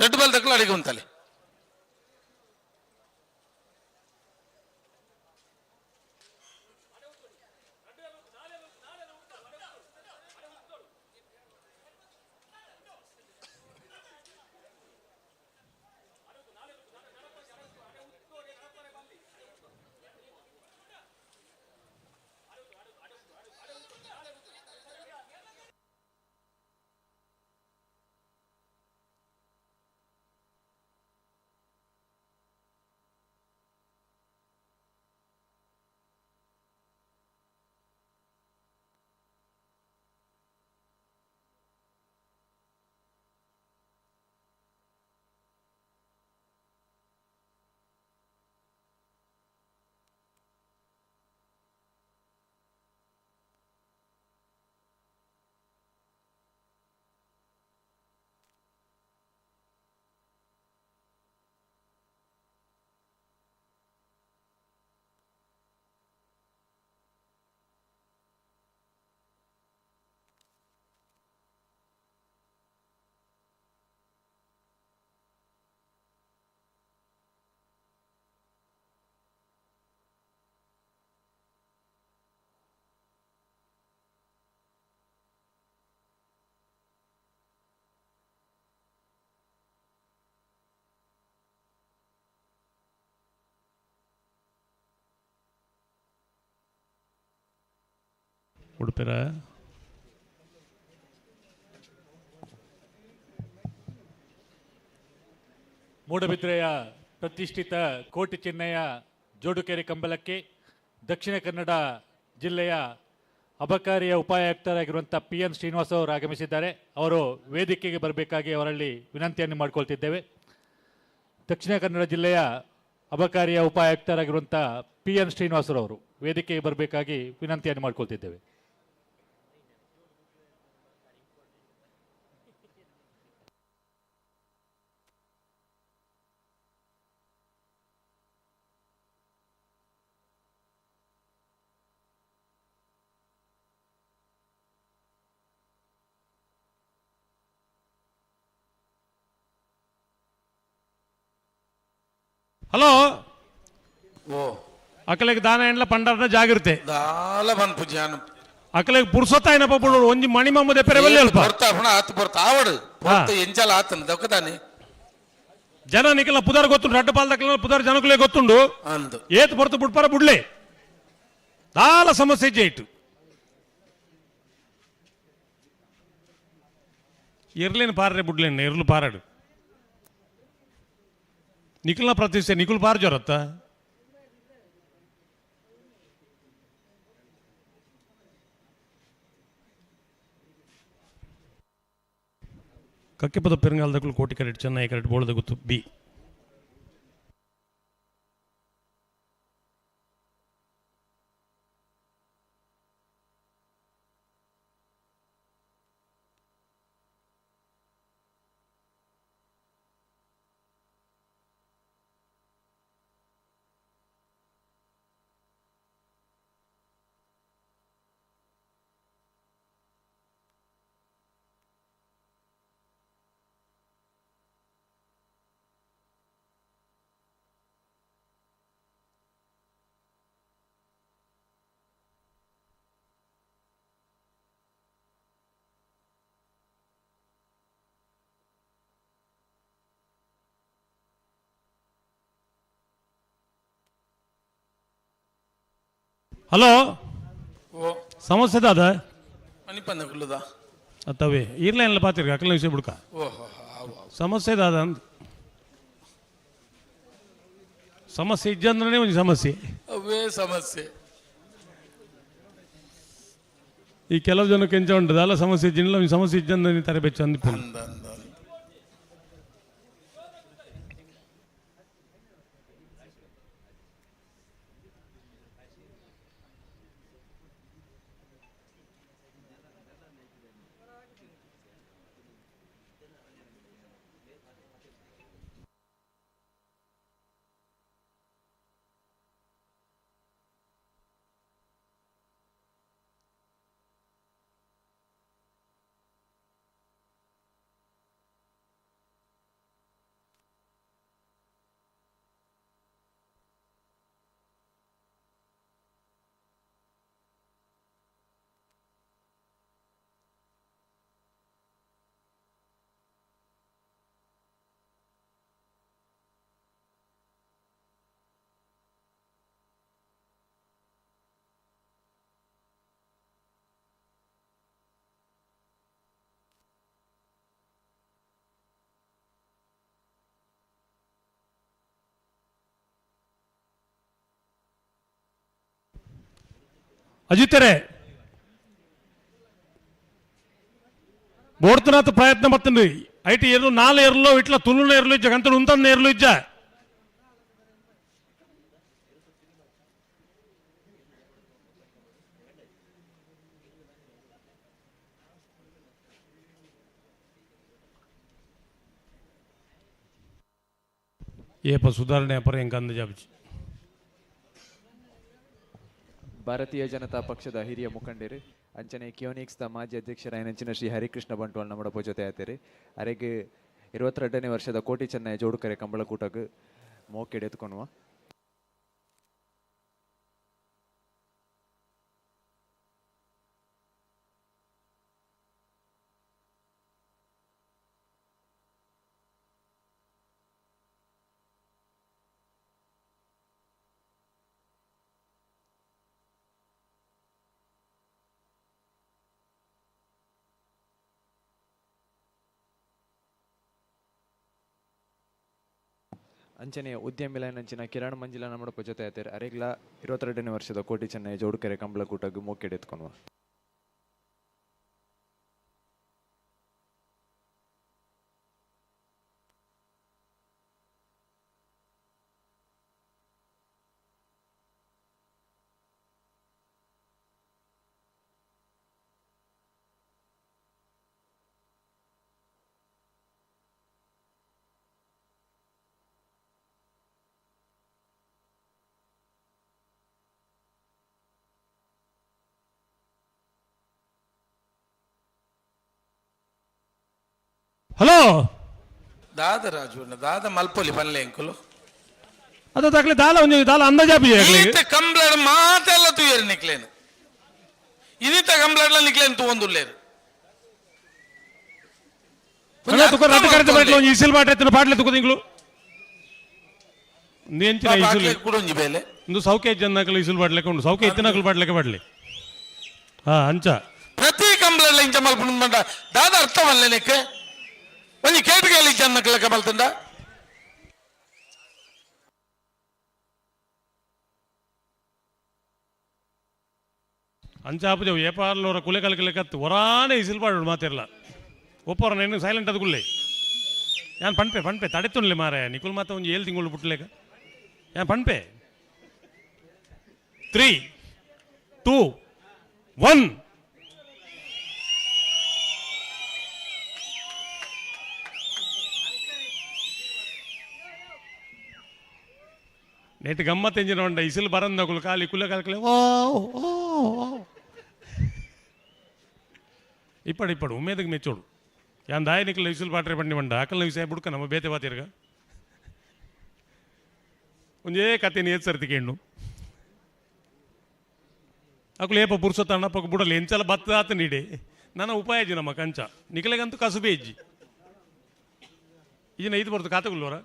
ರೆಡ್ ಬಾಲ್ ತಕ್ಕಲ ಅಡಿಗೆ ಉಂಟಲ್ಲಿ ಉಡುಪಿರ ಮೂಡಬಿದ್ರೆಯ ಪ್ರತಿಷ್ಠಿತ ಕೋಟಿ ಚಿನ್ನಯ ಜೋಡುಕೆರೆ ಕಂಬಳಕ್ಕೆ ದಕ್ಷಿಣ ಕನ್ನಡ ಜಿಲ್ಲೆಯ ಅಬಕಾರಿಯ ಉಪಾಯುಕ್ತರಾಗಿರುವಂಥ ಪಿ ಎನ್ ಶ್ರೀನಿವಾಸ ಅವರು ಆಗಮಿಸಿದ್ದಾರೆ. ಅವರು ವೇದಿಕೆಗೆ ಬರಬೇಕಾಗಿ ಅವರಲ್ಲಿ ವಿನಂತಿಯನ್ನು ಮಾಡಿಕೊಳ್ತಿದ್ದೇವೆ. ದಕ್ಷಿಣ ಕನ್ನಡ ಜಿಲ್ಲೆಯ ಅಬಕಾರಿಯ ಉಪಾಯುಕ್ತರಾಗಿರುವಂಥ ಪಿ ಎನ್ ಶ್ರೀನಿವಾಸರವರು ವೇದಿಕೆಗೆ ಬರಬೇಕಾಗಿ ವಿನಂತಿಯನ್ನು ಮಾಡಿಕೊಳ್ತಿದ್ದೇವೆ. ಹಲೋ ಓ ಅಕಲೆಗೆ ದಾನ ಎಂಡ್ಲ ಪಂಡಾರನ ಜಾಗಿರುತ್ತೆ ದಾಲ ಪನ್ಪುಜಾನು ಅಕಲೆಗೆ ಪುರ್ಸೊತ್ತಾಯಿನಪ್ಪ ಬಿಡು ಒಂಜಿ ಮಣಿಮಮ್ಮದೆ ಪೆರವಲ್ಲಿ ಅಲ್ಪ ಪೊರ್ತ ಪುಣ ಆತು ಪೊರ್ತ ಆವಡು ಪೊರ್ತ ಎಂಚಲ ಆತನ ದೊಕ್ಕದಾನೆ ಜನ ನಿಕಲ ಪುದಾರ್ ಗೊತ್ತುಂಡು ರಡ್ಡ ಪಾಲ್ದಕ್ಲ ಪುದಾರ್ ಜನಕುಲೇ ಗೊತ್ತುಂಡು ಅಂದು ಏತ್ ಪೊರ್ತು ಬುಡ್ಪಾರ ಬುಡ್ಲೆ ದಾಲ ಸಮಸ್ಯೆ ಇಜ್ಜೆ ಇಟ್ಟು ಎರ್ಲೇನು ಪಾರ್ರೆ ಬುಡ್ಲೇನು ಎರ್ಲು ಪಾರಾಡು ನಿಖಲ್ನ ಪ್ರತಿಷ್ಠೆ ನಿಖಲ್ ಪಾರ್ ಜೊರತ್ತ ಕಕ್ಕೆಪದ ಪೆರುಂಗಾಲದಕ್ಕೂ ಕೋಟಿ ಕರೆಟ್ ಚೆನ್ನೈ ಕರೆಟ್ ಬೋಳದ ಗೊತ್ತು ಬಿ ಹಲೋ ಓ ಸಮಸ್ಯೆ ದಾದ ಮಣಿಪಂದ ಕುಲ್ಲುದ ಅತ್ತವೇ ಇರ್ಲ ಎಲ್ಲ ಪಾತಿರ್ಗ ಅಕಲ ವಿಷಯ ಬಿಡ್ಕ ಓಹೋ ಆವು ಆವು. ಸಮಸ್ಯೆ ದಾದ ಅಂದ್ ಸಮಸ್ಯೆ ಇಜ್ಜಂದ್ರೆ ಒಂದು ಸಮಸ್ಯೆ ಅವೇ ಸಮಸ್ಯೆ ಈ ಕೆಲವು ಜನಕ್ಕೆ ಎಂಚ ಉಂಟು ಅಲ್ಲ ಸಮಸ್ಯೆ ಇಜ್ಜಿಲ್ಲ ಒಂದು ಸಮಸ್ಯೆ ಇಜ್ಜಂದ್ರೆ ತರೆ ಬೆಚ್ಚ ಅಂದಿಪ್ಪು ಅಂದ ಅಂದ ಅಂದ. ಅಜಿತರೇ ಬೋಡ್ತನಾಥ ಪ್ರಯತ್ನ ಪಡ್ತೀನಿ IT ಎರ್ಲು ನಾಲ್ ಎರ್ಲು ಇಟ್ಲ ತುಳುನ ಎರ್ಲು ಇಜ್ಜ ಗಂತಡು ಉಂತಂದ ಎರ್ಲು ಇಜ್ಜ ಏಪ ಸುಧಾರಣೆ ಅಪರ ಎಂಕಂದ ಜಾಬಿಚಿ. ಭಾರತೀಯ ಜನತಾ ಪಕ್ಷದ ಹಿರಿಯ ಮುಖಂಡರು ಅಂಚನೆ ಕಿಯೋನಿಕ್ಸ್ದ ಮಾಜಿ ಅಧ್ಯಕ್ಷರಾಯನಂಚಿನ ಶ್ರೀ ಹರಿಕೃಷ್ಣ ಬಂಟ್ವಾಳ್ ನಮ್ಮಡ ಜೊತೆ ಆತೇರಿ. ಅರೆಗೆ 22ನೇ ವರ್ಷದ ಕೋಟಿ ಚೆನ್ನೈ ಜೋಡುಕರೆ ಕಂಬಳಕೂಟಕ್ಕೆ ಮೋಕೆಡೆ ಎತ್ಕೊನುವ. ಅಂಚನೆ ಉದ್ಯಮಿಲೈನಂಚಿನ ಕಿರಣ್ ಮಂಜಿಲ ನಮ್ಮಡಪ್ಪ ಜೊತೆ ಆತೇರು ಅರೆಗ್ಲ 22ನೇ ವರ್ಷದ ಕೋಟಿ ಚೆನ್ನೈ ಜೋಡುಕೆರೆ ಕಂಬಳಕೂಟಗ್ ಮೋಕೆಡ್ ಎತ್ಕೊನುವ. ಹಲೋ ದಾದ ರಾಜು ದಾದ ಮಲ್ಪೊಲಿ ಪನ್ಲೆ ಎಂಕುಲು ಅದು ತಕ್ಲೆ ದಾಲ ಒಂಜಿ ದಾಲ ಅಂದಾಜಾಪಿ ಈತ ಕಂಬ್ಲಡ್ ಮಾತೆಲ್ಲ ತೂಯರು ನಿಕ್ಲೇನು ಇನ್ನಿತ ಕಂಬ್ಲಡ್ಲ ನಿಕ್ಲೇನು ತೂವೊಂದುಲ್ಲೇರು ತುಕ ರಟ್ಟು ಕರೆತ ಬರಟ್ಲ ಒಂಜಿ ಇಸಿಲ್ ಬಾಟ್ಲೆ ಎತ್ತಿನ ಪಾಟ್ಲೆ ತುಕ ತಿಂಗಳು ಎಂಚಿನ ಇಸಿಲ್ ಕುಡೊಂಜಿ ಬೇಲೆ ಒಂದು ಸೌಖ್ಯ ಜನಕಲು ಇಸಿಲ್ ಬಾಟ್ಲೆಕ ಉಂಡು ಸೌಖ್ಯ ಎತ್ತಿನಕಲು ಬಾಟ್ಲೆಕ ಬಾಟ್ಲೆ ಹಾ ಅಂಚ ಪ್ರತಿ ಕಂಬ್ಲಡ್ಲ ಇಂಚ ಮಲ್ಪುಂಡು ಮಂಡ ದಾದ ಅರ್ಥವಲ್ಲ ನೆಕ್ ಒಂಜಿ ಕೇಟುಗೇಲಿ ಜನ್ನಕಲಕ ಮಲ್ತಂಡ ಅಂಚ ಆಪುಜವು ಏಪಾರ್ಲೋರ ಕುಲೆ ಕಲ್ಕಲೆ ಕತ್ತು ಒರಾನೆ ಇಸಿಲ್ ಬಾಡು ಮಾತಿರಲ್ಲ ಒಪ್ಪೋರ నేను ಸೈಲೆಂಟ್ ಅದು ಗುಲ್ಲೆ ಯಾನ್ ಪನ್ಪೆ ಪನ್ಪೆ ತಡೆತುನ್ಲೆ ಮಾರೆ ನಿಕುಲ್ ಮಾತ ಒಂಜಿ ಏಳು ತಿಂಗಳು ಬಿಟ್ಲೇಕ ಯಾನ್ ಪನ್ಪೆ 3 2 1 నేటి గమ్మత్ ఎంజిన ఉండ ఇసులు బరందకులు కాలి కుల్ల కలకలే ఓ ఓ ఓ ఇప్పుడు ఇప్పుడు ఉమ్మేదకు మెచ్చోడు యాన్ దాయనికులు ఇసులు పాటరే పండి వండ అకల విషయ బుడక ನಮ್ಮ ಬೇತೆ ಬಾತಿರ್ಗ ಒಂಜೇ ಕತೆ ಏತ್ ಸರ್ತಿ ಕೇಂಡು ಅಕುಲು ಏಪ ಪುರ್ಸೊತ್ತ ಅಣ್ಣಪ್ಪకు ಬುಡಲಿ ಎಂಚಲ ಬತ್ತ ಆತ ನೀಡೆ ನನ್ನ ಉಪಾಯ ಅಜ್ಜಿ ನಮ್ಮ ಕಂಚ ನಿಕಲೆಗಂತೂ ಕಸುಬೆ ಇಜ್ಜಿ ಈಜಿನ ಇದು ಬರ್ತದೆ ಕಾತಗುಲ್ಲವರ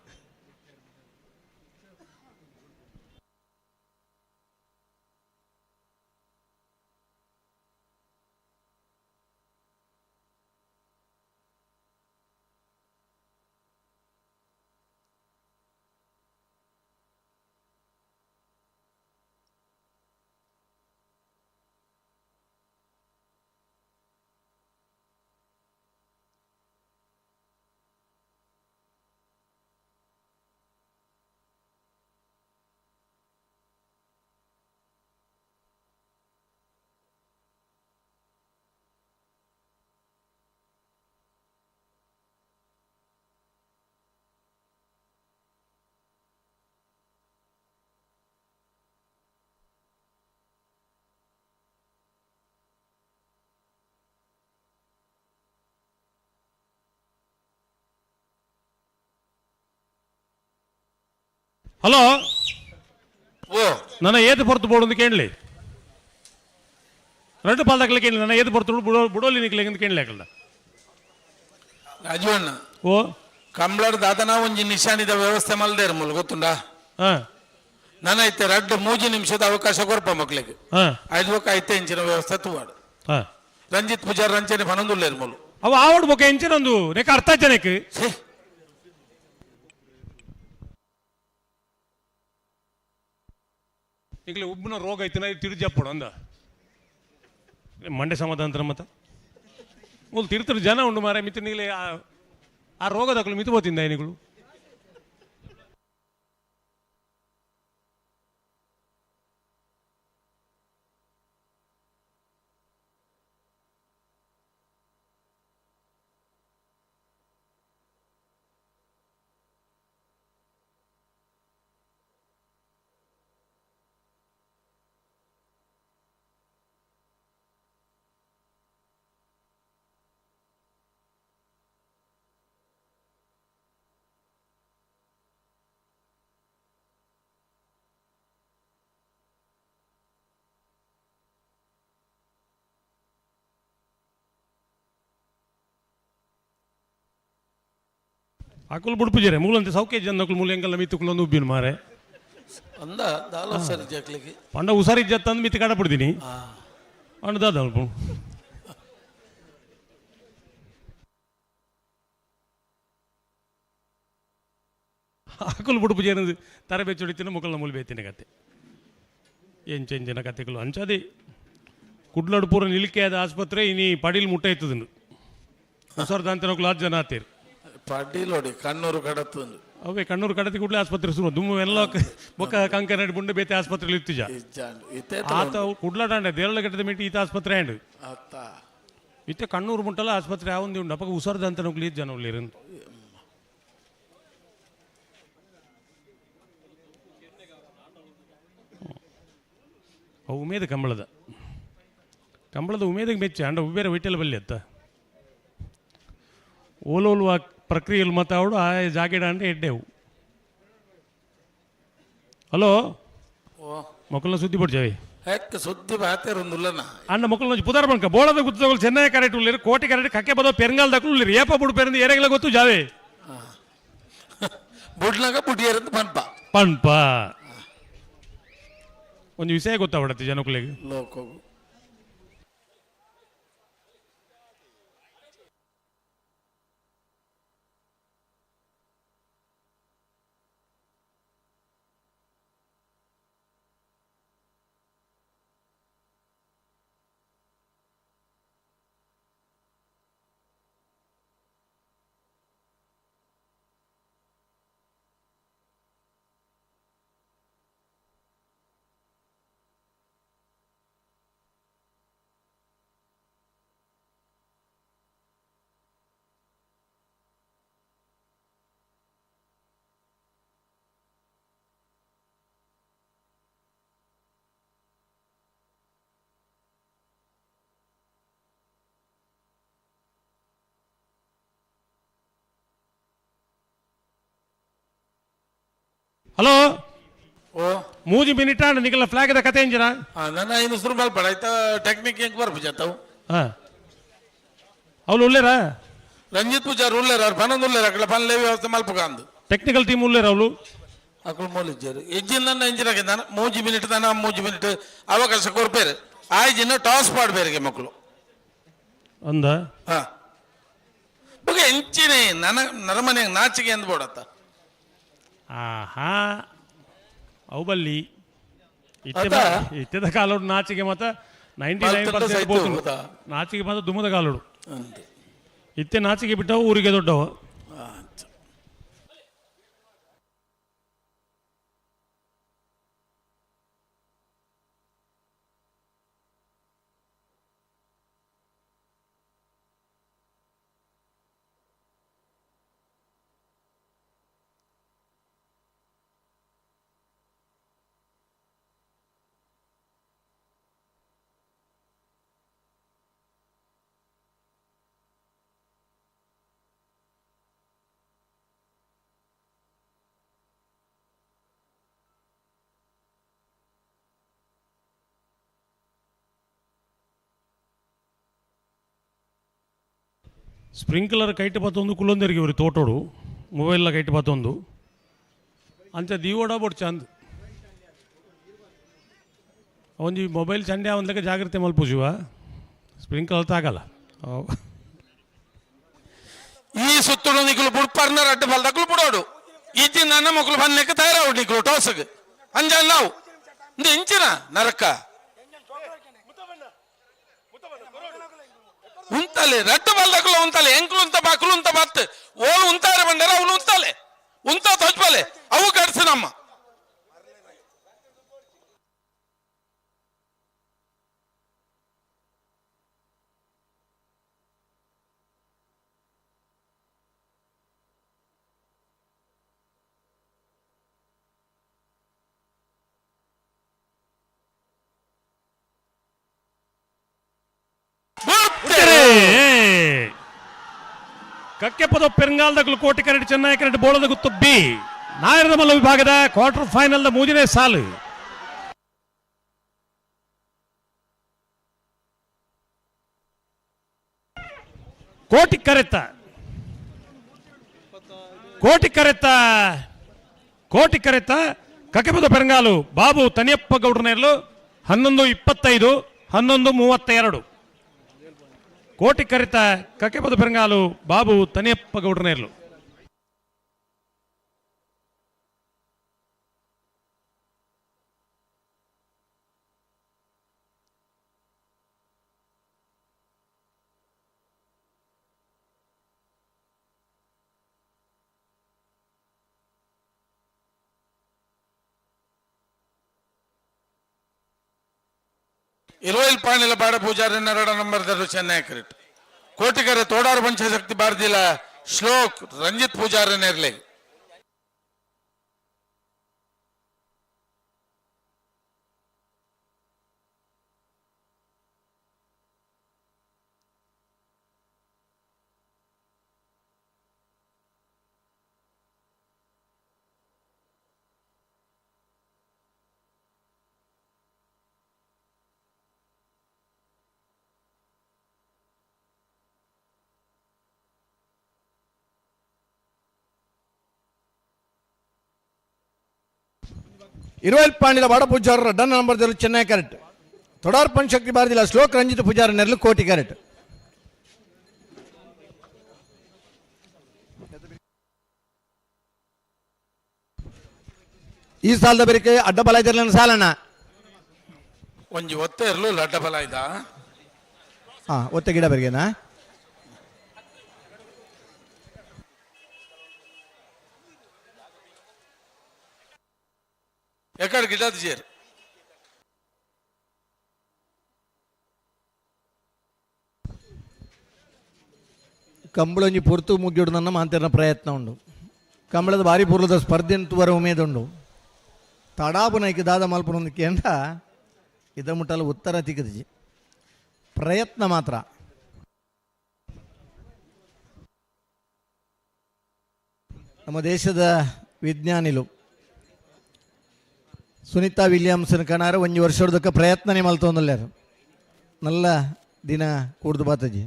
ಹಲೋ ಓ ನನ್ನ ಏತು ಪೊರ್ತು ಬೋಡು ಕೇಳಲಿ రెండు ಪಾಲ್ದಾಕಲೆ ಕೇಳಲಿ ನನ್ನ ಏತು ಪೊರ್ತು ಬುಡೋ ಬುಡೋಲಿ ನಿಕ್ಲೆ ಅಂತ ಕೇಳಲಿ ಹಾಕಲ್ಲ ರಾಜು ಅಣ್ಣ ಓ ಕಂಬ್ಳಡ್ ದಾದನ ಒಂಜಿ ನಿಶಾನಿದ ವ್ಯವಸ್ಥೆ ಮಲ್ದೇರು ಮುಲ್ ಗೊತ್ತುಂಡಾ ನನ್ನ ಐತೆ ರಡ್ಡು ಮೂಜಿ ನಿಮಿಷದ ಅವಕಾಶ ಕೊರ್ಪ ಮಕ್ಳಿಗೆ ಐದು ಐತೆ ಇಂಚಿನ ವ್ಯವಸ್ಥೆ ತೂವಾಡು ರಂಜಿತ್ ಪೂಜಾರ್ ರಂಜನೆ ಪನೊಂದುಲ್ಲೇರು ಮುಲು ಅವ ಆವಡ್ ಬೊಕ ಇಂಚಿನೊಂದು ನೆಕ್ ಅರ್ಥ ಜನಕ್ಕೆ ಈಗಲೇ ಉಬ್ಬಿನ ರೋಗ ಐತಿನ ತಿರುಜಪ್ಪಡು ಜಪ್ಪಡು ಅಂದ ಮಂಡೆ ಸಮಾಧಾನ ಮತ್ತ ಮೂಲು ತಿರುತರು ಜನ ಉಂಡು ಮಾರ ಮಿತ್ರ ನೀಲೆ ಆ ರೋಗದಕ್ಕಲು ಮಿತು పోತಿಂದ ಏನಿಗಳು ಅಕುಲು ಬುಡ್ಪುಜರೆ ಮೂಲಂತೆ ಸೌಖ್ಯ ಜನ ಮೂಲ ಎಂಕಲ್ಲ ಮಿತ್ತುಕುಲೊಂದು ಉಬ್ಬಿನ ಮಾರೆ ಅಂದ ದಾಲ ಸರಿ ಜಕ್ಲಿಗೆ ಪಂಡ ಹುಷಾರಿಜ್ಜತ್ತಂದು ಮಿತ್ತು ಕಡಪಡ್ತೀನಿ ಅಂಡ ದಾದ ಅಲ್ಪ ಆಕುಲು ಬುಡುಪು ಜೇನದು ತರಬೇಚುಡಿತಿನ ಮುಕಲ್ನ ಮೂಲಿ ಬೇತಿನ ಕತೆ ಎಂಚೆಂಚಿನ ಕತೆಗಳು ಅಂಚಾದಿ ಕುಡ್ಲಡು ಪೂರ ನಿಲಿಕೆ ಆದ ಆಸ್ಪತ್ರೆ ಇನಿ ಪಡೀಲ್ ಮುಟ್ಟ ಇತ್ತದಂಡು ಹುಷಾರ್ದಾಂತನೊಕ್ಲು ಆರು ಜನ ಆತೇರು ಪಡೀಲೋಡಿ ಕಣ್ಣೂರು ಕಡತ್ತುಂಡು ಅವೇ ಕಣ್ಣೂರು ಕಡತಿ ಕೂಡಲೇ ಆಸ್ಪತ್ರೆ ಶುರು ದುಮ್ಮು ಎಲ್ಲ ಬೊಕ್ಕ ಕಂಕನಾಡಿ ಬುಂಡೆ ಬೇತೆ ಆಸ್ಪತ್ರೆಲಿ ಇತ್ತಿಜ ಇತ್ತೆ ಆತ ಕುಡ್ಲಡಾಂಡೆ ದೇರಳಗಟ್ಟದ ಮಿಟ್ಟಿ ಈತ ಆಸ್ಪತ್ರೆ ಆಂಡ್ ಅತ್ತ ಇತ್ತೆ ಕಣ್ಣೂರು ಮುಟ್ಟಲ ಆಸ್ಪತ್ರೆ ಆವಂದಿ ಉಂಡು ಅಪ್ಪಗ ಹುಷಾರ್ದಾಂತನೊಕ್ಲು ಈತ್ ಜನ ಉಳ್ಳೇರು ಅವು ಉಮೇದ ಕಂಬಳದ ಕಂಬಳದ ಉಮೇದಕ್ಕೆ ಮೆಚ್ಚ ಅಂಡ ಉಬ್ಬೇರೆ ವಿಟ್ಟೆಲ್ಲ ಬಲ್ಲಿ ಅತ್ತ ಓಲೋಲು ಆ ಪ್ರಕ್ರಿಯೆಯಲ್ಲಿ ಮತ್ತೆ ಅವಡು ಆ ಜಾಗೆಡ ಅಂದ್ರೆ ಎಡ್ಡೆವು ಹಲೋ ಮಕ್ಕಳನ್ನ ಸುದ್ದಿ ಪಡ್ಚಾವಿ ಹೆಕ್ ಸುದ್ದಿ ಬಾತೇರೊಂದುಲ್ಲನ ಅಣ್ಣ ಮಕ್ಕಳನ್ನ ಪುದಾರ ಬಂಕ ಬೋಳದ ಗುತ್ತಗಳು ಚೆನ್ನೈ ಕರೆಕ್ಟ್ ಉಳ್ಳೇರು ಕೋಟೆ ಕರೆಕ್ಟ್ ಕಕ್ಕೆ ಬದೋ ಪೆರಂಗಾಲ್ ದಕ್ಕಲು ಉಳ್ಳೇರು ಏಪ ಬುಡು ಪೆರಂದು ಏರೆಗಳ ಗೊತ್ತು ಜಾವೆ ಬುಡ್ಲಾಗ ಬುಡಿಯರಂತ ಪನ್ಪ ಪನ್ಪ ಒಂದು ವಿಷಯ ಗೊತ್ತಾಗ್ಬಿಡತ್ತೆ ಜನಕ್ಕಳಿಗೆ ಲೋಕೋಗು ಹಲೋ ಓ ಮೂಜಿ ಮಿನಿಟ್ ನಿಗಲ ಫ್ಲಾಗ್ the ಕತೆ ಎಂಜಿನ ನನ್ನ ಐದು ಸುರು ಮಲ್ಪಡ ಆಯ್ತಾ ಟೆಕ್ನಿಕ್ ಹೆಂಗ್ ಬರ್ಪು ತಾವು ಹಾಂ ಅವ್ಲು ಉಳ್ಳೇರಾ ರಂಜಿತ್ ಪೂಜಾರ್ ಉಳ್ಳೇರ ಅವ್ರು ಪನ್ನೊಂದು ಉಳ್ಳೇರ ಅಕಲ ಪನ್ಲೆ ವ್ಯವಸ್ಥೆ ಮಲ್ಪುಗಾಂದು ಟೆಕ್ನಿಕಲ್ ಟೀಮ್ ಉಳ್ಳೇರ ಅವಳು ಅಕಲು ಮೋಲಿಜ್ಜರು ಎಂಜಿನ್ ನನ್ನ ಎಂಜಿನ್ ಹಾಕಿದ್ದಾನೆ ಮೂಜಿ ಮಿನಿಟ್ ತಾನ ಮೂಜಿ ಮಿನಿಟ್ ಅವಕಾಶ ಕೊರ್ಪೇರು ಆಯ್ಜಿನ ಟಾಸ್ ಪಾಡ್ಬೇರಿಗೆ ಮಕ್ಕಳು ಅಂದ ಹಾ ಬೊಕ ಎಂಚಿನೇ ನನ ನರಮನೆ ನಾಚಿಕೆ ಅಂದ್ ಬೋಡತ್ತ ಆಹಾ ಅವು ಬಲ್ಲಿ ಅತ್ತ? ಇತ್ತೆದ ಕಾಲೋಡು ನಾಚಿಗೆ ಮಾತ 99% ಮಲ್ತಂಡ ಬೋತುಂಡು. ಹೌದಾ? ನಾಚಿಗೆ ಮಾತ ದುಮ್ಮದ ಕಾಲೋಡು ಅಂದೆ. ಇತ್ತೆ ನಾಚಿಗೆ ಬಿಟ್ಟವು ಊರಿಗೆ ದೊಡ್ಡವ ಸ್ಪ್ರಿಂಕ್ಲರ್ ಕೈಟ್ ಪತ್ತೊಂದು ಕುಲ್ಲೊಂದರಿಗೆ ಇವರು ತೋಟೋಡು ಮೊಬೈಲ್ ಕೈಟ್ ಪತ್ತೊಂದು ಅಂಚ ದೀವೋಡ ಬೊಡ್ ಚಂದ್ ಒಂಜಿ ಮೊಬೈಲ್ ಚಂಡೆ ಅವನ್ಲೆಕ್ಕ ಜಾಗ್ರತೆ ಮಲ್ಪುಜುವ ಸ್ಪ್ರಿಂಕ್ಲರ್ ತಾಗಲ್ಲ ಈ ಸುತ್ತುಡು ನಿಕುಲು ಬುಡ್ಪರ್ನ ರಡ್ಡು ಬಲ್ದಕ್ಲು ಬುಡೋಡು ಇಜ್ಜಿ ನನ್ನ ಮಕ್ಕಳು ಬನ್ನಕ್ಕೆ ತಯಾರಾವು ನಿಕುಲು ಟಾಸ್ಗ್ ಅಂಜಲ್ ನಾವು ಇಂದು ಇಂಚಿನ ನರಕ ಉಂತಲೆ ರಡ್ಡು ಬಲ್ದಕ್ಲು ಉಂತಲೆ ಎಂಕ್ಲು ಉಂತ ಬಾಕ್ಲು ಉಂತ ಬತ್ ಓಲು ಉಂತಾರೆ ಬಂದರೆ ಅವನು ಉಂತಲೆ ಉಂತ ತೊಜ್ಬಲೆ ಅವು ಕಡ್ಸು ನಮ್ಮ ಕಕ್ಕೆಪದ ಪೆರಂಗಾಲ್ದಗ್ಲು ಕೋಟಿ ಕರೆಟ್ ಚೆನ್ನೈ ಕರೆಟ್ ಬೋಳದ ಗುತ್ತು ಬಿ ನಾಯರದ ಮಲ್ಲ ವಿಭಾಗದ ಕ್ವಾರ್ಟರ್ ಫೈನಲ್ ಮೂರನೇ ಸಾಲು. ಕೋಟಿ ಕರೆತ ಕೋಟಿ ಕರೆತ ಕೋಟಿ ಕರೆತ ಕಕ್ಕೆಪದ ಪೆರಂಗಾಲು ಬಾಬು ತನಿಯಪ್ಪ ಗೌಡ್ರನೇರ್ಲು 11:25 11:32. ಕೋಟಿ ಕರೆತ ಕಕ್ಕೆಪದ ಪೆರಂಗಾಲು ಬಾಬು ತನಿಯಪ್ಪ ಗೌಡ್ರನೇರ್ಲು. ಇರುವೈಲ್ ಪಾಣಿಲ ಬಾಡ ಪೂಜಾರಿ ನರಡ ನಂಬರ್ ದರು ಚೆನ್ನೈ ಕ್ರಿಟ್ ಕೋಟಿಕರೆ ತೋಡಾರು ಪಂಚಶಕ್ತಿ ಭಾರತಿಲ ಶ್ಲೋಕ್ ರಂಜಿತ್ ಪೂಜಾರಿ ನೇರ್ಲೆ. ಇರುವೈಲ್ ಪಾಂಡಿಲ ಬಾಡ ಪೂಜಾರ ಡನ್ ನಂಬರ್ ಚೆನ್ನೈ ಕರೆಕ್ಟ್ ತೊಡಾರ್ ಪಂಚಶಕ್ತಿ ಭಾರತಿಲ ಶ್ಲೋಕ್ ರಂಜಿತ್ ಪೂಜಾರ ನೆರಳು ಕೋಟಿ ಕರೆಕ್ಟ್. ಈ ಸಾಲದ ಬೇರೆ ಅಡ್ಡ ಬಲ ಇದ್ರಲ್ಲ ಸಾಲಣ್ಣ ಒಂಜಿ ಒತ್ತೆ ಇರಲು ಅಡ್ಡ ಬಲ ಇದ್ದ ಹಾ ಒತ್ತೆ ಗಿಡ ಬೆರಿಗೆನಾ ಎಕಡೆ ಗಿಡದ ಜೇರು ಕಂಬಳೊಂಜಿ ಪೊರ್ತು ಮುಗಿಯೋಡು ನನ್ನ ಮಾಂತಿರ್ನ ಪ್ರಯತ್ನ ಉಂಡು. ಕಂಬಳದ ಭಾರಿ ಪೂರ್ಲದ ಸ್ಪರ್ಧೆ ತುವರ ಉಮೇದುಂಡು. ತಡಾಬುನೈಕ್ ದಾದ ಮಲ್ಪುನೊಂದು ಕೇಂದ್ರ ಇದ ಮುಟ್ಟಲು ಉತ್ತರ ತಿಕ್ಕದಿಜಿ ಪ್ರಯತ್ನ ಮಾತ್ರ. ನಮ್ಮ ದೇಶದ ವಿಜ್ಞಾನಿಲು ಸುನೀತಾ ವಿಲಿಯಮ್ಸನ್ ಕಣಾರ ಒಂಜಿ ವರ್ಷದಕ್ಕ ಪ್ರಯತ್ನನೇ ಮಲ್ತೊಂದುಲ್ಲೇರು ನಲ್ಲ ದಿನ ಕೂಡ್ದು ಬಾತಜಿ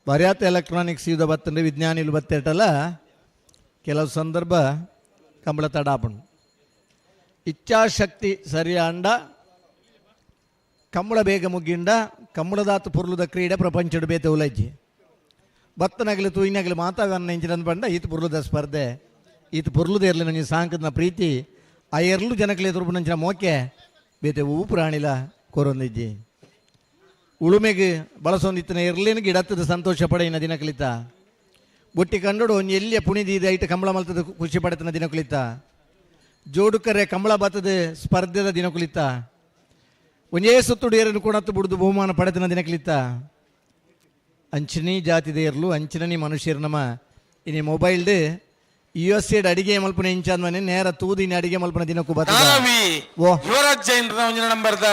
ಬರ್ಯಾತ ಎಲೆಕ್ಟ್ರಾನಿಕ್ಸ್ ಯುದ್ಧ ಬತ್ತಂದ್ರೆ ವಿಜ್ಞಾನಿಲು ಬತ್ತೇಟಲ್ಲ ಕೆಲವು ಸಂದರ್ಭ ಕಂಬಳ ತಡಾಪಣು ಇಚ್ಛಾಶಕ್ತಿ ಸರಿಯಾಂಡ ಕಂಬಳ ಬೇಗ ಮುಗ್ಗಿಂಡ ಕಂಬಳದಾತು ಪುರ್ಲುದ ಕ್ರೀಡೆ ಪ್ರಪಂಚಡು ಬೇತೆ ಉಲಜ್ಜಿ ಬತ್ತನಗಲಿ ತೂಯಿನಗಲಿ ಮಾತಾವನ್ನ ಇಂಚಿನ ಬಂಡ ಈತ ಪುರ್ಲುದ ಸ್ಪರ್ಧೆ ಈತ ಪುರ್ಲುದ ಇರಲಿ ನನಗೆ ಸಾಂಕದ ಪ್ರೀತಿ ಆ ಎರಲು ಜನಕ್ಕೆ ಎದುರು ನಂಚಿನ ಮೋಕೆ ಬೇತೆ ಹೂ ಪ್ರಾಣಿಲ ಕೊರೊಂದಿಜ್ಜಿ ಉಳುಮೆಗೆ ಬಳಸೊಂದಿತ್ತನ ಇರ್ಲೇನು ಗಿಡತ್ತದ ಸಂತೋಷ ಪಡೆಯಿನ ದಿನ ಕಲಿತ ಬೊಟ್ಟಿ ಕಂಡೋಡು ಒಂಜಿ ಎಲ್ಲಿಯ ಪುಣಿದೀದ ಐಟ್ ಕಂಬಳ ಮಲ್ತದ ಖುಷಿ ಪಡೆತನ ದಿನ ಕಲಿತ ಜೋಡುಕರೆ ಕಂಬಳ ಬತ್ತದ ಸ್ಪರ್ಧೆದ ದಿನ ಕಲಿತ ಒಂಜೇ ಸುತ್ತುಡು ಏರನ್ನು ಕೊಣತ್ತು ಬುಡ್ದು ಬಹುಮಾನ ಪಡೆತನ ದಿನ ಕಲಿತ ಅಂಚಿನಿ ಜಾತಿದ ಇರ್ಲು ಅಂಚಿನನಿ ಮನುಷ್ಯರು ನಮ್ಮ ಇನಿ ಮೊಬೈಲ್ಡ್ ಯು ಎಸ್ ಎಡ್ ಅಡಿಗೆ ಮಲ್ಪನ ಇಂಚಾದ ನೇರ ತೂದಿನ ಅಡಿಗೆ ಮಲ್ಪನ ದಿನಕ್ಕೂ ಬರ್ತದೆ. ಯುವರಾಜ್ ಜೈನ್ ನಂಬರ್ದ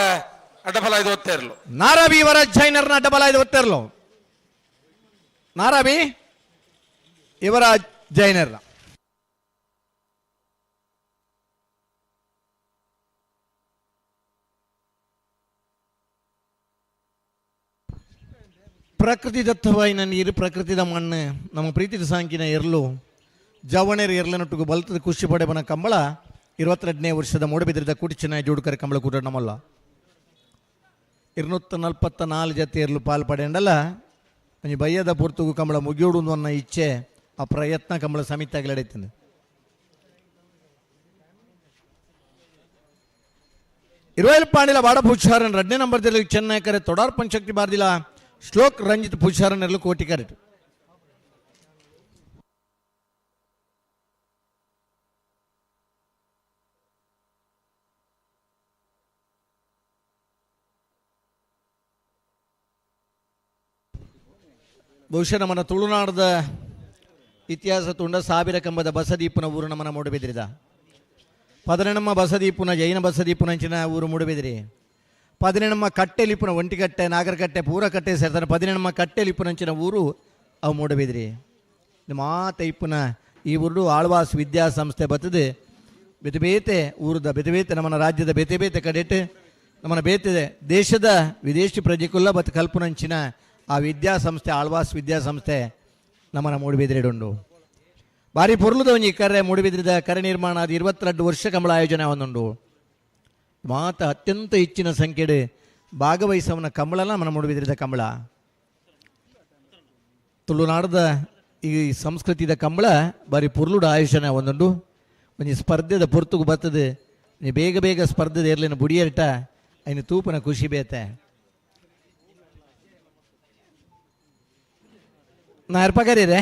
ಅಡ್ಡಬಲ ಇದು ಒತ್ತೇರ್ಲು ನಾರಾಬಿ ಯುವರಾಜ್ ಜೈನರ್ನ ಅಡ್ಡಬಲ ಇದು ಒತ್ತೇರ್ಲು ನಾರಾಬಿ ಯುವರಾಜ್ ಜೈನರ್ನ ಪ್ರಕೃತಿ ದತ್ತವಾಯಿನ ನೀರು ಪ್ರಕೃತಿದ ಮಣ್ಣು ನಮ್ಮ ಪ್ರೀತಿದ ಸಾಂಕಿನ ಎರ್ಲು ಜವಣೇರು ಎರ್ಲನೊಟ್ಟಿಗೂ ಬಲ್ತದ ಖುಷಿ ಪಡೆಬನ ಕಂಬಳ 22ನೇ ವರ್ಷದ ಮೂಡಬಿದ್ರಿದ ಕೂಟಿಚಿನ ಜೋಡುಕರ ಕಂಬಳ ಕೂಟ ನಮ್ಮಲ್ಲ 244 ಜತೆ ಎರ್ಲು ಪಾಲು ಪಡೆಯಂಡಲ್ಲ ಒಂಜಿ ಬಯ್ಯದ ಪೂರ್ತುಗು ಕಂಬಳ ಮುಗಿಯೋಡು ಅನ್ನೋ ಇಚ್ಛೆ ಆ ಪ್ರಯತ್ನ ಕಂಬಳ ಸಮಿತಿ ಆಗಲಡೈತಂದು. ಇರುವೈಲ್ ಪಾಂಡಿಲ ಬಾಡ ಪೂಜಾರನ್ 2ನೇ ನಂಬರ್ದಲ್ಲಿ ಚೆನ್ನೈ ಕರೆ ತೊಡಾರ್ ಪಂಚಶಕ್ತಿ ಬಾರ್ದಿಲ ಶ್ಲೋಕ್ ರಂಜಿತ್ ಪೂಜಾರನ್ ಎರಲು ಕೋಟಿ ಕರೆಟ್. ಬಹುಶಃ ನಮ್ಮನ್ನ ತುಳುನಾಡದ ಇತಿಹಾಸ ತುಂಡ ಸಾವಿರ ಕಂಬದ ಬಸದೀಪನ ಊರು ನಮ್ಮನ್ನ ಮೂಡಬಿದ್ರಿದ ಪದನೆಣಮ್ಮ ಬಸದೀಪುನ ಜೈನ ಬಸದೀಪುನಂಚಿನ ಊರು ಮೂಡಬಿದ್ರಿ ಪದಿನೆಣಮ್ಮ ಕಟ್ಟೆಲಿಪುನ ಒಂಟಿಕಟ್ಟೆ ನಾಗರಕಟ್ಟೆ ಪೂರ ಕಟ್ಟೆ ಸೇರ್ತಾರೆ ಪದಿನೆಣಮ್ಮ ಕಟ್ಟೆಲಿಪುನಂಚಿನ ಊರು ಅವು ಮೂಡಬಿದ್ರಿ ಮಾತ ಇಪ್ಪುನ ಈ ಊರು ಆಳ್ವಾಸ್ ವಿದ್ಯಾಸಂಸ್ಥೆ ಬರ್ತದೆ ಬೇತೆ ಬೇತೆ ಊರದ ಬೇತೆ ಬೇತೆ ನಮ್ಮನ್ನ ರಾಜ್ಯದ ಬೇತೆ ಬೇತೆ ಕಡೆಟ್ ನಮ್ಮನ್ನ ಬೇತೆ ದೇಶದ ವಿದೇಶಿ ಪ್ರಜೆಕುಲ್ಲ ಬತ್ ಕಲ್ಪುನಂಚಿನ ಆ ವಿದ್ಯಾಸಂಸ್ಥೆ ಆಳ್ವಾಸ್ ವಿದ್ಯಾಸಂಸ್ಥೆ ನಮ್ಮನ್ನ ಮೂಡಬಿದ್ರಿಡುಂಡು ಭಾರಿ ಪೊರ್ಲುದ ಒಂಜಿ ಕರೆ ಮೂಡಬಿದ್ರಿದ ಕರೆ ನಿರ್ಮಾಣ ಅದು 22 ವರ್ಷ ಕಂಬಳ ಆಯೋಜನೆ ಒಂದುಂಡು ಮಾತ ಅತ್ಯಂತ ಹೆಚ್ಚಿನ ಸಂಖ್ಯೆಡು ಭಾಗವಹಿಸವನ ಕಂಬಳನ ನಮ್ಮ ಮೂಡಬಿದ್ರಿದ ಕಂಬಳ ತುಳುನಾಡದ ಈ ಸಂಸ್ಕೃತಿದ ಕಂಬಳ ಬಾರಿ ಪೊರ್ಲುಡ ಆಯೋಜನೆ ಒಂದುಂಡು ಒಂಜಿ ಸ್ಪರ್ಧೆದ ಪೊರ್ತುಗು ಬರ್ತದೆ ನೀ ಬೇಗ ಬೇಗ ಸ್ಪರ್ಧೆದ ಇರ್ಲಿನ ಬುಡಿಯರ್ಟ ಐನು ತೂಪನ ಖುಷಿ ಬೇತೆ ನಾ ಎರ್ಪ ಕರೀರೆ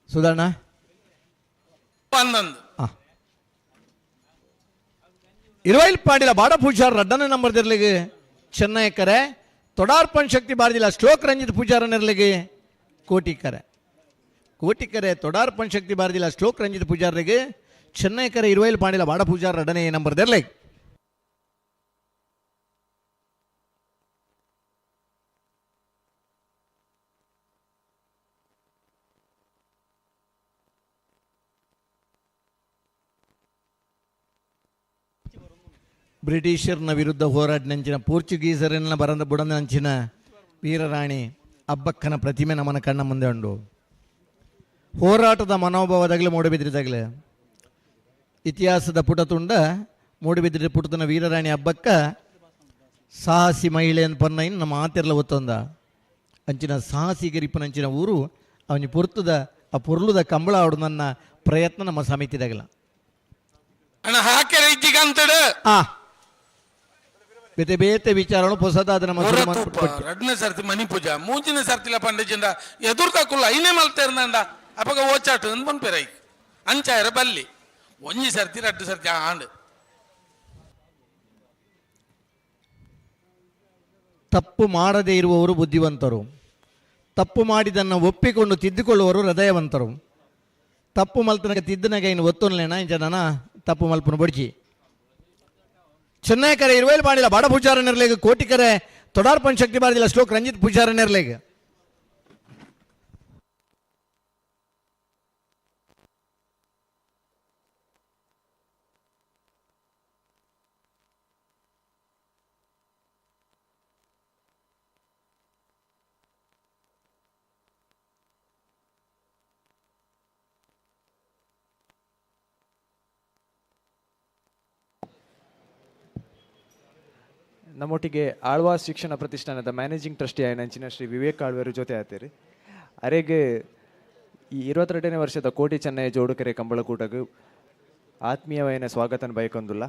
ಸುಧಾರಣ 11 ಹಾಂ ಇರುವೈಲ್ ಪಾಂಡಿಲ ಬಾಡ ಪೂಜಾರ್ ರಡ್ಡನೇ ನಂಬರ್ ದಿರ್ಲಿಗೆ ಚೆನ್ನೈ ಕರೆ ತೊಡಾರ್ ಪಂಚಶಕ್ತಿ ಬಾರದಿಲ್ಲ ಶ್ಲೋಕ್ ರಂಜಿತ್ ಪೂಜಾರನಿರ್ಲಿಗೆ ಕೋಟಿಕರೆ ಕೋಟಿಕರೆ ತೊಡಾರ್ ಪಂಚಶಕ್ತಿ ಬಾರದಿಲ್ಲ ಶ್ಲೋಕ್ ರಂಜಿತ್ ಪೂಜಾರರಿಗೆ ಚೆನ್ನೈ ಕರೆ ಇರುವೈಲ್ ಪಾಂಡಿಲ ಬಾಡ ಪೂಜಾರ್ ರಡ್ಡನೇ ನಂಬರ್ ದಿರ್ಲಿಗೆ. ಬ್ರಿಟಿಷರ್ನ ವಿರುದ್ಧ ಹೋರಾಡಿನಂಚಿನ ಪೋರ್ಚುಗೀಸರನ್ನ ಬರಂದ ಬುಡನಂಚಿನ ವೀರರಾಣಿ ಅಬ್ಬಕ್ಕನ ಪ್ರತಿಮೆ ನಮ್ಮನ ಕಣ್ಣ ಮುಂದೆ ಉಂಡು. ಹೋರಾಟದ ಮನೋಭಾವದಾಗಲೇ ಮೂಡಬಿದ್ರಿದಾಗಲೇ ಇತಿಹಾಸದ ಪುಟ ತುಂಡ ಮೂಡಬಿದ್ರಿ ಪುಟದನ ವೀರರಾಣಿ ಅಬ್ಬಕ್ಕ ಸಾಹಸಿ ಮಹಿಳೆಯನ್ನು ಪನ್ನೈನ್ ನಮ್ಮ ಆತಿರ್ಲ ಒತ್ತೊಂದ ಅಂಚಿನ ಸಾಹಸಿಗರಿಪ್ಪನಂಚಿನ ಊರು ಅವನಿ ಪೊರ್ತದ ಆ ಪೊರ್ಲುದ ಕಂಬಳ ಆಡು ನನ್ನ ಪ್ರಯತ್ನ ನಮ್ಮ ಸಮಿತಿದಾಗಲ. ಅಣ್ಣ ಹಾಕೆರೆ ಇಜ್ಜಿಗಂತಡು ಆ ಬೇತೆ ಬೇತೆ ವಿಚಾರಗಳು ಹೊಸದಾದ ನಮ್ಮ ರಡ್ನೇ ಸರ್ತಿ ಮನಿ ಪೂಜಾ ಮೂಜಿನ ಸರ್ತಿಲ ಪಂಡಿಜಿಂದ ಎದುರ್ತಾಕುಲ್ಲ ಐನೇ ಮಲ್ತೇರ್ನಂಡ ಅಪಗ ಓಚಾಟ ಅಂದ್ ಪನ್ಪೇರ ಅಂಚಾಯರ ಬಲ್ಲಿ ಒಂಜಿ ಸರ್ತಿ ರಡ್ಡು ಸರ್ತಿ ಆಂಡ್. ತಪ್ಪು ಮಾಡದೇ ಇರುವವರು ಬುದ್ಧಿವಂತರು, ತಪ್ಪು ಮಾಡಿದನ್ನು ಒಪ್ಪಿಕೊಂಡು ತಿದ್ದುಕೊಳ್ಳುವವರು ಹೃದಯವಂತರು. ತಪ್ಪು ಮಲ್ತನಗ ತಿದ್ದನಗ ಇನ್ನು ಒತ್ತೊನ್ಲೇನ ಇಂಚ ನನ್ನ ತಪ್ಪು ಮಲ್ಪನ ಬಡ್ಜಿ. ಚೆನ್ನೈ ಕರೆ ಇರುವೈಲ್ ಮಾಡಿಲ್ಲ ಬಾಡ ಪೂಜಾರನಿರ್ಲೇಗ ಕೋಟಿ ಕರೆ ತೊಡಾರ್ ಪಂಚಶಕ್ತಿ ಬಾರದಿಲ್ಲ ಶ್ಲೋಕ್ ರಂಜಿತ್ ಪೂಜಾರನಿರ್ಲೇಗ. ನಮ್ಮೊಟ್ಟಿಗೆ ಆಳ್ವಾಸ್ ಶಿಕ್ಷಣ ಪ್ರತಿಷ್ಠಾನದ ಮ್ಯಾನೇಜಿಂಗ್ ಟ್ರಸ್ಟಿ ಆಯನಂಚಿನ ಶ್ರೀ ವಿವೇಕ್ ಆಳ್ವರು ಜೊತೆ ಆತೀರಿ. ಅರೆಗೆ ಈ 22ನೇ ವರ್ಷದ ಕೋಟಿ ಚೆನ್ನೈ ಜೋಡುಕೆರೆ ಕಂಬಳಕೂಟಗೂ ಆತ್ಮೀಯವಾದ ಸ್ವಾಗತನ ಬಯಕೊಂದುಲ್ಲ.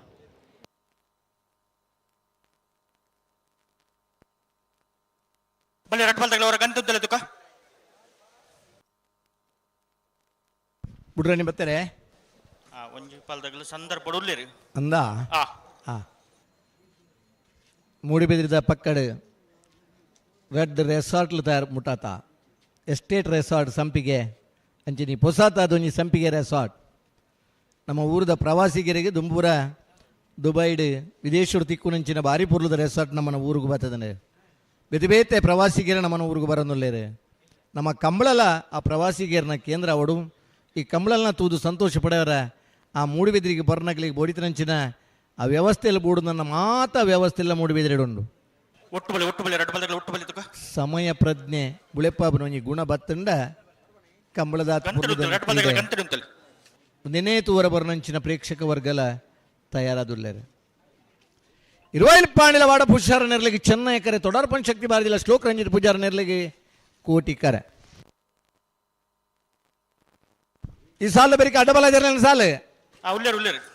ಬುಡ್ರನಿ ಬರ್ತಾರೆ ಸಂದರ್ಭ ಅಂದ ಮೂಡಿಬಿದ್ರಿದ ಪಕ್ಕಡು ರೆಡ್ ರೆಸಾರ್ಟ್ಲು ತಯಾರು ಮುಟ್ಟಾತ ಎಸ್ಟೇಟ್ ರೆಸಾರ್ಟ್ ಸಂಪಿಗೆ ಅಂಚಿನಿ ಪೊಸಾತ ಅದೊಂಜಿ ಸಂಪಿಗೆ ರೆಸಾರ್ಟ್ ನಮ್ಮ ಊರದ ಪ್ರವಾಸಿಗರಿಗೆ ದುಂಬೂರ ದುಬೈಡ್ ವಿದೇಶರು ತಿಕ್ಕುನಂಚಿನ ಭಾರಿ ಪುರ್ಲದ ರೆಸಾರ್ಟ್ ನಮ್ಮನ ಊರಿಗೆ ಬರ್ತದೆ. ಬೇತೆ ಬೇತೆ ಪ್ರವಾಸಿಗರು ನಮ್ಮನ ಊರಿಗೆ ಬರೋನುಲ್ಲೇರು. ನಮ್ಮ ಕಂಬಳಲ ಆ ಪ್ರವಾಸಿಗರನ್ನ ಕೇಂದ್ರ ಅವಡು. ಈ ಕಂಬಳಲ್ನ ತೂದು ಸಂತೋಷ ಪಡೆಯವರ ಆ ಮೂಡಿಬಿದ್ರಿಗೆ ಬರ್ನಕ್ಲಿಗೆ ಬೋಡಿತನಂಚಿನ ಆ ವ್ಯವಸ್ಥೆಯಲ್ಲಿ ಬೋಡು ನನ್ನ ಮಾತಾ ವ್ಯವಸ್ಥೆ ಎಲ್ಲ ಮೂಡಿಬಿದ್ರೆ ಉಂಡು. ಸಮಯ ಪ್ರಜ್ಞೆ ಬುಳೆಪ್ಪಾಬನ ಗುಣ ಬತ್ತಂಡ ಕಂಬಳದ ನೆನೆ ತೂವರ ಬರ್ನಂಚಿನ ಪ್ರೇಕ್ಷಕ ವರ್ಗಲ ತಯಾರಾದುಲ್ಲೇರು. ಇರುವೈಲ್ ಪಾಣಿಲ ವಾಡ ಪುಷಾರ ನೆರಳಿಗೆ ಚೆನ್ನೈ ಕರೆ ತೊಡಾರ್ ಪಂಚಶಕ್ತಿ ಬಾರದಿಲ್ಲ ಶ್ಲೋಕ್ ರಂಜಿತ್ ಪೂಜಾರ ನೆರಳಿಗೆ ಕೋಟಿ ಕರೆ. ಈ ಸಾಲ ಬೆರಿಕೆ ಅಡ್ಡಬಲ ಇದಿರಲಿಲ್ಲ ಸಾಲು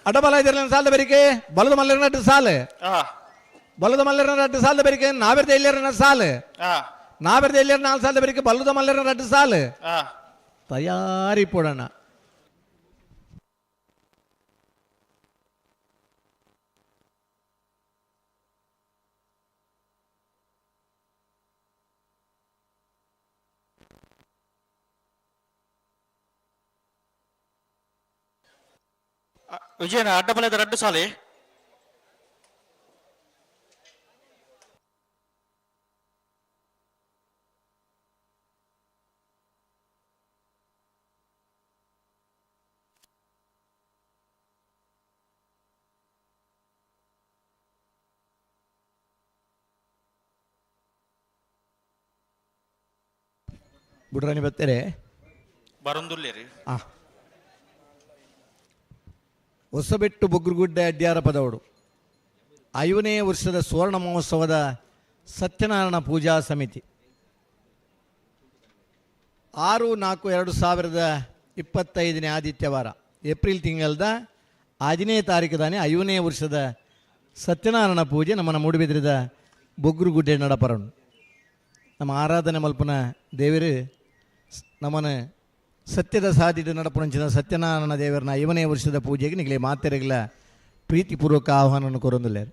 ಅಡ್ಡಬಲ ಇದಿರಲಿಲ್ಲ ಸಾಲದ ಬೆರಿಕೆ ಬಲದ ಮಲ್ಲರ ಸಾಲು ಬಲದ ಮಲ್ಲರ ರಡ್ಡು ಸಾಲದ ಬೆರಿಕೆ ನಾವೆರ್ದ ಇಲ್ಲರ ಸಾಲು ನಾವೆರ್ದ ಇಲ್ಲರ ನಾಲ್ ಸಾಲದ ಬೆರಿಕೆ ಬಲದ ಮಲ್ಲರ ರಡ್ಡು ಸಾಲು ತಯಾರಿ ಪೋಡೋಣ. ವಿಜಯನ ಅಡ್ಡಬಲದ ರಡ್ಡು ಸಾಲೆ ಬುಡ್ರಾಣಿ ಬರ್ತಾರೆ ಬರಂದುಲ್ಲೇರಿ. ಹೊಸಬೆಟ್ಟು ಬೊಗ್ರುಗುಡ್ಡೆ ಅಡ್ಯಾರ ಪದವಡು 5ನೇ ವರ್ಷದ ಸುವರ್ಣ ಮಹೋತ್ಸವದ ಸತ್ಯನಾರಾಯಣ ಪೂಜಾ ಸಮಿತಿ 6/4/2025 ಆದಿತ್ಯವಾರ ಏಪ್ರಿಲ್ ತಿಂಗಳದ 5ನೇ ತಾರೀಕು ತಾನೆ 5ನೇ ವರ್ಷದ ಸತ್ಯನಾರಾಯಣ ಪೂಜೆ ನಮ್ಮನ್ನು ಮೂಡುಬಿದ್ರಿದ ಬೊಗ್ರುಗುಡ್ಡೆ ನಡಪರನು. ನಮ್ಮ ಆರಾಧನೆ ಮಲ್ಪನ ದೇವರು ನಮ್ಮನ ಸತ್ಯದ ಸಾಧಿತ ನಡಪುರಂಚಿನ ಸತ್ಯನಾರಾಯಣ ದೇವರನ್ನ 5ನೇ ವರ್ಷದ ಪೂಜೆಗೆ ನಿಗಲೇ ಮಾತೆರಗಲ ಪ್ರೀತಿಪೂರ್ವಕ ಆಹ್ವಾನವನ್ನು ಕೊರೊಂದುಲ್ಲೆರ್.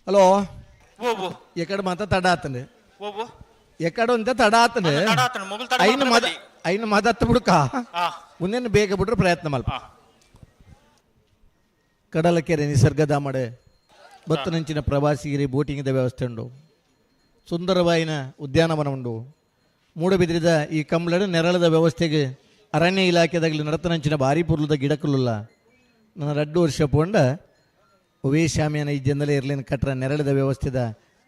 ಹಲೋ, ಎಕಡೆ ಮಾತ ತಡ ಆತಂದೆ, ಎಕಡೆ ಒಂದ ತಡ ಆತಂದೆ, ಐನು ಮದ ಐನು ಮದತ್ತು ಬುಡ್ಕ ಮುಂದೇನು ಬೇಗ ಬಿಟ್ರೆ ಪ್ರಯತ್ನ ಮಲ್ಪ. ಕಡಲಕೆರೆ ನಿಸರ್ಗಧಾಮಡೆ ಬತ್ತನಂಚಿನ ಪ್ರವಾಸಿಗರಿ ಬೋಟಿಂಗ್ದ ವ್ಯವಸ್ಥೆ ಉಂಡು, ಸುಂದರವಾಯಿನ ಉದ್ಯಾನವನ ಉಂಡು. ಮೂಡಬಿದ್ರಿದ ಈ ಕಂಬಳದ ನೆರಳದ ವ್ಯವಸ್ಥೆಗೆ ಅರಣ್ಯ ಇಲಾಖೆದಾಗಲಿ ನಡತನಂಚಿನ ಭಾರಿ ಪುರ್ಲದ ಗಿಡಕುಲ್ಲ. ನನ್ನ 2 ವರ್ಷ ಪೋಂಡ ಒವೇ ಶಾಮಿಯಾನ ಈ ಜನದಲ್ಲೇ ಇರಲಿನ ಕಟ್ರ ನೆರಳದ ವ್ಯವಸ್ಥೆದ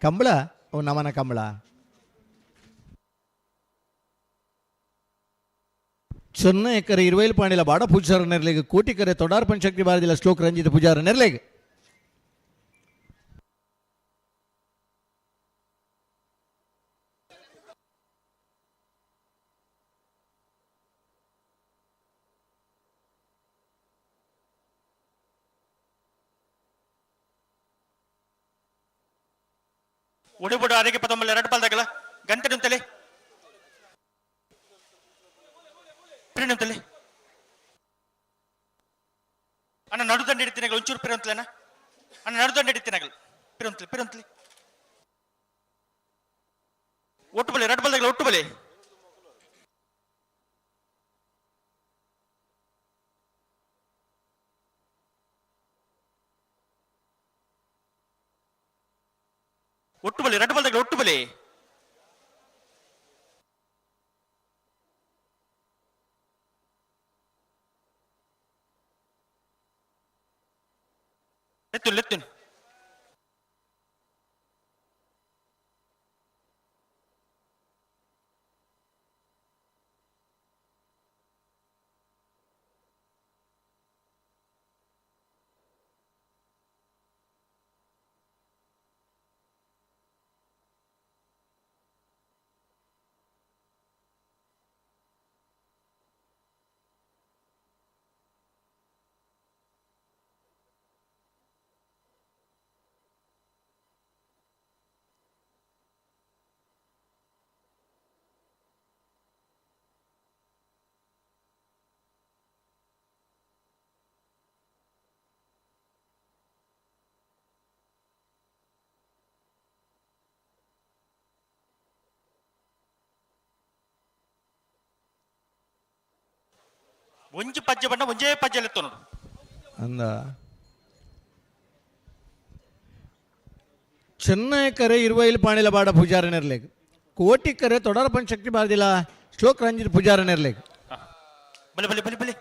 ಕಂಬಳ ಅವು ನಮನ ಕಂಬಳ. 0 ಎಕರೆ ಇರುವೈಲ್ ಪಾಂಡಿಲ ಬಾಡ ಪೂಜಾರ ನೆರಳಿಗೆ, ಕೋಟಿ ಕರೆ ತೊಡಾರ್ ಪಂಚಶಕ್ತಿ ಬಾರದಿಲ್ಲ ಶ್ಲೋಕ ರಂಜಿತ ಪೂಜಾರ ನೆರಳಿಗೆ. ಉಡಿಬುಡು ಅರಿಗೆ ಪದೊಂಬಲ್ಲ ಎರಡು ಪಾಲ್ದಾಗಲ್ಲ ಗಂಟೆ ನುಂತಲೆ ಪಿರಿನುಂತಲೆ ಅಣ್ಣ ನಡುದಂಡ ಹಿಡಿತೀನಗಳು ಒಂಚೂರು ಪಿರಂತಲೇನ ಅಣ್ಣ ನಡುದಂಡ ಹಿಡಿತೀನಗಳು ಪಿರಂತಲೆ ಪಿರಂತಲೆ ಒಟ್ಟು ಬಲಿ ಎರಡು ಬಲ್ದಾಗಲ್ಲ ಒಟ್ಟು ಬಲಿ. ಒಟ್ಟು ಬಲಿ ಎರಡು ಬಲ್ದಾಗಲ್ಲ ಒಟ್ಟು ಬಲಿ. ಲೆತ್ತುನ್ ಲೆತ್ತುನ್ ಒಂಜಿ ಪಜ್ಜೆ ಬಣ್ಣ ಒಂಜೇ ಪಜ್ಜೆ ಲೆತ್ತು ನೋಡು. ಅಂದ ಚೆನ್ನೈ ಕರೆ ಇರುವೈಲ್ ಪಾಣಿಲ ಬಾಡ ಪೂಜಾರ ನೆರ್ಲೇಗ್, ಕೋಟಿ ಕರೆ ತೊಡರ ಪಂಚಶಕ್ತಿ ಬಾರದಿಲ್ಲ ಶ್ಲೋಕ ರಂಜಿತ್ ಪೂಜಾರ ನೆರ್ಲೇಗ್. ಬಲೆ ಬಲೆ ಬಲೆ ಬಲೆ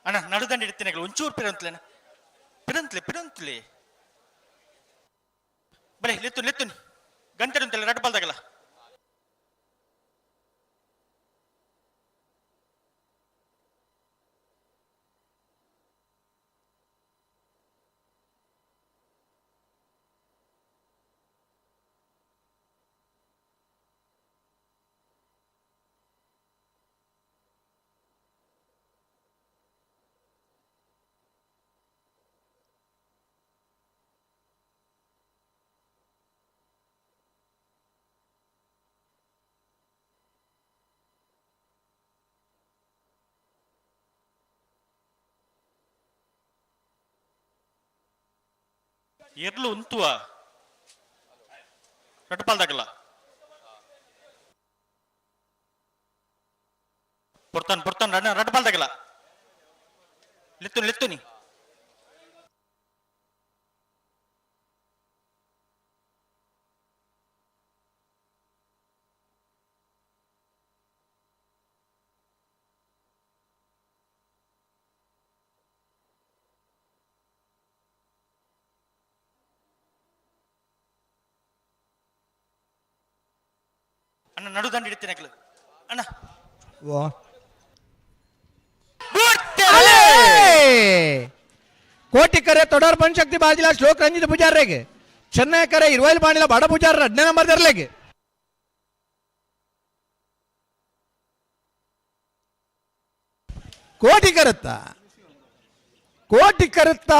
ಅಣ್ಣ ನಡುದಂಡ ಇಡ್ತೀನಿ ಒಂಚೂರು ಪಿರಂತಲೇನ ಪಿರಂತ್ಲೆ ಪಿರಂತ್ಲೆ ಬಲೆ ಲೆತ್ತು ಲೆತ್ತುನ್ ಗಂಟೆ ಅಂತಲ್ಲ ಎರಡು ಬಾಲ್ದಾಗಲ್ಲ. ಎರ್ಲು ಉಂತುವ ರಟ್ಟಪಾಲ್ದಾಗಲ್ಲ ಪೊರ್ತಾನ್ ಪೊರ್ತಾನ್ ರಟ್ಟಪಾಲ್ದಾಗಲ್ಲ ಲೆತ್ತುನಿ ಲೆತ್ತುನಿ ಅಣ್ಣ ನಡುದಂಡ ಹಿಡಿತೀನಿ ಅಣ್ಣ. ಕೋಟಿ ಕರೆ ತೊಡರ್ ಪಂಚಶಕ್ತಿ ಬಾಜಿಲ ಶ್ಲೋಕ ರಂಜಿತ ಪೂಜಾರ್ರೆಗೆ, ಚೆನ್ನೈ ಕರೆ ಇರುವೈಲ್ ಪಾಣಿಲ ಬಾಡ ಪೂಜಾರ 2ನೇ ನಂಬರ್ ದರ್ಲೆಗೆ. ಕೋಟಿ ಕರುತ್ತ ಕೋಟಿ ಕರುತ್ತ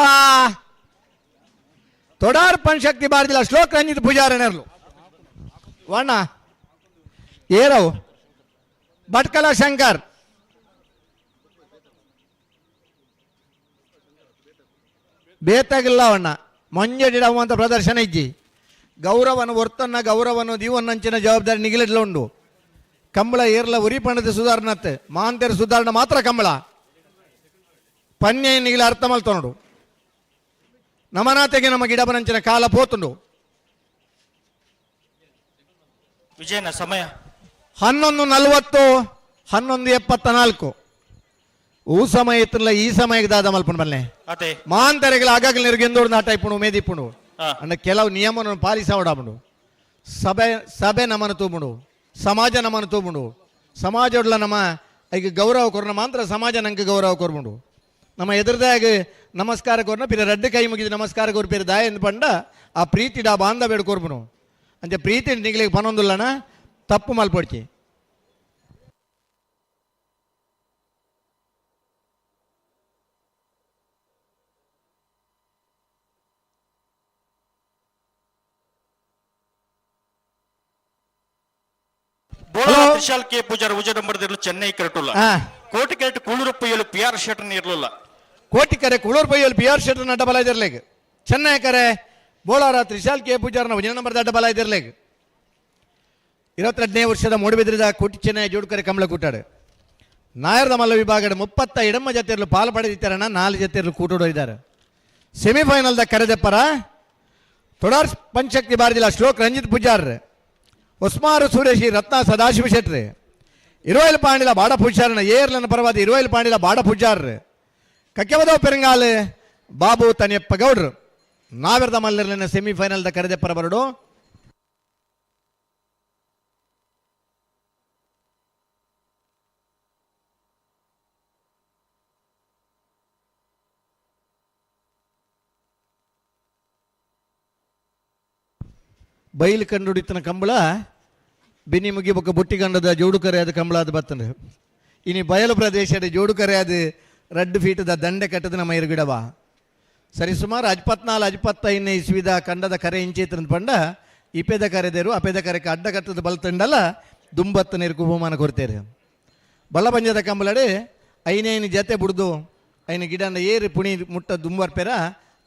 ತೊಡಾರ್ ಪಂಚಶಕ್ತಿ ಬಾರದಿಲ್ಲ ಶ್ಲೋಕ ರಂಜಿತ್ ಪೂಜಾರನರ್ಲು ವಣ್ಣ ಏರವು ಭಟ್ಕಲ ಶಂಕರ್ ಬೇತಾಗಿಲ್ಲ ಅವಣ್ಣ ಮಂಜಡಿಡವಂತ ಪ್ರದರ್ಶನ ಇಜ್ಜಿ ಗೌರವನು ಒರ್ತನ್ನ ಗೌರವನು ದೀವನ್ನಂಚಿನ ಜವಾಬ್ದಾರಿ ನಿಗಿಲಿಡ್ಲ ಉಂಡು. ಕಂಬಳ ಏರ್ಲ ಉರಿ ಪಣದ ಸುಧಾರಣತ್ತೆ ಮಾಂತೆರ ಸುಧಾರಣೆ ಮಾತ್ರ ಕಂಬಳ ಪನ್ಯ ನಿಗಿಲ ಅರ್ಥ ಮಲ್ತೊಂಡು ನಮನಾತೆಗೆ ನಮ್ಮ ಗಿಡಬನಂಚಿನ ಕಾಲ ಪೋತುಂಡು. ವಿಜಯನ ಸಮಯ 11:40 11:74. ಊ ಸಮಯ ಇತ್ತಲ್ಲ ಈ ಸಮಯಕ್ಕೆ ದಾದ ಮಲ್ಪಣ ಬಲ್ಲೆ ಅದೇ ಮಾಂತರೆಗಳ ಆಗಾಗಲೇ ನಿರ್ಗೆಂದೋಡು ನಾಟ ಇಪ್ಪುಣು ಉಮೇದಿಪ್ಪುಣು ಅಂಡ ಕೆಲವು ನಿಯಮವನ್ನು ಪಾಲಿಸವಡಾಬುಂಡು. ಸಭೆ ಸಭೆ ನಮ್ಮನ್ನು ತೂಬುಂಡು, ಸಮಾಜ ನಮ್ಮನ್ನು ತೂಬುಂಡು, ಸಮಾಜ ನಮ್ಮ ಈಗ ಗೌರವ ಕೊರ್ನ ಮಾತ್ರ ಸಮಾಜ ನಂಗೆ ಗೌರವ ಕೊರ್ಬುಂಡು. ನಮ್ಮ ಎದುರ್ದಾಗ ನಮಸ್ಕಾರ ಕೊರ್ನ ಪಿರ ರಡ್ಡು ಕೈ ಮುಗಿದು ನಮಸ್ಕಾರ ಕೊರ್ ಪಿರ ದಾಯ ಎಂದು ಪಂಡ ಆ ಪ್ರೀತಿಡ ಬಾಂಧವ್ಯ ಕೊರ್ಬುನು. ಅಂಚೆ ಪ್ರೀತಿ ನಿಗಲಿಗೆ ಪನೊಂದುಲ್ಲನ ತಪ್ಪು ಮಲ್ಪೊಡ್ಚಿ. ತ್ರಿಶಾಲ್ ಕೆ ಪೂಜಾರ್ ಉಜಡಂಬರದಿರಲು ಚೆನ್ನೈ ಕರೆಟುಲ್ಲ ಕೋಟಿ ಕರೆಟ್ ಕೂಳೂರು ಪೊಯ್ಯಲು ಪಿ ಆರ್ ಶೆಟ್ಟರ್ ಇರಲಿಲ್ಲ. ಕೋಟಿ ಕರೆ ಕೂಳೂರು ಪೊಯ್ಯಲು ಪಿ ಆರ್ ಶೆಟ್ಟರ್ ಡಬಲ್ ಇದಿರ್ಲೇಗ್. ಚೆನ್ನೈ ಕರೆ Bolar Trishal K ಪೂಜಾರ್ನ ವಜನ number double ಇದಿರ್ಲೇಗ್. 22ನೇ ವರ್ಷದ ಮೂಡುಬಿದ್ರಿದ ಕೋಟಿ ಚೆನ್ನೈ ಜೋಡುಕರೆ ಕಮಲ ಕೂಟಾಡು ನಾಯರದ ಮಲ್ಲ ವಿಭಾಗದ 30 ಎಡಮ್ಮ ಜತೆಯಲ್ಲೂ ಪಾಲು ಪಡೆದಿದ್ದಾರಣ 4 ಜತೆಯಲ್ಲೂ ಕೂಟೋಡು ಇದ್ದಾರೆ. ಸೆಮಿಫೈನಲ್ದ ಕರೆದೆಪ್ಪರ ತೊಡಾರ್ ಪಂಚಶಕ್ತಿ ಬಾರದಿಲ್ಲ ಶ್ಲೋಕ್ ರಂಜಿತ್ ಪೂಜಾರ್ ಹೊಸ್ಮಾರು ಸುರೇಶಿ ರತ್ನ ಸದಾಶಿವ ಶೆಟ್ರಿ ಇರುವೈಲ್ ಪಾಂಡಿಲ ಬಾಡ ಪೂಜಾರನ ಏರ್ಲನ ಪರವಾದ ಇರುವೈಲ್ ಪಾಂಡಿಲ ಬಾಡ ಪೂಜಾರ್ ಕಕ್ಕೆವದವ್ ಪೆರಂಗಾಲ್ ಬಾಬು ತನಿಯಪ್ಪ ಗೌಡ್ರು ನಾವೆರದ ಮಲ್ಲರ್ಲಿನ ಸೆಮಿಫೈನಲ್ದ ಕರೆದೆಪ್ಪರ ಬರಡು. ಬೈಲು ಕಂಡುಡಿತನ ಕಂಬಳ ಬೆನ್ನಿ ಮುಗಿ ಬೊಕ್ಕ ಬುಟ್ಟಿ ಗಂಡದ ಜೋಡುಕರೆ ಅದು ಕಂಬಳ ಅದು ಬತ್ತಂದ್ರೆ ಇನಿ ಬಯಲು ಪ್ರದೇಶದ ಜೋಡುಕರೆ ಅದು ರಡ್ಡು ಫೀಟದ ದಂಡೆ ಕಟ್ಟದ ನಮ್ಮ ಇರುಗಿಡವ ಸರಿ ಸುಮಾರು 24 25 ಇಸ್ವಿದ ಕಂಡದ ಕರೆ ಇಂಚೇತನ ಪಂಡ ಇಪೇದ ಕರೆದೇರು ಅಪೇದ ಕರೆಗೆ ಅಡ್ಡ ಕಟ್ಟದ ಬಲ್ತಂಡಲ್ಲ ದುಂಬತ್ತು ನೀರು ಬಹುಮಾನ ಕೊಡ್ತೇರು. ಬಲ್ಲಪಂಜದ ಕಂಬಳಡೆ ಐನೈನು ಜತೆ ಬುಡ್ದು ಐನ ಗಿಡನ ಏರಿ ಪುಣಿ ಮುಟ್ಟ ದುಂಬರ್ಪೆರ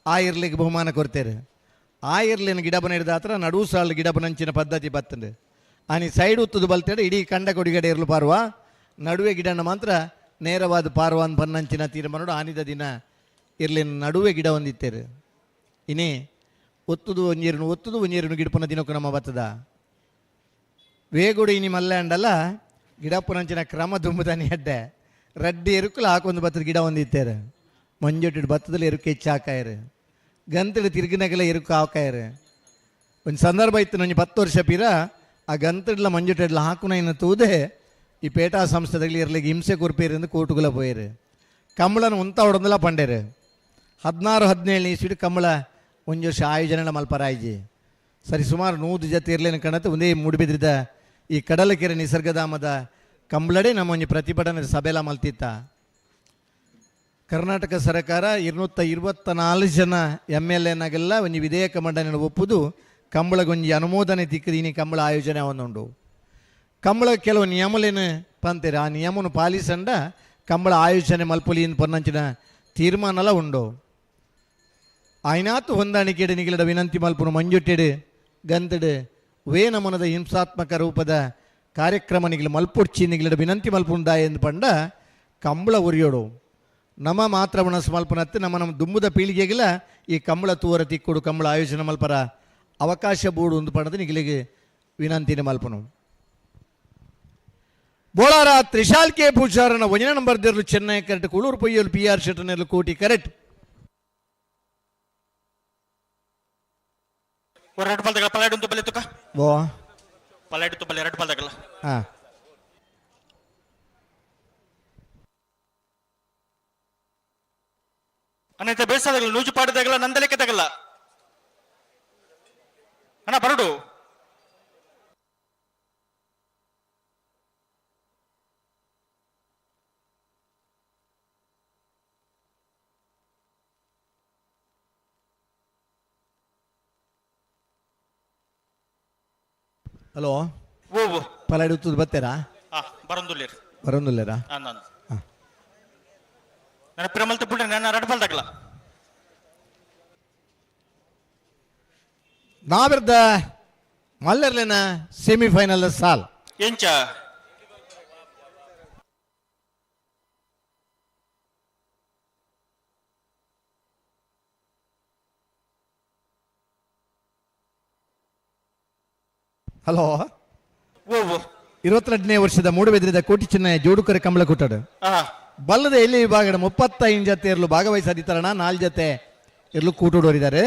ಆ ಇರ್ಲಿಕ್ಕೆ ಬಹುಮಾನ ಕೊಡ್ತೇರು. ಆ ಇರ್ಲಿನ ಗಿಡ ಬನ ಹಿಡಿದ ಹತ್ರ ನಡುವು ಸಾಲು ಗಿಡ ಬನಂಚಿನ ಪದ್ಧತಿ ಬತ್ತಂಡು ಆನಿ ಸೈಡ್ ಉತ್ತದು ಬಲ್ತೇಡೆ ಇಡೀ ಕಂಡ ಕೊಡಿಗಡೆ ಇರಲು ಪಾರುವ ನಡುವೆ ಗಿಡನ ಮಾತ್ರ ನೇರವಾದ ಪಾರುವ ಅಂತ ಬನ್ನಂಚಿನ ತೀರ್ಮಾನ ಆನಿದ ದಿನ ಇರ್ಲಿನ ನಡುವೆ ಗಿಡ ಹೊಂದಿತ್ತೇರು. ಇನಿ ಒತ್ತುದು ಒಂಜೀರನು ಒತ್ತುದು ಒಂಜೀರನು ಗಿಡಪನ ದಿನಕ್ಕೂ ನಮ್ಮ ಬತ್ತದ ವೇಗುಡು ಇನಿ ಮಲ್ಲೆ ಅಂಡಲ್ಲ ಗಿಡಪ್ಪನಂಚಿನ ಕ್ರಮ ದುಂಬುದಾನಿ ಅಡ್ಡೆ ರಡ್ಡಿ ಎರುಕುಲು ಹಾಕೊಂದು ಬತ್ತದ ಗಿಡ ಹೊಂದಿತ್ತೇರು. ಮಂಜೊಟ್ಟು ಬತ್ತದಲ್ಲಿ ಎರುಕು ಹೆಚ್ಚು ಹಾಕಾಯರು ಗಂತಡು ತಿರುಗಿನಾಗೆಲ್ಲ ಎರುಕು ಹಾಕಾಯರು. ಒಂದು ಸಂದರ್ಭ ಇತ್ತು ನನಗೆ 10 ವರ್ಷ ಪೀರ ಆ ಗಂತಡ್ಲ ಮಂಜುಟೆಡ್ಲ ಹಾಕುನ ಇನ್ನು ತೂದೆ ಈ ಪೇಟಾ ಸಂಸ್ಥೆದಲ್ಲಿ ಇರ್ಲಿಕ್ಕೆ ಹಿಂಸೆ ಕೊರ್ಪೇರಿಂದ ಕೋಟುಗುಲ ಪೋಯರು ಕಂಬಳನ ಉಂತ ಹೊಡಂದಲ ಪಂಡೇರು. 16 17 ಇಸ್ವಿಡ್ ಕಂಬಳ ಒಂದು ವರ್ಷ ಆಯೋಜನೆ ಮಲ್ಪರಾಯ್ಜಿ ಸರಿ ಸುಮಾರು 100 ಜತೆ ಇರ್ಲೇನು ಕಾಣತ್ತೆ. ಒಂದೇ ಮೂಡಿಬಿದ್ರಿದ ಈ ಕಡಲಕೆರೆ ನಿಸರ್ಗಧಾಮದ ಕಂಬಳಡೆ ನಮ್ಮ ಒಂಜಿ ಪ್ರತಿಭಟನೆ ಸಭೆಲ ಮಲ್ತಿತ್ತ. ಕರ್ನಾಟಕ ಸರ್ಕಾರ 224 ಜನ ಎಮ್ ಎಲ್ ಎನಾಗೆಲ್ಲ ಒಂಜಿ ವಿಧೇಯಕ ಮಂಡನೆ ಒಪ್ಪುದು ಕಂಬಳಗೊಂಜಿ ಅನುಮೋದನೆ ತಿಕ್ಕದೀನಿ ಕಂಬಳ ಆಯೋಜನೆ ಒಂದುಂಡು. ಕಂಬಳ ಕೆಲವು ನಿಯಮಲೇನು ಪಂತೀರ ಆ ನಿಯಮನು ಪಾಲಿಸಂಡ ಕಂಬಳ ಆಯೋಜನೆ ಮಲ್ಪುಲಿ ಪೊನ್ನಂಚಿನ ತೀರ್ಮಾನಲ ಉಂಡು. ಆಯ್ನಾತು ಹೊಂದಾಣಿಕೆಡು ನಿಗಿಲದ ವಿನಂತಿ ಮಲ್ಪುನು ಮಂಜುಟ್ಟಿಡು ಗಂತಡು ವೇ ನಮನದ ಹಿಂಸಾತ್ಮಕ ರೂಪದ ಕಾರ್ಯಕ್ರಮ ನಿಗಿಲು ಮಲ್ಪುಡ್ಚಿ ನಿಗಿಲದ ವಿನಂತಿ ಮಲ್ಪುನು ದಾಯ ಎಂದು ಪಂಡ ಕಂಬಳ ಉರಿಯೋಡು ನಮ್ಮ ಮಾತ್ರ ಮನಸ್ಸು ಮಲ್ಪನತ್ತು ನಮ್ಮ ನಮ್ಮ ದುಂಬುದ ಪೀಳಿಗೆಗೆಲ್ಲ ಈ ಕಂಬಳ ತೂವರ ತಿಕ್ಕುಡು ಕಂಬಳ ಆಯೋಜನೆ ಮಲ್ಪರ ಅವಕಾಶ ಬೋಡು ಒಂದು ಪಣದ ನಿಗಿಲಿಗೆ ವಿನಂತಿನ ಮಲ್ಪನು. ಬೋಳಾರ ತ್ರಿಶಾಲ್ ಕೆ ಪೂಜಾರನ ಒಂಜನ ನಂಬರ್ ದೇರ್ಲು ಚೆನ್ನೈ ಕರೆಕ್ಟ್ ಕುಳೂರು ಪೊಯ್ಯಲು ಪಿ ಆರ್ ಶೆಟ್ಟನೆರ್ಲು ಕೋಟಿ ಕರೆಕ್ಟ್. ಎರಡು ಬಾಲ್ದಗಳ ಪಲಾಯ್ಡು ಅಂತ ಬಲೆ ತುಕ ಓ ಪಲಾಯ್ಡು ತುಪ್ಪಲ್ಲಿ ಎರಡು ಬಾಲ್ದಗಳ ಹಾ ಅನಂತ ಬೇಸಾದಗಲ್ಲ ನೂಜು ಪಾಡದಾಗಲ್ಲ ನಂದಲಿಕ್ಕೆ ಅಣ್ಣ ಬರಡು. ಹಲೋ ಓ ಪಲಾಡಿ ಉತ್ತದ ಬತ್ತೇರಾ? ಬರಂದುಲ್ಲೇರು. ಬರೋದಿಲ್ಲರಾ? ನಾನು ನನ್ನ ಪಿರಮಲ್ತ ಬುಡ್ಡ ನನ್ನ ರಡ್ ಬಲ್ದಾಗಲ. ನಾವಿರ್ದ ಮಲ್ಲರ್ಲಿನ ಸೆಮಿಫೈನಲ್ ಸಾಲ್ ಎಂಚ ಹಲೋ ಓ 22ನೇ ವರ್ಷದ ಮೂಡುಬೆದ್ರಿದ ಕೋಟಿ ಚೆನ್ನಯ ಜೋಡುಕರೆ ಕಂಬಳ ಕೂಟಡು ಬಲ್ಲದ ಎಲ್ಲಿ ವಿಭಾಗದ 35 ಜತೆ ಇರಲು ಭಾಗವಹಿಸದಿತರಣ 4 ಜತೆ ಇರಲು ಕೂಟುಡೋರಿದ್ದಾರೆ.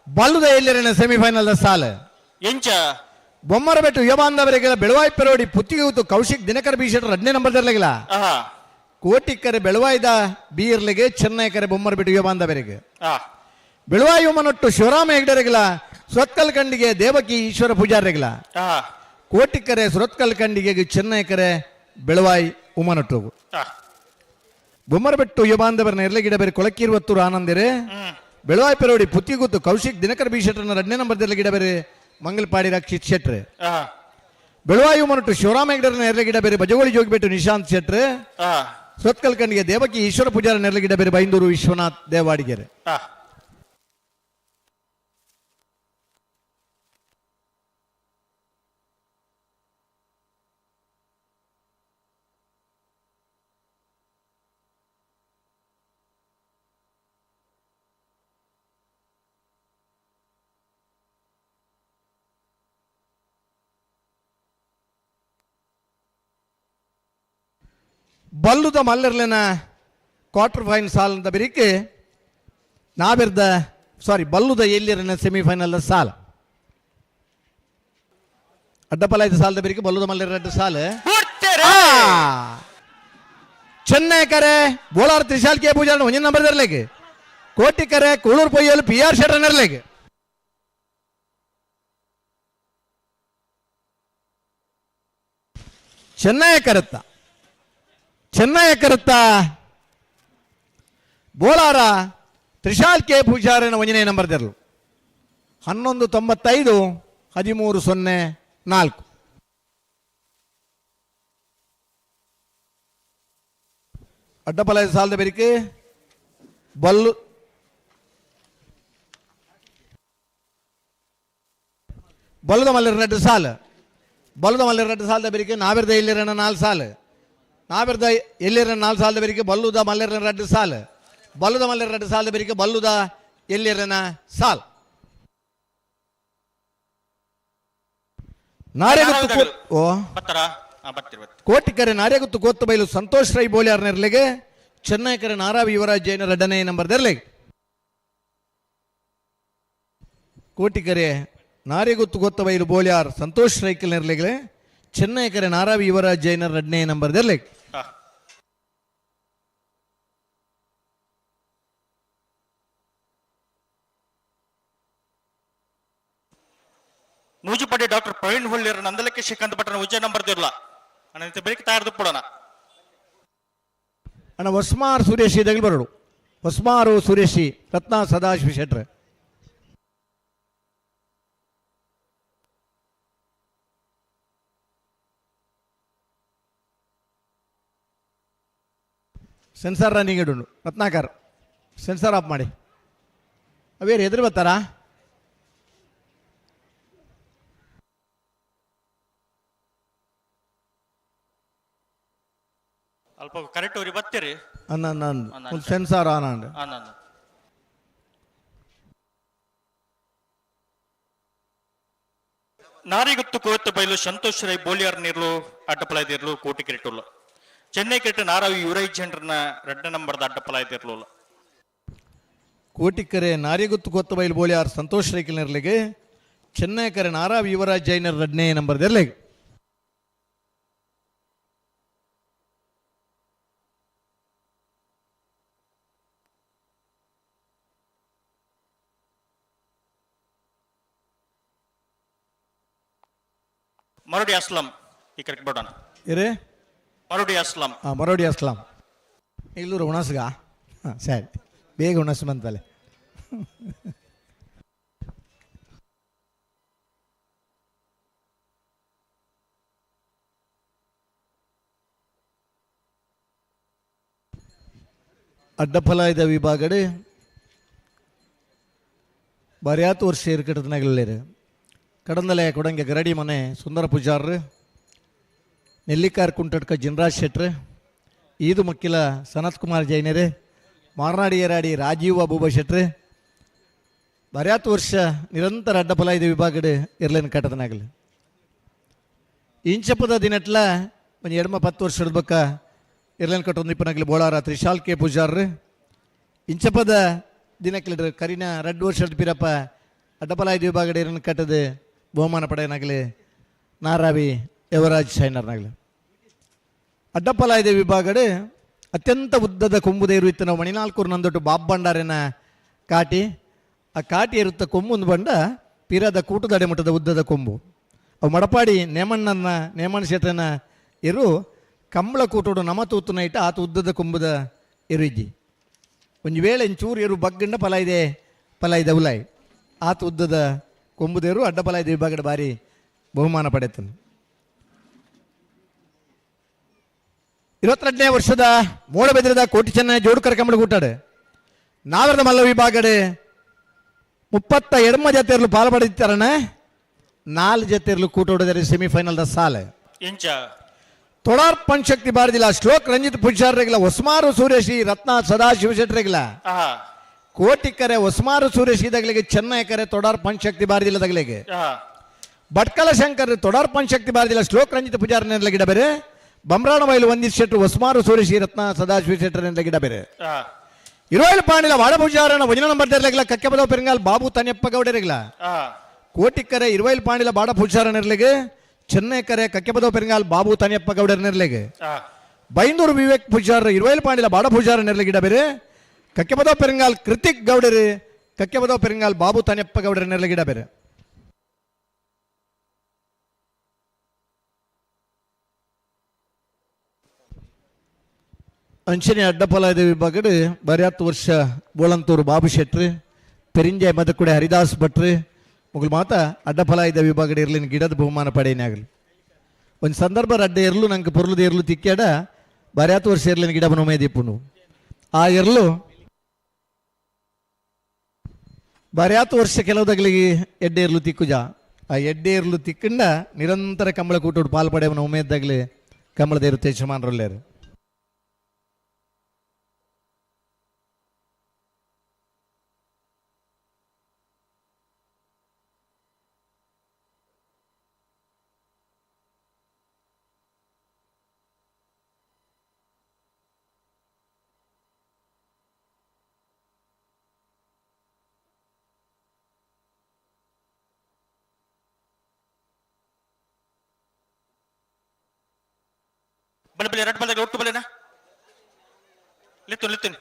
ಬಲ್ಲದ ಎಲ್ಲಿರನ ಸೆಮಿಫೈನಲ್ ಸಾಲ್ ಎಂಚ ಬೊಮ್ಮರಬೆಟ್ಟು ಯುವಬಾಂಧವರಿಗೆಲ್ಲ ಬೆಳವಾಯಿ ಪೆರೋಡಿ ಪುತ್ತಿಗೆ ಕೌಶಿಕ್ ದಿನಕರ ಬಿ ಶೆಟ್ಟರ್ 2ನೇ ನಂಬರ್ ದರ್ಲಗಿಲ್ಲ. ಕೋಟಿಕ್ಕರೆ ಬೆಳವಾಯ್ದ ಬಿ ಇರ್ಲಿಗೆ ಚೆನ್ನೈ ಕರೆ ಬೊಮ್ಮರಬೆಟ್ಟು ಯುವಬಾಂಧವರಿಗೆ ಬೆಳವಾಯಿ ಉಮನೊಟ್ಟು ಶಿವರಾಮ ಹೆಗ್ಡರಿಗಿಲ್ಲ ಸುರತ್ಕಲ್ ಖಂಡಿಗೆ ದೇವಕಿ ಈಶ್ವರ ಪೂಜಾರಿಗಿಲ್ಲ. ಕೋಟಿಕ್ಕರೆ ಸುರತ್ಕಲ್ ಖಂಡಿಗೆ ಚೆನ್ನೈ ಕರೆ ಬೆಳವಾಯಿ ಉಮನೊಟ್ಟು ಬೊಮ್ಮರಬೆಟ್ಟು ಯುವಬಾಂಧವರನ್ನ ಇರ್ಲಗಿಡ ಬೇರೆ ಕೊಳಕಿರುವತ್ತೂರು ಆನಂದಿರೆ ಬೆಳವಾಯಿ ಪೆರೋಡಿ ಪುತ್ತಿಗುತ್ತು ಕೌಶಿಕ್ ದಿನಕರ ಬಿ ಶೆಟ್ಟರ್ನ 2ನೇ ನಂಬರ್ ಗಿಡ ಬೇರೆ ಮಂಗಲಪಾಡಿ ರಕ್ಷಿತ್ ಶೆಟ್ರೆ. ಬೆಳವಾಯಿ ಉಮನೊಟ್ಟು ಶಿವರಾಮ ಹೆಗ್ಡರನ್ನ ಎರ್ಲಗಿಡ ಬೇರೆ ಬಜಗೋಳಿ ಜೋಗಿಬೆಟ್ಟು ನಿಶಾಂತ್ ಶೆಟ್ರೆ. ಸುರತ್ಕಲ್ ಖಂಡಿಗೆ ದೇವಕಿ ಈಶ್ವರ ಪೂಜಾರ ನೆರಳಗಿಡ ಬೇರೆ ಬೈಂದೂರು ವಿಶ್ವನಾಥ್ ದೇವಾಡಿಗೆರೆ. ಬಲ್ಲುದ ಮಲ್ಲರ್ಲಿನ ಕ್ವಾರ್ಟರ್ ಫೈನಲ್ ಸಾಲ್ ಅಂತ ಬೆರಿಕೆ ನಾವಿರ್ದ ಸಾರಿ ಬಲ್ಲುದ ಎಲ್ಲಿರನ ಸೆಮಿಫೈನಲ್ ಸಾಲ ಅಡ್ಡಪಲಾಯ್ದ ಸಾಲದ ಬೆರಿಕೆ ಬಲ್ಲುದ ಮಲ್ಲರ ಅಡ್ಡ ಸಾಲ ಚೆನ್ನೈ ಕರೆ ಬೋಳಾರ್ ತ್ರಿಶಾಲ್ ಕೆ ಪೂಜಾರ ಒಂದೇ ನಂಬರ್ ದರ್ಲೇಗೆ ಕೋಟಿ ಕರೆ ಕೂಳೂರು ಪೊಯ್ಯಲು ಪಿ ಆರ್ ಶೆಟ್ಟರ್ ನೆರ್ಲೇಗೆ. ಚೆನ್ನೈ ಕರೆತ್ತ ಚೆನ್ನೈ ಕರುತ್ತ ಬೋಳಾರ ತ್ರಿಶಾಲ್ ಕೆ ಪೂಜಾರನ ಒಂದನೇ ನಂಬರ್ ದರ್ಲು 11.95 13.04. ಅಡ್ಡಪಲಾಯ ಸಾಲದ ಬೆರಿಕೆ ಬಲ್ಲು ಬಲ್ಲದ ಮಲ್ಲರ 2 ಸಾಲು ಬಲ್ಲದ ಮಲ್ಲರ 2 ಸಾಲದ ಬೆರಿಕೆ ನಾವಿರ್ದ ಇಲ್ಲಿರನ 4 ಸಾಲು ನಾವಿರ್ದ ಎಲ್ಲಿರ 4 ಸಾಲದ ಬೆರಿಕೆ ಬಲ್ಲುದ ಮಲ್ಲರನ 2 ಸಾಲು ಬಲ್ಲುದ ಮಲ್ಲರ 2 ಸಾಲದ ಬೆರಿಕೆ ಬಲ್ಲುದ ಎಲ್ಲಿರನ ಸಾಲ್ ನಾರೆಗುತ್ತು ಓ ಕೋಟಿಕರೆ ನಾರೆಗುತ್ತು ಕೋತ್ತು ಬೈಲು ಸಂತೋಷ್ ರೈ ಬೋಲಿಯಾರ್ ನೆರ್ಲಿಗೆ ಚೆನ್ನೈ ಕರೆ ನಾರಾವಿ ಯುವರಾಜ್ ಜೈನ 2ನೇ ನಂಬರ್ ದರ್ಲಿಗೆ. ಕೋಟಿಕರೆ ನಾರೆಗುತ್ತು ಗೊತ್ತ ಬೈಲು ಬೋಲಿಯಾರ್ ಸಂತೋಷ್ ರೈಕಲ್ ನೆರ್ಲಿಗೆ ಚೆನ್ನೈ ಕರೆ ನಾರಾವಿ ಯುವರಾಜ್ ಜೈನರ್ 2ನೇ ನಂಬರ್ ದರ್ಲಿಗೆ. ನೂಜುಪಡಿ ಡಾಕ್ಟರ್ ಪ್ರವೀಣ್ ಹುಳ್ಳಿಯರ ನಂದಲಕ್ಕೆ ಶ್ರೀಕಾಂತ್ ಭಟ್ರನ ಉಜ್ಜಯ ನಂಬರ್ ದಿರ್ಲ ಅಣ್ಣ ಬೆಳಿಗ್ಗೆ ತಯಾರು ಕೊಡೋಣ. ಅಣ್ಣ ಹೊಸ್ಮಾರ್ ಸುರೇಶಿ ದಗಲ್ ಬರೋಡು ಹೊಸ್ಮಾರು ಸುರೇಶಿ ರತ್ನ ಸದಾಶಿವ ಶೆಟ್ರೆ. ಸೆನ್ಸಾರ್ ರನ್ನಿಂಗ್ ಇಡು ರತ್ನಾಕರ್ ಸೆನ್ಸಾರ್ ಆಫ್ ಮಾಡಿ. ಅವೇರು ಎದುರು ಬರ್ತಾರಾ? ಅಲ್ಪ ಕರೆಕ್ಟ್ ಅವ್ರಿಗೆ ಬರ್ತೀರಿ ಅನ್ನ ಸೆನ್ಸಾರ್ ಆನ್ ಅನ್ನ. ನಾರಿಗುತ್ತು ಕೋತ್ತು ಬೈಲು ಸಂತೋಷ್ ರೈ ಬೋಲಿಯಾರ್ ನೀರ್ಲು ಅಡ್ಡಪಲಾಯ್ದಿರ್ಲು ಕೋಟಿ ಕ್ರಿಕೆಟ್ ಚೆನ್ನೈ ಕ್ರಿಕೆಟ್ ನಾರಾವಿ ಯುವರಾಜ್ ಜನರನ್ನ 2 ನಂಬರ್ದ ಅಡ್ಡಪಲಾಯ್ದಿರ್ಲು. ಕೋಟಿಕರೆ ನಾರಿಗುತ್ತು ಕೊತ್ತ ಬೈಲು ಬೋಲಿಯಾರ್ ಸಂತೋಷ್ ರೈಕಲ್ ನೆರ್ಲಿಗೆ ಚೆನ್ನೈ ಕರೆ ನಾರಾವಿ ಯುವರಾಜ್ ಜೈನರ್ 2ನೇ ನಂಬರ್ ದರ್ಲಿಗೆ. ಮರೋಡಿ ಅಸ್ಲಂ ಈ ಕರೆಕ್ಟ್ ಬೋಡೋಣ. ಇರೇ ಮರೋಡಿ ಅಸ್ಲಂ. ಮರೋಡಿ ಅಸ್ಲಂ ಇಲ್ಲೂರು ಉಣಸ್ಗ. ಹಾಂ ಸರಿ ಬೇಗ ಉಣಸ್ ಬಂತಲ್ಲ. ಅಡ್ಡಫಲಾಯದ ವಿಭಾಗಡೆ ಬರ್ಯಾತು ವರ್ಷ ಏರ್ಕಟ್ಟದನಾಗಲೇರು ಕಡಂದಲೆ ಕೊಡಂಗೆ ಗರಡಿ ಮನೆ ಸುಂದರ ಪೂಜಾರ್ರು, ನೆಲ್ಲಿಕಾರ್ ಕುಂಟಡ್ಕ ಜಿನ್ರಾಜ್ ಶೆಟ್ರು, ಈದು ಮಕ್ಕಿಲ ಸನತ್ ಕುಮಾರ್ ಜೈನರು, ಮಾರನಾಡಿ ಏರಾಡಿ ರಾಜೀವ್ ಅಬೂಬ ಶೆಟ್ರು ಬರ್ಯಾತು ವರ್ಷ ನಿರಂತರ ಅಡ್ಡಫಲಾಯದ ವಿಭಾಗಡೆ ಇರ್ಲೇನು ಕಟ್ಟದನಾಗಲಿ. ಇಂಚಪದ ದಿನಟ್ಲ ಒಂದು ಎಡಮ 10 ವರ್ಷ ಹಿಡ್ಬೇಕ ಇರ್ಲೇನು ಕಟ್ಟೊಂದು ಇಪ್ಪನಾಗಲಿ ಬೋಳಾರ ತ್ರಿಶಾಲ್ ಕೆ ಪೂಜಾರ್ರು. ಇಂಚಪದ ದಿನಕ್ಕಿಲ್ಡ್ರು ಕರಿನ 2 ವರ್ಷದ ಪಿರಪ್ಪ ಅಡ್ಡಪಲಾಯ್ದ ವಿಭಾಗಡೆ ಇರನ್ನು ಕಟ್ಟದೆ ಬಹುಮಾನ ಪಡೆಯನಾಗಲಿ ನಾರಾವಿ ಯವರಾಜ್ ಶೈನರ್ನಾಗಲಿ. ಅಡ್ಡಪಲಾಯ್ದ ವಿಭಾಗಡೆ ಅತ್ಯಂತ ಉದ್ದದ ಕೊಂಬುದ ಇರುತ್ತ ನಾವು ಮಣಿನಾಲ್ಕೂರು ನಂದೊಟ್ಟು ಬಾಬ್ಬಂಡಾರಿನ ಕಾಟಿ, ಆ ಕಾಟಿ ಇರುತ್ತ ಕೊಂಬುಂದು ಬಂಡ ಪಿರದ ಕೂಟದಡೆ ಮಟ್ಟದ ಉದ್ದದ ಕೊಂಬು. ಅವು ಮಡಪಾಡಿ ನೇಮಣ್ಣನ ನೇಮಣ್ಣ ಶೆಟ್ಟನ ಇರು ಕಂಬಳ ಕೂಟೋಡು ನಮ ತೂತುನ ಇಟ್ಟ ಆತ ಉದ್ದದ ಕೊಂಬುದ ಇರು ಇಜ್ಜಿ. ಒಂದು ವೇಳೆ ಒಂಚೂರು ಎರು ಬಗ್ಗಂಡ ಫಲ ಇದೆ ಫಲ ಇದೆ ಉಲಾಯ್ ಆತ ಉದ್ದದ ಕೊಂಬುದೇರು ಅಡ್ಡ ಫಲ ಇದೆ ವಿಭಾಗದ ಭಾರಿ ಬಹುಮಾನ ಪಡೆಯುತ್ತಾನೆ. 22ನೇ ವರ್ಷದ ಮೂಡಬೆದ್ರದ ಕೋಟಿ ಚೆನ್ನೈ ಜೋಡುಕರ ಕಂಬಳ ಕೂಟಾಡು ನಾವರದ ಮಲ್ಲ ವಿಭಾಗಡೆ 32 ಜೊತೆಯರ್ಲು ಪಾಲು ಪಡೆದಿತ್ತಾರಣ 4 ಜೊತೆಯರ್ಲು ಕೂಟೋಡಿದರೆ ಸೆಮಿಫೈನಲ್ದ ಸಾಲೆ. ಇಂಚ ತೊಡಾರ್ ಪಂಚಶಕ್ತಿ ಬಾರದಿಲ್ಲ ಶ್ಲೋಕ್ ರಂಜಿತ್ ಪೂಜಾರ್ರೆಗಿಲ್ಲ ಹೊಸ್ಮಾರು ಸೂರ್ಯಶ್ರೀ ರತ್ನ ಸದಾಶಿವ ಶೆಟ್ಟರೆಗಿಲ್ಲ ಕೋಟಿ ಕರೆ ಹೊಸ್ಮಾರು ಸೂರ್ಯಶ್ರೀ ದಗಲಿಗೆ ಚೆನ್ನೈ ಕರೆ ತೊಡಾರ್ ಪಂಚಶಕ್ತಿ ಬಾರದಿಲ್ಲ ದಗಲಿಗೆ ಭಟ್ಕಲ ಶಂಕರ್ ತೊಡಾರ್ ಪಂಚಶಕ್ತಿ ಬಾರದಿಲ್ಲ ಶ್ಲೋಕ್ ರಂಜಿತ್ ಪೂಜಾರ್ನೆಲ್ಲ ಗಿಡ ಬೇರೆ ಬಮ್ರಾಣ ಬೈಲು ವಂದಿತ್ ಶೆಟ್ಟರು ಹೊಸ್ಮಾರು ಸೂರ್ಯಶ್ರೀ ರತ್ನ ಸದಾಶಿವ ಶೆಟ್ಟರ್ನೆಲ್ಲ ಗಿಡ ಬೇರೆ ಇರೋಲ್ ಪಾಣಿಲ ವಾಡ ಪೂಜಾರನ ವಜನ ನಂಬರ್ ದರ್ಲೆಗಿಲ್ಲ ಕಕ್ಕೆಬದವ ಪೆರಂಗಾಲ್ ಬಾಬು ತನಿಯಪ್ಪ ಗೌಡರಿಗಿಲ್ಲ ಕೋಟಿ ಕರೆ ಇರುವೈಲ್ ಪಾಣಿಲ ಬಾಡ ಪೂಜಾರನಿರ್ಲಿಗೆ ಚೆನ್ನೈ ಕರೆ ಕಕ್ಕೆಬದವ ಪೆರಂಗಾಲ್ ಬಾಬು ತನಿಯಪ್ಪ ಗೌಡರ ನೆರ್ಲೆಗೆ ಬೈಂದೂರು ವಿವೇಕ್ ಪೂಜಾರ್ ಇರುವೈಲ್ ಪಾಂಡಿಲ ಬಾಡ ಪೂಜಾರ ನೆರ್ಲೆಗೆ ಗಿಡ ಬೇರೆ ಕಕ್ಕೆಬದವ ಪೆರಂಗಾಲ್ ಕೃತಿಕ್ ಗೌಡರು ಕಕ್ಕೆಬದವ ಪೆರಂಗಾಲ್ ಬಾಬು ತನಿಯಪ್ಪ ಗೌಡರ ನೆರ್ಲೆಗೆ ಗಿಡ ಬೇರೆ. ಅಂಚನೆ ಅಡ್ಡಫಲಾಯದ ವಿಭಾಗಡು ಬರ್ಯಾತ್ತು ವರ್ಷ ಬೋಳಂತೂರು ಬಾಬು ಶೆಟ್ರು ಪೆರಿಂಜೆ ಮದಕುಡೆ ಹರಿದಾಸ್ ಭಟ್ರು ಮುಗುಲ್ ಮಾತ ಅಡ್ಡಫಲಾಯದ ವಿಭಾಗಡೆ ಇರ್ಲಿನ ಗಿಡದ ಬಹುಮಾನ ಪಡೆಯನಾಗಲಿ. ಒಂದು ಸಂದರ್ಭ ಅಡ್ಡ ಎರ್ಲು ನಂಗೆ ಪೊರ್ಲುದ ಎರ್ಲು ತಿಕ್ಕಾಡ ಬರ್ಯಾತು ವರ್ಷ ಇರ್ಲಿನ ಗಿಡ ಬನ ಆ ಎರ್ಲು ಬರ್ಯಾತು ವರ್ಷ ಕೆಲವುದಗಳಿಗೆ ಎಡ್ಡೆ ಎರ್ಲು ತಿಕ್ಕುಜ ಆ ಎಡ್ಡೆ ಎರ್ಲು ತಿಕ್ಕಂಡ ನಿರಂತರ ಕಂಬಳ ಕೂಟೋಡು ಪಾಲು ಪಡೆಯವನ ಉಮೇದ್ದಾಗಲಿ ಕಂಬಳದ ಇರುತ್ತೆ ಯಜಮಾನರಲ್ಲೇರು. ಬಲೆ ಬಲೆ ಎರಡು ಬಲ್ದಾಗ ಒಟ್ಟು ಬಲೆನಾ ಲಿತ್ತು ಲಿತ್ತುನಿ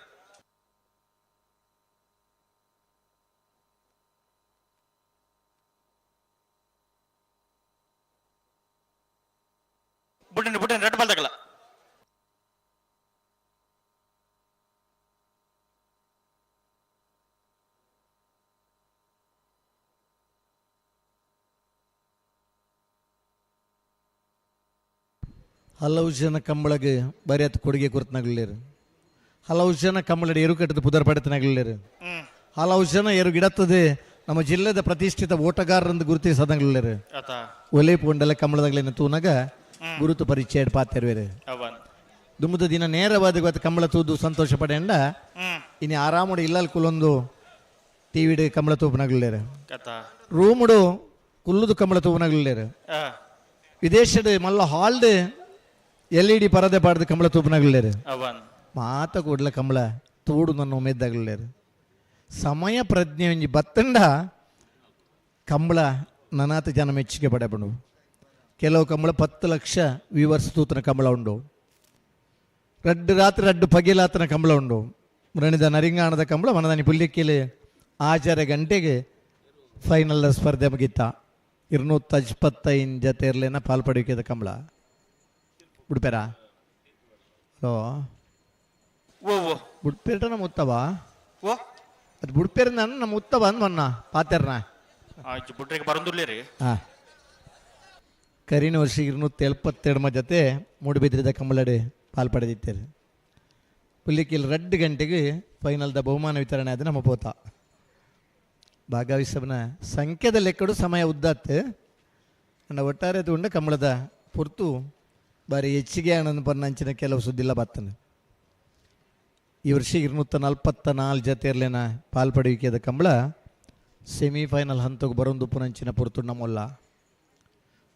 ಬುಡ್ಡನೆ ಬುಡ್ಡನೆ ಎರಡು ಬಲ್ದಾಗಲ್ಲ. ಹಲವು ಜನ ಕಂಬಳಗೆ ಬರೆಯತ್ ಕೊಡುಗೆ ಕೊರತನಾಗಲಿರು, ಹಲವು ಜನ ಕಂಬಳಡಿ ಎರು ಕಟ್ಟದ ಪುದರ್ ಪಡೆತನಾಗಲಿರು, ಹಲವು ಜನ ಎರು ಗಿಡತ್ತದೆ ನಮ್ಮ ಜಿಲ್ಲೆದ ಪ್ರತಿಷ್ಠಿತ ಓಟಗಾರರಂದು ಗುರುತಿಸದಂಗಲಿರು. ಒಲೆ ಪೋಂಡಲ ಕಂಬಳದಾಗಲೇನ ತೂನಾಗ ಗುರುತು ಪರಿಚಯ ಪಾತಿರುವೆರು. ದುಮ್ಮದ ದಿನ ನೇರವಾದ ಗೊತ್ತ ಕಂಬಳ ತೂದು ಸಂತೋಷ ಪಡೆಯಂಡ ಇನ್ನು ಆರಾಮುಡು ಇಲ್ಲಲ್ ಕುಲೊಂದು ಟಿವಿಡು ಕಂಬಳ ತೂಪನಾಗಲಿರು, ರೂಮುಡು ಕುಲ್ಲುದು ಕಂಬಳ ತೂಪನಾಗಲಿರು, ವಿದೇಶದ ಮಲ್ಲ ಹಾಲ್ಡ್ ಎಲ್ ಇ ಡಿ ಪರದೆ ಪಾಡ್ದು ಕಂಬಳ ತೂಪನಾಗಲಿರು, ಮಾತ ಕೂಡಲ ಕಂಬಳ ತೂಡು ನನ್ನ ಉಮೇದ್ದಾಗಲಿರು. ಸಮಯ ಪ್ರಜ್ಞೆ ಒಂಜಿ ಬತ್ತಂಡ ಕಂಬಳ ನನಾತ ಜನ ಮೆಚ್ಚುಗೆ ಪಡೆಪಡು. ಕೆಲವು ಕಂಬಳ 10 ಲಕ್ಷ ವ್ಯೂವರ್ಸ್ ತೂತನ ಕಂಬಳ ಉಂಡು, ರಡ್ಡು ರಾತ್ರಿ ರಡ್ಡು ಪಗಿಲಾತನ ಕಂಬಳ ಉಂಡು. ಮರಣಿದ ನರಿಂಗಾಣದ ಕಂಬಳ ಮನದಾನಿ ಪುಲ್ಲಿಕ್ಕಿಲಿ ಆಚಾರ ಗಂಟೆಗೆ ಫೈನಲ್ ಸ್ಪರ್ಧೆ ಮುಗಿತ. 225 ಜೊತೆ ಇರಲೇನ ಪಾಲ್ಪಡುವಿಕೆದ ಕಂಬಳ ಬಿಡ್ಪೇರಾ? ಹಲೋ, ಬುಡ್ಪೇಟ ನಮ್ಮ ಉತ್ತವ, ಅದು ಬುಡ್ಪೇರ ನಾನು ನಮ್ಮ ಉತ್ತವ ಅಂದ್ ಮೊನ್ನ ಪಾತೆರ್ನ ಹಾಂ. ಕರಿನ ವರ್ಷ 272 ಜೊತೆ ಮೂಡುಬಿದ್ರಿದ ಕಂಬಳಡೆ ಪಾಲ್ಪಡೆದಿತ್ತೇವೆ. ಪುಲ್ಲಿಕಿಲ್ 2 ಗಂಟೆಗೆ ಫೈನಲ್ದ ಬಹುಮಾನ ವಿತರಣೆ ಆದ ನಮ್ಮ ಪೋತ ಭಾಗವಹಿಸಬನ ಸಂಖ್ಯೆದ ಲೆಕ್ಕಡು ಸಮಯ ಉದ್ದಾತ್ ಅಂಡ ಒಟ್ಟಾರೆ ತೂಂಡ ಕಂಬಳದ ಪುರ್ತು ಬಾರಿ ಹೆಚ್ಚಿಗೆ ಆನಂದ ಪನ್ನಂಚಿನ ಕೆಲವು ಸುದ್ದಿಲ್ಲ ಬತ್ತನೆ. ಈ ವರ್ಷ 244 ಜತೆಯರ್ಲೇನ ಪಾಲ್ಪಡುವಿಕೆದ ಕಂಬಳ ಸೆಮಿಫೈನಲ್ ಹಂತಕ್ಕೆ ಬರೊಂದು ಪುನಂಚಿನ ಪುರ್ತು ನಮ್ಮಲ್ಲ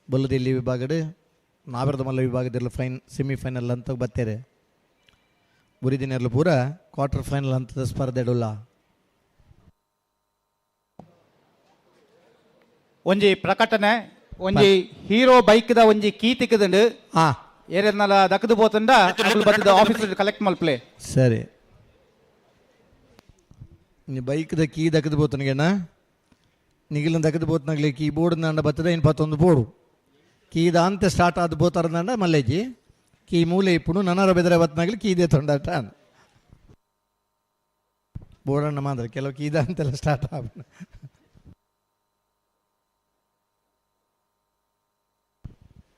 ಬಲ್ಲದಿಲ್ಲಿ ವಿಭಾಗಡು ನಾವರದ ಮಲ್ಲ ವಿಭಾಗದಲ್ಲಿ ಸೆಮಿಫೈನಲ್ ಹಂತಕ್ಕೆ ಬತ್ತೇರೆ. ಬುರಿದಿನೆರ್ಲು ಪೂರ ಕ್ವಾರ್ಟರ್ ಫೈನಲ್ ಹಂತದ ಸ್ಪರ್ಧೆ ಇಡಲ್ಲ. ಒಂಜಿ ಪ್ರಕಟಣೆ ಒಂಜಿ ಹೀರೋ ಬೈಕ್ದ ಒಂಜಿ ಕೀ ತಿಕ್ಕದಂಡು ಏರೆನ್ನಲ ದಕ್ಕದು ಪೋತಂಡ ಬತ್ತದ ಆಫೀಸ್ ಕಲೆಕ್ಟ್ ಮಲ್ಪ್ಲೆ. ಸರಿ, ನೀ ಬೈಕ್ದ ಕೀ ದಕ್ಕದು ಪೋತನಿಗೆಣ್ಣ ನಿಗಿಲ ದಕ್ಕದು ಪೋತನಾಗ್ಲಿ ಕೀ ಬೋರ್ಡ್ ನಾಂಡ ಬತ್ತದ ಏನು ಪತ್ತೊಂದು ಬೋರ್ಡು ಕೀದ ಅಂತ ಸ್ಟಾರ್ಟ್ ಆದ ಬೋತಾರಂಡ ಮಲ್ಲೇಜಿ ಕೀ ಮೂಲೆ ಇಪ್ಪುಡು ನನರ ಬೆದರೆ ಬತ್ತನಾಗ್ಲಿ ಕೀದೆ ತೊಂಡಾಟ ಬೋರ್ಡನ್ನ ಮಾತ್ರ ಕೆಲವು ಕೀದ ಅಂತೆಲ್ಲ ಸ್ಟಾರ್ಟ್ ಆಗ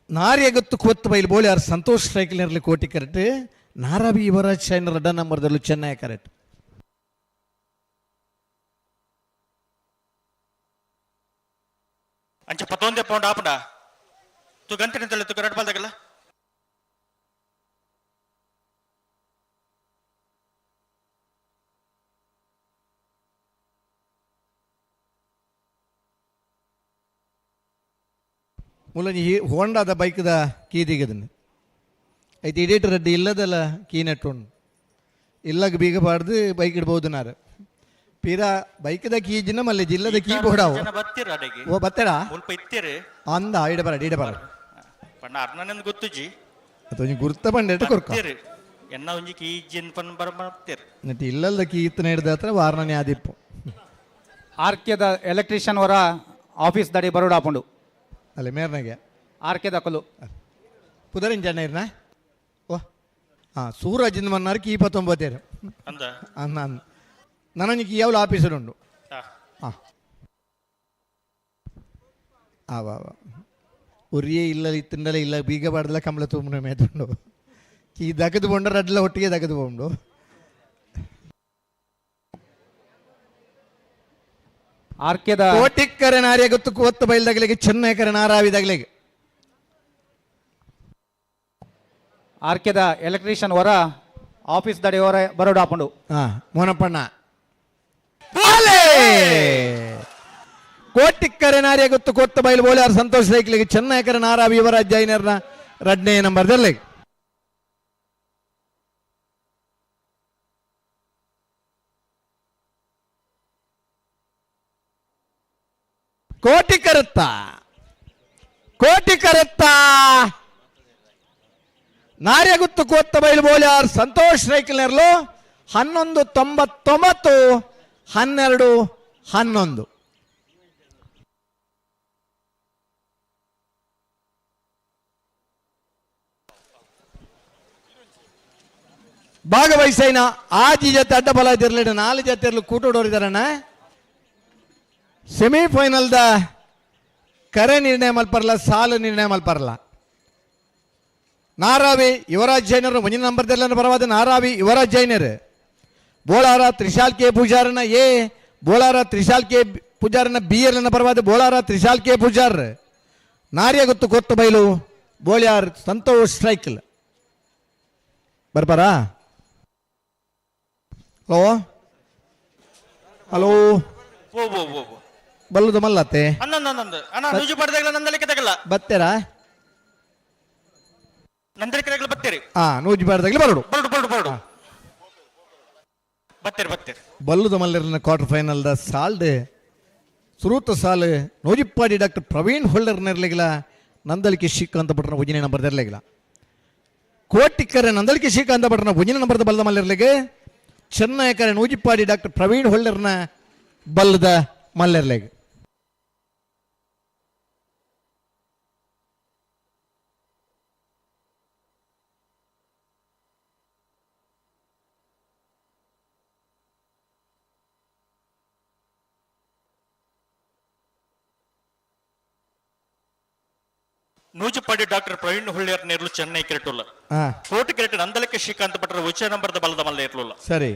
ನಾರಿಯಗತ್ತು ಕೊತ್ತು ಬೈಲು ಬೋಳಿ ಆರ್ ಸಂತೋಷ್ ಸೈಕಲ್ನಲ್ಲಿ ಕೋಟಿ ಕರೆಕ್ಟ್ ನಾರಾಬಿ ಯುವರಾಜ್ ಶೈನ್ ರಡ್ಡ ನಂಬರ್ದಲ್ಲೂ ಚೆನ್ನೈ ಕರೆಕ್ಟ್. ಅಂಚೆ ಪತ್ತೊಂದೇ ಪೌಂಡ್ ಆಪುಂಡ ತು ಗಂಟೆ ನಿಂತಲ್ಲ ತು ಕರೆಕ್ಟ್ ಬಾಲ್ದಾಗಲ್ಲ. ಮೂಲಂಜಿ ಹೋಂಡಾದ ಬೈಕ್ದ ಕೀ ದಿಗದನ್ನು ಐತೆ ಇಡೇಟ್ ರೆಡ್ಡಿ ಇಲ್ಲದಲ್ಲ ಕೀ ನೆಟ್ಟುಂಡು ಇಲ್ಲಾಗ ಬೀಗ ಪಾಡ್ದು ಬೈಕ್ ಇಡ್ಬೋದು ನಾರು ಪೀರಾ ಬೈಕ್ದ ಕೀ ಜಿನ್ನ ಮಲ್ಲೆ ಜಿಲ್ಲದ ಕೀ ಬೋಡಾವು ಓ ಬತ್ತೇರಾ ಅಂದ ಇಡ ಬರ ಇಡ ಬರ ಪಣ್ಣ ಅರ್ಣನೆಂದು ಗೊತ್ತುಜಿ ಅದೊಂಜಿ ಗುರ್ತ ಬಂಡೆಟ್ ಕೊರ್ಕ ಎನ್ನ ಒಂಜಿ ಕೀ ಜಿನ್ ಪನ್ ಬರ ಬರ್ತೇರು ನಟಿ ಇಲ್ಲದ ಕೀ ಇತ್ತನ ಹಿಡ್ದ ಹತ್ರ ವಾರ್ಣನೆ ಆದಿಪ್ಪು. ಆರ್ಕೆದ ಎಲೆಕ್ಟ್ರಿಷಿಯನ್ ಅವರ ಆಫೀಸ್ ದಡಿ ಬರೋಡಾಪುಂಡು ಅಲ್ಲ ಮೇರ್ನಾಗೆ ಆರ್ಕೆ ದಕಲು ಪುದರಿಂಜ ಇರ್ನ ಓ ಹಾಂ ಸೂರಜಿಂದ ಮನ್ನಾರು ಕೀ 19 ಅಂದ ಅನ್ನ ಅಂದ ನನಗೆ ಕೀ ಯಾವಲ ಆಫೀಸರ್ ಉಂಡು ಹಾಂ ಆ ವಾ ವಾ ಒರಿಯೇ ಇಲ್ಲ ಇತ್ತಂಡಲ ಇಲ್ಲ ಬೀಗ ಬಾಡ್ದಲ ಕಂಬಳ ತೂಮನ ಮೇತುಂಡು ಕೀ ದಗದು ಬೊಂಡ ರಡ್ಲ ಒಟ್ಟಿಗೆ ದಗದು ಬೊಂಡು ಆರ್ಕೆದ ಕೋಟಿಕ್ಕರೆ ನಾರಿಯ ಗೊತ್ತು ಕೊತ್ತ ಬೈಲ್ದಾಗಲಿಗೆ ಚೆನ್ನೈಕರೆ ನಾರಾವಿದಾಗಲಿಗೆ ಆರ್ಕೆದ ಎಲೆಕ್ಟ್ರಿಷಿಯನ್ ವರ ಆಫೀಸ್ ದಡಿ ಹೊರ ಬರೋಡಾಪುಂಡು. ಹಾ ಮೋನಪ್ಪಣ್ಣ ಕೋಟಿಕ್ಕರೆ ನಾರಿಯ ಗೊತ್ತು ಕೊತ್ತ ಬೈಲು ಬೋಳಿ ಸಂತೋಷ್ ಸೈಕ್ಲಿಗೆ ಚೆನ್ನೈಕರೆ ನಾರಾವಿ ಯುವರಾಜ್ ಜೈನರ್ನ ರಡ್ನೇ ನಂಬರ್ದಲ್ಲಿ. ಕೋಟಿ ಕರುತ್ತ ಕೋಟಿ ಕರುತ್ತ ನಾರ್ಯಗುತ್ತು ಕೋತ್ತ ಬೈಲು ಬೋಲ್ಯಾರ್ ಸಂತೋಷ್ ರೈಕಲ್ನರ್ಲು 11.99 12.11. ಭಾಗವಹಿಸೈನ ಆಜಿ ಜೊತೆ ಅಡ್ಡ ಬಲ ಇದ್ದಿರಲಿಲ್ಲ 4 ಜೊತೆ ಇರಲು ಕೂಟೋಡೋರಿದಾರಣ್ಣ. ಸೆಮಿಫೈನಲ್ದ ಕರೆ ನಿರ್ಣಯ ಮಲ್ಪರಲ್ಲ ಸಾಲು ನಿರ್ಣಯ ಮಲ್ಪರಲ್ಲ. ನಾರಾವಿ ಯುವರಾಜ್ ಜೈನರು ಮುಂದಿನ ನಂಬರ್ದೆಲ್ಲ ಪರವಾದ ನಾರಾವಿ ಯುವರಾಜ್ ಜೈನರು ಬೋಳಾರ ತ್ರಿಶಾಲ್ ಕೆ ಪೂಜಾರನ ಎ ಬೋಳಾರ ತ್ರಿಶಾಲ್ ಕೆ ಪೂಜಾರನ ಬಿ ಎಲ್ ಪರವಾದ ಬೋಳಾರ ತ್ರಿಶಾಲ್ ಕೆ ಪೂಜಾರ್ ನಾರಿಯ ಗೊತ್ತು ಕೊತ್ತ ಬೈಲು ಬೋಳ್ಯಾರ್ ಸಂತೋಷ್ ಸೈಕಲ್ ಬರ್ಬಾರಾ. ಹಲೋ ಹಲೋ ಬಲ್ಲುದು ಮಲ್ಲತ್ತೆ ಬತ್ತೀರಾ? ಹಾ ನೂಜು ಬಾರ್ದಾಗ್ಲಿ ಬರಡು ಬಲ್ಲುದ ಮಲ್ಲರ್ನ ಕ್ವಾರ್ಟರ್ ಫೈನಲ್ the ಸಾಲ್ಡ್ ಸುರೂತ ಸಾಲು ನೂಜಿಪ್ಪಾಡಿ ಡಾಕ್ಟರ್ ಪ್ರವೀಣ್ ಹೊಳ್ಳರ್ ನೆರ್ಲಿಗಿಲ್ಲ ನಂದಳಿಕೆ ಶ್ರೀಕಾಂತ ಭಟ್ರನ ಉಜಿನೆ ನಂಬರ್ ಇರಲಿಲ್ಲ. ಕೋಟಿಕ್ಕರೆ ನಂದಳಿಕೆ ಶ್ರೀಕಾಂತ ಭಟ್ರನ ಉಜಿನೆ ನಂಬರ್ದ ಬಲ್ಲದ ಮಲ್ಲಿರ್ಲಿಗೆ ಚೆನ್ನೈಕರೆ ನೂಜಿಪ್ಪಾಡಿ ಡಾಕ್ಟರ್ ಪ್ರವೀಣ್ ಹೊಳ್ಳರ್ನ ಬಲ್ಲದ ಮಲ್ಲಿರ್ಲಿಗೆ. ನೂಜುಪಾಡಿ ಡಾಕ್ಟರ್ ಪ್ರವೀಣ್ ಹುಳ್ಳಿಯರ್ ನೇರ್ಲು ಚೆನ್ನೈ ಕ್ರಿಕೆಟುಲ್ಲ. ಕೋಟಿ ಕ್ರಿಕೆಟ್ ನಂದಲಕ್ಕೆ ಶ್ರೀಕಾಂತ್ ಭಟ್ರ ಉಚ್ಚ ನಂಬರ್ದ ಬಲದ ಮಲ್ಲ ಇರ್ಲಿಲ್ಲ. ಸರಿ,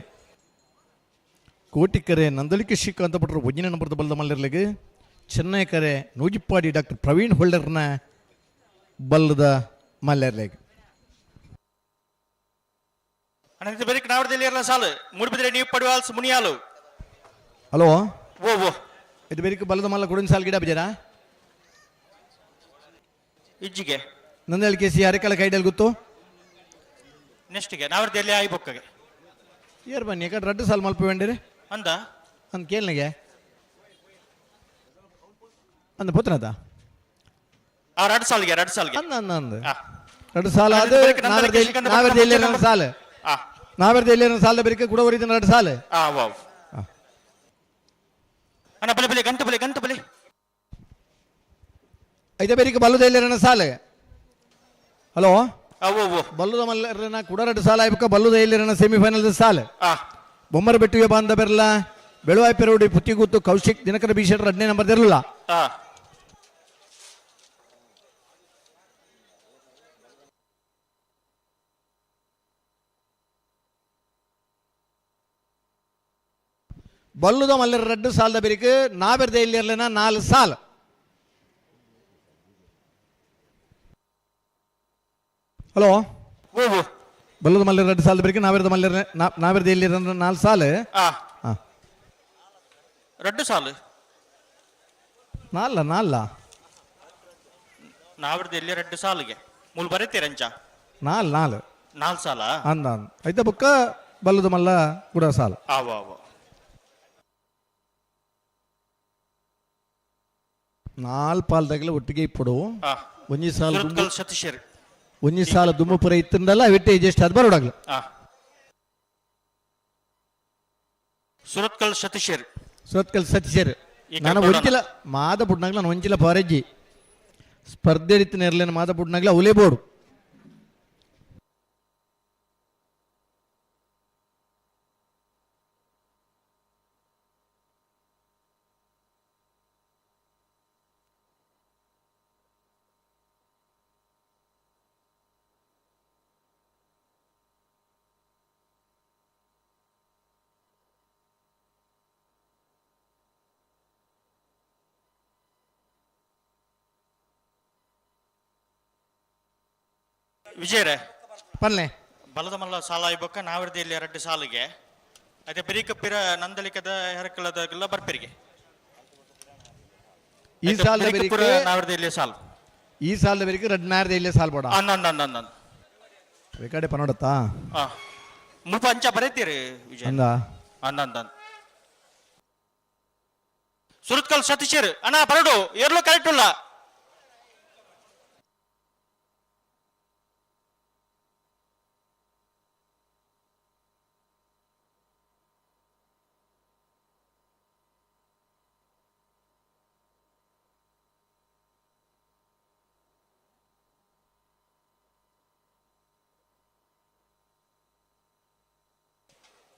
ಕೋಟಿಕರೆ ನಂದಲಿಕೆ ಶ್ರೀಕಾಂತ ಭಟ್ರು ಒಂಜಿನ ನಂಬರ್ದ ಬಲದ ಮಲ್ಲಿರ್ಲಿಗೆ, ಚೆನ್ನೈ ಕರೆ ನೂಜಿಪ್ಪಾಡಿ ಡಾಕ್ಟರ್ ಪ್ರವೀಣ್ ಹೊಳ್ಳರ್ನ ಬಲ್ಲದ ಮಲ್ಲೆರ್ಲಿಗೆ. ಅನಂತ ಬೆರಿಕ್ ನಾವರದಲ್ಲಿ ಇರಲ್ಲ ಸಾಲು ಮೂಡುಬಿದ್ರೆ ನೀವು ಪಡುವಾಲ್ಸ್ ಮುನಿಯಾಲು. ಹಲೋ. ಓ ಓ ಇದು ಬೆರಿಕ್ ಬಲದ ಮಲ್ಲ ಕೊಡಿನ ಸಾಲು ಗಿಡ ಬಿಜಾರ ಇಜ್ಜಿಗೆ ನಂದಳಿಕೆ ಸಿ ಅರೆಕಲ ಕೈಡಲ್ ಗೊತ್ತು. ನೆಕ್ಸ್ಟ್ಗೆ ನಾವರದಲ್ಲಿ ಆಯಿ ಬೊಕ್ಕಗೆ ಏರ್ ಬನ್ನಿ ಯಾಕಂದ್ರೆ ರಡ್ಡು ಸಾಲು ಮಲ್ಪ ವೇಂಡಿರಿ ಅಂದ ಅಂದ್ ಕೇಳನಿಗೆ ಅಂದ ಪುತ್ರನದ ಆ ರಡ್ ಸಾಲಿಗೆ ರಡ್ ಸಾಲಿಗೆ ಅಂದ ಅಂದ ಅಂದ ರಡ್ಡು ಸಾಲ ಅದು ನಾವರದಲ್ಲಿ ಎರಡು ಸಾಲು ನಾವರದಲ್ಲಿ ಎರಡು ಸಾಲ ಬೆರಿಕೆ ಕೂಡ ಒರಿದ ಎರಡು ಸಾಲು. ಆ ವಾವ್ ಅಣ್ಣ ಬಲೆ ಬಲೆ ಗಂಟು ಬಲೆ ಗಂಟು ಬಲೆ ಐದ ಬೇರಿಕೆ ಬಲ್ಲದ ಎರಡು ಸಾಲು. ಹಲೋ, ಬಲ್ಲದ ಮಲ್ಲರನ ಕೂಡ ಎರಡು ಸಾಲ ಆಯ್ಬೇಕ ಬಲ್ಲದ ಎಲ್ಲಿರನ ಸೆಮಿಫೈನಲ್ ಸಾಲ. ಬೊಮ್ಮರ ಬೆಟ್ಟಿಗೆ ಬಂದ ಬೆರ್ಲ ಬೆಳುವಾಯಿ ಪೆರೋಡಿ ಪುತ್ತಿಗೂತು ಕೌಶಿಕ್ ದಿನಕರ ಬೀಶೆಟ್ರ 2ನೇ ನಂಬರ್ ಇರಲಿಲ್ಲ. ಬಲ್ಲುದ ಮಲ್ಲರ 2 ಸಾಲದ ಬೆರಿಕೆ ನಾವೆರ್ದ ಎಲ್ಲಿರಲಿನ 4 ಸಾಲ. ಹಲೋ, ಬಲ್ಲದ ಮಲ್ಲರ 2 ಸಾಲದ ಬೆರಿಕೆ ನಾವೆರ್ದ ಮಲ್ಲರ ನಾವೆರ್ದ ಎಲ್ಲಿರ 4 ಸಾಲ. 2 ಸಾಲು ನಾಲ್ಲ ನಾಲ್ಲ ನಾವೆರ್ದ ಎಲ್ಲಿ 2 ಸಾಲಿಗೆ ಮೂಲು ಬರೀತೀರಂಚ ನಾಲ್ ನಾಲ್ 4 ಸಾಲ ಅಂದ ಐತ ಬುಕ್ಕ ಬಲ್ಲದ ಮಲ್ಲ ಕೂಡ ಸಾಲ. ಆವ ಆವ 4 ಪಾಲ್ದಾಗಲ ಒಟ್ಟಿಗೆ ಇಪ್ಪಡು ಒಂಜಿ ಸಾಲ ಸತೀಶರ್ ಒಂಜಿ ಸಾಲ ದುಮ್ಮಪುರ ಇತ್ತಂದಲ್ಲ ವಿಟ್ಟೆ ಜಸ್ಟ್ ಅದು ಬರೋಡಾಗ್ಲ. ಸುರತ್ಕಲ್ ಸತೀಶರ್ ಸುರತ್ಕಲ್ ಸತೀಶರ್ ನಾನು ಒಂಚಿಲ ಮಾದ ಬುಡ್ನಾಗ್ಲ ನಾನು ಒಂಚಿಲ ಪಾರಜ್ಜಿ ಸ್ಪರ್ಧೆ ಇತ್ತಿನ ಇರಲಿಲ್ಲ ಮಾದ ಬುಡ್ನಾಗ್ಲ ಅವಲೇ ಬೋರ್ಡು. ವಿಜಯರೇ ಪಲ್ಲೆ ಬಲದ ಮಲ್ಲ ಸಾಲ ಆಯ್ಬೊಕ್ಕ ನಾವಿರ್ದ ಇಲ್ಲಿ 2 ಸಾಲಿಗೆ ಅದೇ ಬೆರಿಕ ಪಿರ ನಂದಲಿಕದ ಹೆರಕಲದಾಗೆಲ್ಲ ಬರ್ಪೆರಿಗೆ ಈ ಸಾಲದ ಬೆರಿಕೆ ನಾವಿರ್ದ ಇಲ್ಲಿ ಸಾಲು ಈ ಸಾಲದ ಬೆರಿಕೆ 2 ನಾರ್ದ ಇಲ್ಲಿ ಸಾಲು ಬೋಡ ಅಂದ ಅಂದ ಅಂದ ರೆಕಾರ್ಡೆ ಪನೋಡತ್ತಾ ಮುಲ್ಪ ಅಂಚ ಬರೀತೀರಿ ವಿಜಯ್ ಅಂದ ಅಂದ ಅಂದ ಸುರತ್ಕಲ್ ಸತೀಶರ್ ಅಣ್ಣ ಬರಡು ಏರ್ಲು ಕರೆಕ್ಟ್ ಇಲ್ಲ.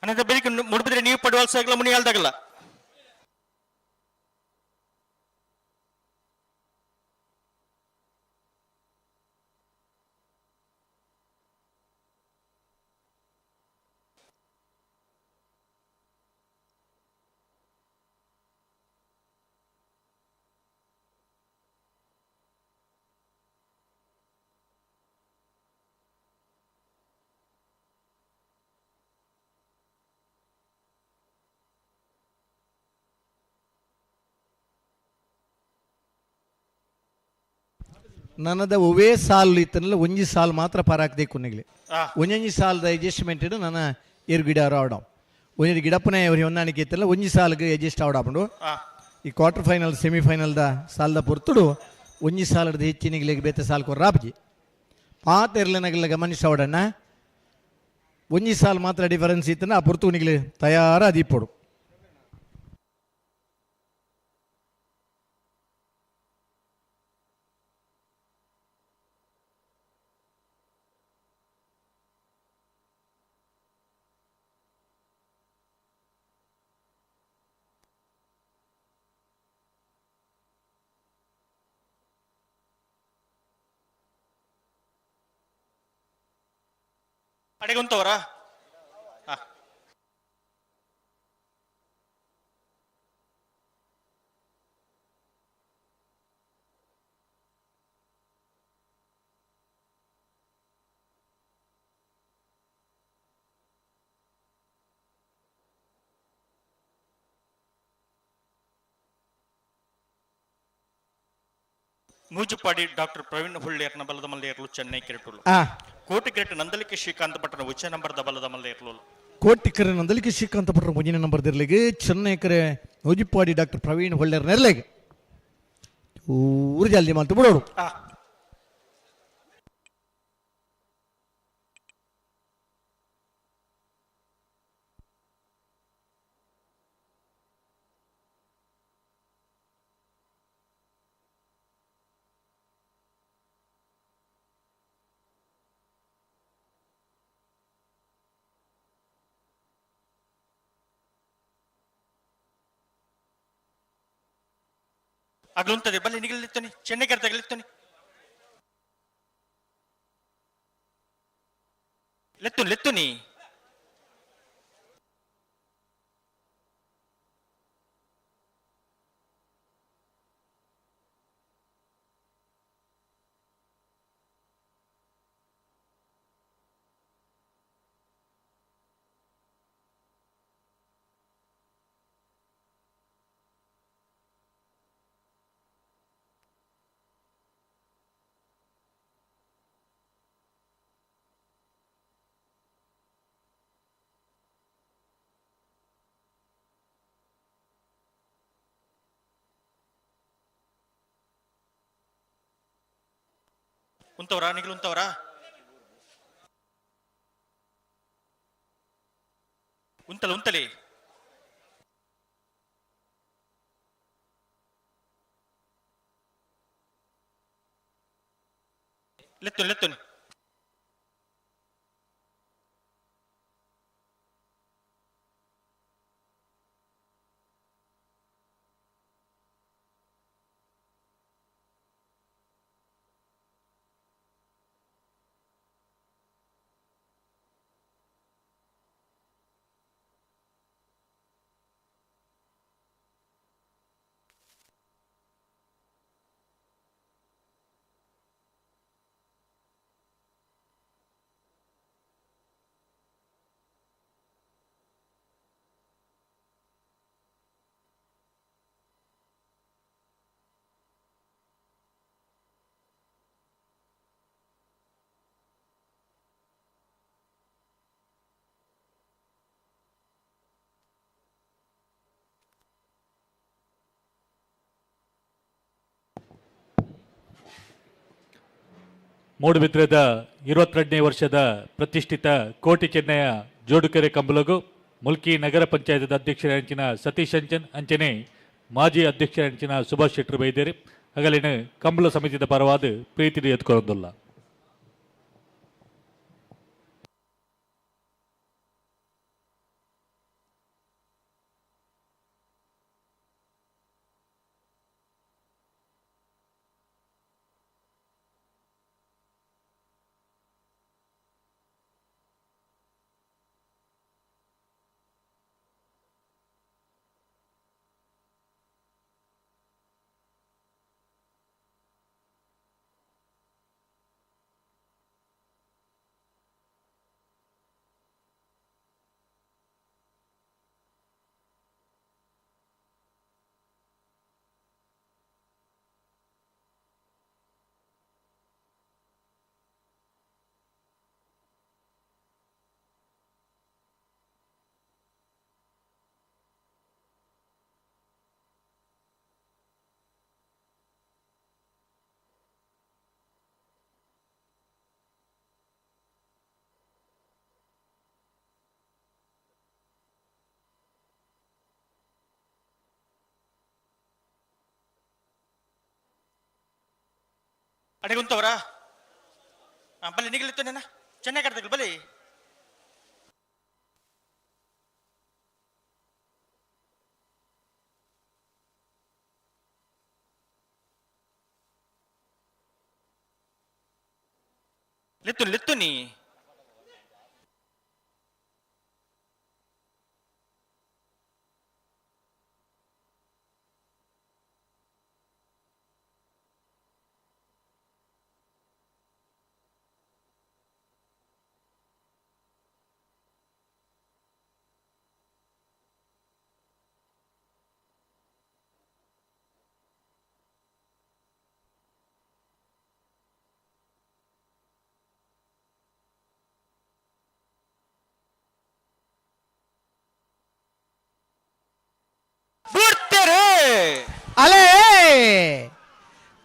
ಅನಂತರ ಬೆಳಿಗ್ಗೆ ಮುಡಿದ್ರೆ ನೀವು ಪಡುವಲ್ಸಾಗಲ್ಲ ಮುನಿ ಹೇಳ್ದಾಗಲ್ಲ. ನನ್ನದ ಒವೇ ಸಾಲು ಇತ್ತನಲ್ಲ ಒಂಜಿ ಸಾಲು ಮಾತ್ರ ಪಾರಾಕ್ದೆ ಕುನ್ನಿಗ್ಲಿ ಒಂಜೊಂಜಿ ಸಾಲದ ಅಡ್ಜಸ್ಟ್ಮೆಂಟ್ ನನ್ನ ಏರು ಗಿಡ ಆಡ ಒಂಜಿ ಗಿಡಪ್ಪನೇ ಅವ್ರಿಗೆ ಹೊಂದಾಣಿಕೆ ಇತ್ತಲ್ಲ ಒಂಜಿ ಸಾಲಿಗೆ ಅಡ್ಜಸ್ಟ್ ಆಡಾಪಂಡು ಈ ಕ್ವಾರ್ಟರ್ ಫೈನಲ್ ಸೆಮಿಫೈನಲ್ದ ಸಾಲದ ಪೊರ್ತುಡು ಒಂಜಿ ಸಾಲದ ಹೆಚ್ಚಿನಿಗ್ಲಿಗೆ ಬೇತೆ ಸಾಲು ಕೊರ್ರಾಪಜಿ ಪಾತ ಇರ್ಲನಗಲ್ಲ ಗಮನಿಸೋಡಣ್ಣ ಒಂಜಿ ಸಾಲು ಮಾತ್ರ ಡಿಫರೆನ್ಸ್ ಇತ್ತನ ಆ ಪೊರ್ತು ನಿಗ್ಲಿ ತಯಾರ ಅದೀಪೊಡು. ಅಡೆಗೆ ಉಂತವರಾ? ಮೂಜುಪಾಡಿ ಡಾಕ್ಟರ್ ಪ್ರವೀಣ್ ಹುಳ್ಳೇರ್ನ ಬಲದ ಮಲ್ಲೇರ್ಲು ಚೆನ್ನೈ ಕಿರಟುಲು. ಕೋಟಿಕೆರೆಟ್ ನಂದಲಿಕೆ ಶ್ರೀಕಾಂತ ಭಟ್ಟನ ಉಚ್ಚ ನಂಬರ್ದ ಬಲದ ಮಲ್ಲೇರ್ಲು. ಕೋಟಿಕೆರೆ ನಂದಲಿಕೆ ಶ್ರೀಕಾಂತ ಭಟ್ಟನ ಒಂಜಿನ ನಂಬರ್ ದಿರ್ಲಿಗೆ ಚೆನ್ನೈ ಕರೆ ನೂಜಿಪಾಡಿ ಡಾಕ್ಟರ್ ಪ್ರವೀಣ್ ಹೊಳ್ಳೇರ್ ನೆರ್ಲೆಗೆ ಊರು ಜಲ್ದಿ ಮಾಡ್ತು ಬಿಡೋರು. ಅಗ್ಲುಂತದೆ ಬಲ್ಲಿ ನಿಗಲಿತ್ತನಿ ಚೆನ್ನೈ ಕೆರೆ ಲೆತ್ತು ಲೆತ್ತುನಿ. ಉಂತವರಾ ನಿಗಲು ಉಂತವರಾ? ಉಂತಲ ಉಂತಲಿ. ಲೆತ್ತು ಲೆತ್ತು. ಮೂಡುಬಿದ್ರೆದ 22ನೇ ವರ್ಷದ ಪ್ರತಿಷ್ಠಿತ ಕೋಟಿ ಚೆನ್ನಯ ಜೋಡುಕೆರೆ ಕಂಬಲಗು ಮುಲ್ಕಿ ನಗರ ಪಂಚಾಯತ್ ಅಧ್ಯಕ್ಷರ ಅಂಚಿನ ಸತೀಶ್ ಅಂಚನ್ ಅಂಚನೆ ಮಾಜಿ ಅಧ್ಯಕ್ಷರ ಅಂಚಿನ ಸುಭಾಷ್ ಶೆಟ್ಟರು ಬೈದೇರಿ ಅಗಲಿನ ಕಂಬಳ ಸಮಿತಿದ ಪರವಾದ ಪ್ರೀತಿ ಎತ್ಕೊಳ್ಳೋದಿಲ್ಲ. ಅಡೆಗುಂತವರಾ? ಬಲ್ಲಿ ನಿಗಲಿತ್ತು ಚೆನ್ನೈ ಕಡ್ತಗಳು ಬಲ್ಲಿ. ಲೆತ್ತು ಲೆತ್ತು ನೀ.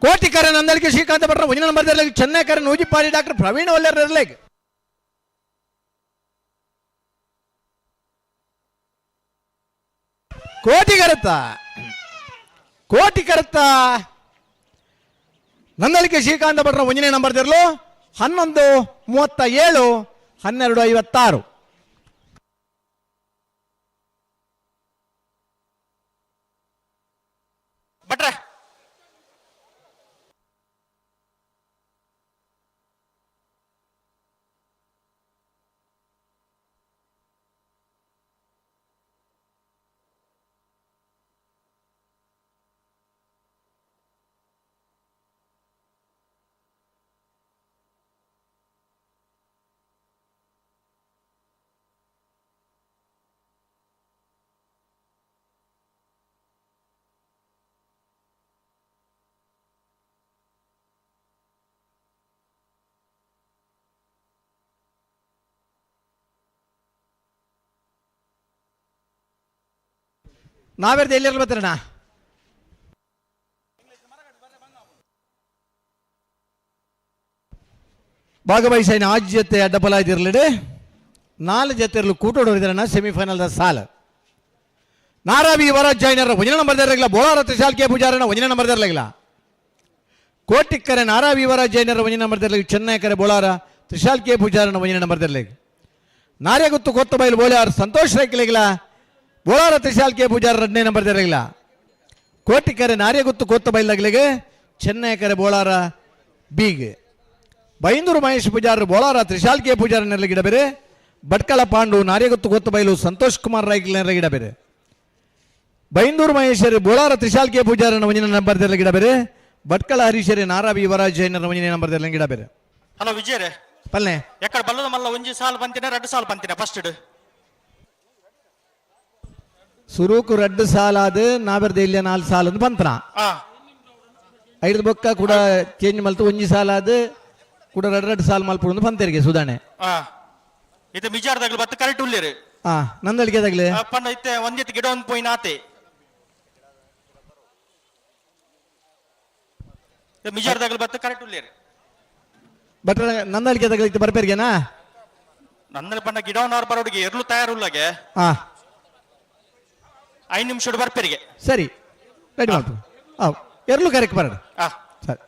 ಕೋಟಿಕರ ನಂದಳಿಕೆ ಶ್ರೀಕಾಂತ ಭಟ್ರ ಒಂಜನೇ ನಂಬರ್ ದರ್ಲೆಗ್ ಚೆನ್ನೈಕರ ನೂಜಿಪಾಡಿ ಡಾಕ್ಟರ್ ಪ್ರವೀಣ್ ಒಲ್ಲೆರ್ ನೆರ್ಲೆಗ್. ಕೋಟಿಗರತ್ತ ಕೋಟಿಕರತ್ತ ನಂದಳಿಕೆ ಶ್ರೀಕಾಂತ ಭಟ್ರ ಒಂಜನೇ ನಂಬರ್ ದರ್ಲು 11:37 12:56. ಭಟ್ರೆ ನಾವೇರ್ದು ಎಲ್ಲಿ ಬರ್ತಾರಣ್ಣ? ಭಾಗವಹಿಸೈನ ಆಜ್ ಜೊತೆ ಅಡ್ಡಬಲ ಇದಿರಲಿಡೆ 4 ಜೊತೆ ಇರಲು ಕೂಟೋಡೋರಿದಾರಣ್ಣ ಸೆಮಿಫೈನಲ್ದ ಸಾಲ. ನಾರಾವಿ ಯುವರಾಜ್ ಜೈನರ ಒಂದನೇ ನಂಬರ್ ಇರಲಿಲ್ಲ, ಬೋಳಾರ ತ್ರಿಶಾಲ್ ಕೆ ಪೂಜಾರನ ಒಂದನೇ ನಂಬರ್ ಇರಲಿಲ್ಲ. ಕೋಟಿಕ್ಕರೆ ನಾರಾವಿ ಯುವರಾಜ್ ಜೈನರ ಒಂದನೇ ನಂಬರ್ ಇರಲಿಲ್ಲ, ಚೆನ್ನೈಕರೆ ಬೋಳಾರ ತ್ರಿಶಾಲ್ ಕೆ ಪೂಜಾರನ ಒಂದನೇ ನಂಬರ್ ಇರಲಿಲ್ಲ. ನಾರ್ಯಗುತ್ತು ಕೊತ್ತಬೈಲು ಬೋಳಾರ್ ಸಂತೋಷ್ ರೈಕಲಿಗಿಲ್ಲ, ಬೋಳಾರ ತ್ರಿಶಾಲ್ ಕೆ ಪೂಜಾರ ಎರಡನೇ ನಂಬರ್ ಇರಲಿಲ್ಲ. ಕೋಟಿಕರೆ ನಾರ್ಯಗುತ್ತು ಕೊತ್ತಬೈಲಾಗಲಿಗೆ ಚೆನ್ನೈಕರೆ ಬೋಳಾರ ಬೀಗ್. ಬೈಂದೂರು ಮಹೇಶ್ ಪೂಜಾರರು ಬೋಳಾರ ತ್ರಿಶಾಲ್ ಕೆ ಪೂಜಾರ ಗಿಡ ಬೇರೆ. ಭಟ್ಕಳ ಪಾಂಡು ನಾರ್ಯಗುತ್ತು ಕೊತ್ತಬೈಲು ಸಂತೋಷ್ ಕುಮಾರ್ ರೈಕಲ್ ಗಿಡ ಬೇರೆ. ಬೈಂದೂರು ಮಹೇಶ್ವರಿ ಬೋಳಾರ ತ್ರಿಶಾಲ್ ಕೆ ಪೂಜಾರನ ಒಂದಿನ ನಂಬರ್ ಗಿಡ ಬೇರೆ. ಭಟ್ಕಳ ಹರೀಶರಿ ನಾರಾವಿ ಯುವರಾಜ್ ಜೈನರ ಒಂದಿನ ನಂಬರ್ ಗಿಡ ಬೇರೆ. ಹಲೋ ವಿಜಯರೇ ಪಲ್ಲೆ ಎಕ್ಕಡ ಬಲ್ಲದ ಮಲ್ಲ ಒಂಜಿ ಸಾಲ್ ಬಂತಿನ 2 ಸಾಲ್ ಬಂತಿನ ಫಸ್ಟ್ ಸುರೂಕು 2 ಸಾಲ ಆದ ನಾವೆರ್ದ ಇಲ್ಲ 4 ಸಾಲ ಅಂತ ಬಂತನ ಐದು ಬೊಕ್ಕ ಕೂಡ ಚೇಂಜ್ ಮಲ್ತು ಒಂಜಿ ಸಾಲ ಆದ ಕೂಡ 2 ಸಾಲ ಮಲ್ಪುಂದು ಬಂತರಿಗೆ ಸುಧಾರಣೆ. ಇದು ಮಿಜಾರ್ದಾಗ್ಲು ಬತ್ತು ಕರೆಕ್ಟ್ ಉಳ್ಳೇರು. ನಂದಳಿಗೆದಾಗ್ಲೆ ಪಂಡ ಇತ್ತೆ ಒಂದಿತ್ತು ಗಿಡ ಒಂದು ಪೋಯಿನ ಆತೆ ಮಿಜಾರ್ದಾಗ್ಲು ಬತ್ತು ಕರೆಕ್ಟ್ ಉಳ್ಳೇರು. ಬಟ್ ನಂದಳಿಕೆದಾಗ್ಲೆ ಇತ್ತು ಬರ್ಪೇರಿಗೆನಾ? ನಂದಳಿ ಪಂಡ ಗಿಡವನ್ನವ್ರು ಬರೋಡಿಗೆ ಎರ್ಲು ತಯಾರುಳ್ಳಗೆ 5 ನಿಮಿಷ ಬರ್ಪೇರಿಗೆ. ಸರಿ ರೆಡಿ ಮಾಡ್ತು ಎರ್ಲು ಕರೆಕ್ಟ್ ಬರೋಣ. ಸರಿ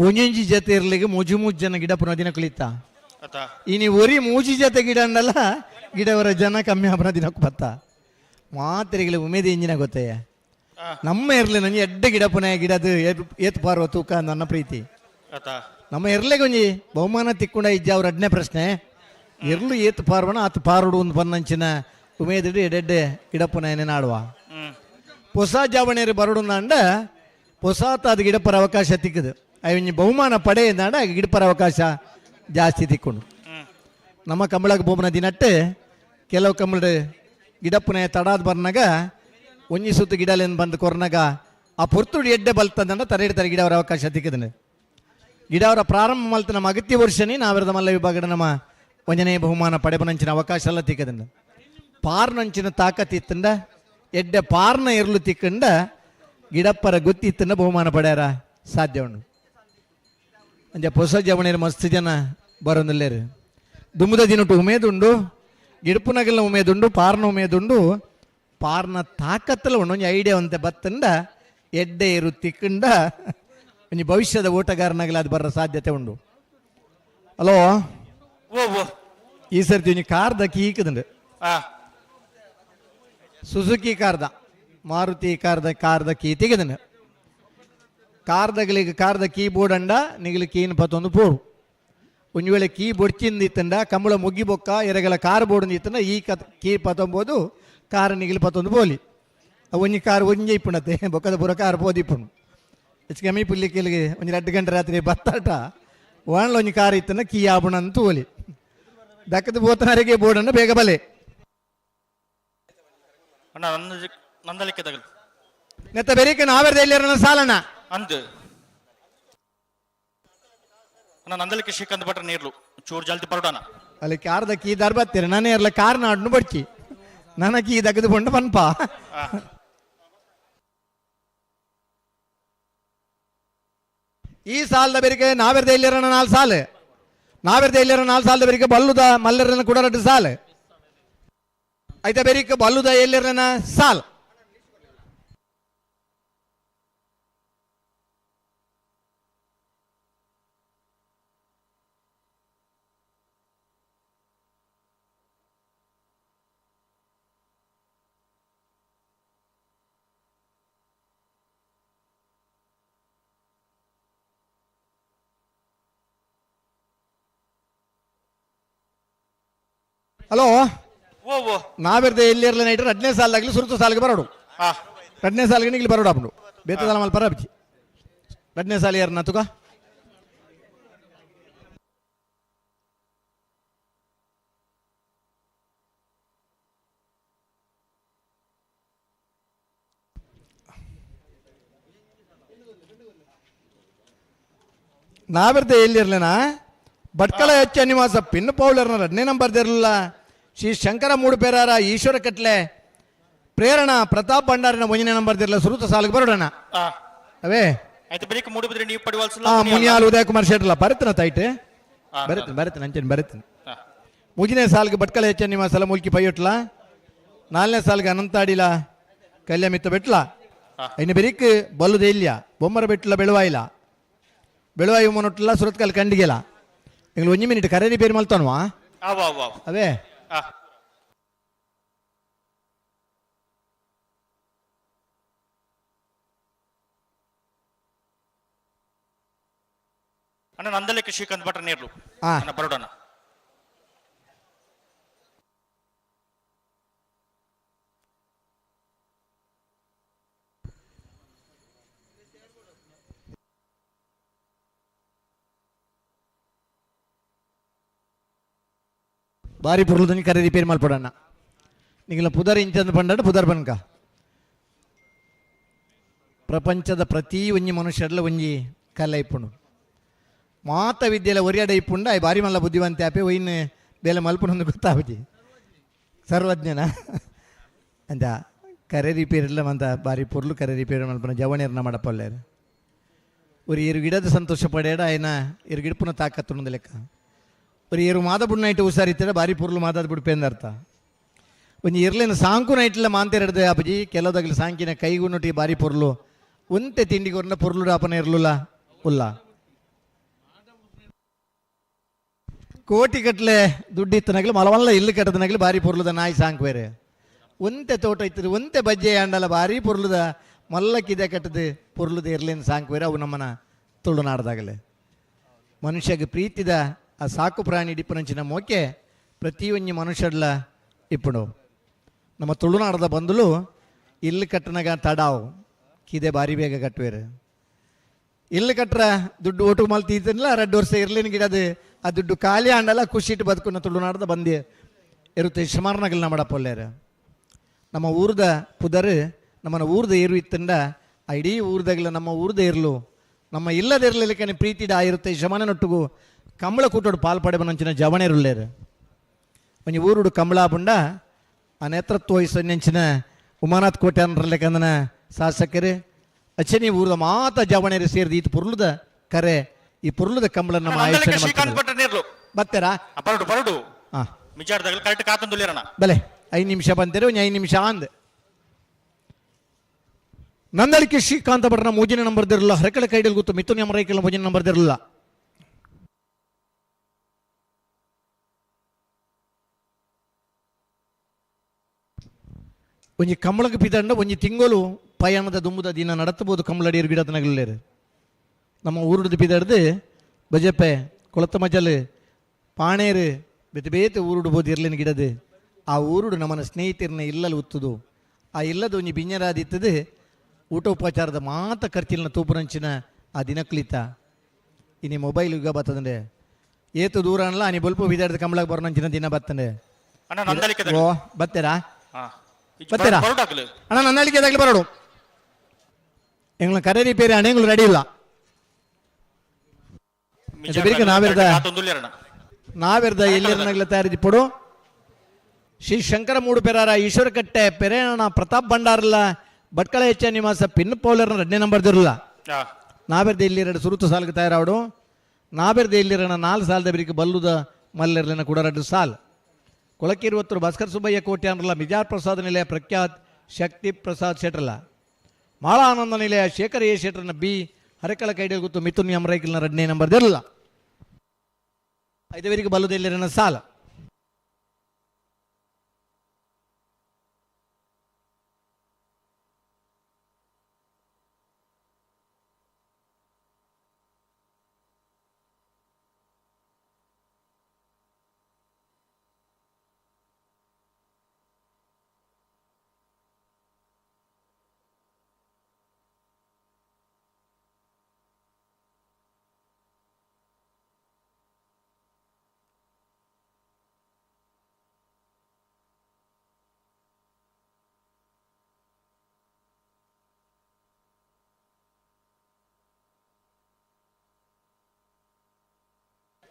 ಒಂಜೊಂಜಿ ಜೊತೆ ಇರ್ಲಿಕ್ಕೆ ಮೂಜಿ ಮೂಜಿ ಜನ ಗಿಡ ಪುನಃ ದಿನ ಕಲಿತ ಇನಿ ಒರಿ ಮೂಜಿ ಜೊತೆ ಗಿಡ ಅಂಡಲ್ಲ ಗಿಡವರ ಜನ ಕಮ್ಮಿ ಆಪನ ದಿನಕ್ಕೂ ಬತ್ತ ಮಾತ್ರೆಗಳ ಉಮೇದ ಇಂಜಿನ ಗೊತ್ತಯ್ಯ ನಮ್ಮ ಇರ್ಲಿ ನನಗೆ ಎಡ್ಡೆ ಗಿಡ ಪುನಃ ಗಿಡದ ಏತ್ ಪಾರುವ ತೂಕ ನನ್ನ ಪ್ರೀತಿ. ನಮ್ಮ ಇರ್ಲಿಗೆ ಒಂಜಿ ಬಹುಮಾನ ತಿಕ್ಕೊಂಡ ಇಜ್ಜ ಅವ್ರ ಅಡ್ನೇ ಪ್ರಶ್ನೆ ಎರ್ಲು ಏತ್ ಪಾರ್ವಣ ಆತು ಪಾರುಡು ಒಂದು ಬಂದಂಚಿನ ಉಮೇದಿಡು ಎಡೆಡ್ಡೆ ಗಿಡ ಪುನಃ ಏನೇನು ಆಡುವ ಹೊಸ ಜಾವಣೇರಿ ಬರಡು ಅಂಡ ಹೊಸಾತ ಅದು ಗಿಡಪರ ಅವಕಾಶ ತಿಕ್ಕದು ಅವಿಂಜಿ ಬಹುಮಾನ ಪಡೆಯಂದಾಂಡ ಗಿಡಪರ ಅವಕಾಶ ಜಾಸ್ತಿ ತಿಕ್ಕೊಂಡು. ನಮ್ಮ ಕಂಬಳಕ್ಕೆ ಬೋಮನ ದಿನಟ್ಟೆ ಕೆಲವು ಕಂಬಳ ಗಿಡಪ್ಪನ ತಡಾದ ಬರ್ನಾಗ ಒಂಜಿ ಸುತ್ತು ಗಿಡಲೇನು ಬಂದು ಕೊರ್ನಾಗ ಆ ಪೊರ್ತುಡು ಎಡ್ಡೆ ಬಲ್ತಂದಂಡ ತರೆ ಗಿಡವರ ಅವಕಾಶ ತಿಕ್ಕದನೆ. ಗಿಡವರ ಪ್ರಾರಂಭ ಮಲ್ತ ನಮ್ಮ ಅಗತ್ಯ ವರ್ಷನೇ ನಾವಿರದ ಮಲ್ಲ ವಿಭಾಗದ ನಮ್ಮ ಒಂಜನೇ ಬಹುಮಾನ ಪಡೆಬನಂಚಿನ ಅವಕಾಶ ಎಲ್ಲ ತಿಕ್ಕದಂಡ. ಪಾರ್ನಂಚಿನ ತಾಕತ್ ಇತ್ತಂಡ ಎಡ್ಡೆ ಪಾರ್ನ ಇರ್ಲು ತಿಕ್ಕಂಡ ಗಿಡಪ್ಪರ ಗೊತ್ತಿ ಇತ್ತಂಡ ಬಹುಮಾನ ಪಡೆಯಾರ ಸಾಧ್ಯ ಉಂಡು. ಅಂಜ ಹೊಸ ಜವಣಿಯರು ಮಸ್ತ್ ಜನ ಬರೋದಿಲ್ಲೇರು. ದುಮ್ಮದ ದಿನಟು ಉಮೇದುಂಡು, ಗಿಡಪುನಗಲ್ನ ಉಮೇದುಂಡು, ಪಾರ್ನ ಉಮೇದುಂಡು, ಪಾರ್ನ ತಾಕತ್ತಲ ಉಂಡು. ಒಂಜಿ ಐಡಿಯಾ ಅಂತೆ ಬತ್ತಂಡ ಎಡ್ಡೆ ಇರು ತಿಕ್ಕಂಡ ಒಂಜಿ ಭವಿಷ್ಯದ ಓಟಗಾರನಾಗಲ ಅದು ಬರೋ ಸಾಧ್ಯತೆ ಉಂಡು. ಹಲೋ ಈ ಸರ್ತಿ ಒಂಜಿ ಕಾರ್ದ ಕೀಕದಂಡು ಸುಜುಕಿ ಕಾರ್ದ ಮಾರುತಿ ಕಾರ್ದ ಕಾರ್ದ ಕೀ ತೆಗೆದನು. ಕಾರ್ದಗಳಿಗೆ ಕಾರ್ದ ಕೀ ಬೋರ್ಡ್ ಅಂಡ ನಿಗಲು ಕೀನ್ ಪತ್ತೊಂದು ಪೋಡು. ಒಂದು ವೇಳೆ ಕೀ ಬೊಡ್ಚಿಂದಿತ್ತಂಡ ಕಂಬಳ ಮುಗ್ಗಿ ಬೊಕ್ಕ ಎರಗಲ ಕಾರ್ ಬೋರ್ಡ್ ಇತ್ತಂಡ ಈ ಕತ್ ಕೀ ಪತ್ತೊಂಬೋದು ಕಾರ್ ನಿಗಲು ಪತ್ತೊಂದು ಪೋಲಿ. ಒಂಜಿ ಕಾರ್ ಒಂಜೆ ಇಪ್ಪುಣತೆ ಬೊಕ್ಕದ ಪೂರ ಕಾರ್ ಪೋದಿಪ್ಪುಣು. ಹೆಚ್ಚು ಕಮ್ಮಿ ಪುಲ್ಲಿಕೆಲಿಗೆ ಒಂಜಿ 2 ಗಂಟೆ ರಾತ್ರಿ ಬತ್ತಾಟ ವಾಣ್ಲ ಒಂಜಿ ಕಾರ್ ಇತ್ತಂಡ ಕೀ ಆಪುಣ ಅಂತ ಓಲಿ ದಕ್ಕದ ಬೋತನರಿಗೆ ಬೋರ್ಡನ್ನು ಬೇಗ ಬಲೆ. ನೆತ್ತ ಬೆರಿಕೆ ನಾವೆರ್ದ ಎಲ್ಲಿರನ ಸಾಲಣ್ಣ ಅಂದು ಅಣ್ಣ ನಂದಲಿಕ್ಕೆ ಶ್ರೀಕಾಂತ್ ಭಟ್ರ ನೀರ್ಲು ಚೂರು ಜಲ್ದಿ ಬರೋಣ. ಅಲ್ಲಿ ಕಾರ್ದ ಕೀ ದರ್ಬತ್ತೀರ ನಾನೇ ಇರಲ್ಲ ಕಾರ್ ನಾಡ್ನು ಬಡ್ಚಿ ನನ್ನ ಕೀ ತೆಗೆದುಕೊಂಡು ಪನ್ಪ. ಈ ಸಾಲದ ಬೆರಿಕೆ ನಾವೆರ್ದ ಇಲ್ಲಿರೋಣ 4 ಸಾಲು, ನಾವೆರ್ದ ಇಲ್ಲಿರೋ 4 ಸಾಲದ ಬೆರಿಕೆ ಬಲ್ಲುದ ಮಲ್ಲರನ್ನ ಕೂಡ 2 ಸಾಲು ಐತ ಬೆರಿಕೆ ಬಲ್ಲುದ ಎಲ್ಲಿರನ ಸಾಲ್. ಹಲೋ, ನಾವೆರ್ದ ಎಲ್ಲಿರಲ ನೈಟ್ 2ನೇ ಸಾಲಾಗಲಿ ಸುರುತು ಸಾಲಿಗೆ ಬರೋಡು. 2ನೇ ಸಾಲಿಗೆ ಇಲ್ಲಿ ಬರೋಡು ಅಪ್ಪನು ಬೇತದ ಮಲ್ಪ ಅಬ್ಜಿ 2ನೇ ಸಾಲ ಯಾರನ್ನ ತುಕ ನಾವೆರ್ದ ಎಲ್ಲಿರ್ಲನಾ ಭಟ್ಕಳ ಹೆಚ್ಚ ನಿವಾಸ ಪಿನ್ ಪೌಲರ್ನ 2ನೇ ನಂಬರ್ ಇರಲಿಲ್ಲ. ಶ್ರೀ ಶಂಕರ ಮೂಡುಪೇರಾರ ಈಶ್ವರ ಕಟ್ಲೆ ಪ್ರೇರಣಾ ಪ್ರತಾಪ್ ಭಂಡಾರಿನ 1ನೇ ನಂಬರ್ ಇರಲಿಲ್ಲ. ಸುರುತ ಸಾಲಿಗೆ ಬರೋಣ ಅವೇ ಮುನಿಯಾಲ್ ಉದಯ ಕುಮಾರ್ ಶೆಟ್ರಲ್ಲ ಬರತನ ತಾಯ್ಟ್ ಬರತೀನಿ ಬರತೀನಿ ಅಂಚೇನು ಬರತೀನಿ. 3ನೇ ಸಾಲಿಗೆ ಭಟ್ಕಳ ಹೆಚ್ಚ ನಿವಾಸಲ ಮುಲ್ಕಿ ಪೈಯೊಟ್ಲ, 4ನೇ ಸಾಲಿಗೆ ಅನಂತಾಡಿಲ ಕಲ್ಯಾಮಿತ್ತ ಬೆಟ್ಲ, ಇನ್ನು ಬೆರಿಕ್ ಬಲ್ಲುದ ಇಲ್ಲ ಬೊಮ್ಮರ ಬೆಟ್ಲ ಬೆಳುವಾಯಿಲ ಬೆಳುವಾಯಿ ಮೊನೊಟ್ಲ ಸುರತ್ಕಲ್ ಕಂಡಿಗೆಲ. ಎಂಗ್ಳು 1 ಮಿನಿಟ್ ಕರೆ ರಿಪೇರಿ ಮಲ್ತಾನ್ವಾ ಅವೇ. ಅಣ್ಣ ನಂದಲಿಕ್ಕೆ ಶ್ರೀಕಾಂತ್ ಭಟ್ರ ನೀರ್ಲು ಅಣ್ಣ ಬರೋಡಣ್ಣ. ಬಾರಿ ಪುರ್ಲದನಿ ಕರೆ ರಿಪೇರಿ ಮಲ್ಪಡಣ್ಣ. ನಿಗಲ ಪುದರ್ ಇಂಚಂದು ಪಂಡಾಡು ಪುದರ್ ಬನ್ಕ. ಪ್ರಪಂಚದ ಪ್ರತಿ ಒಂಜಿ ಮನುಷ್ಯರ್ಲ ಒಂಜಿ ಕಲ್ಲ ಇಪ್ಪುಂಡು ಮಾತ ವಿದ್ಯೆಲ ಒರಿಯಾಡ ಇಪ್ಪುಂಡ ಆಯ್ ಬಾರಿ ಮಲ್ಲ ಬುದ್ಧಿವಂತೆ ಆಪೆ ಒಯ್ನ್ ಬೇಲೆ ಮಲ್ಪುನೊಂದು ಗೊತ್ತಾಪುಜಿ ಸರ್ವಜ್ಞನ ಅಂತ ಕರೆ ರಿಪೇರಿಲ್ಲ ಮಂತ ಬಾರಿ ಪೊರ್ಲು ಕರೆ ರಿಪೇರಿ ಮಲ್ಪನ ಜವಣಿಯರ್ನ ಮಾಡಪಲ್ಲೇರು. ஒரு ಇರು ಗಿಡದ ಸಂತೋಷ ಪಡೇಡ ಆಯ್ನ ಇರು ಗಿಡಪುನ ತಾಕತ್ತುಂದು ಲೆಕ್ಕ. ஒரு ಇರು ಮಾದ ಬುಡ್ ನೈಟ್ ಹುಷಾರಿತ್ತಡ ಬಾರಿ ಪೊರ್ಲು ಮಾದಾದ ಬುಡ್ಪೇಂದ ಅರ್ಥ. ಒಂಜಿ ಇರ್ಲೇನ ಸಾಂಕು ನೈಟ್ಲ ಮಾಂತೇರಡ್ದೆ ಅಪ್ಪಜಿ ಕೆಲವದಾಗಲಿ ಸಾಂಕಿನ ಕೈಗುನ್ನೊಟ್ಟಿ ಬಾರಿ ಪೊರ್ಲು ಒಂತೆ ತಿಂಡಿ ಕೊರ್ನ ಪೊರ್ಲು ಅಪನ ಇರ್ಲುಲ್ಲ ಉಲ್ಲ. ಕೋಟಿ ಕಟ್ಲೆ ದುಡ್ಡು ಇತ್ತನಾಗಲಿ ಮಲವಲ್ಲ ಇಲ್ಲು ಕಟ್ಟದನಾಗಲಿ ಬಾರಿ ಪೊರ್ಲುದ ನಾಯಿ ಸಾಂಕ್ವೇರೆ. ಒಂತೆ ತೋಟ ಇತ್ತದು ಒಂತೆ ಬಜ್ಜೆ ಅಂಡಲ ಬಾರಿ ಪೊರ್ಲುದ ಮಲ್ಲಕ್ಕಿದೆ ಕಟ್ಟದು ಪೊರ್ಲುದ ಇರ್ಲೇನು ಸಾಂಕ್ವೇರೆ. ಅವು ನಮ್ಮನ ತುಳುನಾಡ್ದಾಗಲೇ ಮನುಷ್ಯಗೆ ಪ್ರೀತಿದ ಆ ಸಾಕು ಪ್ರಾಣಿ ಡಿಪ್ಪನಂಚಿನ ಮೋಕೆ ಪ್ರತಿಯೊಂದು ಮನುಷ್ಯಡ್ಲ ಇಪ್ಪುಡು. ನಮ್ಮ ತುಳುನಾಡದ ಬಂದಲು ಇಲ್ಲಿ ಕಟ್ಟನಾಗ ತಡಾವು ಕಿದೆ ಬಾರಿ ಬೇಗ ಕಟ್ಟುವೇರು. ಇಲ್ಲಿ ಕಟ್ರ ದುಡ್ಡು ಓಟು ಮಲ್ತೀತನಿಲ್ಲ 2 ವರ್ಷ ಇರ್ಲೇನು ಗಿಡದು ಆ ದುಡ್ಡು ಖಾಲಿ ಆಂಡಲ್ಲ ಖುಷಿಟ್ಟು ಬದುಕುನ ತುಳುನಾಡದ ಬಂದು ಇರುತ್ತೆ ಶಮಾರ್ನಗಲ್ ಮಾಡಪ್ಪಲ್ಲೇರು. ನಮ್ಮ ಊರ್ದ ಪುದರು ನಮ್ಮನ ಊರ್ದ ಏರು ಇತ್ತಂಡ ಆ ಇಡೀ ಊರ್ದಾಗಲ ನಮ್ಮ ಊರ್ದ ಇರಲು ನಮ್ಮ ಇಲ್ಲದ ಇರಲಿಲ್ಲಕನೆ ಪ್ರೀತಿಡ ಇರುತ್ತೆ ಶಮನೊಟ್ಟಿಗೂ ಕಂಬಳ ಕೂಟೋಡು ಪಾಲ್ ಪಡೆಬನಂಚಿನ ಜವಣೆರುಲ್ಲೇರು. ಒಂಜಿ ಊರುಡು ಕಂಬಳ ಪುಂಡ ಆ ನೇತೃತ್ವ ವಹಿಸೊಂಚಿನ ಉಮಾನಾಥ್ ಕೋಟೆ ಅನ್ರಲೆಕಂದನ ಶಾಸಕರು ಅಚ್ಚನಿ ಊರದ ಮಾತ ಜವಣೆರು ಸೇರಿದ ಈತ ಪೊರ್ಲುದ ಕರೆ ಈ ಪೊರ್ಲುದ ಕಂಬಳ ನಮ್ಮ ಬತ್ತೆರಾ ಬರಡು ಕರೆಕ್ಟ್ ಕಾತಂದುಲ್ಲೇರಣ ಬಲೆ 5 ನಿಮಿಷ ಬಂತೇರೆ ಒಂಜಿ 5 ನಿಮಿಷ ಅಂದ್. ನಂದಳಿಕೆ ಶ್ರೀಕಾಂತ ಭಟ್ರನ 3ನೇ ನಂಬರ್ ದಿರಲ್ಲ. ಹರಕಳ ಕೈಡಲ್ ಗೊತ್ತು ಮಿಥುನ್ ಯಮರೈಕಲ್ 3ನೇ ನಂಬರ್ ದಿರಲ್ಲ. ಒಂಜಿ ಕಂಬಳಕ್ಕೆ ಪಿದಂಡ ಒಂಜಿ ತಿಂಗಳು ಪಯಣದ ದುಂಬುದ ದಿನ ನಡತಬಹುದು ಕಂಬಳಡಿಯರು ಗಿಡತನಗಲ್ಲೇರು. ನಮ್ಮ ಊರುಡ್ದು ಪಿದಡ್ದು ಬಜಪೆ ಕೊಳತ ಮಜಲು ಪಾಣೇರು ಬೇತೆ ಬೇತೆ ಊರುಡು ಬೋದು ಇರ್ಲಿನ ಗಿಡದು. ಆ ಊರುಡು ನಮ್ಮನ ಸ್ನೇಹಿತರನ್ನ ಇಲ್ಲಲ್ಲಿ ಉತ್ತದು ಆ ಇಲ್ಲದ ಒಂಜಿ ಬಿಂಜರಾದಿತ್ತದು ಊಟ ಉಪಚಾರದ ಮಾತ ಖರ್ಚಿನ ತೂಪುರಂಚಿನ ಆ ದಿನಕ್ಲಿತ. ಇನಿ ಮೊಬೈಲ್ ಯುಗ ಬರ್ತದಂಡೆ ಏತು ದೂರ ಅನ್ಲ ಅನಿ ಬೊಲ್ಪ ಬಿದಾಡ್ದ ಕಂಬಳಕ್ಕೆ ಬರೋಣಂಚಿನ ದಿನ ಬರ್ತಂಡೆ. ಓ ಬತ್ತೆರಾ ಬತ್ತೆರಾ ಅಣ್ಣ ನಂದಳಿಕೆದಾಗಲಿ ಬರೋಡು. ಎಂಗ್ಲ ಕರೆ ರಿಪೇರಿ ಅಣ್ಣ ಎಂಗ್ಳು ರೆಡಿ ಇಲ್ಲ. ನಾವೆರ್ದ ನಾವೆರ್ದ ಎಲ್ಲಿರನಗಲ ತಯಾರಿಪಡು ಶ್ರೀ ಶಂಕರ ಮೂಡುಪೆರಾರ ಈಶ್ವರಕಟ್ಟೆ ಪೆರೇಣ ಪ್ರತಾಪ್ ಭಂಡಾರಲ್ಲ ಭಟ್ಕಳ ಎಚ್ ನಿವಾಸ ಪಿನ್ ಪೌಲರ್ನ 2ನೇ ನಂಬರ್ ದಿರಲ್ಲ ನಾವೆರ್ದ ಇಲ್ಲಿ 2 ಸುರುತು ಸಾಲ್ಗೆ ತಯಾರಾವಡು ನಾವೆರ್ದ ಇಲ್ಲಿರಣ 4 ಸಾಲದ ಬಿರಿಕೆ ಬಲ್ಲುದ ಮಲ್ಲೆರ್ಲಿನ ಕೂಡ 2 ಸಾಲ್ ಕೊಳಕಿರುವತ್ತರು ಭಾಸ್ಕರ್ ಸುಬ್ಬಯ್ಯ ಕೋಟೆ ಅನ್ರಲ್ಲ ಮಿಜಾರ್ ಪ್ರಸಾದ್ ನಿಲಯ ಪ್ರಖ್ಯಾತ್ ಶಕ್ತಿ ಪ್ರಸಾದ್ ಶೆಟ್ರಲ್ಲ ಮಾಳಾ ಆನಂದ ನಿಲಯ ಶೇಖರ್ ಎ ಶೆಟ್ರನ ಬಿ ಹರಕಳ ಕೈಡಿಯಲ್ಲಿ ಗೊತ್ತು ಮಿಥುನ್ ಎಂ ರೈಕಲ್ನ 2ನೇ ನಂಬರ್ ದಿರಲ್ಲ ಐದವರಿಗೆ ಬಲ್ಲುದ ಇಲ್ಲಿರಣ ಸಾಲ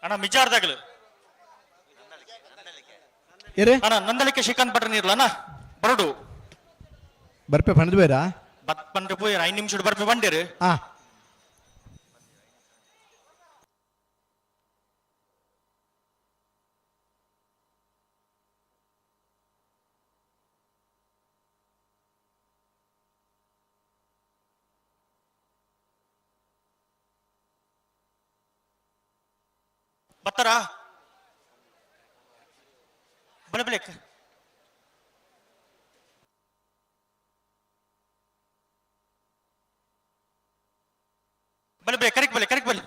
ಅಣ್ಣ ಮಿಜಾರ್ದಾಗಲು ಅಣ್ಣ ನಂದಳಿಕೆ ಶ್ರೀಕಾಂತ್ ಭಟ್ರ ನೀರ್ಲ ಅಣ್ಣ ಬರಡು ಬರ್ಪೆ ಪಂಡ್ದು ಬೇರಾ ಬತ್ ಪಂಡ್ರೆ ಪೋಯ್ 5 ನಿಮಿಷ ಬರ್ಪೆ ಬಂಡೇರು ಆ ಬತ್ತಾರಾ ಬಲೆ ಬಲೆ ಬಲೆ ಬಲೆ ಕರೆಕ್ಟ್ ಬಲೆ ಕರೆಕ್ಟ್ ಬಲೆ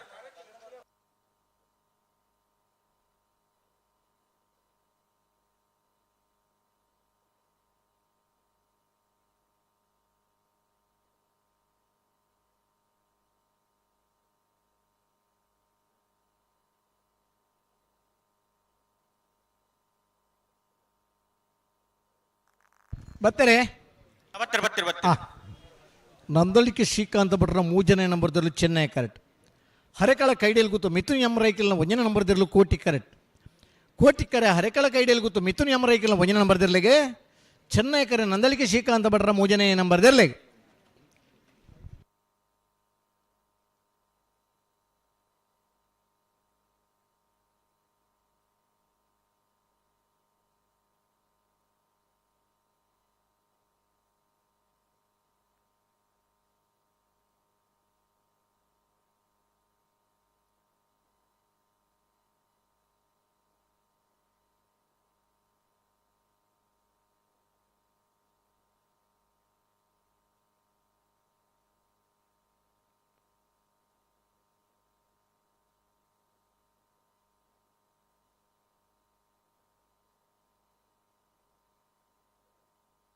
ಬರ್ತಾರೆ ಬರ್ತಾರೆ ಬರ್ತಾರೆ ಬರ್ತಾರೆ ನಂದಳಿಕೆ ಶ್ರೀಕಾಂತ ಭಟ್ರ 3 ಜನ ನಂಬರ್ದಲ್ಲಿ ಚೆನ್ನೈ ಕರೆಕ್ಟ್ ಹರೆಕಳ ಕೈಡಿಯಲ್ಲಿ ಕೂತು ಮಿಥುನ್ ಎಂ ರೈಕಲ್ನ 1ನೇ ನಂಬರ್ದಿರಲು ಕೋಟಿ ಕರೆಕ್ಟ್ ಕೋಟಿ ಕರೆ ಹರೆಕಳ ಕೈಡಿಯಲ್ಲಿ ಕೂತು ಮಿಥುನ್ ಎಂ ರೈಕಲ್ನ 1ನೇ ನಂಬರ್ದಿರಲಿಗೆ ಚೆನ್ನೈ ಕರೆ ನಂದಳಿಕೆ ಶ್ರೀಕಾಂತ ಭಟ್ರ 3 ಜನ ನಂಬರ್ದಿರಲಿಗೆ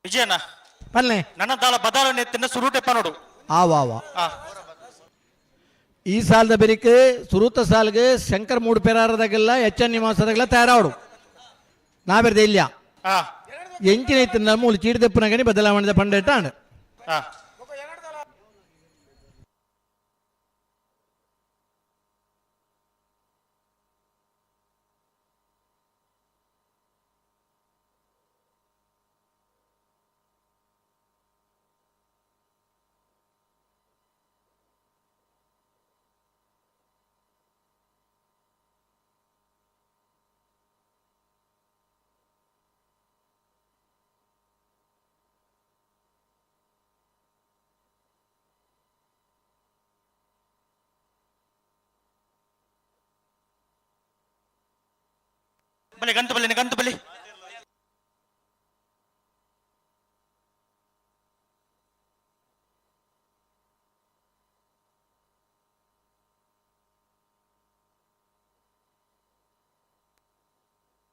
ವಿಜಯಣ್ಣ ಪಲ್ಲೆ ನನ್ನ ದಾಳ ಬದಾಲನೆ ತಿನ್ನ ಸುರುಟೆ ಪನೋಡು ಆವಾ ಈ ಸಾಲದ ಬೆರಿಕೆ ಸುರುತ ಸಾಲ್ಗೆ ಶಂಕರ್ ಮೂಡುಪೆರಾರದಾಗೆಲ್ಲ ಎಚ್ ಎನ್ ನಿವಾಸದಾಗೆಲ್ಲ ತಯಾರಾವಡು ನಾವೆರ್ದ ಇಲ್ಲ ಎಂಚಿನ ಇತ್ತು ಮೂಲು ಚೀಡಿದಪ್ಪನಗನಿ ಬದಲಾವಣೆ ಪಂಡೇಟಾಂಡ್ ಬಲೆ ಗಂತು ಬಲೆ ಗಂತು ಬಲೆ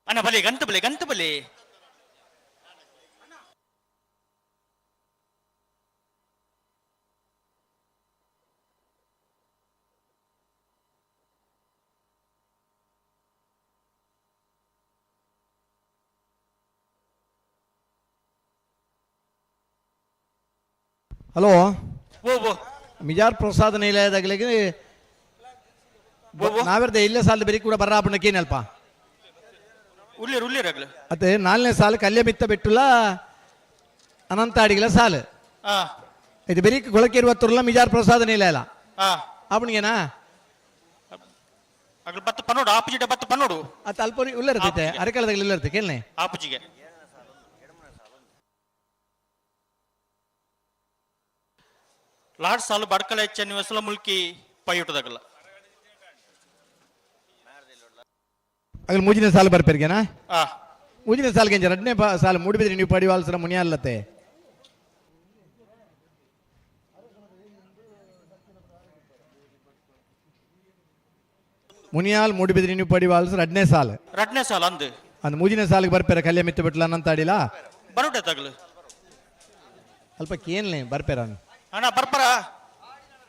ಅಣ್ಣ ಬಲೆ ಗಂತು ಬಲೆ ಗಂತು ಬಲೆ ಹಲೋ ಓ ಓ ಮಿಜಾರ್ ಪ್ರಸಾದ್ ನಿಲಯದಾಗಲಿಗೆ ನಾವೆರ್ದ ಇಲ್ಲೇ ಸಾಲದ ಬೇರೆ ಕೂಡ ಬರ್ರಾಪಣಕ್ಕೆ ಏನಲ್ಪ ಉಳ್ಳೇರು ಉಳ್ಳೇರು ಅಗಲು ಅತ್ತೆ ನಾಲ್ನೇ ಸಾಲು ಕಲ್ಯ ಮಿತ್ತ ಬಿಟ್ಟುಲ ಅನಂತ ಅಡಿಗಲ ಸಾಲು. ಇದು ಬೆರಿಕ್ ಕೊಳಕೆ ತುರ್ಲ ಮಿಜಾರ್ ಪ್ರಸಾದ ನೀಲ ಇಲ್ಲ ಅವನಿಗೇನಾ ಅಗಲು ಬತ್ತ ಪನ್ನೋಡು ಆಪುಜಿಟ ಬತ್ತ ಪನ್ನೋಡು. ಅತ್ತ ಅಲ್ಪ ಉಲ್ಲರ್ತೈತೆ ಅರೆಕಾಲದಾಗ ಉಲ್ಲರ್ತೆ ಕೇಳನೆ ಆಪುಜಿಗೆ ಲಾಡ್ ಸಾಲು ಬಡ್ಕಲ ಹೆಚ್ಚ ಮುಲ್ಕಿ ಪೈಯುಟದಾಗಲ್ಲ. ಅಗಲು ಮೂಜಿನ ಸಾಲು ಬರ್ಪೇರ್ಗೆನಾ? ಮೂಜಿನ ಸಾಲ್ಗೆ ಎರಡನೇ ಸಾಲು ಮೂಡಿಬಿದ್ರೆ ನೀವು ಪಡಿವಾಲ್ಸರ ಮುನಿಯಲ್ಲತ್ತೆ. ಮುನಿಯಾಲ್ ಮೂಡಿಬಿದ್ರೆ ನೀವು ಪಡಿವಾಲ್ಸರ ಎರಡನೇ ಸಾಲು. ಎರಡನೇ ಸಾಲು ಅಂದು ಅಂದ್ ಮೂಜಿನ ಸಾಲಿಗೆ ಬರ್ಪೇರ ಕಲ್ಯ ಮಿತ್ತು ಬಿಟ್ಲ ಅಂತ ಅಡಿಲ್ಲ ಬರೋಟೆ ತಗಲು ಅಲ್ಪ ಕೇನ್ಲೆ ಬರ್ಪೇರ ಅಣ್ಣ ಬರ್ಪರ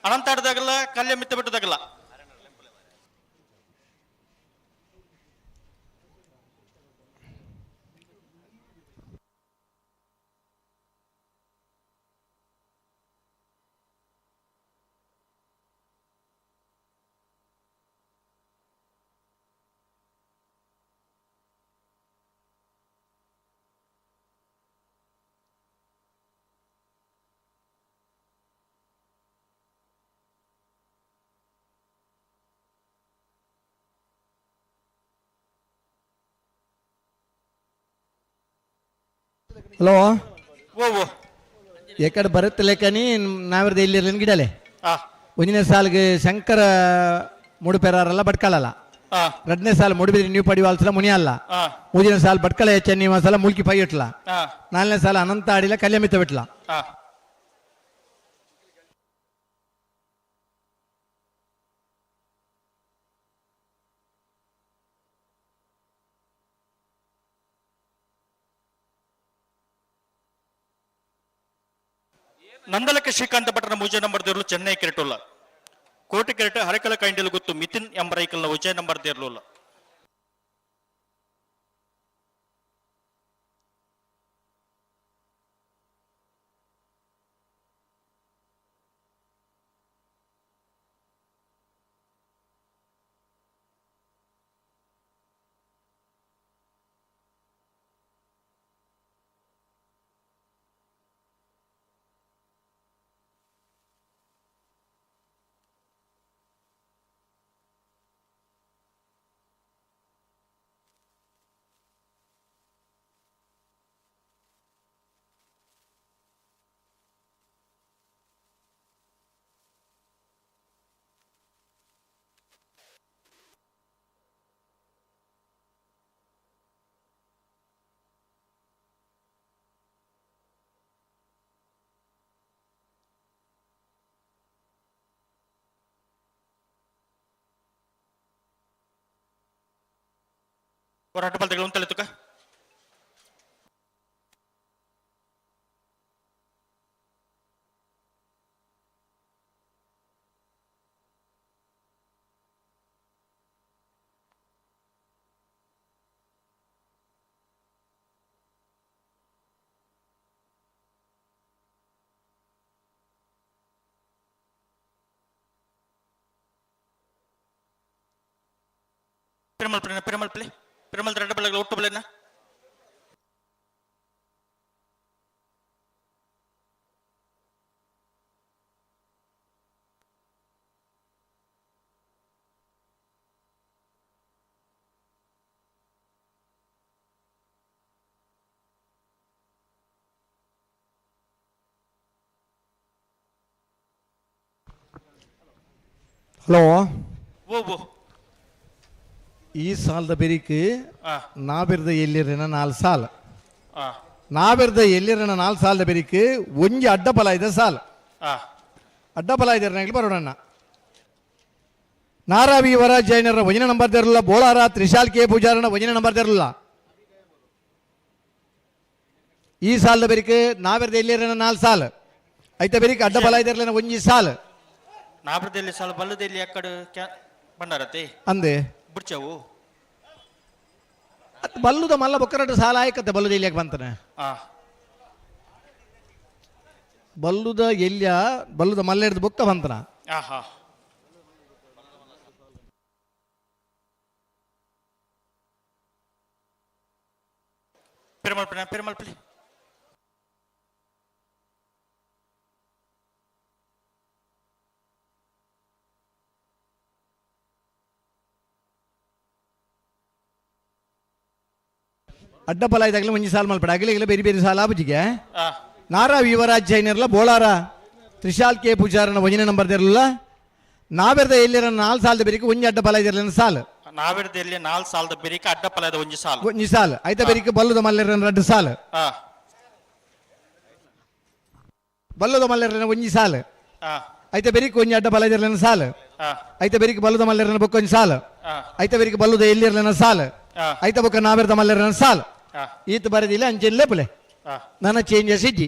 ಅನಂತಾಡ್ದಾಗಲ್ಲ ಕಲ್ಯ ಮಿತ್ತು ಬಿಟ್ಟದಾಗಲ್ಲ. ಹಲೋ ಓ ಎಕಡೆ ಬರುತ್ತಲೆ ಕನಿ ನಾವಿರ್ದ ಇಲ್ಲಿ ಗಿಡಲೆ ಒಂದನೇ ಸಾಲ್ಗೆ ಶಂಕರ ಮುಡುಪೆರಾರಲ್ಲ ಬಟ್ಕಳಲ್ಲ. ಎರಡನೇ ಸಾಲು ಮುಡುಬಿದ್ರೆ ನೀವು ಪಡಿವಾಲ್ಸಲ ಮುನಿಯಲ್ಲ. ಮೂರನೇ ಸಾಲು ಬಟ್ಕಳ ಹೆಚ್ಚ ಮಸಾಲ ಮುಲ್ಕಿ ಪೈ ಇಟ್ಲ. ನಾಲ್ಕನೇ ಸಾಲ ಅನಂತ ಆಡಿಲ್ಲ ಕಲ್ಯಮಿತ್ತ ಬಿಟ್ಲ. ನಂದಲಕ್ಕೆ ಶ್ರೀಕಾಂತ ಭಟ್ರನ ಮೂಜೆ ನಂಬರ್ ದೇರ್ಲು ಚೆನ್ನೈ ಕೆರೆಟುಲ್ಲ. ಕೋಟಿ ಕೆರೆಟ ಹರಕಲ ಕೈಂಡಲು ಗೊತ್ತು ಮಿತಿನ್ ಎಂಬ ರೈಕಲ್ನ ಉಜಯ ನಂಬರ್ ದೇರ್ಲುಲ್ಲ. ಹೋರಾಟ ಬಲ್ದಗಳು ಅಂತಲೇ ತುಕ ಪಿರಮಲ್ ಪಿರಮಲ್ ಪ್ಲೇ ಪಿರಮಲ್ ரெண்டு பிள்ளைகளை ஒட்டு பிள்ளைன்னா ಹಲೋ ಓ ಓ ಈ ಸಾಲದ ಬೆರಿಕ್ ನಾಬಿರ್ದ ಎಲ್ಲಿರನ ನಾಲ್ ಸಾಲ ನಾಬಿರ್ದ ಎಲ್ಲಿರನ ನಾಲ್ ಸಾಲದ ಬೆರಿಕ್ ಒಂಜಿ ಅಡ್ಡ ಫಲ ಇದೆ ಸಾಲ ಅಡ್ಡ ಫಲ ಇದೆ ಬರೋಣ. ನಾರಾವಿ ವರ ಜೈನರ ಒಂಜಿನ ನಂಬರ್ ದೇರಲ್ಲ. ಬೋಳಾರ ತ್ರಿಶಾಲ್ ಕೆ ಪೂಜಾರನ ಒಂಜಿನ ನಂಬರ್ ದೇರಲ್ಲ. ಈ ಸಾಲದ ಬೆರಿಕ್ ನಾಬಿರ್ದ ಎಲ್ಲಿರನ ನಾಲ್ ಸಾಲ ಐತ ಬೆರಿಕ್ ಅಡ್ಡ ಫಲ ಇದೆರಲಿನ ಒಂಜಿ ಸಾಲ ನಾಬಿರ್ದಲ್ಲಿ ಸಾಲ ಬಲ್ಲದಲ್ಲಿ ಅಕ್ಕಡ ಬಂಡಾರತೆ ಅಂದೆ ಬಿಡ್ಚವು ಅತ್ ಬಲ್ಲುದ ಮಲ್ಲ ಬೊಕ್ಕರಟ ಸಾಲ ಆಯ್ಕತ್ತೆ ಬಲ್ಲುದ ಎಲ್ಲಿಯಾಗ ಬಂತಾನೆ ಬಲ್ಲುದ ಎಲ್ಲಿಯ ಬಲ್ಲುದ ಮಲ್ಲ ಹಿಡ್ದು ಬೊಕ್ಕ ಬಂತನ. ಪಿರಮಲ್ಪನೆ ಪಿರಮಲ್ಪಲಿ ಅಡ್ಡ ಫಲ ಇದಾಗಲೇ ಒಂಜಿ ಸಾಲ ಮಲ್ಪಡ ಅಗಲಿಗಲ ಬೇರೆ ಬೇರೆ ಸಾಲ ಆಬುಜಿಗೆ ನಾರಾ ಯುವರಾಜ್ ಜೈನರ್ಲ ಬೋಳಾರ ತ್ರಿಶಾಲ್ ಕೆ ಪೂಜಾರನ ಒಂಜನೇ ನಂಬರ್ ಇರಲಿಲ್ಲ ನಾವೆರ್ದ ಎಲ್ಲಿರ ನಾಲ್ ಸಾಲದ ಬೇರಿಕೆ ಒಂಜಿ ಅಡ್ಡ ಫಲ ಇದಿರಲಿಲ್ಲ ಸಾಲು ನಾವೆರ್ದ ಎಲ್ಲಿ ನಾಲ್ ಸಾಲದ ಬೇರಿಕೆ ಅಡ್ಡ ಫಲದ ಒಂಜಿ ಸಾಲು ಒಂಜಿ ಸಾಲು ಐತ ಬೇರಿಕೆ ಬಲ್ಲದ ಮಲ್ಲೆರ ರಡ್ಡು ಸಾಲು ಬಲ್ಲದ ಮಲ್ಲೆರನ ಒಂಜಿ ಸಾಲು ಐತ ಬೇರಿಕೆ ಒಂಜಿ ಅಡ್ಡ ಫಲ ಇದಿರಲಿಲ್ಲ ಸಾಲು ಐತ ಬೇರಿಕೆ ಬಲ್ಲದ ಮಲ್ಲೆರನ ಬೊಕ್ಕ ಒಂಜಿ ಸಾಲು ಐತ ಬೇರಿಕೆ ಬಲ್ಲದ ಎಲ್ಲಿರಲಿಲ್ಲ ಸಾಲು ಐತ ಬೊಕ್ಕ ನಾವೆರ್ದ ಮಲ್ಲೆರನ ಸಾಲು ಈತ ಬರದಿಲ್ಲ ಅಂಚೆಲ್ಲೇ ಪುಲೆ ನನ್ನ ಚೇಂಜಸ್ ಇಜ್ಜಿ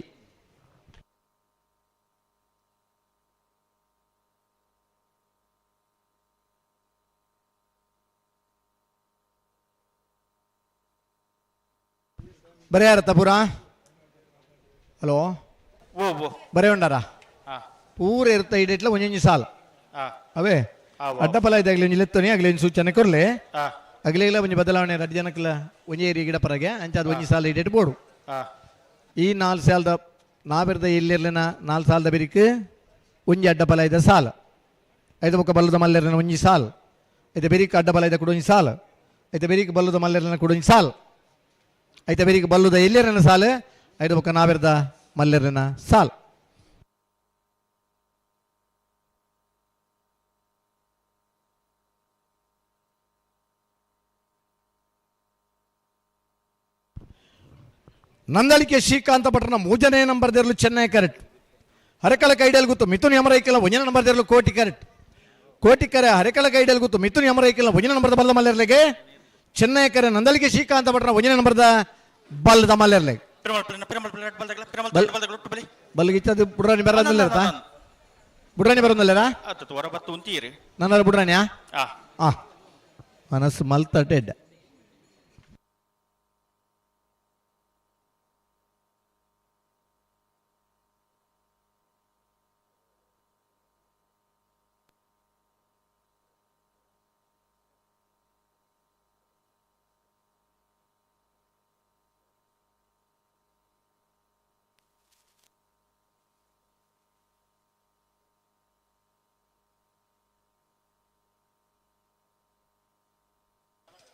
ಬರೆಯಾರತ್ತ ಪೂರ ಹಲೋ ಬರೇ ಉಂಡಾರ ಪೂರ ಇರ್ತ ಇಡಿಟ್ಲ ಒಂಜೊಂಜಿ ಸಾಲ ಅವೇ ಅಡ್ಡಪಲ ಇದಾಗಲಿ ಒಂಜಿ ಲೆತ್ತೋನಿ ಆಗಲಿ ಒಂಜಿ ಸೂಚನೆ ಕೊರ್ಲೆ ಅಗಲಿಲ್ಲ ಒಂಜಿ ಬದಲಾವಣೆ ರಡ್ಡು ಜನಕ್ಲ ಒಂಜಿ ಏರಿ ಗಿಡ ಪರಗೆ ಅಂಚ ಅದು ಒಂಜಿ ಸಾಲ ಇಡೇಟ್ ಬೋಡು ಈ ನಾಲ್ ಸಾಲದ ನಾವಿರ್ದ ಎಲ್ಲಿರ್ಲಿನ ನಾಲ್ ಸಾಲದ ಬಿರಿಕ್ ಒಂಜಿ ಅಡ್ಡಪಲ ಇದ್ದ ಸಾಲ ಐದು ಬೊಕ್ಕ ಬಲ್ಲದ ಮಲ್ಲೆರ್ನ ಒಂಜಿ ಸಾಲ್ ಐತೆ ಬೆರಿಕ್ ಅಡ್ಡಪಲ ಇದ್ದ ಕೂಡ ಒಂಜಿ ಸಾಲ ಐತೆ ಬೆರಿಕ್ ಬಲ್ಲದ ಮಲ್ಲೆರ್ನ ಕೂಡ ಒಂಜಿ ಸಾಲ್ ಐತೆ ಬೆರಿಕ್ ಬಲ್ಲದ ಎಲ್ಲಿರನ ಸಾಲ ಐದು ಬೊಕ್ಕ ನಾವಿರ್ದ ಮಲ್ಲೆರ್ನ ಸಾಲ್ ನಂದಳಿಕೆ ಶ್ರೀಕಾಂತ ಭಟ್ರನ ಮೂರನೇ ನಂಬರ್ ದೇರ್ಲು ಚೆನ್ನೈ ಕರೆಕ್ಟ್ ಹರಕಳ ಕೈಡಲ್ ಗೊತ್ತು ಮಿಥುನ್ ಯಮರೈಕೆಲ್ಲ ಒಂದನೇ ನಂಬರ್ ದೇರ್ಲು ಕೋಟಿ ಕರೆಕ್ಟ್ ಕೋಟಿ ಕರೆ ಹರಕಳ ಕೈಡಲ್ ಗೊತ್ತು ಮಿಥುನ್ ಯಮರೈಕೆಲ್ಲ ಒಂದನೇ ನಂಬರ್ದ ಬಲ್ಲ ಮಲ್ಲೆರ್ಲೆಗೆ ಚೆನ್ನೈ ಕರೆ ನಂದಳಿಕೆ ಶ್ರೀಕಾಂತ ಭಟ್ರನ ಒಂದನೇ ನಂಬರ್ದ ಬಲ್ಲದ ಮಲ್ಲೆರ್ಲೆಗೆ ಬಲ್ಗಿಚ್ಚದು ಬುಡ್ರಾಣಿ ಬರೋದಿಲ್ಲ ಬುಡ್ರಾಣಿ ಬರೋದಿಲ್ಲ ನನ್ನ ಬುಡ್ರಾಣಿಯಾ ಆ ಮನಸ್ಸು ಮಲ್ತಟೆಡ್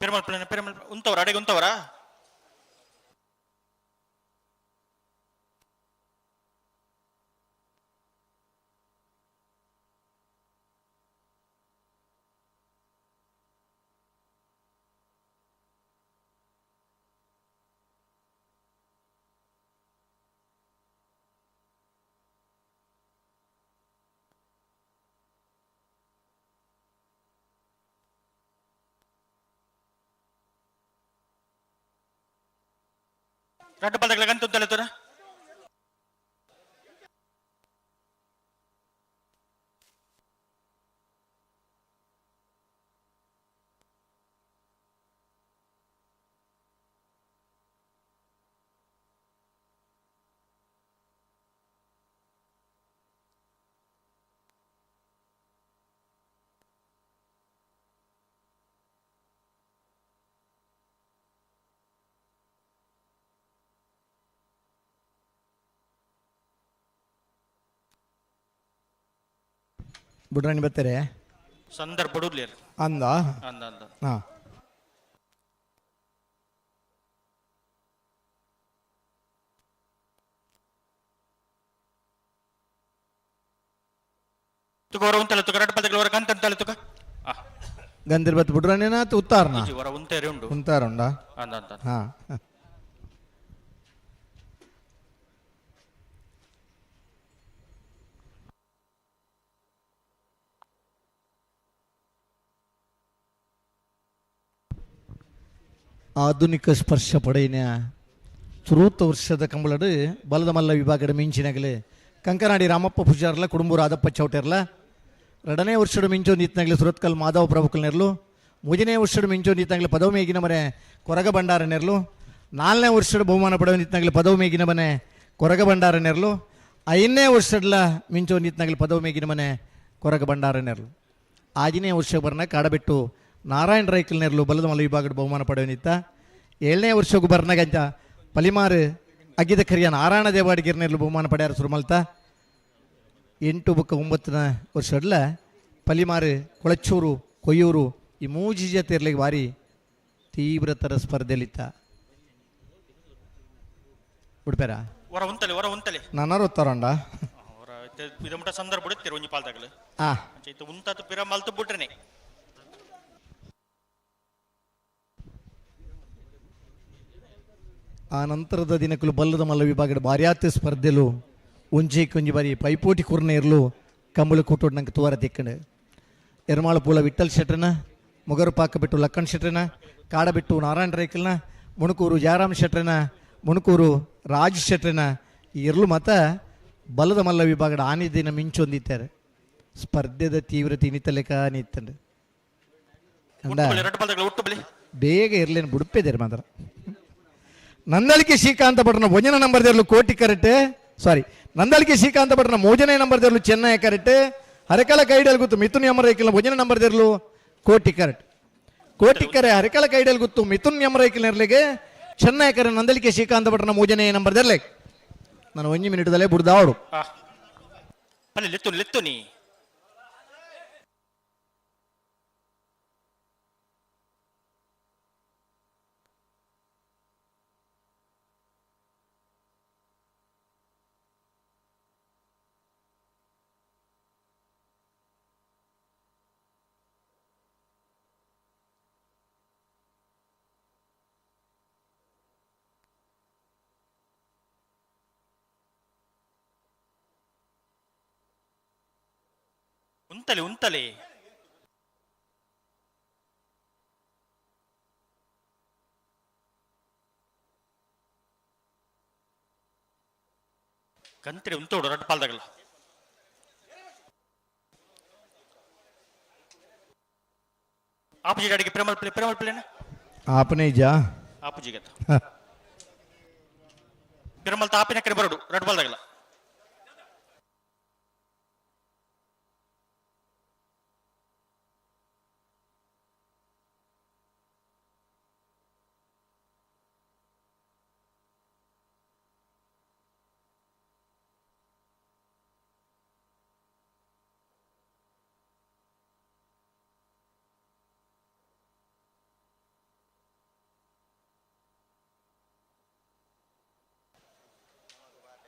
ಪೆರುಮಲ್ ಪೆರುಮಲ್ ಉಂತವರ ಅಡೆಗೆ ಉಂತವರ ರಡ್ಡು ಪದಗಳ ಗಂಟು ತಲೆತುರ ಬುಡ್ರಾಣಿ ಬರ್ತಾರೆ ಸಂದರ್ಭ ಅಂದ ಅಂದ ಅಂದ ಹಾಂ ತುಗ ಉಂತಲೆ ತುಗ ರಡ್ಡು ಪದಗಳ ಗಂತ ಅಂತಲೆ ತುಗ ಗಂದಿರ್ ಬತ್ ಬುಡ್ರಾಣಿನ ಉತ್ತಾರನ ಹೊರ ಉಂತೇರಿ ಉಂಡು ಉಂತಾರ ಉಂಡಾ ಅಂದ ಅಂದ ಹಾಂ ಆಧುನಿಕ ಸ್ಪರ್ಶ ಪಡೆಯಿನ ಸುರೂತ ವರ್ಷದ ಕಂಬಳಡು ಬಲದ ಮಲ್ಲ ವಿಭಾಗದ ಮಿಂಚಿನಗಲೆ ಕಂಕನಾಡಿ ರಾಮಪ್ಪ ಪೂಜಾರ್ಲ ಕುಡುಂಬೂರು ಆದಪ್ಪ ಚೌಟೆರ್ಲ ಎರಡನೇ ವರ್ಷದ ಮಿಂಚು ನಿತ್ನಗಲೆ ಸುರತ್ಕಲ್ ಮಾಧವ ಪ್ರಭುಕಲ್ನೆರ್ಲು ಮೂರನೇ ವರ್ಷದ ಮಿಂಚು ನಿತ್ನಗಲೆ ಪದವಿ ಮೇಗಿನ ಮನೆ ಕೊರಗ ಭಂಡಾರ ನೆರ್ಲು ನಾಲ್ಕನೇ ವರ್ಷದ ಬಹುಮಾನ ಪಡೆವ ನಿತ್ನಗಲೆ ಪದವಿ ಮೇಗಿನ ಮನೆ ಕೊರಗ ಭಂಡಾರ ನೆರ್ಲು ಐದನೇ ವರ್ಷದಲ ಮಿಂಚು ನಿತ್ನಗಲೆ ಪದವಿ ಮೇಗಿನ ಮನೆ ಕೊರಗ ಭಂಡಾರ ನೆರ್ಲು ಆಜನೇ ವರ್ಷ ಬರ್ನ ಕಾಡಬಿಟ್ಟು ನಾರಾಯಣ ರೈಕಲ್ ನೆರ್ಲು ಬಲದ ಮಲ ವಿಭಾಗದ ಬಹುಮಾನ ಪಡೆವ ನಿತ್ತ ಏಳನೇ ವರ್ಷಕ್ಕೂ ಬರ್ನಗಂತ ಪಲಿಮಾರು ಅಗ್ಗಿದ ಕರಿಯನ ಆರಾಣ ದೇವಾಡಿಗಿರ್ನೆರ್ಲು ಬಹುಮಾನ ಪಡೆಯಾರ ಸುರುಮಲ್ತ 8 ಬೊಕ್ಕ 9ನ ವರ್ಷಡ್ಲ ಪಲಿಮಾರು ಕೊಳಚೂರು ಕೊಯ್ಯೂರು ಈ ಮೂಜಿ ಜತೆರ್ಲಿಗೆ ಭಾರಿ ತೀವ್ರತರ ಸ್ಪರ್ಧೆಲಿತ್ತ ಬಿಡ್ಪೇರಾ ಹೊರ ಉಂತಲೆ ಹೊರ ಉಂತಲೆ ನಾನಾರು ಒತ್ತಾರಂಡ ಹೊರ ಇದು ಮುಟ ಸಂದರ್ಭ ಬಿಡುತ್ತೀರ ಒಂಜಿ ಪಾಲ್ದಾಗಲು ಆ. ಅಂಚ ಉಂತಾತ ಪಿರ ಮಲ್ತು ಬಿಟ್ರೆನೆ ಆ ನಂತರದ ದಿನಕ್ಕೂ ಬಲ್ಲದ ಮಲ್ಲ ವಿಭಾಗದ ಭಾರ್ಯಾತ ಸ್ಪರ್ಧೆಲು ಒಂಜಿ ಕೊಂಜಿ ಬಾರಿ ಪೈಪೋಟಿ ಕುರ್ನ ಇರಲು ಕಂಬಳು ಕೂಟೋಡ್ ನಂಗೆ ತುವಾರ ತಿಕ್ಕಂಡು ಎರ್ಮಾಳು ಪೂಲ ವಿಠಲ್ ಶೆಟ್ರನ ಮೊಗರು ಪಾಕ ಬಿಟ್ಟು ಲಕ್ಕಣ್ ಶೆಟ್ರನ ಕಾಡ ಬಿಟ್ಟು ನಾರಾಯಣ ರೈಕಲ್ನ ಮುಣಕೂರು ಜಯರಾಮ್ ಶೆಟ್ರನ ಮುಣಕೂರು ರಾಜ್ ಶೆಟ್ರನ ಈ ಇರ್ಲು ಮತ ಬಲದ ಮಲ್ಲ ವಿಭಾಗದ ಆನಿ ದಿನ ಮಿಂಚೊಂದಿತ್ತಾರೆ ಸ್ಪರ್ಧೆದ ತೀವ್ರತೆ ಇನ್ನಿತಲೆಕ ನಿತ್ತಂಡು ಅಂಡ ಎರಡು ಪಾಲ್ದಾಗಲು ಒಟ್ಟು ಬಲಿ ಬೇಗ ಇರ್ಲೇನು ಬುಡುಪೆದೇರು ಮಾತ್ರ ನಂದಳಿಕೆ ಶ್ರೀಕಾಂತ ಭಟ್ರನ ಭೋಜನ ನಂಬರ್ ದೇರ್ಲು ಕೋಟಿ ಕರೆಕ್ಟ್ ಸಾರಿ ನಂದಳಿಕೆ ಶ್ರೀಕಾಂತ ಭಟ್ರನ ಮೋಜನೆ ನಂಬರ್ ದೇರ್ಲು ಚೆನ್ನೈ ಕರೆಕ್ಟ್ ಹರಕಲ ಕೈಡಲ್ ಗೊತ್ತು ಮಿಥುನ್ ಯಮರೈಕಲ್ ಭೋಜನ ನಂಬರ್ ದೇರ್ಲು ಕೋಟಿ ಕರೆಕ್ಟ್ ಕೋಟಿ ಕರೆ ಹರಕಲ ಕೈಡಲ್ ಗೊತ್ತು ಮಿಥುನ್ ಯಮರೈಕಲ್ ನೆರ್ಲಿಗೆ ಚೆನ್ನೈ ಕರೆ ನಂದಳಿಕೆ ಶ್ರೀಕಾಂತ ಭಟ್ರನ ಮೋಜನೆ ನಂಬರ್ ದೇರ್ಲೆ ನಾನು ಒಂಜಿ ಮಿನಿಟ್ದಲ್ಲೇ ಬುಡ್ದಾವಡು ಅಲ್ಲಿ ಲೆತ್ತು ಲೆತ್ತು ನೀ ಉಂತಲೆ ಉಂತಲೆ ಕಂತ್ರಿ ಉಂತೋಡು ರಡ್ಡು ಪಾಲ್ದಾಗಲ್ಲ ಆಪುಜಿ ಗಾಡಿಗೆ ಪ್ರೇಮಲ್ ಪ್ಲೇ ಪ್ರೇಮಲ್ ಪ್ಲೇನ ಆಪನೇ ಇಜಾ ಆಪುಜಿಗೆ ಪಿರಮಲ್ ತಾಪಿನ ಕರೆ ಬರಡು ರಡ್ಡು ಪಾಲ್ದಾಗಲ್ಲ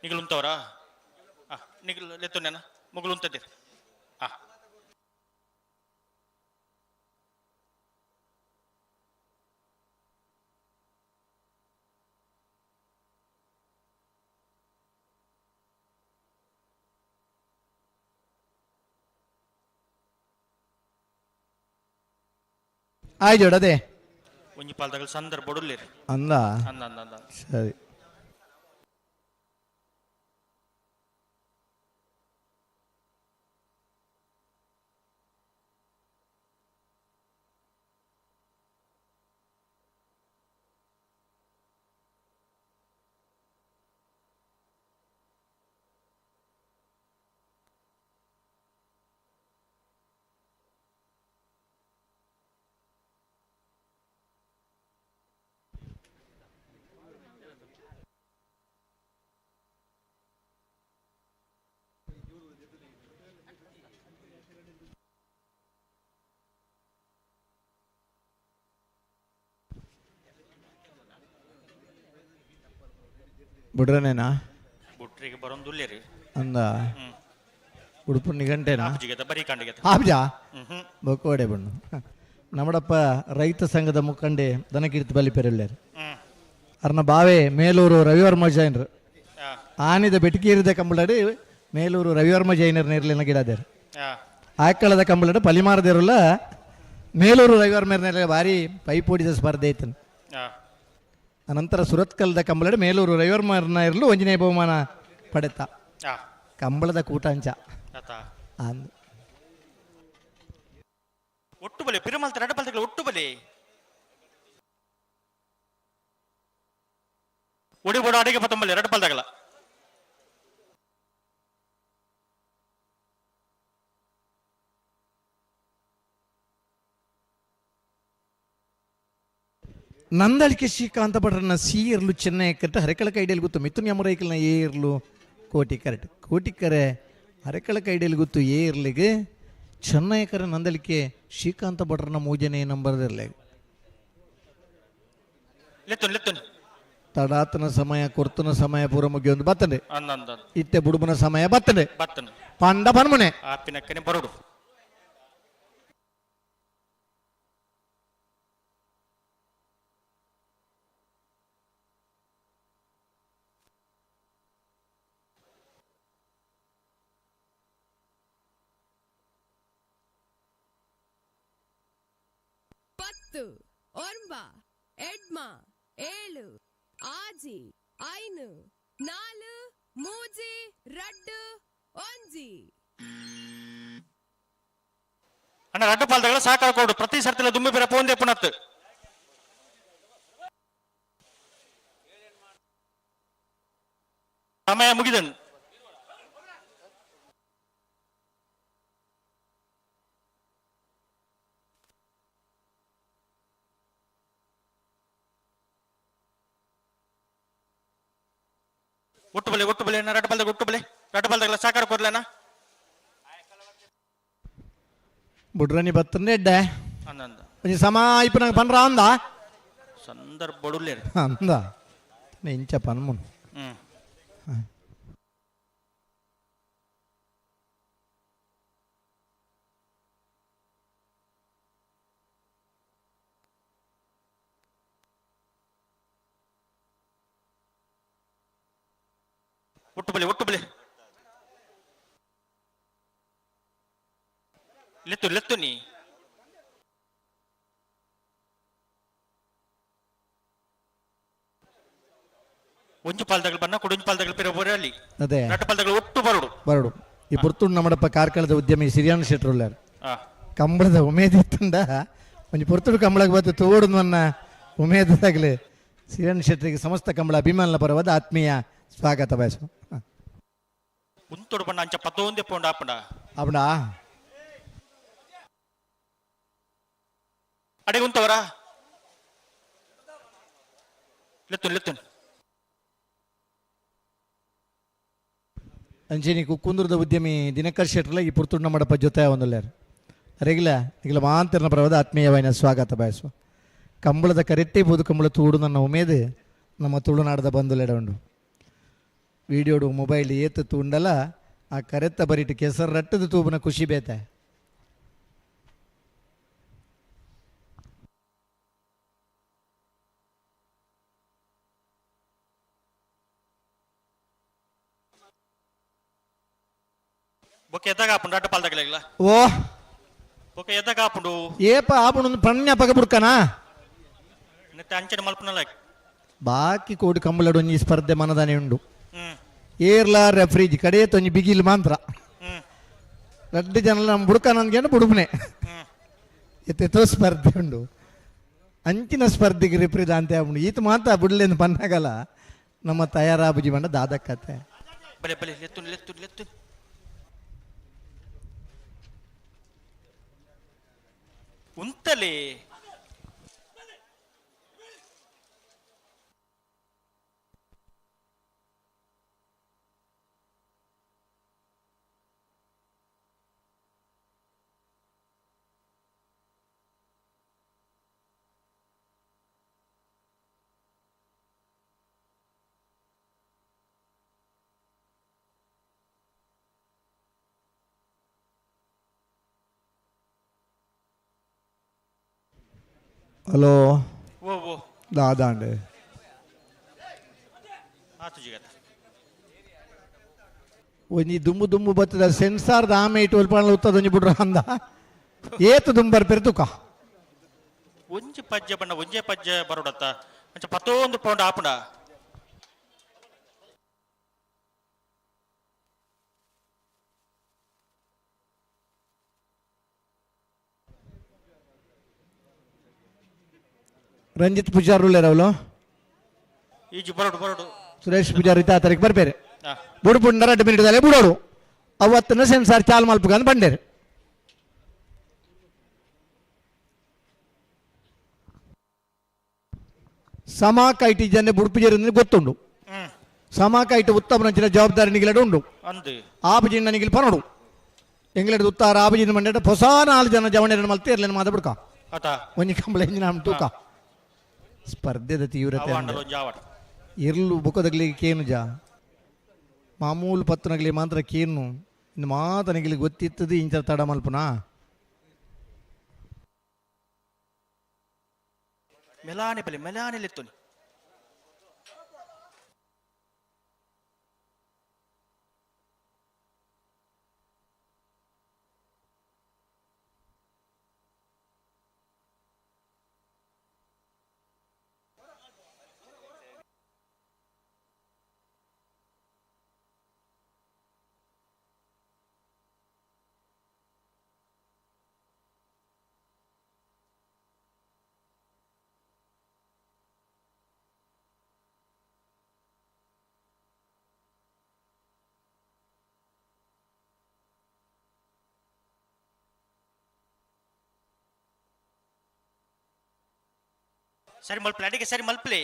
ನಿಗಲುಂತವರಾ ಆ ನಿಗಲು ಲೆತ್ತೊನ್ನೇನ ಮುಗುಲುಂತದಿರ್ ಆ ಆಯ್ತು ಅದೇ ಒಂಜಿ ಪಾಲ್ದಾಗಲು ಸಂದರ್ಭ ಬಡುಲ್ಲೇರಿ ಅಂದ ಅಂದ ಅಂದ ಅಂದ ಸರಿ ಬಿಡ್ರನೇನಾ ಬುಟ್ರಿಗೆ ಬರೋಂದುಲ್ಲೇರಿ ಅಂದ ಉಡುಪು ನಿಘಂಟೇನಾ ಆಪುಜಿಗೆ ಬರೀ ಕಾಂಡಿಗೆ ಆಬ್ಜಾ ಹ್ಮ್. ಬೊಕ್ಕೋಡೆ ಬಣ್ಣು ನಮ್ಮಡಪ್ಪ ರೈತ ಸಂಘದ ಮುಖಂಡೆ ದನಕೀರ್ತಿ ಬಲಿ ಪೆರಲ್ಲೇರು ಅರ್ನ ಬಾವೆ ಮೇಲೂರು ರವಿವರ್ಮ ಜೈನರು ಆನಿದ ಬೆಟಕೀರಿದ ಕಂಬಳಡಿ ಮೇಲೂರು ರವಿವರ್ಮ ಜೈನರ್ ನೇರ್ಲಿನ ಗಿಡದೇರು ಆಕಳದ ಕಂಬಳಡು ಪಲಿಮಾರದೇರುಲ್ಲ ಮೇಲೂರು ರವಿವರ್ಮ ನೇರ್ಲೆ ಭಾರಿ ಪೈಪೋಟಿದ ಸ್ಪರ್ಧೆ ಐತನು ಅನಂತರ ಸುರತ್ಕಲ್ದ ಕಂಬಳಡು ಮೇಲೂರು ರವಿವರ್ಮರ್ನ ಇರಲು ಒಂಜನೇ ಬಹುಮಾನ ಪಡೆತ ಕಂಬಳದ ಕೂಟಾಂಚ ಅಂದು ಒಟ್ಟು ಬಲೆ ಪಿರಮಲ್ತ ರಡ್ಡು ಪಾಲ್ದಾಗಲು ಒಟ್ಟು ಬಲೆ ಒಡಿ ಬೋಡ ಅಡಿಗೆ ಪತ್ತೊಂಬಲ್ಲಿ ಎರಡು ಪಾಲ್ದಾಗಲ ನಂದಳಿಕೆ ಶ್ರೀಕಾಂತ ಭಟ್ರನ ಸಿ ಇರ್ಲು ಚೆನ್ನೈ ಕರೆಕ್ಟ್ ಹರೆಕಳ ಕೈಡಿಯಲ್ಲಿ ಗೊತ್ತು ಮಿಥುನ್ ಯಮರೈಕಲ್ನ ಎ ಇರ್ಲು ಕೋಟಿ ಕರೆಕ್ಟ್ ಕೋಟಿಕರೆ ಹರೆಕಳ ಕೈಡಿಯಲ್ಲಿ ಗೊತ್ತು ಎ ಇರ್ಲಿಗೆ ಚೆನ್ನೈಕರ ನಂದಳಿಕೆ ಶ್ರೀಕಾಂತ ಭಟ್ರನ ಮೂಜನೇ ನಂಬರ್ದಿರ್ಲಿ ಲೆತ್ತುನ್ ಲೆತ್ತುನ್ ತಡಾತನ ಸಮಯ ಕೊರ್ತನ ಸಮಯ ಪೂರ ಮುಗಿಯೊಂದು ಬತ್ತಂಡೆ ಅಂದಂದ ಇತ್ತೆ ಬುಡುಬನ ಸಮಯ ಬತ್ತಂಡೆ ಬತ್ತಂಡೆ ಪಂಡ ಪನ್ಮನೆ ಆಪಿನಕ್ಕನೆ ಬರೋಡು ಪತ್ತು ಒಂಬ ಎಡ್ಮ ಏಳು ಆಜಿ ಐನು ನಾಲು ಮೂಜಿ ರಡ್ಡು ಒಂಜಿ. ಅಣ್ಣ ರಡ್ಡು ಪಾಲ್ದಗಳ ಸಹಕಾರ ಕೊಡು ಪ್ರತಿ ಸರ್ತಿಲ ದುಮ್ಮಿ ಬೇರೆ ಪೋಂದೆ ಪುನತ್ ಸಮಯ ಮುಗಿದನ್. ಒಟ್ಟು ಬಲೆ ಒಟ್ಟು ಬಲೆ ರಡ್ಡು ಪಾಲ್ದಾಗ ಒಟ್ಟು ಬಲೆ ರಡ್ಡು ಪಾಲ್ದಾಗಲ ಸಹಕಾರ ಕೊಡ್ಲೇನಾ ಬುಡ್ರನಿ ಬತ್ತಂಡೆ ಎಡ್ಡೆ ಅಂದಂದ ಒಂಜಿ ಸಮ ಇಪ್ಪನಾಗ ಪನ್ರ ಅಂದ ಸಂದರ್ಭ ಬಡುಲ್ಲೇರು ಅಂದ ಇಂಚ ಪನ್ಮುನ್ ಹ್ಮ್ ಒಟ್ಟು ಬಲೆ ಒಟ್ಟು ಬಲೆ ಲೆತ್ತು ಲೆತ್ತು ನೀ ಒಂಜು ಪಾಲ್ದಗಳು ಬನ್ನ ಕೊಡೊಂಜು ಪಾಲ್ದಗಳು ಪಿರ ಬೋರೆ ಅಲ್ಲಿ ಅದೇ ರಡ್ಡು ಪಾಲ್ದಗಳು ಒಟ್ಟು ಬರೋಡು ಬರಡು ಈ ಪೊರ್ತುಂಡು ನಮ್ಮಡಪ್ಪ ಕಾರ್ಕಳದ ಉದ್ಯಮಿ ಸಿರಿಯಾನ ಶೆಟ್ರುಲ್ಲಾರ್ ಆ. ಕಂಬಳದ ಉಮೇದ್ ಇತ್ತಂಡ ಒಂಜಿ ಪೊರ್ತುಡು ಕಂಬಳಕ್ಕೆ ಬತ್ತು ತೋಡು ನನ್ನ ಉಮೇದದಾಗಲಿ ಸಿರಿಯಾನ ಶೆಟ್ಟರಿಗೆ ಸಮಸ್ತ ಕಂಬಳ ಅಭಿಮಾನ ಪರವಾದ ಆತ್ಮೀಯ ಸ್ವಾಗತ ಬಯಸು. ಉಂತೊಡು ಬಣ್ಣ ಅಂಚ ಪತ್ತೊಂದೇ ಪೋಂಡ ಆಪಂಡ ಅವಡ ಅಡೆ ಉಂತವರ ಲೆತ್ತುನ್ ಲೆತ್ತುನ್ ಅಂಚೆನಿ ಕುಕ್ಕುಂದ್ರದ ಉದ್ಯಮಿ ದಿನಕರ್ ಶೆಟ್ಟರ್ಲ ಈ ಪುರ್ತುಂಡ ಮಡಪ ಜೊತೆ ಒಂದುಲ್ಲಾರು ಅರೆಗಿಲ ನಿಗಲ ಮಾಂತರನ ಪರವಾದ ಆತ್ಮೀಯವಾಯಿನ ಸ್ವಾಗತ ಬಯಸುವ ಕಂಬಳದ ಕರೆಟ್ಟೆ ಬೋದು ಕಂಬಳ ತೂಡು ನನ್ನ ಉಮೇದು ನಮ್ಮ ತುಳುನಾಡದ ಬಂದುಲೆಡ ಉಂಡು ವಿಡಿಯೋಡು ಮೊಬೈಲ್ ಏತು ತೂಂಡಲ ಆ ಕರೆತ್ತ ಬರಿಟ್ಟು ಕೆಸರು ರಟ್ಟದ ತೂಬನ ಖುಷಿ ಬೇತೆ. ಬೊಕ್ಕ ಎದ್ದಾಗ ಆಪುಂಡು ರಡ್ಡು ಪಾಲ್ದಗಲಿಲ್ಲ ಓ ಬೊಕ್ಕ ಎದ್ದಾಗ ಆಪುಂಡು ಏಪ ಆಪುಂಡು ಪಣ್ಯ ಪಗ ಬುಡ್ಕನಾ ನೆತ್ತೆ ಅಂಚನೆ ಮಲ್ಪುನಲ್ಲ ಬಾಕಿ ಕೋಡಿ ಕಂಬಳಡು ಒಂಜಿ ಸ್ಪರ್ಧೆ ಮನದಾನೆ ಉಂಡು ಏರ್ಲ ರೆಫ್ರಿಜ್ ಕಡೆ ತೊಂಜಿ ಬಿಗಿಲ್ ಮಾತ್ರ ರಡ್ಡು ಜನ ನಮ್ಮ ಬುಡ್ಕನ ಅಂದ್ಕೊಂಡು ಬುಡುಪನೆ ಎತ್ತೆತ್ತೋ ಸ್ಪರ್ಧೆ ಉಂಡು ಅಂಚಿನ ಸ್ಪರ್ಧೆಗೆ ರಿಪ್ರಿದ ಅಂತ ಉಂಡು ಈತ ಮಾತ್ರ ಬುಡ್ಲೇನು ಪನ್ನಾಗಲ್ಲ ನಮ್ಮ ತಯಾರಾಬುಜಿ ಬಂಡ ದಾದಕ್ಕತ್ತೆ. ಬಲೆ ಬಲೆ ಲೆತ್ತುನ್ ಲೆತ್ತುನ್ ಲೆತ್ತುನ್ ಉಂತಲೇ ಹಲೋ ಓ ಓ ದಾದಾಂಡೆ ಆತು ಜಿಗತ್ತ ಒಂಜಿ ದುಂಬು ದುಂಬು ಬತ್ತದ ಸೆನ್ಸಾರ್ದ ಆಮೆ ಇಟ್ಟು ಒಲ್ಪ ಉತ್ತದ ಒಂಜಿ ಬುಡ್ರ ಅಂದ ಏತು ದುಂಬರ್ ಪೆರ್ತುಕ ಒಂಜಿ ಪಜ್ಜೆ ಬಣ್ಣ ಒಂಜೇ ಪಜ್ಜೆ ಬರೋಡತ್ತ ಅಂಚ ಪತ್ತೊಂದು ಪೌಂಡ್ ಆಪುಂಡ ರಂಜಿತ್ ಪೂಜಾರ್ ಉಲ್ಲೇರವಲು ಈಜು ಬರೋಡು ಬರೋಡು ಸುರೇಶ್ ಪೂಜಾರ್ ಇತ್ತ ತಾರೀಕು ಬರ್ಬೇರೆ ಆ. ಬುಡು ಪುಂಡರ 2 ಮಿನಿಟ್ ದಲೆ ಬುಡೋಡು ಅವತ್ತನ ಸೆನ್ಸಾರ್ ಚಾಲ್ ಮಲ್ಪುಗಂದು ಬಂಡೇರು. ಸಮಾಕೈಟಿ ಜನ ಬುಡ್ಪಿಜೇರು ಗೊತ್ತುಂಡು. ಸಮಾಕೈಟಿ ಉತ್ತಮ ಜವಾಬ್ದಾರಿ ನಿಗಲಡು ಉಂಡು. ಆಪುಜಿನ ನನಗೆ ಪನೋಡು ಎಂಗ್ಲೆಡ್ ಉತ್ತಾರ ಆಪುಜಿನ ಮಂಡೆ ಹೊಸ 4 ಜನ ಜವಣೆರನ್ನು ಮಲ್ತೆ ಇರಲಿಲ್ಲ ಮಾತ ಬಿಡ್ಕ ಒಂಜಿ ಕಂಬಳ ಎಂಜಿನ ತೂಕ ಸ್ಪರ್ಧೆದ ತೀವ್ರತೆ ಇರ್ಲು ಬುಕ್ಕದಗ್ಲಿ ಕೇನು ಜಾ ಮಾಮೂಲು ಪತ್ತನಗಲಿ ಮಾತ್ರ ಕೇನು ಇನ್ನು ಮಾತನಗಲಿ ಗೊತ್ತಿತ್ತದು ಇಂಚ ತಡ ಮಲ್ಪುನಾ ಮೆಲಾನೆ ಬಲೆ ಮೆಲಾನೆ ಲೆತ್ತೋನಿ ಸರಿ ಮಲ್ಪಲೆ ಅಡಿಗೆ ಸರಿ ಮಲ್ಪಲೆ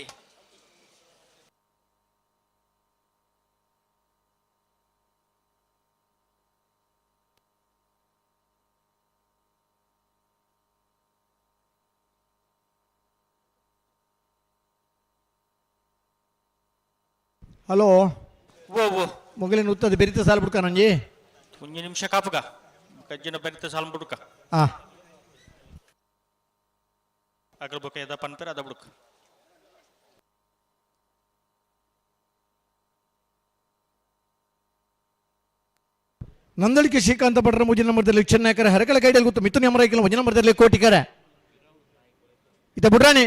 ಹಲೋ ಓ ಓ ಮೊಗಲಿನ ಉತ್ತದ ಬೆರಿತ ಸಾಲು ಬಿಡ್ಕ ನಂಜಿ ಒಂಜಿ ನಿಮಿಷ ಕಾಪುಗ ಕಜ್ಜಿನ ಬೆರಿತ ಸಾಲು ಬಿಡ್ಕ ಆ ಅಗ್ರ ಬೊಕ ಎದ ಪನ್ಪೆರ ಅದ ಬುಡ್ಕ ನಂದಳಿಕೆ ಶ್ರೀಕಾಂತ ಭಟ್ರ ಮೂಜಿನ ನಂಬರ್ದಲ್ಲಿ ಚೆನ್ನೈಕರ ಹರಕಳ ಕೈಡಲ್ಲಿ ಗೊತ್ತು ಮಿಥುನ್ ಯಮರೈಕಲ ಒಂಜಿನ ನಂಬರ್ದಲ್ಲಿ ಕೋಟಿಕರ ಇತ ಬುಡ್ರಾಣಿ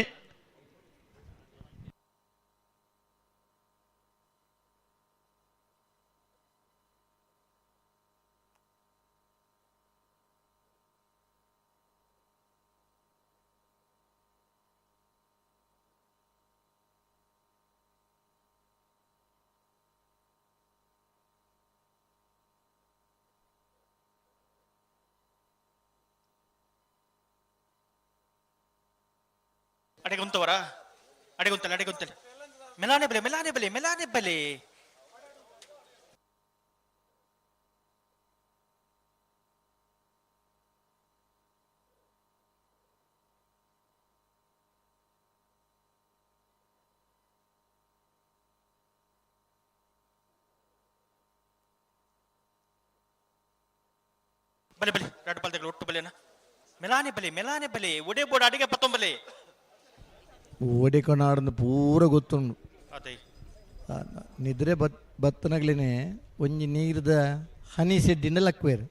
ಅಡೆಗುಂತವರ ಅಡೆಗುಂತಲೆ ಅಡೆಗುಂತಲೆ ಮೆಲಾನೆ ಬಲೆ ಮೆಲಾನೆ ಬಲೆ ಮೆಲಾನೆ ಬಲೆ ಬಲೆ ಬಲೆ ಎರಡು ಬಲ್ದಗಳು ಒಟ್ಟು ಬಲೆನಾ ಮೆಲಾನೆ ಬಲೆ ಮೆಲಾನೆ ಬಲೆ ಒಡೆ ಬೋಡ ಅಡಿಗೆ ಪತ್ತೊಂಬಲೆ ಓಡಿಕೊನಾಡನ್ನು ಪೂರ ಗೊತ್ತುಂಡು. ಅದೇ ನಿದ್ರೆ ಬತ್ತನಗ್ಲಿನೇ ಒಂಜಿ ನೀರ್ದ ಹನಿ ಸೆಡ್ಡಿಂದ ಲಕ್ವೇರು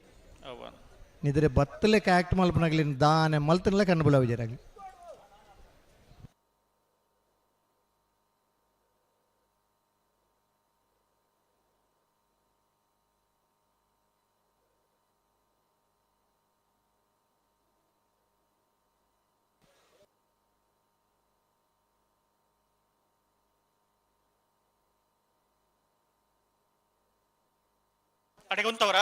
ನಿದ್ರೆ ಬತ್ತಲೆಕ್ಕ ಆಕ್ಟ್ ಮಲ್ಪನಗ್ಲಿನ ದಾನೆ ಮಲ್ತನಲ್ಲ ಕಣ್ಣು ಬುಲ ವಿಜಯರಾಗ್ಲಿ. ಅಡೆಗುಂತವರ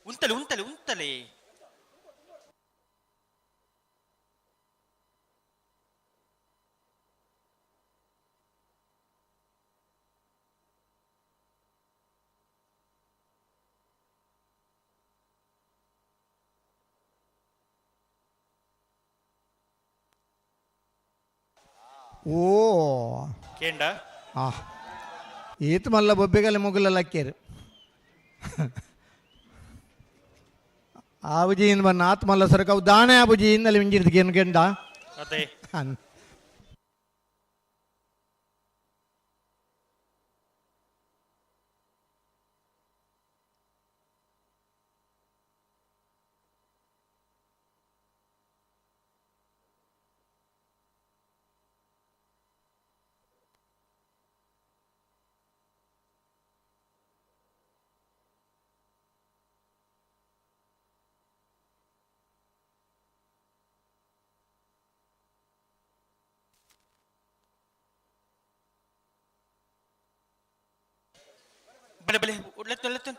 ಉಂತಲೆ ಉಂತಲೆ ಉಂತಲೆ ಓ ಕೇಂಡ ಆ ಏತ್ ಮಲ್ಲ ಬೊಬ್ಬೆಗಲ್ಲ ಮುಗುಲಲ್ಲ ಅಕ್ಕೇರು ಆಬುಜಿ ಬನ್ನ ಆತ್ ಮಲ್ಲ ಸರಕ ಅವು ದಾನೆ ಆಬುಜಿ ಇನ್ನಲ್ಲಿ ಮಿಂಜಿರ್ದು ಏನು ಕೆಂಡ ಅದೇ ಅನ್. ಬಲೆ ಬಲೆ ಲೆತ್ತು ಲೆತ್ತು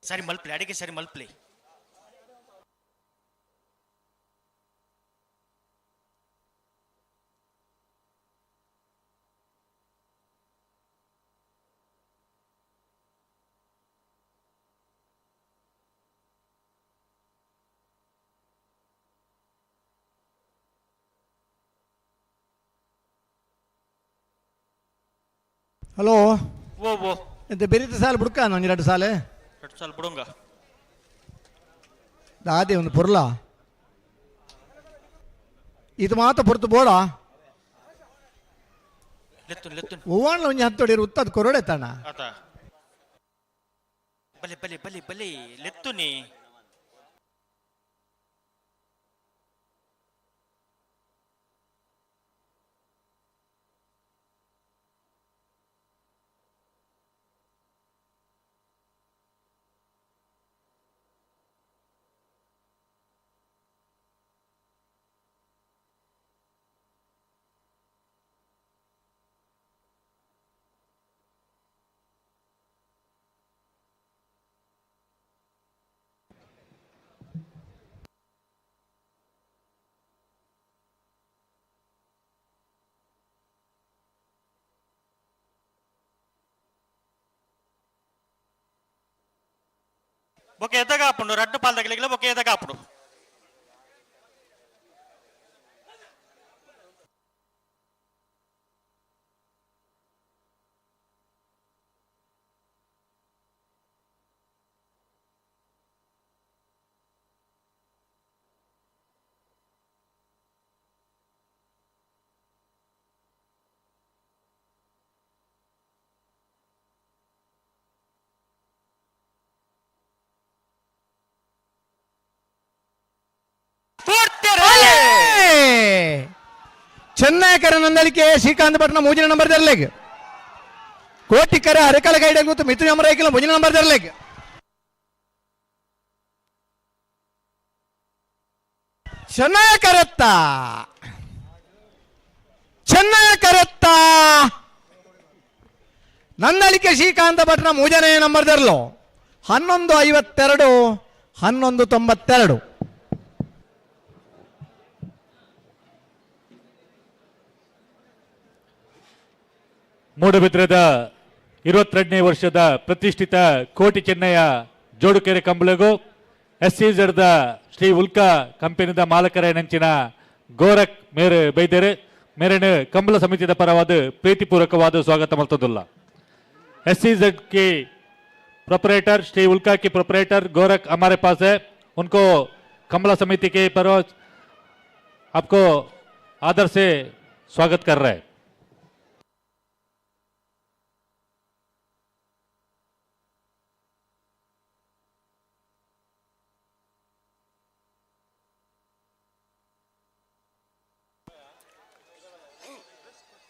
ಸರಿ ಮಲ್ಪ್ಲಿ ಅಡಿಗೆ ಸರಿ ಮಲ್ಪ್ಲಿ. ಹಲೋ ಓ ಓ ಎಂತ ಬೆರೀತ ಸಾಲ ಬುಡ್ಕ ಒಂದೆರಡು ಸಾಲೆ ಎರಡು ಸಾಲ ಬುಡಂಗ ದಾದೆ ಒಂದು ಪೊರ್ಲ ಇದು ಮಾತ್ರ ಪೊರ್ತು ಬೋಡ ಲೆತ್ತು ಲೆತ್ತು ಹೂವಾಣ್ಲ ಒಂಜಿ ಹತ್ತೊಡಿರು ಉತ್ತದ ಕೊರಡೆ ತಾಣ ಆತ ಬಲೆ ಬಲೆ ಬಲೆ ಬಲೆ ಲೆತ್ತು ನೀ ಬೊಕೆ ಎದಗಾಪುಂಡು ರಡ್ಡು ಪಾಲ್ದಗಲಿಲ್ಲ ಬೊಕೆ ಎದಗಾಪುಡು ಚೆನ್ನೈಕರ ನಂದಳಿಕೆ ಶ್ರೀಕಾಂತ್ ಭಟ್ನ ಮೂಜಿನ ನಂಬರ್ ದರ್ಲೆಗ್ ಕೋಟಿಕರ ಅರೆಕಲ ಗೈಡ್ ಗೊತ್ತು ಮಿಥುನ್ ಅಮರೈಕಲ ಮುಂಜಿನ ನಂಬರ್ ದರ್ಲೆಗ್ ಚೆನ್ನೈ ಕರೆತ್ತ ಚೆನ್ನೈ ಕರೆತ್ತ ನಂದಳಿಕೆ ಶ್ರೀಕಾಂತ ಭಟ್ನ ಮೂಜನೇ ನಂಬರ್ ದರ್ಲೋ 11:52 11:92. ಮೂಡಬಿದ್ರೆದ 22ನೇ ವರ್ಷದ ಪ್ರತಿಷ್ಠಿತ ಕೋಟಿ ಚೆನ್ನಯ್ಯ ಜೋಡುಕೆರೆ ಕಂಬಳಗೂ ಎಸ್ ಸಿ ಜಡ್ದ ಶ್ರೀ ಉಲ್ಕಾ ಕಂಪನಿದ ಮಾಲಕರ ನಂಚಿನ ಗೋರಖ್ ಮೇರೆ ಬೈದೇರೆ ಮೇರೆನು ಕಂಬಳ ಸಮಿತಿದ ಪರವಾದ ಪ್ರೀತಿಪೂರ್ವಕವಾದ ಸ್ವಾಗತ ಮಲ್ತದುಲ್ಲ. S C Z Ki proprietor Shri Ulka की प्रोपरेटर गोरख हमारे पास है, उनको कमला समिति के पर आपको आदर से स्वागत कर रहे हैं।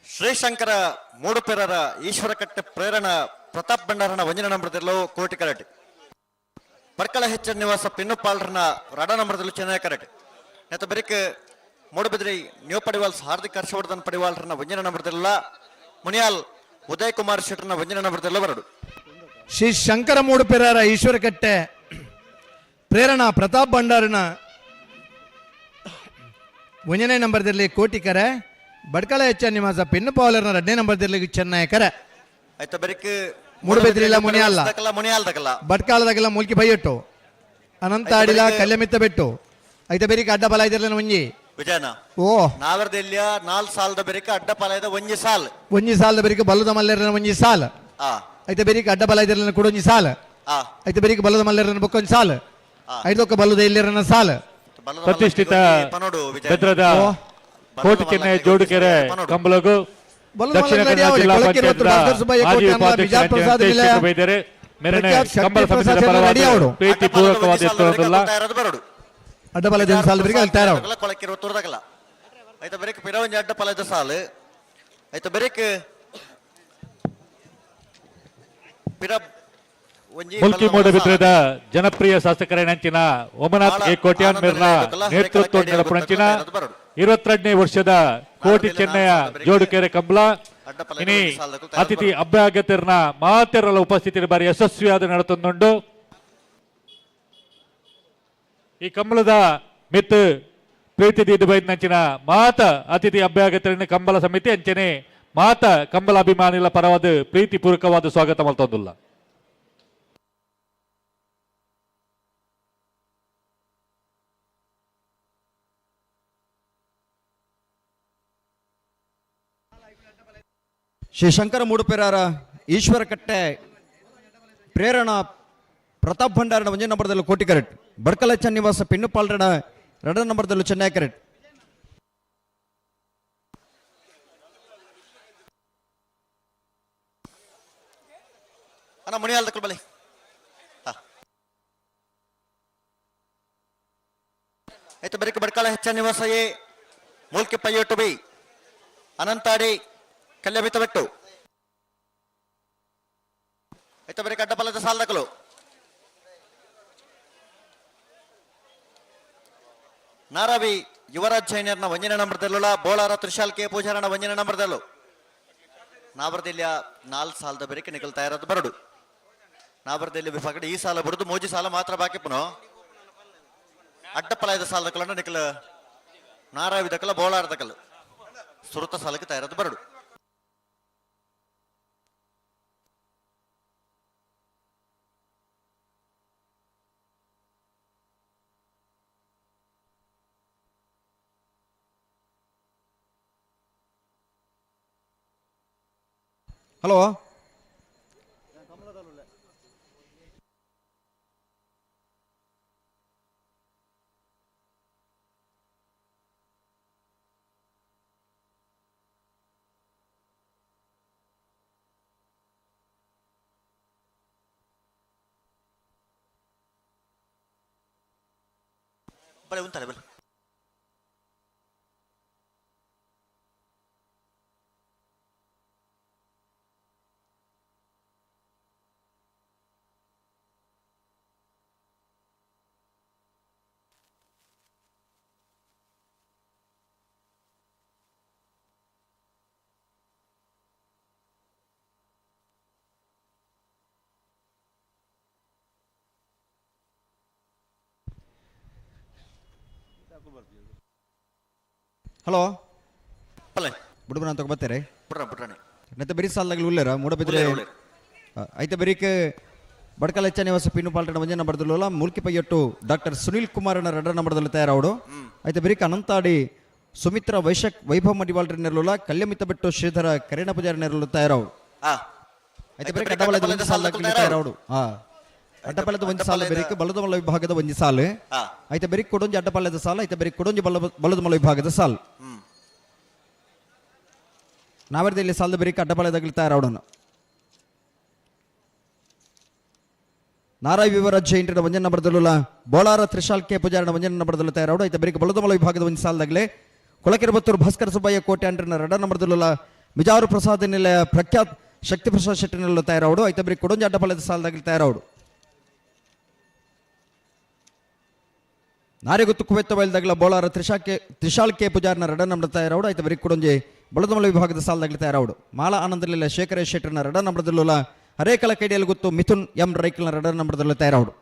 ಶ್ರೀಶಂಕರ ಮೂಡುಪೆರರ ಈಶ್ವರಕಟ್ಟೆ ಪ್ರೇರಣ ಪ್ರತಾಪ್ ಭಂಡಾರನ ವಂಜನ ನಂಬರದಲ್ಲೂ ಕೋಟಿ ಕರಟೆ ಪರ್ಕಳ ಹೆಚ್ಚ ನಿವಾಸ ಪಿನ್ನುಪಾಲ್ರನ ರಡ ನಂಬರದಲ್ಲೂ ಚೆನ್ನೈ ಕರಟೆ ನೆತ ಬರಿಕ್ ಮೂಡುಬಿದ್ರಿ ನ್ಯೂ ಪಡಿವಾಲ್ಸ್ ಹಾರ್ದಿಕ್ ಹರ್ಷವರ್ಧನ್ ಪಡಿವಾಲ್ರನ ವಂಜನ ನಂಬರದಲ್ಲ ಮುನಿಯಾಲ್ ಉದಯ್ ಕುಮಾರ್ ಶೆಟ್ಟರ್ನ ವಂಜನ ನಂಬರದಲ್ಲ ಬರಡು. ಶ್ರೀ ಶಂಕರ ಮೂಡುಪೆರರ ಈಶ್ವರಕಟ್ಟೆ ಪ್ರೇರಣಾ ಪ್ರತಾಪ್ ಭಂಡಾರನ ಒಂದನೇ ನಂಬರ್ದಲ್ಲಿ ಕೋಟಿ ಕರೆ ಬಡ್ಕಳ ಹೆಚ್ಚ ನಿವಾಸ ಪಿನ್ನು ಪಾವಲರ್ನ ಎರಡನೇ ನಂಬರ್ದಲ್ಲಿ ಚೆನ್ನೈ ಕರೆ ಆಯ್ತಾ ಬರಿಕ್ ಮೂಡುಬಿದ್ರಿಲ್ಲ ಮುನಿಯಾಲ್ಲ ಮುನಿಯಾಲ್ದಕಲ್ಲ ಬಟ್ಕಾಲದಾಗೆಲ್ಲ ಮೂಲ್ಕಿ ಬೈಯಟ್ಟು ಅನಂತ ಅಡಿಲ ಕಲ್ಯಮಿತ್ತ ಬೆಟ್ಟು ಐತ ಬೆರಿಕ ಅಡ್ಡ ಬಲ ಇದ್ರಲ್ಲ ಒಂಜಿ ವಿಜಯನ ಓ ನಾವರ್ದೆಲ್ಲಿಯ 4 ಸಾಲದ ಬೆರಿಕ ಅಡ್ಡ ಪಲಯದ ಒಂಜಿ ಸಾಲ್ ಒಂಜಿ ಸಾಲದ ಬೆರಿಕ ಬಲ್ಲದ ಮಲ್ಲೆರನ ಒಂಜಿ ಸಾಲ್ ಐತ ಬೆರಿಕ ಅಡ್ಡ ಬಲ ಇದ್ರಲ್ಲ ಕೂಡ ಒಂಜಿ ಸಾಲ್ ಐತ ಬೆರಿಕ ಬಲ್ಲದ ಮಲ್ಲೆರನ ಬೊಕ್ಕೊಂಜಿ ಸಾಲ್ ಐದೊಕ್ಕ ಬಲ್ಲದ ಇಲ್ಲಿರನ ಸಾಲ್. ಪ್ರತಿಷ್ಠಿತ ಬೆದ್ರದ ಕೋಟಿ ಚೆನ್ನೈ ಜೋಡುಕೆರೆ ಕಂಬಳಗು ದಕ್ಷಿಣ ಕನ್ನಡ ಜಿಲ್ಲಾ ಪಂಚಾಯತ್ ಮಾಜಿ ಉಪಾಧ್ಯಕ್ಷ ಬೈದರೆ ಮೇರನೆ ಕಂಬಳ ಸಮಿತಿಯ ಪರವಾಗಿ ಪ್ರೀತಿಪೂರ್ವಕವಾದ ಎತ್ತರದಲ್ಲ ಅಡ್ಡಬಲ ಸಾಲು ಬೆರಿಗೆ ಅಲ್ಲಿ ತಯಾರಾವು ಕೊಳಕಿರುವ ತುರ್ದಗಲ ಐತ ಬೆರಿಕ್ ಪಿರವಂಜಿ ಅಡ್ಡ ಪಲದ ಸಾಲು ಐತ ಬೆರಿಕ್ ಪಿರ ಒಂಜಿ ಮುಲ್ಕಿ ಮೂಡಬಿದ್ರೆದ ಜನಪ್ರಿಯ ಶಾಸಕರ ಉಮನಾಥ್ ಎ ಕೋಟ್ಯಾನ್ ಮೇರ್ನ ನೇತೃತ್ವ ನಡಪುಣಂಚಿನ 22ನೇ ವರ್ಷದ ಕೋಟಿ ಚೆನ್ನಯ ಜೋಡುಕೆರೆ ಕಂಬಳ ಇನಿ ಅತಿಥಿ ಅಭ್ಯಾಗತರ್ನ ಮಾತೆರಲ ಉಪಸ್ಥಿತಿ ಬಾರಿ ಯಶಸ್ವಿಯಾದ ನಡತೊಂದುಂಡು. ಈ ಕಂಬಳದ ಮಿತ್ ಪ್ರೀತಿ ದೀದು ಬೈದ್ನಂಚಿನ ಮಾತ ಅತಿಥಿ ಅಭ್ಯಾಗತರನ್ನ ಕಂಬಳ ಸಮಿತಿ ಅಂಚನೆ ಮಾತ ಕಂಬಳ ಅಭಿಮಾನಿಗಳ ಪರವಾದ ಪ್ರೀತಿಪೂರ್ವಕವಾದ ಸ್ವಾಗತ ಮಲ್ತೊಂದುಲ್ಲ. ಶ್ರೀ ಶಂಕರ ಮೂಡುಪೆರಾರ ಈಶ್ವರಕಟ್ಟೆ ಪ್ರೇರಣಾ ಪ್ರತಾಪ್ ಭಂಡಾರನ ಒಂಜೇ ನಂಬರ್ದಲ್ಲಿ ಕೋಟಿ ಕರೆಟ್ ಬಡ್ಕಲ ಚನ್ನಿವಾಸ ಪಿನ್ನುಪಾಲ್ರನ ಎರಡನೇ ನಂಬರ್ದಲ್ಲೂ ಚೆನ್ನೈ ಕರೆಟ್. ಅಣ್ಣ ಮುನಿಯಾಲ್ದ ಬಲಿ ಆಯ್ತು ಬೆರಿಕ್ ಬಡ್ಕಳ ಹೆಚ್ಚ ನಿವಾಸ ಎ ಮೂಲ್ಕಿ ಪೈಯೋಟು ಬಿ ಅನಂತಾಡಿ ಕಲ್ಯಬಿತ ಬೆಟ್ಟು ಆಯ್ತು ಬೆರಿಕ್ ಅಡ್ಡಪಲದ ಸಾಲದಕಲು ನಾರಾವಿ ಯುವರಾಜ್ ಜೈನರ್ನ ಒಂಜನೇ ನಂಬರ್ದಲ್ಲುಳ ಬೋಳಾರ ತ್ರಿಶಾಲ್ ಕೆ ಪೂಜಾರನ ಒಂಜನೇ ನಂಬರ್ದಲ್ಲು ನಾವರದಿಲ್ಲ 4 ಸಾಲದ ಬೆರಿಕೆ ನಿಕಲ್ ತಯಾರಾದ ಬರಡು ನಾವರದಲ್ಲಿ ವಿಭಾಗಡೆ ಈ ಸಾಲ ಬರುದು ಮೋಜಿ ಸಾಲ ಮಾತ್ರ ಬಾಕಿ ಪುನಃ ಅಡ್ಡಪಲಾಯದ ಸಾಲದ ಕಲಂಡ ನಿಕಲ ನಾರಾವಿ ದಕಲ ಬೋಳಾರ ದಕಲ ಸುರುತ ಸಾಲಕ್ಕೆ ತಯಾರಾದ ಬರಡು. ಹಲೋ ಬಲೆ ಉಂತಲೆ ಬಲೆ ಹಲೋ ಬುಡಬನ ಅಂತ ಬರ್ತಾರೆ ನೆತ್ತ ಬೆರಿ ಸಾಲಗಳು ಉಲ್ಲೇರ ಮೂಡಬಿದ್ರೆ ಐತೆ ಬೆರಿಕ್ ಬಡ್ಕಲ ಹೆಚ್ಚ ನಿವಾಸ ಪಿನ್ನು ಪಾಲ್ಟನ ಒಂಜೇ ನಂಬರ್ದಲ್ಲ ಮೂಲ್ಕಿ ಪೈಯಟ್ಟು ಡಾಕ್ಟರ್ ಸುನೀಲ್ ಕುಮಾರನ ಎರಡರ ನಂಬರ್ದಲ್ಲಿ ತಯಾರಾವಡು. ಐತೆ ಬೆರಿಕ್ ಅನಂತಾಡಿ ಸುಮಿತ್ರ ವೈಶಕ್ ವೈಭವ್ ಮಡಿವಾಳ್ರ ನೆರಳುಲ್ಲ ಕಲ್ಯಮಿತ ಬೆಟ್ಟು ಶ್ರೀಧರ ಕರೇಣ ಪೂಜಾರಿ ನೆರಳು ತಯಾರಾವು. ಐತೆ ಬೆರಿಕ್ ಅಡ್ಡಬಲದ ಒಂದು ಸಾಲದಲ್ಲಿ ತಯಾರಾವಡು. ಅಡ್ಡಪಲ್ಲದ ಒಂದು ಸಾಲ ಬೆರಿಕ್ ಬಲದಮಲ ವಿಭಾಗದ ಒಂದು ಸಾಲು ಐತೆ ಬೆರಿಕ್ ಕೊಡೊಂಜಿ ಅಡ್ಡಪಲ್ಲದ ಸಾಲ ಐತೆ ಬೆರಿಕ್ ಕೊಡೊಂಜಿ ಬಲದಮಲ ವಿಭಾಗದ ಸಾಲು ನಾವರ್ದಲ್ಲಿ ಸಾಲದ ಬೆರಿಕ್ ಅಡ್ಡಪಲ್ಲದಾಗಲಿ ತಯಾರಾವಡೋಣ. ನಾರಾಯ ವಿವರ ಜೈಂಟನ ಒಂಜನ ನಂಬರ್ದಲ್ಲ ಬೋಳಾರ ತ್ರಿಶಾಲ್ ಕೆ ಪೂಜಾರನ ಒಂಜನ ನಂಬರ್ದಲ್ಲ ತಯಾರಾವಡು. ಐತೆ ಬೆರಿಕ್ ಬಲದಮಲ ವಿಭಾಗದ ಒಂದು ಸಾಲದಾಗಲೇ ಕೊಳಕೆರಬತ್ತೂರು ಭಾಸ್ಕರ ಸುಬ್ಬಯ್ಯ ಕೋಟೆ ಅಂಡ್ರನ ಎರಡ ನಂಬರ್ದಲ್ಲ ಮಿಜಾರು ಪ್ರಸಾದ್ ನಿಲಯ ಪ್ರಖ್ಯಾತ್ ಶಕ್ತಿ ಪ್ರಸಾದ್ ಶೆಟ್ಟಿನೆಲ್ಲ ತಯಾರಾವಡು. ಐತೆ ಬೆರಿಕ್ ಕೊಡೊಂಜಿ ಅಡ್ಡಪಲ್ಲದ ಸಾಲದಾಗಲಿ ತಯಾರಾವಡು. ನಾರಿಗುತ್ತು ಕುವೆತ್ತ ಬಯಲ್ದಾಗಲ ಬೋಳಾರ ತ್ರಿಶಾಲ್ ಕೆ ಪೂಜಾರನ ಎರಡ ನಂಬರ್ ತಯಾರಾವಡು. ಐತೆ ಬೆರಿಕ್ ಕೊಡೊಂಜಿ ಬಲದಮಲ ವಿಭಾಗದ ಸಾಲದಾಗಲಿ ತಯಾರಾವಡು. ಮಾಲಾ ಆನಂದಲಿಲ್ಲ ಶೇಖರ ಶೆಟ್ಟರ್ನ ಎರಡ ನಂಬರ್ದಲ್ಲ ಹರೇಕಲ ಕೈಡಿಯಲ್ಲಿ ಗೊತ್ತು ಮಿಥುನ್ ಎಂ ರೈಕಲ್ನ ಎರಡ ನಂಬರ್ದಲ್ಲ ತಯಾರಾವಡು.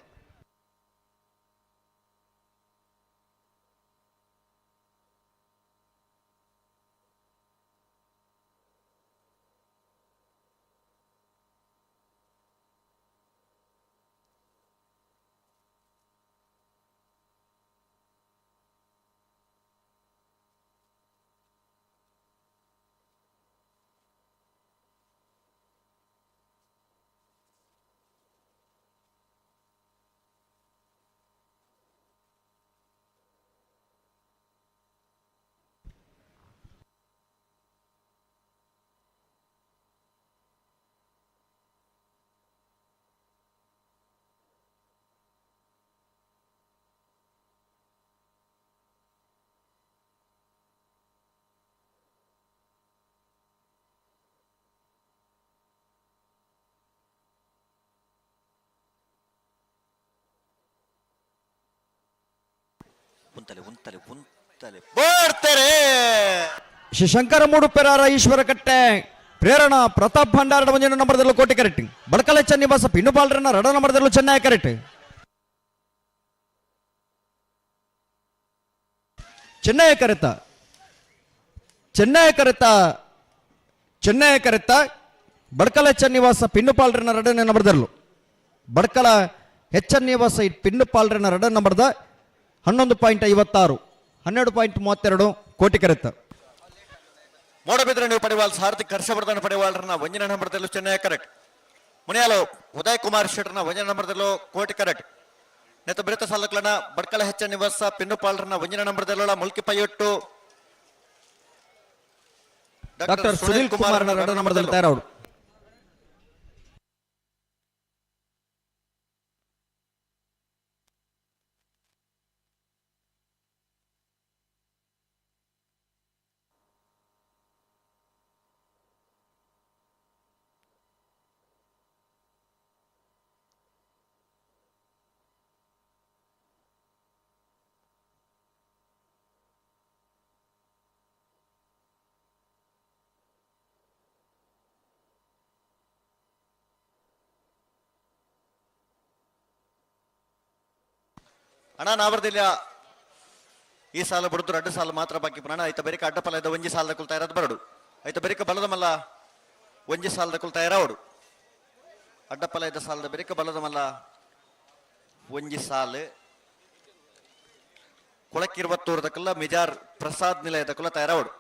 ಉಂತಲೆ ಉಂತಲೆ ಉಂತಲೆ ಬೋಡ್ತಾರೆ. ಶ್ರೀ ಶಂಕರ ಮೂಡುಪೆರಾರ ಈಶ್ವರ ಕಟ್ಟೆ ಪ್ರೇರಣಾ ಪ್ರತಾಪ್ ಭಂಡಾರ ಒಂಜಿ ನಂಬರ್ದಲ್ಲೂ ಕೋಟಿ ಕರೆಕ್ಟ್. ಬಡಕಲ ಚೆನ್ನಿವಾಸ ಪಿನ್ನುಪಾಲ್ರನ್ನ ರಡ ನಂಬರ್ದಲ್ಲೂ ಚೆನ್ನೈ ಕರೆಕ್ಟ್. ಚೆನ್ನೈ ಕರೆತ ಚೆನ್ನೈ ಕರೆತ ಚೆನ್ನೈ ಕರೆತ ಬಡ್ಕಲ ಚೆನ್ನಿವಾಸ ಪಿನ್ನುಪಾಲ್ರನ್ನ ರಡನೆ ನಂಬರ್ದಲ್ಲೂ ಬಡ್ಕಲ ಹೆಚ್ಚನ್ನಿವಾಸ ಪಿನ್ನುಪಾಲ್ರನ್ನ ರಡ ನಂಬರ್ದ 11.56 12.32 ಕೋಟಿ ಕರೆತ. ಮೂಡಬಿದ್ರೆ ನೀವು ಪಡೆವಾಲ್ ಸಾರ್ಥಿಕ್ ಹರ್ಷವರ್ಧನ್ ಪಡೆವಾಲ್ರನ್ನ ಒಂಜಿನ ನಂಬರ್ದಲ್ಲೂ ಚೆನ್ನೈ ಕರೆಕ್ಟ್. ಮುನಿಯಾಲು ಉದಯ್ ಕುಮಾರ್ ಶೆಟ್ಟರ್ನ ಒಂಜಿನ ನಂಬರ್ದಲ್ಲೂ ಕೋಟಿ ಕರೆಕ್ಟ್. ನೆತ್ತ ಬಿರುತ ಸಾಲುಗಳನ್ನ ಬಡ್ಕಲ ಹೆಚ್ಚ ನಿವಾಸ ಪಿನ್ನುಪಾಲ್ರನ್ನ ಒಂಜಿನ ನಂಬರ್ದಲ್ಲೂ ಮುಲ್ಕಿ ಪೈಯೊಟ್ಟು ಡಾಕ್ಟರ್ ಸುನೀಲ್ ಕುಮಾರ್ ರಡ ನಂಬರ್ದಲ್ಲಿ ತಯಾರವರು. ಅಣ್ಣ ನಾವರ್ದಿಲ್ಲ ಈ ಸಾಲ ಬಡಿದ್ರು ಅಡ್ಡ ಸಾಲ ಮಾತ್ರ ಬಾಕಿ ಪ್ರಾಣ ಐತ ಬೆರಿಕ ಅಡ್ಡ ಫಲ ಒಂಜಿ ಸಾಲದ ಕುಲ್ತಾ ಇರೋದು ಬರಡು ಐತ ಬೆರಿಕ ಬಲದ ಮಲ್ಲ ಒಂಜಿ ಸಾಲದ ಕುಲ್ತಾ ಇರೋಡು ಅಡ್ಡ ಫಲ ಇದ್ದ ಸಾಲದ ಬೆರಿಕ ಬಲದ ಮಲ್ಲ ಒಂಜಿ ಸಾಲು ಕೊಳಕ್ಕಿರುವತ್ತೂರದಕ್ಕೆಲ್ಲ ಮಿಜಾರ್ ಪ್ರಸಾದ್ ನಿಲಯದಕ್ಕೆಲ್ಲ ತಯಾರಾವಡು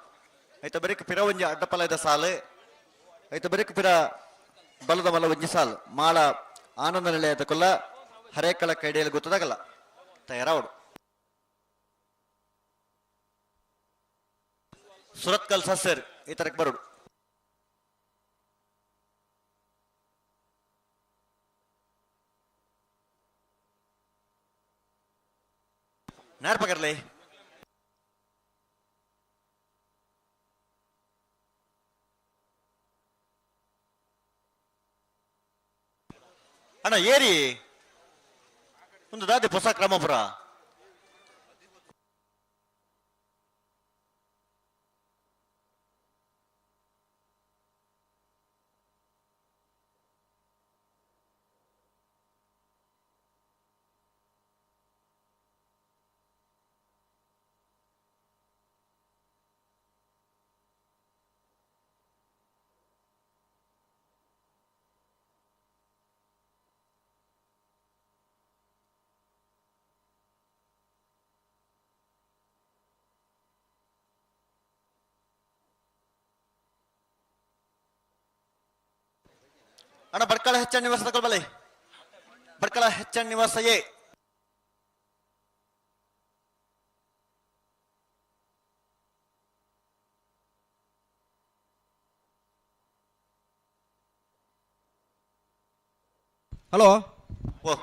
ಐತ ಬೆರಿಕ ಪಿರ ಒಂಜಿ ಅಡ್ಡ ಫಲ ಇದ್ದ ಸಾಲು ಐತ ಬೆರಿಕ ಪಿರ ಬಲದ ಮಲ್ಲ ಒಂಜಿ ಸಾಲು ಮಾಳ ಆನಂದ ನಿಲಯದಕ್ಕೆಲ್ಲ ಹರೇಕಳ ಕೈಡಿಯಲ್ಲಿ ಗೊತ್ತದಾಗಲ್ಲ ತಯಾರಾವಡು. ಸುರತ್ಕಲ್ ಸಸ್ಯರ್ ಈ ತರಕ್ ಬರೋಡು. ನಾರ್ ಪಕರ್ಲೆ ಅಣ್ಣ ಏರಿ ಒಂದು ದಾದಿ ಹೊಸ ಕ್ರಮಪುರ ಅಣ್ಣ ಬಡ್ಕಳ ಹೆಚ್ಚ ನಿವಾಸ ತಗೊಳ್ಬಲೆ ಬಡ್ಕಳ ಹೆಚ್ಚ ನಿವಾಸ ಎ ಹಲೋ ಓ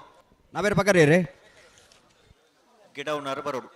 ನಾವೇರು ಪಕ್ಕರಿ ರೀ ಗಿಡ ಉಣ್ಣಾರು ಬರೋಡು.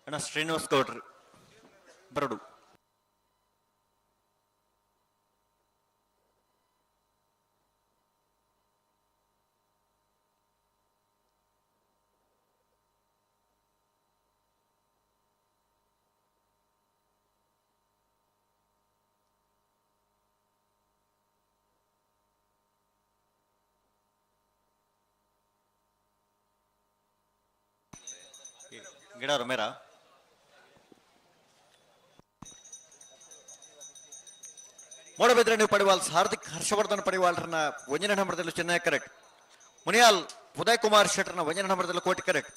ಅಣ್ಣ ಶ್ರೀನಿವಾಸ್ ಗೌಡ್ರು ಬರಡು. ಗಿಡ ರಮೇರ ಮೂಡಬಿದ್ರೆ ನೀವು ಪಡಿವಾಲ್ ಹಾರ್ದಿಕ್ ಹರ್ಷವರ್ಧನ್ ಪಡಿವಾಲ್ರನ್ನ ಒಂಜನೇ ನಂಬರ್ದಲ್ಲಿ ಚೆನ್ನೈ ಕರೆಕ್ಟ್. ಮುನಿಯಾಲ್ ಉದಯ್ ಕುಮಾರ್ ಶೆಟ್ಟರ್ನ ಒಂಜನೇ ನಂಬರ್ದಲ್ಲಿ ಕೋಟಿ ಕರೆಕ್ಟ್.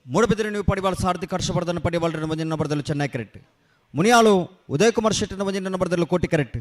ಮೂಡಬಿದ್ರೆ ನೀವು ಪಡಿವಾಳ ಸಾರ್ಥಿಕ ಹರ್ಷವರ್ಧನ್ ಪಡಿವಾಳರನ್ನ ಒಂಜನೇ ನಂಬರ್ದಲ್ಲಿ ಚೆನ್ನೈ ಕರೆಕ್ಟ್. ಮುನಿಯಾಲು ಉದಯ್ ಕುಮಾರ್ ಶೆಟ್ಟರ್ನ ಒಂಜನೇ ನಂಬರ್ದಲ್ಲಿ ಕೋಟಿ ಕರೆಕ್ಟ್.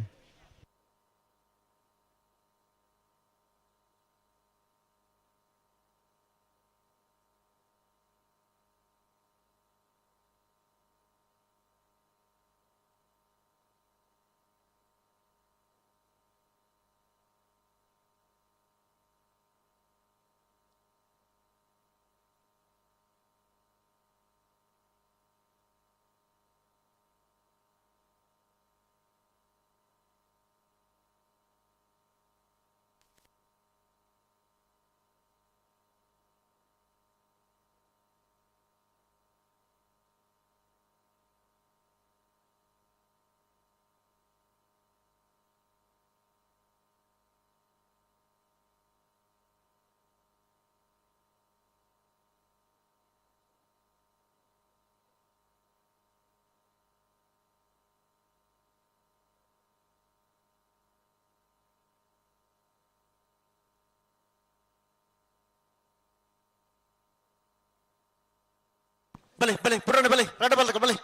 ಬಲೆ ಬಲೆ ಪುರಾಣ ಬಲೆ ರಡ ಬಲ್ಕ ಬಲೆ.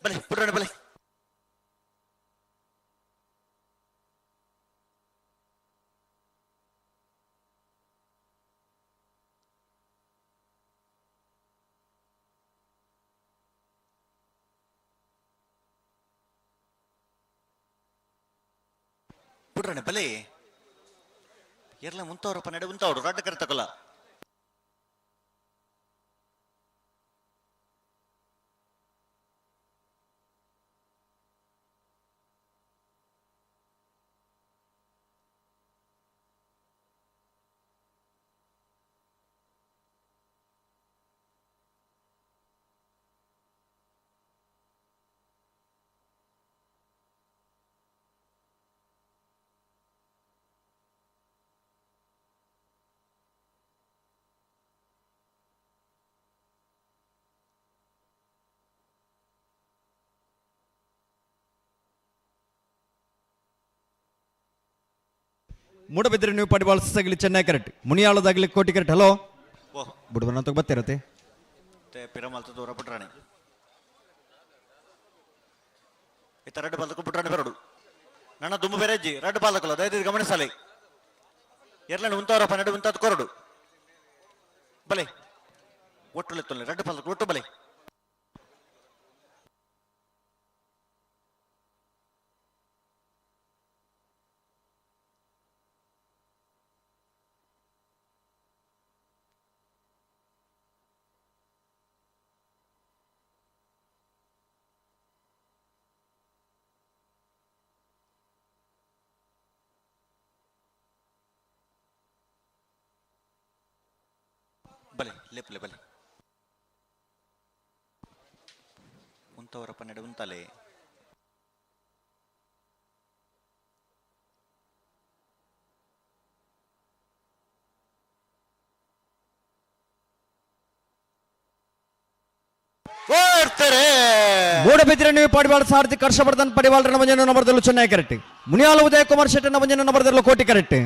ಬಲೆ ಪುರಾಣ ಬಲೆ. ಪುರಾಣ ಬಲೆ ಎಲ್ಲ ಮುಂತವರಪ್ಪ ನಡೆ ಉಂತವರು ರಾಟ ಕರೆತಕಲ್ಲ. ಮೂಡಬಿದ್ರೆ ನೀವು ಪಡಿಬಾಳ್ ಸಗಲಿ ಚೆನ್ನೈ ಕರೆಕ್ಟ್ ಮುನಿಯಾಳದಾಗಲಿ ಕೋಟಿ ಕರೆಕ್ಟ್. ಹಲೋ ಬುಡಬನ ಬತ್ತಿರತ್ತೆ ಪಿರಮಲ್ತ ದೂರ ಪುಟ್ರಾಣಿ ಇತ್ತ ರೆಡ್ ಬಾಲ್ದಕ್ಕೂ ಪುಟ್ರಾಣಿ ಬರಡು ನನ್ನ ದುಮ್ಮು ಬೇರೆಜ್ಜಿ ರೆಡ್ ಬಾಲ್ದಕ್ಕಲ್ಲ ದಯದೈದು ಗಮನಿಸಲಿ ಎರಲಣ್ಣ ಉಂತಾವರ 12 ಉಂತಾದ ಕೊರಡು ಬಲೆ ಒಟ್ಟು ತೊಲೆ ರೆಡ್ ಬಾಲ್ದಕ್ಕೂ ಒಟ್ಟು ಬಲೆ ಬಲೆ ಲೇಪಲೆ ಬಲೆ ಉಂತವರ 12 ಉಂತಲೆ ಮೂಡಬಿದ್ರೆ ನೀವು ಪಡಿಬಾಳ ಸಾರಥಿ ಹರ್ಷವರ್ಧನ್ ಪಡಿವಾಳರ ಮಂಜನ ನಂಬರ್ದಲ್ಲೂ ಚೆನ್ನೈ ಕರೆಕ್ಟ್. ಮುನಿಯಾಲ ಉದಯ ಕುಮಾರ್ ಶೆಟ್ಟನ ಮಂಜನ ನಂಬರ್ದಲ್ಲೂ ಕೋಟಿ ಕರೆಕ್ಟ್.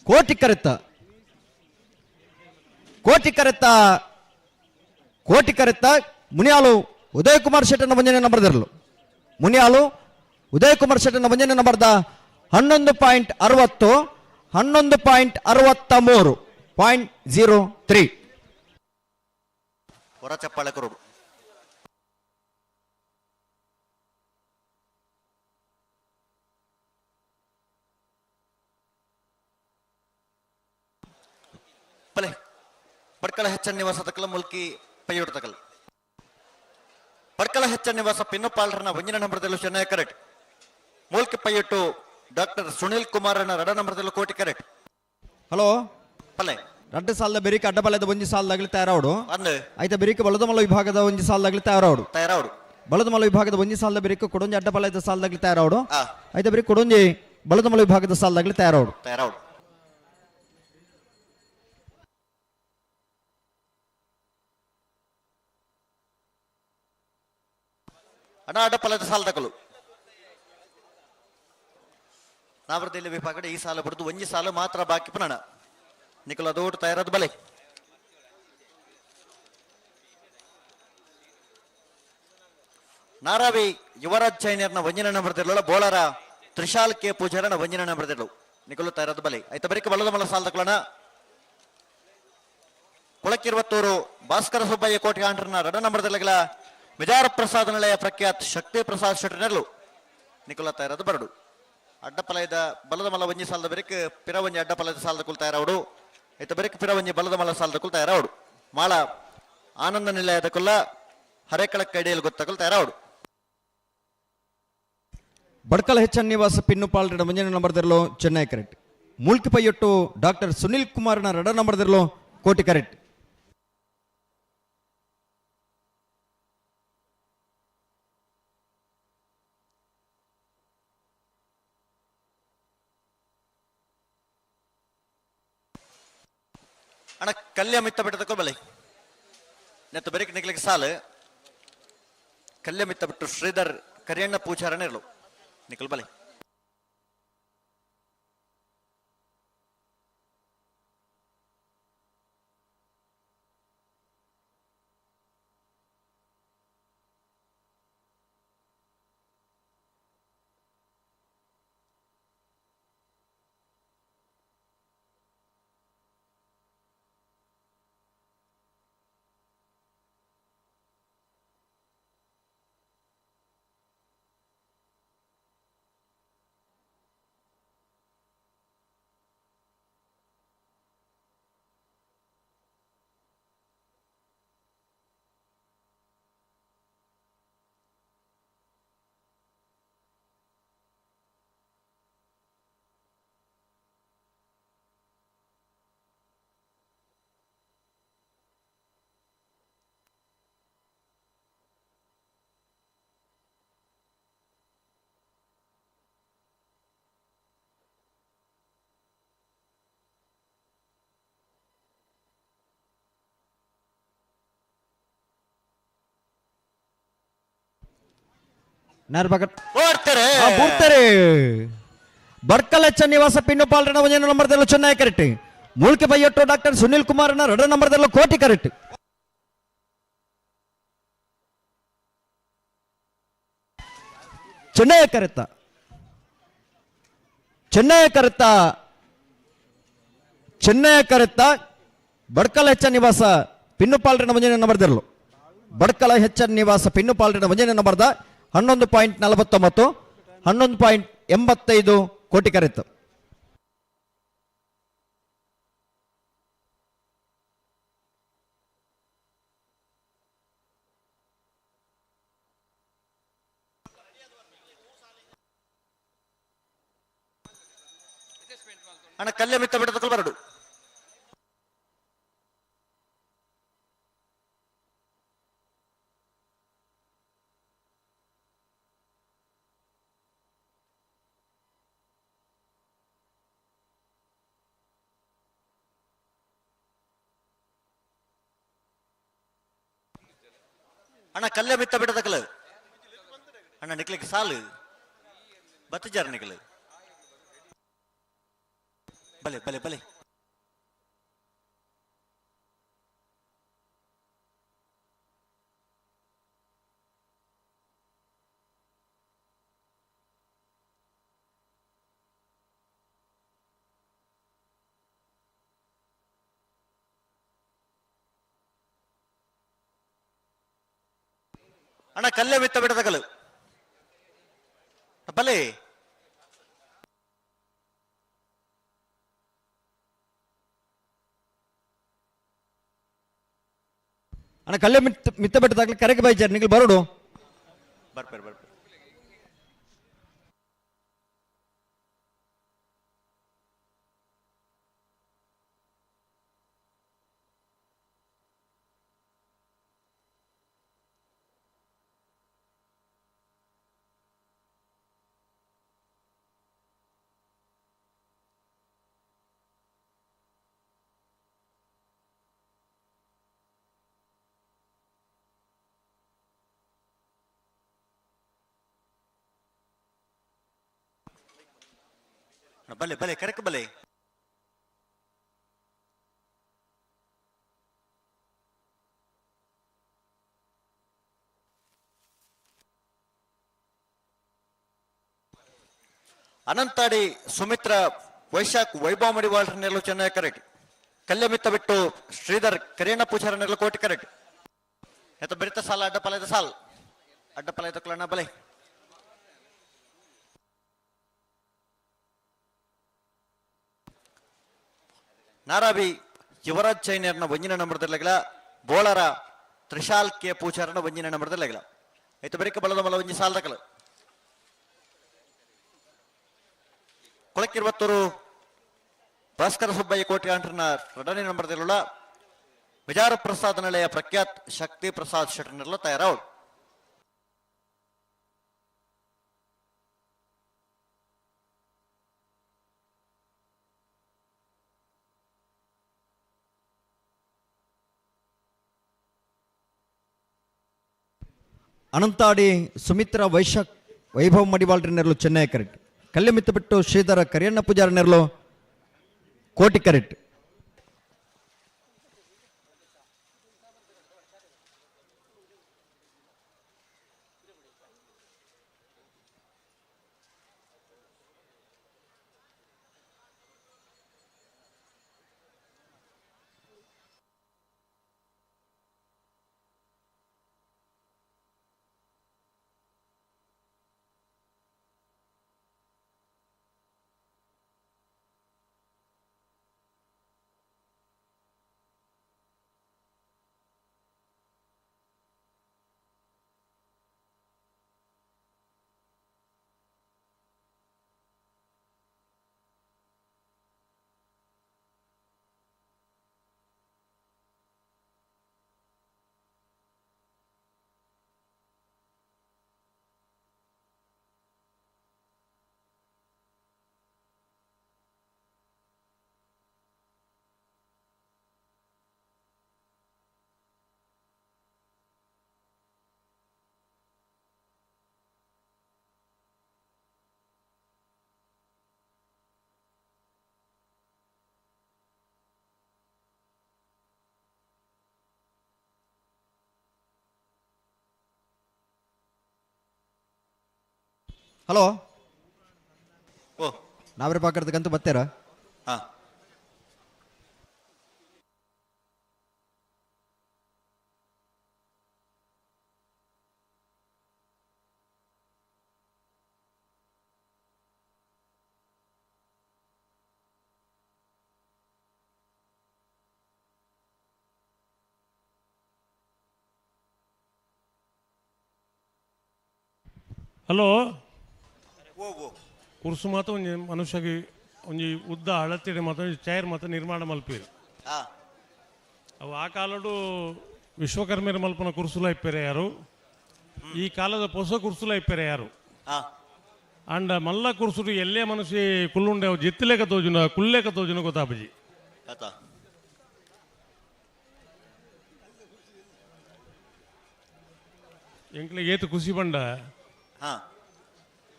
ಕೋಟಿ ಕರೆತ್ತ ಕೋಟಿ ಕರೆತ್ತ ಕೋಟಿ ಕರೆತ್ತ ಮುನಿಯಾಲು ಉದಯ ಕುಮಾರ್ ಶೆಟ್ಟನ ಮಂಜನ ನಂಬರ್ದಲ್ಲೂ ಮುನಿಯಾಲು ಉದಯ ಕುಮಾರ್ ಶೆಟ್ಟನ ಮಂಜನ ನಂಬರ್ದ 11.60 11.63 0.03. ಹೊರ ಚಪ್ಪಾಳೆ ಕೊರಡು. ಬಲೆ ಪಡ್ಕಳ ಹೆಚ್ಚನ್ ನಿವಾಸ ತಕಲ ಮುಲ್ಕಿ ಪೈಯೋಡ್ ತಕಲ ಪಡ್ಕಳ ಹೆಚ್ಚನ್ ನಿವಾಸ ಪಿನ್ನುಪಾಲ್ರನ ಒಂಜಿನ ನಂಬರ್ದಲ್ಲೂ ಚೆನ್ನೈ ಕರೆಕ್ಟ್. ಮೂಲ್ಕಿ ಪೈಯೊಟ್ಟು ಡಾಕ್ಟರ್ ಸುನಿಲ್ ಕುಮಾರನ ರಡ ನಂಬರ್ದಲ್ಲೂ ಕೋಟಿ ಕರೆಕ್ಟ್. ಹಲೋ ಪಲ್ಲೆ ರಡ್ಡು ಸಾಲದ ಬೆರಿಕೆ ಅಡ್ಡಬಲದ ಒಂಜಿ ಸಾಲದಾಗಲಿ ತಯಾರಾವಡು ಆಯ್ತಾ ಬೆರಿಕೆ ಬಲದಮಲ ವಿಭಾಗದ ಒಂಜಿ ಸಾಲದಾಗಲಿ ತಯಾರಾವಡು ತಯಾರಾವಡು ಬಲದಮಲ ವಿಭಾಗದ ಒಂಜಿ ಸಾಲದ ಬೆರಿಕೆ ಕೊಡೊಂಜಿ ಅಡ್ಡಬಲದ ಸಾಲದಾಗಲಿ ತಯಾರಾವಡು ಆಯ್ತಾ ಬೆರಿಕೆ ಕೊಡೊಂಜಿ ಬಲದಮಲ ವಿಭಾಗದ ಸಾಲದಾಗಲಿ ತಯಾರಾವಡು ತಯಾರಾವಡು. ಅಣ್ಣ ಅಡ್ಡಪಲದ ಸಾಲದಕಲು ನಾವರದಲ್ಲಿ ವಿಭಾಗಡೆ ಈ ಸಾಲ ಬಿಡುದು ಒಂಜಿ ಸಾಲ ಮಾತ್ರ ಬಾಕಿ ಪುನಣ ನಿಕಲ ದೋಟ್ ತಯಾರಾದ ಬಲೆ ನಾರಾವಿ ಯುವರಾಜ್ ಚೈನರ್ನ ಒಂಜಿನ ನಂಬರ್ದಿರಲಿಲ್ಲ ಬೋಳರ ತ್ರಿಶಾಲ್ ಕೆ ಪೂಜಾರನ ಒಂಜಿನ ನಂಬರ್ದಿರಲು ನಿಕಲು ತಯಾರಾದ ಬಲೆ ಆಯ್ತ ಬರಿಕ ಬಲದ ಮಲ ಸಾಲದಕಲಣ ಕೊಳಕಿರುವತ್ತೂರು ಭಾಸ್ಕರ ಸುಬ್ಬಯ್ಯ ಕೋಟಿ ಆಂಡ್ರನ ರಡ ನಂಬರ್ದಿರಲಿಲ್ಲ ವಿಜಾರ ಪ್ರಸಾದ್ ನಿಲಯ ಪ್ರಖ್ಯಾತ್ ಶಕ್ತಿ ಪ್ರಸಾದ್ ಶೆಟ್ಟರ್ನಲ್ಲೂ ನಿಕುಲ ತಯಾರಾದ ಬರಡು ಅಡ್ಡಪಲಯದ ಬಲದ ಮಲ ಒಂಜಿ ಸಾಲದ ಬೆರಕ್ ಪಿರವಂಜಿ ಅಡ್ಡಪಲಯದ ಸಾಲದ ಕುಲ್ ತಯಾರಾವಡು ಇತ್ತ ಬೆರಕ್ ಪಿರವಂಜಿ ಬಲದ ಮಲ ಸಾಲದ ಕುಲ್ ತಯಾರಾವಡು ಮಾಳ ಆನಂದ ನಿಲಯದ ಕುಲ್ಲ ಹರೇಕಳ ಕೈಡಿಯಲ್ಲಿ ಗೊತ್ತಕಲ್ ತಯಾರಾವಡು. ಬಡ್ಕಲ ಹೆಚ್ಚನ್ ನಿವಾಸ ಪಿನ್ನುಪಾಲ್ ಮಂಜನ ನಂಬರ್ದಿರಲು ಚೆನ್ನೈ ಕರೆಕ್ಟ್. ಮೂಲ್ಕಿ ಪೈಯೊಟ್ಟು ಡಾಕ್ಟರ್ ಸುನಿಲ್ ಕುಮಾರ್ನ ರಡ ನಂಬರ್ದಿರಲು ಕೋಟಿ ಕರೆಕ್ಟ್. ಅಣ್ಣ ಕಲ್ಯ ಮಿತ್ತ ಬಿಟ್ಟದಕ್ಕೋ ಬಲೆ ನೆತ್ತ ಬೆರಕ್ ನಿಗ್ಲಿಕ್ಕೆ ಸಾಲು ಕಲ್ಯ ಮಿತ್ತ ಬಿಟ್ಟು ಶ್ರೀಧರ್ ಕರಿಯಣ್ಣ ಪೂಜಾರಣ ಇರಲು ನಿಖಲ್ ಬಲೆ ನಾರ್ಬಗಟ್ ಬೂರ್ತಾರೆ ಬಡ್ಕಲಚ್ಚ ನಿವಾಸ ಪಿನ್ನು ಪಾಲ್ರನ ಒಂಜನೇ ನಂಬರ್ದಲ್ಲೂ ಚೆನ್ನೈ ಕರೆಕ್ಟ್ ಮೂಲ್ಕೆ ಬೈಯೊಟ್ಟು ಡಾಕ್ಟರ್ ಸುನಿಲ್ ಕುಮಾರ್ನ ಎರಡನೇ ನಂಬರ್ದಲ್ಲೂ ಕೋಟಿ ಕರೆಕ್ಟ್ ಚೆನ್ನೈ ಕರೆತ ಚೆನ್ನೈ ಕರೆತ ಚೆನ್ನೈ ಕರೆತ ಬಡ್ಕಲ ಹೆಚ್ಚ ನಿವಾಸ ಪಿನ್ನುಪಾಲ್ರಿನ ಒಂಜನೇ ನಂಬರ್ದಿರಲು ಬಡ್ಕಲ ಹೆಚ್ಚ ನಿವಾಸ ಪಿನ್ನುಪಾಲ್ರಿನ ಒಂಜನೇ ನಂಬರ್ದ 11.49 11.85 ಕೋಟಿ ಕರೆತು. ಅಣ್ಣ ಕಲ್ಯ ಮಿತ್ತ ಬಿಡದ ಬರಡು ಅಣ್ಣ ಕಲ್ಯ ಮಿತ್ತ ಬಿಡದಕಲ ಅಣ್ಣ ನಿಕ್ಲಿಕ್ಕೆ ಸಾಲು ಬತ್ತಜಾರ ನಿಕ್ಲು ಬಲೆ ಬಲೆ ಬಲೆ ಅಣ್ಣ ಕಲ್ಲೆ ಮಿತ್ತ ಬಿಡದಕಲು ಬಲೆ ಅಣ್ಣ ಕಲ್ಲೆ ಮಿತ್ತ ಮಿತ್ತ ಬೆಟ್ಟದಾಗಲಿ ಕರೆಗೆ ಬೈಚಾರ ನಿಂಗೆ ಬರೋಡು ಬರ್ಪೇರು ಬರ್ಪೇರು ಬಲೆ ಬಲೆ ಕರೆಕ್ ಬಲೆ ಅನಂತಾಡಿ ಸುಮಿತ್ರ ವೈಶಾಖ್ ವೈಭವ ಮಡಿವಾಳರ ನೆರಳು ಚೆನ್ನೈ ಕರೆಕ್ಟ್ ಕಲ್ಯಮಿತ್ತ ಬಿಟ್ಟು ಶ್ರೀಧರ್ ಕರಿಯಣ್ಣ ಪೂಜಾರ ನೆರಳು ಕೋಟಿ ಕರೆಕ್ಟ್ ಎತ್ತ ಬೆರಿತ ಸಾಲ ಅಡ್ಡಪಲದ ಸಾಲ್ ಅಡ್ಡಪಲದ ಕುಲಣ್ಣ ಬಲೆ ನಾರಾವಿ ಯುವರಾಜ್ ಚೈನರ್ನ ಒಂಜಿನ ನಂಬರ್ದಲ್ಲಗಲ ಬೋಳರ ತ್ರಿಶಾಲ್ ಕೆ ಪೂಜಾರನ ಒಂಜಿನ ನಂಬರ್ದಲ್ಲಗಲ ಆಯ್ತು ಬೆರಿಕ ಬಲದ ಮಲ ಒಂಜಿ ಸಾಲ್ ದಕಲ ಕೊಳಕಿರುವತ್ತೂರು ಭಾಸ್ಕರ ಸುಬ್ಬಯ್ಯ ಕೋಟಿ ಆಂಟ್ರನ ಎರಡನೇ ನಂಬರ್ದಲ್ಲುಳ್ಳ ವಿಜಾರ ಪ್ರಸಾದ್ ನಳೆಯ ಪ್ರಖ್ಯಾತ್ ಶಕ್ತಿ ಪ್ರಸಾದ್ ಶೆಟ್ಟರ್ನೆಲ್ಲ ತಯಾರಾವಳು. ಅನಂತಾಡಿ ಸುಮಿತ್ರಾ ವೈಶಾಖ್ ವೈಭವ್ ಮಡಿವಾಳ್ರ ನೆರಳು ಚೆನ್ನೈ ಕರೆಕ್ಟ್ ಕಲ್ಯಮಿತ್ತ ಬಿಟ್ಟು ಶ್ರೀಧರ ಕರಿಯಣ್ಣ ಪೂಜಾರ ನೆರಳು ಕೋಟಿ ಕರೆಕ್ಟ್. ಹಲೋ ಓ ನಾವೇ ಪಾಕರ್ದಕ್ಕಂತೂ ಬತ್ತೇರಾ? ಹಾ. ಹಲೋ ಕುರ್ಸು ಮಾತ ಒಂಜಿ ಮನುಷ್ಯಗೆ ಒಂಜಿ ಉದ್ದ ಅಳತಿಡೆ ಮಾತ ಒಂಜಿ ಚೈರ್ ಮಾತ ನಿರ್ಮಾಣ ಮಲ್ಪೇರು. ಅವು ಆ ಕಾಲಡು ವಿಶ್ವಕರ್ಮರ ಮಲ್ಪನ ಕುರ್ಸುಲ ಇಪ್ಪೆರೆ ಯಾರು, ಈ ಕಾಲದ ಪೊಸ ಕುರ್ಸುಲ ಇಪ್ಪೆರೆ ಯಾರು. ಅಂಡ ಮಲ್ಲ ಕುರ್ಸುಡು ಎಲ್ಲೇ ಮನುಷ್ಯ ಕುಲ್ಲುಂಡೆ ಅವು ಜಿತ್ತಲೇಕ ತೋಜುನ ಕುಲ್ಲೇಕ ತೋಜುನ ಗೊತ್ತಾಪಜಿ. ಎಂಕ್ಲೆ ಏತು ಖುಷಿ ಬಂಡ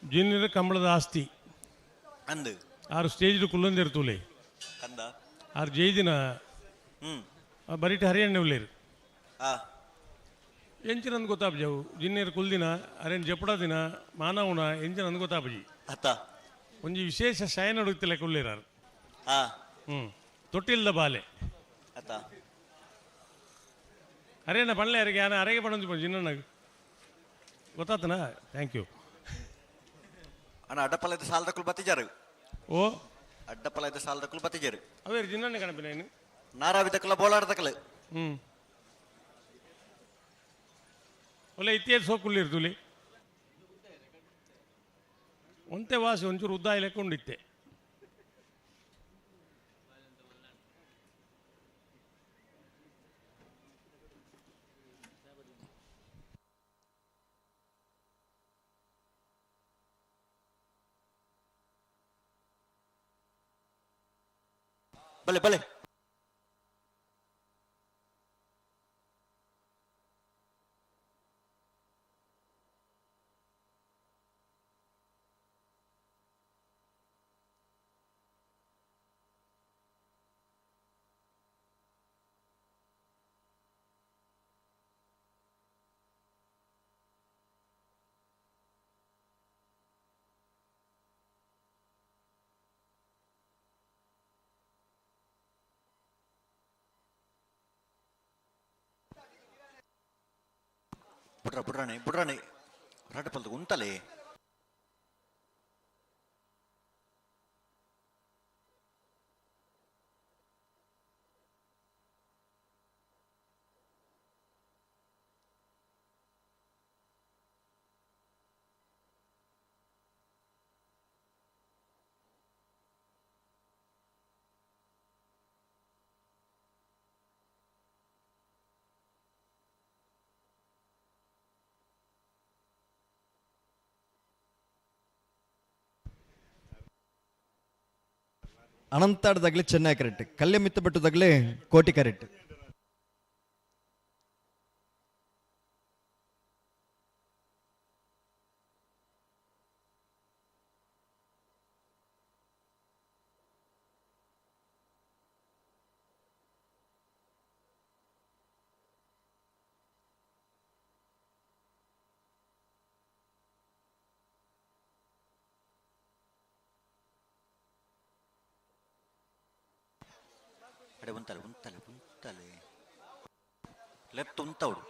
ಜಿನ್ನಿರ ಕಂಬಳದ ಆಸ್ತಿ ಅಂದು ಆರು ಸ್ಟೇಜ್ ಕುಲ್ಲೊಂದಿರ್ತೂಲೆ ಕಂದ ಆರು ಜೈದಿನ ಬರೀಟ ಹರಿಯಣ್ಣ ಉಳ್ಳೇರು ಎಂಚಿನ ಗೊತ್ತಾಪಜವು ಜಿನ್ನೇರು ಕುಲ್ದಿನ ಅರೇನು ಜಪಡ ದಿನ ಮಾನವನ ಎಂಚಿನ ಗೊತ್ತಾಪಜಿ. ಒಂಜಿ ವಿಶೇಷ ಶಯನ ಹುಡುಕ್ತಿಲ್ಲ ಕುಲ್ಲೇರಾರು. ತೊಟ್ಟಿಲ್ದ ಬಾಲೆ ಅರೇನ ಪಣ್ಲೆ ಅರಿಗೆ ಆನ ಅರೆಗೆ ಪಣಂದು ಜಿನ್ನ ಗೊತ್ತಾತನಾ? Thank you. ಅಣ್ಣ ಅಡ್ಡಪಲ್ಲ ಇದ್ದ ಸಾಲದ ಕುಲ್ ಬತ್ತಿಜಾರು. ಓ ಅಡ್ಡಪಲ್ಲ ಇದ್ದ ಸಾಲದ ಕುಲ್ ಬತ್ತಿಜಾರು. ಅವೇ ಜಿನ್ನಣ್ಣೆ ಕಣಪಿನ ಇನ್ನು ನಾರಾವಿದಕ್ಕಲ್ಲ ಬೋಳಾಡ್ದಕ್ಕಲ್ಲ. ಒಳ್ಳೆ ಇತ್ತೀಚೆ ಸೋಕುಲ್ಲಿರ್ತುಲಿ ಒಂತೆ ವಾಸಿ ಒಂಚೂರು ಉದ್ದ ಲೆಕ್ಕೊಂಡಿತ್ತೆ. ಬಲೆ ಬಲೆ ಬುಡ್ರ ಬುಡ್ರಾಣೆ ಬುಡ್ರಾಣೆ ರಡ್ಡ ಪಲ್ದು ಉಂಟಲೇ. ಅನಂತಾಡ್ದಾಗಲೇ ಚೆನ್ನೈ ಕರೆಕ್ಟ್, ಕಲ್ಯಮಿತ್ತ ಬೆಟ್ಟದಾಗಲೇ ಕೋಟಿ ಕರೆಕ್ಟ್. ಅಡೆ ಉಂತಲೆ ಉಂತಲೆ ಉಂತಲೆ ಲೆಫ್ಟ್ ಉಂತವಡು.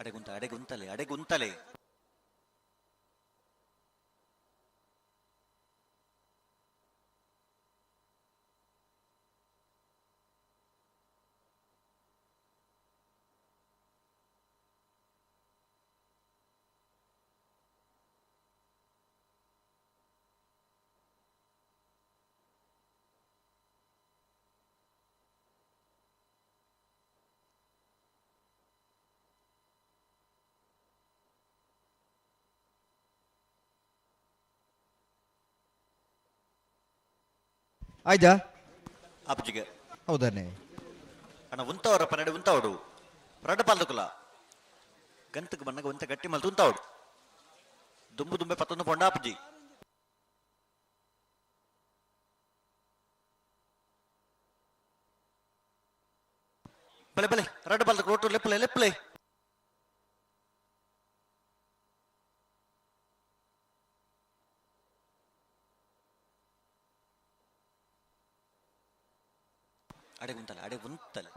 ಅಡೆಗುಂತ ಅಡೆಗುಂತಲೆ ಅಡೆಗುಂತಲೆ. ಆಯ್ತಾ ಅಪ್ಜಿಗೆ? ಹೌದಾನೆ ಅಣ್ಣ ಉಂತವರ ಪನ್ನಡೆ ಉಂತವಡು ರಡ್ಡ ಪಾಲ್ದಕುಲ ಗಂತಕ್ಕೆ ಬಣ್ಣಗ ಒಂತ ಗಟ್ಟಿ ಮಲ್ತು ಉಂತವಡು ದುಂಬು ದುಂಬೆ ಪತ್ತೊಂದು ಪೊಂಡ ಅಪ್ಜಿ. ಬಲೆ ಬಲೆ ರಡ್ಡು ಬಲ್ದ ರೋಟು ಲೆಪ್ಪಲೆ ಲೆಪ್ಪಲೆ ಅಡೆ ಉಂತಲ್ಲ ಅಡೆ ಉಂತಲ್ಲ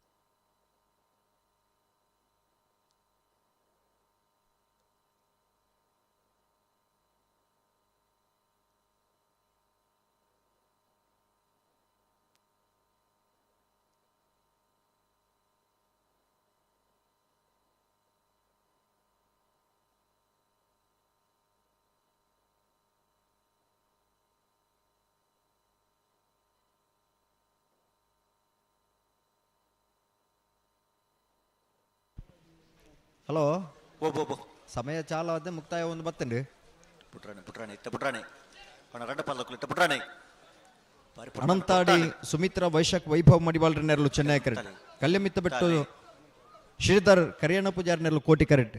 ಹಲೋ ಓ ಸಮಯ ಚಾಲ ಮುಕ್ತಾಯ ಒಂದು ಬತ್ತೇನ್ರಿ ಪುಟ್ರಾಣಿ ಪುಟ್ರಾಣಿ ಇತ್ತ ಪುಟ್ರಾಣಿ ಅಣ್ಣ ರಡ್ಡ ಪಲ್ಲಕ್ಕಲು ಇತ್ತ ಪುಟ್ರಾಣಿ ಅನಂತಾಡಿ ಸುಮಿತ್ರಾ ವೈಶಾಖ್ ವೈಭವ್ ಮಡಿವಾಳ್ರ ನೆರಳು ಚೆನ್ನೈ ಕರೆಟ್ ಕಲ್ಯಮಿತ್ತ ಬಿಟ್ಟು ಶ್ರೀಧರ್ ಕರಿಯಣ್ಣ ಪೂಜಾರಿ ನೆರಳು ಕೋಟಿ ಕರೆಟ್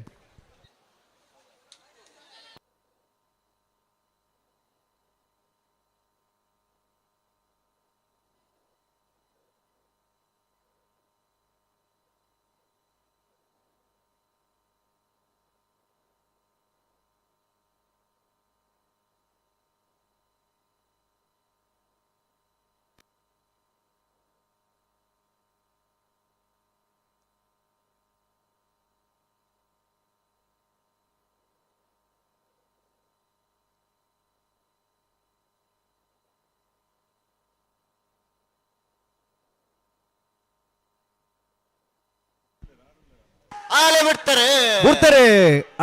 ಆಲೆ ಬಿಡ್ತಾರೆ ಬಿಡ್ತಾರೆ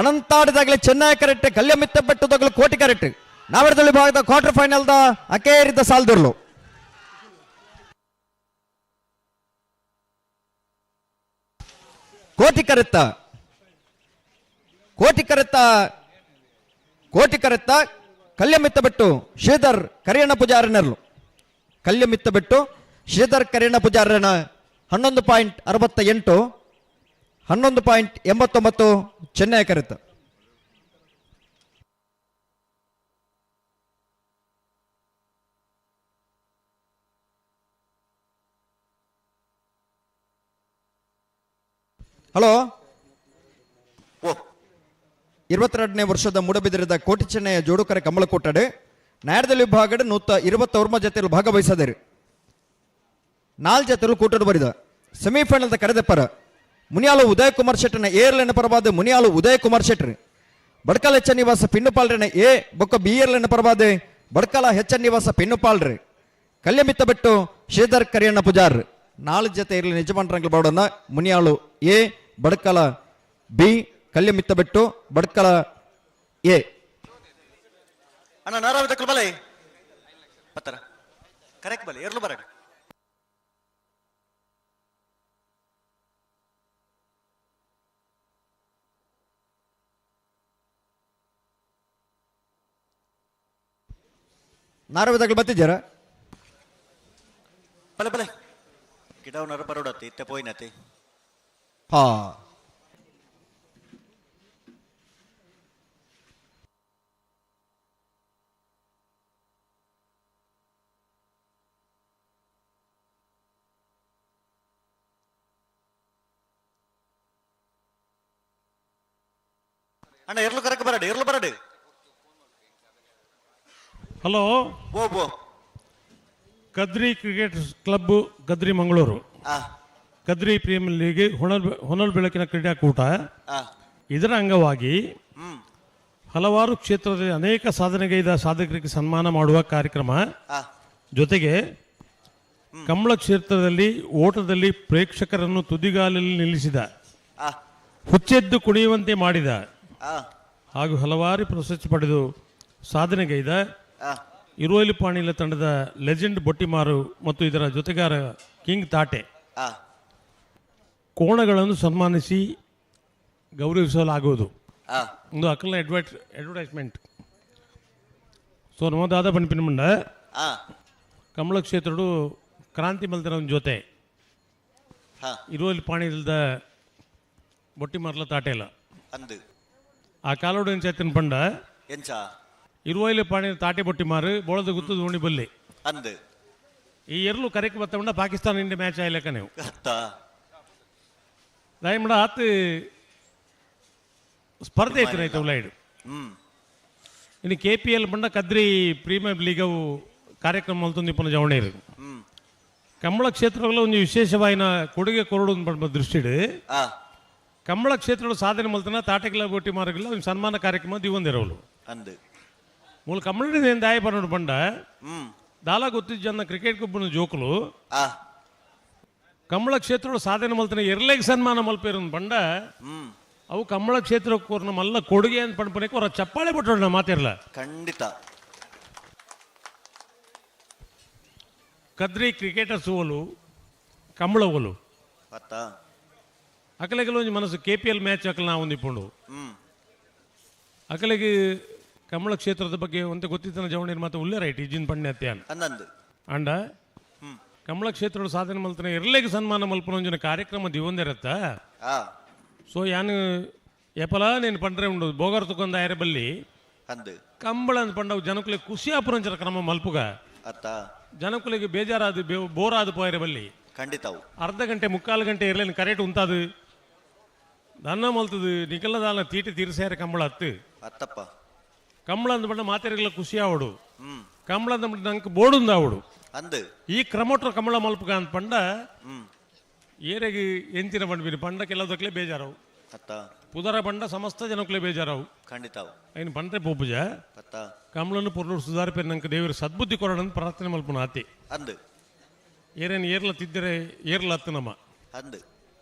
ಅನಂತಾಡಿದಾಗಲೇ ಚೆನ್ನೈ ಕರೆಕ್ಟ್ ಕಲ್ಯಮಿತ್ತ ಬೆಟ್ಟದಾಗಲೂ ಕೋಟಿ ಕರೆಕ್ಟ್ ನಾವೆರದಲ್ಲಿ ಭಾಗದ ಕ್ವಾರ್ಟರ್ ಫೈನಲ್ the ಅಕೇರಿದ ಸಾಲ್ದಿರ್ಲು ಕೋಟಿ ಕರೆತ್ತ ಕೋಟಿ ಕರೆತ್ತ ಕೋಟಿ ಕರೆತ್ತ ಕಲ್ಯಮಿತ್ತ ಬಿಟ್ಟು ಶ್ರೀಧರ್ ಕರಿಯಣ್ಣ ಪೂಜಾರನರ್ಲು ಕಲ್ಯಮಿತ್ತ ಬಿಟ್ಟು ಶ್ರೀಧರ್ ಕರಿಯಣ್ಣ ಪೂಜಾರನ 11.68 11.89 ಚೆನ್ನೈ ಕರೆತ. ಹಲೋ, 22ನೇ ವರ್ಷದ ಮೂಡಬಿದಿರದ ಕೋಟಿ ಚೆನ್ನೈಯ ಜೋಡುಕರೆ ಕಮಲಕೋಟಡೆ ನ್ಯಾಯದಲ್ಲಿ ವಿಭಾಗದ 129 ಜೊತೆಯಲ್ಲಿ ಭಾಗವಹಿಸದಿರಿ. 4 ಜೊತೆಯಲ್ಲಿ ಕೂಟಡು ಬರಿದ ಸೆಮಿಫೈನಲ್ ಕರೆದೆಪ್ಪರ ಮುನಿಯಾಲು ಉದಯ್ ಕುಮಾರ್ ಶೆಟ್ಟನ ಏರ್ಲೆನ ಪರವಾದ ಮುನಿಯಾಲು ಉದಯ್ ಕುಮಾರ್ ಶೆಟ್ಟರ್, ಬಡ್ಕಲ ಹೆಚ್ಚ ನಿವಾಸ ಪಿನ್ನುಪಾಲ್ರನ ಎ ಬೊಕ್ಕ ಬಿ ಏರ್ಲೆನ ಪರವಾದ ಬಡ್ಕಲ ಹೆಚ್ಚ ನಿವಾಸ ಪಿನ್ನುಪಾಲ್ರಿ, ಕಲ್ಯಮಿತ್ತ ಬಿಟ್ಟು ಶ್ರೀಧರ್ ಕರಿಯಣ್ಣ ಪೂಜಾರ್. 4 ಜೊತೆ ಇರಲಿ ನಿಜಮಾನ್ರಂಗ್ಲ ಬಾಡೋಣ. ಮುನಿಯಾಲು ಎ, ಬಡ್ಕಲ ಬಿ, ಕಲ್ಯಮಿತ್ತ ಬಿಟ್ಟು ಬಡ್ಕಲ ಎ. ಅಣ್ಣ ನಾರಾವಿದ ಬಲೆ ಪತ್ತರ ಕರೆಕ್ಟ್ ಬಲೆ ಎರ್ಲು ಬರಕ ನಾರವಿದಾಗಲು ಬತ್ತಿದ್ದೀರಾ? ಬಲೆ ಬಲೆ ಗಿಡವನರ ಬರೋಡತ್ತಿ ಇತ್ತೆ ಪೋಯಿನತಿ. ಹಾ, ಅಣ್ಣ ಎರ್ಲು ಕರಕ ಬರಡು ಎರ್ಲು ಬರಡು. ಹಲೋ, ಓ Kadri cricket club Kadri Mangaluru Kadri premier league ಹೊನಲ್ ಬೆಳಕಿನ ಕ್ರೀಡಾಕೂಟ ಇದರ ಅಂಗವಾಗಿ ಹಲವಾರು ಕ್ಷೇತ್ರದಲ್ಲಿ ಅನೇಕ ಸಾಧನೆಗೈದ ಸಾಧಕರಿಗೆ ಸನ್ಮಾನ ಮಾಡುವ ಕಾರ್ಯಕ್ರಮ ಜೊತೆಗೆ ಕಂಬಳ ಕ್ಷೇತ್ರದಲ್ಲಿ ಓಟದಲ್ಲಿ ಪ್ರೇಕ್ಷಕರನ್ನು ತುದಿಗಾಲಲ್ಲಿ ನಿಲ್ಲಿಸಿದ, ಹುಚ್ಚೆದ್ದು ಕುಣಿಯುವಂತೆ ಮಾಡಿದ ಹಾಗೂ ಹಲವಾರು ಪ್ರಶಸ್ತಿ ಪಡೆದು ಸಾಧನೆಗೈದ ಇರುವಲಿ ಪಾಣಿಲ ತಂಡದ ಲೆಜೆಂಡ್ ಬೊಟ್ಟಿಮಾರು ಮತ್ತು ಇದರ ಜೊತೆಗಾರ ಕಿಂಗ್ ತಾಟೆ ಕೋಣಗಳನ್ನು ಸನ್ಮಾನಿಸಿ ಗೌರವಿಸಲಾಗುವುದು. ಒಂದು ಅಕಲ್ನ ಅಡ್ವರ್ಟೈಸ್ಮೆಂಟ್. ಸೊ ನಮ್ಮದಾದ ಪನ್ಪಿನ ಮುಂಡ ಕಮಲ ಕ್ಷೇತ್ರಡು ಕ್ರಾಂತಿ ಮಲ್ದಿರ ಜೊತೆ ಇರುವಲ್ಲಿ ಪಾಣಿಲ್ದ ಬೊಟ್ಟಿಮಾರ್ಲ ತಾಟೆ ಇಲ್ಲ ಆ ಕಾಲೋಡು ಎಂಚಾತಿನ ಪಂಡ ಇರುವಲ್ಲಿ ಪಾಣಿ ತಾಟೆ ಬೊಟ್ಟಿ ಮಾರು ಬೋಳದ ಗುತ್ತು ದೋಣಿ ಬಲ್ಲಿ ಅಂದು ಈ ಎರಲು ಕರೆಕ್ ಬತ್ತಂಡ ಪಾಕಿಸ್ತಾನ ಇಂಡಿಯಾ ಮ್ಯಾಚ್ ಆಯ್ಲಕ್ಕ ನೀವು. ದಾಯಮಡ ಆತ್ ಸ್ಪರ್ಧೆ ಐತೆ ರೈತ ಉಲೈಡ್. ಇನ್ನು ಕೆ ಪಿ ಎಲ್ ಬಂಡ ಕದ್ರಿ ಪ್ರೀಮಿಯರ್ ಲೀಗ್ ಅವು ಕಾರ್ಯಕ್ರಮ ಮಲ್ತೊಂದು ಇಪ್ಪನ ಜವಣೇರು ಕಂಬಳ ಕ್ಷೇತ್ರಗಳ ಒಂದು ವಿಶೇಷವಾಯಿನ ಕೊಡುಗೆ ಕೊರಡು ಪಂಡ ದೃಷ್ಟಿಡ್ ಕಂಬಳ ಕ್ಷೇತ್ರದ ಸಾಧನೆ ಮಲ್ತನ ತಾಟಕಿಲ ಬೋಟಿ ಮಾರ್ಗಲ ಒಂದು ಸನ್ಮಾನ ಕಾರ್ಯಕ್ರಮ ದಿವಂದಿರವಲು ಅಂದು ಮೂಲ ಕಂಬಳ ಏನು ದಾಯ ಪನ್ನೋಡು ಬಂಡ ದಾಲ ಗೊತ್ತಿದ್ದ ಜನ ಕ್ರಿಕೆಟ್ ಗೊಬ್ಬನ ಜೋಕುಲು ಕಂಬಳ ಕ್ಷೇತ್ರದ ಸಾಧನೆ ಮಲ್ತನ ಎರ್ಲೆಗ್ ಸನ್ಮಾನ ಮಲ್ಪೇರು ಬಂಡ ಅವು ಕಂಬಳ ಕ್ಷೇತ್ರಕ್ಕೆ ಮಲ್ಲ ಕೊಡುಗೆ ಅಂತ ಪಂಪನಕ್ಕೆ ಅವರ ಚಪ್ಪಾಳೆ ಬಿಟ್ಟೋಣ ಮಾತಿರಲ್ಲ. ಖಂಡಿತ ಕದ್ರಿ ಕ್ರಿಕೆಟರ್ಸ್ ಓಲು ಕಂಬಳ ಓಲು ಅಕಲೆಗೆ ಒಂಜಿ ಮನಸ್ಸು K P L match Akal ನಾವು ಒಂದಿಪ್ಪುಂಡು ಅಕಲೆಗೆ ಕಂಬಳ ಕ್ಷೇತ್ರದ ಬಗ್ಗೆ ಒಂತೆ ಗೊತ್ತಿತ್ತನ ಜವಣಿ ಮಾತ್ರ ಉಲ್ಲೆ ರೈಟ್ ಇಜ್ಜಿನ ಪಣ್ಯ ಅತ್ಯಾನ್ ಅಂಡ ಕಂಬಳ ಕ್ಷೇತ್ರದ ಸಾಧನೆ ಮಲ್ತನ ಎರ್ಲೆಗೆ ಸನ್ಮಾನ ಮಲ್ಪನ ಒಂಜಿನ ಕಾರ್ಯಕ್ರಮ ದಿವಂದಿರತ್ತ. ಸೊ ಯಾನು ಎಪಲ నేను పంಡ್ರೆ ಉಂಡು ಬೋಗರ್ ತುಕೊಂದ ಆಯರೆ ಬಲ್ಲಿ ಕಂಬಳ ಅಂತ ಪಂಡವು ಜನಕುಲಿಗೆ ಖುಷಿ ಆಪುರಂಚರ ಕ್ರಮ ಮಲ್ಪುಗ ಜನಕುಲಿಗೆ ಬೇಜಾರಾದ ಬೋರಾದ ಪೋಯರೆ ಬಲ್ಲಿ ಖಂಡಿತ ಅರ್ಧ ಗಂಟೆ ಮುಕ್ಕಾಲು ಗಂಟೆ ಇರಲೇನು ಕರೆಕ್ಟ್ ಉಂತಾದು ದನ್ನ ಮಲ್ತದು ನಿಕಲ್ಲದಾಲ ತೀಟೆ ತೀರ್ಸಾರ ಕಂಬಳ ಅತ್ತು ಅತ್ತಪ್ಪ ಕಂಬಳ ಅಂದ ಪಂಡ ಮಾತೆರೆಗಳ ಖುಷಿ ಆವಡು ಕಂಬಳ ಅಂದ ಪಂಡ ನಂಗೆ ಬೋಡುಂದ ಆವಡು ಅಂದು ಈ ಕ್ರಮೋಟ್ರ ಕಂಬಳ ಮಲ್ಪುಗ ಅಂತ ಪಂಡ ಏರೆಗೆ ಎಂಚಿನ ಪಂಡ ಪಂಡ ಕೆಲವುದಕ್ಕಲೇ ಬೇಜಾರವು ಪುದರ ಬಂಡ ಸಮಸ್ತ ಜನಕ್ಕಲೇ ಬೇಜಾರವು ಖಂಡಿತ ಐನು ಪಂಡ್ರೆ ಪೋಪುಜ ಕಮಲನ್ನು ಪೊರ್ಲೂರು ಸುಧಾರಿಪೇರು ನಂಗೆ ದೇವರು ಸದ್ಬುದ್ಧಿ ಕೊರಡನ್ನು ಪ್ರಾರ್ಥನೆ ಮಲ್ಪುನ ಆತಿ ಅಂದು ಏರೇನು ಏರ್ಲ ತಿದ್ದರೆ ಏರ್ಲ ಅತ್ತು ನಮ್ಮ ಅಂದು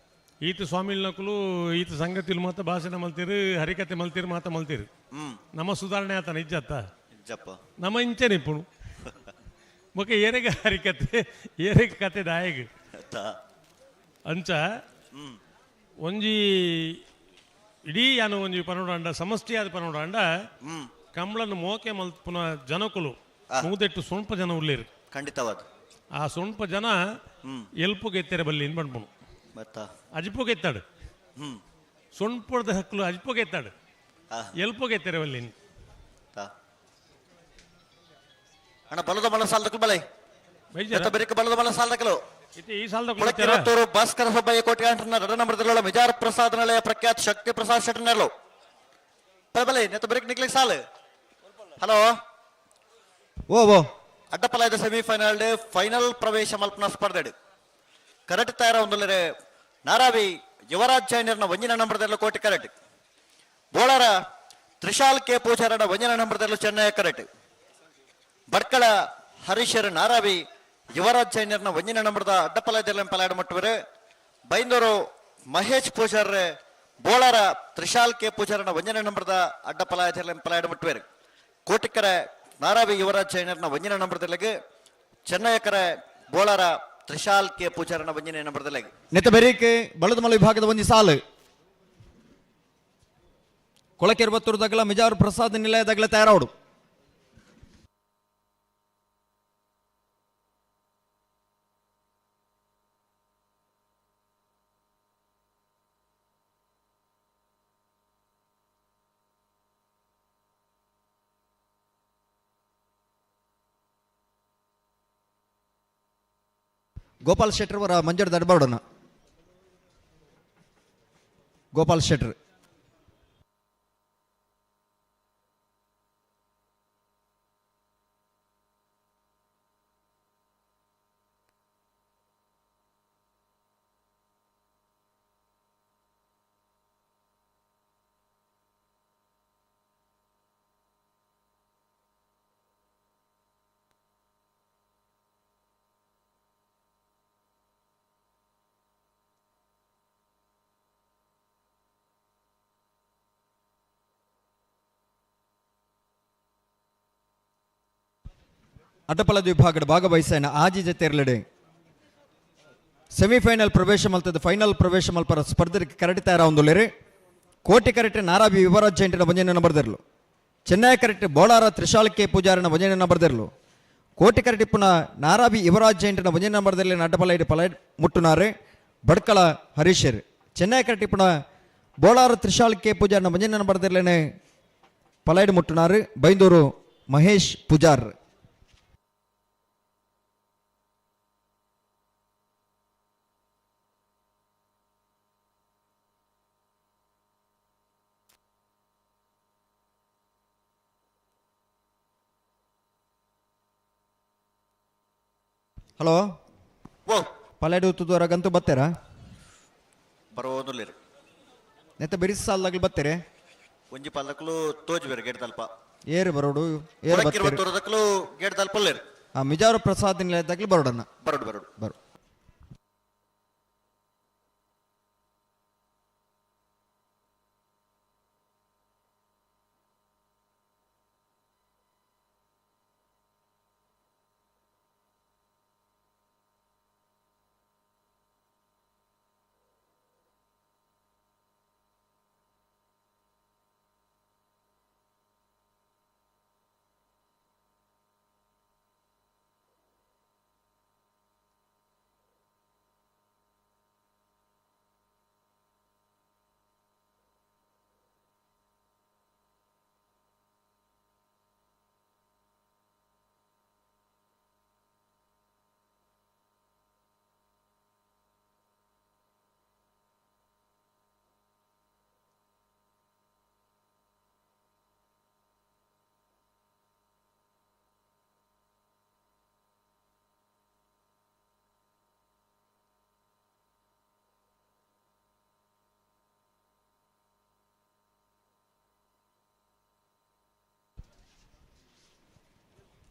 ಈತ ಸ್ವಾಮಿಲ್ನಕುಲು ಈತ ಸಂಗತಿಲು ಮಾತ ಭಾಷಣ ಮಲ್ತೀರು ಹರಿಕತೆ ಮಲ್ತೀರು ಮಾತ ಮಲ್ತೀರು ನಮ್ಮ ಸುಧಾರಣೆ ಆತ ನಿಜತ್ತ ನಮ್ಮ ಇಂಚೆ ನಿಪ್ಪುಣು ಬೊಕ ಏರೆಗ ಹರಿಕತೆ ಏರೆಗ ಕತೆ ದಾಯಗ ಅಂಚ ಒಂಜಿ ಇಡೀ ಯಾನು ಒಂಜಿ ಪನೋಡಾಂಡ ಸಮಷ್ಟಿಯಾದ ಪನೋಡಾಂಡ ಕಂಬಳನ್ನು ಮೋಕೆ ಮಲ್ಪುನ ಜನಕುಲು ಮೂದೆಟ್ಟು ಸೊಣ್ಪ ಜನ ಉಳ್ಳೇರು ಖಂಡಿತವಾದ ಆ ಸೊಣ್ಪ ಜನ ಎಲ್ಪುಗೆ ಎತ್ತೆರೆ ಬಲ್ಲಿ ಇನ್ ಪನ್ಪುನು ಅಜಿಪುಗೆ ಎತ್ತಾಡು ಸೊಣ್ಪದ ಹಕ್ಕಲು ಅಜಿಪುಗೆ ಎತ್ತಾಡು ಎಲ್ಪುಗೆ ಎತ್ತೆರೆ ಬಲ್ಲಿ ಅಣ್ಣ ಬಲದ ಮಲ ಸಾಲದಕ್ಕೂ ಬಲೈ ಬೆರಕೆ ಬಲದ ಮಲ ಸಾಲದಕ್ಕಲು ಈ ಸಾಲದ ಕುಳಕಿರತ್ತೂರು ಭಾಸ್ಕರ ಸುಬ್ಬಯ್ಯ ಕೋಟೆ ರಡ ನಂಬರ್ದಲ್ಲ ಮಿಜಾರ್ ಪ್ರಸಾದ್ ನಲೆಯ ಪ್ರಖ್ಯಾತ ಶಕ್ತಿ ಪ್ರಸಾದ್ ಶೆಟ್ಟನರ್ಲು ಬಲೆ ನೆತ್ತ ಬ್ರೇಕ್ ನಿಕ್ಲಿಕ್ ಸಾಲು. ಹಲೋ ಓ ಓ ಅಡ್ಡಪಲಾಯದ ಸೆಮಿಫೈನಲ್ ಫೈನಲ್ ಪ್ರವೇಶ ಮಲ್ಪನ ಸ್ಪರ್ಧೆ ಕರೆಕ್ಟ್ ತಯಾರ ಒಂದುಲ್ಲರೆ ನಾರಾವಿ ಯುವರಾಜ್ ಜೈನರ್ನ ಒಂಜಿನ ನಂಬರ್ದಲ್ಲ ಕೋಟೆ ಕರೆಕ್ಟ್ ಬೋಳಾರ ತ್ರಿಶಾಲ್ ಕೆ ಪೂಜಾರನ ಒಂಜಿನ ನಂಬರ್ದಲ್ಲ ಚೆನ್ನೈ ಕರೆಕ್ಟ್ ಭಟ್ಕಳ ಹರೀಶರ್ ನಾರಾವಿ ಯುವರಾಜ್ ಜೈನರ್ನ ಒಂಜಿನ ನಂಬರ್ದ ಅಡ್ಡಪಲಾಯದಲ್ಲಿ ಪಲಾಯಡ ಮುಟ್ಟುವರು ಬೈಂದೂರು ಮಹೇಶ್ ಪೂಜಾರ್ ಬೋಳಾರ ತ್ರಿಶಾಲ್ ಕೆ ಪೂಜಾರನ ಒಂಜಿನ ನಂಬರ್ದ ಅಡ್ಡಪಲಾಯದಲ್ಲಿ ಪಲಾಯಡ ಮುಟ್ಟುವರು ಕೋಟಿಕರೆ ನಾರಾವಿ ಯುವರಾಜ್ ಜೈನರ್ನ ಒಂಜಿನ ನಂಬರ್ದಲ್ಲಿಗೆ ಚೆನ್ನಯಕರೆ ಬೋಳಾರ ತ್ರಿಶಾಲ್ ಕೆ ಪೂಜಾರನ ಒಂಜಿನ ನಂಬರ್ದಲ್ಲಿಗೆ ನೆತ್ತ ಬೆರೀಕೆ ಬಳದಮಲ ವಿಭಾಗದ ಒಂಜಿ ಸಾಲು ಕೊಳಕೆರ್ಬತ್ತೂರು ಮಿಜಾರು ಪ್ರಸಾದ್ ನಿಲಯದಾಗಲ ತಯಾರಾವಡು. ಗೋಪಾಲ್ ಶೆಟ್ಟರ್ ಅವರ ಮಂಜರ್ ದಡ್ಬಾರ್ಡನ ಗೋಪಾಲ್ ಶೆಟ್ಟರ್ ಅಡ್ಡಪಲದ ವಿಭಾಗದ ಭಾಗವಹಿಸೇನ ಆಜಿ ಜತೆರ್ಲೆಡೆ ಸೆಮಿಫೈನಲ್ ಪ್ರವೇಶ ಮಲ್ತದ ಫೈನಲ್ ಪ್ರವೇಶ ಮಲ್ಪರ ಸ್ಪರ್ಧೆ ಕರೆಕ್ಟ್ ತಯಾರ ಒಂದುಲೇರಿ ಕೋಟಿ ಕರೆಕ್ಟ್ ನಾರಾಬಿ ಯುವರಾಜ್ ಜೈಂಟಿನ ಭಂಜನೆಯನ್ನು ಬರೆದಿರಲು ಚೆನ್ನೈ ಕರೆಕ್ಟ್ ಬೋಳಾರ ತ್ರಿಶಾಲ್ ಕೆ ಪೂಜಾರನ ಭಂಜನೆಯನ್ನು ಬರೆದಿರಲು ಕೋಟಿ ಕರೆಕ್ಟ್ ಪುನಃ ನಾರಾಬಿ ಯುವರಾಜ್ ಜೈಂಟಿನ ಭಂಜನೆ ಬರೆದಿರಲಿ ಅಡ್ಡಪಲ ಇಡು ಪಲ ಮುಟ್ಟುನಾರೆ ಬಡ್ಕಳ ಹರೀಶರ್ ಚೆನ್ನೈ ಕರೆಕ್ಟ್ ಪುನಃ ಬೋಳಾರ ತ್ರಿಶಾಲ್ ಕೆ ಪೂಜಾರನ ಭಂಜನೆಯನ್ನು ಬರೆದಿರಲೇನೆ ಪಲೈಡ್ ಮುಟ್ಟುನಾರು ಬೈಂದೂರು ಮಹೇಶ್ ಪೂಜಾರ್. ಹಲೋ ಓ ಪಲೆಡು ಉತ್ತುದವರ ಗಂತು ಬತ್ತೆರಾ ಬರೋದುಲ್ಲೇರು ನೆತ್ತ ಬಿರಿಸ್ ಸಾಲ್ದಾಗ್ಲು ಬತ್ತೆರೆ ಒಂಜಿ ಪಾಲ್ದಕ್ಲು ತೋಜುವೆರು ಗೇಟ್ ತಲ್ಪ ಏರು ಬರೋಡು ಏರು ಬತ್ತೆರು ತೋರದಕ್ಲು ಗೇಟ್ ತಲ್ಪಲ್ಲೇರು ಆ ಮಿಜಾರು ಪ್ರಸಾದ್ ನಿಲಯದಾಗ್ಲು ಬರೋಡನ್ನ ಬರೋಡು ಬರೋಡು ಬರು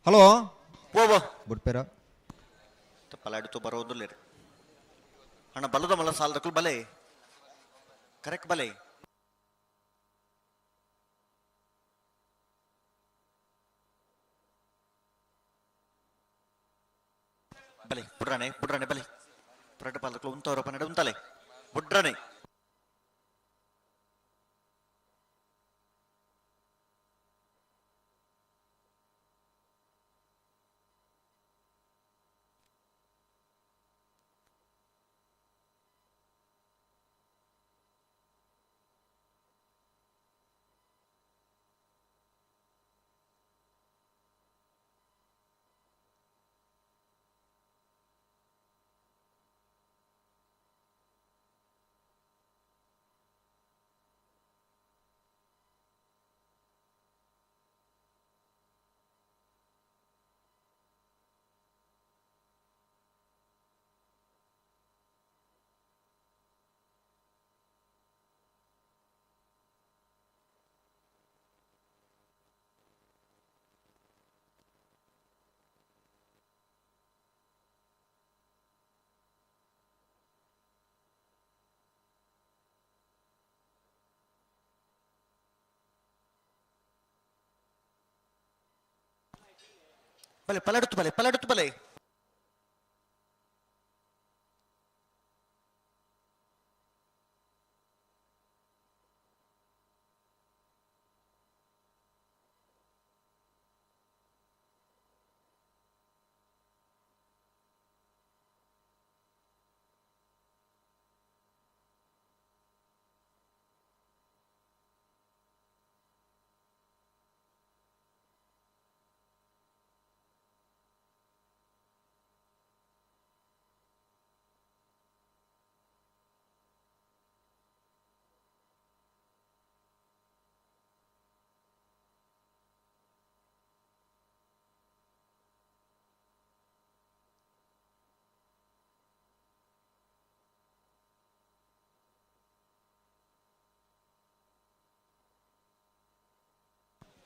ಹಲೋ ಓ ಬುಡ್ಪೇರ ಪಲಾಡಿತು ಬರೋದುಲ್ಲೇರು ಅಣ್ಣ ಬಲದ ಮಲ್ಲ ಸಾಲದಕ್ಲು ಬಲೆ ಕರೆಕ್ಟ್ ಬಲೆ ಬಲೆ ಬುಡ್ರಾಣೆ ಬುಡ್ರಾಣೆ ಬಲೆ ಪರಟ ಪಾಲಕ್ಲು ಉಂತವರ ಪನ್ನಡ ಉಂತಲೆ ಬುಡ್ರಾಣೆ ಬಲೆ ಪಲಾಡುತ್ತು ಬಲೆ ಪಲಾಡುತ್ತು ಬಲೆ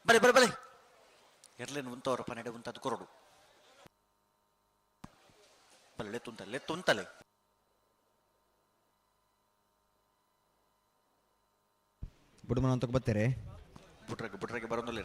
ಬಲೆ ಬಲೆ ಬಲೆ ಎರ್ಲೇನು ಉಂತವರ ಪನ್ನಡ ಉಂತದ್ದು ಕೊರಡು ಬಲೆ ಲೆತ್ತುಂತಲೆ ಲೆತ್ತುಂತಲೆ ಬುಡುಮನ ಅಂತ ಬತ್ತೆರೆ ಬುಟ್ರಗೆ ಬುಟ್ರಗೆ ಬರೋದಿಲ್ಲ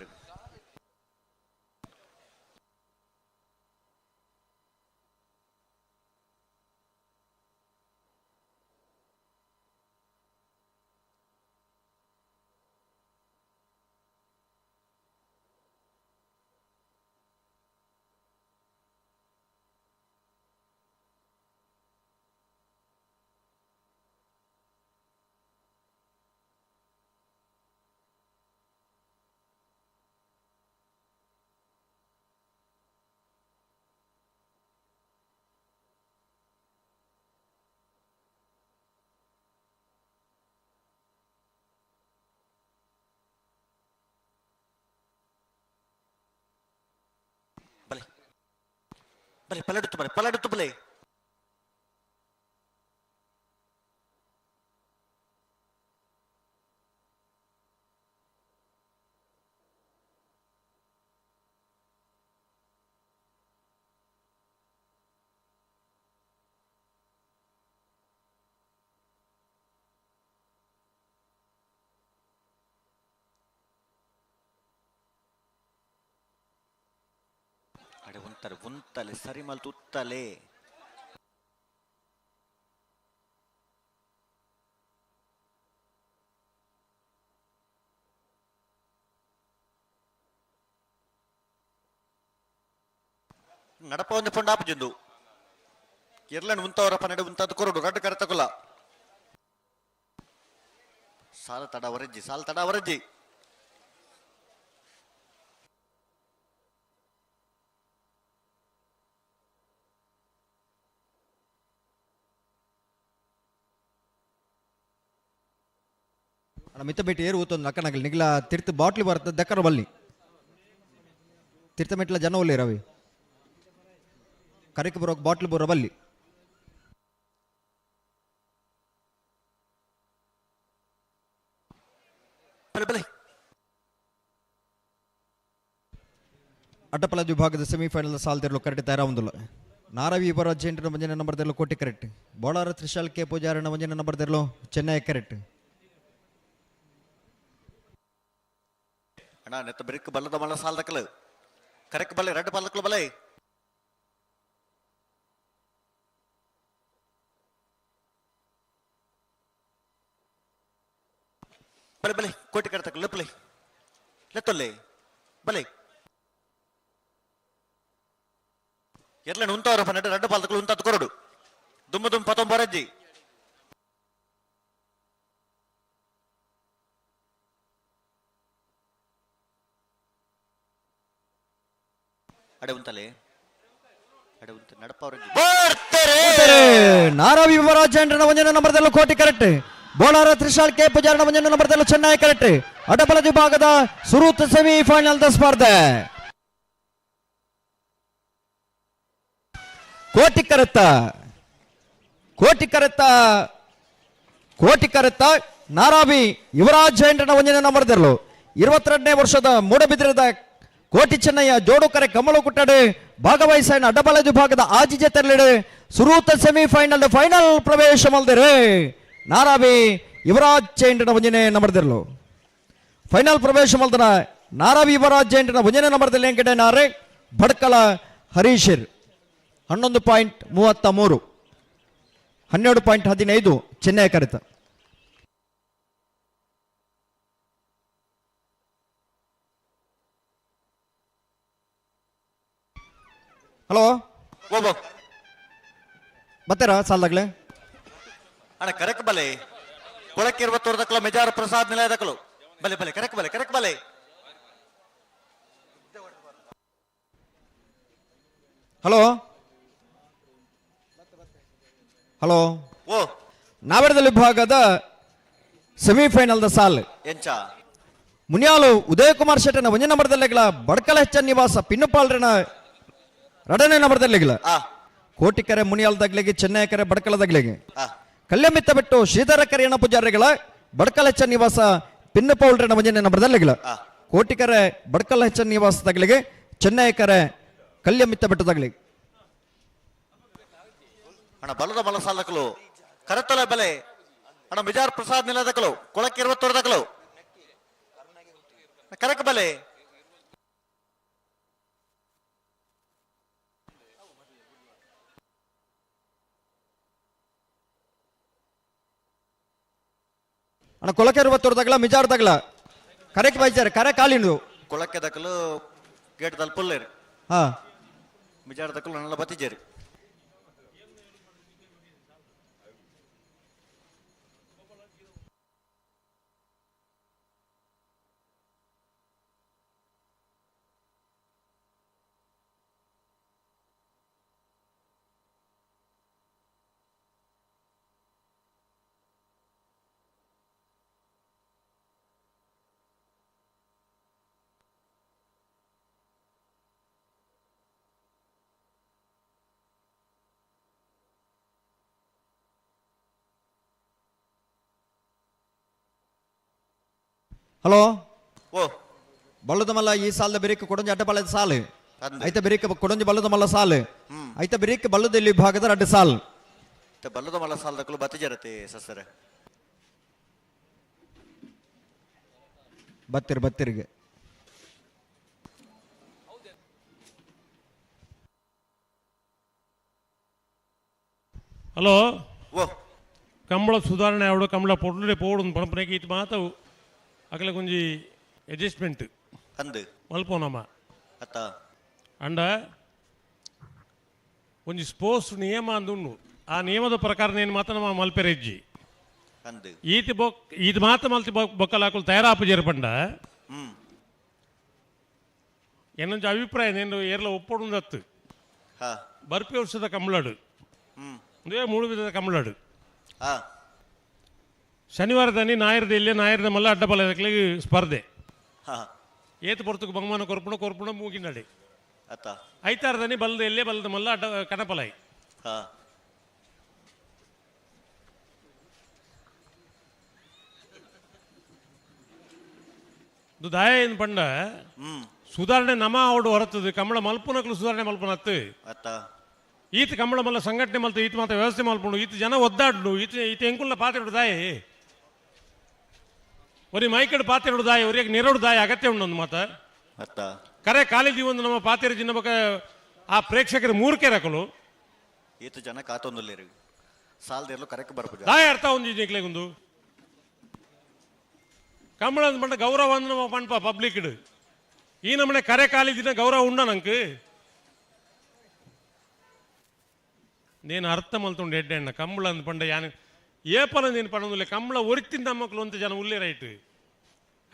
ಬಲೆ ಪಲಡುತ್ತು ಬಲೆ ಪಲಡುತ್ತು ಬಲೆ ಅಡೆ ಉಂತಲೆ ಉಂತಲೆ ಸರಿ ಮಲ್ತು ಉತ್ತಲೆ ನಡಪ ಒಂದು ಪಂಡಾಪು ಜಂದು ಎರ್ಲನ್ ಉಂತವರ ಪನ್ನಡೆ ಉಂತದ್ದು ಕೊರಡು ರಡ್ಡು ಕರೆತಕುಲ ಸಾಲ ತಡ ವರಜ್ಜಿ ಸಾಲ ತಡ ವರಜ್ಜಿ ಅಣ್ಣ ಮಿತ್ತ ಭೇಟಿ ಏರು ಊತೊಂದು ಅಕ್ಕನಗಲ್ ನಿಗ್ಲ ತಿರ್ತು ಬಾಟ್ಲಿ ಬರ್ತದೆ ದಕ್ಕರ ಬಲ್ಲಿ ತಿರ್ತ ಮೆಟ್ಲ ಜನ ಒಲ್ಲೆ ರವಿ ಕರೆಕ್ ಬರೋ ಬಾಟ್ಲಿ ಬರೋ ಬಲ್ಲಿ ಅಡ್ಡಪಲ ವಿಭಾಗದ ಸೆಮಿಫೈನಲ್ ಸಾಲ್ದಿರಲು ಕರೆಕ್ಟ್ ತಯಾರಾಗುವುದಿಲ್ಲ ನಾರವಿ ಇವರ ಜೆಂಟರ ಮಂಜನ ನಂಬರ್ ತೆರಲು ಕೋಟಿ ಕರೆಕ್ಟ್ ಬೋಳಾರ ತ್ರಿಶಾಲ್ ಕೆ ಪೂಜಾರನ ಮಂಜನ ನಂಬರ್ ತೆರಲು ಚೆನ್ನೈ ಕರೆಕ್ಟ್ ಅಣ್ಣ ನೆತ್ತ ಬಿರುಕು ಬಲ್ಲದ ಮಲ್ಲ ಸಾಲ್ದಕಲು ಕರೆಕ್ ಬಲ್ಲೆ ರಡ್ಡು ಬಲ್ಲಕಲು ಬಲೆ ಬಲೆ ಬಲೆ ಕೋಟಿ ಕರೆತಕಲು ಲೆಪ್ಪಲೆ ಲೆತ್ತೊಲ್ಲೆ ಬಲೆ ಎರ್ಲನ್ ಉಂತವರ ಪನ್ನಡ ರಡ್ಡು ಪಾಲ್ದಕಲು ಉಂತದ್ದು ಕೊರಡು ದುಮ್ಮ ದುಮ್ಮ ಪತ್ತೊಂಬರಜ್ಜಿ ಅಡೆ ಉಂತಲೆ ಅಡೆ ಉಂತ ನಡಪ ನಾರಾವಿ ಯುವರಾಜ್ ಮಂಜನ ನಂಬರ್ ತೆರಲು ಕೋಟಿ ಕರೆಕ್ಟ್ ಬೋಳಾರ ತ್ರಿಶಾಲ್ ಕೆ ಪೂಜಾರನ ಮಂಜನ ನಂಬರ್ ತೆರಲು ಚೆನ್ನೈ ಕರೆಕ್ಟ್ ಅಡ್ಡಪಲ ವಿಭಾಗದ ಸುರೂತ್ ಸೆಮಿಫೈನಲ್ ಸ್ಪರ್ಧೆ ಕೋಟಿ ಕರೆತ್ತ ಕೋಟಿ ಕರೆತ್ತ ಕೋಟಿ ಕರೆತ್ತ ನಾರಾವಿ ಯುವರಾಜ್ ಜೈನ್ರನ ಒಂಜನ ನಂಬರ್ ತೆರಲು 22ನೇ ವರ್ಷದ ಮೂಡಬಿದ್ರದ ಕೋಟಿ ಚೆನ್ನಯ್ಯ ಜೋಡುಕರೆ ಕಮಲು ಕುಟ್ಟಡು ಭಾಗವಹಿಸೈನ ಅಡ್ಡಬಲ ವಿಭಾಗದ ಆಜಿಜೆ ತೆರಳಿಡು ಸುರೂತ ಸೆಮಿಫೈನಲ್ ಫೈನಲ್ ಪ್ರವೇಶ ಮಲ್ದಿರು ನಾರಾವಿ ಯುವರಾಜ್ ಜೈನ್ರನ ಒಂಜನೆ ನಂಬರ್ ತೆರಲು ಫೈನಲ್ ಪ್ರವೇಶ ಮಲ್ದನ ನಾರಾವಿ ಯುವರಾಜ್ ಜೈನ್ರನ ಒಂಜನೆ ನಂಬರ್ ತೆರಳು ನಾರೆ ಭಡ್ಕಲ ಹರೀಶಿರ್ 11.33 12.15 ಚೆನ್ನೈ ಕರೆತ. ಹಲೋ ಬರ್ತಾರಾ ಸಾಲದಾಗ್ಲೆ? ಅಣ್ಣ ಕರೆಕ್ ಬಲೆ ಕೊಳಕ್ಕಿರುವ ತೋರ್ದಕ್ಕಲು ಮೆಜಾರ್ ಪ್ರಸಾದ್ ನಿಲಯದಕ್ಕಲು ಬಲೆ ಬಲೆ ಕರೆಕ್ ಬಲೆ ಕರೆಕ್ ಬಲೆ. ಹಲೋ ಹಲೋ ಓ ನಾವರದಲ್ಲಿ ವಿಭಾಗದ ಸೆಮಿಫೈನಲ್ದ ಸಾಲ್ ಎಂಚ ಮುನಿಯಾಲು ಉದಯ್ ಕುಮಾರ್ ಶೆಟ್ಟನ ಒಂಜಿ ನಂಬರ್ದಲ್ಲೆಗ್ಲ ಬಡ್ಕಲ ಹೆಚ್ಚ ನಿವಾಸ ಪಿನ್ನುಪಾಲ್ರನ ಎರಡನೇ ನಂಬರ್ದಲ್ಲೆಗ್ಲ ಕೋಟಿಕೆರೆ ಮುನಿಯಾಲ್ ದಗ್ಲಿಗೆ ಚೆನ್ನೈ ಕೆರೆ ಬಡ್ಕಲ ದಗ್ಲಿಗೆ ಕಲ್ಯಮಿತ್ತ ಬಿಟ್ಟು ಶ್ರೀಧರ ಕರಿಯಣ್ಣ ಪೂಜಾರಿಗಳ ಬಡ್ಕಲ ಹೆಚ್ಚ ನಿವಾಸ ಪಿನ್ನುಪೌಲ್ರನ ಒಂಜನೇ ನಂಬರ್ದಲ್ಲೆಗ್ಲ ಕೋಟಿಕೆರೆ ಬಡ್ಕಲ ಹೆಚ್ಚ ನಿವಾಸ ತಗ್ಲಿಗೆ ಚೆನ್ನೈ ಕೆರೆ ಕಲ್ಯಮಿತ್ತ ಬಿಟ್ಟು ತಗ್ಲಿಗೆ. ಅಣ್ಣ ಬಲದ ಬಲ ಸಾಲಕಲು ಕರತಲ ಬಲೆ ಅಣ್ಣ ಮಿಜಾರ್ ಪ್ರಸಾದ್ ನಿಲದಕಲು ಕೊಳಕ್ಕಿರುವ ತೋರ್ದಕಲು ಕರಕ ಬಲೆ. ಅಣ್ಣ ಕೊಳಕೆರುವ ತೋರ್ದಗಲ ಮಿಜಾರ್ ತಗಲ ಕರೆಕ್ ಬೈಜಾರೆ ಕರೆ ಕಾಲಿಂದು ಕೊಳಕ್ಕೆ ದಕಲು ಗೇಟ್ ತಲುಪಲ್ಲೇರು ಹಾ ಮಿಜಾರ್ ದಕಲು ನಲ್ಲ ಬತ್ತಿಜೇರಿ. ಹಲೋ ಓ ಬಲ್ಲದ ಮಲ್ಲ ಈ ಸಾಲದ ಬೆರಿಕ್ ಕೊಡೊಂಜಿ ಅಡ್ಡಪಾಳ್ಯದ ಸಾಲು ಐತ ಬೆರಿಕ್ ಕೊಡೊಂಜಿ ಬಲ್ಲದ ಮಲ್ಲ ಸಾಲು ಐತ ಬೆರಿಕ್ ಬಲ್ಲದಲ್ಲಿ ಭಾಗದ ರಡ್ಡು ಸಾಲ್ ಬಲ್ಲದ ಮಲ್ಲ ಸಾಲದಕ್ಕಲು ಬತ್ತಿಜರತೆ ಸಸರೆ ಬತ್ತಿರ್ ಬತ್ತಿರ್ಗೆ ಹಲೋ ಓ ಕಂಬಳ ಸುಧಾರಣೆ ಅವಡು ಕಂಬಳ ಪೊಡ್ಲುಡೆ ಪೋಡು ಪಣಪನೆಗೆ ಇತ್ತು ಮಾತವು ಅಕಲ ಕೊಂಜಿ ಅಡ್ಜಸ್ಟ್ಮೆಂಟ್ ಅಂದು ಮಲ್ಪೋನಮ್ಮ ಅತ್ತ ಅಂಡ ಒಂಜಿ ಸ್ಪೋರ್ಟ್ಸ್ ನಿಯಮ ಅಂದುಂಡು ಆ ನಿಯಮದ ಪ್ರಕಾರ ನೇನು ಮಾತ್ರ ನಮ್ಮ ಮಲ್ಪೆರೆಜ್ಜಿ ಅಂದು ಈತ ಬೊಕ್ ಈತ ಮಾತ್ರ ಮಲ್ತಿ ಬೊಕ್ಕಲಾಕುಲು ತಯಾರಾಪು ಜೇರ್ಪಂಡ ಎನ್ನೊಂಜಿ ಅಭಿಪ್ರಾಯ ನೇನು ಏರ್ಲ ಒಪ್ಪೊಡುಂದತ್ತು ಹಾ ಬರ್ಪಿ ವರ್ಷದ ಕಂಬಳಾಡು ಒಂದೇ ಮೂಡು ವಿಧದ ಕಂಬಳಾಡು ಹಾ ಶನಿವಾರದಲ್ಲಿ ನಾಯರದ ಇಲ್ಲೇ ನಾಯರದ ಮಲ್ಲ ಅಡ್ಡಬಲ ಸ್ಪರ್ಧೆ ಹಾ ಏತು ಪೊರ್ತುಕು ಬಹುಮಾನ ಕೊರ್ಪುಣ ಕೊರ್ಪುಣ ಮೂಗಿನಡಿ ಅತ್ತ ಐತಾರದಲ್ಲಿ ಬಲ್ದ ಎಲ್ಲೇ ಬಲ್ದ ಮಲ್ಲ ಅಡ್ಡ ಕಣಪಲಾಯಿ ಹಾ ಇದು ದಾಯ ಏನು ಪಂಡ ಸುಧಾರಣೆ ನಮ ಅವಡು ಹೊರತದು ಕಂಬಳ ಮಲ್ಪುನಕ್ಲು ಸುಧಾರಣೆ ಮಲ್ಪುನತ್ತು ಅತ್ತ ಈತ ಕಂಬಳ ಮಲ್ಲ ಸಂಘಟನೆ ಮಲ್ತ ಈತ ಮಾತ್ರ ವ್ಯವಸ್ಥೆ ಮಲ್ಪುಂಡು ಈತ ಜನ ಒದ್ದಾಡ್ಲು ಈತ ಈತ ಎಂಕುಲ್ಲ ಪಾತಿರುಡು ದಾಯಿ ಒರಿ ಮೈಕಡ್ ಪಾತಿರುಡು ದಾಯಿ ಒರಿಗೆ ನಿರಡು ದಾಯಿ ಅಗತ್ಯ ಉಂಡು ಒಂದು ಮಾತ ಅತ್ತ ಕರೆ ಕಾಲೇಜಿ ಒಂದು ನಮ್ಮ ಪಾತಿರ ಜಿನ್ನ ಬಕ ಆ ಪ್ರೇಕ್ಷಕರು ಮೂರ್ಕೆ ರಕಲು ಈತ ಜನ ಕಾತೊಂದುಲ್ಲೇರು ಸಾಲದಿರಲು ಕರೆಕ್ಟ್ ಬರ್ಪುಜ ದಾಯ ಅರ್ಥ ಒಂದು ಒಂದು ಕಂಬಳ ಅಂದ್ ಗೌರವ ಅಂದ್ ನಮ್ಮ ಪಣ್ಪ ಪಬ್ಲಿಕ್ ಈ ನಮ್ಮನೆ ಕರೆ ಕಾಲಿದಿನ ಗೌರವ ಉಂಡ ನಂಗೆ నేను ಅರ್ಥ ಮಲ್ತುಂಡು ಎಡ್ಡೆ ಅಣ್ಣ ಕಂಬಳ ಅಂದ್ ಪಂಡ ಯಾನ್ ಏಪಲ నేను ಪಣೊಂದುಲ್ಲೆ ಕಂಬಳ ಒರಿತಿಂದ ಮಕ್ಕಳು ಅಂತ ಜನ ಉಲ್ಲೇರು ಐಟ್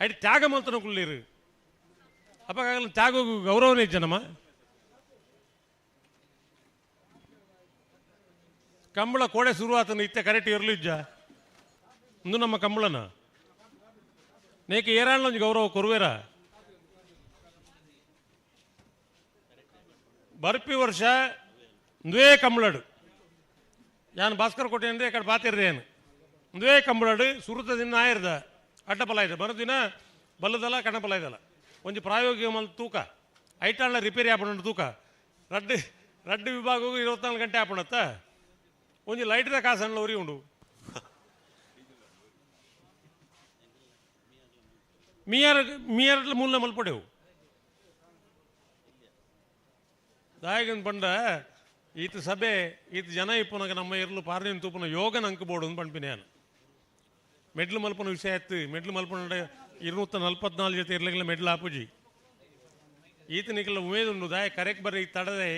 ಐಟ್ ತ್ಯಾಗ ಮಲ್ತನ ಕುಳ್ಳೇರು ಅಪ್ಪ ತ್ಯಾಗ ಗೌರವನೇ ಜನಮ್ಮ ಕಂಬಳ ಕೋಡೆ ಶುರುವಾತನ ಇತ್ತೆ ಕರೆಕ್ಟ್ ಇರಲು ಇಜ್ಜ ಇಂದು ನಮ್ಮ ಕಂಬಳನ ನೇಕೆ ಏರಾಣ್ಲೊಂಜಿ ಗೌರವ ಕೊರುವೇರ ಬರ್ಪಿ ವರ್ಷ ಇಂದುವೇ ಕಂಬಳಡು ಯಾನ್ ಭಾಸ್ಕರ್ ಕೋಟೆ ಅಂದ್ರೆ ಕಡೆ ಬಾತಿರ್ದೇನು ಇಂದುವೇ ಕಂಬಳಡು ಸುರುತ ದಿನ ಆಯಿರ್ದ ಅಡ್ಡಪಲ ಇದೆ ಮರುದಿನ ಬಲ್ಲದಲ್ಲ ಕಣಪಲ ಇದಲ್ಲ ಒಂಜಿ ಪ್ರಾಯೋಗಿಕ ಮಲ್ ತೂಕ ಐಟಾಣ್ಲ ರಿಪೇರಿ ಆಪಣ ತೂಕ ರಡ್ಡು ರಡ್ಡು ವಿಭಾಗಕ್ಕೂ 24 ಗಂಟೆ ಆಪಣತ್ತ ಒಂಜಿ ಲೈಟ್ದ ಕಾಸಣ್ಣ ಉರಿ ಉಂಡು ಮೀಯಾರ ಮೀಯಾರಟ್ಲ ಮೂಲ ಮಲ್ಪಡೆವು ದಾಯಗನ್ ಪಂಡ ಈತ ಸಭೆ ಈತ ಜನ ಇಪ್ಪುನಗ ನಮ್ಮ ಇರ್ಲು ಪಾರ್ನಿನ ತೂಪುನ ಯೋಗನ ಅಂಕ ಬೋರ್ಡು ಅಂತ ಪಂಪಿನ ಯಾನು ಮೆಡ್ಲು ಮಲ್ಪನ ವಿಷಯ ಆಯ್ತು ಮೆಡ್ಲು ಮಲ್ಪನ 244 ಜೊತೆ ಇರ್ಲಿಲ್ಲ ಮೆಡ್ಲು ಆಪುಜಿ ಈತನಿಗೆಲ್ಲ ಉಮೇದುಂಡು ದಾಯ ಕರೆಕ್ಟ್ ಬರ್ರಿ ತಡದೆ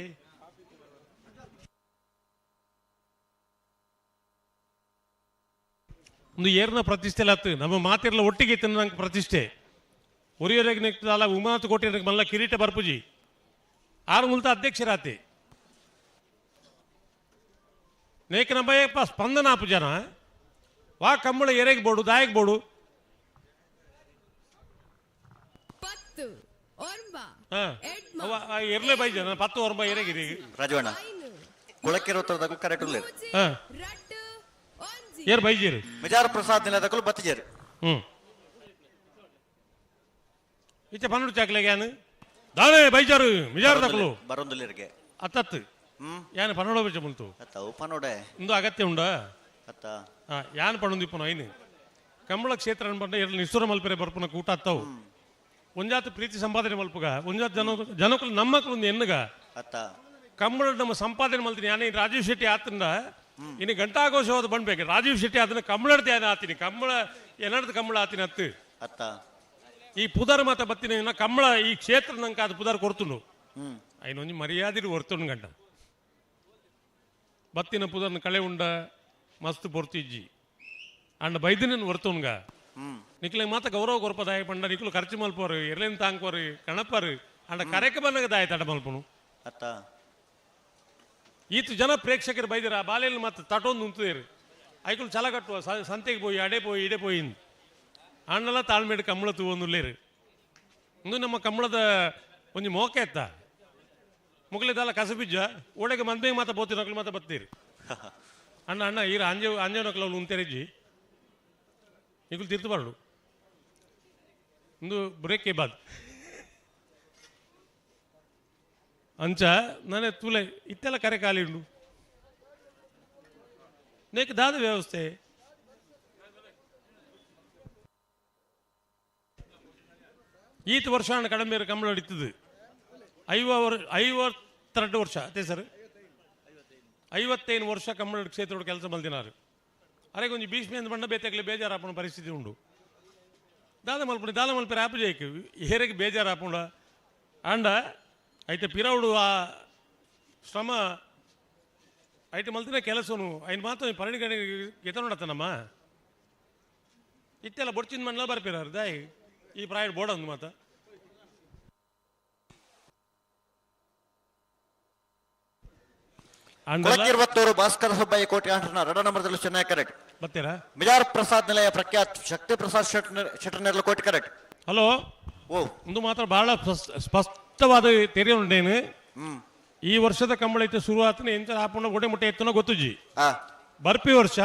ಒಂದು ಏರ್ನ ಪ್ರತಿಷ್ಠೆ ಆತು ನಮ್ಮ ಮಾತಿರ್ಲ ಒಟ್ಟಿಗೆ ಇತ್ತು ನಂಗೆ ಪ್ರತಿಷ್ಠೆ ಒರಿಯೊರೆಗೆ ನೆಕ್ತದಲ್ಲ ಉಮಾನಾಥ್ ಕೋಟೆ ಮಲ್ಲ ಕಿರೀಟ ಬರ್ಪುಜಿ ಆರು ಮುಲ್ತ ಅಧ್ಯಕ್ಷರಾತಿ ನೇಕ ನಮ್ಮ ಸ್ಪಂದನ ಆಪು ಜನ ವಾ ಕಂಬಳ ಎರೆಗೆ ಬೋಡು ದಾಯಕ್ ಬೋಡು ಎರ್ಲೆ ಬೈ ಜನ 10 ಒರ್ಂಬ ಎರೆಗಿರಿ ರಾಜವಣ್ಣ ಕುಳಕ್ಕೆರೆ ಉತ್ತರದಕ್ಕೂ ಕರೆಕ್ಟ್ ಉಲ್ಲೇರು ಏರ್ ಬೈಜೇರು ಮಿಜಾರ್ ಪ್ರಸಾದ್ ನಿಲದಕ್ಕೂ ಬತ್ತಿಜೇರು ಈಚೆ 12 ಚಾಕ್ಲೆಗೆ ಯಾನು ದಾನೆ ಬೈಜಾರು ಮಿಜಾರ್ ದಕ್ಕಲು ಬರೊಂದುಲ್ಲೇರಿಗೆ ಅತ್ತತ್ತು ಯಾನು 12 ಬಚ್ಚ ಮುಂತು ಅತ್ತ ಉಪನೋಡೆ ಇಂದು ಅಗತ್ಯ ಉಂಡ ಅತ್ತ ಯಾನ್ ಪಣೊಂದು ಇಪ್ಪನು ಐನು ಕಂಬಳ ಕ್ಷೇತ್ರ ಅನ್ಪಂಡ ಎರಡು ನಿಸ್ಸುರ ಮಲ್ಪೆರೆ ಬರ್ಪುನ ಕೂಟ ಅತ್ತವು ಒಂಜಾತ ಪ್ರೀತಿ ಸಂಪಾದನೆ ಮಲ್ಪುಗ ಒಂಜಾತ ಜನ ಜನಕುಲು ನಮ್ಮಕ್ಲು ಒಂದು ಎನ್ನುಗ ಅತ್ತ ಕಂಬಳ ನಮ್ಮ ಸಂಪಾದನೆ ಮಲ್ತೀನಿ ಯಾನೇ ರಾಜೀವ್ ಶೆಟ್ಟಿ ಆತಂದ ಇನ್ನು ಗಂಟಾಘೋಷವಾದ ಬಂಡ್ಬೇಕು ರಾಜೀವ್ ಶೆಟ್ಟಿ ಆತನ ಕಂಬಳಡ್ದು ಯಾನ ಆತೀನಿ ಕಂಬಳ ಏನಡ್ದು ಕಂಬಳ ಆತೀನಿ ಅತ್ತು ಅತ್ತ ಈ ಪುದರ್ ಮಾತ ಬತ್ತಿನ ಕಂಬಳ ಈ ಕ್ಷೇತ್ರ ನಂಗೆ ಅದು ಪುದರ್ ಕೊಡ್ತುಂಡು ಐನೊಂಜಿ ಮರ್ಯಾದೆ ಹೊರ್ತುಂಡು ಗಂಟ ಬತ್ತಿನ ಪುದರ್ನ ಕಳೆ ಉಂಡ ಮಸ್ತ್ ಪೊರ್ತಿಜ್ಜಿ ಅಂಡ ಬೈದಿನ ಹೊರ್ತುನ್ಗ ನಿಕ್ಲೆ ಮಾತ ಗೌರವ ಕೊರ್ಪ ದಾಯ ಪಂಡ ನಿಕ್ಲು ಖರ್ಚು ಮಲ್ಪೋರು ಎರ್ಲೇನ್ ತಾಂಕೋರು ಕಣಪ್ಪರು ಅಂಡ ಕರೆಕ ಬಂದಾಗ ದಾಯ ತಡ ಮಲ್ಪನು ಅತ್ತ ಈತ ಜನ ಪ್ರೇಕ್ಷಕರು ಬೈದಿರ ಆ ಬಾಲೆಯಲ್ಲಿ ಮತ್ತೆ ತಟೊಂದು ಉಂತುದೇರು ಐಕುಲು ಚಲ ಕಟ್ಟುವ ಸಂತೆಗೆ ಪೋಯಿ ಅಡೆ ಪೋಯಿ ಇಡೆ ಪೋಯಿ ಅಣ್ಣಲ ತಾಳ್ಮೇಡು ಕಂಬಳ ತೂವೊಂದುಲ್ಲೇರು ಇಂದು ನಮ್ಮ ಕಂಬಳದ ಒಂಜಿ ಮೋಕೆ ಎತ್ತ ಮುಗಲಿದಲ್ಲ ಕಸಬಿಜ್ಜ ಓಡೆಗೆ ಮಂದೆ ಮಾತ ಬೋತಿನ ಮಾತ ಬತ್ತೀರಿ ಅಣ್ಣ ಅಣ್ಣ ಈರ ಅಂಜೆ ಅಂಜನಕ್ಲ ಉಂತೆರೆಜ್ಜಿ ನಿಕುಲು ತಿರ್ತು ಬರಡು ಒಂದು ಬ್ರೇಕ್ ಬಾದ್ ಅಂಚ ನಾನೇ ತೂಲೆ ಇತ್ತೆಲ್ಲ ಕರೆ ಖಾಲಿ ಉಂಡು ನೇಕ್ ದಾದ ವ್ಯವಸ್ಥೆ ಈತ ವರ್ಷ ಕಡಿಮೆ ಕಂಬಳ ಹಿಡಿತದೆ 52 ವರ್ಷ ಅದೇ ಸರ್ 55 ವರ್ಷ ಕಂಬಳ ಕ್ಷೇತ್ರದ ಕೆಲಸ ಮಲ್ದಿನಾರು ಅರೆ ಕೊಂಚ ಭೀಷ್ಮೆ ಅಂತ ಬಣ್ಣ ಬೇತಾಗಲಿ ಬೇಜಾರಾಪಣ ಪರಿಸ್ಥಿತಿ ಉಂಡು ದಾದ ಮಲ್ಪುಂಡು ದಾದ ಮಲ್ಪೆ ಆಪು ಜೈಕ್ ಹೇರಿಗೆ ಬೇಜಾರಾಪುಂಡ ಆಂಡ ಐತೆ ಪಿರವುಡು ಆ ಶ್ರಮ ಐತೆ ಮಲ್ತಿನ ಕೆಲಸನು ಐನ್ ಮಾತ್ರ ಪರಿಣಿಗಣಿ ಗೆತನುಡತ್ತನಮ್ಮ ಇತ್ತೆಲ್ಲ ಬೊಡ್ಚಿನ ಮಣ್ಣೆಲ್ಲ ಬರ್ಪಿರಾರು ದಾಯಿ ಈ ಪ್ರಾಯ ಬೋರ್ಡ್ ಒಂದು ಮಾತ ಕೊಳಕಿರುವತ್ತೂರು ಭಾಸ್ಕರ ಸುಬ್ಬಯ್ಯ ಕೋಟಿ ಆಂಟನ ರಡ ನಂಬರ್ದಲ್ಲಿ ಚೆನ್ನೈ ಕರೆಕ್ಟ್ ಬರ್ತೀರಾ ಮಿಜಾರ್ ಪ್ರಸಾದ್ ನಿಲಯ ಪ್ರಖ್ಯಾತ್ ಶಕ್ತಿ ಪ್ರಸಾದ್ ಶೆಟ್ಟರ್ನೆರ್ಲ ಕೋಟಿ ಕರೆಕ್ಟ್ ಹಲೋ ಓ ಒಂದು ಮಾತ್ರ ಬಹಳ ಸ್ಪಷ್ಟವಾದ ತೆರೆಯುಂಡೇನು ಈ ವರ್ಷದ ಕಂಬಳ ಇತ್ತು ಶುರುವಾತನ ಎಂತ ಆಪುಂಡ ಗೊಡೆ ಮುಟ್ಟೆ ಎತ್ತನ ಗೊತ್ತುಜಿ ಬರ್ಪಿ ವರ್ಷ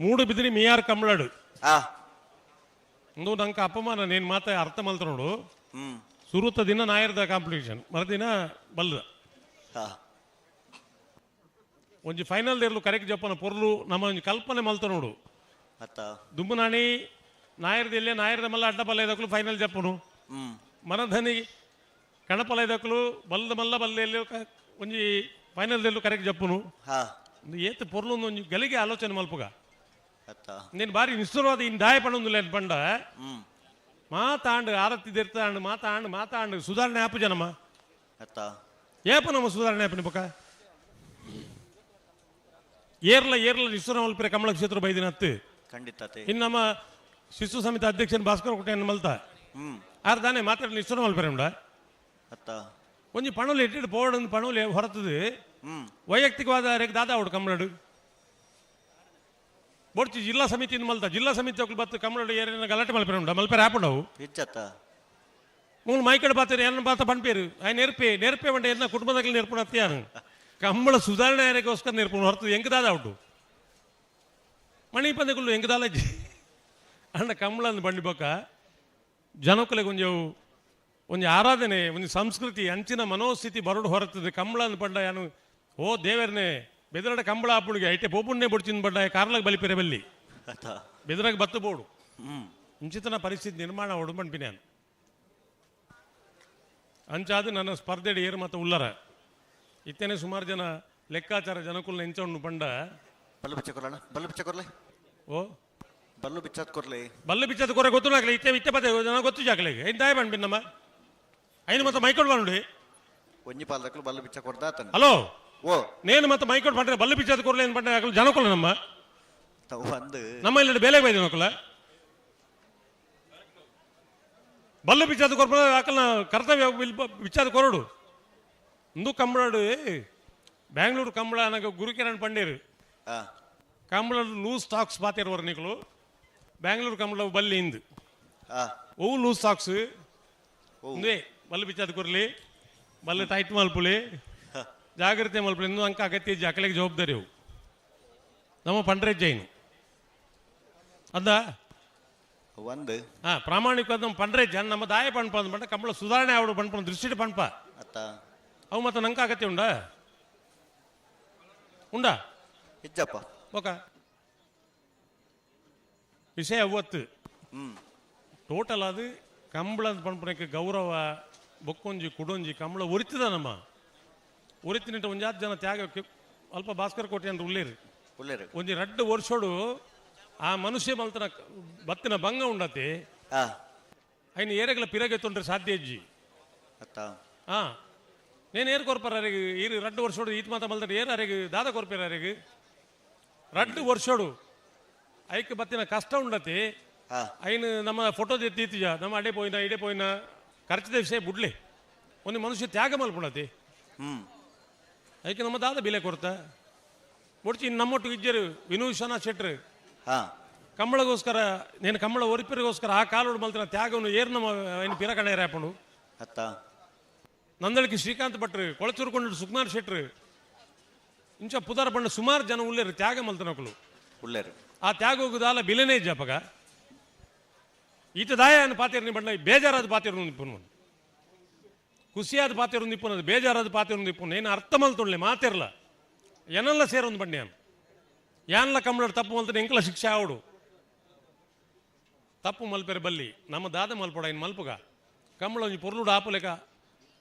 ಮೂಡು ಬಿದಿರಿ ಮಿಯಾರ್ ಕಂಬಳಡು ಒಂದು ನಂಗೆ ಅಪಮಾನ ನೇನು ಮಾತ ಅರ್ಥ ಮಲ್ತ ನೋಡು ಸುರುತ ದಿನ ನಾಯರ್ದ ಕಾಂಪಿಟೇಷನ್ ಮರುದಿನ ಬಲ್ದ ಒಂಜಿ ಫೈನಲ್ ಇರಲು ಕರೆಕ್ಟ್ ಜಪ್ಪನ ಪೊರ್ಲು ನಮ್ಮ ಒಂಜಿ ಕಲ್ಪನೆ ಮಲ್ತ ನೋಡು ದುಂಬುನಾಣಿ ನಾಯರ್ದಿಲ್ಲೇ ನಾಯರ್ದ ಮಲ್ಲ ಅಡ್ಡ ಪಲ್ಲ ಇದಕ್ಕಲು ಫೈನಲ್ ಜಪ್ಪನು ಮನಧನಿ ಕಣಪಲ ಇದಕ್ಕಲು ಬಲ್ದ ಮಲ್ಲ ಬಲ್ಲೆ ಒಂಜಿ ಫೈನಲ್ ದೆಲ್ಲು ಕರೆಕ್ಟ್ ಜಪ್ಪನು ಏತ್ ಪೊರ್ಲು ಒಂಜಿ ಗಲಿಗೆ ಆಲೋಚನೆ ಮಲ್ಪುಗ నేను ಬಾರಿ ನಿಷ್ಠುರವಾದ ಇನ್ ದಾಯ ಪಣೊಂದುಲ್ಲ ಪಂಡ ಮಾತಾಂಡು ಆರತಿ ದೆರ್ತಾಂಡು ಮಾತಾಂಡು ಮಾತಾಂಡು ಸುಧಾರಣೆ ಆಪು ಜನಮ್ಮ ಏಪ ನಮ್ಮ ಸುಧಾರಣೆ ಆಪನಿ ಪಕ್ಕ ಏರ್ಲ ಏರ್ಲ ನಿಷ್ಠುರ ಮಲ್ಪರೆ ಕಮಲ ಕ್ಷೇತ್ರ ಬೈದಿನ ಹತ್ತು ಖಂಡಿತ ಇನ್ನು ನಮ್ಮ ಶಿಶು ಸಮಿತಿ ಅಧ್ಯಕ್ಷನ ಭಾಸ್ಕರ ಕೋಟೆಯನ್ನು ಮಲ್ತ ಆರ್ ತಾನೇ ಮಾತಾಡಿ ನಿಷ್ಠುರ ಮಲ್ಪರೆ ಉಂಡ ಒಂಜಿ ಪಣೋಲಿ ಇಟ್ಟಿಟ್ಟು ಪೋಡು ಪಣೋಲಿ ಹೊರತದು ವೈಯಕ್ತಿಕವಾದ ದಾದಾ ಅವಡು ಕಮಲಡು ಬೊಡ್ಚಿ ಜಿಲ್ಲಾ ಸಮಿತಿ ಮಲ್ತ ಜಿಲ್ಲಾ ಸಮಿತಿ ಬತ್ತು ಕಮಲಡು ಏರಿನ ಗಲಾಟೆ ಮಲ್ಪೆರೆ ಉಂಡ ಮಲ್ಪೆರೆ ಆಪುಂಡವು ಮೂಲು ಮೈಕಡೆ ಬಾತಾರೆ ಏನ ಬಾತ ಪಣ್ಪೇರು ಆಯ್ ನೆರ್ಪೆ ನೆರ್ಪೆ ಬಂಡೆ ಎನ್ನ ಕುಟುಂಬದಲ್ಲಿ ನೆರ್ಪುಣ ಅತ್ತಿಯಾನು ಕಂಬಳ ಸುಧಾರಣೆ ಆರಕ್ಕೋಸ್ಕರ ನೆರ್ಪುಣ ಹೊರತು ಎಂಕದಾದ ಉಂಟು ಮಣಿ ಪಂದೆಗುಳ್ಳು ಎಂಕದಾಲಜ್ಜಿ ಅಣ್ಣ ಕಂಬಳ ಅಂದ್ ಬಂಡಿ ಬೊಕ್ಕ ಜನಕುಲೆ ಒಂಜವು ಒಂಜಿ ಆರಾಧನೆ ಒಂಜಿ ಸಂಸ್ಕೃತಿ ಅಂಚಿನ ಮನೋಸ್ಥಿತಿ ಬರಡು ಹೊರತದೆ ಕಂಬಳ ಅಂದ್ ಪಂಡ ಯಾನು ಓ ದೇವರನೆ ಬೆದರಡ ಕಂಬಳ ಆಪುಣಿಗೆ ಐಟೆ ಪೋಪುಣ್ಣೆ ಬೊಡ್ಚಿನ ಬಂಡ ಕಾರ್ಲಾಗ ಬಲಿಪೆರೆ ಬಲ್ಲಿ ಬೆದರಾಗ ಬತ್ತು ಬೋಡು ಇಂಚಿತನ ಪರಿಸ್ಥಿತಿ ನಿರ್ಮಾಣ ಓಡು ಬಂಡ್ಪಿನ ಅಂಚಾದ ನನ್ನ ಸ್ಪರ್ಧೆ ಏರು ಮತ್ತು ಉಲ್ಲರ ಇತ್ತೇನೆ ಸುಮಾರು ಜನ ಲೆಕ್ಕಾಚಾರ ಜನಕುಲ್ನ ಎಂಚ ಪಂಡ ಬಲ್ಲು ಬಿಚ್ಚ ಕೊರಣ ಬಲ್ಲು ಬಿಚ್ಚ ಕೊರ್ಲೆ ಓ ಬಲ್ಲು ಬಿಚ್ಚತ್ ಕೊರ್ಲೆ ಬಲ್ಲು ಬಿಚ್ಚತ್ ಕೊರೆ ಗೊತ್ತು ನಾಕಲೆ ಇತ್ತೆ ಇತ್ತೆ ಪತ್ತೆ ಜನ ಗೊತ್ತು ಜಾಕಲೆ ಏನು ದಾಯ ಬಂಡ್ಪಿನ ನಮ್ಮ ಐನು ಮತ್ತೆ ಮೈಕೊಡ್ ಬಂಡಿ ಒಂಜಿ ಪಾಲ್ದಕ್ಕಲು ಬಲ್ಲು ಬಿಚ್ಚ ಕೊರ್ದ ಹಲೋ ಓ ನೇನು ಮತ್ತೆ ಮೈಕೊಡ್ ಪಂಡ್ರೆ ಬಲ್ಲು ಬಿಚ್ಚತ್ ಕೊರ್ಲೆ ಏನು ಪಂಡ್ರೆ ಯಾಕಲು ಜನಕುಲ ನಮ್ಮ ಒಂದು ನಮ್ಮ ಇಲ್ಲಿ ಬೇಲೆ ಬೈದ ನಕುಲ ಬಲ್ಲು ಬಿಚ್ಚಾದ ಕೊರ್ಪ ಆಕಲ್ನ ಕರ್ತವ್ಯ ಬಿಚ್ಚಾದ ಕೊರಡು ಇಂದು ಕಂಬಳಡು ಬ್ಯಾಂಗ್ಳೂರು ಕಂಬಳ ನನಗೆ ಗುರುಕಿರಣ್ ಪಂಡೇರು ಕಂಬಳ ಲೂಸ್ ಸ್ಟಾಕ್ಸ್ ಪಾತಿರುವರು ನಿಕಲು ಬ್ಯಾಂಗ್ಳೂರು ಕಂಬಳ ಬಲ್ಲಿ ಇಂದು ಓ ಲೂಸ್ ಸ್ಟಾಕ್ಸ್ ಇಂದೇ ಬಲ್ಲು ಬಿಚ್ಚಾದ ಕೊರ್ಲಿ ಬಲ್ಲು ಟೈಟ್ ಮಲ್ಪುಲಿ ಜಾಗ್ರತೆ ಮಲ್ಪುಲಿ ಇಂದು ಅಂಕ ಅಗತ್ಯ ಇಜ್ಜಿ ಅಕಲೆಗೆ ಜವಾಬ್ದಾರಿ ಅವು ನಮ್ಮ ಪಂಡ್ರೆ ಜೈನ್ ಅದ ಒಂದು ಹಾ ಪ್ರಾಮಾಣಿಕವಾದ ನಮ್ಮ ಪಂಡ್ರೆ ಜನ ನಮ್ಮ ದಾಯ ಪಣ್ಪ ಅಂದ್ ಪಂಡ ಕಂಬಳ ಸುಧಾರಣೆ ಆವಡು ಪಣ್ಪ ದೃಷ್ಟಿ ಪಣ್ಪ ಅವು ಮತ್ತೆ ನಂಗೆ ಅಗತ್ಯ ಉಂಡಾ ಉಂಡಾ ಇಜ್ಜಪ್ಪ ಓಕ ವಿಷಯ ಅವತ್ತು ಟೋಟಲ್ ಅದು ಕಂಬಳ ಪಣ್ಪನಕ್ಕೆ ಗೌರವ ಬೊಕ್ಕೊಂಜಿ ಕುಡೊಂಜಿ ಕಂಬಳ ಒರಿತದ ನಮ್ಮ ಒರಿತಿನಿಟ್ಟ ಒಂಜಾತ್ ಜನ ತ್ಯಾಗ ಅಲ್ಪ ಭಾಸ್ಕರ್ ಕೋಟೆ ಅಂದ್ರೆ ಉಳ್ಳೇರು ಉಳ್ಳೇರು ಒಂಜಿ ರಡ್ಡು ವರ್ಷೋಡು ಆ ಮನುಷ್ಯ ಮಲ್ತನ ಬತ್ತಿನ ಭಂಗ ಉಂಡತಿ ಐನು ಏರೆಗಳ ಪಿರಗೆ ತೊಂದ್ರೆ ಸಾಧ್ಯ ಇಜ್ಜಿ ಹಾ ನೇನು ಏರ್ ಕೊರ್ಪಾರ ಅರೆಗೆ ಈರು ರಡ್ಡು ವರ್ಷೋಡು ಈತ ಮಾತ ಮಲ್ತಾರೆ ಏರ್ ಅರೆಗೆ ದಾದ ಕೊರ್ಪಿರ ಅರೆಗೆ ರಡ್ಡು ವರ್ಷೋಡು ಐಕ್ ಬತ್ತಿನ ಕಷ್ಟ ಉಂಡತಿ ಐನು ನಮ್ಮ ಫೋಟೋ ಎತ್ತೀತಿಜ ನಮ್ಮ ಅಡೆ ಪೋಯಿನ ಇಡೆ ಪೋಯಿನ ಖರ್ಚದ ವಿಷಯ ಬುಡ್ಲಿ ಒಂದು ಮನುಷ್ಯ ತ್ಯಾಗ ಮಲ್ಪುಣತಿ ಐಕೆ ನಮ್ಮ ದಾದ ಬೆಲೆ ಕೊರ್ತ ಬೊಡ್ಚಿ ಇನ್ನು ನಮ್ಮೊಟ್ಟು ಇಜ್ಜರು ವಿನೂಷಣ ಶೆಟ್ರು ಕಂಬಳಗೋಸ್ಕರ నేను ಕಂಬಳ ಒರಿಪರಿಗೋಸ್ಕರ ಆ ಕಾಲೋಡು ಮಲ್ತಿನ ತ್ಯಾಗವನ್ನು ಏರ್ ನಮ್ಮ ಏನು ಪಿರಕಣೆ ರೇಪಣು ನಂದಳಿಕೆ ಶ್ರೀಕಾಂತ್ ಭಟ್ರು ಕೊಳಚೂರುಕೊಂಡು ಸುಕುಮಾರ್ ಶೆಟ್ರು ಇಂಚ ಪುದಾರ ಪಂಡ ಸುಮಾರು ಜನ ಉಳ್ಳೇರು ತ್ಯಾಗ ಮಲ್ತನಕುಲು ಉಳ್ಳೇರು ಆ ತ್ಯಾಗ ಹೋಗುದಾಲ ಬಿಲೆನೇ ಇಜ್ಜಪ್ಪಗ ಈತ ದಾಯ ಪಾತಿರ್ನಿ ಬಣ್ಣ ಬೇಜಾರಾದ ಪಾತಿರ್ನು ನಿಪ್ಪುನು ಖುಷಿಯಾದ ಪಾತಿರ್ನು ನಿಪ್ಪುನದು ಬೇಜಾರಾದ ಪಾತಿರ್ನು ನಿಪ್ಪುನು ಏನು ಅರ್ಥ ಮಲ್ತೊಳ್ಳೆ ಮಾತಿರಲ್ಲ ಎನಲ್ಲ ಸೇರೊಂದು ಬಣ್ಣ ಯಾನ್ಲ ಕಂಬಳ ತಪ್ಪು ಮಲ್ತನೆ ಎಂಕಲ ಶಿಕ್ಷೆ ಆವಡು ತಪ್ಪು ಮಲ್ಪೆರೆ ಬಲ್ಲಿ ನಮ್ಮ ದಾದ ಮಲ್ಪಡ ಇನ್ನು ಮಲ್ಪುಗ ಕಂಬಳ ಒಂಜಿ ಪೊರ್ಲುಡು ಆಪುಲೆಕ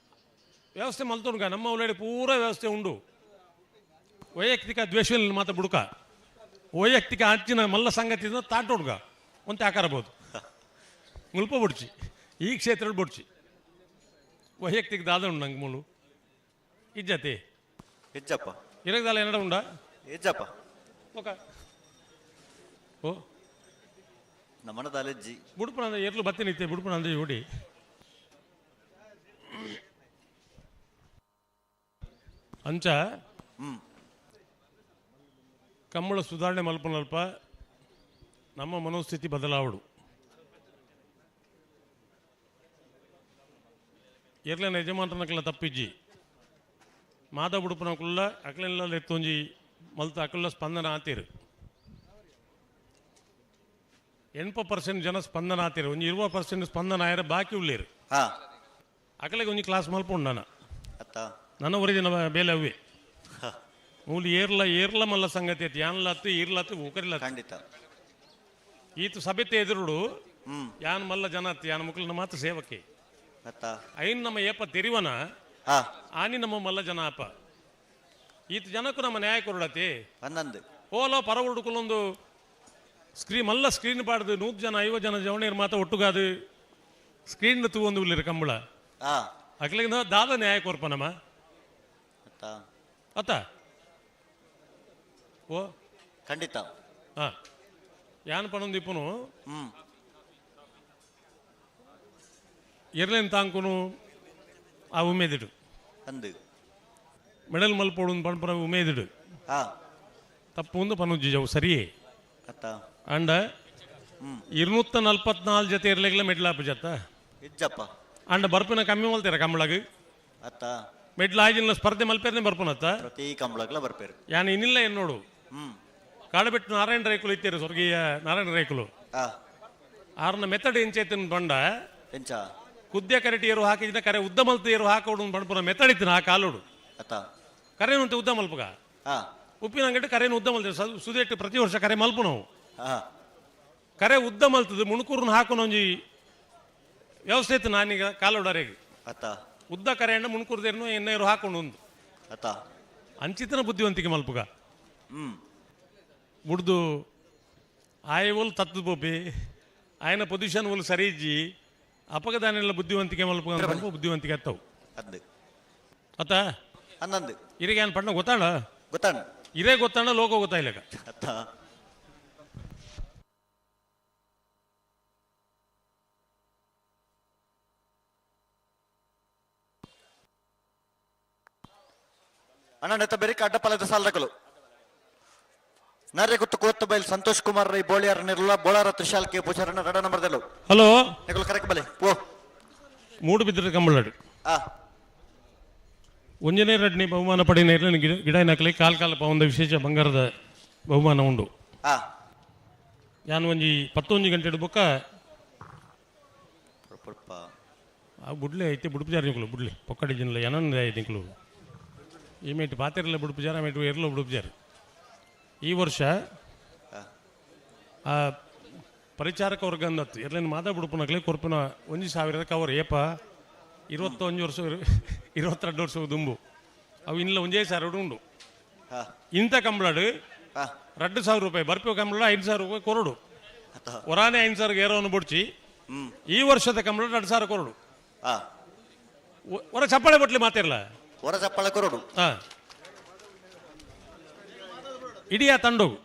ವ್ಯವಸ್ಥೆ ಮಲ್ತೊನ್ಗ ನಮ್ಮ ಉಳ್ಳಾಡಿ ಪೂರ ವ್ಯವಸ್ಥೆ ಉಂಡು ವೈಯಕ್ತಿಕ ದ್ವೇಷ ಮಾತ್ರ ಬುಡುಕ ವೈಯಕ್ತಿಕ ಅಂಚಿನ ಮಲ್ಲ ಸಂಗತಿ ತಾಟೋಡ್ಗ ಒಂತೆ ಆಕಾರಬಹುದು ಮುಲ್ಪ ಬುಡ್ಚಿ ಈ ಕ್ಷೇತ್ರ ಬುಡ್ಚಿ ವೈಯಕ್ತಿಕ ದಾದ ಉಂಡು ನಂಗೆ ಮುಳು ಇಜ್ಜತೆ ಇಜ್ಜಪ್ಪ ಇರಗದಾಲ ಏನಾರ ಉಂಡಾ ಇಜ್ಜಪ್ಪ ಓಕೆ ಓ ನಮ್ಮನದಾಲೆ ಜಿ ಬುಡ್ಪಣ ಎರ್ಲು ಬತ್ತಿನಿತ್ತೆ ಬುಡ್ಪಣ ಅಂದ್ರೆ ನೋಡಿ ಅಂಚ ಕಂಬಳ ಸುಧಾರಣೆ ಮಲ್ಪನಲ್ಪ ನಮ್ಮ ಮನೋಸ್ಥಿತಿ ಬದಲಾವಡು ಎರ್ಲೆನ ಯಜಮಾನ್ರನಕ್ಕೆಲ್ಲ ತಪ್ಪಿಜ್ಜಿ ಮಾದ ಬುಡುಪನಕುಲ್ಲ ಅಕ್ಲೆಲ್ಲ ಎತ್ತೊಂಜಿ ಮಲ್ತ ಅಕಲ್ಲ ಸ್ಪಂದನ ಆತೀರು 80% ಜನ ಸ್ಪಂದನ ಆತೀರು ಒಂಜಿ 20% ಸ್ಪಂದನ ಆಯರ ಬಾಕಿ ಉಳ್ಳೇರು ಅಕಲೆಗೆ ಒಂಜಿ ಕ್ಲಾಸ್ ಮಲ್ಪುಂಡು ನಾನು ನನ್ನ ಒರಿಜಿನ ಬೇಲೆ ಅವೇ ಮೂಲು ಏರ್ಲ ಏರ್ಲ ಮಲ್ಲ ಸಂಗತಿ ಐತಿ ಯಾನ್ಲತ್ತು ಈರ್ಲತ್ತು ಉಕರಿಲ್ಲ ಖಂಡಿತ ಈತ ಸಭೆತೆ ಎದುರುಡು ಯಾನ್ ಮಲ್ಲ ಜನ ಅತ್ತು ಯಾನ್ ಮುಕ್ಲನ ಮಾತ್ರ ಸೇವಕೆ ಐನ್ ನಮ್ಮ ಏಪ ತೆರಿವನ ಆನಿ ನಮ್ಮ ಮಲ್ಲ ಜನ ಅಪ್ಪ ಈತ ಜನಕ್ಕೂ ನಮ್ಮ ನ್ಯಾಯ ಕೊರಡತಿ ಹನ್ನೊಂದು ಓಲೋ ಪರವುಡುಕುಲೊಂದು ಸ್ಕ್ರೀನ್ ಮಲ್ಲ ಸ್ಕ್ರೀನ್ ಪಾಡ್ದು 100 ಜನ 50 ಜನ ಜವಣಿಯರು ಮಾತ್ರ ಒಟ್ಟುಗಾದು ಸ್ಕ್ರೀನ್ ತೂವೊಂದು ಉಲ್ಲಿರು ಕಂಬಳ ಅಕ್ಲಿಗೆ ದಾದ ನ್ಯಾಯ ಕೊರ್ಪ ನಮ್ಮ ಅತ್ತ ಓ ಖಂಡಿತ ಹಾಂ ಯಾನ್ ಪಣೊಂದು ಇಪ್ಪನು ಎರ್ಲೇನ್ ತಾಂಕುನು ಆ ಉಮೇದಿಡು ಅಂದು ಮೆಡಲ್ ಮಲ್ಪೋಡು ಪಣಪುರ ಉಮೇದಿಡು ತಪ್ಪು ಒಂದು ಪನುಜ್ಜಿ ಜವು ಸರಿಯೇ ಅಂಡ 244 ಜೊತೆ ಇರ್ಲಿಕ್ಲ ಮೆಡ್ಲಾಪು ಜತ್ತ ಇಜ್ಜಪ್ಪ ಅಂಡ ಬರ್ಪಿನ ಕಮ್ಮಿ ಮಲ್ತೀರ ಕಂಬಳಗ್ ಅತ್ತ ಮೆಡ್ಲ ಆಯ್ಜಿನ ಸ್ಪರ್ಧೆ ಮಲ್ಪೇರ್ನೆ ಬರ್ಪುನತ್ತ ಪ್ರತಿ ಕಂಬಳಗ್ಲ ಬರ್ಪೇರು ಯಾನ್ ಇನ್ನಿಲ್ಲ ಏನು ನೋಡು ಕಾಡಬೆಟ್ಟು ನಾರಾಯಣ ರೈಕುಲು ಇತ್ತೀರು ಸ್ವರ್ಗೀಯ ನಾರಾಯಣ ರೈಕುಲು ಆರ್ನ ಮೆಥಡ್ ಎಂಚೈತಿನ ಬಂಡ ಎಂಚ ಕುದ್ಯ ಕರೆಟಿ ಏರು ಹಾಕಿದ ಕರೆ ಉದ್ದ ಮಲ್ತ ಏರು ಹಾಕೋಡು ಬಂಡ್ಪುರ ಮೆಥಡ್ ಇತ್ತಿನ ಆ ಕಾಲೋಡು ಅತ್ತ ಕರೆನು ಉದ್ದ ಮಲ್ಪಗ ಉಪ್ಪಿನ ಅಂಗಡಿ ಕರೆನು ಉದ್ದ ಮಲ್ತ ಸುದೇಟ್ ಪ್ರತಿ ವರ್ಷ ಕರೆ ಮಲ್ಪು ನಾವು ಕರೆ ಉದ್ದ ಮಲ್ತದ ಮುಣುಕೂರನ್ನ ಹಾಕೋಣ ಒಂಜಿ ವ್ಯವಸ್ಥೆ ಇತ್ತು ನಾನೀಗ ಕಾಲೋಡರೆಗೆ ಅತ್ತ ಉದ್ದ ಕರೆಯಣ್ಣ ಮುಣುಕೂರ್ದೇನು ಎಣ್ಣೆರು ಹಾಕೊಂಡು ಒಂದು ಅತ್ತ ಅಂಚಿತನ ಬುದ್ಧಿವಂತಿಕೆ ಮಲ್ಪುಗ ಬುಡ್ದು ಆಯ ಒಲ್ ತತ್ತದ ಪೋಪಿ ಆಯನ ಪೊಸಿಷನ್ ಒಲ್ ಸರಿ ಇಜ್ಜಿ ಅಪಗದಾನೆಲ್ಲ ಬುದ್ಧಿವಂತಿಕೆ ಮಲ್ಪುಗ ಅಂತ ಬುದ್ಧಿವಂತಿಕೆ ಅತ್ತವು ಅತ್ತ ಹನ್ನೊಂದು ಇರಿಗೆ ಏನು ಪಣ್ಣ ಗೊತ್ತಾಣ ಗೊತ್ತಾಣ ಇರೇ ಗೊತ್ತಾಣ ಲೋಕ ಗೊತ್ತಾಯಿಲ್ಲ ಅತ್ತ ಅಣ್ಣ ನೆತ್ತ ಬೆರಿಕ ಅಡ್ಡಪಾಲದ ಸಾಲದಕಲು ನರ್ರೆ ಗುತ್ತು ಕೋತ್ತ ಬೈಲ್ ಸಂತೋಷ್ ಕುಮಾರ್ ರೈ ಬೋಳಿಯಾರ ನಿರ್ಲ ಬೋಳಾರ ತ್ರಿಶಾಲ್ ಕೆ ಪೂಜಾರಣ್ಣ ರಡ ನಂಬರ್ದಲ್ಲು ಹಲೋ ನೆಗಲು ಕರೆಕ್ ಬಲೆ ಓ ಮೂಡುಬಿದ್ರೆ ಕಂಬಳಾಡು ಒಂಜನೇ ರಡ್ನಿ ಬಹುಮಾನ ಪಡಿನ ಇರಲಿ ಗಿಡ ನಕಲಿ ಕಾಲ್ ಕಾಲ ಪವಂದ ವಿಶೇಷ ಬಂಗಾರದ ಬಹುಮಾನ ಉಂಡು ಯಾನ್ ಒಂಜಿ 11 ಗಂಟೆ ಬೊಕ್ಕ ಆ ಬುಡ್ಲೆ ಐತೆ ಬುಡುಪುಜಾರ ನಿಕುಲು ಬುಡ್ಲೆ ಪೊಕ್ಕಡಿ ಜಿನ್ಲ ಏನನ್ನ ನಿಕುಲು ಈ ಮೇಟ್ ಪಾತಿರಲ್ಲ ಬುಡುಪುಜಾರ ಮೇಟು ಎರ್ಲು ಬುಡುಪುಜಾರ ಈ ವರ್ಷ ಆ ಪರಿಚಾರಕ ವರ್ಗ ಅಂದತ್ತು ಎರ್ಲೇನು ಮಾದ ಬುಡುಪುನಕ್ಲೆ ಕೊರ್ಪುನ 1000 ಕವರ್ ಏಪ 21 ವರ್ಷ 22 ವರ್ಷ ದುಂಬು ಅವು ಇಲ್ಲ ಒಂಜೇ ಸಾವಿರ ಉಂಡು ಇಂಥ ಕಂಬಳಡು 2000 ರೂಪಾಯಿ ಬರ್ಪಿ ಕಂಬಳ 5000 ರೂಪಾಯಿ ಕೊರಡು ಹೊರಾನೆ 5000 ಏರೋನು ಬುಡ್ಚಿ ಈ ವರ್ಷದ ಕಂಬಳ 2000 ಕೊರಡು ಹೊರ ಚಪ್ಪಾಳೆ ಬಟ್ಲಿ ಮಾತಿರಲ್ಲ ಹೊರ ಚಪ್ಪಾಳೆ ಕೊರಡು ಇಡೀ ಆ ತಂಡೋಗು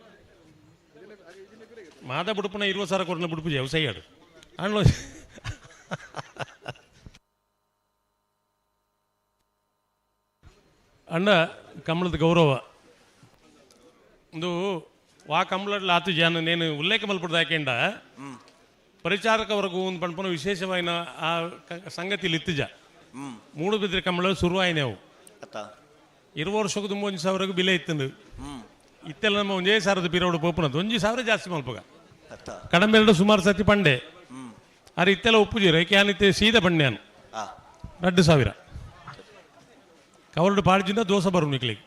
ಮಾದ ಬುಡುಪುನ 20,000 ಕೊರನ ಬುಡುಪು ವ್ಯವಸಾಯ ಆಂಡ್ಲೋ ಅಣ್ಣ ಕಮಲದ ಗೌರವ ಒಂದು ವಾ ಕಮಲಡ್ಲ ಆತು ಜಾನ ನೇನು ಉಲ್ಲೇಖ ಮಲ್ಪಡ್ದ ಯಾಕೆಂಡ ಪರಿಚಾರಕ ವರ್ಗು ಒಂದು ಪಣ್ಪನ ವಿಶೇಷವಾಯಿನ ಆ ಸಂಗತಿ ಇತ್ತುಜ ಮೂಡುಬಿದ್ರೆ ಕಮಲ ಶುರುವಾಯಿನವು 20 ವರ್ಷಕ್ಕೆ ತುಂಬ 1000 ಬಿಲೆ ಇತ್ತಂದು ಇತ್ತೆಲ್ಲ ನಮ್ಮ 1,000 ಪಿರೋಡು ಪೋಪುನದ್ದು 1,000 ಜಾಸ್ತಿ ಮಲ್ಪಗ ಕಡಂಬೆರಡು ಸುಮಾರು ಸತಿ ಪಂಡೆ ಅರೆ ಇತ್ತೆಲ್ಲ ಉಪ್ಪುಜಿರ ಏಕೆ ಸೀದಾ ಬಣ್ಣಾನು 2000 ಕವರ್ಡು ಪಾಡ್ಜಿಂದ ದೋಸೆ ಬರು ನಿಕ್ಲಿಗೆ.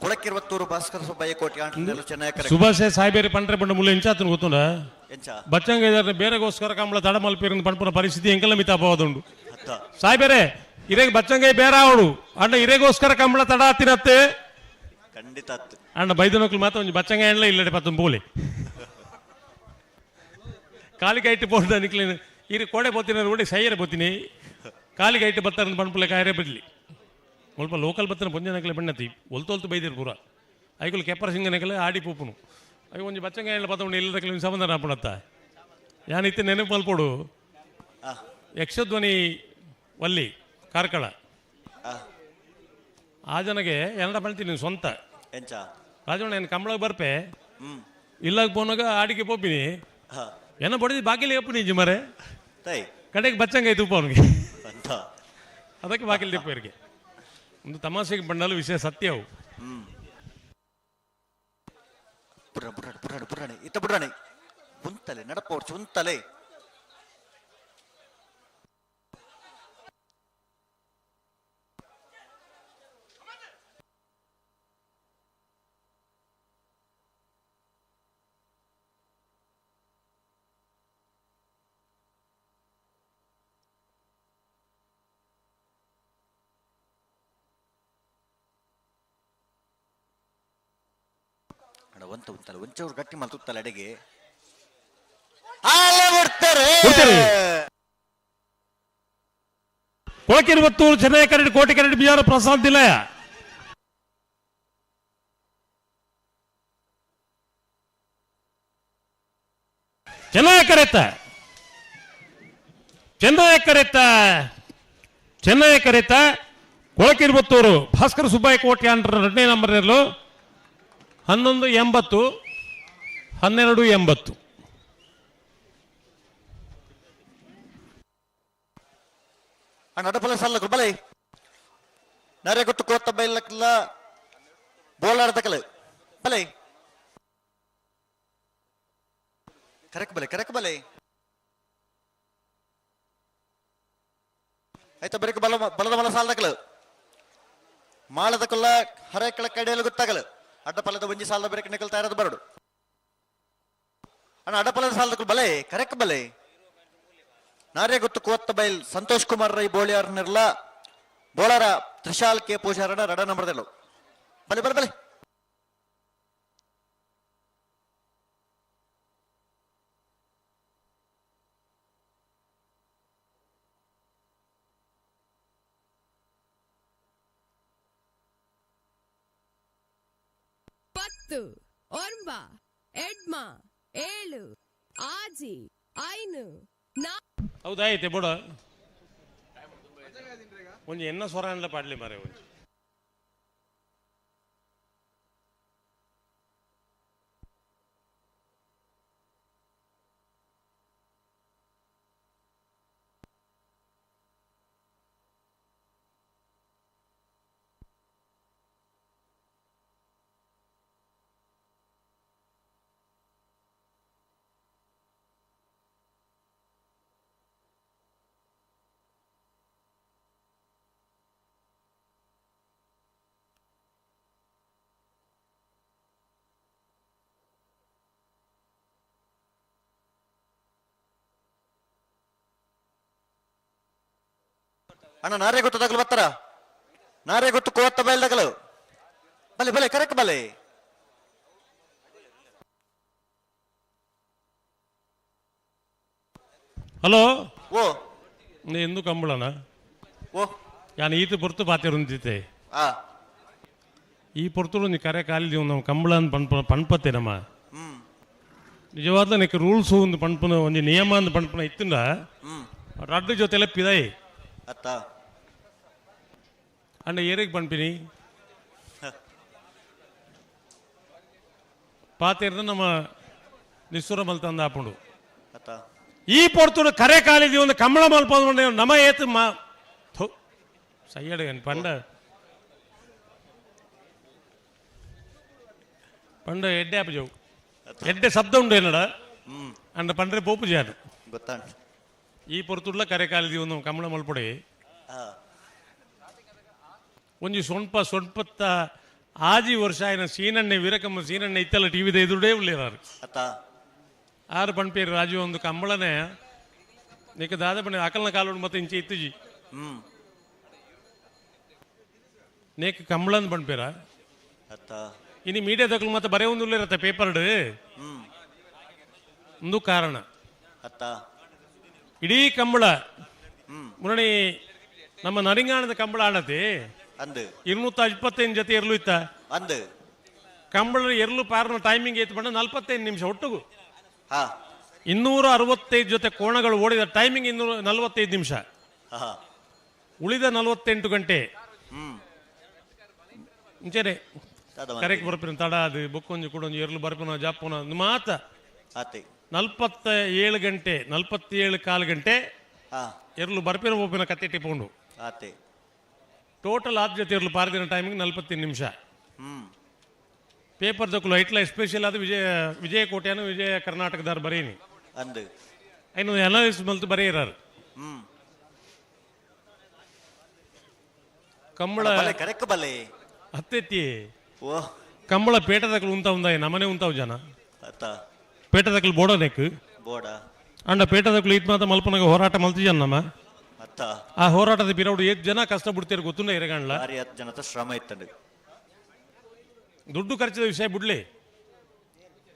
ಕುಳಕ್ಕಿರುವತ್ತೂರು ಭಾಸ್ಕರ ಸುಬ್ಬಯ್ಯ ಕೋಟಿ ಚೆನ್ನೈ ಸುಭಾಷೆ ಸಾಹೇಬೇರಿ ಪಂಡ್ರೆ ಬಂಡ ಮುಲ್ಲ ಎಂಚಾತನ ಗೊತ್ತುಂಡ ಬಚ್ಚಂಗ ಇದಾರೆ ಬೇರೆಗೋಸ್ಕರ ಕಂಬಳ ತಡ ಮಲ್ಪೀರಿಂದ ಪಂಪುನ ಪರಿಸ್ಥಿತಿ ಎಂಕಲ ಮಿತಾಪವಾದುಂಡು ಸಾಹೇಬೇರೆ ಇರೇಗ ಬಚ್ಚಂಗೈ ಬೇರೆ ಅವಡು ಅಂಡ ಇರೇಗೋಸ್ಕರ ಕಂಬಳ ತಡ ಆತಿನತ್ತೆ ಖಂಡಿತ ಅಂಡ ಬೈದನಕ್ಲು ಮಾತ್ರ ಒಂಜಿ ಬಚ್ಚಂಗ ಎಣ್ಲ ಇಲ್ಲಡೆ ಪತ್ತೊಂದು ಪೋಲೆ ಕಾಲಿಗೆ ಐಟ್ ಪೋದ ನಿಕ್ಲೇನು ಇರಿ ಕೋಡೆ ಬೋತಿನ ರೋಡಿ ಸೈಯರೆ ಬೋತೀನಿ ಕಾಲಿಗೆ ಐಟ್ ಬತ್ತಾರ ಪಂಪುಲೆ ಕಾಯರೆ ಬಿಡ್ಲಿ ಸ್ವಲ್ಪ ಲೋಕಲ್ ಬತ್ತನ ಪೊಂಜನಕಲೆ ಬಣ್ಣತಿ ಒಲ್ತೊಲ್ತು ಬೈದಿರು ಪೂರ ಐకులు ಕೆಪ್ಪರ ಸಿಂಗನಕಲೆ ಆಡಿ ಪೂಪುನು ಅಯ್ಯೋ ಒಂಜಿ ಬಚ್ಚಂಗ ಎಣ್ಲ ಪತ್ತೊಂಡು ಇಲ್ಲದಕ್ಕೆ ಸಂಬಂಧ ಆಪುಣತ್ತ ಯಾನಿತ್ತೆ ನೆನಪು ಮಲ್ಪೋಡು ಯಕ್ಷಧ್ವನಿ ವಲ್ಲಿ ಕಾರ್ಕಳ ಆ ಜನಗೆ ಏನಡ ಬಣ್ತೀನಿ ಸ್ವಂತ ರಾಜಣ್ಣ ಏನು ಕಂಬಳಗೆ ಬರ್ಪೆ ಇಲ್ಲಾಗ ಪೋನಾಗ ಆಡಿಗೆ ಪೋಪಿನಿ ಏನ ಬಡಿದಿ ಬಾಗಿಲಿ ಎಪ್ಪು ನಿಜ ಮರೆ ಕಡೆಗೆ ಬಚ್ಚಂಗ ಐತು ಅವನಿಗೆ ಅದಕ್ಕೆ ಬಾಗಿಲು ದಿಪ್ಪ ಒಂದು ತಮಾಷೆಗೆ ಬಂಡಲು ವಿಷಯ ಸತ್ಯವು. ಇತ್ತ ಬುಡ್ರಾಣಿ ಉಂತಲೆ ನಡಪೋರ್ಚು ಉಂತಲೆ ಒಂತ ಉಂತಲ್ಲ ಒಂಚೂರು ಗಟ್ಟಿ ಮಲ್ತುತ್ತಲ್ಲ ಅಡಿಗೆ ಕೊಳಕಿರುವತ್ತೂರು ಚೆನ್ನೈ ಕರಡಿ ಕೋಟೆ ಕರಡಿ ಬಿಆರ್ ಪ್ರಸಾದ್ ನಿಲಯ ಚೆನ್ನೈ ಕರೆತ ಚೆನ್ನೈ ಕರೆತ ಚೆನ್ನೈ ಕರೆತ ಕೊಳಕಿರುವತ್ತೂರು ಭಾಸ್ಕರ ಸುಬ್ಬಯ್ಯ ಕೋಟೆ ಅಂಡ್ರ 2ನೇ ನಂಬರ್ ಇರಲು 11.80 12.80. ನಡಪಲ ಸಲ್ಲ ಬಲೆ ನರೆ ಗೊತ್ತು ಕೋತ ಬೈಲಕ್ಲ ಬೋಲಾಡ್ದಕಲ ಬಲೆ ಕರೆಕ್ ಬಲೆ ಕರೆಕ್ ಬಲೆ ಆಯ್ತಾ ಬರೀಕ್ ಬಲ ಬಲದ ಬಲ ಸಾಲದಕಲು ಮಾಳದಕಲ್ಲ ಹರೇಕಳ ಕಡೆಯಲ್ಲಿ ಗೊತ್ತಾಗಲು ಅಡ್ಡಪಲದ ಒಂಜಿ ಸಾಲದ ಬೇರೆ ನಿಕಲ್ತಾ ಇರೋದು ಬರಡು ಅಣ್ಣ ಅಡ್ಡಪಲದ ಸಾಲದ ಬಲೆ ಕರೆಕ್ ಬಲೆ ನಾರೇ ಗೊತ್ತು ಕೋತ್ತ ಬೈಲ್ ಸಂತೋಷ್ ಕುಮಾರ್ ರೈ ಬೋಳಿಯಾರ್ನಿರ್ಲ ಬೋಳಾರ ತ್ರಿಶಾಲ್ ಕೆ ಪೂಜಾರಣ ರಡ ನಂಬರ್ದಲ್ಲ ಬಲೆ ಬಲೆ ಬಲೆ ಪತ್ತು ಒಂಬ ಎಡ್ಮ 7 6 5 4. ಹೌದಾಯ್ತೆ ಬೋಡ ಒಂಜಿ ಎನ್ನ ಸ್ವರ ಅನ್ಲ ಪಾಡ್ಲಿ ಮಾರೆ ಒಂಜಿ ಅಣ್ಣ ನಾರೇ ಗೊತ್ತು ತಗಲು ಬತ್ತಾರ ನಾರೇ ಗೊತ್ತು ಕೋತ್ತ ಬೈಲ್ ತಗಲು ಬಲೆ ಬಲೆ ಕರೆಕ್ಟ್ ಬಲೆ ಹಲೋ ಓ ಎಂದು ಕಂಬಳನ ಓ ಯಾನ್ ಈತ ಪೊರ್ತು ಪಾತಿರುಂದಿತ್ತೆ ಆ ಈ ಪೊರ್ತುಡು ನೀ ಕರೆ ಕಾಲಿ ನಮ್ಮ ಕಂಬಳ ಅಂತ ಪಣ್ಪತ್ತೆ ನಮ್ಮ ನಿಜವಾದ ನಿಕ್ ರೂಲ್ಸ್ ಒಂದು ಪಣ್ಪುನ ಒಂಜಿ ನಿಯಮ ಅಂತ ಪಣ್ಪುನ ಇತ್ತುಂಡ ರಡ್ಡು ಜೊತೆಲೆ ಪಿದಾಯಿ ಅತ್ತ ಅಂಡ ಏರಿಗೆ ಪಣ್ಪಿನಿ ಪಾತಿರ್ದ ನಮ್ಮ ನಿಸ್ಸುರ ಮಲ್ತಂದ ಆಪುಂಡು ಅತ್ತ ಈ ಪೊರ್ತುಡು ಕರೆ ಕಾಲಿದಿ ಒಂದು ಕಂಬಳ ಮಲ್ಪ ನಮ್ಮ ಏತು ಸಯ್ಯಡ್ ಪಂಡ ಪಂಡ ಎಡ್ಡೆ ಆಪಜವು ಎಡ್ಡೆ ಶಬ್ದ ಉಂಡು ಏನಡ ಅಂಡ ಪಂಡ್ರೆ ಪೋಪು ಜಾನು ಗೊತ್ತಾಂಡ್ ಈ ಪೊರ್ತುಡ್ಲ ಕರೆಕಾಲದಿ ಒಂದು ಕಮಲ ಮಲ್ಪೊಡೆ ಒಂಜಿ ಸೊನ್ಪ ಸೊನ್ಪತ್ತ ಆಜಿ ವರ್ಷ ಆಯ್ನ ಸೀನಣ್ಣೆ ವೀರಕಮ್ಮ ಸೀನಣ್ಣೆ ಇತ್ತಲ್ಲ ಟಿವಿದ ಎದುರುಡೇ ಉಳ್ಳೇರಾರು ಆರು ಪಣ್ಪೇರು ರಾಜು ಒಂದು ಕಂಬಳನೆ ನಿಕ್ಕ ದಾದ ಪಂಡ ಅಕಲ್ನ ಕಾಲೋಡು ಮತ್ತೆ ಇಂಚೆ ಇತ್ತುಜಿ ನೇಕ್ ಕಂಬಳನ್ ಪಣ್ಪೇರ ಇನಿ ಮೀಡಿಯಾದಕ್ಲು ಮತ್ತೆ ಬರೇ ಒಂದು ಉಳ್ಳೇರತ್ತ ಪೇಪರ್ಡ್ ಒಂದು ಕಾರಣ ಇಡೀ ಕಂಬಳ ಮುರಣಿ ನಮ್ಮ ನರಿಂಗಾಣದ ಕಂಬಳ ಆಡತಿ ಅಂದು 225 ಜೊತೆ ಎರ್ಲು ಇತ್ತ ಅಂದು ಕಂಬಳ ಎರ್ಲು ಪಾರ್ನ ಟೈಮಿಂಗ್ ಏತ್ ಬಂಡ 45 ನಿಮಿಷ ಒಟ್ಟುಗು 265 ಜೊತೆ ಕೋಣಗಳು ಓಡಿದ ಟೈಮಿಂಗ್ 245 ನಿಮಿಷ ಉಳಿದ 48 ಗಂಟೆ ಮುಂಚೆನೆ ಕರೆಕ್ಟ್ ಬರ್ಪಿನ ತಡ ಅದು ಬೊಕ್ಕೊಂಜಿ ಕೂಡೊಂಜಿ ಎರ್ಲು ಬರ್ಪಿನ ಜಾಪುನ ಮಾತ 47 ಗಂಟೆ 47 ಕಾಲು ಗಂಟೆ ಎರ್ಲು ಬರ್ಪಿನ ಒಪ್ಪಿನ ಕತ್ತೆ ಟಿಪ್ಪುಂಡು ಟೋಟಲ್ ಆದ ಜೊತೆ ಇರಲು ಪಾರದಿನ ಟೈಮಿಂಗ್ 45 ನಿಮಿಷ. ಪೇಪರ್ ದಕ್ಕಲು ಐಟ್ಲ ಎಸ್ಪೆಷಲ್ ಅದು ವಿಜಯ ವಿಜಯ ಕೋಟೆಯನ್ನು ವಿಜಯ ಕರ್ನಾಟಕದಾರ ಬರೀನಿ ಅಂದು ಐನು ಅನಾಲಿಸ್ ಮಲ್ತು ಬರೆಯಿರಾರು ಕಂಬಳ ಕರೆಕ್ ಬಲೆ ಹತ್ತೆತ್ತಿ ಕಂಬಳ ಪೇಟದಕ್ಕಲು ಉಂತ ಉಂದಾಯ ನಮನೆ ಉಂತಾವ್ ಜನ ಪೇಟದಕ್ಕಲು ಬೋಡನೆಕ್ ಬೋಡ ಅಂಡ ಪೇಟದಕ್ಕಲು ಇತ್ ಮಾತ ಮಲ್ಪನಾಗ ಹೋರಾಟ ಮಲ್ತಿ ಜನ ನಮ್ಮ ಆ ಹೋರಾಟದ ಬಿರೌಡು ಏತ್ ಜನ ಕಷ್ಟ ಬಿಡ್ತೀರ ಗೊತ್ತುಂಡ ಇರಗಣ್ಲ ಜನತ ಶ್ರಮ ಇತ್ತಂಡು ದುಡ್ಡು ಖರ್ಚದ ವಿಷಯ ಬಿಡ್ಲಿ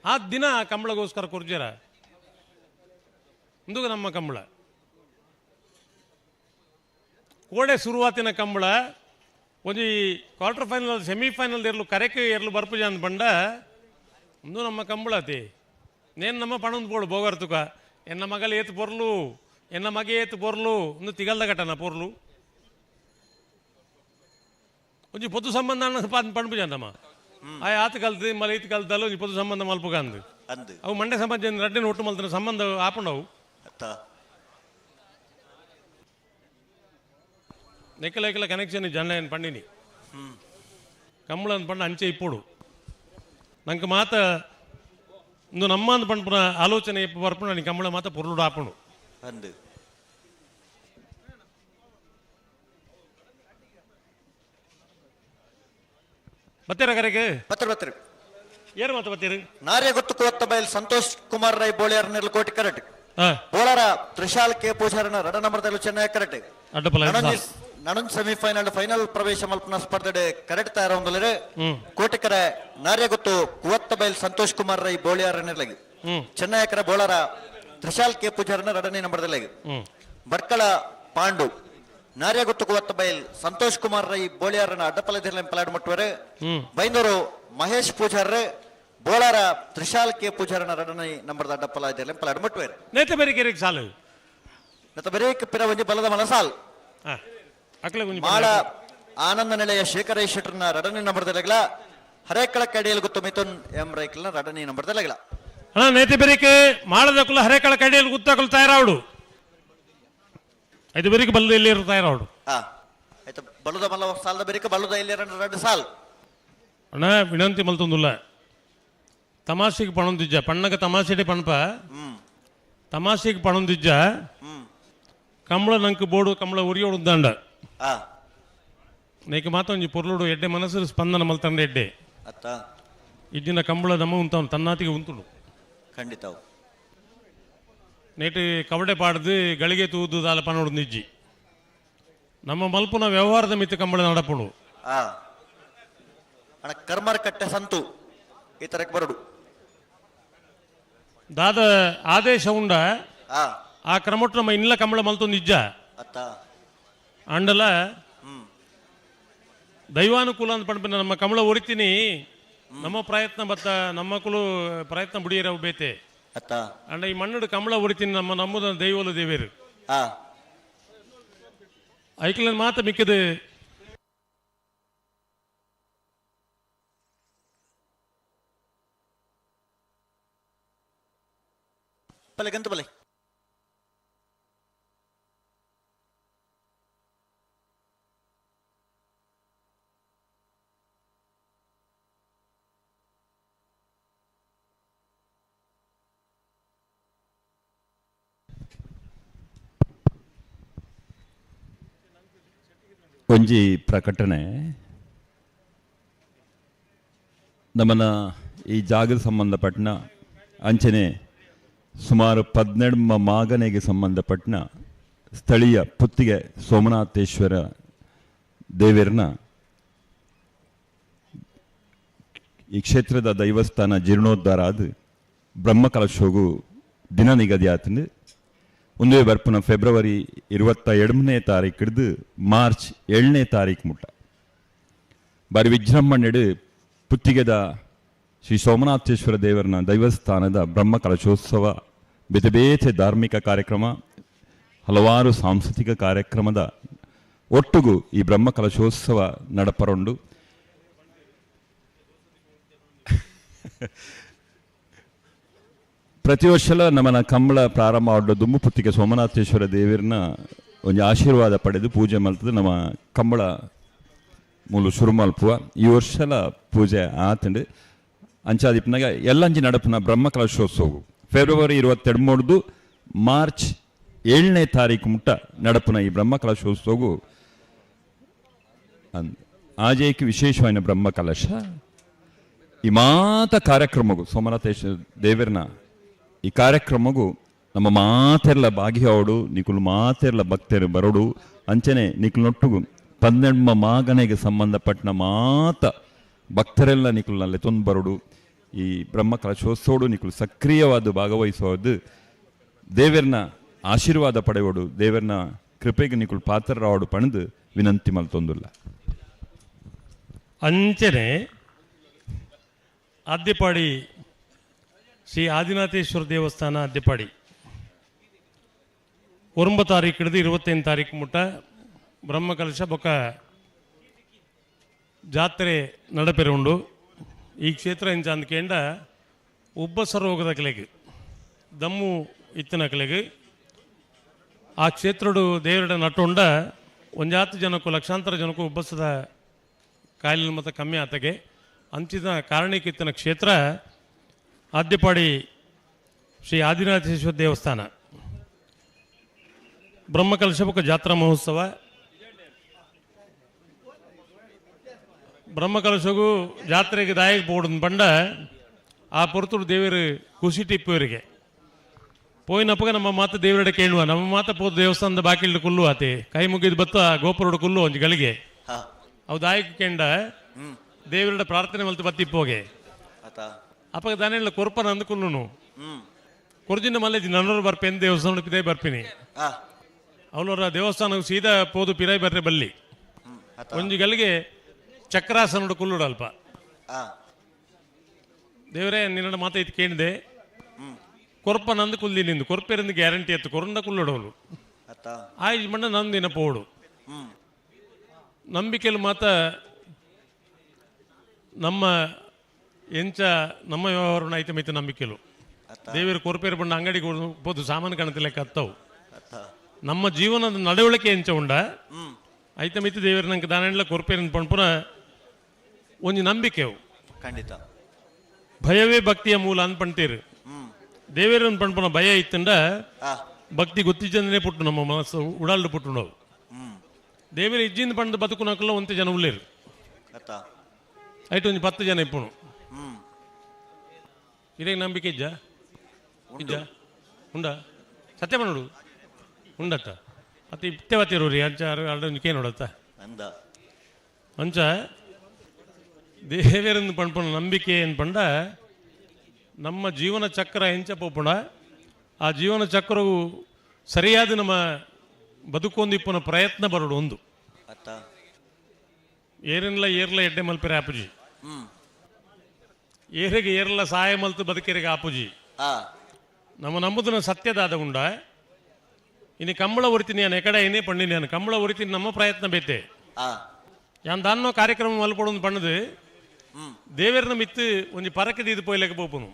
ಆ ದಿನ ಕಂಬಳಗೋಸ್ಕರ ಕೊರ್ಜರ ಇಂದು ನಮ್ಮ ಕಂಬಳ ಕೋಡೆ ಶುರುವಾತಿನ ಕಂಬಳ ಒಂಜಿ ಕ್ವಾರ್ಟರ್ ಫೈನಲ್ ಸೆಮಿಫೈನಲ್ ಇರಲು ಕರೆಕ್ ಇರಲು ಬರ್ಪುಜ ಅಂದ್ ಬಂಡ ಒಂದು ನಮ್ಮ ಕಂಬಳ ಅತಿ ನೇನು ನಮ್ಮ ಪಣೊಂದು ಬೋಡು ಬೋಗರ್ತುಕ ಎನ್ನ ಮಗಲ್ ಏತ್ ಪೊರ್ಲು ಎನ್ನ ಮಗೆ ಏತ್ ಪೊರ್ಲು ಒಂದು ತಿಗಲ್ದ ಕಟ್ಟನ ಪೊರ್ಲು ಒಂಜಿ ಪೊತ್ತು ಸಂಬಂಧ ಪಣಪುಜ ನಮ್ಮ ಆಯ್ ಆತ ಕಲ್ತು ಮಲ ಈತ ಕಲ್ತಲ್ಲ ಒಂಜಿ ಪೊತ್ತು ಸಂಬಂಧ ಮಲ್ಪುಗ ಅಂದು ಅವು ಮಂಡ್ಯ ಸಮಾಜ ರಡ್ಡೆ ಒಟ್ಟು ಮಲ್ತನ ಸಂಬಂಧ ಆಪುಂಡವು ನೆಕ್ಕಲ ಎಕ್ಕಲ ಕನೆಕ್ಷನ್ ಜನ ಏನು ಪಂಡಿನಿ ಕಂಬಳ ಪಂಡ ಅಂಚೆ ಇಪ್ಪೋಡು ನಂಗೆ ಮಾತ ಇಂದು ನಮ್ಮ ಅಂದ್ ಪಂಡ್ಪುನ ಆಲೋಚನೆ ಇಪ್ಪ ಬರ್ಪುಣ ನೀ ಕಂಬಳ ಮಾತ ಪೊರ್ಲುಡು ಆಪುಂಡು ಅಂದು ಬತ್ತೀರ ಕರೆಗೆ ಬತ್ತರ ಬತ್ತರ ಏರು ಮಾತು ಬತ್ತೀರಿ ನಾರ್ಯ ಗೊತ್ತು ಕೋತ್ತ ಬೈಲ್ ಸಂತೋಷ್ ಕುಮಾರ್ ರೈ ಬೋಳಿಯರ್ ನೆರ್ಲಕೋಟೆ ಕರೆಕ್ಟ್ ಬೋಳಾರ ತ್ರಿಶಾಲ್ ಕೆ ಪೂಜಾರನ ರಡ ನಂಬರ್ದಲ್ಲೂ ಚೆನ್ನೈ ಕರೆಕ್ಟ್ ನಡನ್ ಸೆಮಿಫೈನಲ್ ಫೈನಲ್ ಪ್ರವೇಶ ಮಲ್ಪನ ಸ್ಪರ್ಧೆ ಕರೆಕ್ಟ್ ತಯಾರ ಕೋಟಿಕರ ನಾರ್ಯ ಗೊತ್ತು ಕುವತ್ತ ಬೈಲ್ ಸಂತೋಷ್ ಕುಮಾರ್ ರೈ ಬೋಳಿಯಾರ ನೆರ್ಲಗಿ ಚೆನ್ನೈಕರ ಬೋಳಾರ ತ್ರಿಶಾಲ್ ಕೆ ಪೂಜಾರನ ರಡನೇ ನಂಬರ್ದಲ್ಲಾಗಿ ಭಟ್ಕಳ ಪಾಂಡು ನಾರ್ಯ ಗೊತ್ತು ಕುವತ್ತ ಬೈಲ್ ಸಂತೋಷ್ ಕುಮಾರ್ ರೈ ಬೋಳಿಯಾರನ ಅಡ್ಡಪಲದಿರ್ಲ ಪಲಾಡ್ ಮುಟ್ಟುವರು ಬೈಂದೂರು ಮಹೇಶ್ ಪೂಜಾರ್ ಬೋಳಾರ ತ್ರಿಶಾಲ್ ಕೆ ಪೂಜಾರನ ರಡನೆ ನಂಬರ್ದ ಅಡ್ಡಪಲ ಇದಿರ್ಲ ಪಲಾಡ್ ಮುಟ್ಟುವರು ನೇತ ಬೇರೆ ಸಾಲು ನೆತ ಬೇರೆ ಪಿರ ಒಂಜಿ ಬಲದ ಮಲ ಸಾಲ್ ಮಾಳ ಆನಂದ ನಿಲಯ ಶೇಖರ ಶೆಟ್ಟರ್ನ ರಡನೆ ನಂಬರ್ದಲ್ಲಾಗಲ ಹರೇಕಳ ಕಡಿಯಲ್ ಗೊತ್ತು ಮಿಥುನ್ ಎಂ ರೈಕಲ್ನ ರಡನೆ ನಂಬರ್ದಲ್ಲಾಗಲ ಅಣ್ಣ ನೇತಿ ಬೆರಿಕೆ ಮಾಳದಕ್ಕಲು ಹರೇಕಳ ಕಡಿಯಲ್ ಗುತ್ತಾಕಲು ತಯಾರಾವಡು ಐದು ಬೆರಿಕೆ ಬಲ್ಲದ ಇಲ್ಲಿ ತಯಾರಾವಡು ಆಯ್ತು ಬಲ್ಲದ ಮಲ್ಲ ಸಾಲದ ಬೆರಿಕೆ ಬಲ್ಲದ ಇಲ್ಲಿ ಎರಡು ಸಾಲ್ ಅಣ್ಣ ವಿನಂತಿ ಮಲ್ತೊಂದುಲ್ಲ ತಮಾಷೆಗೆ ಪಣೊಂದಿಜ್ಜ ಪಣ್ಣಗ ತಮಾಷೆಡೆ ಪಣಪ ತಮಾಷೆಗೆ ಪಣೊಂದಿಜ್ಜ ಕಂಬಳ ನಂಗೆ ಬೋಡು ಕಂಬಳ ಉರಿಯೋಡು ದಂಡ ನೇಕ ಮಾತ ಒಂಜಿ ಪೊರ್ಲುಡು ಎಡ್ಡೆ ಮನಸ್ಸು ಸ್ಪಂದನ ಮಲ್ತಂಡ ಎಡ್ಡೆ ಇಜ್ಜಿನ ಕಂಬಳ ನಮ್ಮ ಉಂತಾವನು ತನ್ನಾತಿಗೆ ಉಂತುಡು ಖಂಡಿತ ನೇಟ್ ಕವಡೆ ಪಾಡ್ದು ಗಳಿಗೆ ತೂದು ದಾಲ ಪನೋಡು ನಿಜ್ಜಿ ನಮ್ಮ ಮಲ್ಪುನ ವ್ಯವಹಾರದ ಮಿತ್ತು ಕಂಬಳ ನಡಪುಡು ಅಣ್ಣ ಕರ್ಮರ್ ಕಟ್ಟೆ ಸಂತು ಈ ತರಕ್ಕೆ ಬರಡು ದಾದ ಆದೇಶ ಉಂಡ ಆ ಕ್ರಮಟ್ಟು ನಮ್ಮ ಇನ್ಲ ಕಂಬಳ ಮಲ್ತು ನಿಜ್ಜ ಅಂಡಲ ದೈವಾನುಕೂಲ ಅಂತ ಪಂಡ್ಪಿನ ನಮ್ಮ ಕಮಲ ಒರಿತೀನಿ ನಮ್ಮ ಪ್ರಯತ್ನ ಬತ್ತ ನಮ್ಮ ಕುಲು ಪ್ರಯತ್ನ ಬುಡಿಯರವು ಬೇತೆ ಅಂಡ ಈ ಮಣ್ಣು ಕಮಲ ಒರಿತೀನಿ ನಮ್ಮ ನಮ್ಮದ ದೈವಲು ದೇವೇರು ಐಕ್ಲ ಮಾತ ಮಿಕ್ಕದು ಬಲೆ ಗಂತು ಬಲೆ ಒಂಜಿ ಪ್ರಕಟಣೆ ನಮ್ಮನ ಈ ಜಾಗದ ಸಂಬಂಧಪಟ್ಟನ ಅಂಚನೆ ಸುಮಾರು 12 ಮಾಗನೆಗೆ ಸಂಬಂಧಪಟ್ಟನ ಸ್ಥಳೀಯ ಪುತ್ತಿಗೆ ಸೋಮನಾಥೇಶ್ವರ ದೇವರನ್ನ ಈ ಕ್ಷೇತ್ರದ ದೈವಸ್ಥಾನ ಜೀರ್ಣೋದ್ಧಾರ ಆದ ಬ್ರಹ್ಮಕಲಶೋಗು ದಿನ ನಿಗದಿ ಆತಂದು ಒಂದೇ ಬರ್ಪುನ ಫೆಬ್ರವರಿ 22ನೇ ತಾರೀಕು ಹಿಡಿದು ಮಾರ್ಚ್ 7ನೇ ತಾರೀಕು ಮುಟ್ಟ ಬಾರಿ ವಿಜೃಂಭಣೆಡು ಪುತ್ತಿಗೆದ ಶ್ರೀ ಸೋಮನಾಥೇಶ್ವರ ದೇವರನ ದೈವಸ್ಥಾನದ ಬ್ರಹ್ಮಕಲಶೋತ್ಸವ ಬೇತೆ ಬೇತೆ ಧಾರ್ಮಿಕ ಕಾರ್ಯಕ್ರಮ ಹಲವಾರು ಸಾಂಸ್ಕೃತಿಕ ಕಾರ್ಯಕ್ರಮದ ಒಟ್ಟುಗು ಈ ಬ್ರಹ್ಮಕಲಶೋತ್ಸವ ನಡಪರೊಂಡು. ಪ್ರತಿ ವರ್ಷಲ ನಮ್ಮನ ಕಂಬಳ ಪ್ರಾರಂಭ ಆಡೋ ದುಮ್ಮು ಪುತ್ತಿಗೆ ಸೋಮನಾಥೇಶ್ವರ ದೇವರನ್ನ ಒಂದು ಆಶೀರ್ವಾದ ಪಡೆದು ಪೂಜೆ ಮಲ್ತದೆ ನಮ್ಮ ಕಂಬಳ ಮೂಲು ಶುರು ಮಲ್ಪುವ ಈ ವರ್ಷಲ ಪೂಜೆ ಆತಂಡು ಅಂಚಾದಿಪ್ಪನಾಗ ಎಲ್ಲಂಜಿ ನಡಪುನ ಬ್ರಹ್ಮಕಲಶೋತ್ಸವ ಫೆಬ್ರವರಿ 23 ಮಾರ್ಚ್ 7ನೇ ತಾರೀಕು ಮುಟ್ಟ ನಡಪುನ ಈ ಬ್ರಹ್ಮಕಲಶೋತ್ಸವವು ಆಜೇಕ್ ವಿಶೇಷವಾದ ಬ್ರಹ್ಮಕಲಶ ಈ ಮಾತ ಕಾರ್ಯಕ್ರಮಗೂ ಸೋಮನಾಥೇಶ್ವರ ದೇವರನ್ನ ಈ ಕಾರ್ಯಕ್ರಮಗೂ ನಮ್ಮ ಮಾತೆಲ್ಲ ಭಾಗಿಯಾವಡು ನಿಕುಲು ಮಾತೆಲ್ಲ ಭಕ್ತರು ಬರೋಡು ಅಂಚನೆ ನಿಕುಲೊಟ್ಟುಗು 12 ಮಾಗನೆಗೆ ಸಂಬಂಧಪಟ್ಟ ಮಾತ ಭಕ್ತರೆಲ್ಲ ನಿಕುಲ್ನಲ್ಲಿ ತೊಂದು ಬರೋಡು ಈ ಬ್ರಹ್ಮಕಲಶೋತ್ಸವಡು ನಿಕುಲು ಸಕ್ರಿಯವಾದ ಭಾಗವಹಿಸೋದು ದೇವರನ್ನ ಆಶೀರ್ವಾದ ಪಡೆಯೋಡು ದೇವರನ್ನ ಕೃಪೆಗೆ ನಿಕುಲು ಪಾತ್ರರಾವಡು ಪಣದು ವಿನಂತಿ ಮಲ್ತೊಂದುಲ್ಲ. ಅಂಚನೆ ಅದ್ದಿಪಾಡಿ ಶ್ರೀ ಆದಿನಾಥೇಶ್ವರ ದೇವಸ್ಥಾನ ಅದ್ದಿಪಾಡಿ 9 ತಾರೀಕು ಹಿಡಿದು 25 ತಾರೀಕು ಮುಟ್ಟ ಬ್ರಹ್ಮಕಲಶ ಬೊಕ್ಕ ಜಾತ್ರೆ ನಡಪೆರೆ ಉಂಡು. ಈ ಕ್ಷೇತ್ರ ಇಂಚ ಅಂದ್ಕೇಂಡ ಉಬ್ಬಸ ರೋಗದ ಕಲೆಗೆ ದಮ್ಮು ಇತ್ತಿನ ಕಲೆಗೆ ಆ ಕ್ಷೇತ್ರಡು ದೇವರ ನಟುಂಡ ಒಂಜಾತು ಜನಕ್ಕೂ ಲಕ್ಷಾಂತರ ಜನಕ್ಕೂ ಉಬ್ಬಸದ ಕಾಯಿಲೆ ಮತ್ತು ಕಮ್ಮಿ ಆತಗೆ ಅಂಚಿನ ಕಾರಣಕ್ಕೆ ಇತ್ತಿನ ಕ್ಷೇತ್ರ ಆದ್ಯಪಾಡಿ ಶ್ರೀ ಆದಿನಾಥೇಶ್ವರ ದೇವಸ್ಥಾನ ಬ್ರಹ್ಮಕಲಶಬಕ ಜಾತ್ರಾ ಮಹೋತ್ಸವ ಬ್ರಹ್ಮಕಲಶಗೂ ಜಾತ್ರೆಗೆ ದಾಯಕ ಬೋರ್ಡ್ ಬಂಡ ಆ ಪೊರ್ತುಡು ದೇವರು ಖುಷಿ ಟಿಪ್ಪುವರಿಗೆ ಪೋಯಿನಪ್ಪಗ ನಮ್ಮ ಮಾತು ದೇವರಡೆ ಕೇಳುವ ನಮ್ಮ ಮಾತ ಪೋದು ದೇವಸ್ಥಾನದ ಬಾಕಿಲ್ಡು ಕುಲ್ಲು ಆತೆ ಕೈ ಮುಗಿದು ಬತ್ತ ಗೋಪುರಡು ಕುಲ್ಲು ಒಂಜಿ ಗಳಿಗೆ ಅವು ದಾಯಕ ಕೆಂಡ ದೇವರಡ ಪ್ರಾರ್ಥನೆ ಮಲ್ತು ಬತ್ತಿಪ್ಪೋಗೆ ಅಪ್ಪಗ ದಾನೆಲ್ಲ ಕೊರ್ಪನ ಅಂದು ಕುಲ್ಲುನು ಕೊರ್ಜಿನ ಮಲ್ಲೇಜಿ ನನ್ನೋರು ಬರ್ಪೇನು ದೇವಸ್ಥಾನ ಪಿದಾಯಿ ಬರ್ಪಿನಿ ಅವಳವರ ದೇವಸ್ಥಾನ ಸೀದಾ ಪೋದು ಪಿರಾಯಿ ಬರ್ರೆ ಬಲ್ಲಿ ಒಂಜಿ ಗಳಿಗೆ ಚಕ್ರಾಸನಡು ಕುಲ್ಲುಡು ಅಲ್ಪ ದೇವರೇ ನಿನ್ನ ಮಾತೈತಿ ಕೇಳಿದೆ ಕೊರ್ಪ ನಂದು ಕುಲ್ಲಿ ನಿಂದು ಕೊರ್ಪೆರಿಂದ ಗ್ಯಾರಂಟಿ ಎತ್ತು ಕೊರಂಡ ಕುಲ್ಲಡೋಳು ಆಯ್ತು ಮಣ್ಣ ನಂದಿನ ಪೋಡು ನಂಬಿಕೆಯಲ್ಲಿ ಮಾತ ನಮ್ಮ ಎಂಚ ನಮ್ಮ ವ್ಯವಹಾರ ಐತೆ ಮೈತೆ ನಂಬಿಕೆಲು ದೇವರು ಕೊರ್ಪೇರು ಬಣ್ಣ ಅಂಗಡಿಗೆ ಹೋದು ಸಾಮಾನು ಕಾಣತಿಲ್ಲ ಅತ್ತವು ನಮ್ಮ ಜೀವನದ ನಡವಳಿಕೆ ಎಂಚ ಉಂಡ ಐತೆ ಮಿತಿ ದೇವರು ನಂಗೆ ದಾನೆಲ್ಲ ಕೊರ್ಪೇರಿನ ಪಣ್ಪುನ ಒಂಜಿ ನಂಬಿಕೆವು ಖಂಡಿತ ಭಯವೇ ಭಕ್ತಿಯ ಮೂಲ ಅನ್ಪಂತೀರು ದೇವೇರನ್ ಪಣ್ಪುನ ಭಯ ಇತ್ತಂಡ ಭಕ್ತಿ ಗೊತ್ತಿಜ್ಜಂದನೇ ಪುಟ್ಟು ನಮ್ಮ ಮನಸ್ಸು ಉಡಾಲ್ಡು ಪುಟ್ಟು ನಾವು ದೇವರ ಇಜ್ಜಿಂದ ಪಂಡ ಬದುಕುನಕಲ್ಲ ಒಂತೆ ಜನ ಉಳ್ಳೇರು ಐಟು ಒಂಜಿ 10 ಜನ ಇಪ್ಪುನು ಇದೇ ನಂಬಿಕೆ ಇಜ್ಜ ಇಜ್ಜ ಉಂಡ ಸತ್ಯ ಮಾಡೋಡು ಉಂಡತ್ತ ಅತ್ತ ಇತ್ತೆ ಬತ್ತಿರೋರಿ ಅಂಚ ಅರಡೊಂಜಿ ನೋಡತ್ತ ಅಂಚ ದೇವೇರನ್ ಪಣ್ಪುನ ನಂಬಿಕೆ ಏನು ಪಂಡ ನಮ್ಮ ಜೀವನ ಚಕ್ರ ಎಂಚ ಪೋಪುಣ ಆ ಜೀವನ ಚಕ್ರವು ಸರಿಯಾದ ನಮ್ಮ ಬದುಕೊಂದಿಪ್ಪನ ಪ್ರಯತ್ನ ಬರೋಡು ಒಂದು ಏರಿನ್ಲ ಏರ್ಲ ಎಡ್ಡೆ ಮಲ್ಪೆರೆ ಆಪುಜಿ ಏರಿಗೆ ಏರ್ಲ ಸಹಾಯ ಮಲ್ತು ಬದುಕೆರಿಗೆ ಆಪುಜಿ ನಮ್ಮ ನಂಬುದನ್ನ ಸತ್ಯದಾದ ಉಂಡ ಇನ್ನು ಕಂಬಳ ಒರಿತೀನಿ ನಾನು ಎಕಡೆ ಏನೇ ಪಣ್ಣಿನಿ ನಾನು ಕಂಬಳ ಒರಿತೀನಿ ನಮ್ಮ ಪ್ರಯತ್ನ ಬೇತೆ ಯಾನ್ ದಾನ್ನೋ ಕಾರ್ಯಕ್ರಮ ಮಲ್ಪಡೋದು ಪಣ್ಣದು ದೇವೇರ್ನ ಮಿತ್ತು ಒಂಜಿ ಪರಕೆ ದೀದು ಪೋಯ್ಲೆಕ ಪೋಪುನು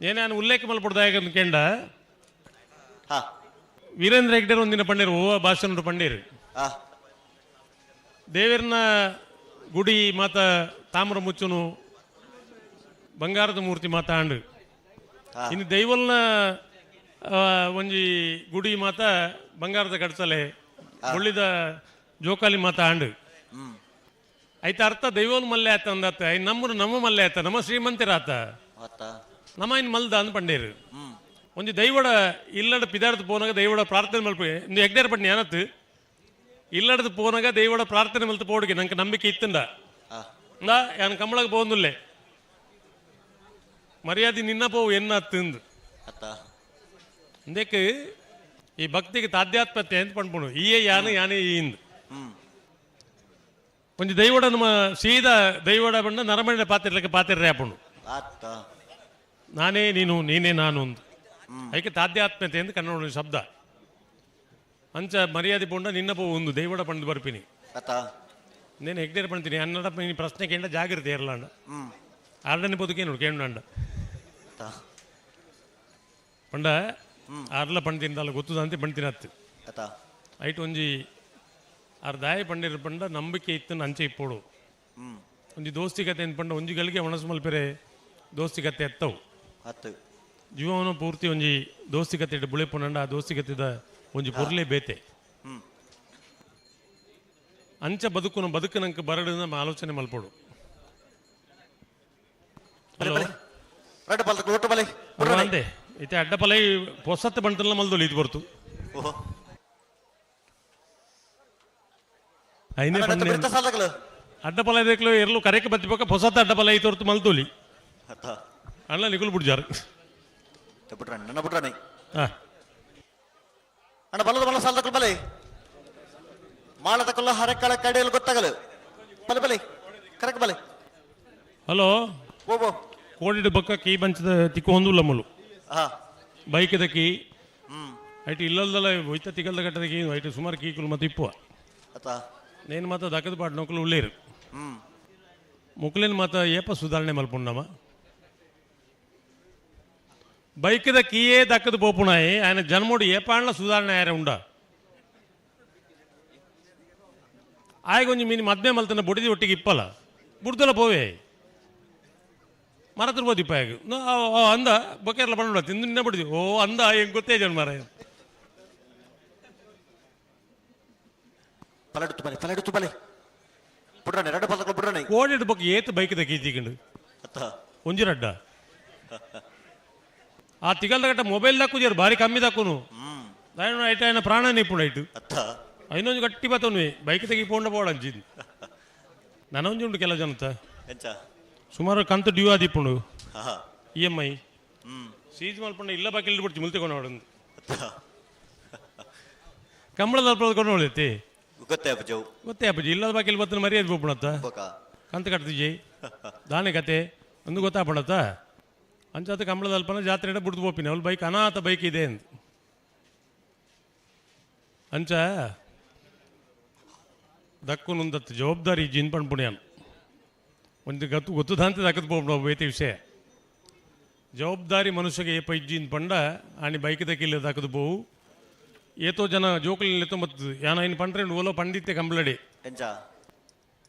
ಏನೇ ನಾನು ಉಲ್ಲೇಖ ಮಲ್ಪಡ್ದಾಯ ಕೇಂಡ ವೀರೇಂದ್ರ ಹೆಗ್ಡೆರ್ ಒಂದಿನ ಪಂಡೀರು ಓ ಭಾಷಣ ಪಂಡೀರು ದೇವೇರ್ನ ಗುಡಿ ಮಾತ ತಾಮ್ರ ಮುಚ್ಚುನು ಬಂಗಾರದ ಮೂರ್ತಿ ಮಾತ ಆಂಡು ಇನ್ನು ದೈವಲ್ನ ಒಂಜಿ ಗುಡಿ ಮಾತ ಬಂಗಾರದ ಕಡ್ಸಲೆ ಒಳ್ಳಿದ ಜೋಕಾಲಿ ಮಾತ ಆಂಡು ಐತ ಅರ್ಥ ದೈವೋನ್ ಮಲ್ಲೆ ಆತ ಅಂದತ್ತ I ನಮ್ಮರು ನಮ್ಮ ಮಲ್ಲೆ ಆತ ನಮ್ಮ ಶ್ರೀಮಂತರಾತ ನಮ್ಮ ಇನ್ ಮಲ್ದ ಅಂದ್ ಪಂಡೇರು ಒಂಜಿ ದೈವಡ ಇಲ್ಲಡ ಪಿದಾರ್ದು ಪೋನಾಗ ದೈವಡ ಪ್ರಾರ್ಥನೆ ಮಲ್ಪ ಇಂದು ಎಗ್ಡೇರ್ ಪಂಡಿ ಏನತ್ತು ಇಲ್ಲಡದು ಪೋನಾಗ ದೈವಡ ಪ್ರಾರ್ಥನೆ ಮಲ್ತು ಪೋಡುಗೆ ನಂಗೆ ನಂಬಿಕೆ ಇತ್ತಂದ ಇಂದಾ ಯಾನ್ ಕಂಬಳಗೆ ಪೋಂದುಲ್ಲೆ ಮರ್ಯಾದೆ ನಿನ್ನ ಪೋವು ಎನ್ನ ತಿಂದು ಇಂದಕ್ಕೆ ಈ ಭಕ್ತಿಗೆ ತಾಧ್ಯಾತ್ಮತೆ ಅಂತ ಪಂಡ್ಪುಣು ಈಯೇ ಯಾನು ಯಾನೇ ಈ ಇಂದು ಒಂಜಿ ದೈವಡ ನಮ್ಮ ಸೀದಾ ದೈವಡ ಬಂಡ ನರಮಣ್ಣ ಪಾತಿರ್ಲಕ್ಕೆ ಪಾತಿರ್ರೆ ಆಪುಂಡು ನಾನೇ ನೀನು ನೀನೇ ನಾನು ಅಂದು ಅದಕ್ಕೆ ತಾಧ್ಯಾತ್ಮ್ಯತೆ ಅಂತ ಕನ್ನಡ ಶಬ್ದ ಅಂಚ ಮರ್ಯಾದೆ ಪೋಂಡ ನಿನ್ನ ಪೋ ಒಂದು ದೈವಡ ಪಂಡು ಬರ್ಪಿನಿ నేను ಹೆಗ್ಡೇರ್ ಪಂಡ್ತೀನಿ ಅನ್ನಡ ನೀನು ಪ್ರಶ್ನೆ ಕೇಂಡ ಜಾಗೃತಿ ಇರಲಾಂಡ ಆರ್ಡನೆ ಪೋದು ಕೇನು ಕೇಂಡ ಪಂಡ ಆರ್ಲ ಪಂಡ್ತೀನಿ ಅಲ್ಲ ಗೊತ್ತದಂತೆ ಪಂಡ್ತೀನಿ ಅತ್ತು ಐಟ್ ಒಂಜಿ ಆರ್ ದಾಯ ಪಂಡಿರ ಪಂಡ ನಂಬಿಕೆ ಇತ್ತು ಅಂಚೆ ಇಪ್ಪೋಡು ಒಂಜಿ ದೋಸ್ತಿ ಕತೆ ಅಂತ ಪಂಡ ಒಂಜಿ ಗಳಿಗೆ ಒಣಸು ಮಲ್ಪೆರೆ ದೋಸ್ತಿ ಕತೆ ಎತ್ತವು ಜೀವನ ಪೂರ್ತಿ ಒಂಜಿ ದೋಸ್ತಿ ಕತೆ ಇಟ್ಟು ಬುಳೆಪುನಂಡ ಆ ದೋಸ್ತಿ ಕತೆದ ಒಂಜಿ ಪೊರ್ಲೆ ಬೇತೆ ಅಂಚ ಬದುಕುನ ಬದುಕು ನಂಗೆ ಬರಡು ನಮ್ಮ ಆಲೋಚನೆ ಮಲ್ಪೋಡು ಅಂದೆ ಇತ್ತೆ ಅಡ್ಡ ಪಲೈ ಪೊಸತ್ತು ಬಂಟಲ್ಲ ಮಲ್ದೊಲಿ ಇದು ಬರ್ತು ಐನೇ ಅಡ್ಡ ಪಲ ಇದಕ್ಲು ಎರ್ಲು ಕರೆಕ್ ಬತ್ತಿಪಕ್ಕ ಪೊಸತ್ತ ಅಡ್ಡ ಪಲ ಐತೊರ್ತು ಮಲ್ದೊಲಿ ಅಣ್ಣ ನಿಕುಲ್ ಬುಡ್ಜಾರು ಅಣ್ಣ ಬಲದ ಬಲ ಸಾಲದಕ್ಕಲು ಬಲೆ ಮಾಳದಕ್ಕಲ್ಲ ಹರಕಳ ಕಡೆಯಲ್ಲಿ ಗೊತ್ತಾಗಲು ಬಲೆ ಬಲೆ ಕರೆಕ್ ಬಲೆ ಹಲೋ ಓಬೋ ಕೋಡಿಡ್ ಬಕ್ಕ ಕೀ ಬಂಚದ ತಿಕ್ಕು ಹೊಂದುಲ್ಲ ಮುಲು ಬೈಕ್ದ ಕೀ ಐಟ್ ಇಲ್ಲಲ್ದಲ್ಲ ಒಯ್ತ ತಿಗಲ್ದ ಗಟ್ಟದ ಕೀ ಐಟ್ ಸುಮಾರು ಕೀಕುಲು ಮತ್ತೆ ಇಪ್ಪುವ ನೇನು ಮಾತ ದಕ್ಕದ ಪಾಟ್ ನೊಕಲು ಉಳ್ಳೇರು ಮುಕ್ಲೇನು ಮಾತ ಏಪ ಸುಧಾರಣೆ ಮಲ್ಪುಂಡಮ್ಮ ಬೈಕ್ದ ಕೀಯೇ ದಕ್ಕದ ಪೋಪುಣಾಯಿ ఆయన ಜನ್ಮೋಡು ಏಪಾಂಡ್ಲ ಸುಧಾರಣೆ ಆಯರ ಉಂಡ ಆಯ್ ಒಂಜಿ ಮೀನು ಮದ್ಮೆ ಮಲ್ತನ ಬುಡಿದಿ ಒಟ್ಟಿಗೆ ಇಪ್ಪಲ್ಲ ಬುಡ್ದಲ ಪೋವೆ ಮರತ್ರ ಬೋದಿಪ್ಪ ಆಗ ಅಂದ ಬೊಕೆರ್ಲ ಬಂಡ ತಿಂದು ನಿನ್ನ ಬುಡಿದಿ ಓ ಅಂದ ಹೆಂಗ್ ಗೊತ್ತೇ ಜನ ಮರ ಕೋಡಿಡ್ ಬೊಕ್ಕ ಏತ್ ಬೈಕ್ದ ಕೀತಿಕೊಂಡು ಒಂಜಿ ರಡ್ಡ ಆ ತಿಗಲ್ದ ಗಟ್ಟ ಮೊಬೈಲ್ ದಾಕುಜಾರು ಭಾರಿ ಕಮ್ಮಿ ದಾಕುನು ಐಟ್ ఆయన ಪ್ರಾಣ ನಿಪುಣ ಐಟು ಐನೊಂದು ಗಟ್ಟಿ ಬತ್ತವನು ಬೈಕ್ ತೆಗಿ ಪೋಂಡ ಬೋಡ ಅಂಚಿದ್ದು ನನೊಂಜಿ ಉಂಟು ಕೆಲವು ಜನತ ಸುಮಾರು ಕಂತು ಡ್ಯೂ ಆದಿಪ್ಪುಂಡು ಇ ಎಮ್ I seize ಮಲ್ಪಂಡ ಇಲ್ಲ ಬಾಕಿ ಇಲ್ಲಿ ಬಿಡ್ತಿ ಮುಲ್ತೆ ಕೊಂಡು ಕಂಬಳದ ಕೊಂಡು ಹೊಳಿತಿ ಗೊತ್ತೇ ಅಪ್ಪಜು ಗೊತ್ತೇ ಅಪ್ಪಜಿ ಇಲ್ಲದ ಬಾಕಿ ಇಲ್ಲಿ ಬತ್ತನ ಮರ್ಯಾದೆ ಪೋಪುಣತ್ತ ಕಂತು ಕಟ್ತಿಜಿ ದಾನೆ ಕತೆ ಒಂದು ಗೊತ್ತಾಪಣತ್ತ ಅಂಚಾತ ಕಂಬಳದ ಅಲ್ಪನ ಜಾತ್ರೆ ಬಿಡ್ದು ಪೋಪಿನ ಅವಳು ಬೈಕ್ ಅನಾಥ ಬೈಕ್ ಇದೆ ಅಂತ ಅಂಚ ದಕ್ಕುನೊಂದತ್ತು ಜವಾಬ್ದಾರಿ ಜಿನ್ ಪುಣ್ಯಾನ್ ಒಂದು ಗತ್ತು ಗೊತ್ತದಂತೆ ದಕ್ಕದ ಪೋಪುಣ ಬೇತಿ ವಿಷಯ ಜವಾಬ್ದಾರಿ ಮನುಷ್ಯಗೆ ಏಪ ಇಜ್ಜಿನ್ ಪಂಡ ಆನಿ ಬೈಕ್ ದಕ್ಕಿಲ್ಲ ದಕ್ಕದು ಪೋವು ಏತೋ ಜನ ಜೋಕುಲಿನ ಮತ್ತು ಯಾನ ಇನ್ ಪಂಡ್ರೆ ಓಲೋ ಪಂಡಿತ್ತೆ ಕಂಬಳಡಿ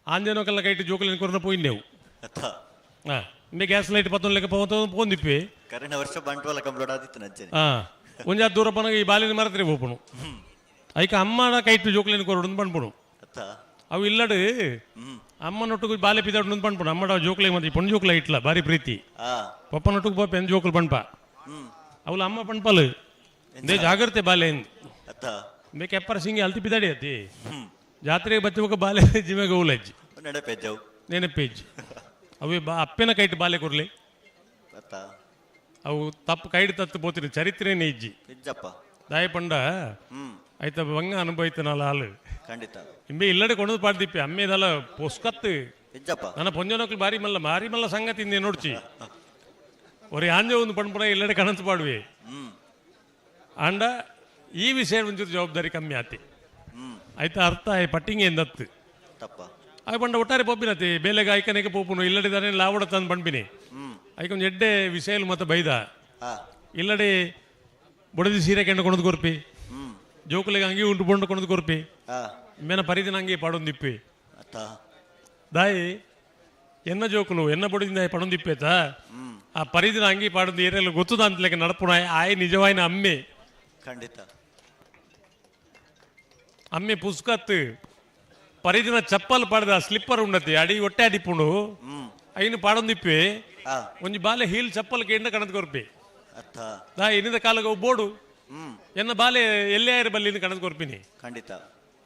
ಆಂಜನೋಕಲ್ಲ ಕೈಟ್ ಜೋಕುಲಿನ ಕೊರನ ಪೋಯಿಂದೆವು ಹಾಂ ಇಂಬೆ ಗ್ಯಾಸ್ ಲೈಟ್ ಪತ್ತೊಂದು ಲೆಕ್ಕ ಪೋತ ಪೋಂದಿಪ್ಪೆ ಕರಿನ ವರ್ಷ ಬಂಟ್ವಾಲ ಕಂಬಳೋಡ ಆದಿತ್ತು ನಜ್ಜನೆ ಹಾಂ ಒಂಜಾ ದೂರ ಪನಗ ಈ ಬಾಲಿನ ಮರತ್ರಿ ಪೋಪುಣು ಐಕ ಅಮ್ಮನ ಕೈಟ್ ಜೋಕುಲಿನ ಕೊರಡು ಪಂಡ್ಪುಣು ಅವು ಇಲ್ಲಡು ಅಮ್ಮನೊಟ್ಟಿಗೆ ಬಾಲೆ ಪಿದಾಡು ಪಂಡ್ಪುಣು ಅಮ್ಮಡ ಜೋಕುಲಿ ಮತ್ತೆ ಪೊಣ್ಣು ಜೋಕುಲ ಇಟ್ಲ ಭಾರಿ ಪ್ರೀತಿ ಪಪ್ಪನೊಟ್ಟಿಗೆ ಪೋಪ ಎನ್ ಜೋಕುಲು ಪಂಡ್ಪ ಅವಳು ಅಮ್ಮ ಪಂಡ್ಪಲು they ಜಾಗ್ರತೆ ಬಾಲೆ ಬೇಕ ಎಪ್ಪರ ಸಿಂಗಿ ಅಲ್ತಿ ಪಿದಾಡಿ ಅತ್ತಿ ಜಾತ್ರೆಗೆ ಬಚ್ಚುವಾಗ ಬಾಲೆ ಜಿಮೆಗೆ ಉಲಜ್ಜಿ ನೆನಪೇಜ್ ಅವೇ ಬಾ ಅಪ್ಪನ ಕೈಟ್ ಬಾಲೆ ಕೊರ್ಲಿ ಅವು ತಪ್ಪು ಕೈಡ್ ತತ್ತು ಪೋತಿನ ಚರಿತ್ರೆನೇ ಇಜ್ಜಿ ದಾಯ ಪಂಡ ಆಯ್ತ ಬಂಗ ಅನುಭವಿತನಲ್ಲ ಹಾಲು ಖಂಡಿತ ಇಂಬೆ ಇಲ್ಲಡೆ ಕೊಂಡು ಪಾಡ್ದಿಪ್ಪೆ ಅಮ್ಮೇದಲ್ಲ ಪೊಸ್ಕತ್ತು ನನ್ನ ಪೊಂಜನಕ್ಲು ಬಾರಿ ಮಲ್ಲ ಬಾರಿ ಮಲ್ಲ ಸಂಗತಿ ಇಂದೆ ನೋಡ್ಚಿ ಒರಿ ಆಂಜೆ ಒಂದು ಪಂಡ್ಪುಣ ಇಲ್ಲಡೆ ಕಣಂತು ಪಾಡುವೆ ಅಂಡ ಈ ವಿಷಯ ಒಂಚೂರು ಜವಾಬ್ದಾರಿ ಕಮ್ಮಿ ಆತಿ ಆಯ್ತಾ ಅರ್ಥ ಆಯ್ ಪಟ್ಟಿಂಗ್ ಎಂದತ್ತು ಆಯ್ ಪಂಡ ಒಟ್ಟಾರೆ ಪೋಪಿನತಿ ಬೇಲೆಗೆ ಐಕನೇಕ ಪೋಪುನು ಇಲ್ಲಡೆ ತಾನೇ ಲಾವಡ ತಂದು ಪಂಡ್ಪಿನಿ ಐಕೊಂದು ಎಡ್ಡೆ ವಿಷಯ ಮತ್ತೆ ಬೈದ ಇಲ್ಲಡೆ ಬುಡದಿ ಸೀರೆ ಕೆಂಡ ಕೊಣದು ಕೊರ್ಪಿ ಜೋಕುಲಿಗೆ ಅಂಗಿ ಉಂಟು ಬೊಂಡು ಕೊಣದು ಕೊರ್ಪಿ ಮೇನ ಪರಿದಿನ ಅಂಗಿ ಪಾಡೊಂದಿಪ್ಪಿ ದಾಯಿ ಎನ್ನ ಜೋಕುಲು ಎನ್ನ ಬೊಡಿದಿಂದ ಪಡೊಂದಿಪ್ಪೇತ ಆ ಪರಿದಿನ ಅಂಗಿ ಪಾಡೊಂದು ಏರೆಲ್ಲ ಗೊತ್ತದ ಅಂತಲೆಕ್ಕ ನಡಪುಣ ಆಯ್ ನಿಜವಾಯಿನ ಅಮ್ಮೆ ಖಂಡಿತ ಅಮ್ಮೆ ಪುಸ್ಕತ್ತು ಪರಿದಿನ ಚಪ್ಪಲ್ ಪಾಡದ ಸ್ಲಿಪ್ಪರ್ ಉಂಡತಿ ಅಡಿ ಒಟ್ಟೆ ಅಡಿಪುಂಡು ಐನು ಪಾಡೊಂದಿಪ್ಪೆ ಒಂಜಿ ಬಾಲೆ ಹೀಲ್ ಚಪ್ಪಲ್ ಕೇಂದ್ರ ಕಣದ ಕೊರ್ಪೆ ದಾ ಎನ್ನಿದ ಕಾಲಗ ಬೋಡು ಎನ್ನ ಬಾಲೆ ಎಲ್ಲೇ ಆಯ್ರ ಬಲ್ಲಿ ಕಣದ ಕೊರ್ಪಿನಿ ಖಂಡಿತ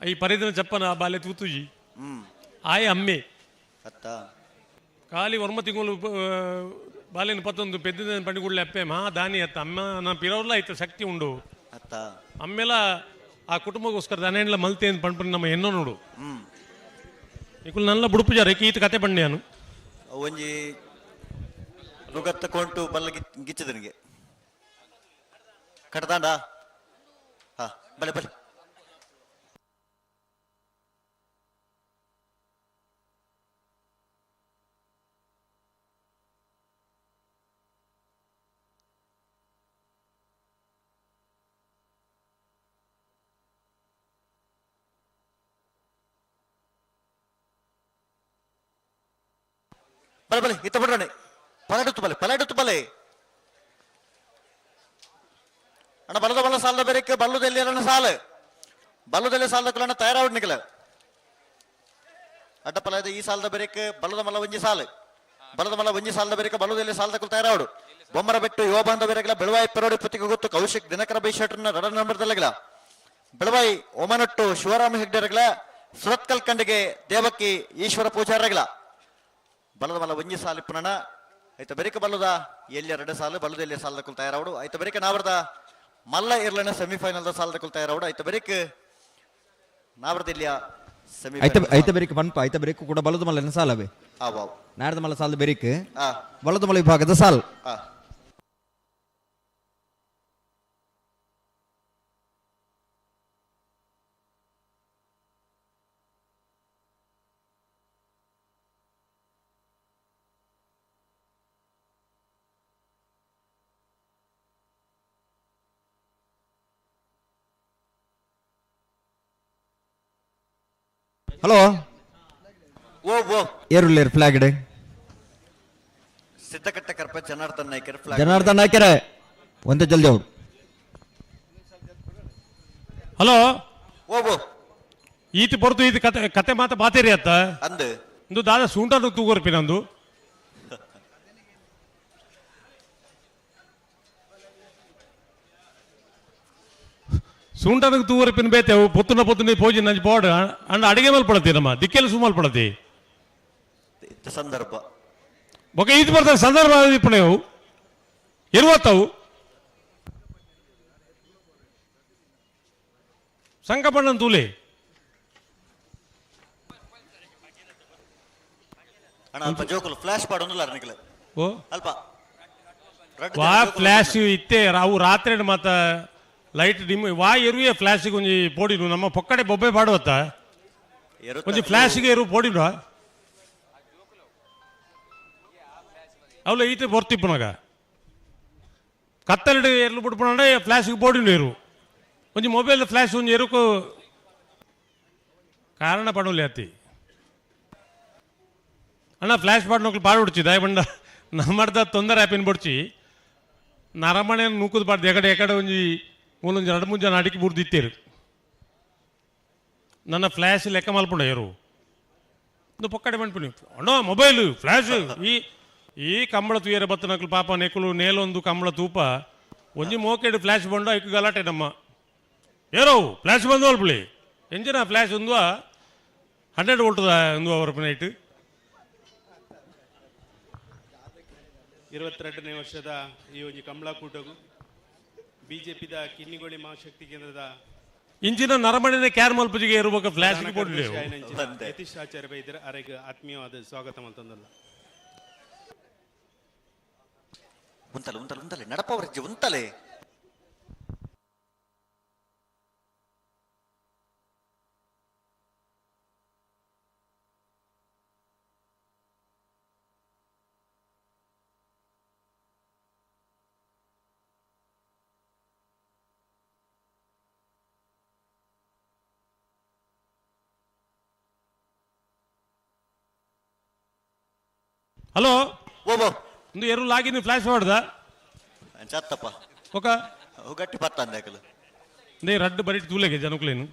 ಈ ಪರಿದಿನ ಚಪ್ಪನ ಆ ಬಾಲೆ ತೂತುಜಿ ಆಯ್ ಅಮ್ಮೆ ಖಾಲಿ ಒರ್ಮ ತಿಂಗಳು ಬಾಲೆನ ಪತ್ತೊಂದು ಪೆದ್ದಿನ ಪಂಡಿಗುಳ್ಳೆ ಅಪ್ಪೆ ಮಹಾ ದಾನಿ ಅತ್ತ ಅಮ್ಮ ನಾ ಪಿರೋರ್ಲ ಇತ್ತು ಶಕ್ತಿ ಉಂಡು ಅಮ್ಮೆಲ ಆ ಕುಟುಂಬಕ್ಕೋಸ್ಕರ ದಾನೇಂಡ್ಲ ಮಲ್ತೆ ಅಂತ ಪಂಡ್ಪಂಡು ನಮ್ಮ ಎನ್ನೋ ನೋಡು ಇಕುಲ್ ನಲ್ಲ ಬುಡುಪುಜಾರ ಈತ ಕತೆ ಪಂಡ್ಯಾನು ಒಂಜಿ ನುಗತ್ತ ಕೊಂಟು ಬಲ್ಲ ಗಿಚ್ಚದನಿಗೆ ಕಟ್ಟದಾಂಡ ಹಾ ಬಲೆ ಬಲೆ ಬಲೆ ಬಲೆ ಇತ್ತ ಬಿಡ್ರಣೆ ಪಲಾಡುತ್ತು ಬಲೆ ಪಲಾಡುತ್ತು ಬಲೆ ಅಣ್ಣ ಬಲದ ಬಲ ಸಾಲದ ಬೇರೆ ಬಲ್ಲುದಲ್ಲಿ ಅಣ್ಣ ಸಾಲ ಬಲ್ಲುದಲ್ಲಿ ಸಾಲದ ಕುಲಣ್ಣ ತಯಾರಾವಡ್ ನಿಕಲ ಅಡ್ಡ ಪಲದ ಈ ಸಾಲದ ಬೇರೆ ಬಲ್ಲದ ಮಲ್ಲ ಒಂಜಿ ಸಾಲು ಬಲದ ಮಲ್ಲ ಒಂಜಿ ಸಾಲದ ಬೇರೆ ಬಲ್ಲುದಲ್ಲಿ ಸಾಲದ ಕುಲ ತಯಾರಾವಡು ಬೊಮ್ಮರ ಬೆಟ್ಟು ಯುವ ಬಾಂಧ ಬೇರೆಗಿಲ್ಲ ಬೆಳವಾಯಿ ಪೆರೋಡಿ ಪುತ್ತಿಗೆ ಗೊತ್ತು ಕೌಶಿಕ್ ದಿನಕರ ಬೈಶೆಟ್ರನ್ನ ರಡ ನಂಬರ್ದಲ್ಲಗಿಲ್ಲ ಬೆಳವಾಯಿ ಒಮನಟ್ಟು ಶಿವರಾಮ ಹೆಗ್ಡೆರಗಿಲ್ಲ ಸುರತ್ಕಲ್ ಕಂಡಿಗೆ ದೇವಕ್ಕಿ ಈಶ್ವರ ಪೂಜಾರಗಿಲ್ಲ ಬಲದ ಮಲ್ಲ ಒಂಜಿ ಸಾಲು ಪುನಣ ಐತ ಬೆರಿಕ ಬಲ್ಲದ ಎಲ್ಲಿ ಎರಡು ಸಾಲು ಬಲ್ಲದ ಎಲ್ಲಿ ಸಾಲದ ಕುಲ್ ತಯಾರಾವಡು ಐತ ಬೆರಿಕ ನಾವರ್ದ ಮಲ್ಲ ಇರ್ಲನ ಸೆಮಿಫೈನಲ್ the ಸಾಲದ ಕುಲ್ ತಯಾರಾವಡು ಐತ ಬೆರಿಕ ನಾವರ್ದ ಇಲ್ಲಿಯ ಸೆಮಿ ಐತ ಐತ ಬೆರಿಕ್ ಪನ್ಪ ಐತ ಬೆರಿಕ್ ಕೂಡ ಬಲದ ಮಲ್ಲ ಸಾಲವೇ ಆ ವಾವ್ ನಾಡ್ದ ಮಲ್ಲ ಸಾಲದ ಬೆರಿಕ್ ಆ ಬಲದ ಮಲ್ಲ ವಿಭಾಗದ ಸಾಲ್ ಆ ಹಲೋ ಓ ಓ ಏರುಳ್ಳೇರು ಫ್ಲಾಗ್ ಸಿದ್ದಕಟ್ಟೆ ಕರ್ಪ ಜನಾರ್ದನ್ ನಾಯ್ಕರ್ ಫ್ಲಾಗ್ ಜನಾರ್ದನ್ ನಾಯ್ಕರೇ ಒಂದೇ ಜಲ್ದಿ ಅವ್ರು ಹಲೋ ಓ ಓ ಈತ ಬರ್ತು ಈತ ಕತೆ ಕತೆ ಮಾತ ಬಾತೇರಿ ಅತ್ತ ಅಂದು ಇಂದು ದಾದ ಸೂಂಟನು ತೂಗೋರ್ಪಿ ನಂದು ಸೂಂಟನకు ತೂವರ್ಪಿನ ಬೇತೆ ಅವು ಪೊತ್ತುನ ಪೊತ್ತುನ ಪೋಜಿ ನಂಜಿ ಬೋರ್ಡ್ ಅಂಡ ಅಡಿಗೆ ಮೇಲೆ ಪಡತಿ ನಮ್ಮ ದಿಕ್ಕೆಲ್ಲ ಸುಮಾಲ್ ಪಡತಿ ಇತ್ತ ಸಂದರ್ಭ ಬೊಕ ಈತ ಬರ್ತಾರೆ ಸಂದರ್ಭ ಇಪ್ಪಣೆವು ಇರುವತ್ತವು ಸಂಕಪಣ್ಣನ ತೂಲೆ ಅಣ್ಣ ಅಲ್ಪ ಜೋಕುಲು ಫ್ಲಾಶ್ ಪಾಡೊಂದುಲ್ಲ ನಿಕಲ ಓ ಅಲ್ಪ ವಾ ಫ್ಲಾಶ್ ಇತ್ತೆ ಅವು ರಾತ್ರಿ ಮಾತ ಲೈಟ್ ಡಿಮ್ ವಾ ಎರುವೆ ಫ್ಲಾಶ್ ಒಂಜಿ ಪೋಡಿನು ನಮ್ಮ ಪೊಕ್ಕಡೆ ಬೊಬ್ಬೆ ಪಾಡುವತ್ತ ಒಂಜಿ ಫ್ಲಾಶ್ಗೆ ಎರು ಪೋಡಿನು ಅವಲ ಈತ ಬರ್ತಿಪ್ಪನಾಗ ಕತ್ತಲಡು ಎರ್ಲು ಬಿಡ್ಪಣ ಫ್ಲಾಶ್ಗೆ ಪೋಡಿನು ಎರು ಒಂಜಿ ಮೊಬೈಲ್ ಫ್ಲಾಶ್ ಒಂಜಿ ಎರುಕು ಕಾರಣ ಪಡೋಲಿ ಅತ್ತಿ ಅಣ್ಣ ಫ್ಲಾಶ್ ಪಾಡ್ನೋಕ್ಲು ಪಾಡುಡ್ಚಿ ದಯಬಂಡ ನಮ್ಮಡ್ದ ತೊಂದರೆ ಆಪಿನ ಬುಡ್ಚಿ ನರಮಣೆ ನೂಕುದು ಪಾಡ್ದು ಎಕಡೆ ಎಕಡೆ ಒಂಜಿ ಮೂಲೊಂಜಿ ಎರಡು ಮೂರು ಜನ ಅಡಿಕೆ ಬುಡ್ದಿತ್ತೇರು ನನ್ನ ಫ್ಲ್ಯಾಶ್ ಲೆಕ್ಕ ಮಲ್ಪುಂಡ ಏರು ಒಂದು ಪೊಕ್ಕಡೆ ಬಂಡ್ಪಿನಿ ಅಣ್ಣ ಮೊಬೈಲು ಫ್ಲ್ಯಾಶ್ ಈ ಈ ಕಂಬಳ ತೂಯರ ಬತ್ತನಕ್ಲು ಪಾಪ ನೆಕ್ಕಲು ನೇಲೊಂದು ಕಂಬಳ ತೂಪ ಒಂಜಿ ಮೋಕೆಡು ಫ್ಲ್ಯಾಶ್ ಬಂಡು ಐಕು ಗಲಾಟೆ ನಮ್ಮ ಏರೋ ಫ್ಲ್ಯಾಶ್ ಬಂದು ಅಲ್ಪುಳಿ ಎಂಜಿನ ಫ್ಲ್ಯಾಶ್ ಒಂದು 100 ವೋಲ್ಟ್ ಒಂದು ಅವರ್ ನೈಟ್ 22ನೇ ವರ್ಷದ ಈ ಒಂಜಿ ಕಂಬಳಕೂಟಗು ಬಿಜೆಪಿದ ಕಿನ್ನಿಗೋಳಿ ಮಹಾಶಕ್ತಿ ಕೇಂದ್ರದ ಇಂಚಿನ ನರಮಣಿನ ಕ್ಯಾರ್ ಮಲ್ಪುಜಿಗೆ ಇರಬೇಕು ಫ್ಲ್ಯಾಶ್ ಕೊಡಲಿ ಯತೀಶ್ ಆಚಾರ್ಯ ಬೈದರ ಅರೆಗೆ ಆತ್ಮೀಯವಾದ ಸ್ವಾಗತ ಅಂತಂದಲ್ಲ. ಉಂತಲೆ ಉಂತಲೆ ಉಂತಲೆ ನಡಪ ಅವರಜ್ಜಿ ಉಂತಲೆ. ಹಲೋ ಓಬೋ ಒಂದು ಎರು ಲಾಗಿನ್ ಫ್ಲಾಶ್ ಮಾಡ್ದ ಚತ್ತಪ್ಪ ఒక ಗಟ್ಟಿ ಪತ್ತ ಅಂದಾಕಲು ನೇ ರಡ್ಡು ಬರಿಟ್ ತೂಲೆಗೆ ಜನಕುಲೇನು.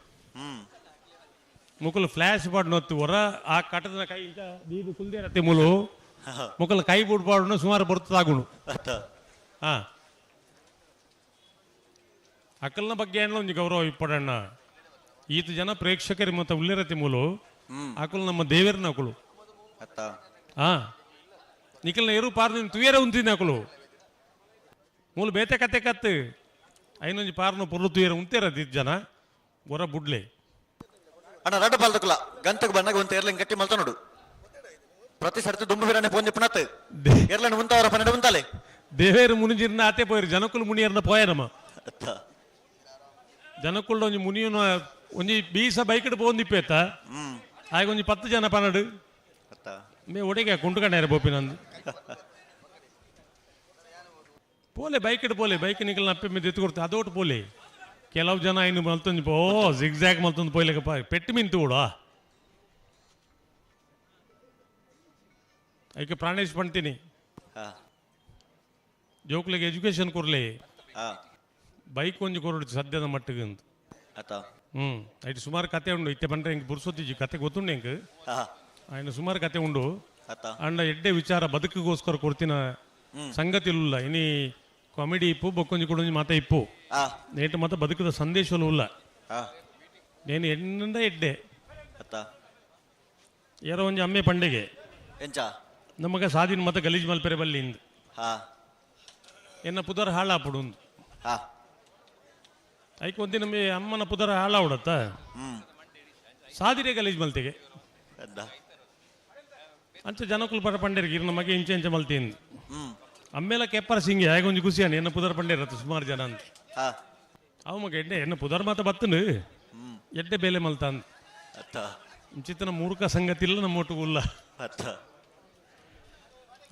ಮುಕುಲು ಫ್ಲಾಶ್ ಪಾಡ್ ನೊತ್ತು ಹೊರ ಆ ಕಟದ ಕೈ ಇಂಚ ದೀದು ಕುಲ್ದೇರತ್ತೆ ಮುಲು ಮುಕುಲು ಕೈ ಬುಡ್ ಪಾಡುನ ಸುಮಾರು ಬರ್ತದಾಗುಣು. ಹಾ ಅಕಲ್ನ ಬಗ್ಗೆ ಏನೋ ಒಂಜಿ ಗೌರವ ಇಪ್ಪಡಣ್ಣ. ಈತ ಜನ ಪ್ರೇಕ್ಷಕರಿ ಮತ್ತೆ ಉಳ್ಳಿರತಿ ಮೂಲು ಅಕುಲು ನಮ್ಮ ದೇವರನ ಅಕುಲು. ಹಾ ನಿಕಲ್ನ ಎರು ಪಾರ್ ತುಯರ ಉಂತಿನ ಅಕುಲು ಮೂಲು ಬೇತೆ ಕತೆ ಕತ್ತು ಐನೊಂಜಿ ಪಾರ್ನ ಪೊರ್ಲು ತುಯರ ಉಂತೇರ ದಿತ್ ಜನ ಗೊರ ಬುಡ್ಲೆ. ಅಣ್ಣ ರಡ್ಡ ಪಾಲ್ದಕುಲ ಗಂತకు ಬನ್ನಗ ಒಂದು ಏರ್ಲನ್ ಗಟ್ಟಿ ಮಲ್ತ ನೋಡು. ಪ್ರತಿ ಸರ್ತಿ ದುಂಬು ಬಿರಾನೆ ಪೋಂಜಿ ಪುನತ್ ಏರ್ಲನ್ ಉಂತಾವರ ಪನ್ನಡ ಉಂತಾಲೆ ದೇವೇರು ಮುನಿಜಿರ್ನ ಆತೆ ಪೋಯಿರು ಜನಕುಲು ಮುನಿಯರ್ನ ಪೋಯನಮ ಜನಕುಲ್ಡ ಒಂಜಿ ಮುನಿಯನ ಒಂಜಿ ಬೀಸ ಬೈಕಡ್ ಪೋಂದಿಪ್ಪೇತ ಆಗ ಒಂಜಿ 10 ಜನ ಪನ್ನಡು ಮೇ ಒಡೆಗೆ ಕುಂಟುಕಂಡ ಬೋಪಿನಂದು ಪೋಲೆ ಬೈಕಡ್ ಪೋಲೆ ಬೈಕ್ ನಿಕಲ್ ಅಪ್ಪೆ మీద ಎತ್ತು ಅದೋಟ್ ಪೋಲೆ ಕೆಲವು ಜನ ಇನ್ನು ಮಲ್ತೊಂದು ಪೋ ಜಿಗ್ಜಾಗ್ ಮಲ್ತೊಂದು ಪೋಯ್ಲಕಪ್ಪ ಪೆಟ್ಟು ಮಿಂತು ಕೂಡ ಐಕೆ ಪ್ರಾಣೇಶ್ ಪಣ್ತೀನಿ ಜೋಕ್ಲಿಗೆ ಎಜುಕೇಶನ್ ಕೊರ್ಲೆ ಬೈಕ್ ಒಂಜಿ ಕೊರಡು ಸದ್ಯದ ಮಟ್ಟಿಗೆ ಅಂತ. ಐಟ್ ಸುಮಾರು ಕತೆ ಉಂಡು ಇತ್ತೆ ಬಂದ್ರೆ ಇಂಕ್ ಬುರ್ಸೊತ್ತಿಜಿ ಕತೆ ಗೊತ್ತುಂಡು ಇಂಕ್ ఆయన ಸುಮಾರು ಕತೆ ಉಂಡು ಅಂಡ ಎಡ್ಡೆ ವಿಚಾರ ಬದುಕಿಗೋಸ್ಕರ ಕೊಡ್ತಿನ ಸಂಗತಿ ಇಲ್ಲ ಇನಿ ಕಾಮಿಡಿ ಇಪ್ಪು ಬೊಕ್ಕೊಂಜಿ ಕೊಡೊಂಜಿ ಮಾತ ಇಪ್ಪು ನೇಟ್ ಮಾತ ಬದುಕದ ಸಂದೇಶಲು ಉಲ್ಲ ನೇನು ಎಣ್ಣಿಂದ ಎಡ್ಡೆ ಏರೋ ಒಂಜಿ ಅಮ್ಮೆ ಪಂಡಿಗೆ ನಮಗ ಸಾದಿನ ಮತ ಗಲೀಜ್ ಮಲ್ಪೆರೆ ಬಲ್ಲಿ ಇಂದು ಎನ್ನ ಪುದರ್ ಹಾಳಾಪುಡು ಐಕ್ ಒಂದಿನ ಅಮ್ಮನ ಪುದರ ಹಾಳಾವಡತ್ತ ಸಾದಿರೆ ಗಲೀಜ್ ಮಲ್ತಿಗೆ ಅಂಚ ಜನಕುಲು ಪರ ಪಂಡೇರಿಗೆ ಇರ್ ನಮಗೆ ಇಂಚೆ ಇಂಚೆ ಮಲ್ತೀನಿ ಅಮ್ಮೇಲ ಕೆಪ್ಪರ ಸಿಂಗಿ ಹೇಗೆ ಒಂಜಿ ಖುಷಿ ಎನ್ನ ಪುದರ್ ಪಂಡೇರತ್ತ ಸುಮಾರು ಜನ ಅಂತ ಅವ ಮಗ ಎಡ್ಡೆ ಎನ್ನ ಪುದರ್ ಮಾತ ಬತ್ತನು ಎಡ್ಡೆ ಬೇಲೆ ಮಲ್ತ ಅಂತ ಇಂಚಿತ್ತನ ಮೂರ್ಖ ಸಂಗತಿ ಇಲ್ಲ ನಮ್ಮ ಒಟ್ಟಿಗೆ ಉಲ್ಲ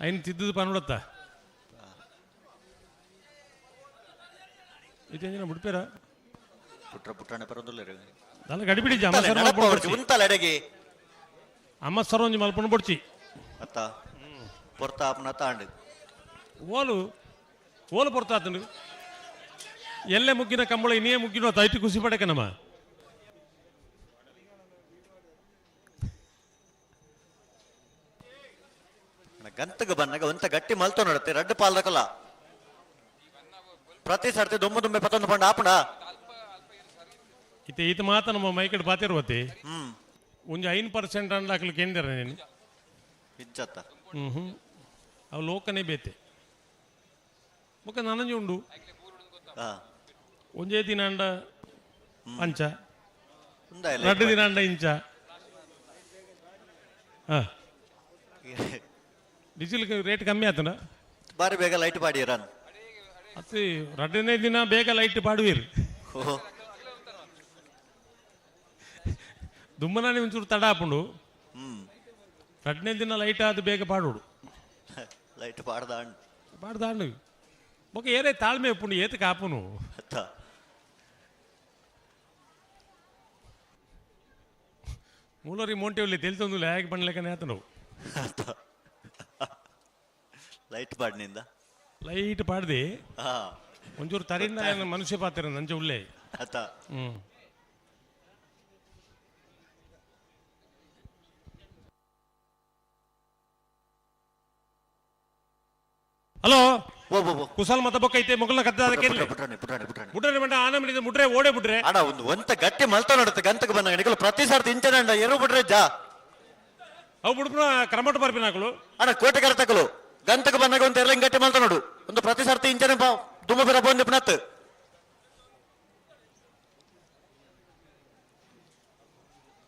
ಐನ್ ತಿದ್ದದ ಪನ್ನುಡತ್ತ ಇತ್ತೆ ಬಿಡ್ಪೇರ ಪುಟ್ರ ಪುಟ್ರನೆ ಪರೊಂದುಲ್ಲೆರ್ ದಾಲ ಗಡಿಬಿಡಿ ಜ ಉಂತಲ ಎಡೆಗೆ ಅಮ್ಮ ಸರ್ ಒಂಜಿ ಮಲ್ಪೊಂಡು ಬೊಡ್ಚಿ ಅತ್ತ ಪೊರ್ತ ಆಪುನ ತಾಂಡ್ ಓಲು ಓಲು ಪೊರ್ತ ಆತಂಡು ಎಲ್ಲೆ ಮುಗ್ಗಿನ ಕಂಬಳ ಇನ್ನೇ ಮುಗ್ಗಿನ ತೈತಿ ಖುಷಿ ಪಡಕ ನಮ್ಮ ಗಂತಗ ಬನ್ನಗ ಒಂತ ಗಟ್ಟಿ ಮಲ್ತೊ ನೋಡತ್ತೆ ರಡ್ಡು ಪಾಲ್ದಕಲ್ಲ ಪ್ರತಿ ಸರ್ತಿ ದುಮ್ಮು ದುಂಬೆ ಪತ್ತೊಂದು ಪಂಡ ಆಪುಣ ಇತ್ತೆ ಈತ ಮಾತ ನಮ್ಮ ಮೈಕಡ್ ಪಾತಿರುವತಿ ಒಂಜಿ 5% ಅಂಡ್ ಅಕ್ಲು ಕೇಂದ್ರ ನೀನು ಇಜ್ಜತ್ತ ಹ್ಮ್ ಅವು ಲೋಕನೇ ಬೇತೆ ಬೊಕ್ಕ ನನಂಜಿ ಉಂಡು ಒಂಜೇ ದಿನ ಅಂಡ ಅಂಚ ಎರಡು ದಿನ ಅಂಡ ಇಂಚ ಡೀಸೆಲ್ ರೇಟ್ ಕಮ್ಮಿ ಆತನ ಬಾರಿ ಬೇಗ ಲೈಟ್ ಪಾಡಿಯರನ್ ಅತಿ ಎರಡನೇ ದಿನ ಬೇಗ ಲೈಟ್ ಪಾಡುವಿರಿ ದುಮ್ಮನಾನಿ ಒಂಚೂರು ತಡ ಆಪುಂಡು ಎರಡನೇ ದಿನ ಲೈಟ್ ಆದ ಬೇಗ ಪಾಡೋಡು ಲೈಟ್ ಪಾಡ್ದಾಂಡ್ ಪಾಡ್ದಾಂಡು ಬೊಕ ಏರೇ ತಾಳ್ಮೆ ಉಪ್ಪುಂಡು ಏತ ಕಾಪುನು ಮೂಲರಿ ಮೋಂಟೆವಲ್ಲಿ ತೆಲ್ತೊಂದು ಹೇಗೆ ಪಣ್ಲೆಕ್ಕನೆ ಆತನು ಲೈಟ್ ಪಾಡ್ನಿಂದ ಲೈಟ್ ಪಾಡ್ದಿ ಒಂಚೂರು ತರಿಂದ ಮನುಷ್ಯ ಪಾತ್ರ ನಂಚೆ ಉಳ್ಳೇ ಅತ್ತ ಹ್ಮ್ ಹಲೋ ಕುಸಲ್ ಮತ ಬೊಕ್ಕ ಐತೆ ಮೊಗಲ್ನ ಕದ್ದ ಬುಡ್ರೆ ಮಂಡ ಆನ ಮಿಡಿದ ಮುಡ್ರೆ ಓಡೆ ಬುಡ್ರೆ ಅಣ್ಣ ಒಂದು ಒಂತ ಗಟ್ಟಿ ಮಲ್ತ ನೋಡುತ್ತೆ ಗಂತಕ್ಕೆ ಬಂದಾಗ ನಿಕಲು ಪ್ರತಿ ಸರ್ತಿ ಇಂಚನ ಎರು ಬಿಡ್ರೆ ಜಾ ಅವು ಬುಡ್ಪುನ ಕ್ರಮಟ ಬರ್ಪಿನಾಕಲು ಅಣ್ಣ ಕೋಟೆ ಕರತಕಲು ಗಂತಕ್ಕೆ ಬಂದಾಗ ಒಂದು ಎರಲಿಂಗ್ ಗಟ್ಟಿ ಮಲ್ತ ನೋಡು ಒಂದು ಪ್ರತಿ ಸರ್ತಿ ಇಂಚನ ದುಮ್ಮ ಬಿರ ಬಂದು ಪುನತ್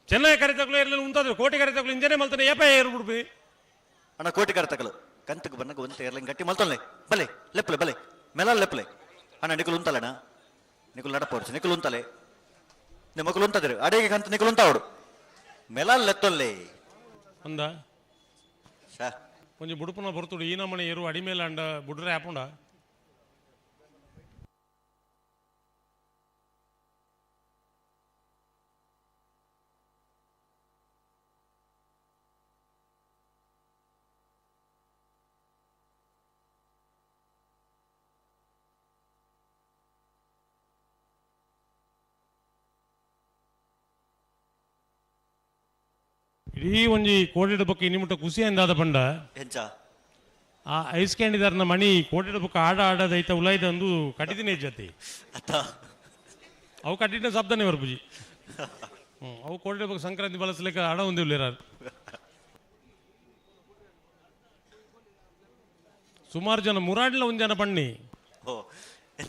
ಚೆನ್ನೈ ಕರೆತಕಲು ಎರಲಿಲ್ಲ ಉಂತಾದ್ರು ಕೋಟೆ ಕರೆತಕಲು ಇಂಜನೆ ಮಲ್ತಾನೆ ಏಪ ಏರು ಬಿಡ್ಪಿ ಅಣ್ಣ ಕೋಟೆ ಕರೆತಕಲು ಕಂತಕ್ಕೆ ಬಂದಾಗ ಒಂದು ಎರಲಿಂಗ್ ಗಟ್ಟಿ ಮಲ್ತೊಲ್ಲೆ ಬಲೆ ಲೆಪ್ಪಲೆ ಬಲೆ ಮೆಲ ಲೆಪ್ಪಲೆ ಅಣ್ಣ ನಿಕುಲು ಉಂತಲಣ್ಣ ನಿಕುಲು ನಡಪೋರ್ಚು ನಿಕುಲು ಉಂತಲೆ ನಿಮ್ಮ ಮಕ್ಕಳು ಉಂತದಿರು ಅಡಿಗೆ ಕಂತ ನಿಕುಲು ಉಂತಾವಡು ಮೆಲ ಲೆತ್ತೊಲ್ಲೆ ಅಂದ ಒಂಜಿ ಬುಡುಪುನ ಬರ್ತುಡು ಈ ನಮ್ಮನೆ ಏರು ಅಡಿಮೇಲೆ ಅಂಡ ಬುಡ್ರೆ ಆಪುಂಡ ಇಡೀ ಒಂಜಿ ಕೋಟಿಡ ಬೊಕ್ಕ ಇನ್ನಿಮುಟ್ಟ ಖುಷಿ ಅಂದಾದ ಪಂಡ ಎಂಚ ಆ ಐಸ್ ಕ್ಯಾಂಡಿದಾರನ ಮಣಿ ಕೋಟಿಡ ಬೊಕ್ಕ ಆಡ ಆಡದ ಐತ ಉಲಾಯ್ದ ಅಂದು ಕಟ್ಟಿದಿನೇ ಜೊತೆ ಅತ್ತ ಅವು ಕಟ್ಟಿನ ಶಬ್ದನೇ ಬರ್ಪುಜಿ. ಅವು ಕೋಟಿಡ ಬೊಕ್ಕ ಸಂಕ್ರಾಂತಿ ಬಳಸಲಿಕ್ಕೆ ಆಡ ಒಂದಿಲ್ಲ ಸುಮಾರು ಜನ ಮುರಾಡ್ಲ ಒಂದ್ ಜನ ಬಣ್ಣಿ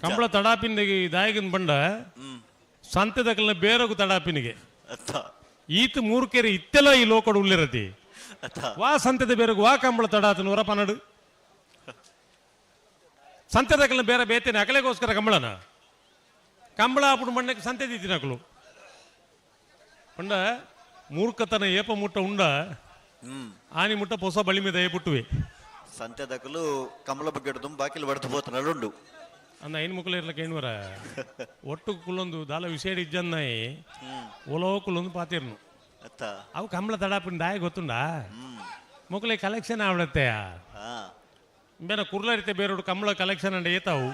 ಕಂಬಳ ತಡಾಪಿನಿಗೆ ದಾಯಗನ್ ಬಂಡ ಸಂತೆದಕಲ್ನ ಬೇರಗು ತಡಾಪಿನಿಗೆ ಈತ ಮೂರು ಕೆರೆ ಇತ್ತೆಲ್ಲ ಈ ಲೋಕಡು ಉಳ್ಳಿರತಿ ವಾ ಸಂತೆದ ಬೇರಗು ವಾ ಕಂಬಳ ತಡಾತನ ಹೊರ ಪನ್ನಡು ಸಂತೆದಕಲ್ನ ಬೇರೆ ಬೇತೇನೆ ಅಕಲೆಗೋಸ್ಕರ ಕಂಬಳನ ಕಂಬಳ ಆಪುಡು ಮಣ್ಣಕ್ಕೆ ಸಂತೆ ದೀತಿನ ಅಕಲು ಪಂಡ ಮೂರ್ಖತನ ಏಪ ಮುಟ್ಟ ಉಂಡ ಆನಿ ಮುಟ್ಟ ಹೊಸ ಬಳಿ మీద ಏಪುಟ್ಟುವೆ ಸಂತೆದಕಲು ಕಂಬಳ ಬಗ್ಗೆ ತುಂಬ ಬಾಕಿಲ್ ಬಡ್ದು ಪೋತನಲ್ಲುಂಡು ಅಂದ ಐನ್ ಮುಕ್ಕಲ ಇರ್ಲಕ್ಕೆ ಏನ್ವರ ಒಟ್ಟು ಕುಲ್ಲೊಂದು ದಾಲ ವಿಷಯ ಇಜ್ಜನ್ನಾಯಿ ಒಲೋ ಕುಲ್ಲೊಂದು ಪಾತಿರ್ನು ಅವು ಕಂಬಳ ತಡಾಪಿನ ದಾಯ ಗೊತ್ತುಂಡ ಮೊಕ್ಕಲೆ ಕಲೆಕ್ಷನ್ ಆವಡತ್ತೆ ಬೇರೆ ಕುರ್ಲ ರೀತಿ ಬೇರೋಡು ಕಂಬಳ ಕಲೆಕ್ಷನ್ ಅಂಡ ಏತಾವು.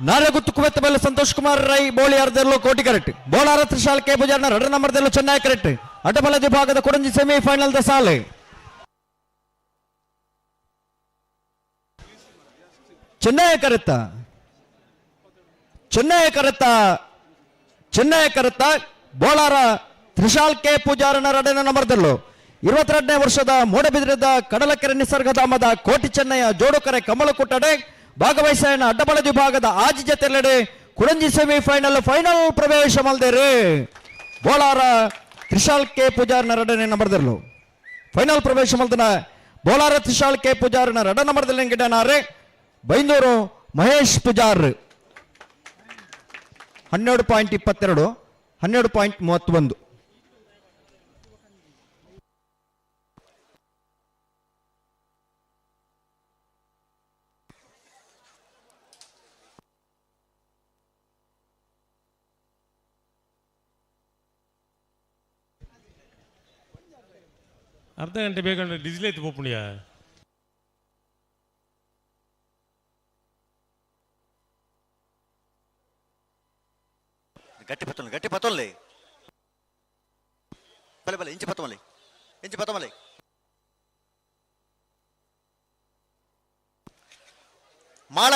ನಾರಗುತ್ತು ಕುವೆತ್ತ ಮೇಲೆ ಸಂತೋಷ್ ಕುಮಾರ್ ರೈ ಬೋಳಿಯಾರ್ದೆಲ್ಲೋ ಕೋಟಿ ಕರೆಕ್ಟ್ ಬೋಳಾರ ತ್ರಿಶಾಲ್ ಕೆ ಪೂಜಾರ್ನ ರಡ ನಂಬರ್ದೆಲ್ಲೋ ಚೆನ್ನೈ ಕರೆಕ್ಟ್ ಅಡ್ಡಬಲ ವಿಭಾಗದ ಕೊಡಂಜಿ ಸೆಮಿ ಫೈನಲ್ the ಸಾಲೆ ಚೆನ್ನೈ ಕರೆತ್ತ ಚೆನ್ನೈ ಕರೆತ್ತ ಚೆನ್ನೈ ಕರೆತ್ತ ಬೋಳಾರ ತ್ರಿಶಾಲ್ ಕೆ ಪೂಜಾರನ ರಡನ ನಂಬರ್ದಲ್ಲೋ 22ನೇ ವರ್ಷದ ಮೂಡಬಿದ್ರದ ಕಡಲಕೆರೆ ನಿಸರ್ಗಧಾಮದ ಕೋಟಿ ಚೆನ್ನಯ್ಯ ಜೋಡುಕರೆ ಕಮಲಕುಟ್ಟಡೆ ಭಾಗವಹಿಸನ ಅಡ್ಡಬಲ ವಿಭಾಗದ ಆಜಿ ಜತೆಲೆಡೆ ಕುಡಂಜಿ ಸೆಮಿ ಫೈನಲ್ ಫೈನಲ್ ಪ್ರವೇಶ ಮಲ್ದೇರು ಬೋಳಾರ ತ್ರಿಶಾಲ್ ಕೆ ಪೂಜಾರನ ರಡನೆ ನಂಬರ್ದಲ್ಲೋ ಫೈನಲ್ ಪ್ರವೇಶ ಮಲ್ದನ ಬೋಳಾರ ತ್ರಿಶಾಲ್ ಕೆ ಪೂಜಾರನ ರಡ ನಂಬರ್ದಲ್ಲಿ ಗಿಡನಾರೆ ಬೈಂದೂರು ಮಹೇಶ್ ಪೂಜಾರ್ 12.22 12.31. ಅರ್ಧ ಗಂಟೆ ಬೇಕಂದ್ರೆ ಡಿಸಿಲ್ ಐತೆ ಪೋಪುಣಿಯ. ಗಟ್ಟಿ ಪತ್ತೊಂದು ಗಟ್ಟಿ ಪತ್ತೊಂದು ಬಲೆ ಬಲೆ ಇಂಚಿ ಪತ್ತೊಂಬಲೆ ಇಂಚಿ ಪತ್ತೊಂಬಲೆ ಮಾಳ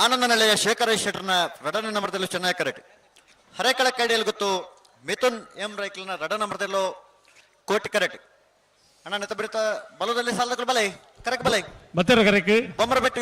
ಆನಂದನಲೆಯ ಶೇಖರ ಶೆಟ್ಟರ್ನ ರಡನ ನಂಬರ್ದಲ್ಲೂ ಚೆನ್ನಾಗಿ ಕರೆಕ್ಟ್ ಹರೇಕಳ ಕೈಡಿಯಲ್ಲಿ ಗೊತ್ತು ಮಿಥುನ್ ಎಂ ರೈಕ್ಲನ ರಡ ನಂಬರ್ದಲ್ಲೂ ಕೋಟಿ ಕರೆಕ್ಟ್ ಅಣ್ಣ ನೆತ್ತ ಬಿಡುತ್ತ ಬಲದಲ್ಲಿ ಸಾಲದಗಳು ಬಲೆ ಕರೆಕ್ಟ್ ಬಲೆ ಬತ್ತರ ಕರೆಕ್ಟ್ ಬೊಮ್ಮರ ಬೆಟ್ಟ.